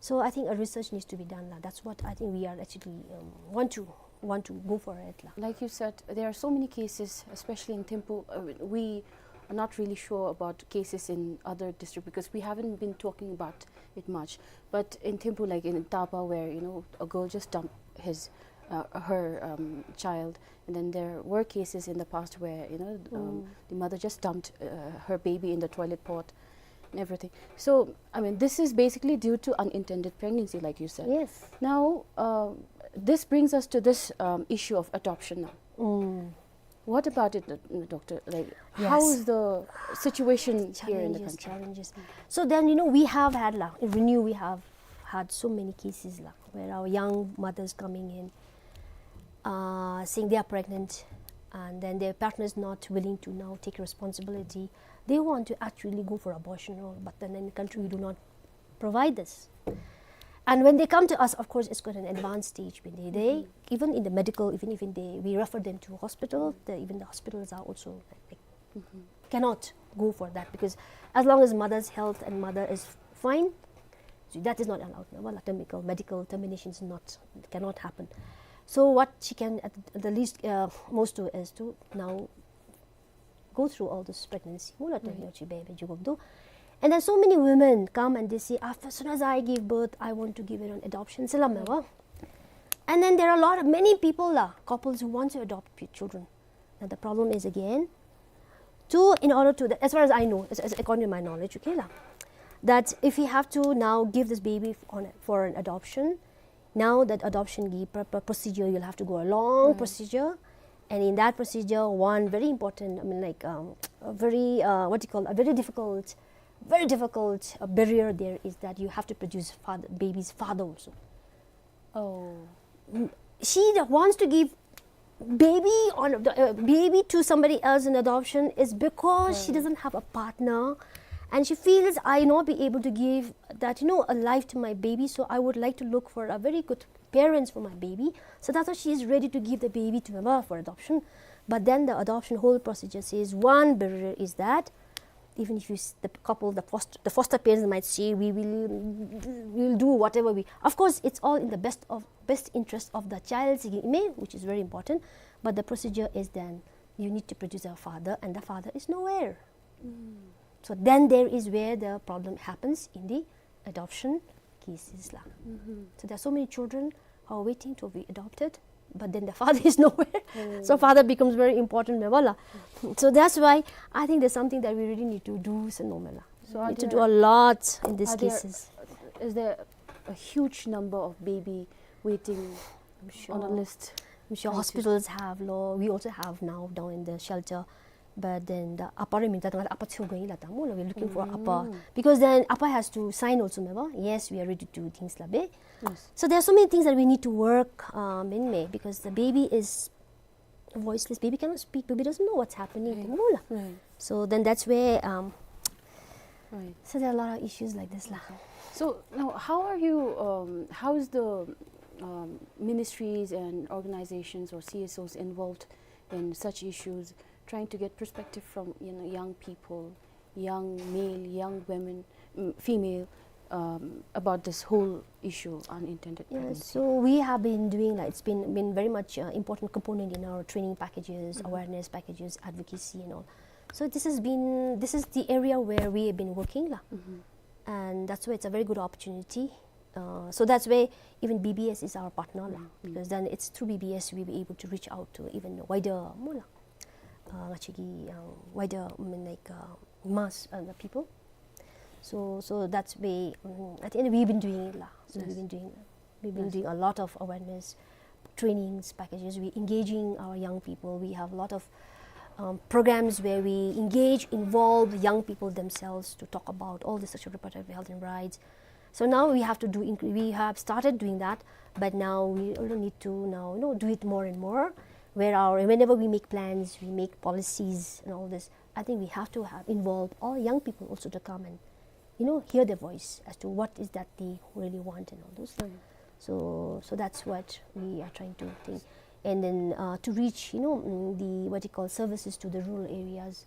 So I think a research needs to be done, la. That's what I think we are actually um, want to want to go for it, la. Like you said, there are so many cases, especially in Thimphu. Uh, we are not really sure about cases in other districts because we haven't been talking about it much. But in Thimphu, like in Tapa, where, you know, a girl just dumped his uh, her um, child, and then there were cases in the past where, you know, um, the mother just dumped uh, her baby in the toilet pot and everything. So, I mean, this is basically due to unintended pregnancy, like you said. Yes. Now, uh, this brings us to this um, issue of adoption now. What about it, uh, doctor? Like, how is the situation here in the country? Challenges. So then, you know, we have had, la, in Renew, we have had so many cases, la, where our young mothers coming in, uh, saying they are pregnant, and then their partner is not willing to now take responsibility. They want to actually go for abortion, or, but then in the country we do not provide this. And when they come to us, of course, it's got an advanced stage. When they, they even in the medical, even even they, we refer them to hospital. The, even the hospitals are also like, cannot go for that because as long as mother's health and mother is fine, so that is not allowed. Now, medical medical termination is not, cannot happen. So what she can at the least uh, most do is to now go through all this pregnancy. Mula to yochi baby jugum do. And then so many women come and they say, after, as soon as I give birth, I want to give it on adoption. Salam wa. And then there are a lot of, many people, la, couples who want to adopt p- children. Now the problem is again, to, in order to, as far as I know, as, as according to my knowledge, okay, la, that if we have to now give this baby on for an adoption, now that adoption gi- pro- pro- procedure, you'll have to go a long procedure. And in that procedure, one very important, I mean, like, um, a very, uh, what do you call, a very difficult, very difficult uh, barrier there is that you have to produce father, baby's father also. Oh. She wants to give baby on the uh, baby to somebody else in adoption is because she doesn't have a partner, and she feels, I not be able to give that, you know, a life to my baby, so I would like to look for a very good parents for my baby. So that's why she is ready to give the baby to her for adoption. But then the adoption whole procedure says one barrier is that even if you s- the couple, the foster, the foster parents might say, we will, we will do whatever we, of course, it's all in the best of best interest of the child, which is very important. But the procedure is then you need to produce a father, and the father is nowhere. So then there is where the problem happens in the adoption cases, la. So there are so many children who are waiting to be adopted, but then the father is nowhere. So father becomes very important, me bala. So that's why I think there's something that we really need to do, so no, me la. So we are need to do there- a lot in these are there- cases. Is there a huge number of baby waiting I'm sure. On a list? I'm sure hospitals have, lo. We also have now down in the shelter. But then the upper, I mean, ད་ལྟ་ང་ལུ་ཨ་པ་འཚོལ་དགོ་ཡི་ལགས། ད་སྨོ་ལགས། We're looking for upper. Because then upper has to sign also, remember? Yes, we are ready to do things, ལགས་པས། So there are so many things that we need to work, um, in May, because the baby is voiceless. Baby cannot speak. Baby doesn't know what's happening. Right. སྨོ་ལགས། Right. So then that's where, um, Right. So there are a lot of issues like this, ལགས། Okay. So now, how are you, um, how is the, um, ministries and organizations or C S Os involved in such issues, trying to get perspective from, you know, young people, young male, young women, mm, female, um, about this whole issue, unintended pregnancy? Yeah, so we have been doing, like, it's been, been very much, uh, important component in our training packages, awareness packages, advocacy and all. So this has been, this is the area where we have been working, ལགས། And that's why it's a very good opportunity. Uh, so that's why even B B S is our partner, ལགས། Because then it's through B B S we be able to reach out to even wider, སྨོ་ལགས། Uh, ང་བཅས་ཀྱི་uh, wider, I mean, like, uh, mass, uh, the people. So, so that's way, um, at the end, we've been doing it, ལགས། So we've been doing, we've been doing a lot of awareness trainings, packages. We engaging our young people. We have a lot of, um, programs where we engage, involve the young people themselves to talk about all the sexual reproductive health and rights. So now we have to do, inc- we have started doing that, but now we also need to now, you know, do it more and more. Where our, whenever we make plans, we make policies and all this, I think we have to have involve all young people also to come and, you know, hear their voice as to what is that they really want and all those. So, so that's what we are trying to think. And then, uh, to reach, you know, mm, the, what you call, services to the rural areas,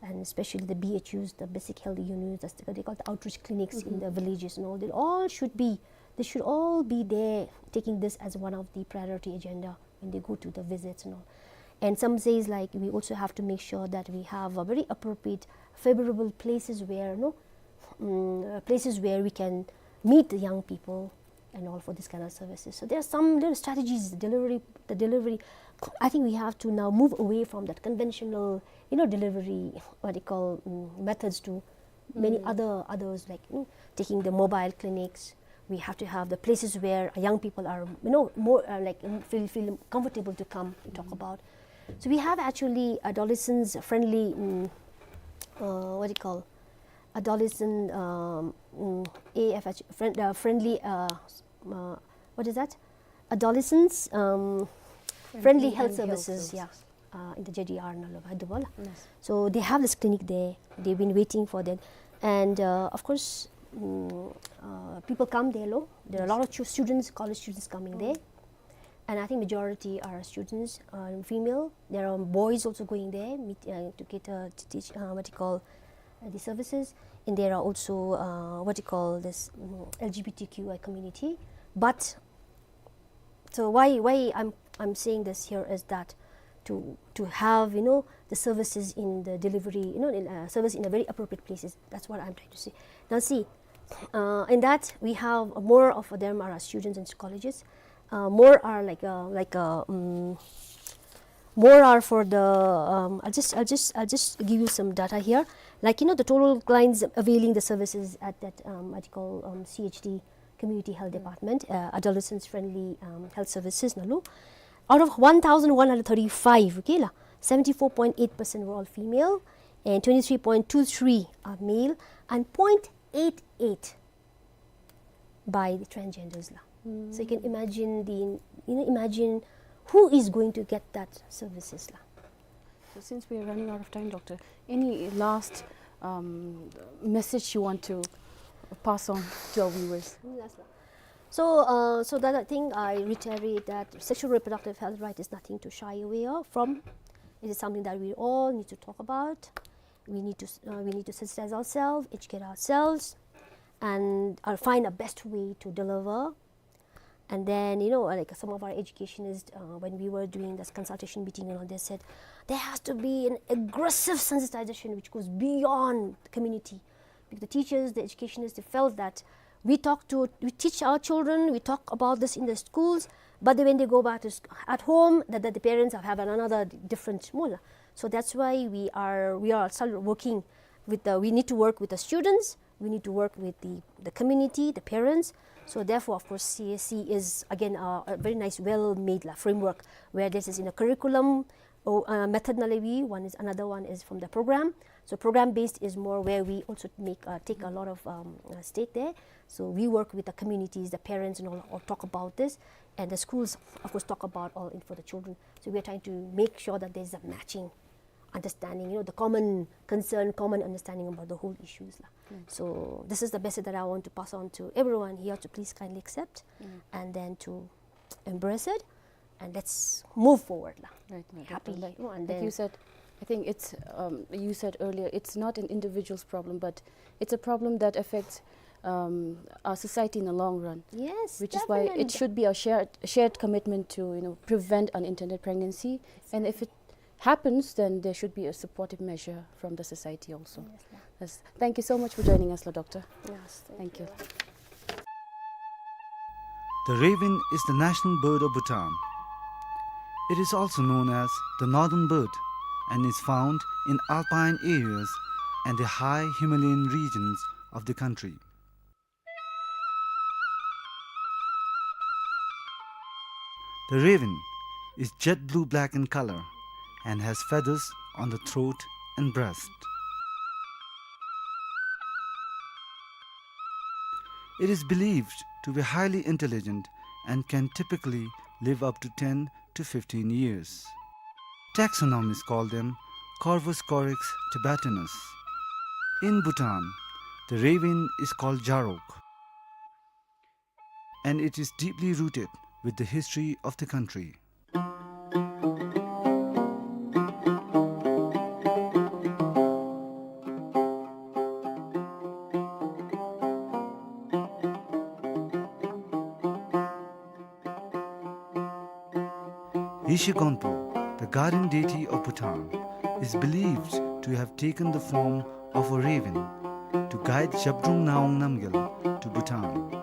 and especially the B H Us, the basic health units, that's the, they call the outreach clinics in the villages and all. They all should be, they should all be there, taking this as one of the priority agenda when they go to the visits and all. And some says, like, we also have to make sure that we have a very appropriate, favorable places where, no, mm, uh, places where we can meet the young people and all for this kind of services. So there are some little strategies, delivery, the delivery. I think we have to now move away from that conventional, you know, delivery, what you call, mm, methods to many other, others, like, you know, taking the mobile clinics. We have to have the places where young people are, you know, more, uh, like, mm, feel, feel comfortable to come and talk about. So we have actually adolescents friendly, mm, uh, what do you call, adolescent, um, mm, A F H, friend, uh, friendly, uh, s- uh, what is that? Adolescents, um, friendly health services, yeah. Uh, in the J D R ནང་ལུ་འབད་དོ་ལགས། So they have this clinic there. They've been waiting for them. And, uh, of course, mm, uh, people come there, lo. There are a lot of chu- students, college students coming there. And I think majority are students, uh, female. There are boys also going there, meet, uh, to get, uh, to teach, uh, what you call, uh, the services. And there are also, uh, what you call this, mm, L G B T Q I community. But so why, why I'm, I'm saying this here is that to, to have, you know, the services in the delivery, you know, in, uh, service in a very appropriate places. That's what I'm trying to say. Now see, uh, in that we have more of them are students in colleges. Uh, more are like, uh, like, uh, mm, more are for the, um, I'll just, I'll just, I'll just give you some data here. Like, you know, the total clients availing the services at that, um, what you call, um, C H D, Community Health Department, uh, adolescents friendly, um, health services ནང་ལུ. Out of one thousand one hundred thirty-five, okay, la, seventy-four point eight percent were all female, and twenty-three point two three are male, and point eight eight by the transgenders, la. So you can imagine the, you know, imagine who is going to get that services, la. So since we are running out of time, Doctor, any last, um, message you want to pass on to our viewers? Last one. So, uh, so that I think I reiterate that sexual reproductive health right is nothing to shy away of, from. It is something that we all need to talk about. We need to s- uh, we need to sensitize ourselves, educate ourselves, and, uh, find a best way to deliver. And then, you know, like, some of our educationists, uh, when we were doing this consultation meeting and all, they said there has to be an aggressive sensitization which goes beyond the community. Because the teachers, the educationists, they felt that we talk to, we teach our children, we talk about this in the schools, but then when they go back to sc- at home, that, that the parents have, have another different smaller. So that's why we are, we are still working with the, we need to work with the students, we need to work with the, the community, the parents. So therefore, of course, C S C is again a, a very nice, well-made, la, framework where this is in a curriculum, Oh, uh, method ནང་ལས་we, one is, another one is from the program. So program based is more where we also make, uh, take a lot of, um, uh, stake there. So we work with the communities, the parents and all, all talk about this. And the schools, of course, talk about all in for the children. So we are trying to make sure that there's a matching understanding, you know, the common concern, common understanding about the whole issues la. So this is the message that I want to pass on to everyone here to please kindly accept and then to embrace it, and let's move forward la. Right, right, right. Happy, like, you know, and like then you said, I think it's, um, you said earlier, it's not an individual's problem, but it's a problem that affects, um, our society in the long run. Yes, which is why it definitely should be a shared, shared commitment to, you know, prevent unintended pregnancy. And if it happens, then there should be a supportive measure from the society also. Yes, ma'am. Yes. Thank you so much for joining us, la doctor. Yes, thank you. Thank you. The raven is the national bird of Bhutan. It is also known as the northern bird and is found in alpine areas and the high Himalayan regions of the country. The raven is jet blue-black in color and has feathers on the throat and breast. It is believed to be highly intelligent and can typically live up to ten to fifteen years. Taxonomists call them Corvus corax tibetanus. In Bhutan, the raven is called jarok, and it is deeply rooted with the history of the country. Yeshe Gonpo, the guardian deity of Bhutan, is believed to have taken the form of a raven to guide Zhabdrung Ngawang Namgyal to Bhutan.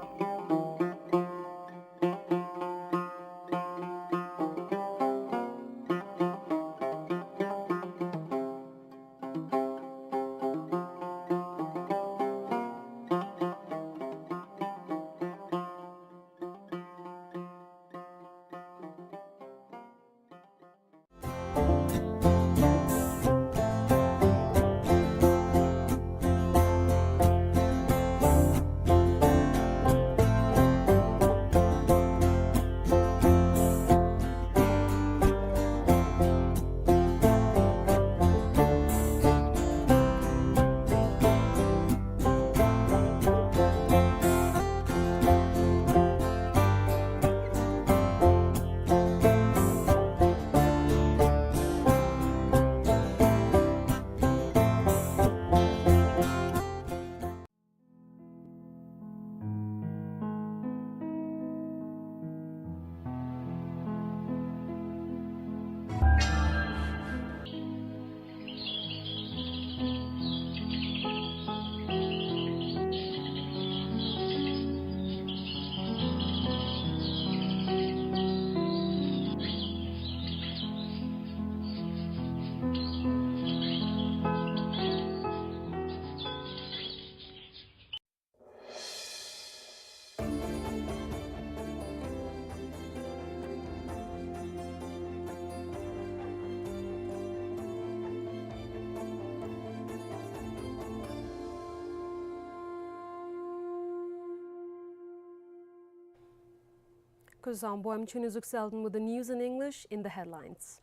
Kuzuzangpo, I'm Chunu Zukselden with the news in English in the headlines.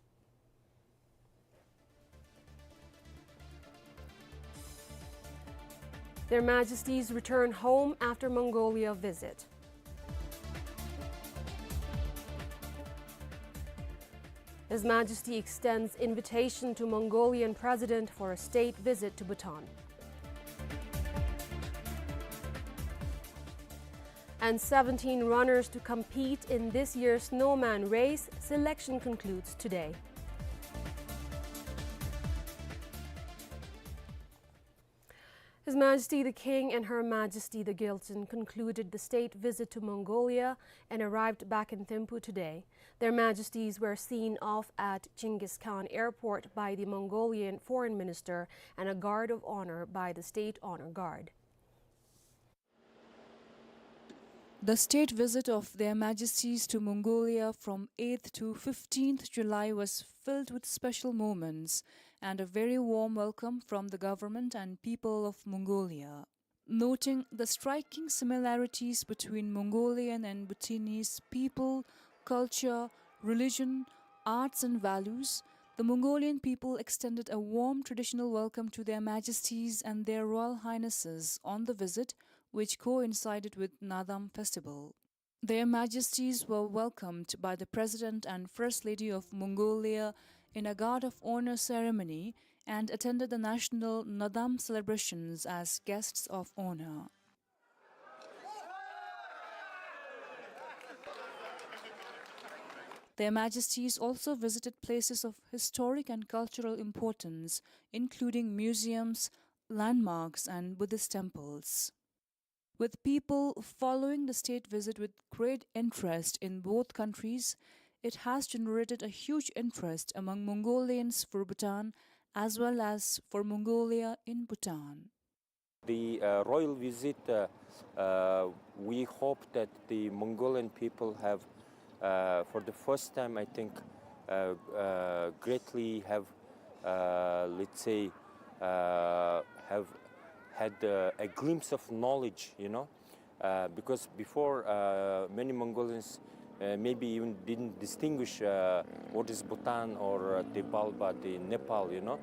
Their Majesties return home after Mongolia visit. His Majesty extends invitation to Mongolian President for a state visit to Bhutan. And seventeen runners to compete in this year's Snowman Race. Selection concludes today. His Majesty the King and Her Majesty the Gyaltsuen concluded the state visit to Mongolia and arrived back in Thimphu today. Their Majesties were seen off at Genghis Khan Airport by the Mongolian Foreign Minister and a guard of honor by the State Honor Guard. The state visit of Their Majesties to Mongolia from eighth to fifteenth July was filled with special moments and a very warm welcome from the government and people of Mongolia. Noting the striking similarities between Mongolian and Bhutanese people, culture, religion, arts and values, the Mongolian people extended a warm traditional welcome to Their Majesties and Their Royal Highnesses on the visit, which coincided with Naadam festival. Their Majesties were welcomed by the President and First Lady of Mongolia in a guard of honor ceremony and attended the national Naadam celebrations as guests of honor. Their Majesties also visited places of historic and cultural importance, including museums, landmarks, and Buddhist temples. With people following the state visit with great interest in both countries, it has generated a huge interest among Mongolians for Bhutan as well as for Mongolia in Bhutan. The, uh, royal visit, uh, uh, we hope that the Mongolian people have, uh, for the first time, I think, uh, uh, greatly have, uh, let's say, uh, have had, uh, a glimpse of knowledge, you know, uh, because before, uh, many Mongolians, uh, maybe even didn't distinguish, uh, what is Bhutan or, uh, the Balba, the Nepal, you know,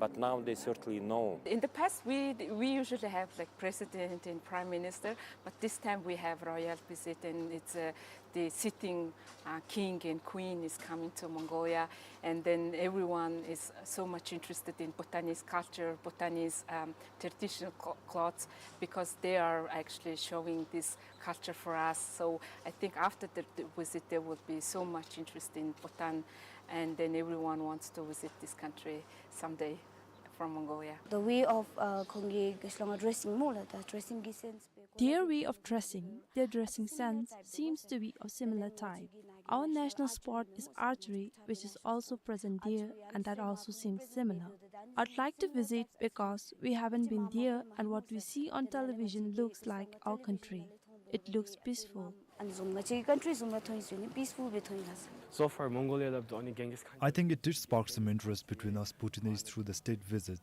but now they certainly know. In the past, we, we usually have, like, president and prime minister, but this time we have royal visit, and it's, uh, the sitting, uh, king and queen is coming to Mongolia, and then everyone is so much interested in Bhutanese culture, Bhutanese, um, traditional clo-, clothes, because they are actually showing this culture for us. So I think after the, the visit, there will be so much interest in Bhutan, and then everyone wants to visit this country someday from Mongolia. The way of, uh, ཁོང་གི་ཁ་ལས་ང་ཌེ་རེ་སིང་སྨོ་ལགས། ད་ཌེ་རེ་སིང་གི་སེནསི་སྦེ། Their way of dressing, their dressing sense seems to be of similar type. Our national sport is archery, which is also present there, and that also seems similar. I'd like to visit because we haven't been there, and what we see on television looks like our country. It looks peaceful. ཨ་ནི་བཟུམ་ང་བཅས་ཀྱི་ཀན་ཊི་རི་བཟུམ་ར་མཐོང་ཡི་ཟེར་ནི་པིསི་ཕུལ་སྦེ་མཐོང་ཡི་ལགས། So far, Mongolia loved only Genghis Khan. I think it did spark some interest between us Bhutanese through the state visit.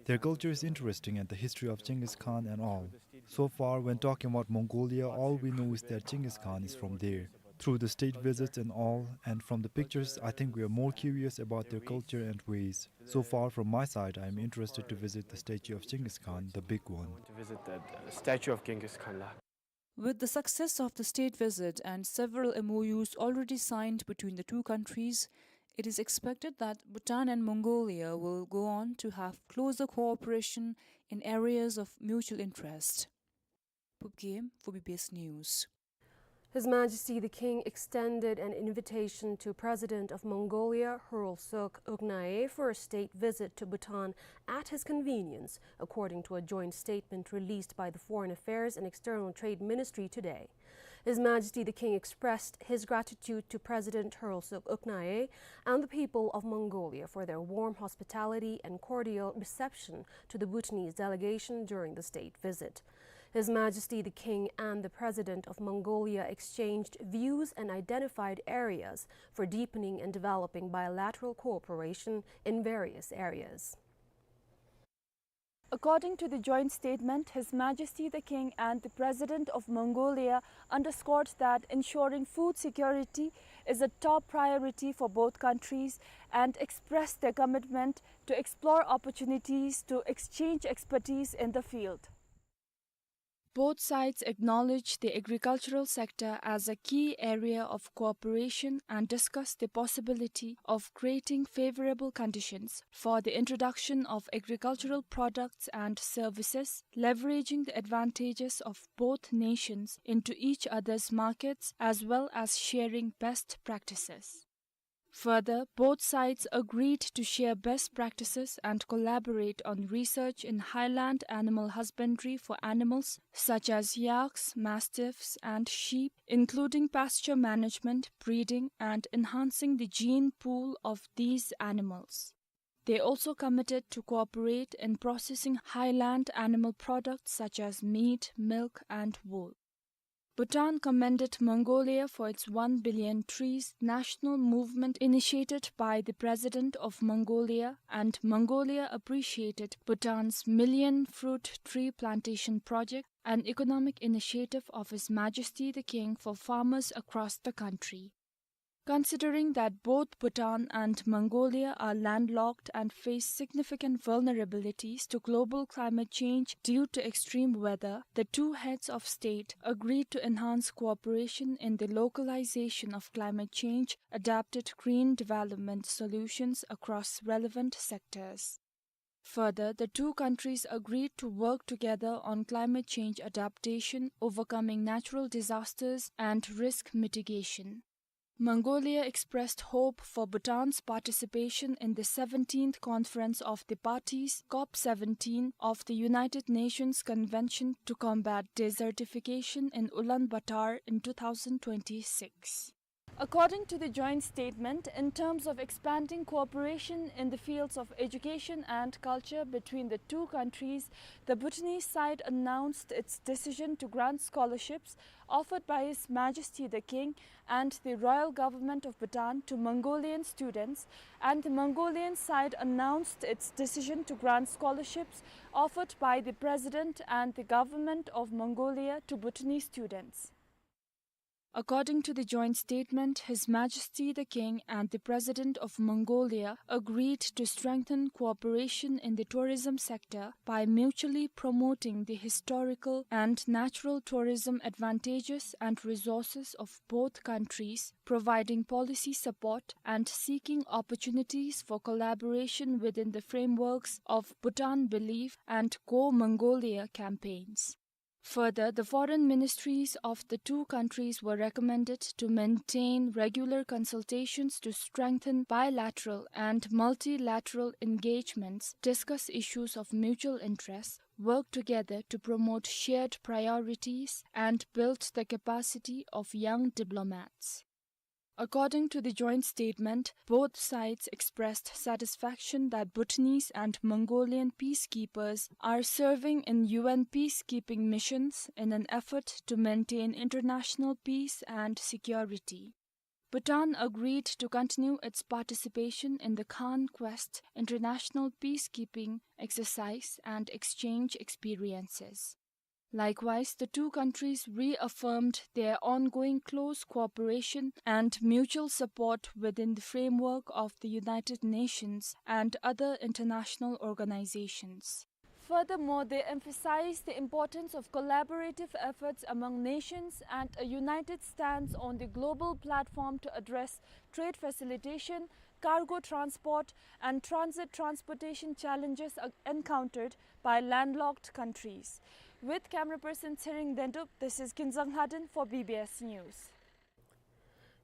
Their culture is interesting and the history of Genghis Khan and all. So far, when talking about Mongolia, all we know is that Genghis Khan is from there. Through the state visits and all, and from the pictures, I think we are more curious about their culture and ways. So far, from my side, I am interested to visit the statue of Genghis Khan, the big one. To visit the, the statue of Genghis Khan, la. With the success of the state visit and several M O Us already signed between the two countries, it is expected that Bhutan and Mongolia will go on to have closer cooperation in areas of mutual interest. Phub Gyem for B B S News. His Majesty the King extended an invitation to President of Mongolia, Khurelsukh Ukhnaaye, for a state visit to Bhutan at his convenience, according to a joint statement released by the Foreign Affairs and External Trade Ministry today. His Majesty the King expressed his gratitude to President Khurelsukh Ukhnaaye and the people of Mongolia for their warm hospitality and cordial reception to the Bhutanese delegation during the state visit. His Majesty the King and the President of Mongolia exchanged views and identified areas for deepening and developing bilateral cooperation in various areas. According to the joint statement, His Majesty the King and the President of Mongolia underscored that ensuring food security is a top priority for both countries and expressed their commitment to explore opportunities to exchange expertise in the field. Both sides acknowledge the agricultural sector as a key area of cooperation and discuss the possibility of creating favorable conditions for the introduction of agricultural products and services, leveraging the advantages of both nations into each other's markets, as well as sharing best practices. Further, both sides agreed to share best practices and collaborate on research in highland animal husbandry for animals such as yaks, mastiffs, and sheep, including pasture management, breeding, and enhancing the gene pool of these animals. They also committed to cooperate in processing highland animal products such as meat, milk, and wool. Bhutan commended Mongolia for its one billion trees national movement initiated by the President of Mongolia, and Mongolia appreciated Bhutan's million fruit tree plantation project, an economic initiative of His Majesty the King for farmers across the country. Considering that both Bhutan and Mongolia are landlocked and face significant vulnerabilities to global climate change due to extreme weather, the two heads of state agreed to enhance cooperation in the localization of climate change adapted green development solutions across relevant sectors. Further, the two countries agreed to work together on climate change adaptation, overcoming natural disasters, and risk mitigation. Mongolia expressed hope for Bhutan's participation in the seventeenth Conference of the Parties, COP seventeen, of the United Nations Convention to Combat Desertification in Ulaanbaatar in two thousand twenty-six. According to the joint statement, in terms of expanding cooperation in the fields of education and culture between the two countries, the Bhutanese side announced its decision to grant scholarships offered by His Majesty the King and the Royal Government of Bhutan to Mongolian students, and the Mongolian side announced its decision to grant scholarships offered by the President and the Government of Mongolia to Bhutanese students. According to the joint statement, His Majesty the King and the President of Mongolia agreed to strengthen cooperation in the tourism sector by mutually promoting the historical and natural tourism advantages and resources of both countries, providing policy support and seeking opportunities for collaboration within the frameworks of Bhutan Believe and Go Mongolia campaigns. Further, the foreign ministries of the two countries were recommended to maintain regular consultations to strengthen bilateral and multilateral engagements, discuss issues of mutual interest, work together to promote shared priorities, and build the capacity of young diplomats. According to the joint statement, both sides expressed satisfaction that Bhutanese and Mongolian peacekeepers are serving in U N peacekeeping missions in an effort to maintain international peace and security. Bhutan agreed to continue its participation in the Khan Quest international peacekeeping exercise and exchange experiences. Likewise, the two countries reaffirmed their ongoing close cooperation and mutual support within the framework of the United Nations and other international organizations. Furthermore, they emphasized the importance of collaborative efforts among nations and a united stance on the global platform to address trade facilitation, cargo transport, and transit transportation challenges, uh, encountered by landlocked countries. With camera person Tshering Dendup, this is Kinzang Lhaden for B B S News.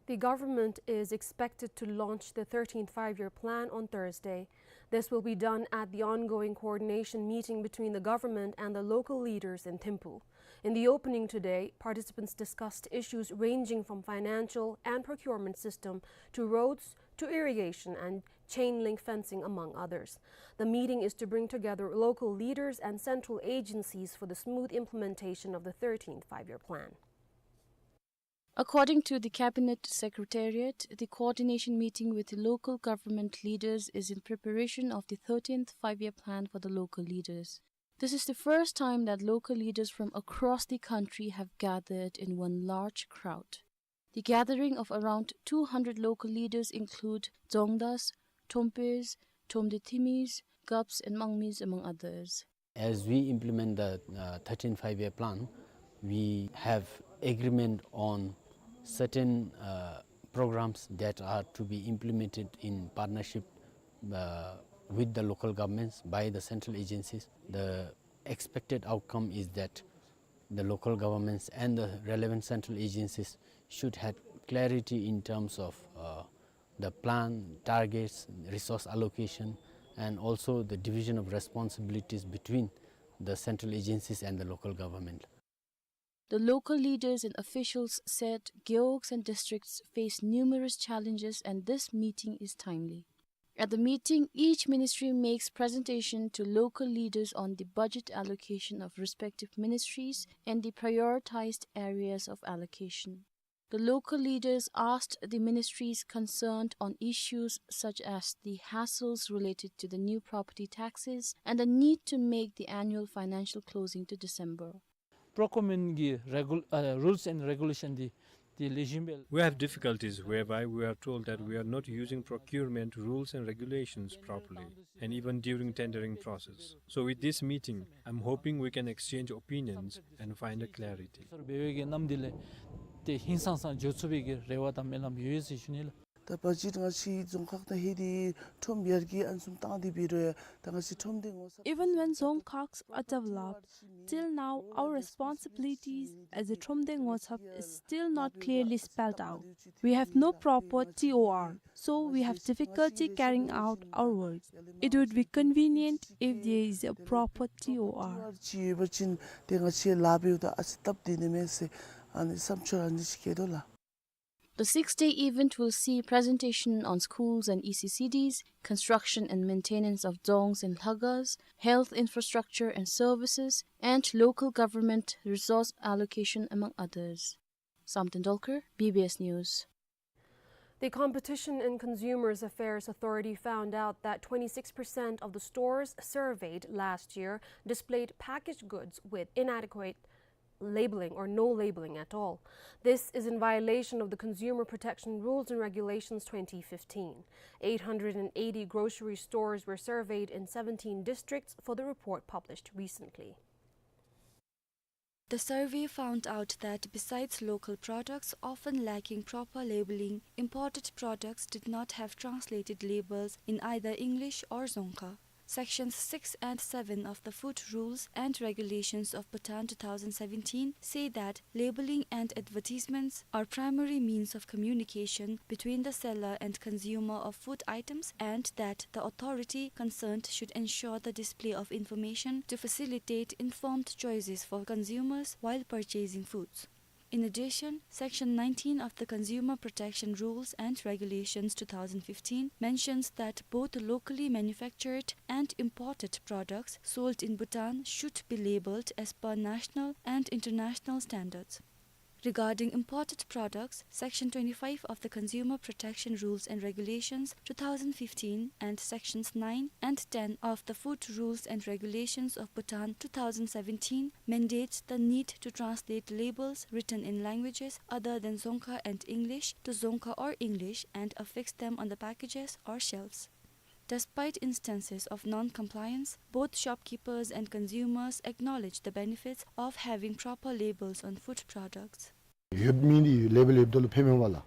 The government is expected to launch the thirteenth Five-Year Plan on Thursday. This will be done at the ongoing coordination meeting between the government and the local leaders in Thimphu. In the opening today, participants discussed issues ranging from financial and procurement system to roads to irrigation and chain link fencing, among others. The meeting is to bring together local leaders and central agencies for the smooth implementation of the thirteenth Five-Year Plan. According to the Cabinet Secretariat, the coordination meeting with the local government leaders is in preparation of the thirteenth Five-Year Plan for the local leaders. This is the first time that local leaders from across the country have gathered in one large crowd. The gathering of around two hundred local leaders include Dzongdas, Thompes, Thomde Thimis, Gaps and Mangmis, among others. As we implement the, uh, thirteenth Five-Year Plan, we have agreement on certain, uh, programs that are to be implemented in partnership, uh, with the local governments by the central agencies. The expected outcome is that the local governments and the relevant central agencies should have clarity in terms of, uh, the plan, targets, resource allocation, and also the division of responsibilities between the central agencies and the local government. The local leaders and officials said gewogs and districts face numerous challenges and this meeting is timely. At the meeting, each ministry makes presentation to local leaders on the budget allocation of respective ministries and the prioritized areas of allocation. The local leaders asked the ministries concerned on issues such as the hassles related to the new property taxes and the need to make the annual financial closing to December. Procurement གི་regul- ཨ་rules and regulation འདི་འདི་ལེགས་ཤོམ་སྦེ། We have difficulties whereby we are told that we are not using procurement rules and regulations properly, and even during tendering process. So with this meeting, I'm hoping we can exchange opinions and find a clarity. སོར་འབད་བའི་གི་གནམ་འདི་ལས་ཏེ་ཧིང་སངས་ས་འགྱོ་ཚུགས་པའི་གི་རེ་བ་དང་སྨོན་ལམ་ཡོད་ཟེར་ཞུ་ནི་ལགས། ད་བ་ཅིན་ང་བཅས་རྫོང་ཁག་ནང་ཧེ་འདི་ཁྲོམ་ཡར་རྒྱས་ཨ་ནི་བཟུམ་བཏང་སྟེ་འབད་རུང་ད་ང་བཅས་ཁྲོམ་སྡེ་ངོ་ཚབ། Even when dzongkhags are developed, till now our responsibilities as a ཁྲོམ་སྡེ་ངོ་ཚབ is still not clearly spelled out. We have no proper T O R, so we have difficulty carrying out our work. It would be convenient if there is a proper T O R. ཅིག་ཡོད་པ་ཅིན་ཏེ་ང་བཅས་ལཱ་འབདཝ་ད་ཨ་ཙི་སྟབས་བདེ་ནི་མས་ཟེར་ཨ་ནི་བསམ་འཆར་ཨ་ནི་ཅིག་བསྐྱེད་དོ་ལགས། The six-day event will see presentation on schools and E C C Ds, construction and maintenance of dzongs and lhagas, health infrastructure and services, and local government resource allocation, among others. Samten Dolkar, B B S News. The Competition and Consumers Affairs Authority found out that twenty-six percent of the stores surveyed last year displayed packaged goods with inadequate labeling or no labeling at all. This is in violation of the Consumer Protection Rules and Regulations twenty fifteen. Eight hundred and eighty grocery stores were surveyed in seventeen districts for the report published recently. The survey found out that besides local products often lacking proper labeling, imported products did not have translated labels in either English or Dzongkha. Sections six and seven of the Food Rules and Regulations of Bhutan two thousand seventeen say that labeling and advertisements are primary means of communication between the seller and consumer of food items, and that the authority concerned should ensure the display of information to facilitate informed choices for consumers while purchasing foods. In addition, Section nineteen of the Consumer Protection Rules and Regulations two thousand fifteen mentions that both locally manufactured and imported products sold in Bhutan should be labeled as per national and international standards. Regarding imported products, Section twenty-five of the Consumer Protection Rules and Regulations two thousand fifteen and Sections nine and ten of the Food Rules and Regulations of Bhutan two thousand seventeen mandates the need to translate labels written in languages other than Dzongkha and English to Dzongkha or English and affix them on the packages or shelves. Despite instances of non-compliance, both shopkeepers and consumers acknowledge the benefits of having proper labels on food products. ཡོད་མི་འདི་ལེ་བེལ་ཡོདཔ་ད་ལུ་ཕན་མས་པ་ལགས།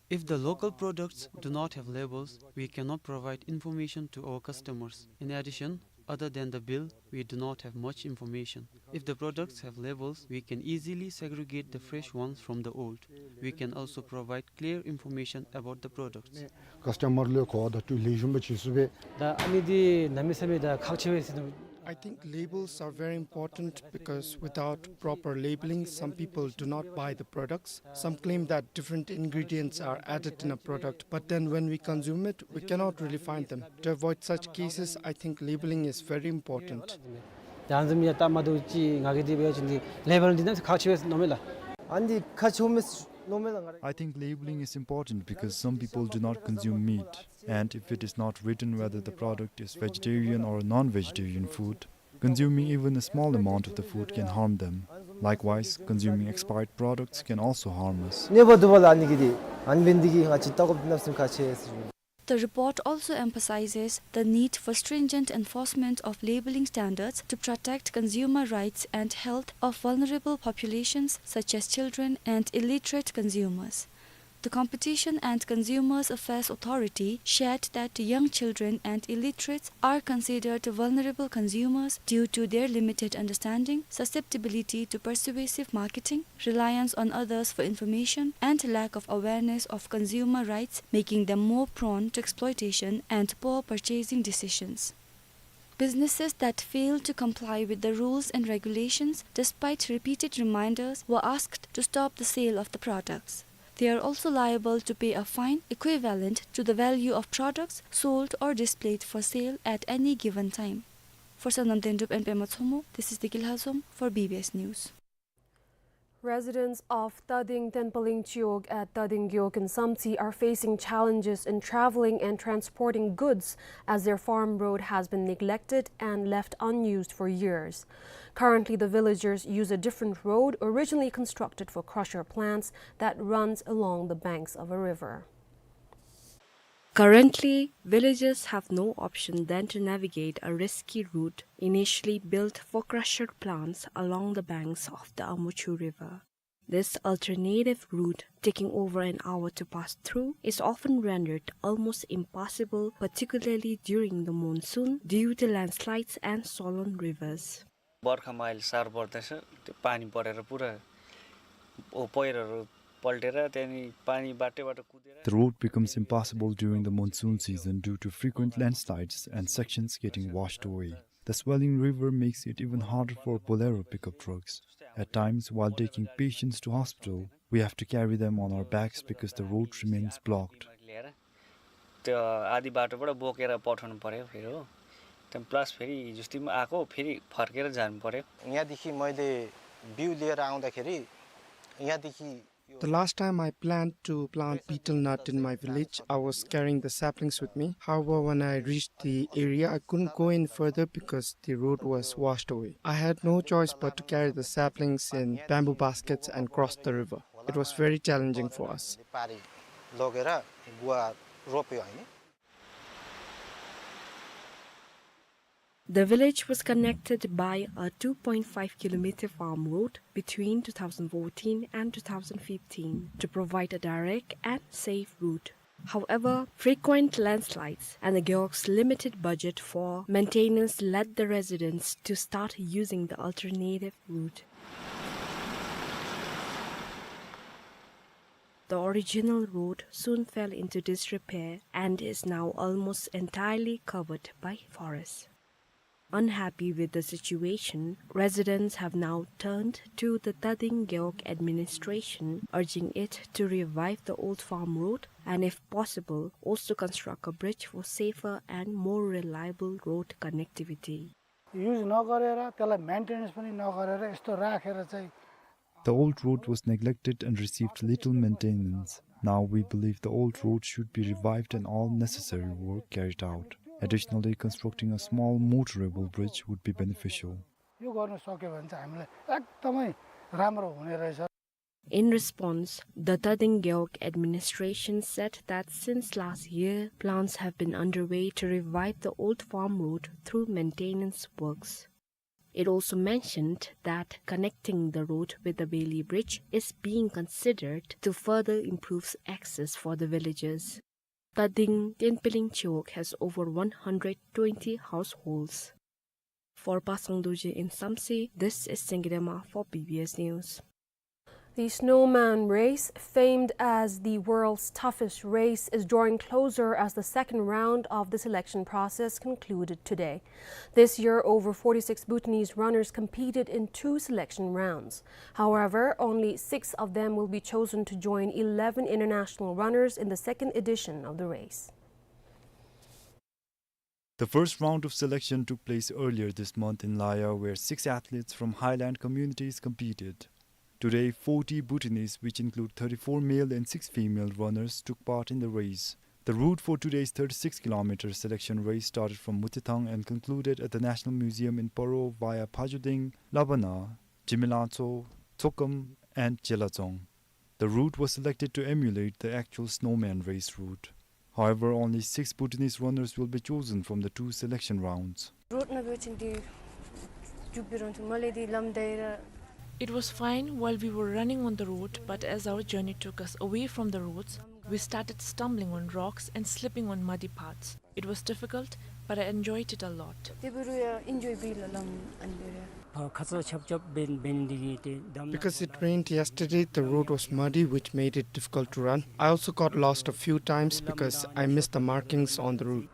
If the local products do not have labels, we cannot provide information to our customers. In addition, other than the bill, we do not have much information. If the products have labels, we can easily segregate the fresh ones from the old. We can also provide clear information about the products. ཀ་སི་ཊ་མར་ལུ་གོ་བ་བརྡ་སྤྲོད་ལེགས་ཤོམ་སྦེ་འབད་ཚུགས་པས། ད་ཨ་ནི་འདི་གནམ་མེད་ས་མེད་ད་ཁག་ཆེ་བས་ཟེར་དོ། I think labels are very important because without proper labeling, some people do not buy the products. Some claim that different ingredients are added in a product, but then when we consume it, we cannot really find them. To avoid such cases, I think labeling is very important. ཡང་ཟེར་མི་ཡང་ད་མ་འདུག་ཅིག་ང་གིས་འདི་འབད་བ་ཅིན་འདི་ལེ་བེལ་འདི་ནང་ཁག་ཆེ་བས་མནོཝ་མས་ལགས། ཨ་ནི་འདི་ཁག་ཆེཝ་མས་མནོཝ་མས་ལགས་ང་ར། I think labeling is important because some people do not consume meat, and if it is not written whether the product is vegetarian or non-vegetarian food, consuming even a small amount of the food can harm them. Likewise, consuming expired products can also harm us. གནོད་པ་འདུག་པ་ལགས་ཨ་ནི་གིས་འདི། ཨ་ནི་འབད་ནི་འདི་གིས་ང་བཅས་ལྟ་དགོཔ་འདི་གནམ་མེད་ས་མེད་ཁག་ཆེ་ཟེར་ཞུ། The report also emphasizes the need for stringent enforcement of labeling standards to protect consumer rights and health of vulnerable populations such as children and illiterate consumers. The Competition and Consumers Affairs Authority shared that young children and illiterates are considered vulnerable consumers due to their limited understanding, susceptibility to persuasive marketing, reliance on others for information, and lack of awareness of consumer rights, making them more prone to exploitation and poor purchasing decisions. Businesses that fail to comply with the rules and regulations, despite repeated reminders, were asked to stop the sale of the products. They are also liable to pay a fine equivalent to the value of products sold or displayed for sale at any given time. For Sonam Dendup and Pema Chomo, this is Deki Lhazom for B B S News. Residents of Tading Tenpaling Chiwog at Tading Gewog in Samtse are facing challenges in traveling and transporting goods as their farm road has been neglected and left unused for years. Currently, the villagers use a different road originally constructed for crusher plants that runs along the banks of a river. Currently, villagers have no option than to navigate a risky route initially built for crusher plants along the banks of the Amuchu River. This alternative route, taking over an hour to pass through, is often rendered almost impassable, particularly during the monsoon, due to landslides and swollen rivers. बर्खामा अहिले साह्रो पर्दैछ, त्यो पानी परेर पुरा ओ पहिरोहरू पल्टेर त्यहाँदेखि पानी बाटै बाटो कुदेर The road becomes impassable during the monsoon season due to frequent landslides and sections getting washed away. The swelling river makes it even harder for Bolero pickup trucks. At times, while taking patients to hospital, we have to carry them on our backs because the road remains blocked. त्यो आधी बाटोबाट बोकेर पठाउनु पर्‍यो फेरि हो। त्यहाँ plus फेरि हिजोअस्ति पनि आएको, फेरि फर्केर जानु पर्‍यो। यहाँदेखि मैले बिउ लिएर आउँदाखेरि यहाँदेखि The last time I planned to plant betel nut in my village, I was carrying the saplings with me. However, when I reached the area, I couldn't go in further because the road was washed away. I had no choice but to carry the saplings in bamboo baskets and cross the river. It was very challenging for us. पारि लगेर गुवा रोप्यो, होइन। The village was connected by a two point five kilometer farm road between two thousand fourteen and two thousand fifteen to provide a direct and safe route. However, frequent landslides and the Gewog's limited budget for maintenance led the residents to start using the alternative route. The original road soon fell into disrepair and is now almost entirely covered by forest. Unhappy with the situation, residents have now turned to the Tading Gewog administration, urging it to revive the old farm road and, if possible, also construct a bridge for safer and more reliable road connectivity. Use नगरेर, त्यसलाई मेन्टेनेन्स पनि नगरेर यस्तो राखेर चाहिँ The old road was neglected and received little maintenance. Now we believe the old road should be revived and all necessary work carried out. Additionally, constructing a small motorable bridge would be beneficial. यो गर्न सक्यो भने चाहिँ हामीलाई एकदमै राम्रो हुने रहेछ। In response, the Tading Gewog administration said that since last year, plans have been underway to revive the old farm road through maintenance works. It also mentioned that connecting the road with the Bailey Bridge is being considered to further improve access for the villagers. Tading Tenpaling Chiwog has over one hundred twenty households. For Pasang Dorji in Samtse, this is Singirema for B B S News. The Snowman Race, famed as the world's toughest race, is drawing closer as the second round of the selection process concluded today. This year, over forty-six Bhutanese runners competed in two selection rounds. However, only six of them will be chosen to join eleven international runners in the second edition of the race. The first round of selection took place earlier this month in Laya, where six athletes from highland communities competed. Today, forty Bhutanese, which include thirty-four male and six female runners, took part in the race. The route for today's thirty-six kilometer selection race started from Mutethang and concluded at the National Museum in Paro via Phajoding, Labana, Jimilangtso, Tsokham, and Jelachong. The route was selected to emulate the actual snowman race route. However, only six Bhutanese runners will be chosen from the two selection rounds. Road नभएपछि त्यो जुब्बी रहन्थ्यो, मैले त्यो लम्दाएर It was fine while we were running on the road, but as our journey took us away from the roads, we started stumbling on rocks and slipping on muddy paths. It was difficult, but I enjoyed it a lot. त्यो बरु enjoy bill lump अनि Because it rained yesterday, the road was muddy, which made it difficult to run. I also got lost a few times because I missed the markings on the route.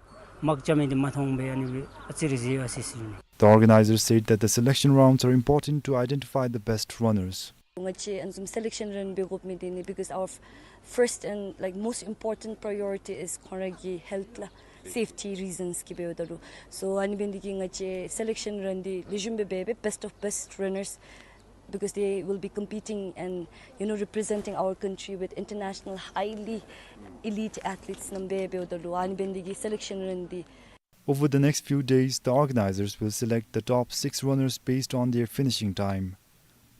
The organizers said that the selection rounds are important to identify the best runners. ང་བཅས་ཨ་ནི་བཟུམ་སེ་ལེག་ཤཱན་རཱན་འབད་དགོཔ་མི་འདི་ནི་because our f- first and, like, most important priority is ཁོང་ར་གི་ཧེལཐ་ལགས། སེཕ་ཊི་རི་ཛཱནསི་གིས་འབདཝ་ད་ལུ། སོ་ཨ་ནི་འབད་ནི་འདི་གིས་ང་བཅས་སེ་ལེག་ཤཱན་རཱན་འདི་ལེགས་ཤོམ་སྦེ་འབད་སྦེ་best of best runners, because they will be competing and, you know, representing our country with international highly elite athletes རྣམ་པས་འབདཝ་ད་ལུ་ཨ་ནི་འབད་ནི་འདི་གིས་སེ་ལེག་ཤཱན་རཱན་འདི། Over the next few days, the organizers will select the top six runners based on their finishing time.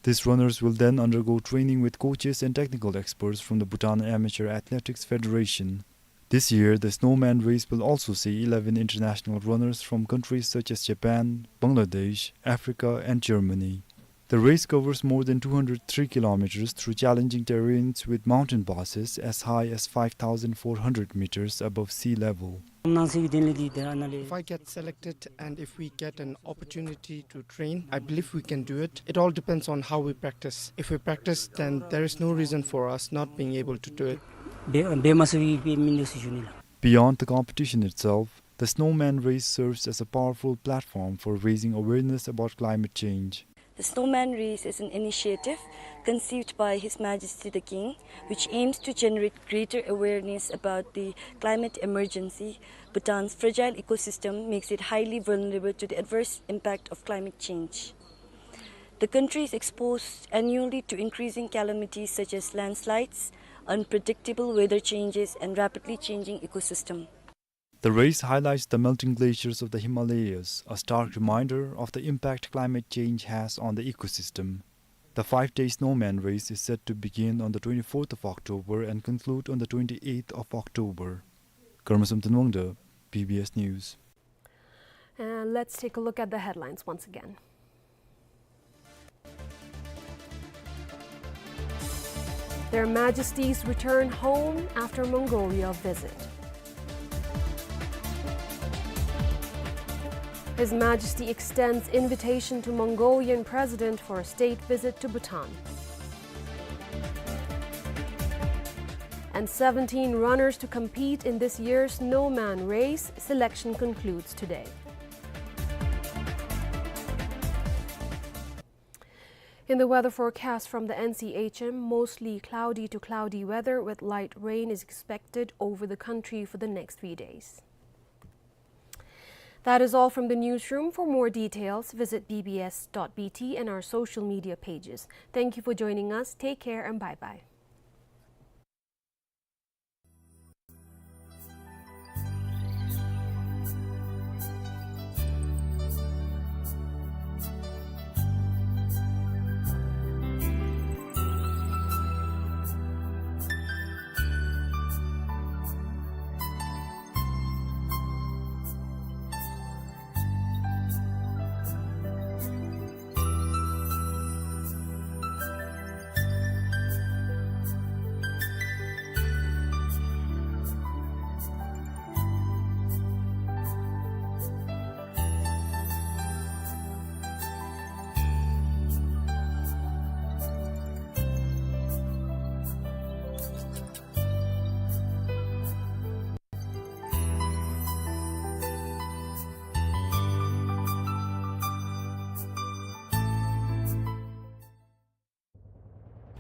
These runners will then undergo training with coaches and technical experts from the Bhutan Amateur Athletics Federation. This year, the Snowman Race will also see eleven international runners from countries such as Japan, Bangladesh, Africa, and Germany. The race covers more than two hundred three kilometers through challenging terrains with mountain passes as high as five thousand four hundred meters above sea level. If I get selected and if we get an opportunity to train, I believe we can do it. It all depends on how we practice. If we practice, then there is no reason for us not being able to do it. Beyond the competition itself, the Snowman Race serves as a powerful platform for raising awareness about climate change. The Snowman Race is an initiative conceived by His Majesty the King, which aims to generate greater awareness about the climate emergency. Bhutan's fragile ecosystem makes it highly vulnerable to the adverse impact of climate change. The country is exposed annually to increasing calamities such as landslides, unpredictable weather changes, and rapidly changing ecosystem. The race highlights the melting glaciers of the Himalayas, a stark reminder of the impact climate change has on the ecosystem. The five-day Snowman Race is set to begin on the twenty-fourth of October and conclude on the twenty-eighth of October. Karma Samten Wangda, B B S News. And let's take a look at the headlines once again. Their Majesties return home after Mongolia visit. His Majesty extends invitation to Mongolian President for a state visit to Bhutan. And seventeen runners to compete in this year's Snowman Race. Selection concludes today. In the weather forecast from the N C H M, mostly cloudy to cloudy weather with light rain is expected over the country for the next three days. That is all from the newsroom. For more details, visit B B S dot B T and our social media pages. Thank you for joining us. Take care and bye-bye.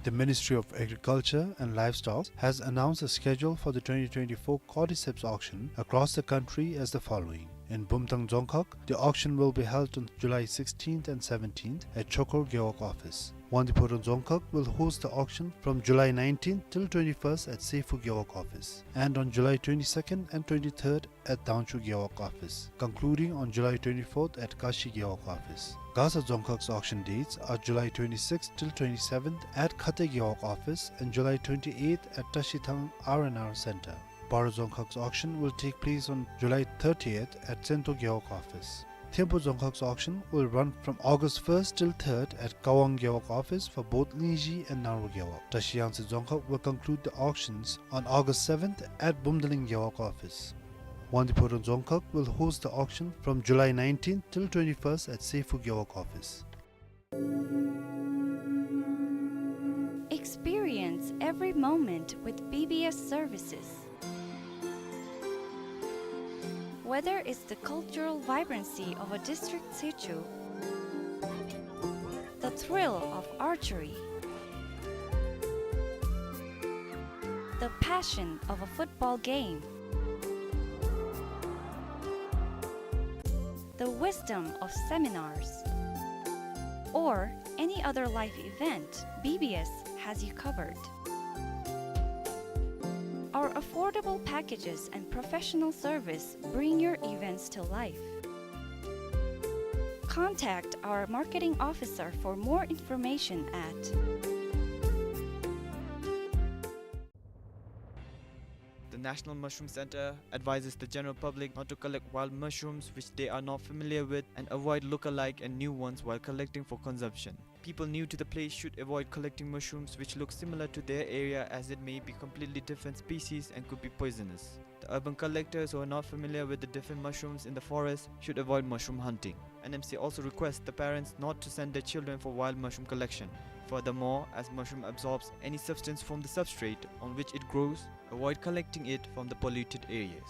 The Ministry of Agriculture and Livestock has announced a schedule for the twenty twenty-four Cordyceps auction across the country as the following. In Bumthang Dzongkhag, the auction will be held on July sixteenth and seventeenth at Chokor Gewog office. Wangdue-Phodrang Dzongkhag will host the auction from July nineteenth till twenty-first at Sephu Gewog office, and on July twenty-second and twenty-third at Dangchu Gewog office, concluding on July twenty-fourth at Kashi Gewog office. Gasa Dzongkhag's auction dates are July twenty-sixth till twenty-seventh at Khate Gewog office and July twenty-eighth at Tashithang R and R Center. Paro Dzongkhag's auction will take place on July thirtieth at Tsento Gewog office. Thimphu Dzongkhag's auction will run from August first till third at Kawang Gewog office for both Lingzhi and Naro Gewog. Tashi Yangtse Dzongkhag will conclude the auctions on August seventh at Bumdaling Gewog office. Wangdue-Phodrang Dzongkhag will host the auction from July nineteenth till twenty-first at Sephu Gewog office. Experience every moment with B B S services. Whether it's the cultural vibrancy of a district Tshechu, the thrill of archery, The passion of a football game, the wisdom of seminars, or any other life event, B B S has you covered. Our affordable packages and professional service bring your events to life. Contact our marketing officer for more information at The National Mushroom Center advises the general public not to collect wild mushrooms which they are not familiar with and avoid look-alike and new ones while collecting for consumption. People new to the place should avoid collecting mushrooms which look similar to their area, as it may be completely different species and could be poisonous. The urban collectors who are not familiar with the different mushrooms in the forest should avoid mushroom hunting. N M C also requests the parents not to send their children for wild mushroom collection. Furthermore, as mushroom absorbs any substance from the substrate on which it grows, avoid collecting it from the polluted areas.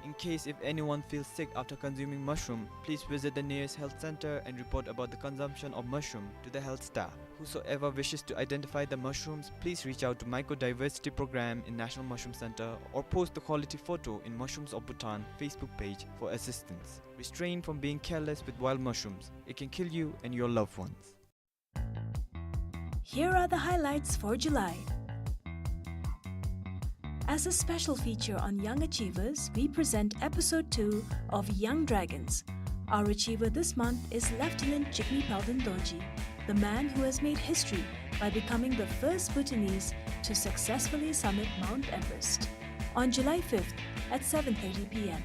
In case if anyone feels sick after consuming mushroom, please visit the nearest health center and report about the consumption of mushroom to the health staff. Whosoever wishes to identify the mushrooms, please reach out to Mycodiversity Program in National Mushroom Center or post the quality photo in Mushrooms of Bhutan Facebook page for assistance. Restrain from being careless with wild mushrooms. It can kill you and your loved ones. Here are the highlights for July. As a special feature on young achievers, we present episode two of Young Dragons. Our achiever this month is Lieutenant Jigme Palden Dorji, the man who has made history by becoming the first Bhutanese to successfully summit Mount Everest. On July fifth at seven thirty p m.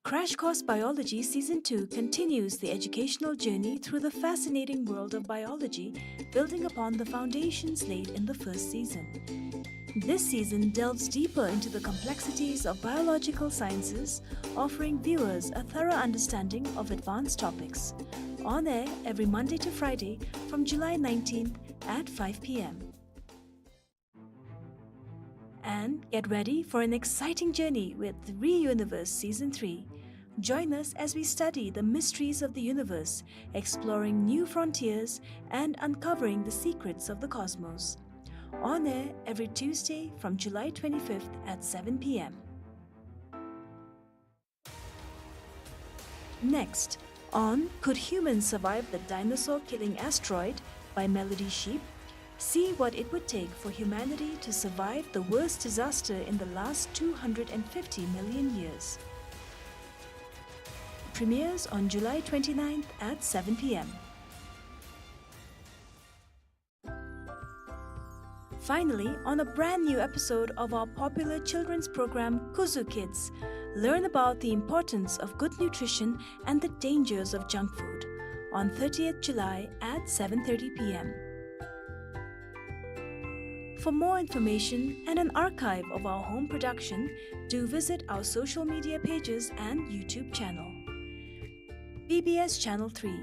Crash Course Biology Season two continues the educational journey through the fascinating world of biology, building upon the foundations laid in the first season. This season delves deeper into the complexities of biological sciences, offering viewers a thorough understanding of advanced topics. On air every Monday to Friday from July nineteenth at five p m. And get ready for an exciting journey with Reuniverse Season three. Join us as we study the mysteries of the universe, exploring new frontiers and uncovering the secrets of the cosmos. On air every Tuesday from July twenty-fifth at seven p m. Next, on Could Humans Survive the Dinosaur Killing Asteroid? By Melody Sheep, see what it would take for humanity to survive the worst disaster in the last two hundred and fifty million years. Premieres on July twenty-ninth at seven p m. Finally, on a brand new episode of our popular children's program, Kuzu Kids, learn about the importance of good nutrition and the dangers of junk food on thirtieth July at seven thirty p m. For more information and an archive of our home production, do visit our social media pages and YouTube channel. B B S Channel three.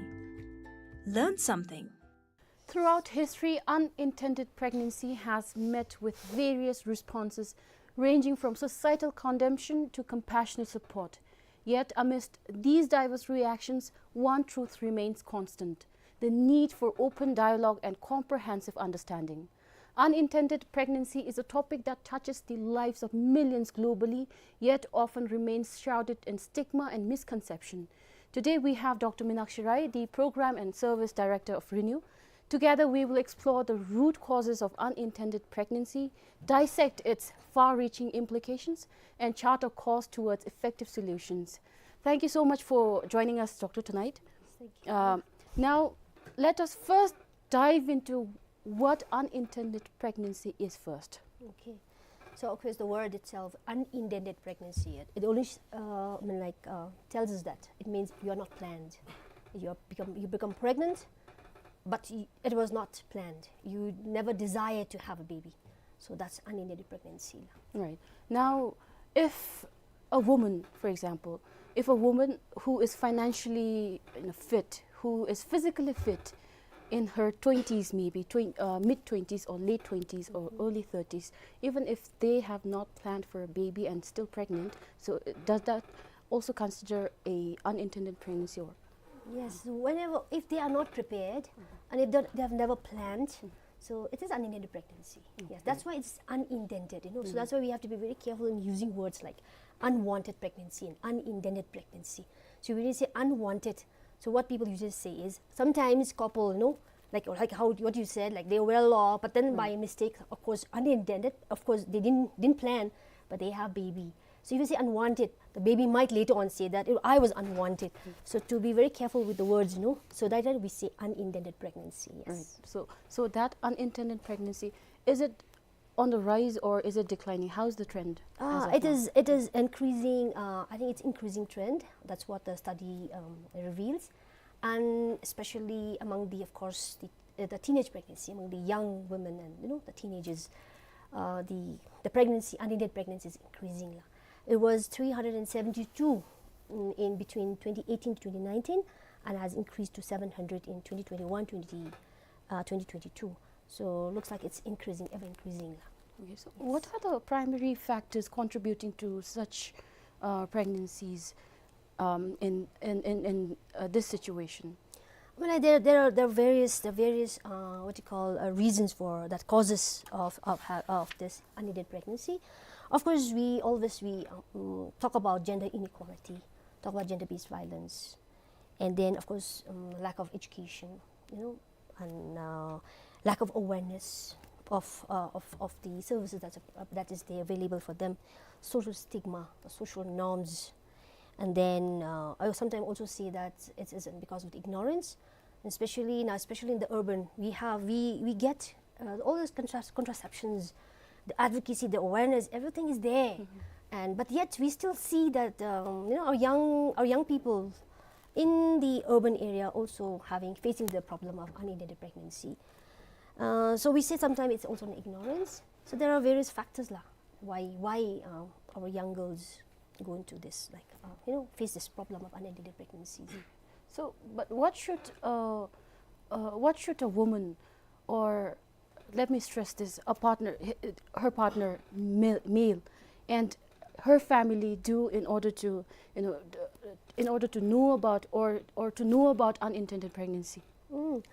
Learn something. Throughout history, unintended pregnancy has met with various responses, ranging from societal condemnation to compassionate support. Yet, amidst these diverse reactions, one truth remains constant: the need for open dialogue and comprehensive understanding. Unintended pregnancy is a topic that touches the lives of millions globally, yet often remains shrouded in stigma and misconception. Today, we have Doctor Minakshi Rai, the Program and Service Director of Renew. Together, we will explore the root causes of unintended pregnancy, dissect its far-reaching implications, and chart a course towards effective solutions. Thank you so much for joining us, Doctor, tonight. Thank you. Um, now, let us first dive into what unintended pregnancy is first. Okay. So, of course, the word itself, unintended pregnancy, it, it only, uh, I mean, like, uh, tells us that it means you are not planned. You are become, you become pregnant, but y-, it was not planned. You never desired to have a baby. So that's unintended pregnancy. Right. Now, if a woman, for example, if a woman who is financially, you know, fit, who is physically fit, in her twenties maybe, twen-, uh, mid twenties or late twenties or early thirties, even if they have not planned for a baby and still pregnant, so, uh, does that also consider a unintended pregnancy or? Yes, whenever, if they are not prepared and if they, they have never planned, So it is unintended pregnancy. Yes, okay, that's why it's unintended, you know. So, mm, that's why we have to be very careful in using words like unwanted pregnancy and unintended pregnancy. So when you say unwanted, so what people usually say is sometimes couple, you know, like, like how, what you said, like, they were well off, but then, mm, by mistake, of course, unintended, of course, they didn't, didn't plan, but they have baby. So if you say unwanted, the baby might later on say that, "Oh, I was unwanted." Mm. So to be very careful with the words, you know, so that we say unintended pregnancy, yes. Right. So, so that unintended pregnancy, is it on the rise or is it declining? How's the trend as, ah, of now? It is, it is increasing, uh, I think it's increasing trend. That's what the study, um, reveals. And especially among the, of course, the, uh, the teenage pregnancy, among the young women and, you know, the teenagers, uh, the, the pregnancy, unintended pregnancy is increasing la. It was three hundred and seventy-two in, in between twenty eighteen to twenty nineteen, and has increased to seven hundred in twenty twenty-one, twenty, uh, twenty twenty-two. So looks like it's increasing, ever increasing la. Okay, so, yes, what are the primary factors contributing to such, uh, pregnancies, um, in, in, in, in, uh, this situation? I mean, like, there, there are, there are various, there are various, uh, what you call, uh, reasons for that, causes of, of ha-, of this unintended pregnancy. Of course, we always, we, um, talk about gender inequality, talk about gender-based violence, and then, of course, um, lack of education, you know, and, uh, lack of awareness of, uh, of, of the services that, uh, that is there available for them, social stigma, the social norms, and then, uh, I sometimes also say that it is because of the ignorance, especially now, especially in the urban, we have, we, we get, uh, all those contras-, contraceptions, the advocacy, the awareness, everything is there. Mm-hmm. And, but yet we still see that, um, you know, our young, our young people in the urban area also having, facing the problem of unintended pregnancy. Uh, so we say sometimes it's also an ignorance. So there are various factors la, why, why, uh, our young girls go into this, like, uh, you know, face this problem of unintended pregnancy. So, but what should, uh, uh, what should a woman, or let me stress this, a partner, h-, her partner, male, male, and her family do in order to, you know, d-, in order to know about or, or to know about unintended pregnancy? Mm.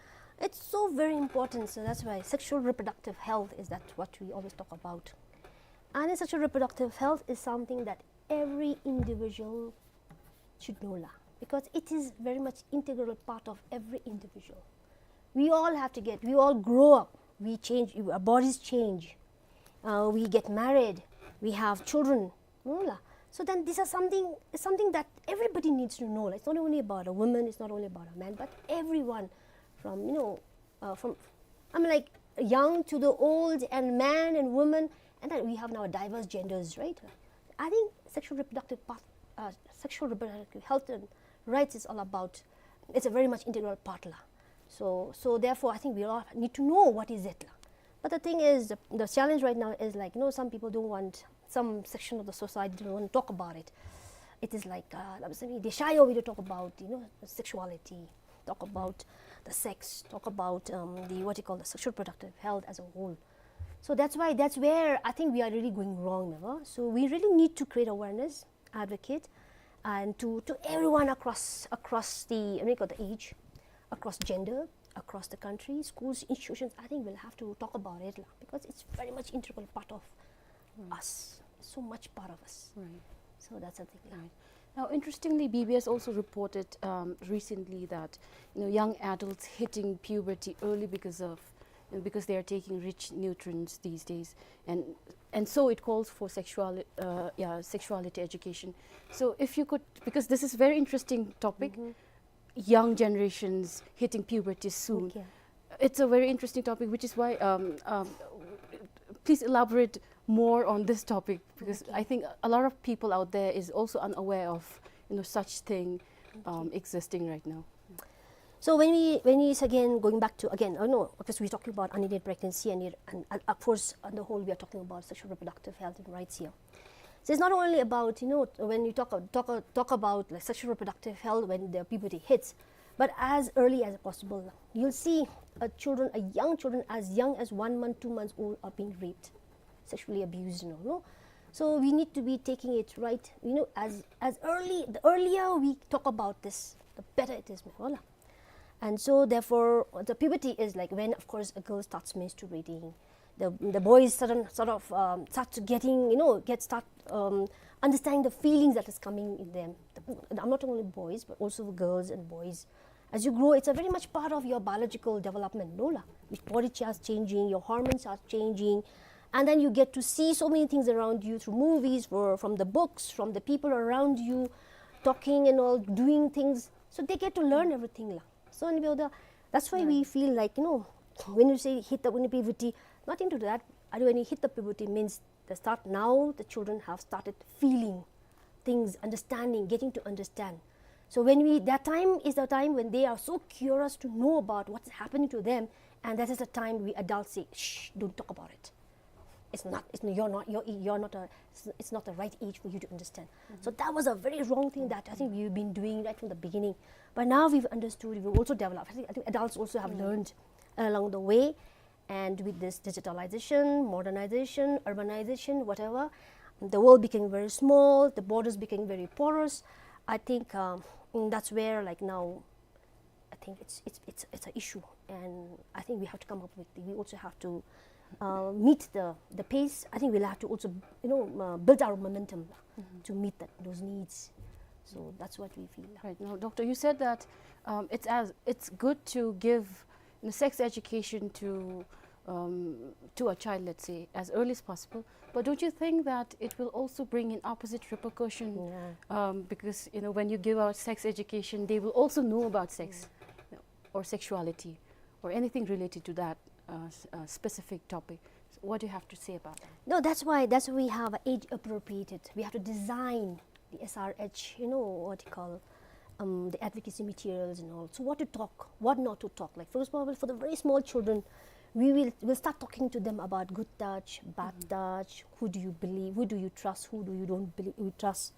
It's so very important. So that's why sexual reproductive health is that what we always talk about. And sexual reproductive health is something that every individual should know la, because it is very much integral part of every individual. We all have to get, we all grow up, we change, our bodies change, uh, we get married, we have children, no la. So then these are something, something that everybody needs to know la. It's not only about a woman, it's not only about a man, but everyone from, you know, uh, from, I mean, like, young to the old, and man and woman, and then we have now diverse genders, right? I think sexual reproductive path, uh, sexual reproductive health and rights is all about, it's a very much integral part la. So, so therefore, I think we all need to know what is it la. But the thing is, the, the challenge right now is, like, you know, some people don't want, some section of the society don't want to talk about it. It is like, uh, they shy away to talk about, you know, sexuality, talk about the sex, talk about, um, the, what you call, the sexual productive health as a whole. So that's why, that's where I think we are really going wrong, never. So we really need to create awareness, advocate, and to, to everyone across, across the, I mean, the age, across gender, across the country, schools, institutions. I think we'll have to talk about it la, because it's very much integral part of, mm, us, so much part of us. Right. So that's the thing la. Right. Now, interestingly, B B S also reported, um, recently that, you know, young adults hitting puberty early because of, you know, because they are taking rich nutrients these days, and, and so it calls for sexuali-, uh, yeah, sexuality education. So if you could, because this is very interesting topic, mm-hmm, young generations hitting puberty soon. Okay. It's a very interesting topic, which is why, um, um, please elaborate more on this topic, because, okay, I think a lot of people out there is also unaware of, you know, such thing, um, okay, existing right now. So when we, when we, again, going back to, again, oh no, because we're talking about unintended pregnancy and, it, and, and of course, on the whole, we are talking about sexual reproductive health and rights here. So it's not only about, you know, when you talk, talk, talk about, like, sexual reproductive health when the puberty hits, but as early as possible. You'll see, uh, children, uh, young children as young as one month, two months old are being raped, sexually abused, you know, no? So we need to be taking it right, you know, as, as early, the earlier we talk about this, the better it is, meh, voila. And so therefore, the puberty is like when, of course, a girl starts menstruating. The, the boys sudden, sort of, um, start to getting, you know, get, start, um, understanding the feelings that is coming in them. The, I'm not only boys, but also girls and boys. As you grow, it's a very much part of your biological development, no la? Your body starts changing, your hormones are changing, and then you get to see so many things around you through movies, or from the books, from the people around you, talking and all, doing things. So they get to learn everything la. So, and we are the, that's why we feel like, you know, when you say hit the, when you puberty, nothing to do that. When you hit the puberty means the start now, the children have started feeling things, understanding, getting to understand. So when we, that time is the time when they are so curious to know about what's happening to them, and that is the time we adults say, "Shh, don't talk about it. It's not, it's, you're not, you're, you're not a, it's, it's not the right age for you to understand." So that was a very wrong thing that I think we've been doing right from the beginning. But now we've understood, we've also developed. I think, I think adults also have learned along the way. And with this digitalization, modernization, urbanization, whatever, the world became very small, the borders became very porous. I think, um, mm, that's where, like, now, I think it's, it's, it's, it's an issue, and I think we have to come up with, we also have to, uh, meet the, the pace. I think we'll have to also, you know, uh, build our momentum to meet that, those needs. So that's what we feel. Right. Now, Doctor, you said that, um, it's as, it's good to give, you know, sex education to, um, to a child, let's say, as early as possible. But don't you think that it will also bring in opposite repercussion? Yeah. Um, because, you know, when you give out sex education, they will also know about sex, you know, or sexuality, or anything related to that, uh, s-, uh, specific topic. So what do you have to say about that? No, that's why, that's why we have age appropriated. We have to design the S R H, you know, what you call, um, the advocacy materials and all. So what to talk, what not to talk. Like, for example, for the very small children, we will, we'll start talking to them about good touch, bad touch, who do you believe, who do you trust, who do you don't believe, you trust.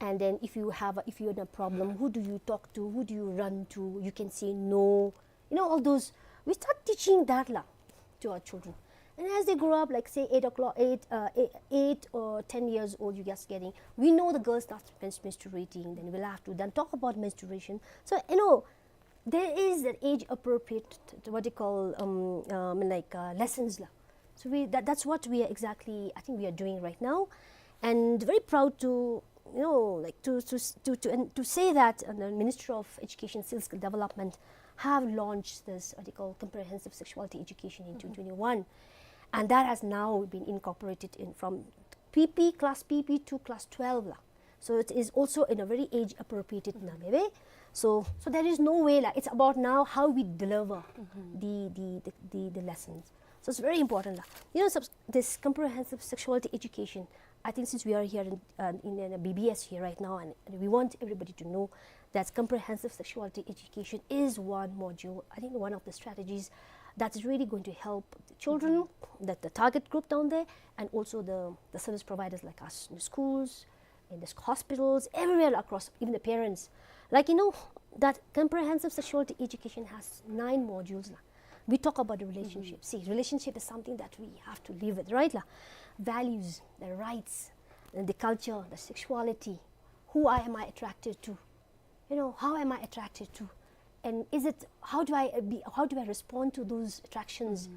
And then if you have a, if you're in a problem, who do you talk to, who do you run to? You can say no. You know, all those, we start teaching that la to our children. And as they grow up, like, say, eight o'clock, eight, uh, eight, eight or ten years old, you just getting, we know the girl starts mens-, menstruating, then we'll have to then talk about menstruation. So, you know, there is that age appropriate, what do you call, um, um, like, uh, lessons la. So we, that, that's what we are exactly, I think we are doing right now. And very proud to, you know, like, to, to, to, to, and to say that, uh, the Ministry of Education, Skill Development have launched this, what they call, comprehensive sexuality education in twenty twenty-one. And that has now been incorporated in from P P, class P P to class twelve la. So it is also in a very age appropriated manner. So, so there is no way la. It's about now how we deliver the, the, the, the, the lessons. So it's very important la. You know, subs-, this comprehensive sexuality education, I think since we are here in, uh, in, in a B B S here right now, and, and we want everybody to know that comprehensive sexuality education is one module, I think one of the strategies that's really going to help the children, that the target group down there, and also the, the service providers like us in the schools, in the hospitals, everywhere across, even the parents. Like, you know, that comprehensive sexuality education has nine modules la. We talk about the relationship. See, relationship is something that we have to live with, right la? Values, the rights, and the culture, the sexuality. Who I, am I attracted to? You know, how am I attracted to? And is it, how do I, uh, be, how do I respond to those attractions?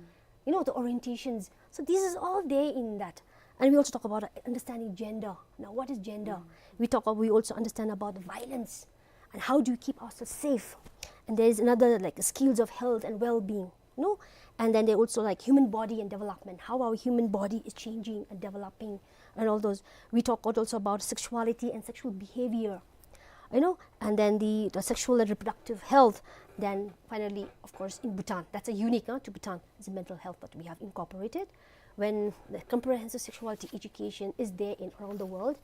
You know, the orientations. So this is all there in that. And we also talk about, uh, understanding gender. Now, what is gender? We talk, we also understand about the violence and how do we keep ourselves safe. And there is another, like, skills of health and well-being, no? And then they also, like, human body and development, how our human body is changing and developing and all those. We talk also about sexuality and sexual behavior, you know, and then the, the sexual and reproductive health. Then finally, of course, in Bhutan, that's a unique, uh, to Bhutan, it's a mental health, but we have incorporated. When the comprehensive sexuality education is there in around the world,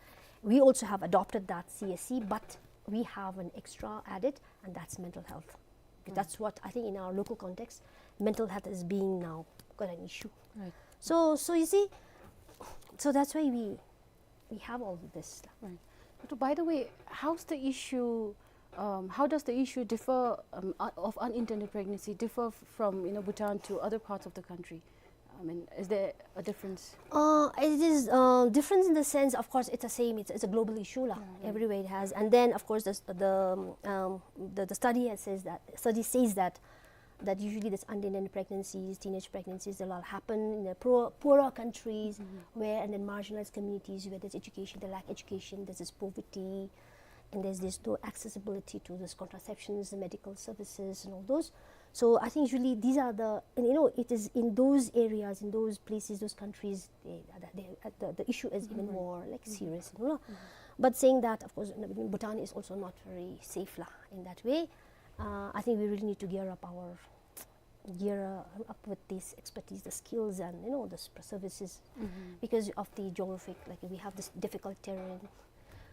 we also have adopted that C S E, but we have an extra added, and that's mental health. Because that's what I think in our local context, mental health is being now quite an issue. Right. So, so you see, so that's why we, we have all this. Right. But by the way, how's the issue, um, how does the issue differ, um, uh, of unintended pregnancy differ f-, from, you know, Bhutan to other parts of the country? Uh, I mean, is there a difference? Uh, it is, uh, difference in the sense, of course, it's the same. It's, it's a global issue, lah. Mm-hmm. Everywhere it has. And then, of course, the, the, um, the, the study has, says that, study says that, that usually this unintended pregnancies, teenage pregnancies, they'll all happen in the poor, poorer countries, mm-hmm, where, and then marginalized communities where there's education, they lack education, there's this poverty, and there's this no accessibility to this contraceptions, the medical services, and all those. So I think usually these are the, and, you know, it is in those areas, in those places, those countries, they, they, uh, the, the issue is even, mm-hmm, more, like, mm-hmm, serious, you know. Mm-hmm. But saying that, of course, Bhutan is also not very safe, lah, in that way. Uh, I think we really need to gear up our, gear, uh, up with this expertise, the skills, and, you know, the s-, services, mm-hmm, because of the geographic, like, we have this difficult terrain.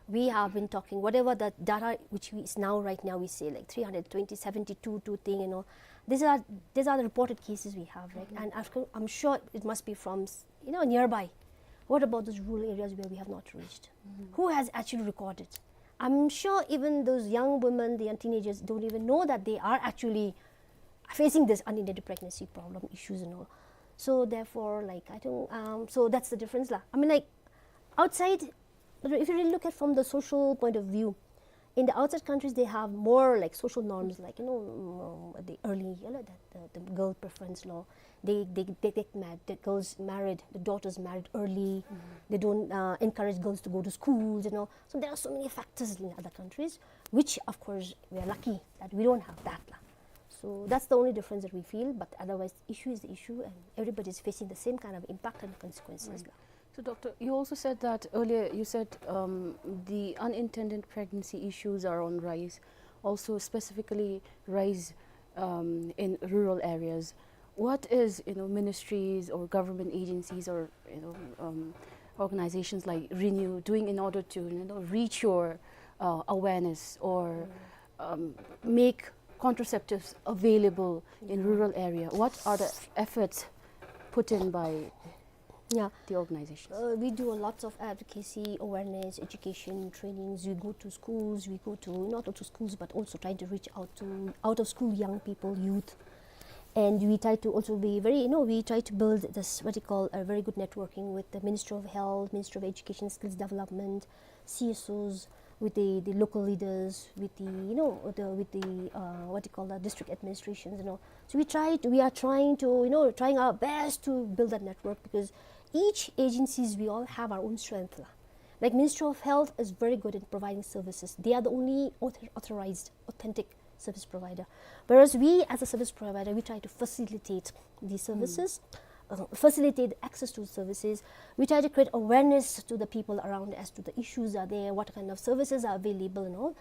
We have been talking, whatever the data which we, is now, right now, we say, like, three hundred twenty, seventy-two, two thing, you know. These are, these are the reported cases we have, right? Mm-hmm. And after, I'm sure it must be from, s-, you know, nearby. What about those rural areas where we have not reached? Mm-hmm. Who has actually recorded? I'm sure even those young women, the young teenagers don't even know that they are actually facing this unintended pregnancy problem issues and all. So therefore, like, I think, um, so that's the difference, lah. I mean, like, outside, but if you really look at from the social point of view, in the outside countries, they have more, like, social norms, like, you know, um, the early, you know, the, the, the girl preference law. They, they, they get mad, the girls married, the daughters married early. Mm-hmm. They don't, uh, encourage girls to go to schools, you know. So there are so many factors in other countries, which, of course, we are lucky that we don't have that, lah. So that's the only difference that we feel, but otherwise, the issue is the issue, and everybody is facing the same kind of impact and consequences, lah. So, Doctor, you also said that earlier, you said, um, the unintended pregnancy issues are on rise, also specifically rise, um, in rural areas. What is, you know, ministries or government agencies or, you know, um, organizations like Renew doing in order to, you know, reach your, uh, awareness or, um, make contraceptives available in rural area? What are the efforts put in by, yeah, the organizations? Uh, we do a lots of advocacy, awareness, education, trainings. We go to schools, we go to, not only schools, but also trying to reach out to out of school young people, youth. And we try to also be very, you know, we try to build this, what you call, a very good networking with the Ministry of Health, Ministry of Education, Skills Development, C S Os, with the, the local leaders, with the, you know, the, with the, uh, what you call that, district administrations, you know. So we try to, we are trying to, you know, trying our best to build that network, because each agencies, we all have our own strength, lah. Like, Ministry of Health is very good in providing services. They are the only author-, authorized, authentic service provider. Whereas we, as a service provider, we try to facilitate these services, uh, facilitate access to services. We try to create awareness to the people around as to the issues are there, what kind of services are available and all.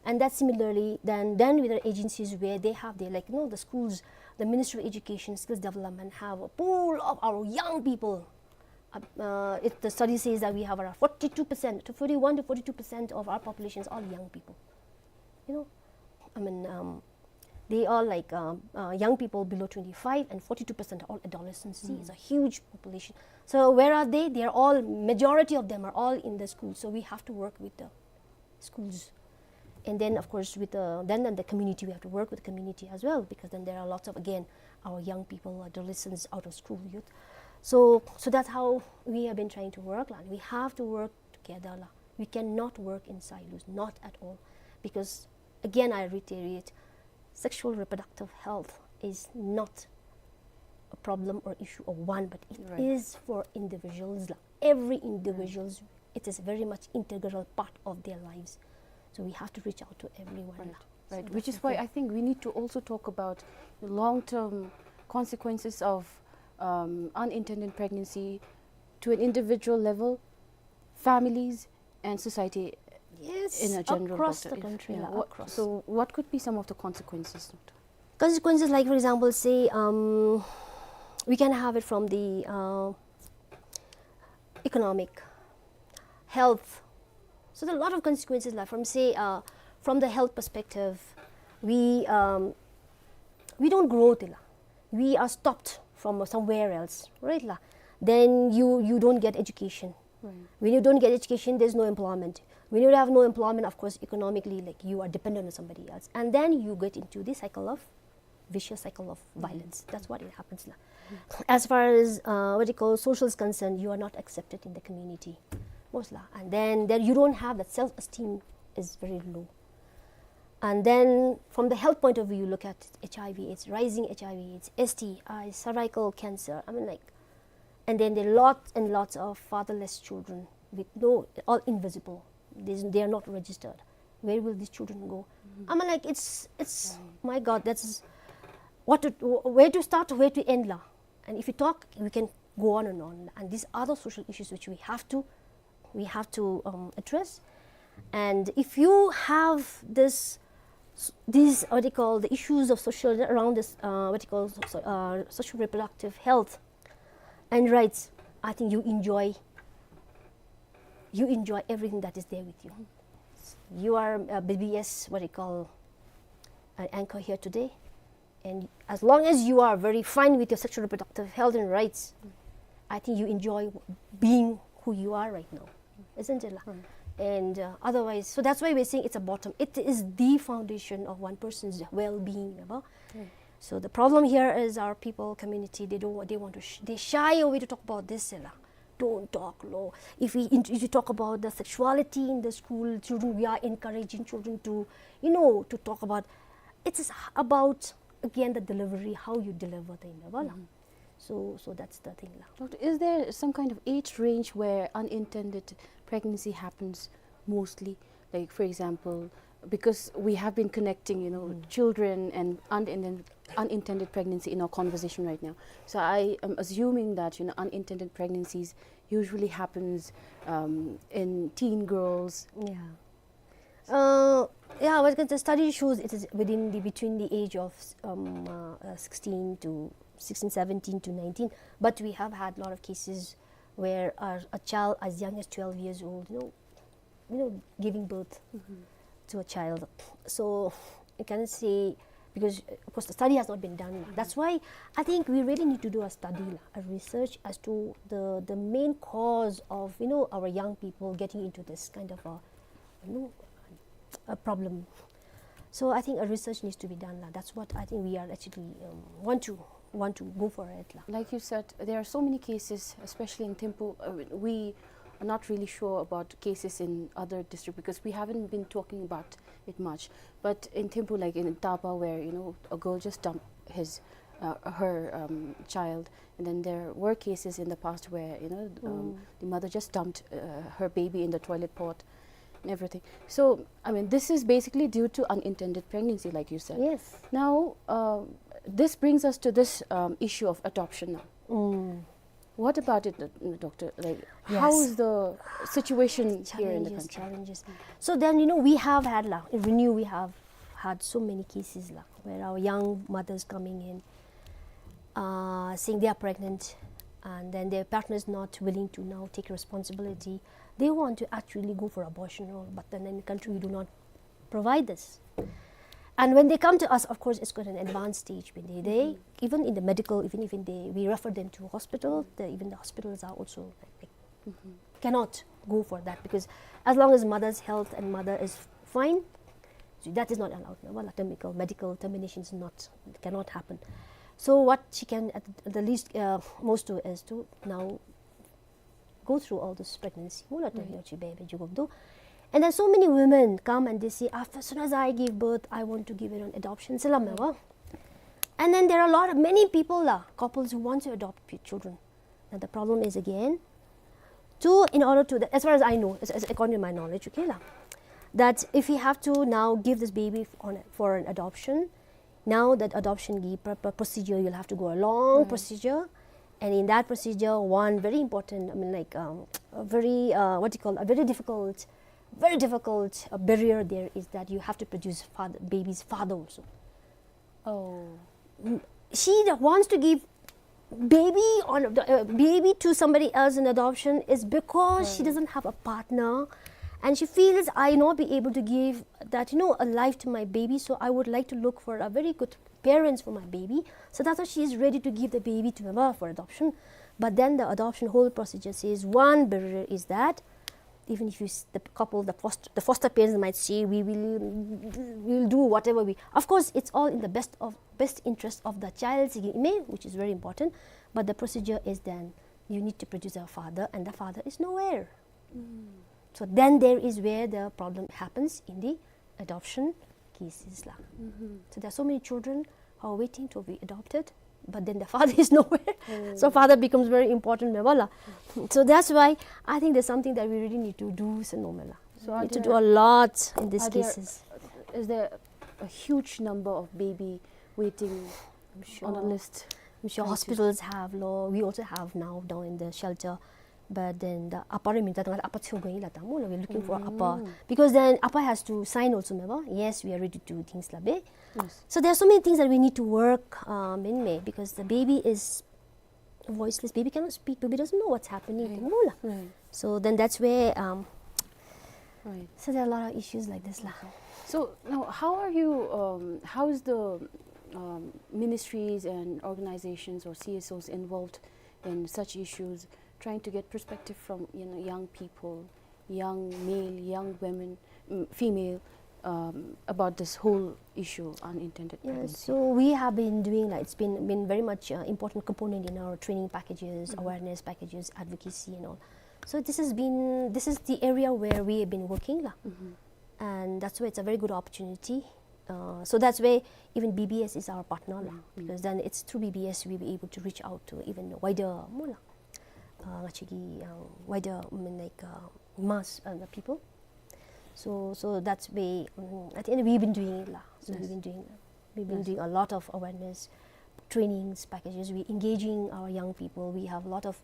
And that similarly, then, then with the agencies where they have their, like, you know, the schools, the Ministry of Education, Skills Development have a pool of our young people. Uh, uh, if the study says that we have around forty-two percent to forty-one to forty-two percent of our population is all young people. You know, I mean, um, they are, like, um, uh, young people below twenty-five, and forty-two percent are all adolescents. See, it's a huge population. So where are they? They are all, majority of them are all in the school. So we have to work with the schools. And then, of course, with the, then, then the community, we have to work with the community as well, because then there are lots of, again, our young people, adolescents, out of school youth. So, so that's how we have been trying to work, lah. We have to work together, lah. We cannot work in silos, not at all. Because, again, I reiterate, sexual reproductive health is not a problem or issue of one, but it is for individuals, lah. Every individuals, it is very much integral part of their lives. So we have to reach out to everyone, lah. Right. So that's the thing. Which is why I think we need to also talk about the long-term consequences of, um, unintended pregnancy to an individual level, families, and society in a general, Doctor. Yes, across the country, yeah, lah, across. So what could be some of the consequences, Doctor? Consequences, like, for example, say, um, we can have it from the, uh, economic, health. So there are a lot of consequences, lah, from, say, uh, from the health perspective, we, um, we don't grow, lah. We are stopped from somewhere else, right, lah? Then you, you don't get education. Right. When you don't get education, there's no employment. When you have no employment, of course, economically, like, you are dependent on somebody else. And then you get into the cycle of vicious cycle of violence. That's what it happens la. As far as, uh, what you call, social is concerned, you are not accepted in the community. Most la. And then, then you don't have that self-esteem is very low. And then from the health point of view, you look at H I V, it's rising H I V, it's S T I, cervical cancer. I mean, like, and then there are lots and lots of fatherless children with no, all invisible. There's, they are not registered. Where will these children go? I mean, like, it's, it's, my God, that's what to, where to start, where to end la. And if you talk, we can go on and on. And these are the social issues which we have to, we have to, um, address. And if you have this, these, what you call, the issues of social, around this, uh, what you call, so, uh, social reproductive health and rights, I think you enjoy, you enjoy everything that is there with you. You are a B B S, what you call, an anchor here today. And as long as you are very fine with your sexual reproductive health and rights, I think you enjoy being who you are right now, isn't it la? And, uh, otherwise, so that's why we're saying it's a bottom. It is the foundation of one person's well-being, ya ba? So the problem here is our people, community, they don't wa-, they want to sh-, they shy away to talk about this, ya la. Don't talk lo. If we int-, if you talk about the sexuality in the school, children, we are encouraging children to, you know, to talk about. It's about, again, the delivery, how you deliver the, ya ba la. So, so that's the thing la. Doctor, is there some kind of age range where unintended pregnancy happens mostly? Like, for example, because we have been connecting, you know, children and unintended, unintended pregnancy in our conversation right now. So I am assuming that, you know, unintended pregnancies usually happens, um, in teen girls. Yeah. Uh, yeah, well, the study shows it is within the, between the age of, um, uh, uh, sixteen to, sixteen, seventeen to nineteen. But we have had a lot of cases where a, a child as young as twelve years old, you know, you know, giving birth to a child. So you can say, because, uh, of course, the study has not been done la. That's why I think we really need to do a study la, a research as to the, the main cause of, you know, our young people getting into this kind of a, you know, a problem. So I think a research needs to be done la. That's what I think we are actually, um, want to, want to go for it la. Like you said, there are so many cases, especially in Thimphu. Uh, we are not really sure about cases in other district because we haven't been talking about it much. But in Thimphu, like in Tapa, where, you know, a girl just dumped his, uh, her, um, child, and then there were cases in the past where, you know, um, the mother just dumped, uh, her baby in the toilet pot and everything. So, I mean, this is basically due to unintended pregnancy, like you said. Yes. Now, uh, this brings us to this, um, issue of adoption now. What about it, uh, doctor? Like, how is the situation here in the country? Challenges, challenges. So then, you know, we have had la, in RENEW, we have had so many cases la, where our young mothers coming in, uh, saying they are pregnant, and then their partner is not willing to now take responsibility. They want to actually go for abortion, or, but then in the country we do not provide this. And when they come to us, of course, it's got an advanced stage. When they, they, even in the medical, even, even they, we refer them to hospital. The, even the hospitals are also, like, cannot go for that, because as long as mother's health and mother is fine, so that is not allowed. No, well, termical, medical termination is not, cannot happen. So what she can at the least, uh, most do is to now go through all this pregnancy. Mula to yochi baby jugum do. And then so many women come and they say, "After, as soon as I give birth, I want to give it on adoption." Salam wa. And then there are a lot of, many people la, couples who want to adopt p-, children. Now the problem is again, to, in order to, the, as far as I know, as, as according to my knowledge, okay la, that if you have to now give this baby f-, on, for an adoption, now that adoption gi-, pr-, pr-, procedure, you'll have to go a long procedure. And in that procedure, one very important, I mean, like, um, a very, uh, what do you call, a very difficult, very difficult, uh, barrier there is that you have to produce father, baby's father also. Oh. She that wants to give baby on the, uh, baby to somebody else in adoption is because she doesn't have a partner, and she feels, "I not be able to give that, you know, a life to my baby, so I would like to look for a very good parents for my baby." So that's why she is ready to give the baby to Myanmar for adoption. But then the adoption whole procedure says one barrier is that even if you s-, the couple, the foster, the foster parents might say, "We will, we will do whatever we," of course, it's all in the best of, best interest of the child, which is very important. But the procedure is then you need to produce a father, and the father is nowhere. So then there is where the problem happens in the adoption cases la. So there are so many children who are waiting to be adopted, but then the father is nowhere. So father becomes very important, meva la. So that's why I think there's something that we really need to do, Sanomela. So we are need to do there, a lot in these are there, cases. Is there a huge number of baby waiting I'm sure on a list? I'm sure trying to hospitals have, lo. We also have now down in the shelter. But then the apa re minta tanggal apa tio going la tamu, we're looking for apa. Because then apa has to sign also, meva. Yes, we are ready to do things la be. Yes. So there are so many things that we need to work, um, in May, because the baby is voiceless. Baby cannot speak. Baby doesn't know what's happening. Right. Tamu la. Right. So then that's where, um, right. So there are a lot of issues like this la. Okay. So now, how are you, um, how is the, um, ministries and organizations or C S Os involved in such issues, trying to get perspective from, you know, young people, young male, young women, mm, female, um, about this whole issue, unintended pregnancy? Yeah, so we have been doing, like, it's been, been very much, uh, important component in our training packages, awareness packages, advocacy and all. So this has been, this is the area where we have been working la. And that's why it's a very good opportunity. Uh, so that's why even B B S is our partner la, because then it's through B B S we'll be able to reach out to even wider, mula, uh, actually, uh, wider, I mean, like, uh, mass, uh, the people. So, so that's why, um, at the end we've been doing it la. So we've been doing, we've been doing a lot of awareness trainings packages. We engaging our young people. We have a lot of,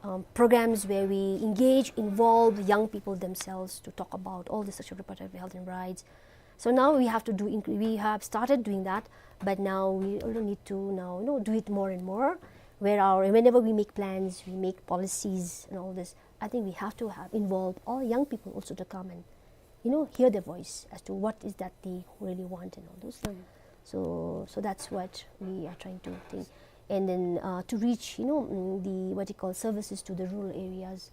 um, programs where we engage, involve the young people themselves to talk about all the sexual reproductive health and rights. So now we have to do, inc-, we have started doing that, but now we also need to now, you know, do it more and more, where our, whenever we make plans, we make policies and all this, I think we have to have involved all young people also to come and, you know, hear their voice as to what is that they really want and all those. So, so that's what we are trying to think. And then, uh, to reach, you know, mm, the, what you call, services to the rural areas,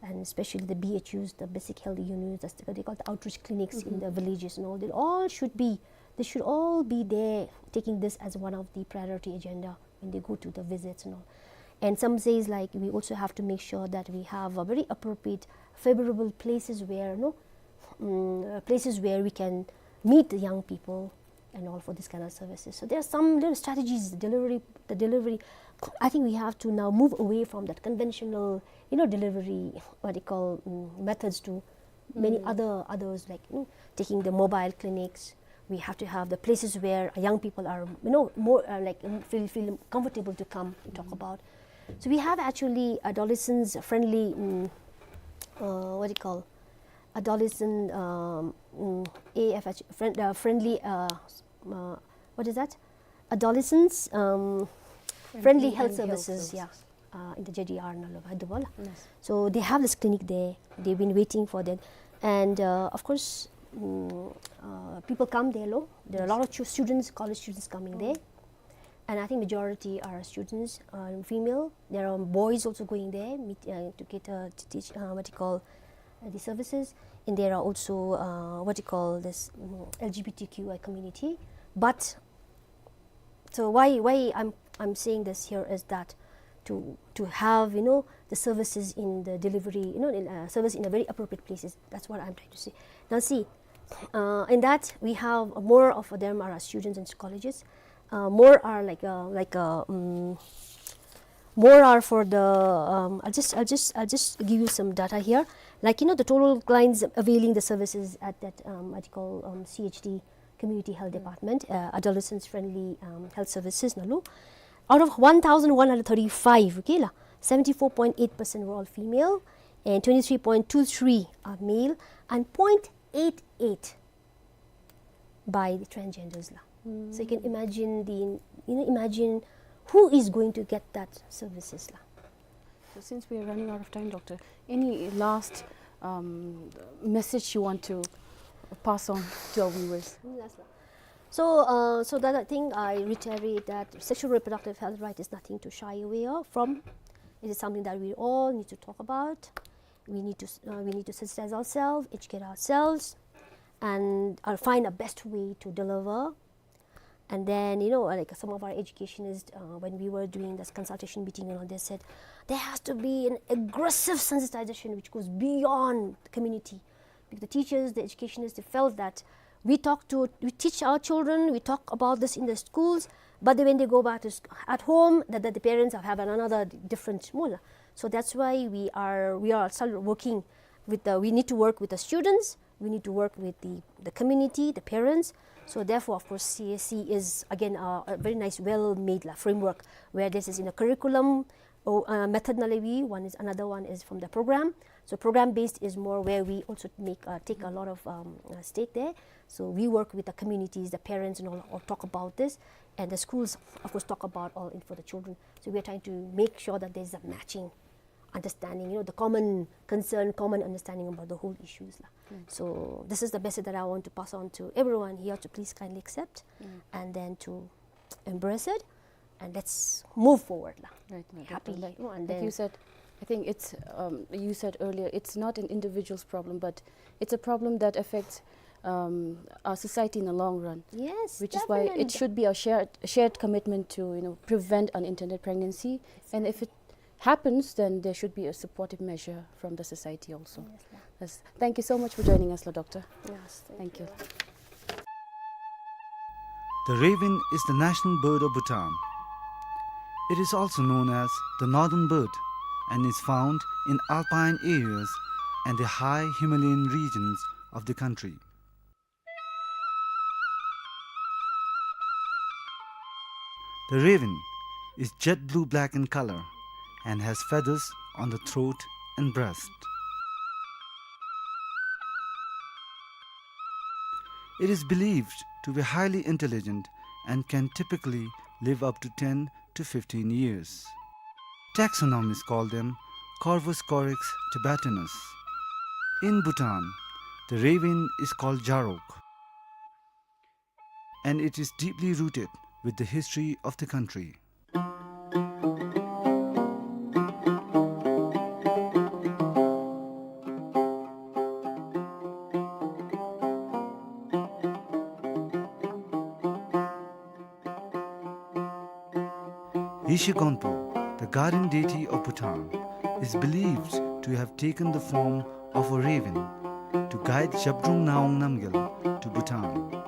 and especially the B H Us, the basic health units, that's the, they call the outreach clinics in the villages and all. They all should be, they should all be there, taking this as one of the priority agenda when they go to the visits and all. And some says, like, we also have to make sure that we have a very appropriate, favorable places where, no, mm, uh, places where we can meet the young people and all for this kind of services. So there are some little strategies, delivery, the delivery. I think we have to now move away from that conventional, you know, delivery, what you call, mm, methods to many other, others, like, you know, taking the mobile clinics. We have to have the places where young people are, you know, more, uh, like, mm, feel, feel comfortable to come and talk about. So we have actually adolescents friendly, mm, uh, what do you call, adolescent, um, mm, A F H, friend, uh, friendly, uh, s-, uh, what is that? Adolescents, um, friendly health services, yeah. Uh, in the J D R nalog, Hyderabad. So they have this clinic there. They've been waiting for that. And, uh, of course, mm, uh, people come there, lo. There are a lot of chu-, students, college students coming there. And I think majority are students, uh, female. There are boys also going there, meet, uh, to get, uh, to teach, uh, what you call, uh, the services. And there are also, uh, what you call this, mm, L G B T Q I community. But so why, why I'm, I'm saying this here is that to, to have, you know, the services in the delivery, you know, in, uh, service in a very appropriate places. That's what I'm trying to say. Now see, uh, in that we have more of them are students in colleges. Uh, more are like, uh, like, uh, mm, more are for the, um, I'll just, I'll just, I'll just give you some data here. Like, you know, the total clients availing the services at that, um, what you call, um, C H D, Community Health Department, uh, adolescents friendly, um, health services nalu. Out of one thousand one hundred thirty-five, okay la, seventy-four point eight percent were all female, and twenty-three point two three are male, and point eight eight by the transgenders la. So you can imagine the, you know, imagine who is going to get that services la. So since we are running out of time, Doctor, any last, um, message you want to pass on to our viewers? Last la. So, uh, so that I think I reiterate that sexual reproductive health right is nothing to shy away of, from. It is something that we all need to talk about. We need to s-, uh, we need to sensitize ourselves, educate ourselves, and, uh, find a best way to deliver. And then, you know, like, some of our educationists, uh, when we were doing this consultation meeting and all, they said there has to be an aggressive sensitization which goes beyond the community. Because the teachers, the educationists, they felt that we talk to, we teach our children, we talk about this in the schools, but then when they go back to sc-, at home, that, that the parents have, have another d-, different mula. So that's why we are, we are also working with the, we need to work with the students, we need to work with the, the community, the parents. So therefore, of course, C A C is again a, a very nice, well-made la framework where this is in a curriculum, oh, uh, method na le we, one is, another one is from the program. So program based is more where we also make, uh, take a lot of, um, uh, stake there. So we work with the communities, the parents and all, all talk about this. And the schools, of course, talk about all in for the children. So we are trying to make sure that there's a matching understanding, you know, the common concern, common understanding about the whole issues la. Mm. So this is the message that I want to pass on to everyone here to please kindly accept Mm. and then to embrace it, and let's move forward la. Right, right, right. Happy, like, you know, and like then you said, I think it's, um, you said earlier, it's not an individual's problem, but it's a problem that affects, um, our society in the long run. Yes, which is why it definitely should be a shared, shared commitment to, you know, prevent unintended pregnancy. And if it happens, then there should be a supportive measure from the society also. Yes, ma'am. Yes. Thank you so much for joining us, la doctor. Yes, thank you. Thank you. The raven is the national bird of Bhutan. It is also known as the northern bird and is found in alpine areas and the high Himalayan regions of the country. The raven is jet blue-black in color and has feathers on the throat and breast. It is believed to be highly intelligent and can typically live up to ten to fifteen years. Taxonomists call them Corvus corax tibetanus. In Bhutan, the raven is called Jarok, and it is deeply rooted with the history of the country. Yeshe Gonpo, the guardian deity of Bhutan, is believed to have taken the form of a raven to guide Zhabdrung Ngawang Namgyal to Bhutan.